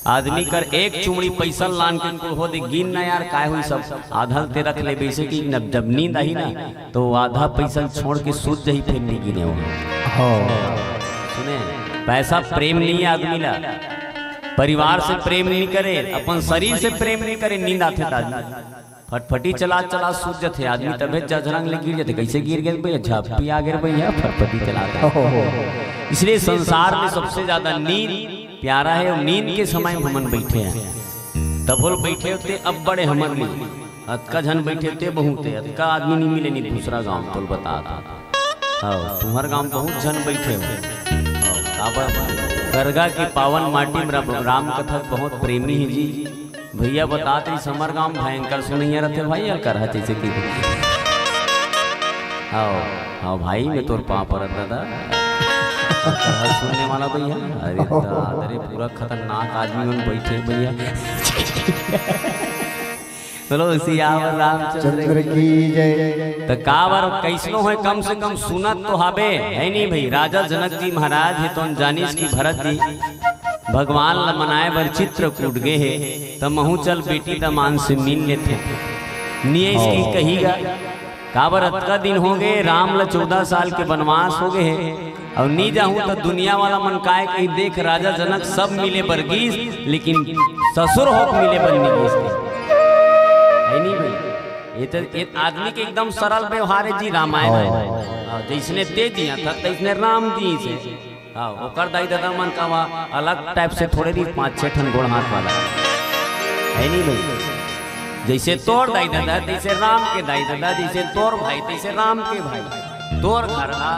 आदमी कर एक चुमड़ी पैसा लान के कुल हो दे, गिन ना यार, काय होई सब, आधा ते रख ले, वैसे कि न-, जब नींद आही ना, तो आधा पैसा छोड़ के सूत जाही, फिर नी गिने हो। हाँ। सुने, पैसा प्रेम नहीं है आदमी ला, परिवार से प्रेम नहीं करे, अपन शरीर से प्रेम नहीं करे, नींद आथे त आदमी फटफटी चला चला सूत जथे आदमी, तभे जझरंग ले गिर जथे। कैसे गिर गए भैया? झप्पी आ गए भैया, फटफटी चला था। इसलिए संसार में सबसे ज्यादा नींद प्यारा है, और नींद के समय में हमन बैठे हैं, तब होल बैठे होते, अब बड़े हमर नींद। अतका झन बैठे ते बहुत है, अतका आदमी नहीं मिले नहीं दूसरा गांव, तोल बता था। हाँ, तुम्हर गांव बहुत झन बैठे हो। हाँ, काबर करगा के पावन माटी में राम, राम कथा बहुत प्रेमी है जी। भैया बतात रही, हमर गांव भयंकर सुनैया रहते भाई, यार करहा जैसे कि। हाँ, हाँ भाई, मैं तोर पाँव परत दादा। करहा सुनने वाला भैया, अरे दादा रे, पूरा खतरनाक आदमी मन बैठे भैया। बोलो सियावर रामचंद्र चंद्र की जय। त काबर कैसनो होय, कम से कम सुनत तो हाबे, है नी भाई? राजा जनक जी महाराज हे तो जानिस कि भरत जी भगवान ल मनाए बर चित्रकूट गे हे, त महू चल बेटी दमान से मिल लेथे। नियस की हाँ। कही गा, काबर अतका दिन हो गए, राम ल चौदह साल के बनवास हो गए हे, अउ नी जाहूं त दुनिया वाला मन काय कही, देख राजा जनक सब मिले बर गीस, लेकिन ससुर होत मिले बर नी गीस। है नी भाई? ये तो, ये आदमी के एकदम सरल व्यवहार है जी, रामायण में। हाँ। हाँ, जैसने ते जिया था, तैसने राम जी से। हाँ, ओकर दाई ददा मन का वहाँ अलग टाइप से थोड़े भी पाँच छह ठन गोड़ हाथ वाला। है नी भाई? जैसे तोर दाई ददा, तैसे राम के दाई ददा, जैसे तोर भाई, तैसे राम के भाई। तोर घर हा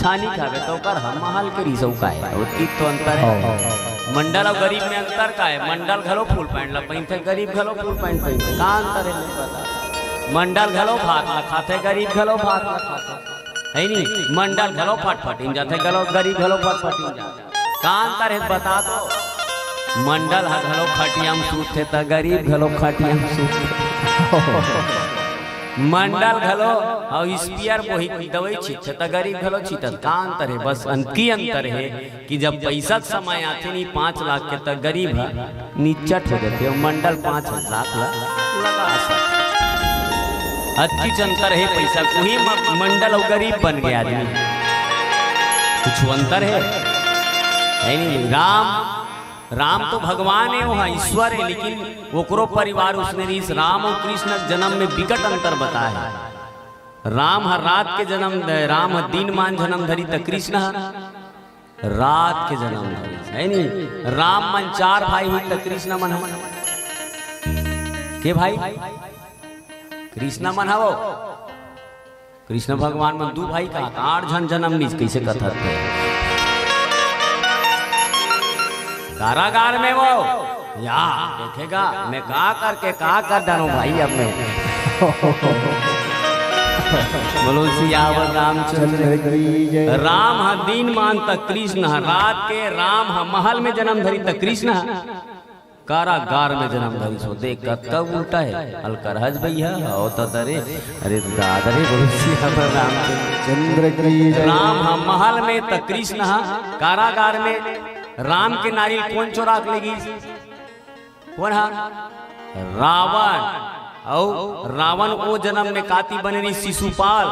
छानी खावे तो ओकर हा महल के रिसव का है। ओतकी तो अंतर है। हाँ। मंडल अउ गरीब में अंतर का है? मंडल घलो फुल पैंट ला पहिनथे, गरीब घलो फुल पैंट पहिनथे। का अंतर है, नहीं पता। मंडल घलो भात ला खाथे, गरीब घलो भात ला खाथे। है नी? मंडल घलो फटफटिन जाथे, घलो गरीब घलो फटफटिन जाथे। का अंतर है, बता तो। मंडल ह घलो खटिया में सूतथे, त गरीब घलो खटिया में सूतथे। मंडल घलो अउ स्पियर बोही दवाई छींचथे, त गरीब घलो छींचथे। का अंतर है? बस अतकी अंतर है कि जब पैसा के समय आथे नी पाँच लाख के, त गरीब ह निच्चट हो जाथे, अउ मंडल पाँच लाख ला लगा सकथे। अतकीच अंतर है पैसा, उही म-, मंडल अउ गरीब बन गया आदमी। कुछ अंतर है? है नहीं। राम, राम तो भगवान है, वहाँ ईश्वर है, लेकिन ओकरो परिवार उसने रहिस। राम अउ कृष्ण के जन्म में बिकट अंतर बताए है। राम ह रात के जन्म दे, राम ह दिन मान जन्म धरी, त कृष्ण ह रात के जन्म धरी, है नी? राम मन चार भाई ही, त कृष्ण मन ह के भाई? कृष्ण मन हवो। कृष्ण भगवान मन दू भाई का आठ झन जन्म लीस, कैसे कथत हे? कारागार में वो या देखेगा, मैं का करके का कर डालूं भाई अब मैं। बोलो सियावर रामचंद्र चंद्र की जय। राम ह दिन मान त कृष्ण ह रात के, राम ह महल में जन्म धरी त कृष्ण ह कारागार में जन्म धरी सो। देख कतका उल्टा है। अलकरहज भैया, आओ त दरे। अरे दादा रे, बोलो सियावर रामचंद्र चंद्र की जय। राम ह महल में त कृष्ण ह कारागार में। राम के नारियल कोन चोरा के लेगिस? कोन ह? रावण, अउ रावण ओ जन्म में काती बने रहिस शिशुपाल,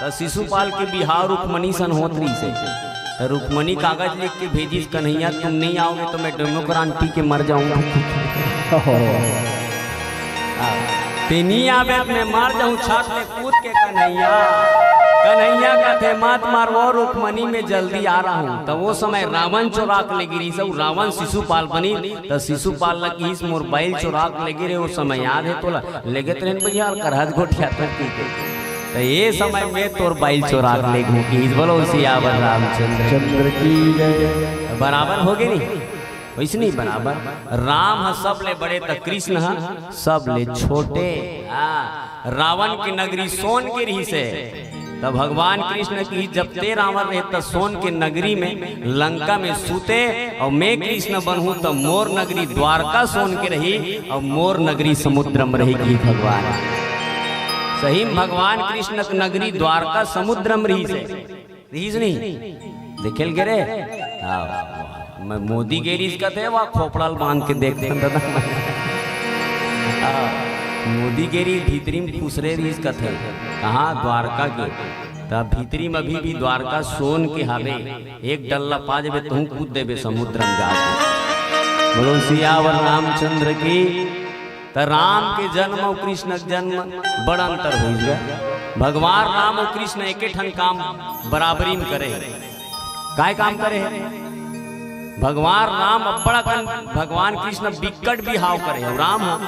त शिशुपाल के बिहाव रुक्मणी सन होत रहिस हे। त रुक्मणी कागज लिख के भेजिस, "कन्हैया, तुम नहीं आओगे तो मैं डेमोक्रान पी के मर जाऊंगा।" ते नहीं आवे, मैं मर जाऊं छात ले कूद के कन्हैया। कन्हैया कथे, "मत मार वो रुक्मणी, मैं जल्दी आ रहा हूं।" त वो समय रावण चोरा के ले गिरिस, अउ रावण शिशुपाल बनी, त शिशुपाल ल किहिस, "मोर बैल चोरा के ले गिरे, वो समय याद है तोला?" "लेगे त रेन भैया, करहत गोठिया तो की के।" त ये समय में तोर बैल चोरा के ले घूम किहिस। बोलो सियावर रामचंद्र चंद्र की जय। बराबर हो गए नहीं? वैसे नहीं बराबर। राम ह सबले बड़े त कृष्ण ह सबले छोटे। हाँ, रावण के नगरी सोन के रहिस हे। त भगवान कृष्ण की जब ते रावण रहे त सोन के नगरी में लंका में सूते, अउ मैं कृष्ण बनहूं त मोर नगरी द्वारका सोन के रही, अउ मोर नगरी समुद्र में रही की भगवान। सही में भगवान कृष्ण के नगरी द्वारका समुद्र में रहिस हे। रहिस नहीं? देखे ल गे रे? हाँ, मैं मोदी गे रहिस कथे, वा खोपड़ा ल बांध के देखथन दादा। हाँ, मोदी गे रहिस भीतरी में खुसरे रहिस कथे। कहाँ? द्वारका के। त भीतरी में अभी भी द्वारका सोन के हावे। एक डल्ला पा जेबे, तहूं कूद देबे समुद्र में जाके। बोलो सियावर रामचंद्र की। त राम के जन्म अउ कृष्ण के जन्म बड़ अंतर होइस गा। भगवान राम अउ कृष्ण एके ठन काम बराबरी में करे हे। काय काम करे हे? भगवान राम अब्बड़ अकन, भगवान कृष्ण बिक्कट बिहाव करे हे, अउ राम ह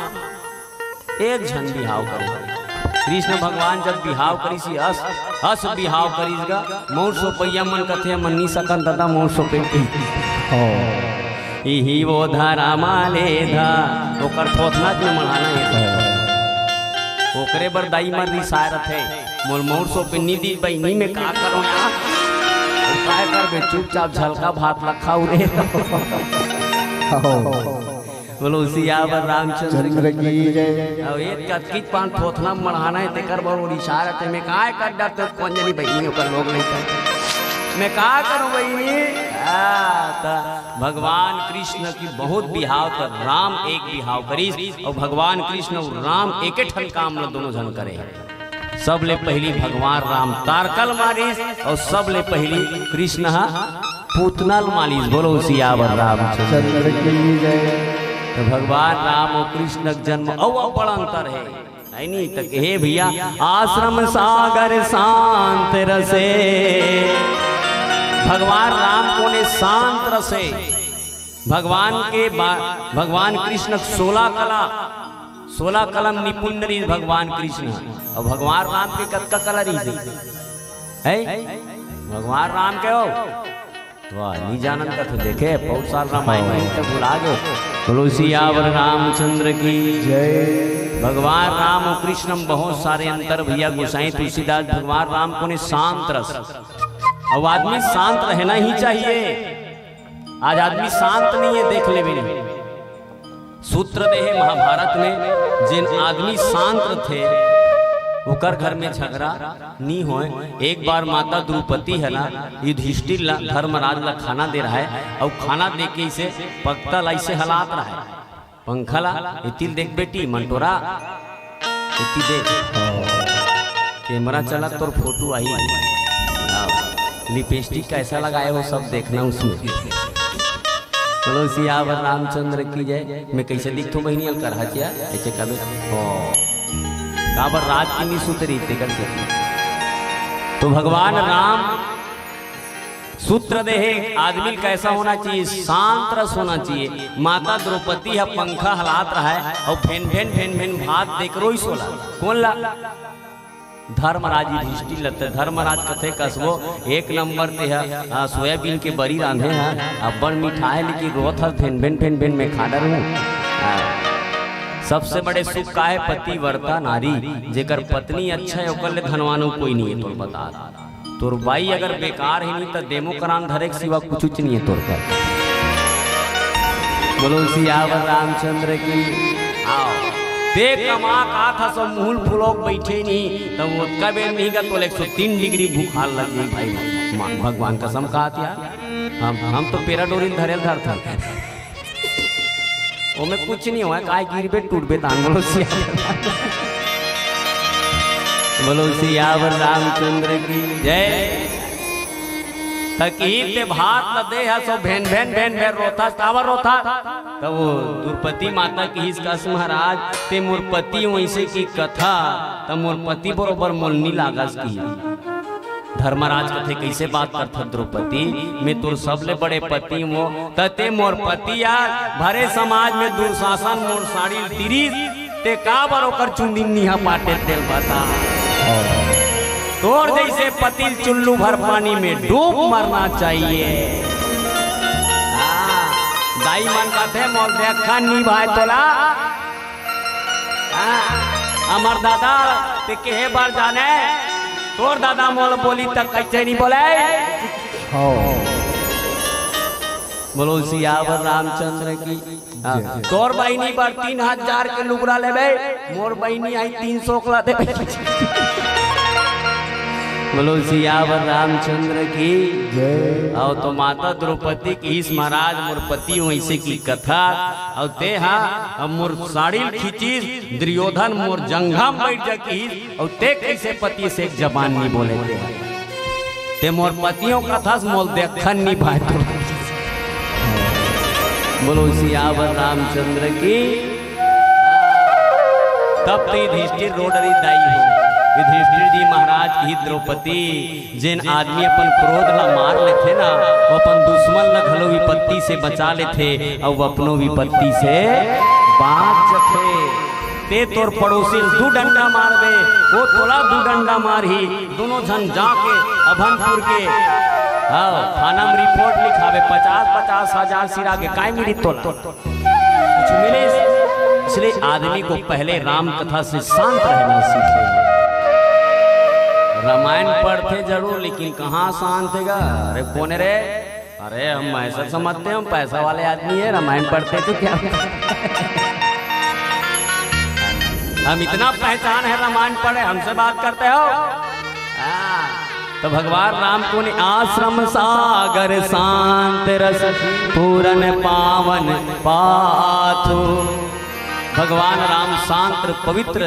एक झन बिहाव करे हे। कृष्ण भगवान जब बिहाव करिस, अस, अस बिहाव करिस गा, मउर सोपइया मन कथे, "मन नी सकन दादा, मउर सोपे के।" इही वो धरा माले धा, ओकर थोथना के मढ़ाना हे। ओकरे बर दाई मन रिसाय रथे, "मोर मउर सोपे नी दी बहिनी, मैं का करों यार?" ओ काय करबे, चुपचाप झलका भात ला खाऊ रे। बोलो सियावर रामचंद्र चंद्र की जय। अब एक कतकीच पान थोथना मढ़ाना हे, तेकर बर ओ रिसाय रथे, "मैं काय कर डरते कोन जनी बहिनी, ओकर लोग नहीं कर, मैं का करूं बहिनी?" आ, त भगवान कृष्ण की बहुत बिहाव, त राम एक बिहाव करिस, अउ भगवान कृष्ण अउ राम एके ठन काम ल दोनों झन करे। सबले पहिली भगवान राम तारका ल मारिस, अउ सबले पहिली कृष्ण ह पूतना ल मारिस। बोलो सियावर रामचंद्र चंद्र की जय। त भगवान राम अउ कृष्ण के जन्म अउ अब्बड़ अंतर हे। है नी? त हे भैया, आश्रम सागर शांत रसे। भगवान राम कोने शांत रसे। भगवान के बा-, भगवान कृष्ण सोलह कला, सोलह कला म निपुण रहिस भगवान कृष्ण। अउ भगवान राम के कतका कला रहिस हे? भगवान राम के हो? वाह, नी जानन कथे, देखे, बहुत साल रामायण में त भुला गे। बोलो सियावर रामचंद्र की जय। भगवान राम अउ कृष्ण म बहुत सारे अंतर भैया। गोसाई तुलसीदास भगवान राम कोने शांत रस। अब आदमी शांत रहना ही चाहिए। आज आदमी शांत नहीं है, देख लेबे नहीं। सूत्र दे हे महाभारत में, जेन आदमी शांत रथे, ओकर घर में झगड़ा नी होय। एक बार माता द्रौपदी हे ना, युधिष्ठिर ला, धर्मराज ला खाना दे रहा हे, अउ खाना दे के इसे पकता ला इसे हलात रहा हे। पंखा ला, एती ल देख बेटी, मंटोरा, एती देख। कैमरा चला, तोर फोटो आई। हाँ, लिपस्टिक कैसा लगाए हो, सब देखना उसमें। बोलो सियावर रामचंद्र की जय। मैं कैसे दिखथों बहिनी, अल करहा चिया, ऐसे कबे। ओ। काबर राज की नी सुतरी, तेकर से। तो भगवान राम सूत्र दे हे, आदमी कैसा होना चाहिए, शांत रस होना चाहिए। माता द्रौपदी ह पंखा हलात रहा हे, अउ भेन भेन भेन भेन भात देख रोइस ओला। कोन ला? धर्मराज युधिष्ठिर ल। त धर्मराज कथे, "कसबो, एक नंबर ते ह, आ, सोयाबीन के बरी रांधे ह, अब्बड़ मीठा हे, लेकिन रोत हस भेन भेन भेन भेन, मैं खा डरहूं।" आ, सबसे बड़े सुख का हे? पतिव्रता नारी, जेकर पत्नी अच्छा हे, ओकर ले धनवान अउ कोई नहीं हे, तोर बता। तोर बाई अगर बेकार हे नी, त डेमोक्रान धरे के सिवा कुछुच नहीं हे तोर कर। बोलो सियावर रामचंद्र की। आओ। ते कमा का था सब मुहुल फुलोक बैठे नहीं, तब वो कबे नहीं का तोले एक सौ तीन डिग्री बुखार लग गई भाई। मा-, भगवान कसम कहा था, हम, हम तो पैराडोरिल धरेल धर था। ओमे कुछ नहीं होय, काय गिरबे टूटबे तान। बोलो सिया, बोलो सियावर रामचंद्र की जय। त किहिस ते भात ल दे हस, सो भेन भेन भेन भेन रोथस, काबर रोथस? त वो द्रौपदी माता किहिस कस महाराज, ते मोर पति वइसे की कथा, त मोर पति बरोबर मोल नी लागस की। धर्मराज कथे, "कइसे बात करथस द्रौपदी? मैं तोर सबले बड़े पति हों, त ते मोर पति यार, भरे समाज में दुशासन मोर साड़ी ल तीरिस, ते काबर ओकर चुंदी ल निहा पाटे तेल बता। तोर जइसे पति ल चुल्लू भर पानी में डूब मरना चाहिए।" हाँ, दाई मन कथे, "मोर देखा नी भाई तोला।" हाँ, हमर दादा ते केहे बर जाने, तोर दादा मोला बोली त कइसे नी बोले? हाँ। बोलो सियावर रामचंद्र की। हाँ, जय। तोर बहिनी बर तीन हजार के लुगरा लेबे, मोर बहिनी आई तीन सौ के ला देबे। बोलो सियावर रामचंद्र की जय। अउ तो माता द्रौपदी किहिस महाराज, मोर पति वइसे की कथा, अउ ते हा अब मोर साड़ी ल खींचिस, दुर्योधन मोर जंघा म बइठ जा किहिस, अउ ते कइसे पति से एक जबान नी बोले ते? ते मोर पति हों कथस, मोल देखन नी भाय तो। बोलो सियावर रामचंद्र की। तब तो युधिष्ठिर रो डरिस दाई हो। युधिष्ठिर जी महाराज की द्रौपदी, जेन आदमी अपन क्रोध ला मार लेथे ना, वो अपन दुश्मन ला घलो विपत्ति से बचा लेथे, अउ वो अपनो विपत्ति से बाच जथे। ते तोर पड़ोसी ल दू डंडा मारबे, वो तोला दू डंडा मारही, दोनों झन जाके अभनपुर के, हाँ, थाना में रिपोर्ट लिखाबे, पचास पचास हजार सिरा के काय मिली तोला? कुछ मिले? इसलिए आदमी को पहले राम कथा से शांत रहना सीखे। रामायण पढ़थे जरूर, लेकिन कहाँ शांत हे गा? अरे कौन रे? अरे हम ऐसा समझते हैं, हम पैसा वाले आदमी है, रामायण पढ़ते तो क्या? हम इतना पहचान है, रामायण पढ़े, हमसे बात करते हो? हाँ। तो भगवान राम को ने आश्रम सागर शांत रस पूरन पावन पाथो। भगवान राम शांत पवित्र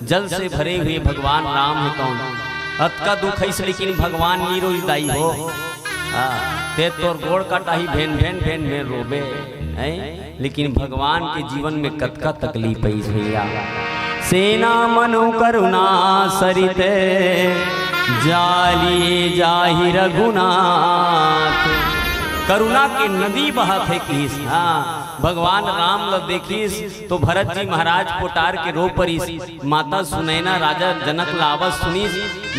जल से भरे हुए भगवान राम हे कौन? अतका दुख हइस लेकिन भगवान नी रोइस दाई हो। हाँ, ते तोर गोड़ कटाही भेन भेन भेन भेन रोबे, हैं? लेकिन भगवान के जीवन में कतका तकलीफ हइस भैया। सेना मनु करुणा सरित जाली जाहि रघुनाथ। करुणा के नदी बहत हे किहिस। हाँ, भगवान राम ल देखिस तो भरत जी महाराज पोटार के रो परिस। माता सुनैना राजा जनक ला आवत सुनिस।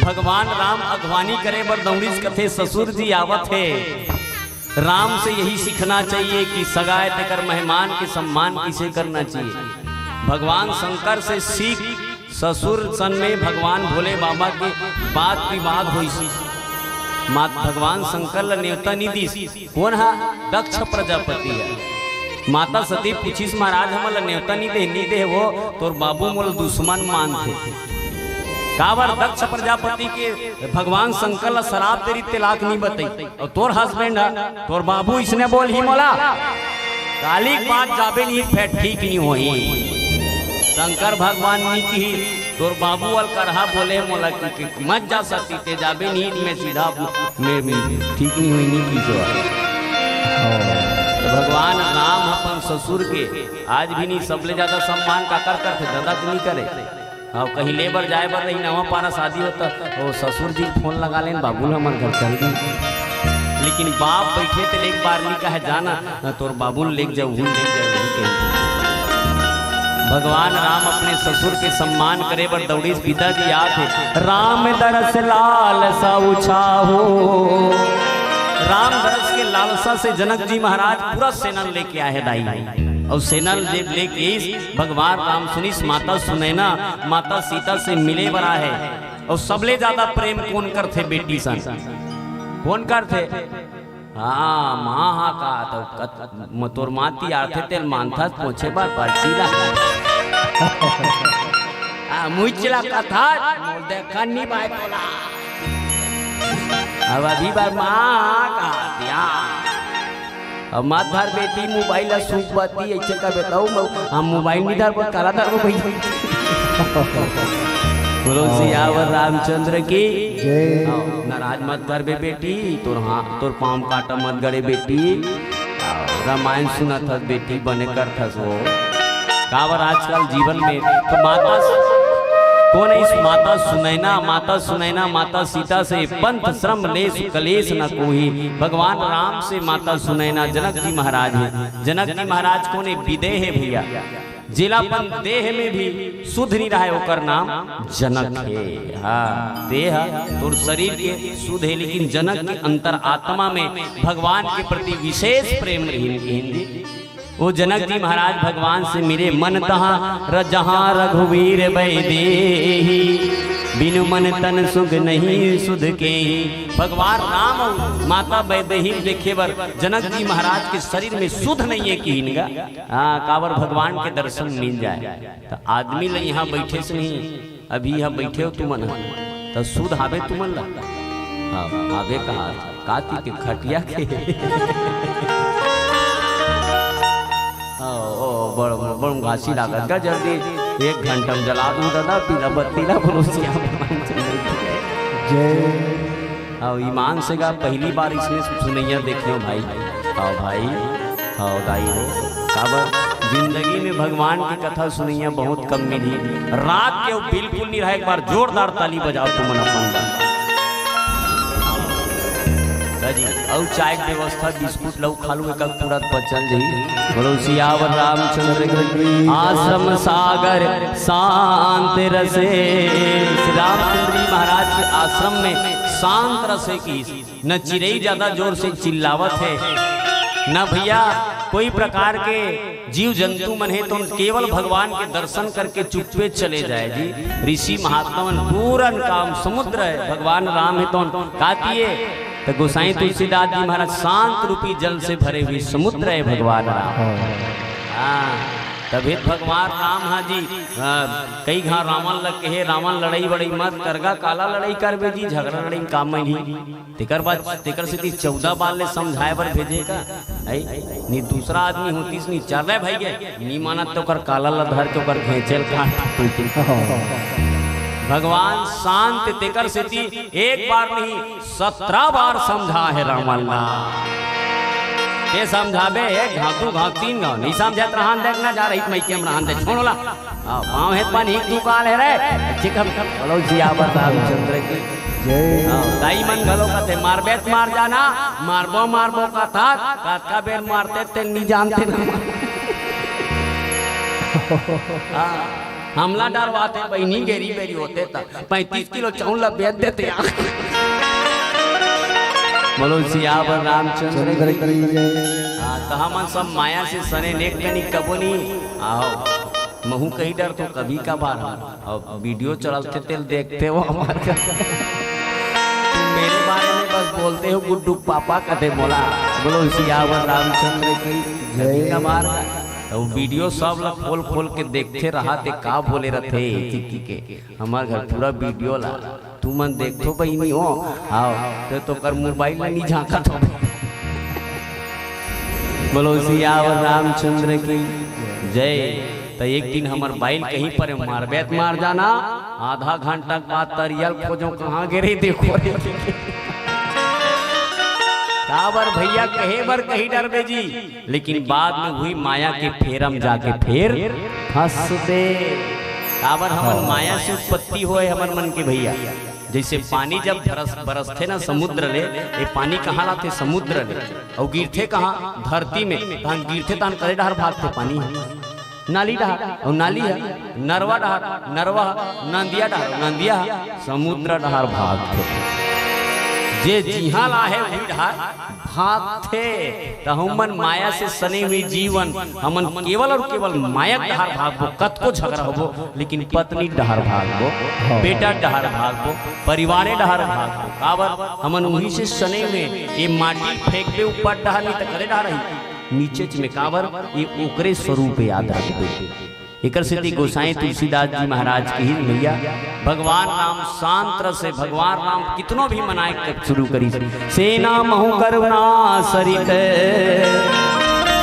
भगवान राम अगवानी करे बर दौड़िस, कथे, "ससुर जी आवत हे।" राम से यही सीखना चाहिए कि सगा हे तेकर मेहमान के सम्मान किसे करना चाहिए। भगवान शंकर से सीख, ससुर सन में भगवान भोले बाबा के बात विवाद होइस। मात भगवान शंकर ला नेवता नी दिस। कोन हा? दक्ष प्रजापति हे। माता सती पूछिस, "महाराज, हमन ला नेवता नी दे, नी दे वो, तोर बाबू मोला दुश्मन मानथे।" काबर दक्ष प्रजापति के भगवान शंकर ला सराप दे रिहिस, ते ला नी बतई। अउ तोर husband ह, तोर बाबू इसने बोलही मोला, काली के बाद जाबे नी, फेर ठीक नी होही। शंकर भगवान नी किही, तोर बाबू अल करहा बोले मोला कि, कि मत जा सती, ते जाबे नी, मैं सीधा, मैं, मैं ठीक नी होही, नी किही। तो भगवान राम अपन ससुर के आज भी नी, सबले ज्यादा सम्मान काकर करथे? ददा के नी करे। अउ कहीं ले बर जाए बर रही, नवा पारा शादी होता, वो ससुर जी फोन लगा लेन, "बाबू ल हमर घर चल दी।" लेकिन बाप बैठे ते एक बार नी कहे, "जाना, तोर बाबू ल लेके जाऊ, हूँ लेके जाऊ," नहीं कही। भगवान राम अपने ससुर के सम्मान करे बर दौड़िस। पिताजी आथे, "राम दरस लालसा उछाहो।" राम दरस के लालसा से जनक जी महाराज पूरा सेना लेके आए हे दाई। अउ सेना ले, लेके आइस, भगवान राम सुनिस, माता सुनैना, माता सीता से मिले बर आहे। अउ सबले ज्यादा प्रेम कोन करथे बेटी सन? कोन करथे? हाँ, माँ हा का तो कत-, म-, तोर माँ तियारथे तेल मानथस पोछे बर बरसी ला। आ, मुचला कथा, मोर देखा नी बाय तोला। अब अभी बार माँ का तियार। अब मत धर बेटी मोबाइल ला, सूख बाती ऐसे का बताओ, हम मोबाइल नहीं धर, काला धर भैया। बोलो सियावर रामचंद्र की। जय। हाँ, नाराज मत कर बे बेटी, तोर हाँ तोर पाँव काटा मत गड़े बेटी। हाँ, रामायण सुनत हस बेटी, बने करत हस वो। काबर आजकल जीवन में तो माता स-, कोन इस माता सुनैना, माता सुनैना, माता सीता से पंथ श्रम लेस कलेश न कोई। भगवान राम से माता सुनैना जनक जी महाराज हे। जनक जी महाराज कोन हे? विदेह हे भैया। जेला अपन देह में भी सुध नहीं रहा हे, ओकर नाम जनक हे। हाँ, देह तोर शरीर के सुध हे, लेकिन जनक के अंतर आत्मा में भगवान के प्रति विशेष प्रेम रहिन, कहिन जी। वो जनक जी महाराज भगवान से मिले, मन तहाँ र-, जहाँ रघुवीर बैदेही, बिनु मन तन सुख नहीं सुध केही। भगवान राम अउ माता बैदेही देखे बर जनक जी महाराज के शरीर में सुध नहीं है, कहिन गा। हाँ, काबर भगवान के दर्शन मिल जाए। तो आदमी ल यहाँ बैठे से नहीं, अभी यहाँ बैठे हो तुमन ह, त सुध हावे तुमन ला? हाँ, हावे कहा, काती के खटिया के। ओ, ओ, बड़, बड़, बड़ घासी लागत गा, जल्दी एक घंटा में जला दूं दादा, पीला बत्ती ला, बोलो सियावर रामचंद्र की। जय। हाँ, ईमान से गा, पहली बार इसमें सुनैया देखे हो भाई। हाँ भाई। हव दाई हो, काबर जिंदगी में भगवान के कथा सुनइया बहुत कम मिलही। रात के वो बिल्कुल नहीं रहा, एक बार जोरदार ताली बजाओ तुमन अपन बर। हाँ जी, अउ चाय के व्यवस्था, बिस्कुट लऊ खा लू, एक पूरा पचल जाही। बोलो सियावर रामचंद्र की। आश्रम सागर शांत रसे। श्री रामचंद्र जी महाराज के आश्रम में शांत रसे की न चिरई ज्यादा जोर से चिल्लावत हे, न भैया कोई प्रकार के जीव जंतु मन हे, तो केवल भगवान के दर्शन करके चुप्पे चले जाए जी। ऋषि महात्मा मन पूरन काम समुद्र हे, भगवान राम हे तो का किए? तो गोसाई तुलसीदास जी महाराज शांत रूपी जल से भरे हुए समुद्र हे भगवान राम। हाँ, तभी भगवान राम हा जी, हाँ, कई घा रावण लग के हे, रावण लड़ाई वड़ाई मत करगा, काला लड़ाई करबे जी, झगड़ा लड़ाई काम में नहीं। तेकर बाद, तेकर सेती चौदह बार ले समझाए बर भेजे का? है? नी दूसरा आदमी होतीस नी चल रहे भाई के, नी मानत तो ओकर काला ला धर के ओकर घेंचेल काट। भगवान शांत, तेकर सेती एक बार नहीं सत्रह बार समझा हे रावण ला। के समझाबे, एक घाव, दू घाव, तीन घाव, नहीं समझत रहन देख ना जा रही मइके में रहन दे, छोड़ो ला। हाँ, पाँव हे पानी तू काल हे रे। चिकन बोलो सियावर रामचंद्र की। जय। हाँ, दाई मन घलो कथे, "मारबे त मार जाना, मारबो, मारबो कथा, कतका बेर मारते ते नी जानते ना।" हाँ, हमला डरवाते बहिनी गेरी बेरी होते त पैंतीस किलो चाउर ला बेच देते यार। बोलो सियावर रामचंद्र चंद्र की। की जय। हाँ, त हमन सब माया से सने नेक कनी कबो नी। आओ। महू कहीं डर तो कभी कभार। अब वीडियो चलत थे, तेल देखते हो हमारे। तुम मेरे बारे में बस बोलते हो गुड्डू पापा कथे बोला। बोलो सियावर रामचंद्र की। जय। कभी कभार तो वीडियो सब ला खोल खोल के देखते रहा थे, का बोले रहते एक एक के। हमार घर पूरा वीडियो ला तुमन देखथो बहिनी हो, आओ, तो तोकर मोबाइल ला नी झांकत हो। बोलो सियावर रामचंद्र की जय। त एक दिन हमर बाइल कहीं पर मारबे त मार जाना, आधा घंटा के बाद तरियल खोजो कहाँ गे रे, देखो रे। काबर भैया कहे बर कही डरबे जी, लेकिन बाद में हुई माया के फेरम जाके फेर फंस दे। काबर हमन माया से उत्पत्ति होए हमर मन के भैया। जैसे पानी जब बरस, बरसथे ना समुद्र ले, ये पानी कहाँ लाथे? समुद्र ले। अउ गिरथे कहाँ? धरती में। तहन गिरथे तहन करे डहर भागथे पानी ह? नाली डहर। अउ नाली ह नरवा डहर, नरवा ह नंदिया डहर, नंदिया ह समुद्र डहर भागथे। जे जिहाँ लाहे उही डहर भागथे। त हमन माया से सने हुए जीवन, हमन केवल अउ केवल माया डहर भागबो। कतको झगड़ा होबो, लेकिन पत्नी डहर भागबो, हाँ। बेटा डहर भागबो, परिवारे डहर भागबो। काबर? हमन उही से सने हुए। ये माटी फेंकबे ऊपर डहर, नहीं त करे डहर ही नीचेच में। काबर? ये ओकरे स्वरूप याद रखबे। एकर सेती गोसाई तुलसीदास जी महाराज कहिस, भैया, भगवान राम शांत रस हे, भगवान राम कितनो भी मनाए के शुरू करिस, सेना महु करुणा सरित।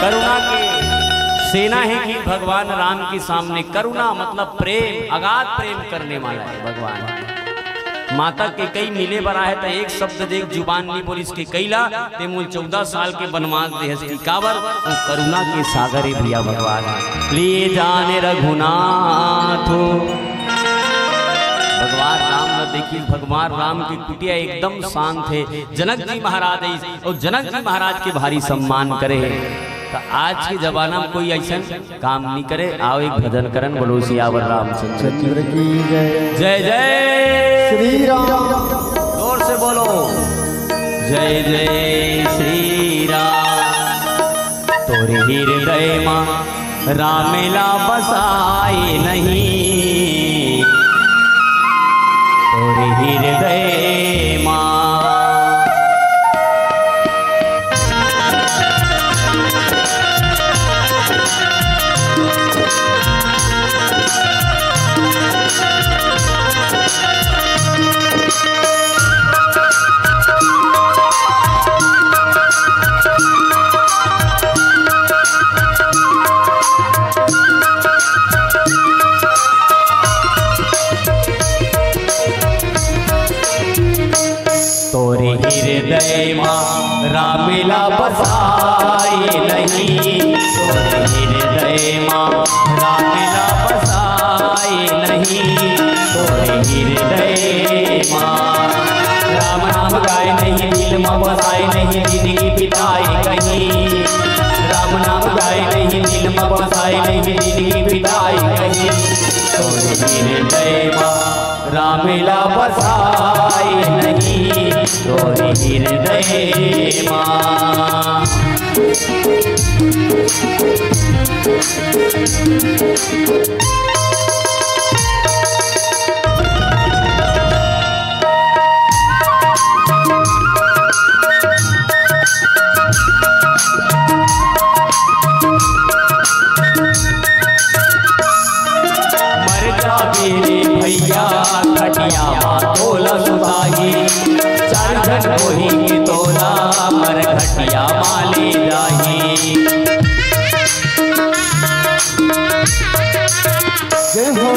करुणा के सेना हे कि भगवान राम के सामने करुणा मतलब प्रेम, अगाध प्रेम करने वाला हे भगवान। माता कैकई मिले बर आहे त एक शब्द दे के जुबान नइ बोलिस, कैकई ला, ते मोला चौदह साल के बनवास देहस कि काबर? वो करुणा के सागर हे भैया भगवान। लिए जाने रघुनाथ हो। भगवान राम ला देखिस, भगवान राम के कुटिया एकदम शांत हे। जनक जी महाराज हे, अउ जनक जी महाराज के भारी सम्मान करे हे। त आज के जमाना म कोई अइसन काम नइ करे। आओ एक भजन करन, बोलो सियावर रामचंद्र की। चंद्र की जय। जय जय श्री राम। जोर से बोलो, जय जय श्री राम। तोरे हृदय मा राम ला बसाए नहीं, तोरे हृदय मा। तोरे हृदय मा राम ला बसाए नहीं, तोरे हृदय मा राम ला बसाए नहीं, तोरे हृदय मा। राम नाम गाए नहीं, दिल मा बसाए नहीं, जिंदगी बिताए कहीं। राम नाम गाए नहीं, दिल मा बसाए नहीं, जिंदगी बिताए कहीं। तोरे हृदय मा राम ला बसाए नहीं, तोरे हृदय मा। मर जाबे रे भैया, खटिया मा तोला सुताही। चार झन कोही के तोला, मर खटिया मा ले जाही। जय हो।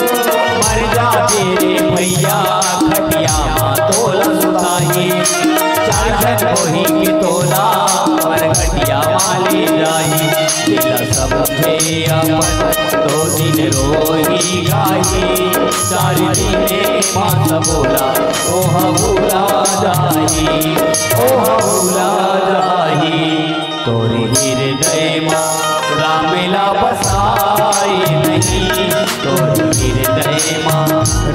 मर जाबे रे भैया, खटिया मा तोला सुताही। चार झन कोही के तोला, मर खटिया मा ले जाही। तेला समझे अपन दो दिन रोही गाही। चार दिन मा सबोला, ओह भुला जाही, ओह भुला जाही। तोरे हृदय मा राम ला बसाए नहीं, तोरे हृदय मा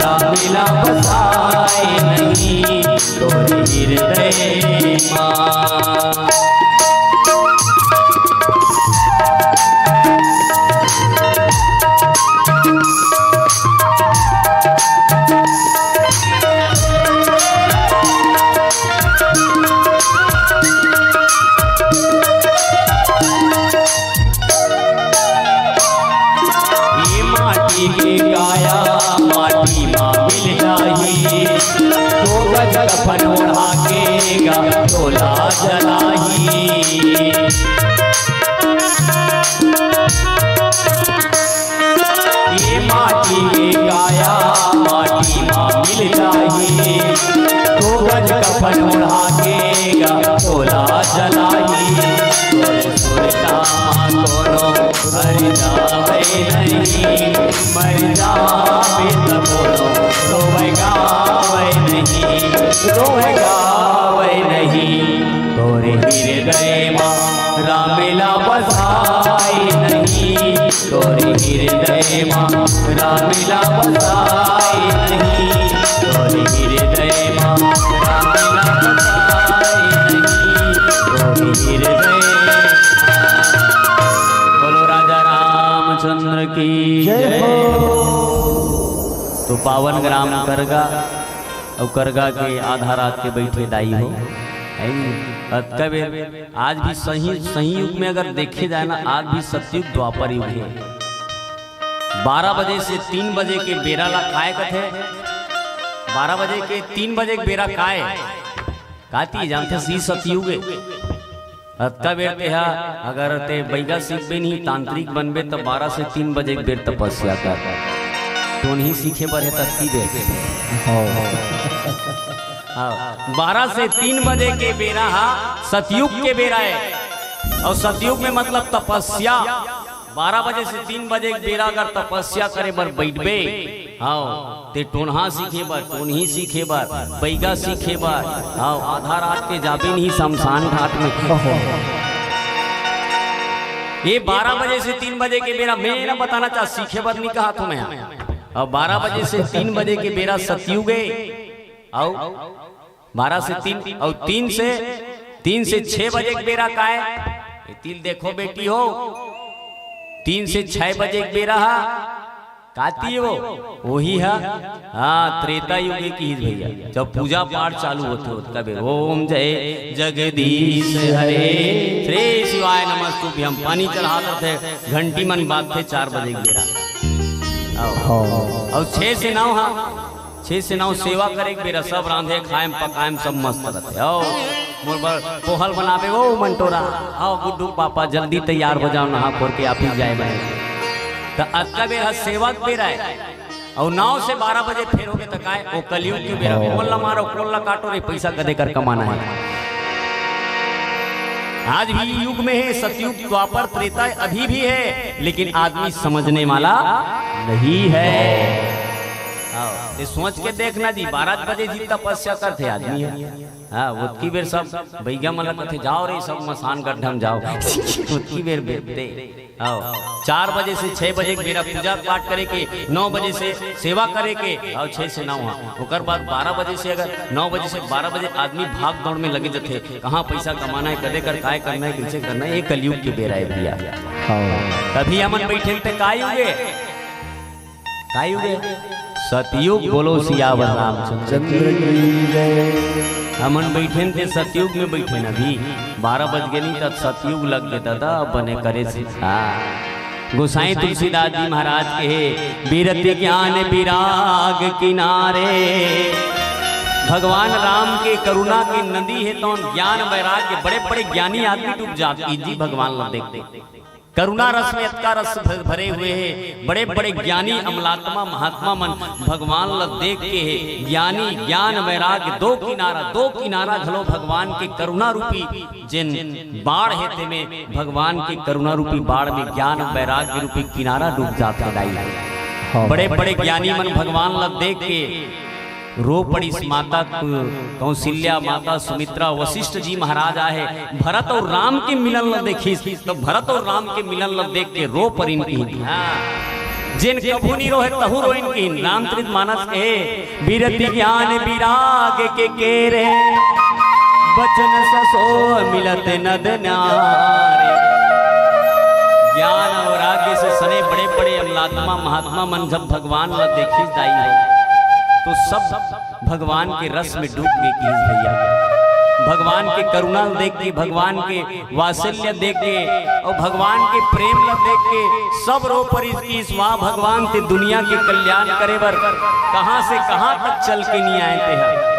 राम ला बसाए नहीं, तोरे हृदय मा। ये माटी के काया माटी मा मिल जाही, दो गज कफन ओढ़ा के गा तोला जलाही। ये माटी के काया माटी मा मिल जाही, दो गज कफन ओढ़ा के गा तोला जलाही। तोर सुरता मा कोनो हर जावे नहीं, मर जावे त कोनो रोवे गावे नहीं, रोवे गावे नहीं। तोरे हृदय मा राम ला बसाए नहीं, तोरे हृदय मा राम ला बसाए नहीं, तोरे हृदय मा राम ला बसाए नहीं, तोरे हृदय। बोलो राजा रामचंद्र की जय हो। तो पावन ग्राम करगा अउ करगा के आधा रात के बैठे दाई हो। है नी? अतका बेर आज भी सही, सही युग में अगर देखे जाए ना, आज भी सतयुग द्वापर युग हे। बारह बजे से तीन बजे के बेरा ला काय कथे? बारह बजे के तीन बजे के बेरा काय? काती जानथे सी सतयुग ए। अतका बेर तेहा अगर ते बइगा सीखबे नहीं, तांत्रिक बनबे, त बारह से तीन बजे के बेर तपस्या कर। टोनही सीखे बर हे ततकी बेर। हाँ, बारह से तीन बजे के बेरा हा सतयुग के बेरा हे। अउ सतयुग में मतलब तपस्या। बारह बजे से तीन बजे के बेरा अगर तपस्या करे बर बइठबे, हाँ, ते टोनहा सीखे बर, टोनही सीखे बर, बइगा सीखे बर, हाँ, आधा रात के जाबे नहीं शमशान घाट में। ये बारह बजे से तीन बजे के बेरा, मैं ना बताना चाह, सीखे बर नहीं कहा तुम्हें। अब बारह बजे से तीन बजे के बेरा सतयुग ए, अउ बारह से तीन, अउ तीन से, तीन से छह बजे के बेरा काय? ये तिल देखो बेटी हो, तीन से छह बजे के बेरा हा, काती वो, वही हा, हाँ, त्रेता युग की ही भैया, जब पूजा पाठ चालू होते होते कबे ओम जय जगदीश हरे, श्री शिवाय नमस्तुभ्यम, पानी चढ़ा देते, घंटी मन बाजथे चार बजे के बेरा। आओ। हाँ। अउ छह से नौ हा, छह से नौ सेवा करे के बेरा सब रांधे, खाएम, पकाएम, सब मस्त रहते। आओ, मोर बर पोहल बनाबे, ओ मंटोरा, आओ गुड्डू पापा, जल्दी तैयार हो जाओ, नहा खोर के ऑफिस जाए बर। त अतका बेरा सेवा के बेरा हे, अउ नौ से बारह बजे फेर होगे त काय, ओ कलयुग के बेरा, कोन ला मारो, कोन ला काटो रे, पैसा कदे कर कमाना हे। आज भी युग में हे, सतयुग, द्वापर, त्रेता अभी भी हे, लेकिन आदमी समझने वाला नहीं हे। हाँ, ये सोच के देखना जी, बारह बजे जी तपस्या करथे आदमी हे। हाँ, ओतकी बेर सब बइगा मन ला कथे, "जाओ रे, सब मसान गड्ढा में जाओ।" ओतकी बेर बेरथे। हाँ, चार बजे से छह बजे के बेरा पूजा पाठ करे के, नौ बजे से सेवा करे के, अउ छह से नौ, हाँ, ओकर बाद बारह बजे से, अगर नौ बजे से बारह बजे आदमी भाग दौड़ में लगे जथे, कहाँ पैसा कमाना हे, कदे कर काय करना हे, कैसे करना हे, ये कलयुग के बेरा हे भैया। हाँ। तभी हमन बइठे ते काय होगे? काय होगे? सतयुग। बोलो सियावर रामचंद्र चंद्र की जय। हमन बइठे ते सतयुग में बइठे न अभी, बारह बज गे नहीं त सतयुग लग गे दादा, बने करे से। हाँ। गोसाई तुलसीदास जी महाराज कहे, "बिरति ज्ञान बिराग किनारे।" भगवान राम के करुणा के नदी हे, तौन ज्ञान वैराग्य, बड़े बड़े ज्ञानी आदमी डूब जात जी भगवान ला देख देख। करुणा रस में अतका रस भ-, भरे हुए हे, बड़े बड़े ज्ञानी अमलात्मा महात्मा मन भगवान ला देख के हे, ज्ञानी ज्ञान वैराग्य दो किनारा, दो किनारा घलो भगवान के करुणा रूपी जेन बाढ़ हे, तेमे भगवान के करुणा रूपी बाढ़ में ज्ञान वैराग्य रूपी किनारा डूब जात हे दाई। हाँ। बड़े बड़े ज्ञानी मन भगवान ला देख के रो पड़िस। माता कु-, कौशल्या, माता सुमित्रा, वशिष्ठ जी महाराज आहे, भरत अउ राम के मिलन ला देखिस, त भरत अउ राम के मिलन ला देख के रो परिन किहिन। हाँ। जेन कभू नी रोहे तहू रोइन किहिन। रामचरित मानस कहे, "बिरति ज्ञान बिराग के केरे, बचन ससो मिलत नद नारे।" ज्ञान अउ वैराग्य से सने बड़े बड़े अमलात्मा महात्मा मन जब भगवान ला देखिस दाई हो, तो सब भगवान के रस में डूब गे किहिस भैया। भगवान के करुणा ल देख के, भगवान के वात्सल्य देख के अउ भगवान के प्रेम ल देख के सब रो परिस किहिस, "वाह भगवान, ते दुनिया के कल्याण करे बर कहाँ से कहाँ तक चल के नी आए तेहा।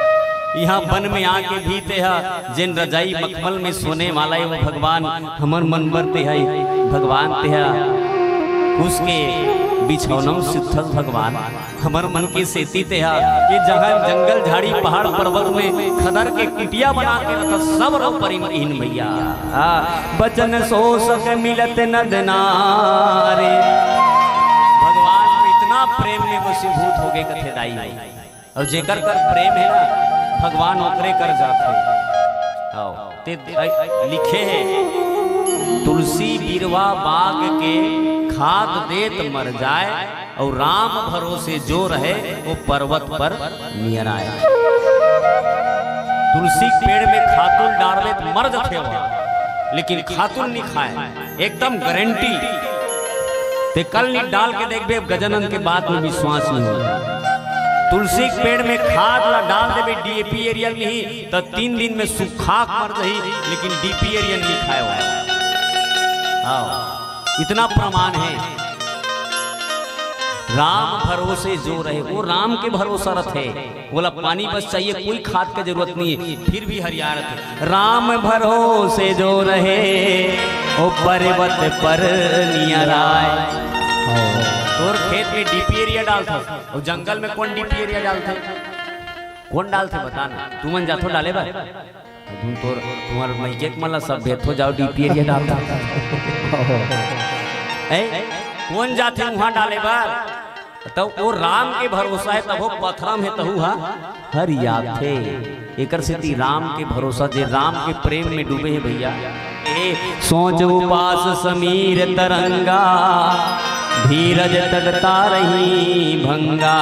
इहाँ बन में आके भी तेहा जेन रजाई मखमल में सोने वाला हे वो भगवान, हमर मन बर तेहा भगवान तेहा कुस के बिछौनम सुत्थस भगवान।" हमर मन के सेती तेहा, ये जहाँ जंगल, झाड़ी, पहाड़, पर्वत में खदर के कुटिया बना के रखत, सब रो परिन किहिन भैया। हाँ, बचन सो सक मिलत नद नारे। भगवान इतना प्रेम में वशीभूत हो गए कथे दाई। अउ जेकर कर प्रेम हे ना, भगवान ओकरे कर जाथे। आओ। ते, अ, लिखे हे, "तुलसी बिरवा बाग के खाद देत मर जाए, अउ राम भरोसे जो रहे, वो पर्वत पर नियराए।" तुलसी के पेड़ में खातुल डारबे त मर जथे वो, लेकिन खातुल नी खाए, एकदम गारंटी। ते कल नी डाल के देखबे, गजानन के बात में विश्वास नी होय। तुलसी के पेड़ में खाद ला डाल देबे, डीएपी यूरिया नहीं, त तीन दिन में सुखा के मर जाही, लेकिन डीएपी यूरिया नहीं खाए वाला। हाँ, इतना प्रमाण हे। राम भरोसे जो रहे, वो राम के भरोसा रथे। बोला, पानी बस चाहिए, कोई खाद के जरूरत नहीं है, फिर भी हरिया रथे। राम भरोसे जो रहे, वो पर्वत पर नियराय। तोर खेत में डीपी यूरिया डालथस, और जंगल में कौन डीपी यूरिया डालथे? कौन डालथे, बता ना। तुमन जाथो डाले बर? तुम तोर, तुम्हार मइके के मन ला सब भेजथो, जाओ डीपी यूरिया डालथो। ए, कौन जाथे वहां डाले बर? तो वो राम के भरोसा है, तब वो पथरा में तहू हा हरियाथे। एकर सेती राम के भरोसा, जे राम के प्रेम में डूबे हे भैया। ए, सोच उपास समीर तरंगा, धीरज तट तारही भंगा।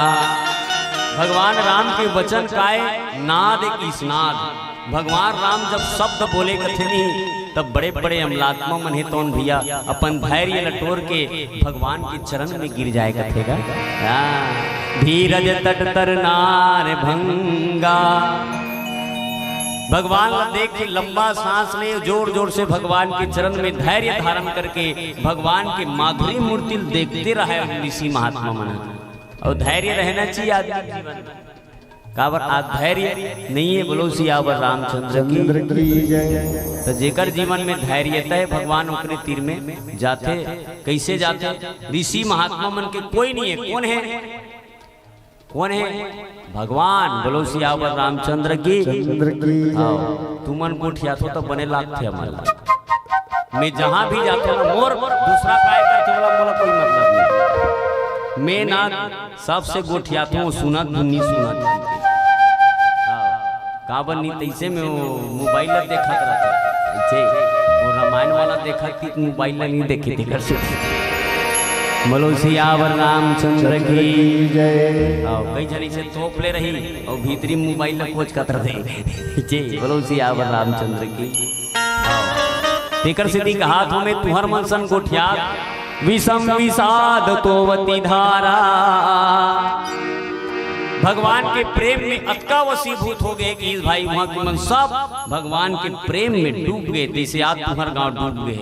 भगवान राम के वचन काय, नाद एक इसनाद। भगवान राम जब शब्द बोले कथे नहीं, तब बड़े बड़े अमलात्मा मन हे तौन भैया अपन धैर्य ल टोर के भगवान के चरण में गिर जाए कथे गा। हाँ, धीरज तट तर नार भंगा। भगवान ला देख के लंबा सांस ले, जोर जोर से भगवान के चरण में धैर्य धारण करके भगवान के माधुरी मूर्ति ल देखते रहे ऋषि महात्मा मन। और धैर्य रहना चाहिए आदमी के जीवन में। काबर आज धैर्य नहीं है, बोलो सियावर रामचंद्र की। चंद्र की जय। तो जेकर जीवन में धैर्य तय भगवान ओकरे तीर में जाथे। कैसे जाथे? ऋषि महात्मा मन के कोई नहीं है। कौन है? कौन है? भगवान। बोलो सियावर रामचंद्र की। चंद्र की जय। हाँ, तुमन गोठियाथो तो बने लागथे हमन ला। मैं जहां भी जाथो ना, मोर दूसरा काय करथे, मोला, मोला कोई मतलब नहीं। मैं ना सबसे गोठियाथो, सुनत धुन नहीं सुनत। हाँ, काबर नहीं, तैसे में वो मोबाइल ला देखत रहथे। ऐसे वो रामायण वाला देखत कि मोबाइल ला नहीं देखी, तेकर से। बोलो सियावर रामचंद्र की। जय। हाँ, कई झन ऐसे तोप ले रही और भीतरी मोबाइल ला कोचकत रहे। जी, बोलो सियावर रामचंद्र की। तेकर सेती कहाथो मैं, तुहर मन सन गोठियात विषम विषाद तोवती धारा। भगवान के प्रेम में अतका वशीभूत हो गए कि इस भाई वहां के मन सब भगवान के प्रेम में डूब गए, जैसे आज तुहर गांव डूब गए।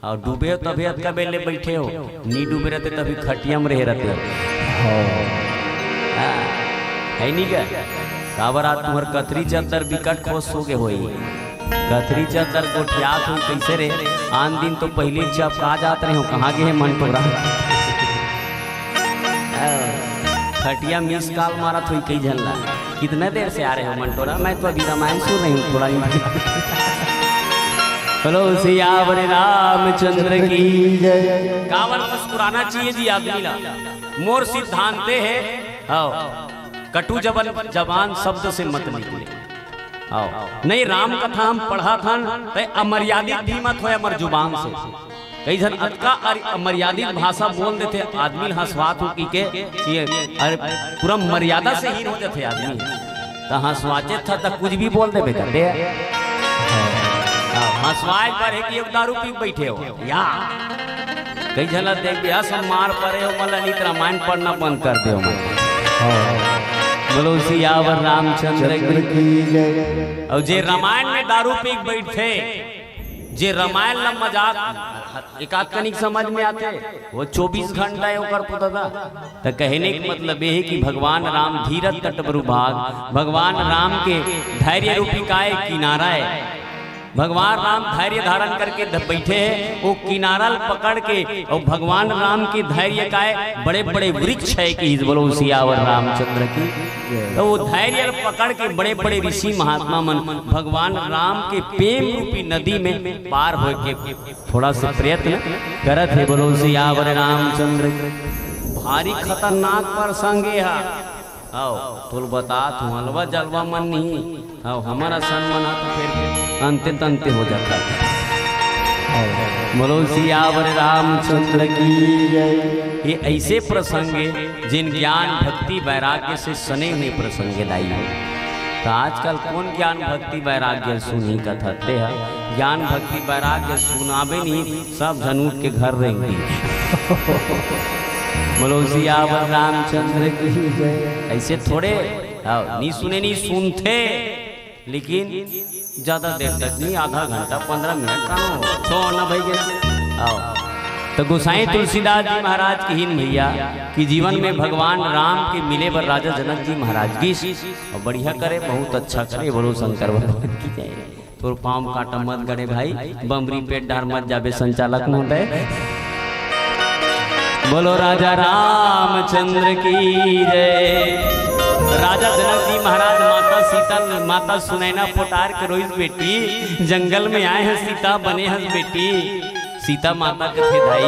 और डूबे हो तभी अतका बेर ले बैठे हो, नी डूबे रहते तभी खटिया में रहे रहते हो। हाँ। हाँ, है नी का? काबर आज तुहर कथरी चद्दर बिकट खोस हो गए होई। कथरी चद्दर गोठियात हो कैसे रे? आन दिन तो पहली चपका जात रहे हो, कहाँ गए हैं मंटोरा? हाँ, खटिया मिस कॉल मारत होई कई झन ला। कितने देर से आ रहे हो मंटोरा? मैं तो अभी रामायण सुन रही हूँ, थोड़ा ही। बोलो सियावर रामचंद्र की। जय। काबर मुस्कुराना चाहिए जी आदमी ला। मोर सिद्धांते है, हाँ, कटु जबन जबान शब्द से मत निकले। हाँ, नहीं, राम कथा हम पढ़ाथन, ते अमर्यादित भी मत होय हमर जुबान से। कई झन अतका अर-, अमर्यादित भाषा बोल देथे, आदमी ल हंसवात हो कि के, कि अरे, पूरा मर्यादा से हीन हो जाथे आदमी। त हंसवाचे था त कुछ भी बोल देबे करते। हाँ, हंसवाए पर है कि एक दारू पी के बैठे हो या कई झन ल देख भी हंस मार परे हो, मतलब नहीं त रामायण पढ़ना बंद कर दे हो। बोलो सियावर रामचंद्र की। की जय। और जे रामायण में दारू पी के बैठे, जे रामायण ला मजाक एकाध कनिक समझ में आथे, वो चौबीस घंटा है ओकर पुता था। त कहने के मतलब ये है कि भगवान राम धीरज तट पर भाग, भगवान राम के धैर्य रूपी काय किनारा है। भगवान राम धैर्य धारण करके ध-, बैठे हैं, वो किनारा ल पकड़ के, और भगवान राम के धैर्य काय बड़े बड़े वृक्ष है कि बोलो सियावर रामचंद्र की। तो वो धैर्य ल पकड़ के बड़े बड़े ऋषि महात्मा मन भगवान राम के प्रेम रूपी नदी में पार होके थोड़ा से प्रयत्न करत हे। बोलो सियावर रामचंद्र। भारी खतरनाक प्रसंग हे हा। आओ, तोल बता तू, हलवा जलवा मन नहीं। आओ, हमर असन मन हा तो फिर अंते तंते हो जाता। बोलो सियावर रामचंद्र की जय। ये ऐसे प्रसंग हे, जिन ज्ञान, भक्ति, वैराग्य से सने हुए प्रसंग हे दाई हो। तो आजकल कौन ज्ञान, भक्ति, वैराग्य सुनी कथते हैं? ज्ञान, भक्ति, वैराग्य सुनाबे नहीं, सब झन उठ के घर रेंग दी। बोलो सियावर रामचंद्र की जय। ऐसे थोड़े, हाँ, नहीं सुने, नहीं सुनते, लेकिन ज्यादा देर तक नहीं, आधा घंटा, पन्द्रह मिनट, कानो, छो ना भाई के। आओ। त तो गोसाई तुलसीदास जी महाराज कहिन भैया कि जीवन में भगवान राम के मिले बर राजा जनक जी महाराज गिस, अउ बढ़िया करे, बहुत अच्छा करे, बोलो शंकर भगवान की जय। तोर पाँव काटा मत गड़े भाई, बमरी पेट डार मत जाबे संचालक महोदय। बोलो राजा रामचंद्र की जय। राजा जनक जी महाराज माता सीता, माता सुनैना पोटार के रोइस, बेटी जंगल में आए हस सीता, बने हस बेटी। सीता माता कथे, दाई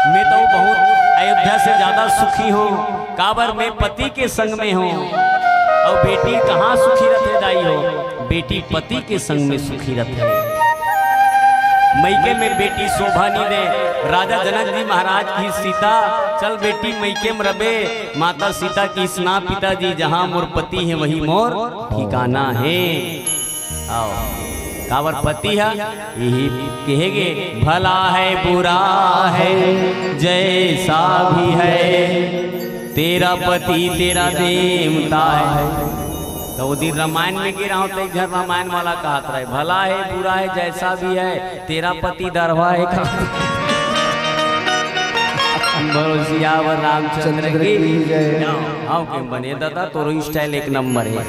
मैं तो बहुत अयोध्या से ज्यादा सुखी हूँ, काबर मैं पति के संग में हूँ। अउ बेटी कहाँ सुखी रथे दाई हो, बेटी पति के संग में सुखी रथे। मइके में बेटी शोभा नी दे। राजा जनक जी महाराज कहिस सीता, चल बेटी मइके में रबे। माता सीता कहिस ना पिताजी, जहाँ मोर पति हे वही मोर ठिकाना हे। आओ, काबर पति ह इही कहेगे, भला है बुरा है जैसा भी है, तेरा पति तेरा देवता है। तो वो दिन रामायण में गे रहा हूँ, तो एक झन रामायण वाला कहत रहे, भला है बुरा है जैसा भी है, तेरा पति दरवा है का। बोलो सियावर रामचंद्र की। चंद्र की जय। आओ के बने दादा, तोरो स्टाइल एक नंबर है।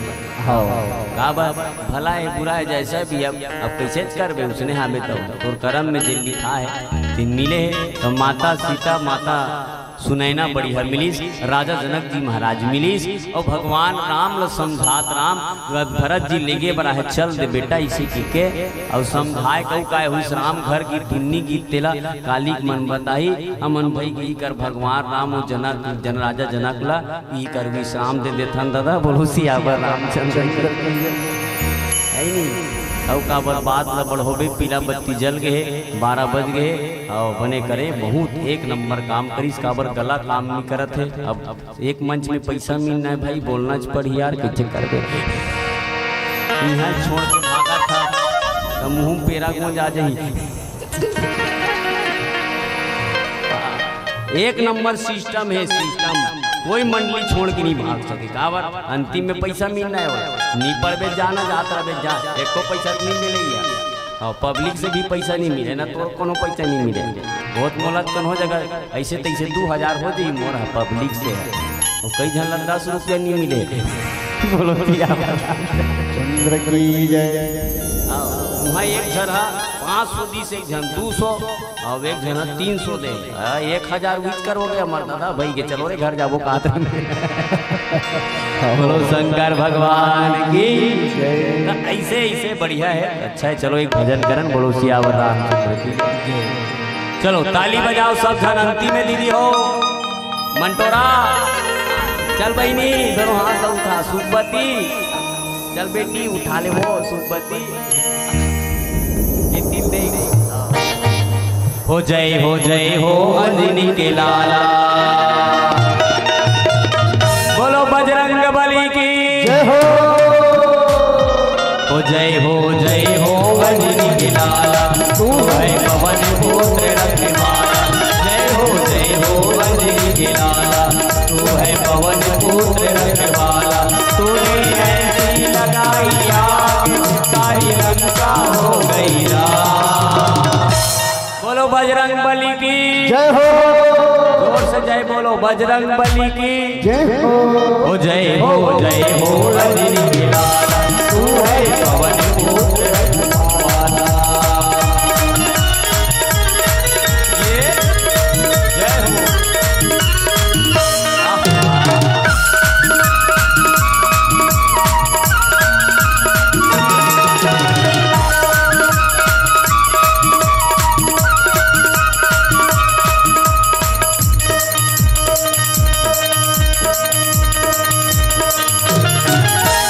हाँ। काबर भला है बुरा है जैसा भी, अब अब कैसे करबे, उसने हमें तो तोर करम में जे लिखा है, ते मिले है। तो माता सीता, माता सुनैना बढ़िया मिलिस, राजा जनक जी महाराज मिलिस, अउ भगवान राम ल समझात राम, भरत जी लेगे बर आहे, चल दे बेटा इसे कहिके, अउ समझाए कहू काय होइस राम घर की दुन्नी गीत तेला कालिक मन बताही, हमन भई गई कर भगवान राम अउ जनक, जन राजा जनक ला ई कर विश्राम दे देथन दादा, बोलो सियावर रामचंद्र की। है नी? अउ काबर बात ल बढ़ोबे, पीला बत्ती जल गे हे, बारह बज गे हे, अउ बने करे, बहुत एक नंबर काम करिस, काबर गला काम नी करत हे। अब एक मंच में पैसा मिलना है भाई, बोलना च पड़ी यार, कइसे करबे? इहाँ छोड़ के भागा था, तो मुँह पेरा गोंज आ जाही। एक नंबर सिस्टम है, सिस्टम। कोई मंडली छोड़ के नहीं भाग सके। काबर? अंतिम में पैसा मिलना है, नी पड़बे जाना, जात रहबे जा, एको पैसा नहीं मिले यार। और पब्लिक से भी पैसा नहीं मिले ना, तो कोनो पैसा नहीं मिले। बहुत मोला कौन हो जगह ऐसे तैसे दो हजार हो जाई मोर ह पब्लिक से है। और कई झन ला दस रुपया नहीं मिले। बोलो भैया। चंद्र की जय। हाँ, वहाँ एक झन हा पाँच सौ दिस, एक झन दो सौ, अब एक झन तीन सौ दे, हाँ, एक हजार विच कर हो गया, मर दादा भाई के, चलो रे घर जाबो, कहत रहे। बोलो शंकर भगवान की। तो ऐसे, ऐसे बढ़िया है, अच्छा है। चलो एक भजन करन, बोलो सियावर रामचंद्र की। चलो ताली बजाओ सब झन, अंतिम में दीदी हो, मंटोरा, चल बहिनी, दोनों हाथ उठा, सुखबती, चल बेटी, उठा ले वो सुखबती। ये तीन दे। हो जय, हो जय, हो अंजनी के लाला। बोलो बजरंग बली की। जय हो। हो जय, हो जय, हो अंजनी के लाला। तू है पवन पुत्र रखवाला। जय हो, जय हो अंजनी के लाला। तू है पवन पुत्र रखवाला। तूने ऐसी लगाई आग, सारी लंका हो गई राख। बोलो बजरंग बली की। जय हो। जोर से जय बोलो बजरंग बली की। जय हो। हो जय हो, जय हो अंजनी के लाला। तू है पवन पुत्र रखवाला। ये जय हो।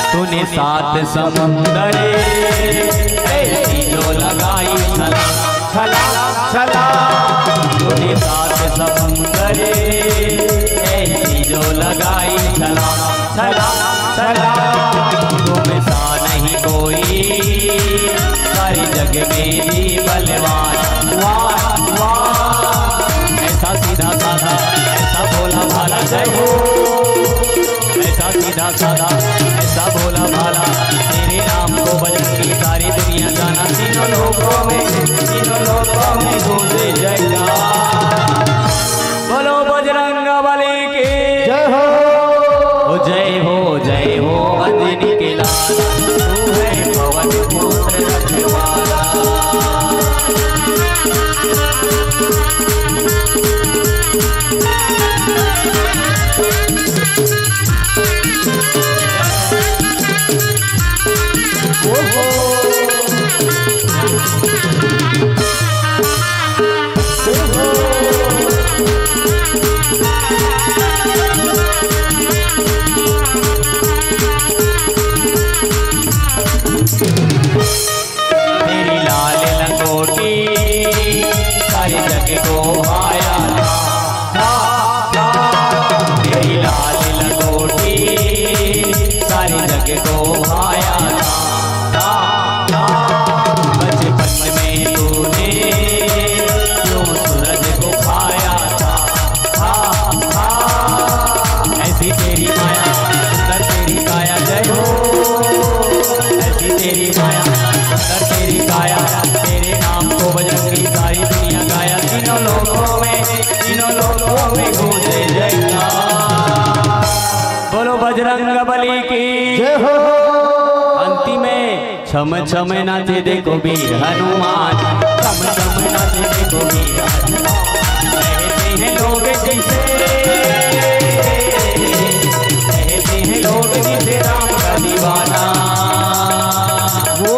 तूने सात समुंदर ऐसी जो लगाई छलांग, छलांग, छलांग। तूने सात समुंदर ऐसी जो लगाई छलांग, छलांग, छलांग। तुम सा नहीं कोई सारे जग में भी बलवान। वाह, वाह। ऐसा सीधा साधा, ऐसा भोला भाला, जय हो। ऐसा सीधा साधा, ऐसा भोला भाला, तेरे नाम को बजरंगी सारी दुनिया जाना। तीनों लोकों में, तीनों लोकों में गूंजे जयकार। जग को भाया था, था, था। बचपन में तूने क्यों सूरज को खाया था, था, था। ऐसी तेरी माया, सुंदर तेरी काया, जय हो। ऐसी तेरी माया, सुंदर तेरी काया, तेरे नाम को बजरंगी सारी दुनिया गाया। तीनों लोकों में, तीनों लोकों में गूंजे जयकार। बोलो बजरंग बली की। जय हो। अंतिम में छम छम नाचे देखो वीर हनुमान, छम छम नाचे देखो वीर हनुमान। कहते हैं लोग जिसे, कहते हैं लोग जिसे राम का दीवाना। वो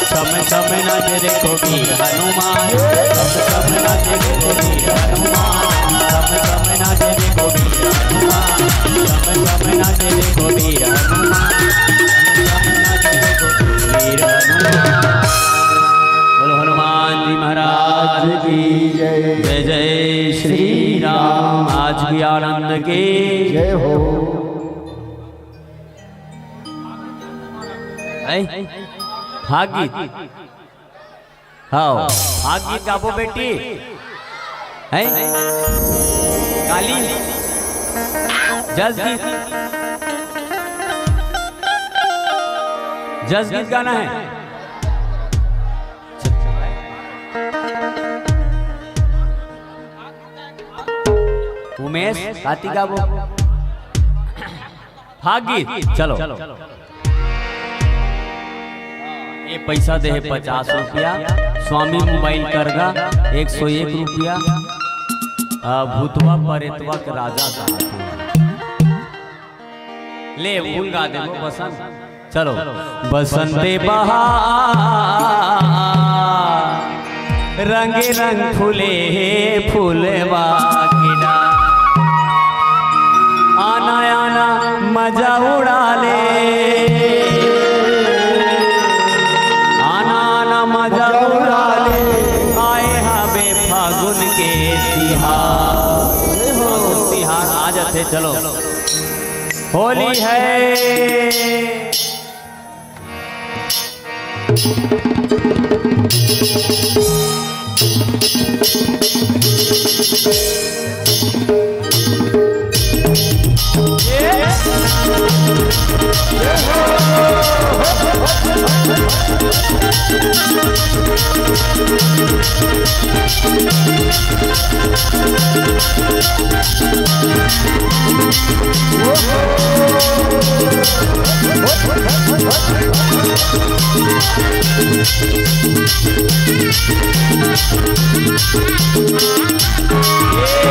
छम छम नाचे देखो वीर हनुमान, छम छम नाचे देखो वीर हनुमान, छम छम नाचे देखो वीर हनुमान, छम छम नाचे देखो वीर हनुमान, छम छम नाचे देखो वीर हनुमान। बोलो हनुमान जी महाराज की जय। जय जय श्री राम। आज भी आनंद की जय हो। हैं? फाग गीत। हाँ, फाग गीत गाबो बेटी। हैं? काली। जस गीत। जस गीत गाना है। उमेश, काती गाबो। फाग गीत, चलो। ये पैसा दे हे पचास रुपया, स्वामी मोबाइल करगा एक सौ एक रुपया, आ, भूतवा परेतवा के राजा साहब। ले, फूल गा दे वो बसंत। चलो। बसंत बहार, रंगे रंग फूले हे फूलवा के डार। आना आना मजा उड़ा ले, आना आना मजा उड़ा ले, आए हाबे फागुन के तिहार। फागुन तिहार आ जाते, चलो। होली है।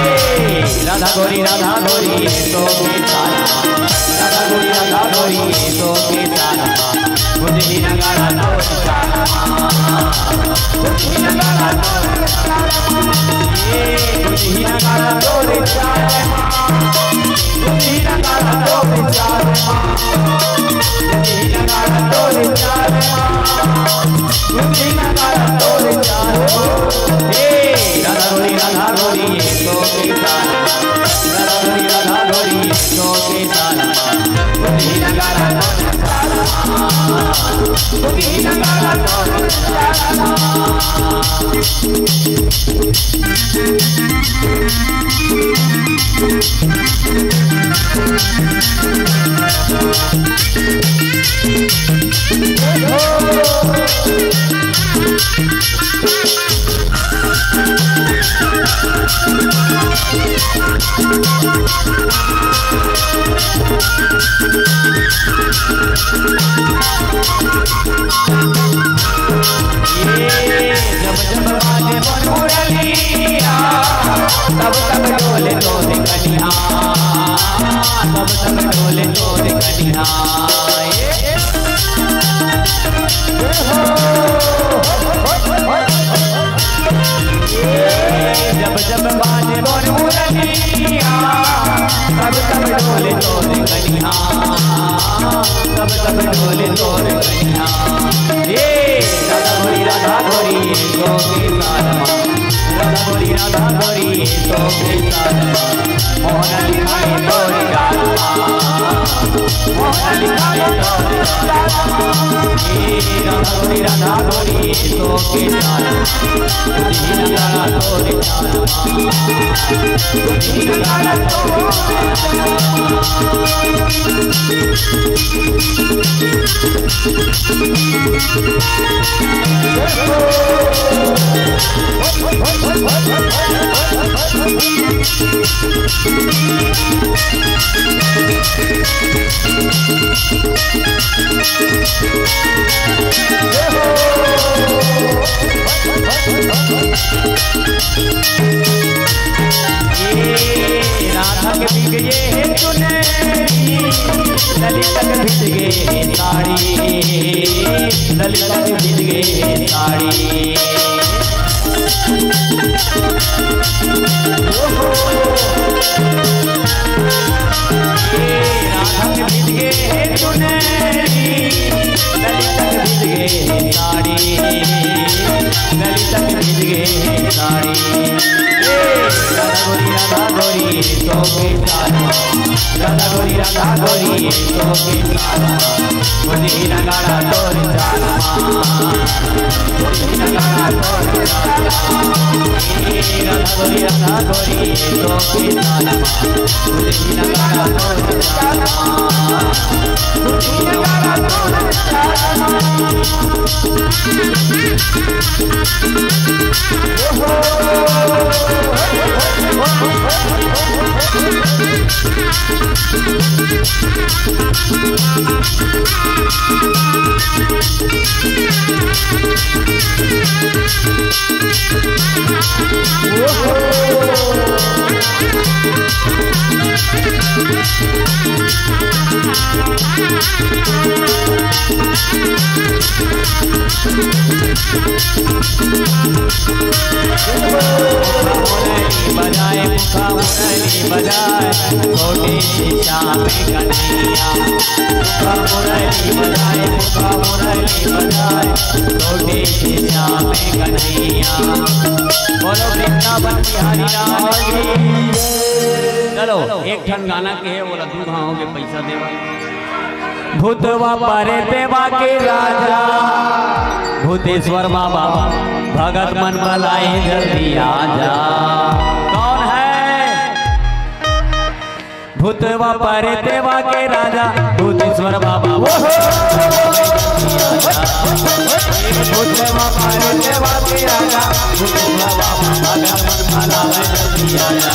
ए, राधा गोरी, राधा गोरी, ये तो बेचारा। राधा गोरी, राधा गोरी, ये तो बेचारा। बुझही नगाड़ा तो बेचारा। बुझही नगाड़ा तो बेचारा। ए, बुझही नगाड़ा तो बेचारा। बुझही नगाड़ा तो बेचारा। बुझही नगाड़ा तो बेचारा। बुझही नगाड़ा तो बेचारा। ए, राधा गोरी, राधा गोरी, ये तो बेचारा। राधा गोरी, राधा गोरी, ये तो बेचारा। बुझही नगाड़ा तो बेचारा। बुझही नगाड़ा तो बेचारा। ये जब जब बाजे मोर मुरलिया, तब तब डोले तोर कनिहा, तब तब डोले तोर कनिहा। ये जब जब बाजे मोर मुरलिया, तब तब डोले तोर कनिहा, तब तब डोले तोर कनिहा। ए, राधा गोरी, राधा गोरी, तो के साथ माँ। राधा गोरी, राधा गोरी, तो के साथ माँ। मोहन लिखाई तोर गाल माँ। ए राधा के बिगड़े हे चुनरी, ललिता के बिगड़े हे साड़ी, ललिता के बिगड़े हे साड़ी। ए राधा के बिगड़े हे चुनरी, ललिता के बिगड़े हे साड़ी, ललिता के बिगड़े हे साड़ी। ए, राधा गोरी, राधा गोरी, तो के चाल मा। राधा गोरी, राधा गोरी, तो के चाल मा। बुझी नगाड़ा तोर चाल मा। बुझी नगाड़ा तोर चाल मा। ए, राधा गोरी, राधा गोरी, तो के चाल मा। बुझी नगाड़ा तोर चाल मा। बुझी नगाड़ा तोर चाल मा। मुरली बजाए, मुखा मुरली बजाए, छोटे से श्याम कन्हैया। मुखा मुरली बजाए, मुखा मुरली बजाए, छोटे से श्याम कन्हैया। बोलो वृंदावन बिहारी लाल की। चलो, एक ठन गाना के हे, ओला दू घाव के पैसा देवा। भूतवा परे देवा के राजा, भूतेश्वर बाबा, भगत मन बलाए जल्दी आजा। कौन है? भूतवा परे देवा के राजा, भूतेश्वर बाबा, वो हो। भूतवा परे देवा के राजा, भूतेश्वर बाबा, भगत मन बलाए जल्दी आजा।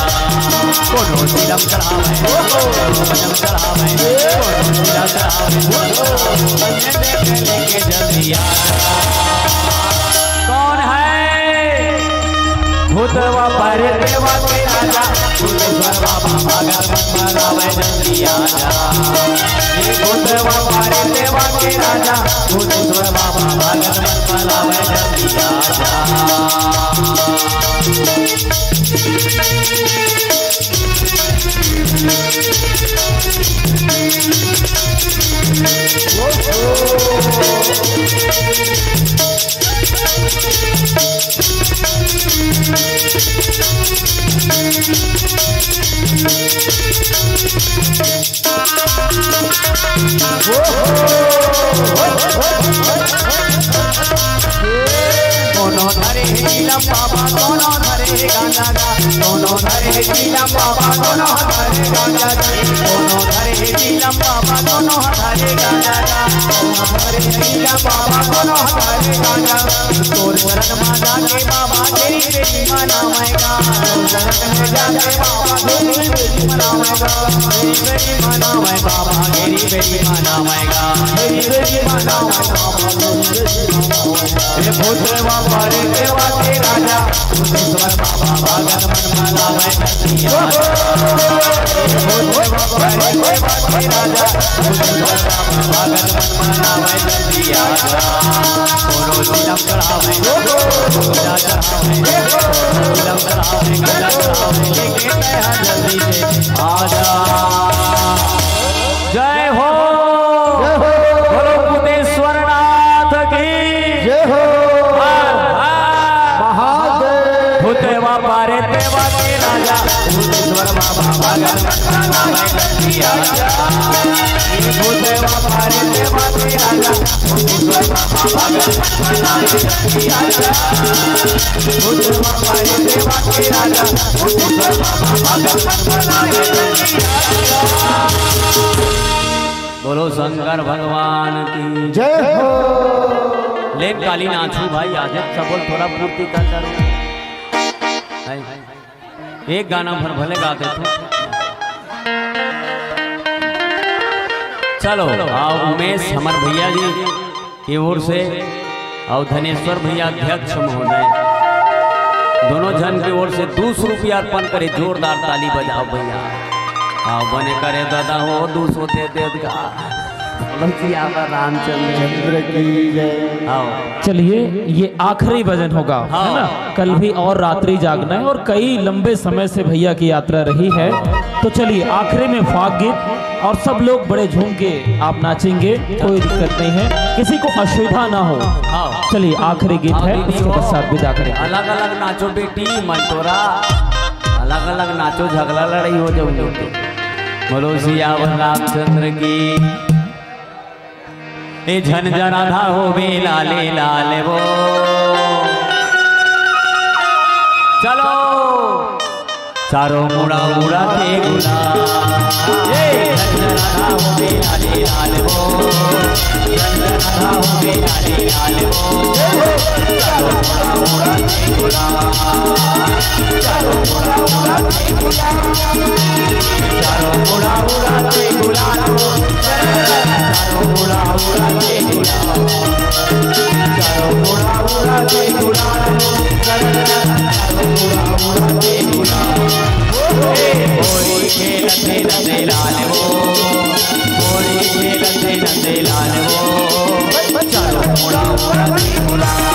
कोनो चिलम चढ़ावे, कोनो चिलम चढ़ावे, कोनो चिलम चढ़ावे, कोनो चिलम लेके जल्दी आ। कौन है? भूतवा परे देवा के राजा, भूतेश्वर बाबा भगत मन बलावे जल्दी आजा। ये भूतवा परे देवा के राजा, भूतेश्वर बाबा भगत मन बलावे जल्दी आजा। कोनो धरे हे चीलम बाबा, कोनो धरे हे गांजा गा। कोनो धरे हे चीलम बाबा, कोनो धरे हे गांजा गा। कोनो धरे हे चीलम बाबा, कोनो धरे हे गांजा गा। कोनो धरे हे चीलम बाबा, कोनो धरे हे गांजा गा। तोर चरण मा जाके बाबा तेरी बेटी मनावैगा। तोर चरण मा जाके बाबा तेरी बेटी मनावैगा। तेरी बेटी मनावै बाबा, तेरी बेटी मनावैगा। तेरी बेटी मनावै बाबा, तेरी बेटी मनावै। हे भूतवा परे देवा के राजा, भूतेश्वर बाबा भगत मन बलावे जल्दी आजा। हे भूतवा परे देवा के राजा, भूतेश्वर बाबा भगत मन बलावे जल्दी आजा। कोनो चिलम चढ़ावे, कोनो चिलम चढ़ावे, कोनो चिलम चढ़ावे, गांजा चढ़ावे, लेके तैं जल्दी से आजा। जय हो। जय हो। बोलो भूतेश्वर नाथ की। जय हो। हर हर। महादेव। भूतवा परे देवा के राजा, भूतेश्वर बाबा भगत मन बलावे जल्दी आजा। बोलो शंकर भगवान की। जय हो। लेन काली नाचू भाई, आज सब बोल थोड़ा पूर्ति कर करो। नहीं। एक गाना भर भले गा देथों। चलो, आओ उमेश हमर भैया जी के ओर से, अउ धनेश्वर भैया अध्यक्ष महोदय, दोनों झन के ओर से दू सौ रुपया अर्पण करे, जोरदार ताली बजाओ भैया। आओ बने करे दादा हो, दू सौ दे दे का। बोलो सियावर रामचंद्र चंद्र की जय। आओ। चलिए, ये आखिरी भजन होगा, हाँ। है ना? कल भी और रात्रि जागना है और कई लंबे समय से भैया की यात्रा रही है। तो चलिए, आखिरी में फाग गीत, और सब लोग बड़े झूम के आप नाचेंगे, कोई दिक्कत नहीं है, किसी को असुविधा ना हो। हाँ। चलिए, आखिरी गीत हाँ, है, दीदी उसके हो। पश्चात विदा करेंगे। अलग अलग नाचो बेटी, मंटोरा, अलग अलग नाचो, झगड़ा लड़ाई हो जाओ। बोलो सियावर रामचंद्र की। ए झन झन राधा होबे लाले लाल वो। चलो। चारों मुड़ा उड़ाथे गुलाल। ए झन झन राधा होबे लाले लाल वो। झन झन राधा होबे लाले लाल वो। चारों मुड़ा उड़ाथे गुलाल। चारों मुड़ा उड़ाथे गुलाल। चारों मुड़ा उड़ाथे गुलाल। चारों मुड़ा उड़ाथे गुलाल। चारों मुड़ा उड़ाथे गुलाल। चारों मुड़ा उड़ाथे गुलाल। होली खेलथे नंदलाल वो। होली खेलथे नंदलाल वो। चारों मुड़ा उड़ाथे गुलाल।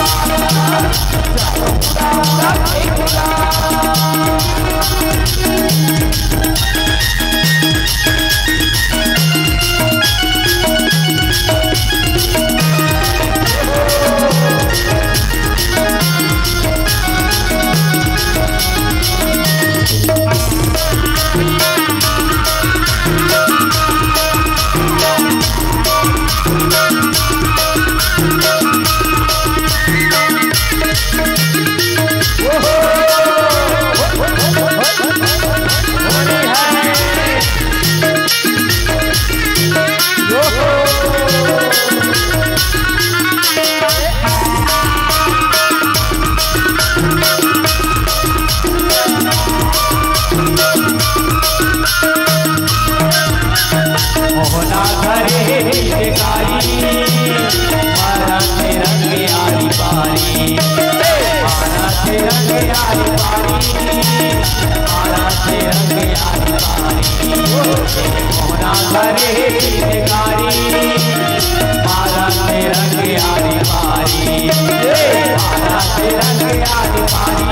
मोहना घरे पिचकारी, मारा के रंग आरी पारी, मारा के रंग आरी पारी, मारा के रंग आरी पारी। मोहना घरे पिचकारी, मारा के रंग आरी पारी, मारा के रंग आरी पारी।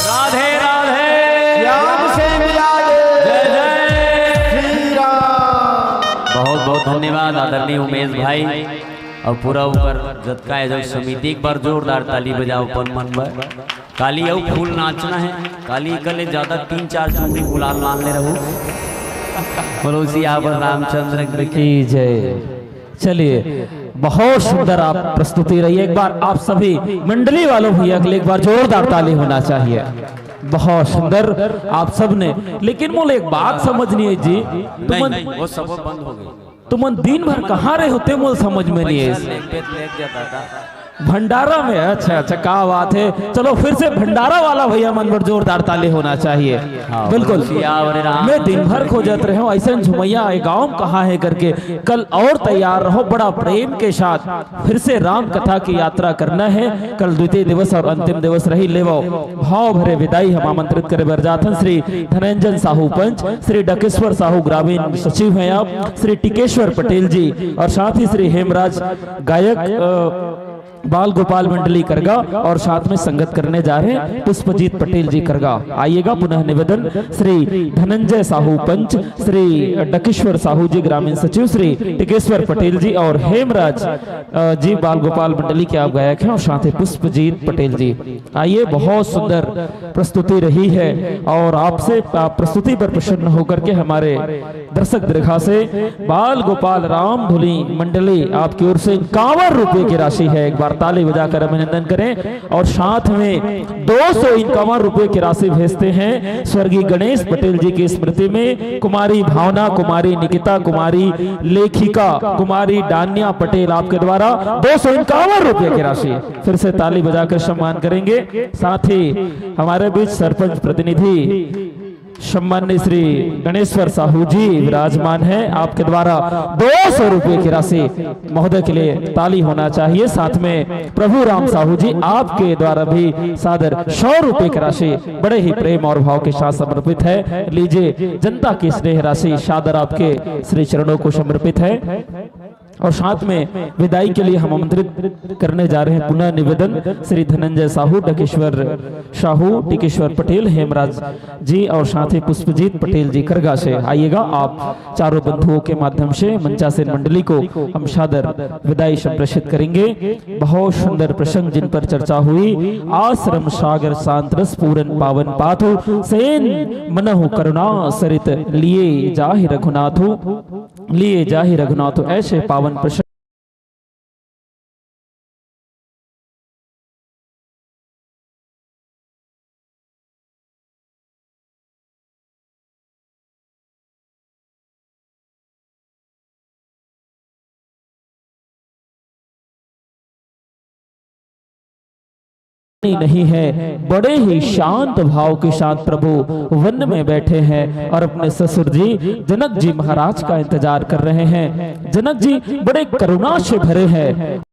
राधे राधे। श्याम सिंह यादव। जय जय श्री राम। बहुत बहुत धन्यवाद आदरणीय उमेश भाई। अउ पूरा ऊपर जतका आयोजक समिति, एक बार जोरदार ताली बजाओ अपन मन बर। काली अउ फुल नाचना हे, काली कले ज्यादा तीन चार चुंदी गुलाल लान ले रहू। बोलो सियावर रामचंद्र की। की जय। चलिए, बहुत सुंदर आप प्रस्तुति रही। एक बार आप सभी मंडली वालों भैया के लिए एक बार जोरदार ताली होना चाहिए। बहुत सुंदर आप सब ने। लेकिन मोला एक बात समझ नहीं है जी, तुमन, नहीं, वो सब बंद हो गई। तुमन दिन भर कहाँ रहे होते, मोला समझ में नहीं है। पैसा लेके, लेके जाता था। भंडारा में। अच्छा, अच्छा, क्या बात है। चलो, फिर से भंडारा वाला भैया मन बर जोरदार ताली होना चाहिए। हाँ, बिल्कुल। सियावर राम मैं दिन भर खोजत रहे हूँ ऐसा झुमैया, ये गांव कहाँ है करके। कल और तैयार रहो, बड़ा प्रेम के साथ फिर से राम कथा की यात्रा करना है। कल द्वितीय दिवस और अंतिम दिवस रही। लेवो, भाव भरे विदाई हम आमंत्रित करे बर जाथन श्री धनंजन साहू पंच, श्री डकेश्वर साहू ग्रामीण सचिव हैं आप, श्री टिकेश्वर पटेल जी और साथ ही श्री हेमराज गायक, अ, बाल गोपाल मंडली करगा और साथ में संगत करने जा रहे हैं पुष्पजीत पटेल जी करगा। आइएगा, पुनः निवेदन, श्री धनंजय साहू पंच, श्री डकेश्वर साहू जी ग्रामीण सचिव, श्री टिकेश्वर पटेल जी और हेमराज, अ, जी बाल गोपाल मंडली के आप गायक हैं और साथ ही पुष्पजीत पटेल जी। आइए, बहुत सुंदर प्रस्तुति रही है और आपसे, आप प्रस्तुति पर प्रसन्न होकर के हमारे दर्शक दीर्घा से बाल गोपाल राम धुली मंडली आपकी ओर से इक्यावन रुपए की राशि है। एक बार ताली बजाकर अभिनंदन करें। और साथ में दो सौ इक्यावन रुपए की राशि भेजते हैं स्वर्गीय गणेश पटेल जी की स्मृति में। कुमारी भावना, कुमारी निकिता, कुमारी लेखिका, कुमारी डानिया पटेल आपके द्वारा दो सौ इक्यावन रुपए की राशि। फिर से ताली बजाकर सम्मान करेंगे। साथ ही हमारे बीच सरपंच प्रतिनिधि सम्माननीय श्री गणेश्वर साहू जी विराजमान हैं, आपके द्वारा दो सौ रुपए की राशि महोदय के लिए ताली होना चाहिए। साथ में प्रभु राम साहू जी आपके द्वारा भी सादर सौ रुपए की राशि बड़े ही प्रेम और भाव के साथ समर्पित है। लीजिए, जनता की स्नेह राशि सादर आपके श्री चरणों को समर्पित है। और साथ में विदाई के लिए हम आमंत्रित करने जा रहे हैं पुनः निवेदन श्री धनंजय साहू, डकेश्वर साहू, टिकेश्वर पटेल, हेमराज जी और साथ ही पुष्पजीत पटेल जी करगा से। आइएगा, आप चारों बंधुओं के माध्यम से मंचासीन मंडली को हम सादर विदाई संप्रेषित करेंगे। बहुत सुंदर प्रसंग जिन पर चर्चा हुई। आश्रम सागर शांत रस पूरन पावन पाथु, सेन मनहु करुणा सरित लिए जाहि रघुनाथु, लिए जाहि रघुनाथु। ऐसे पावन प्रसंग नहीं है, बड़े ही शांत भाव के साथ प्रभु वन में बैठे हैं और अपने ससुर जी जनक जी महाराज का इंतजार कर रहे हैं। जनक जी बड़े करुणा से भरे हैं,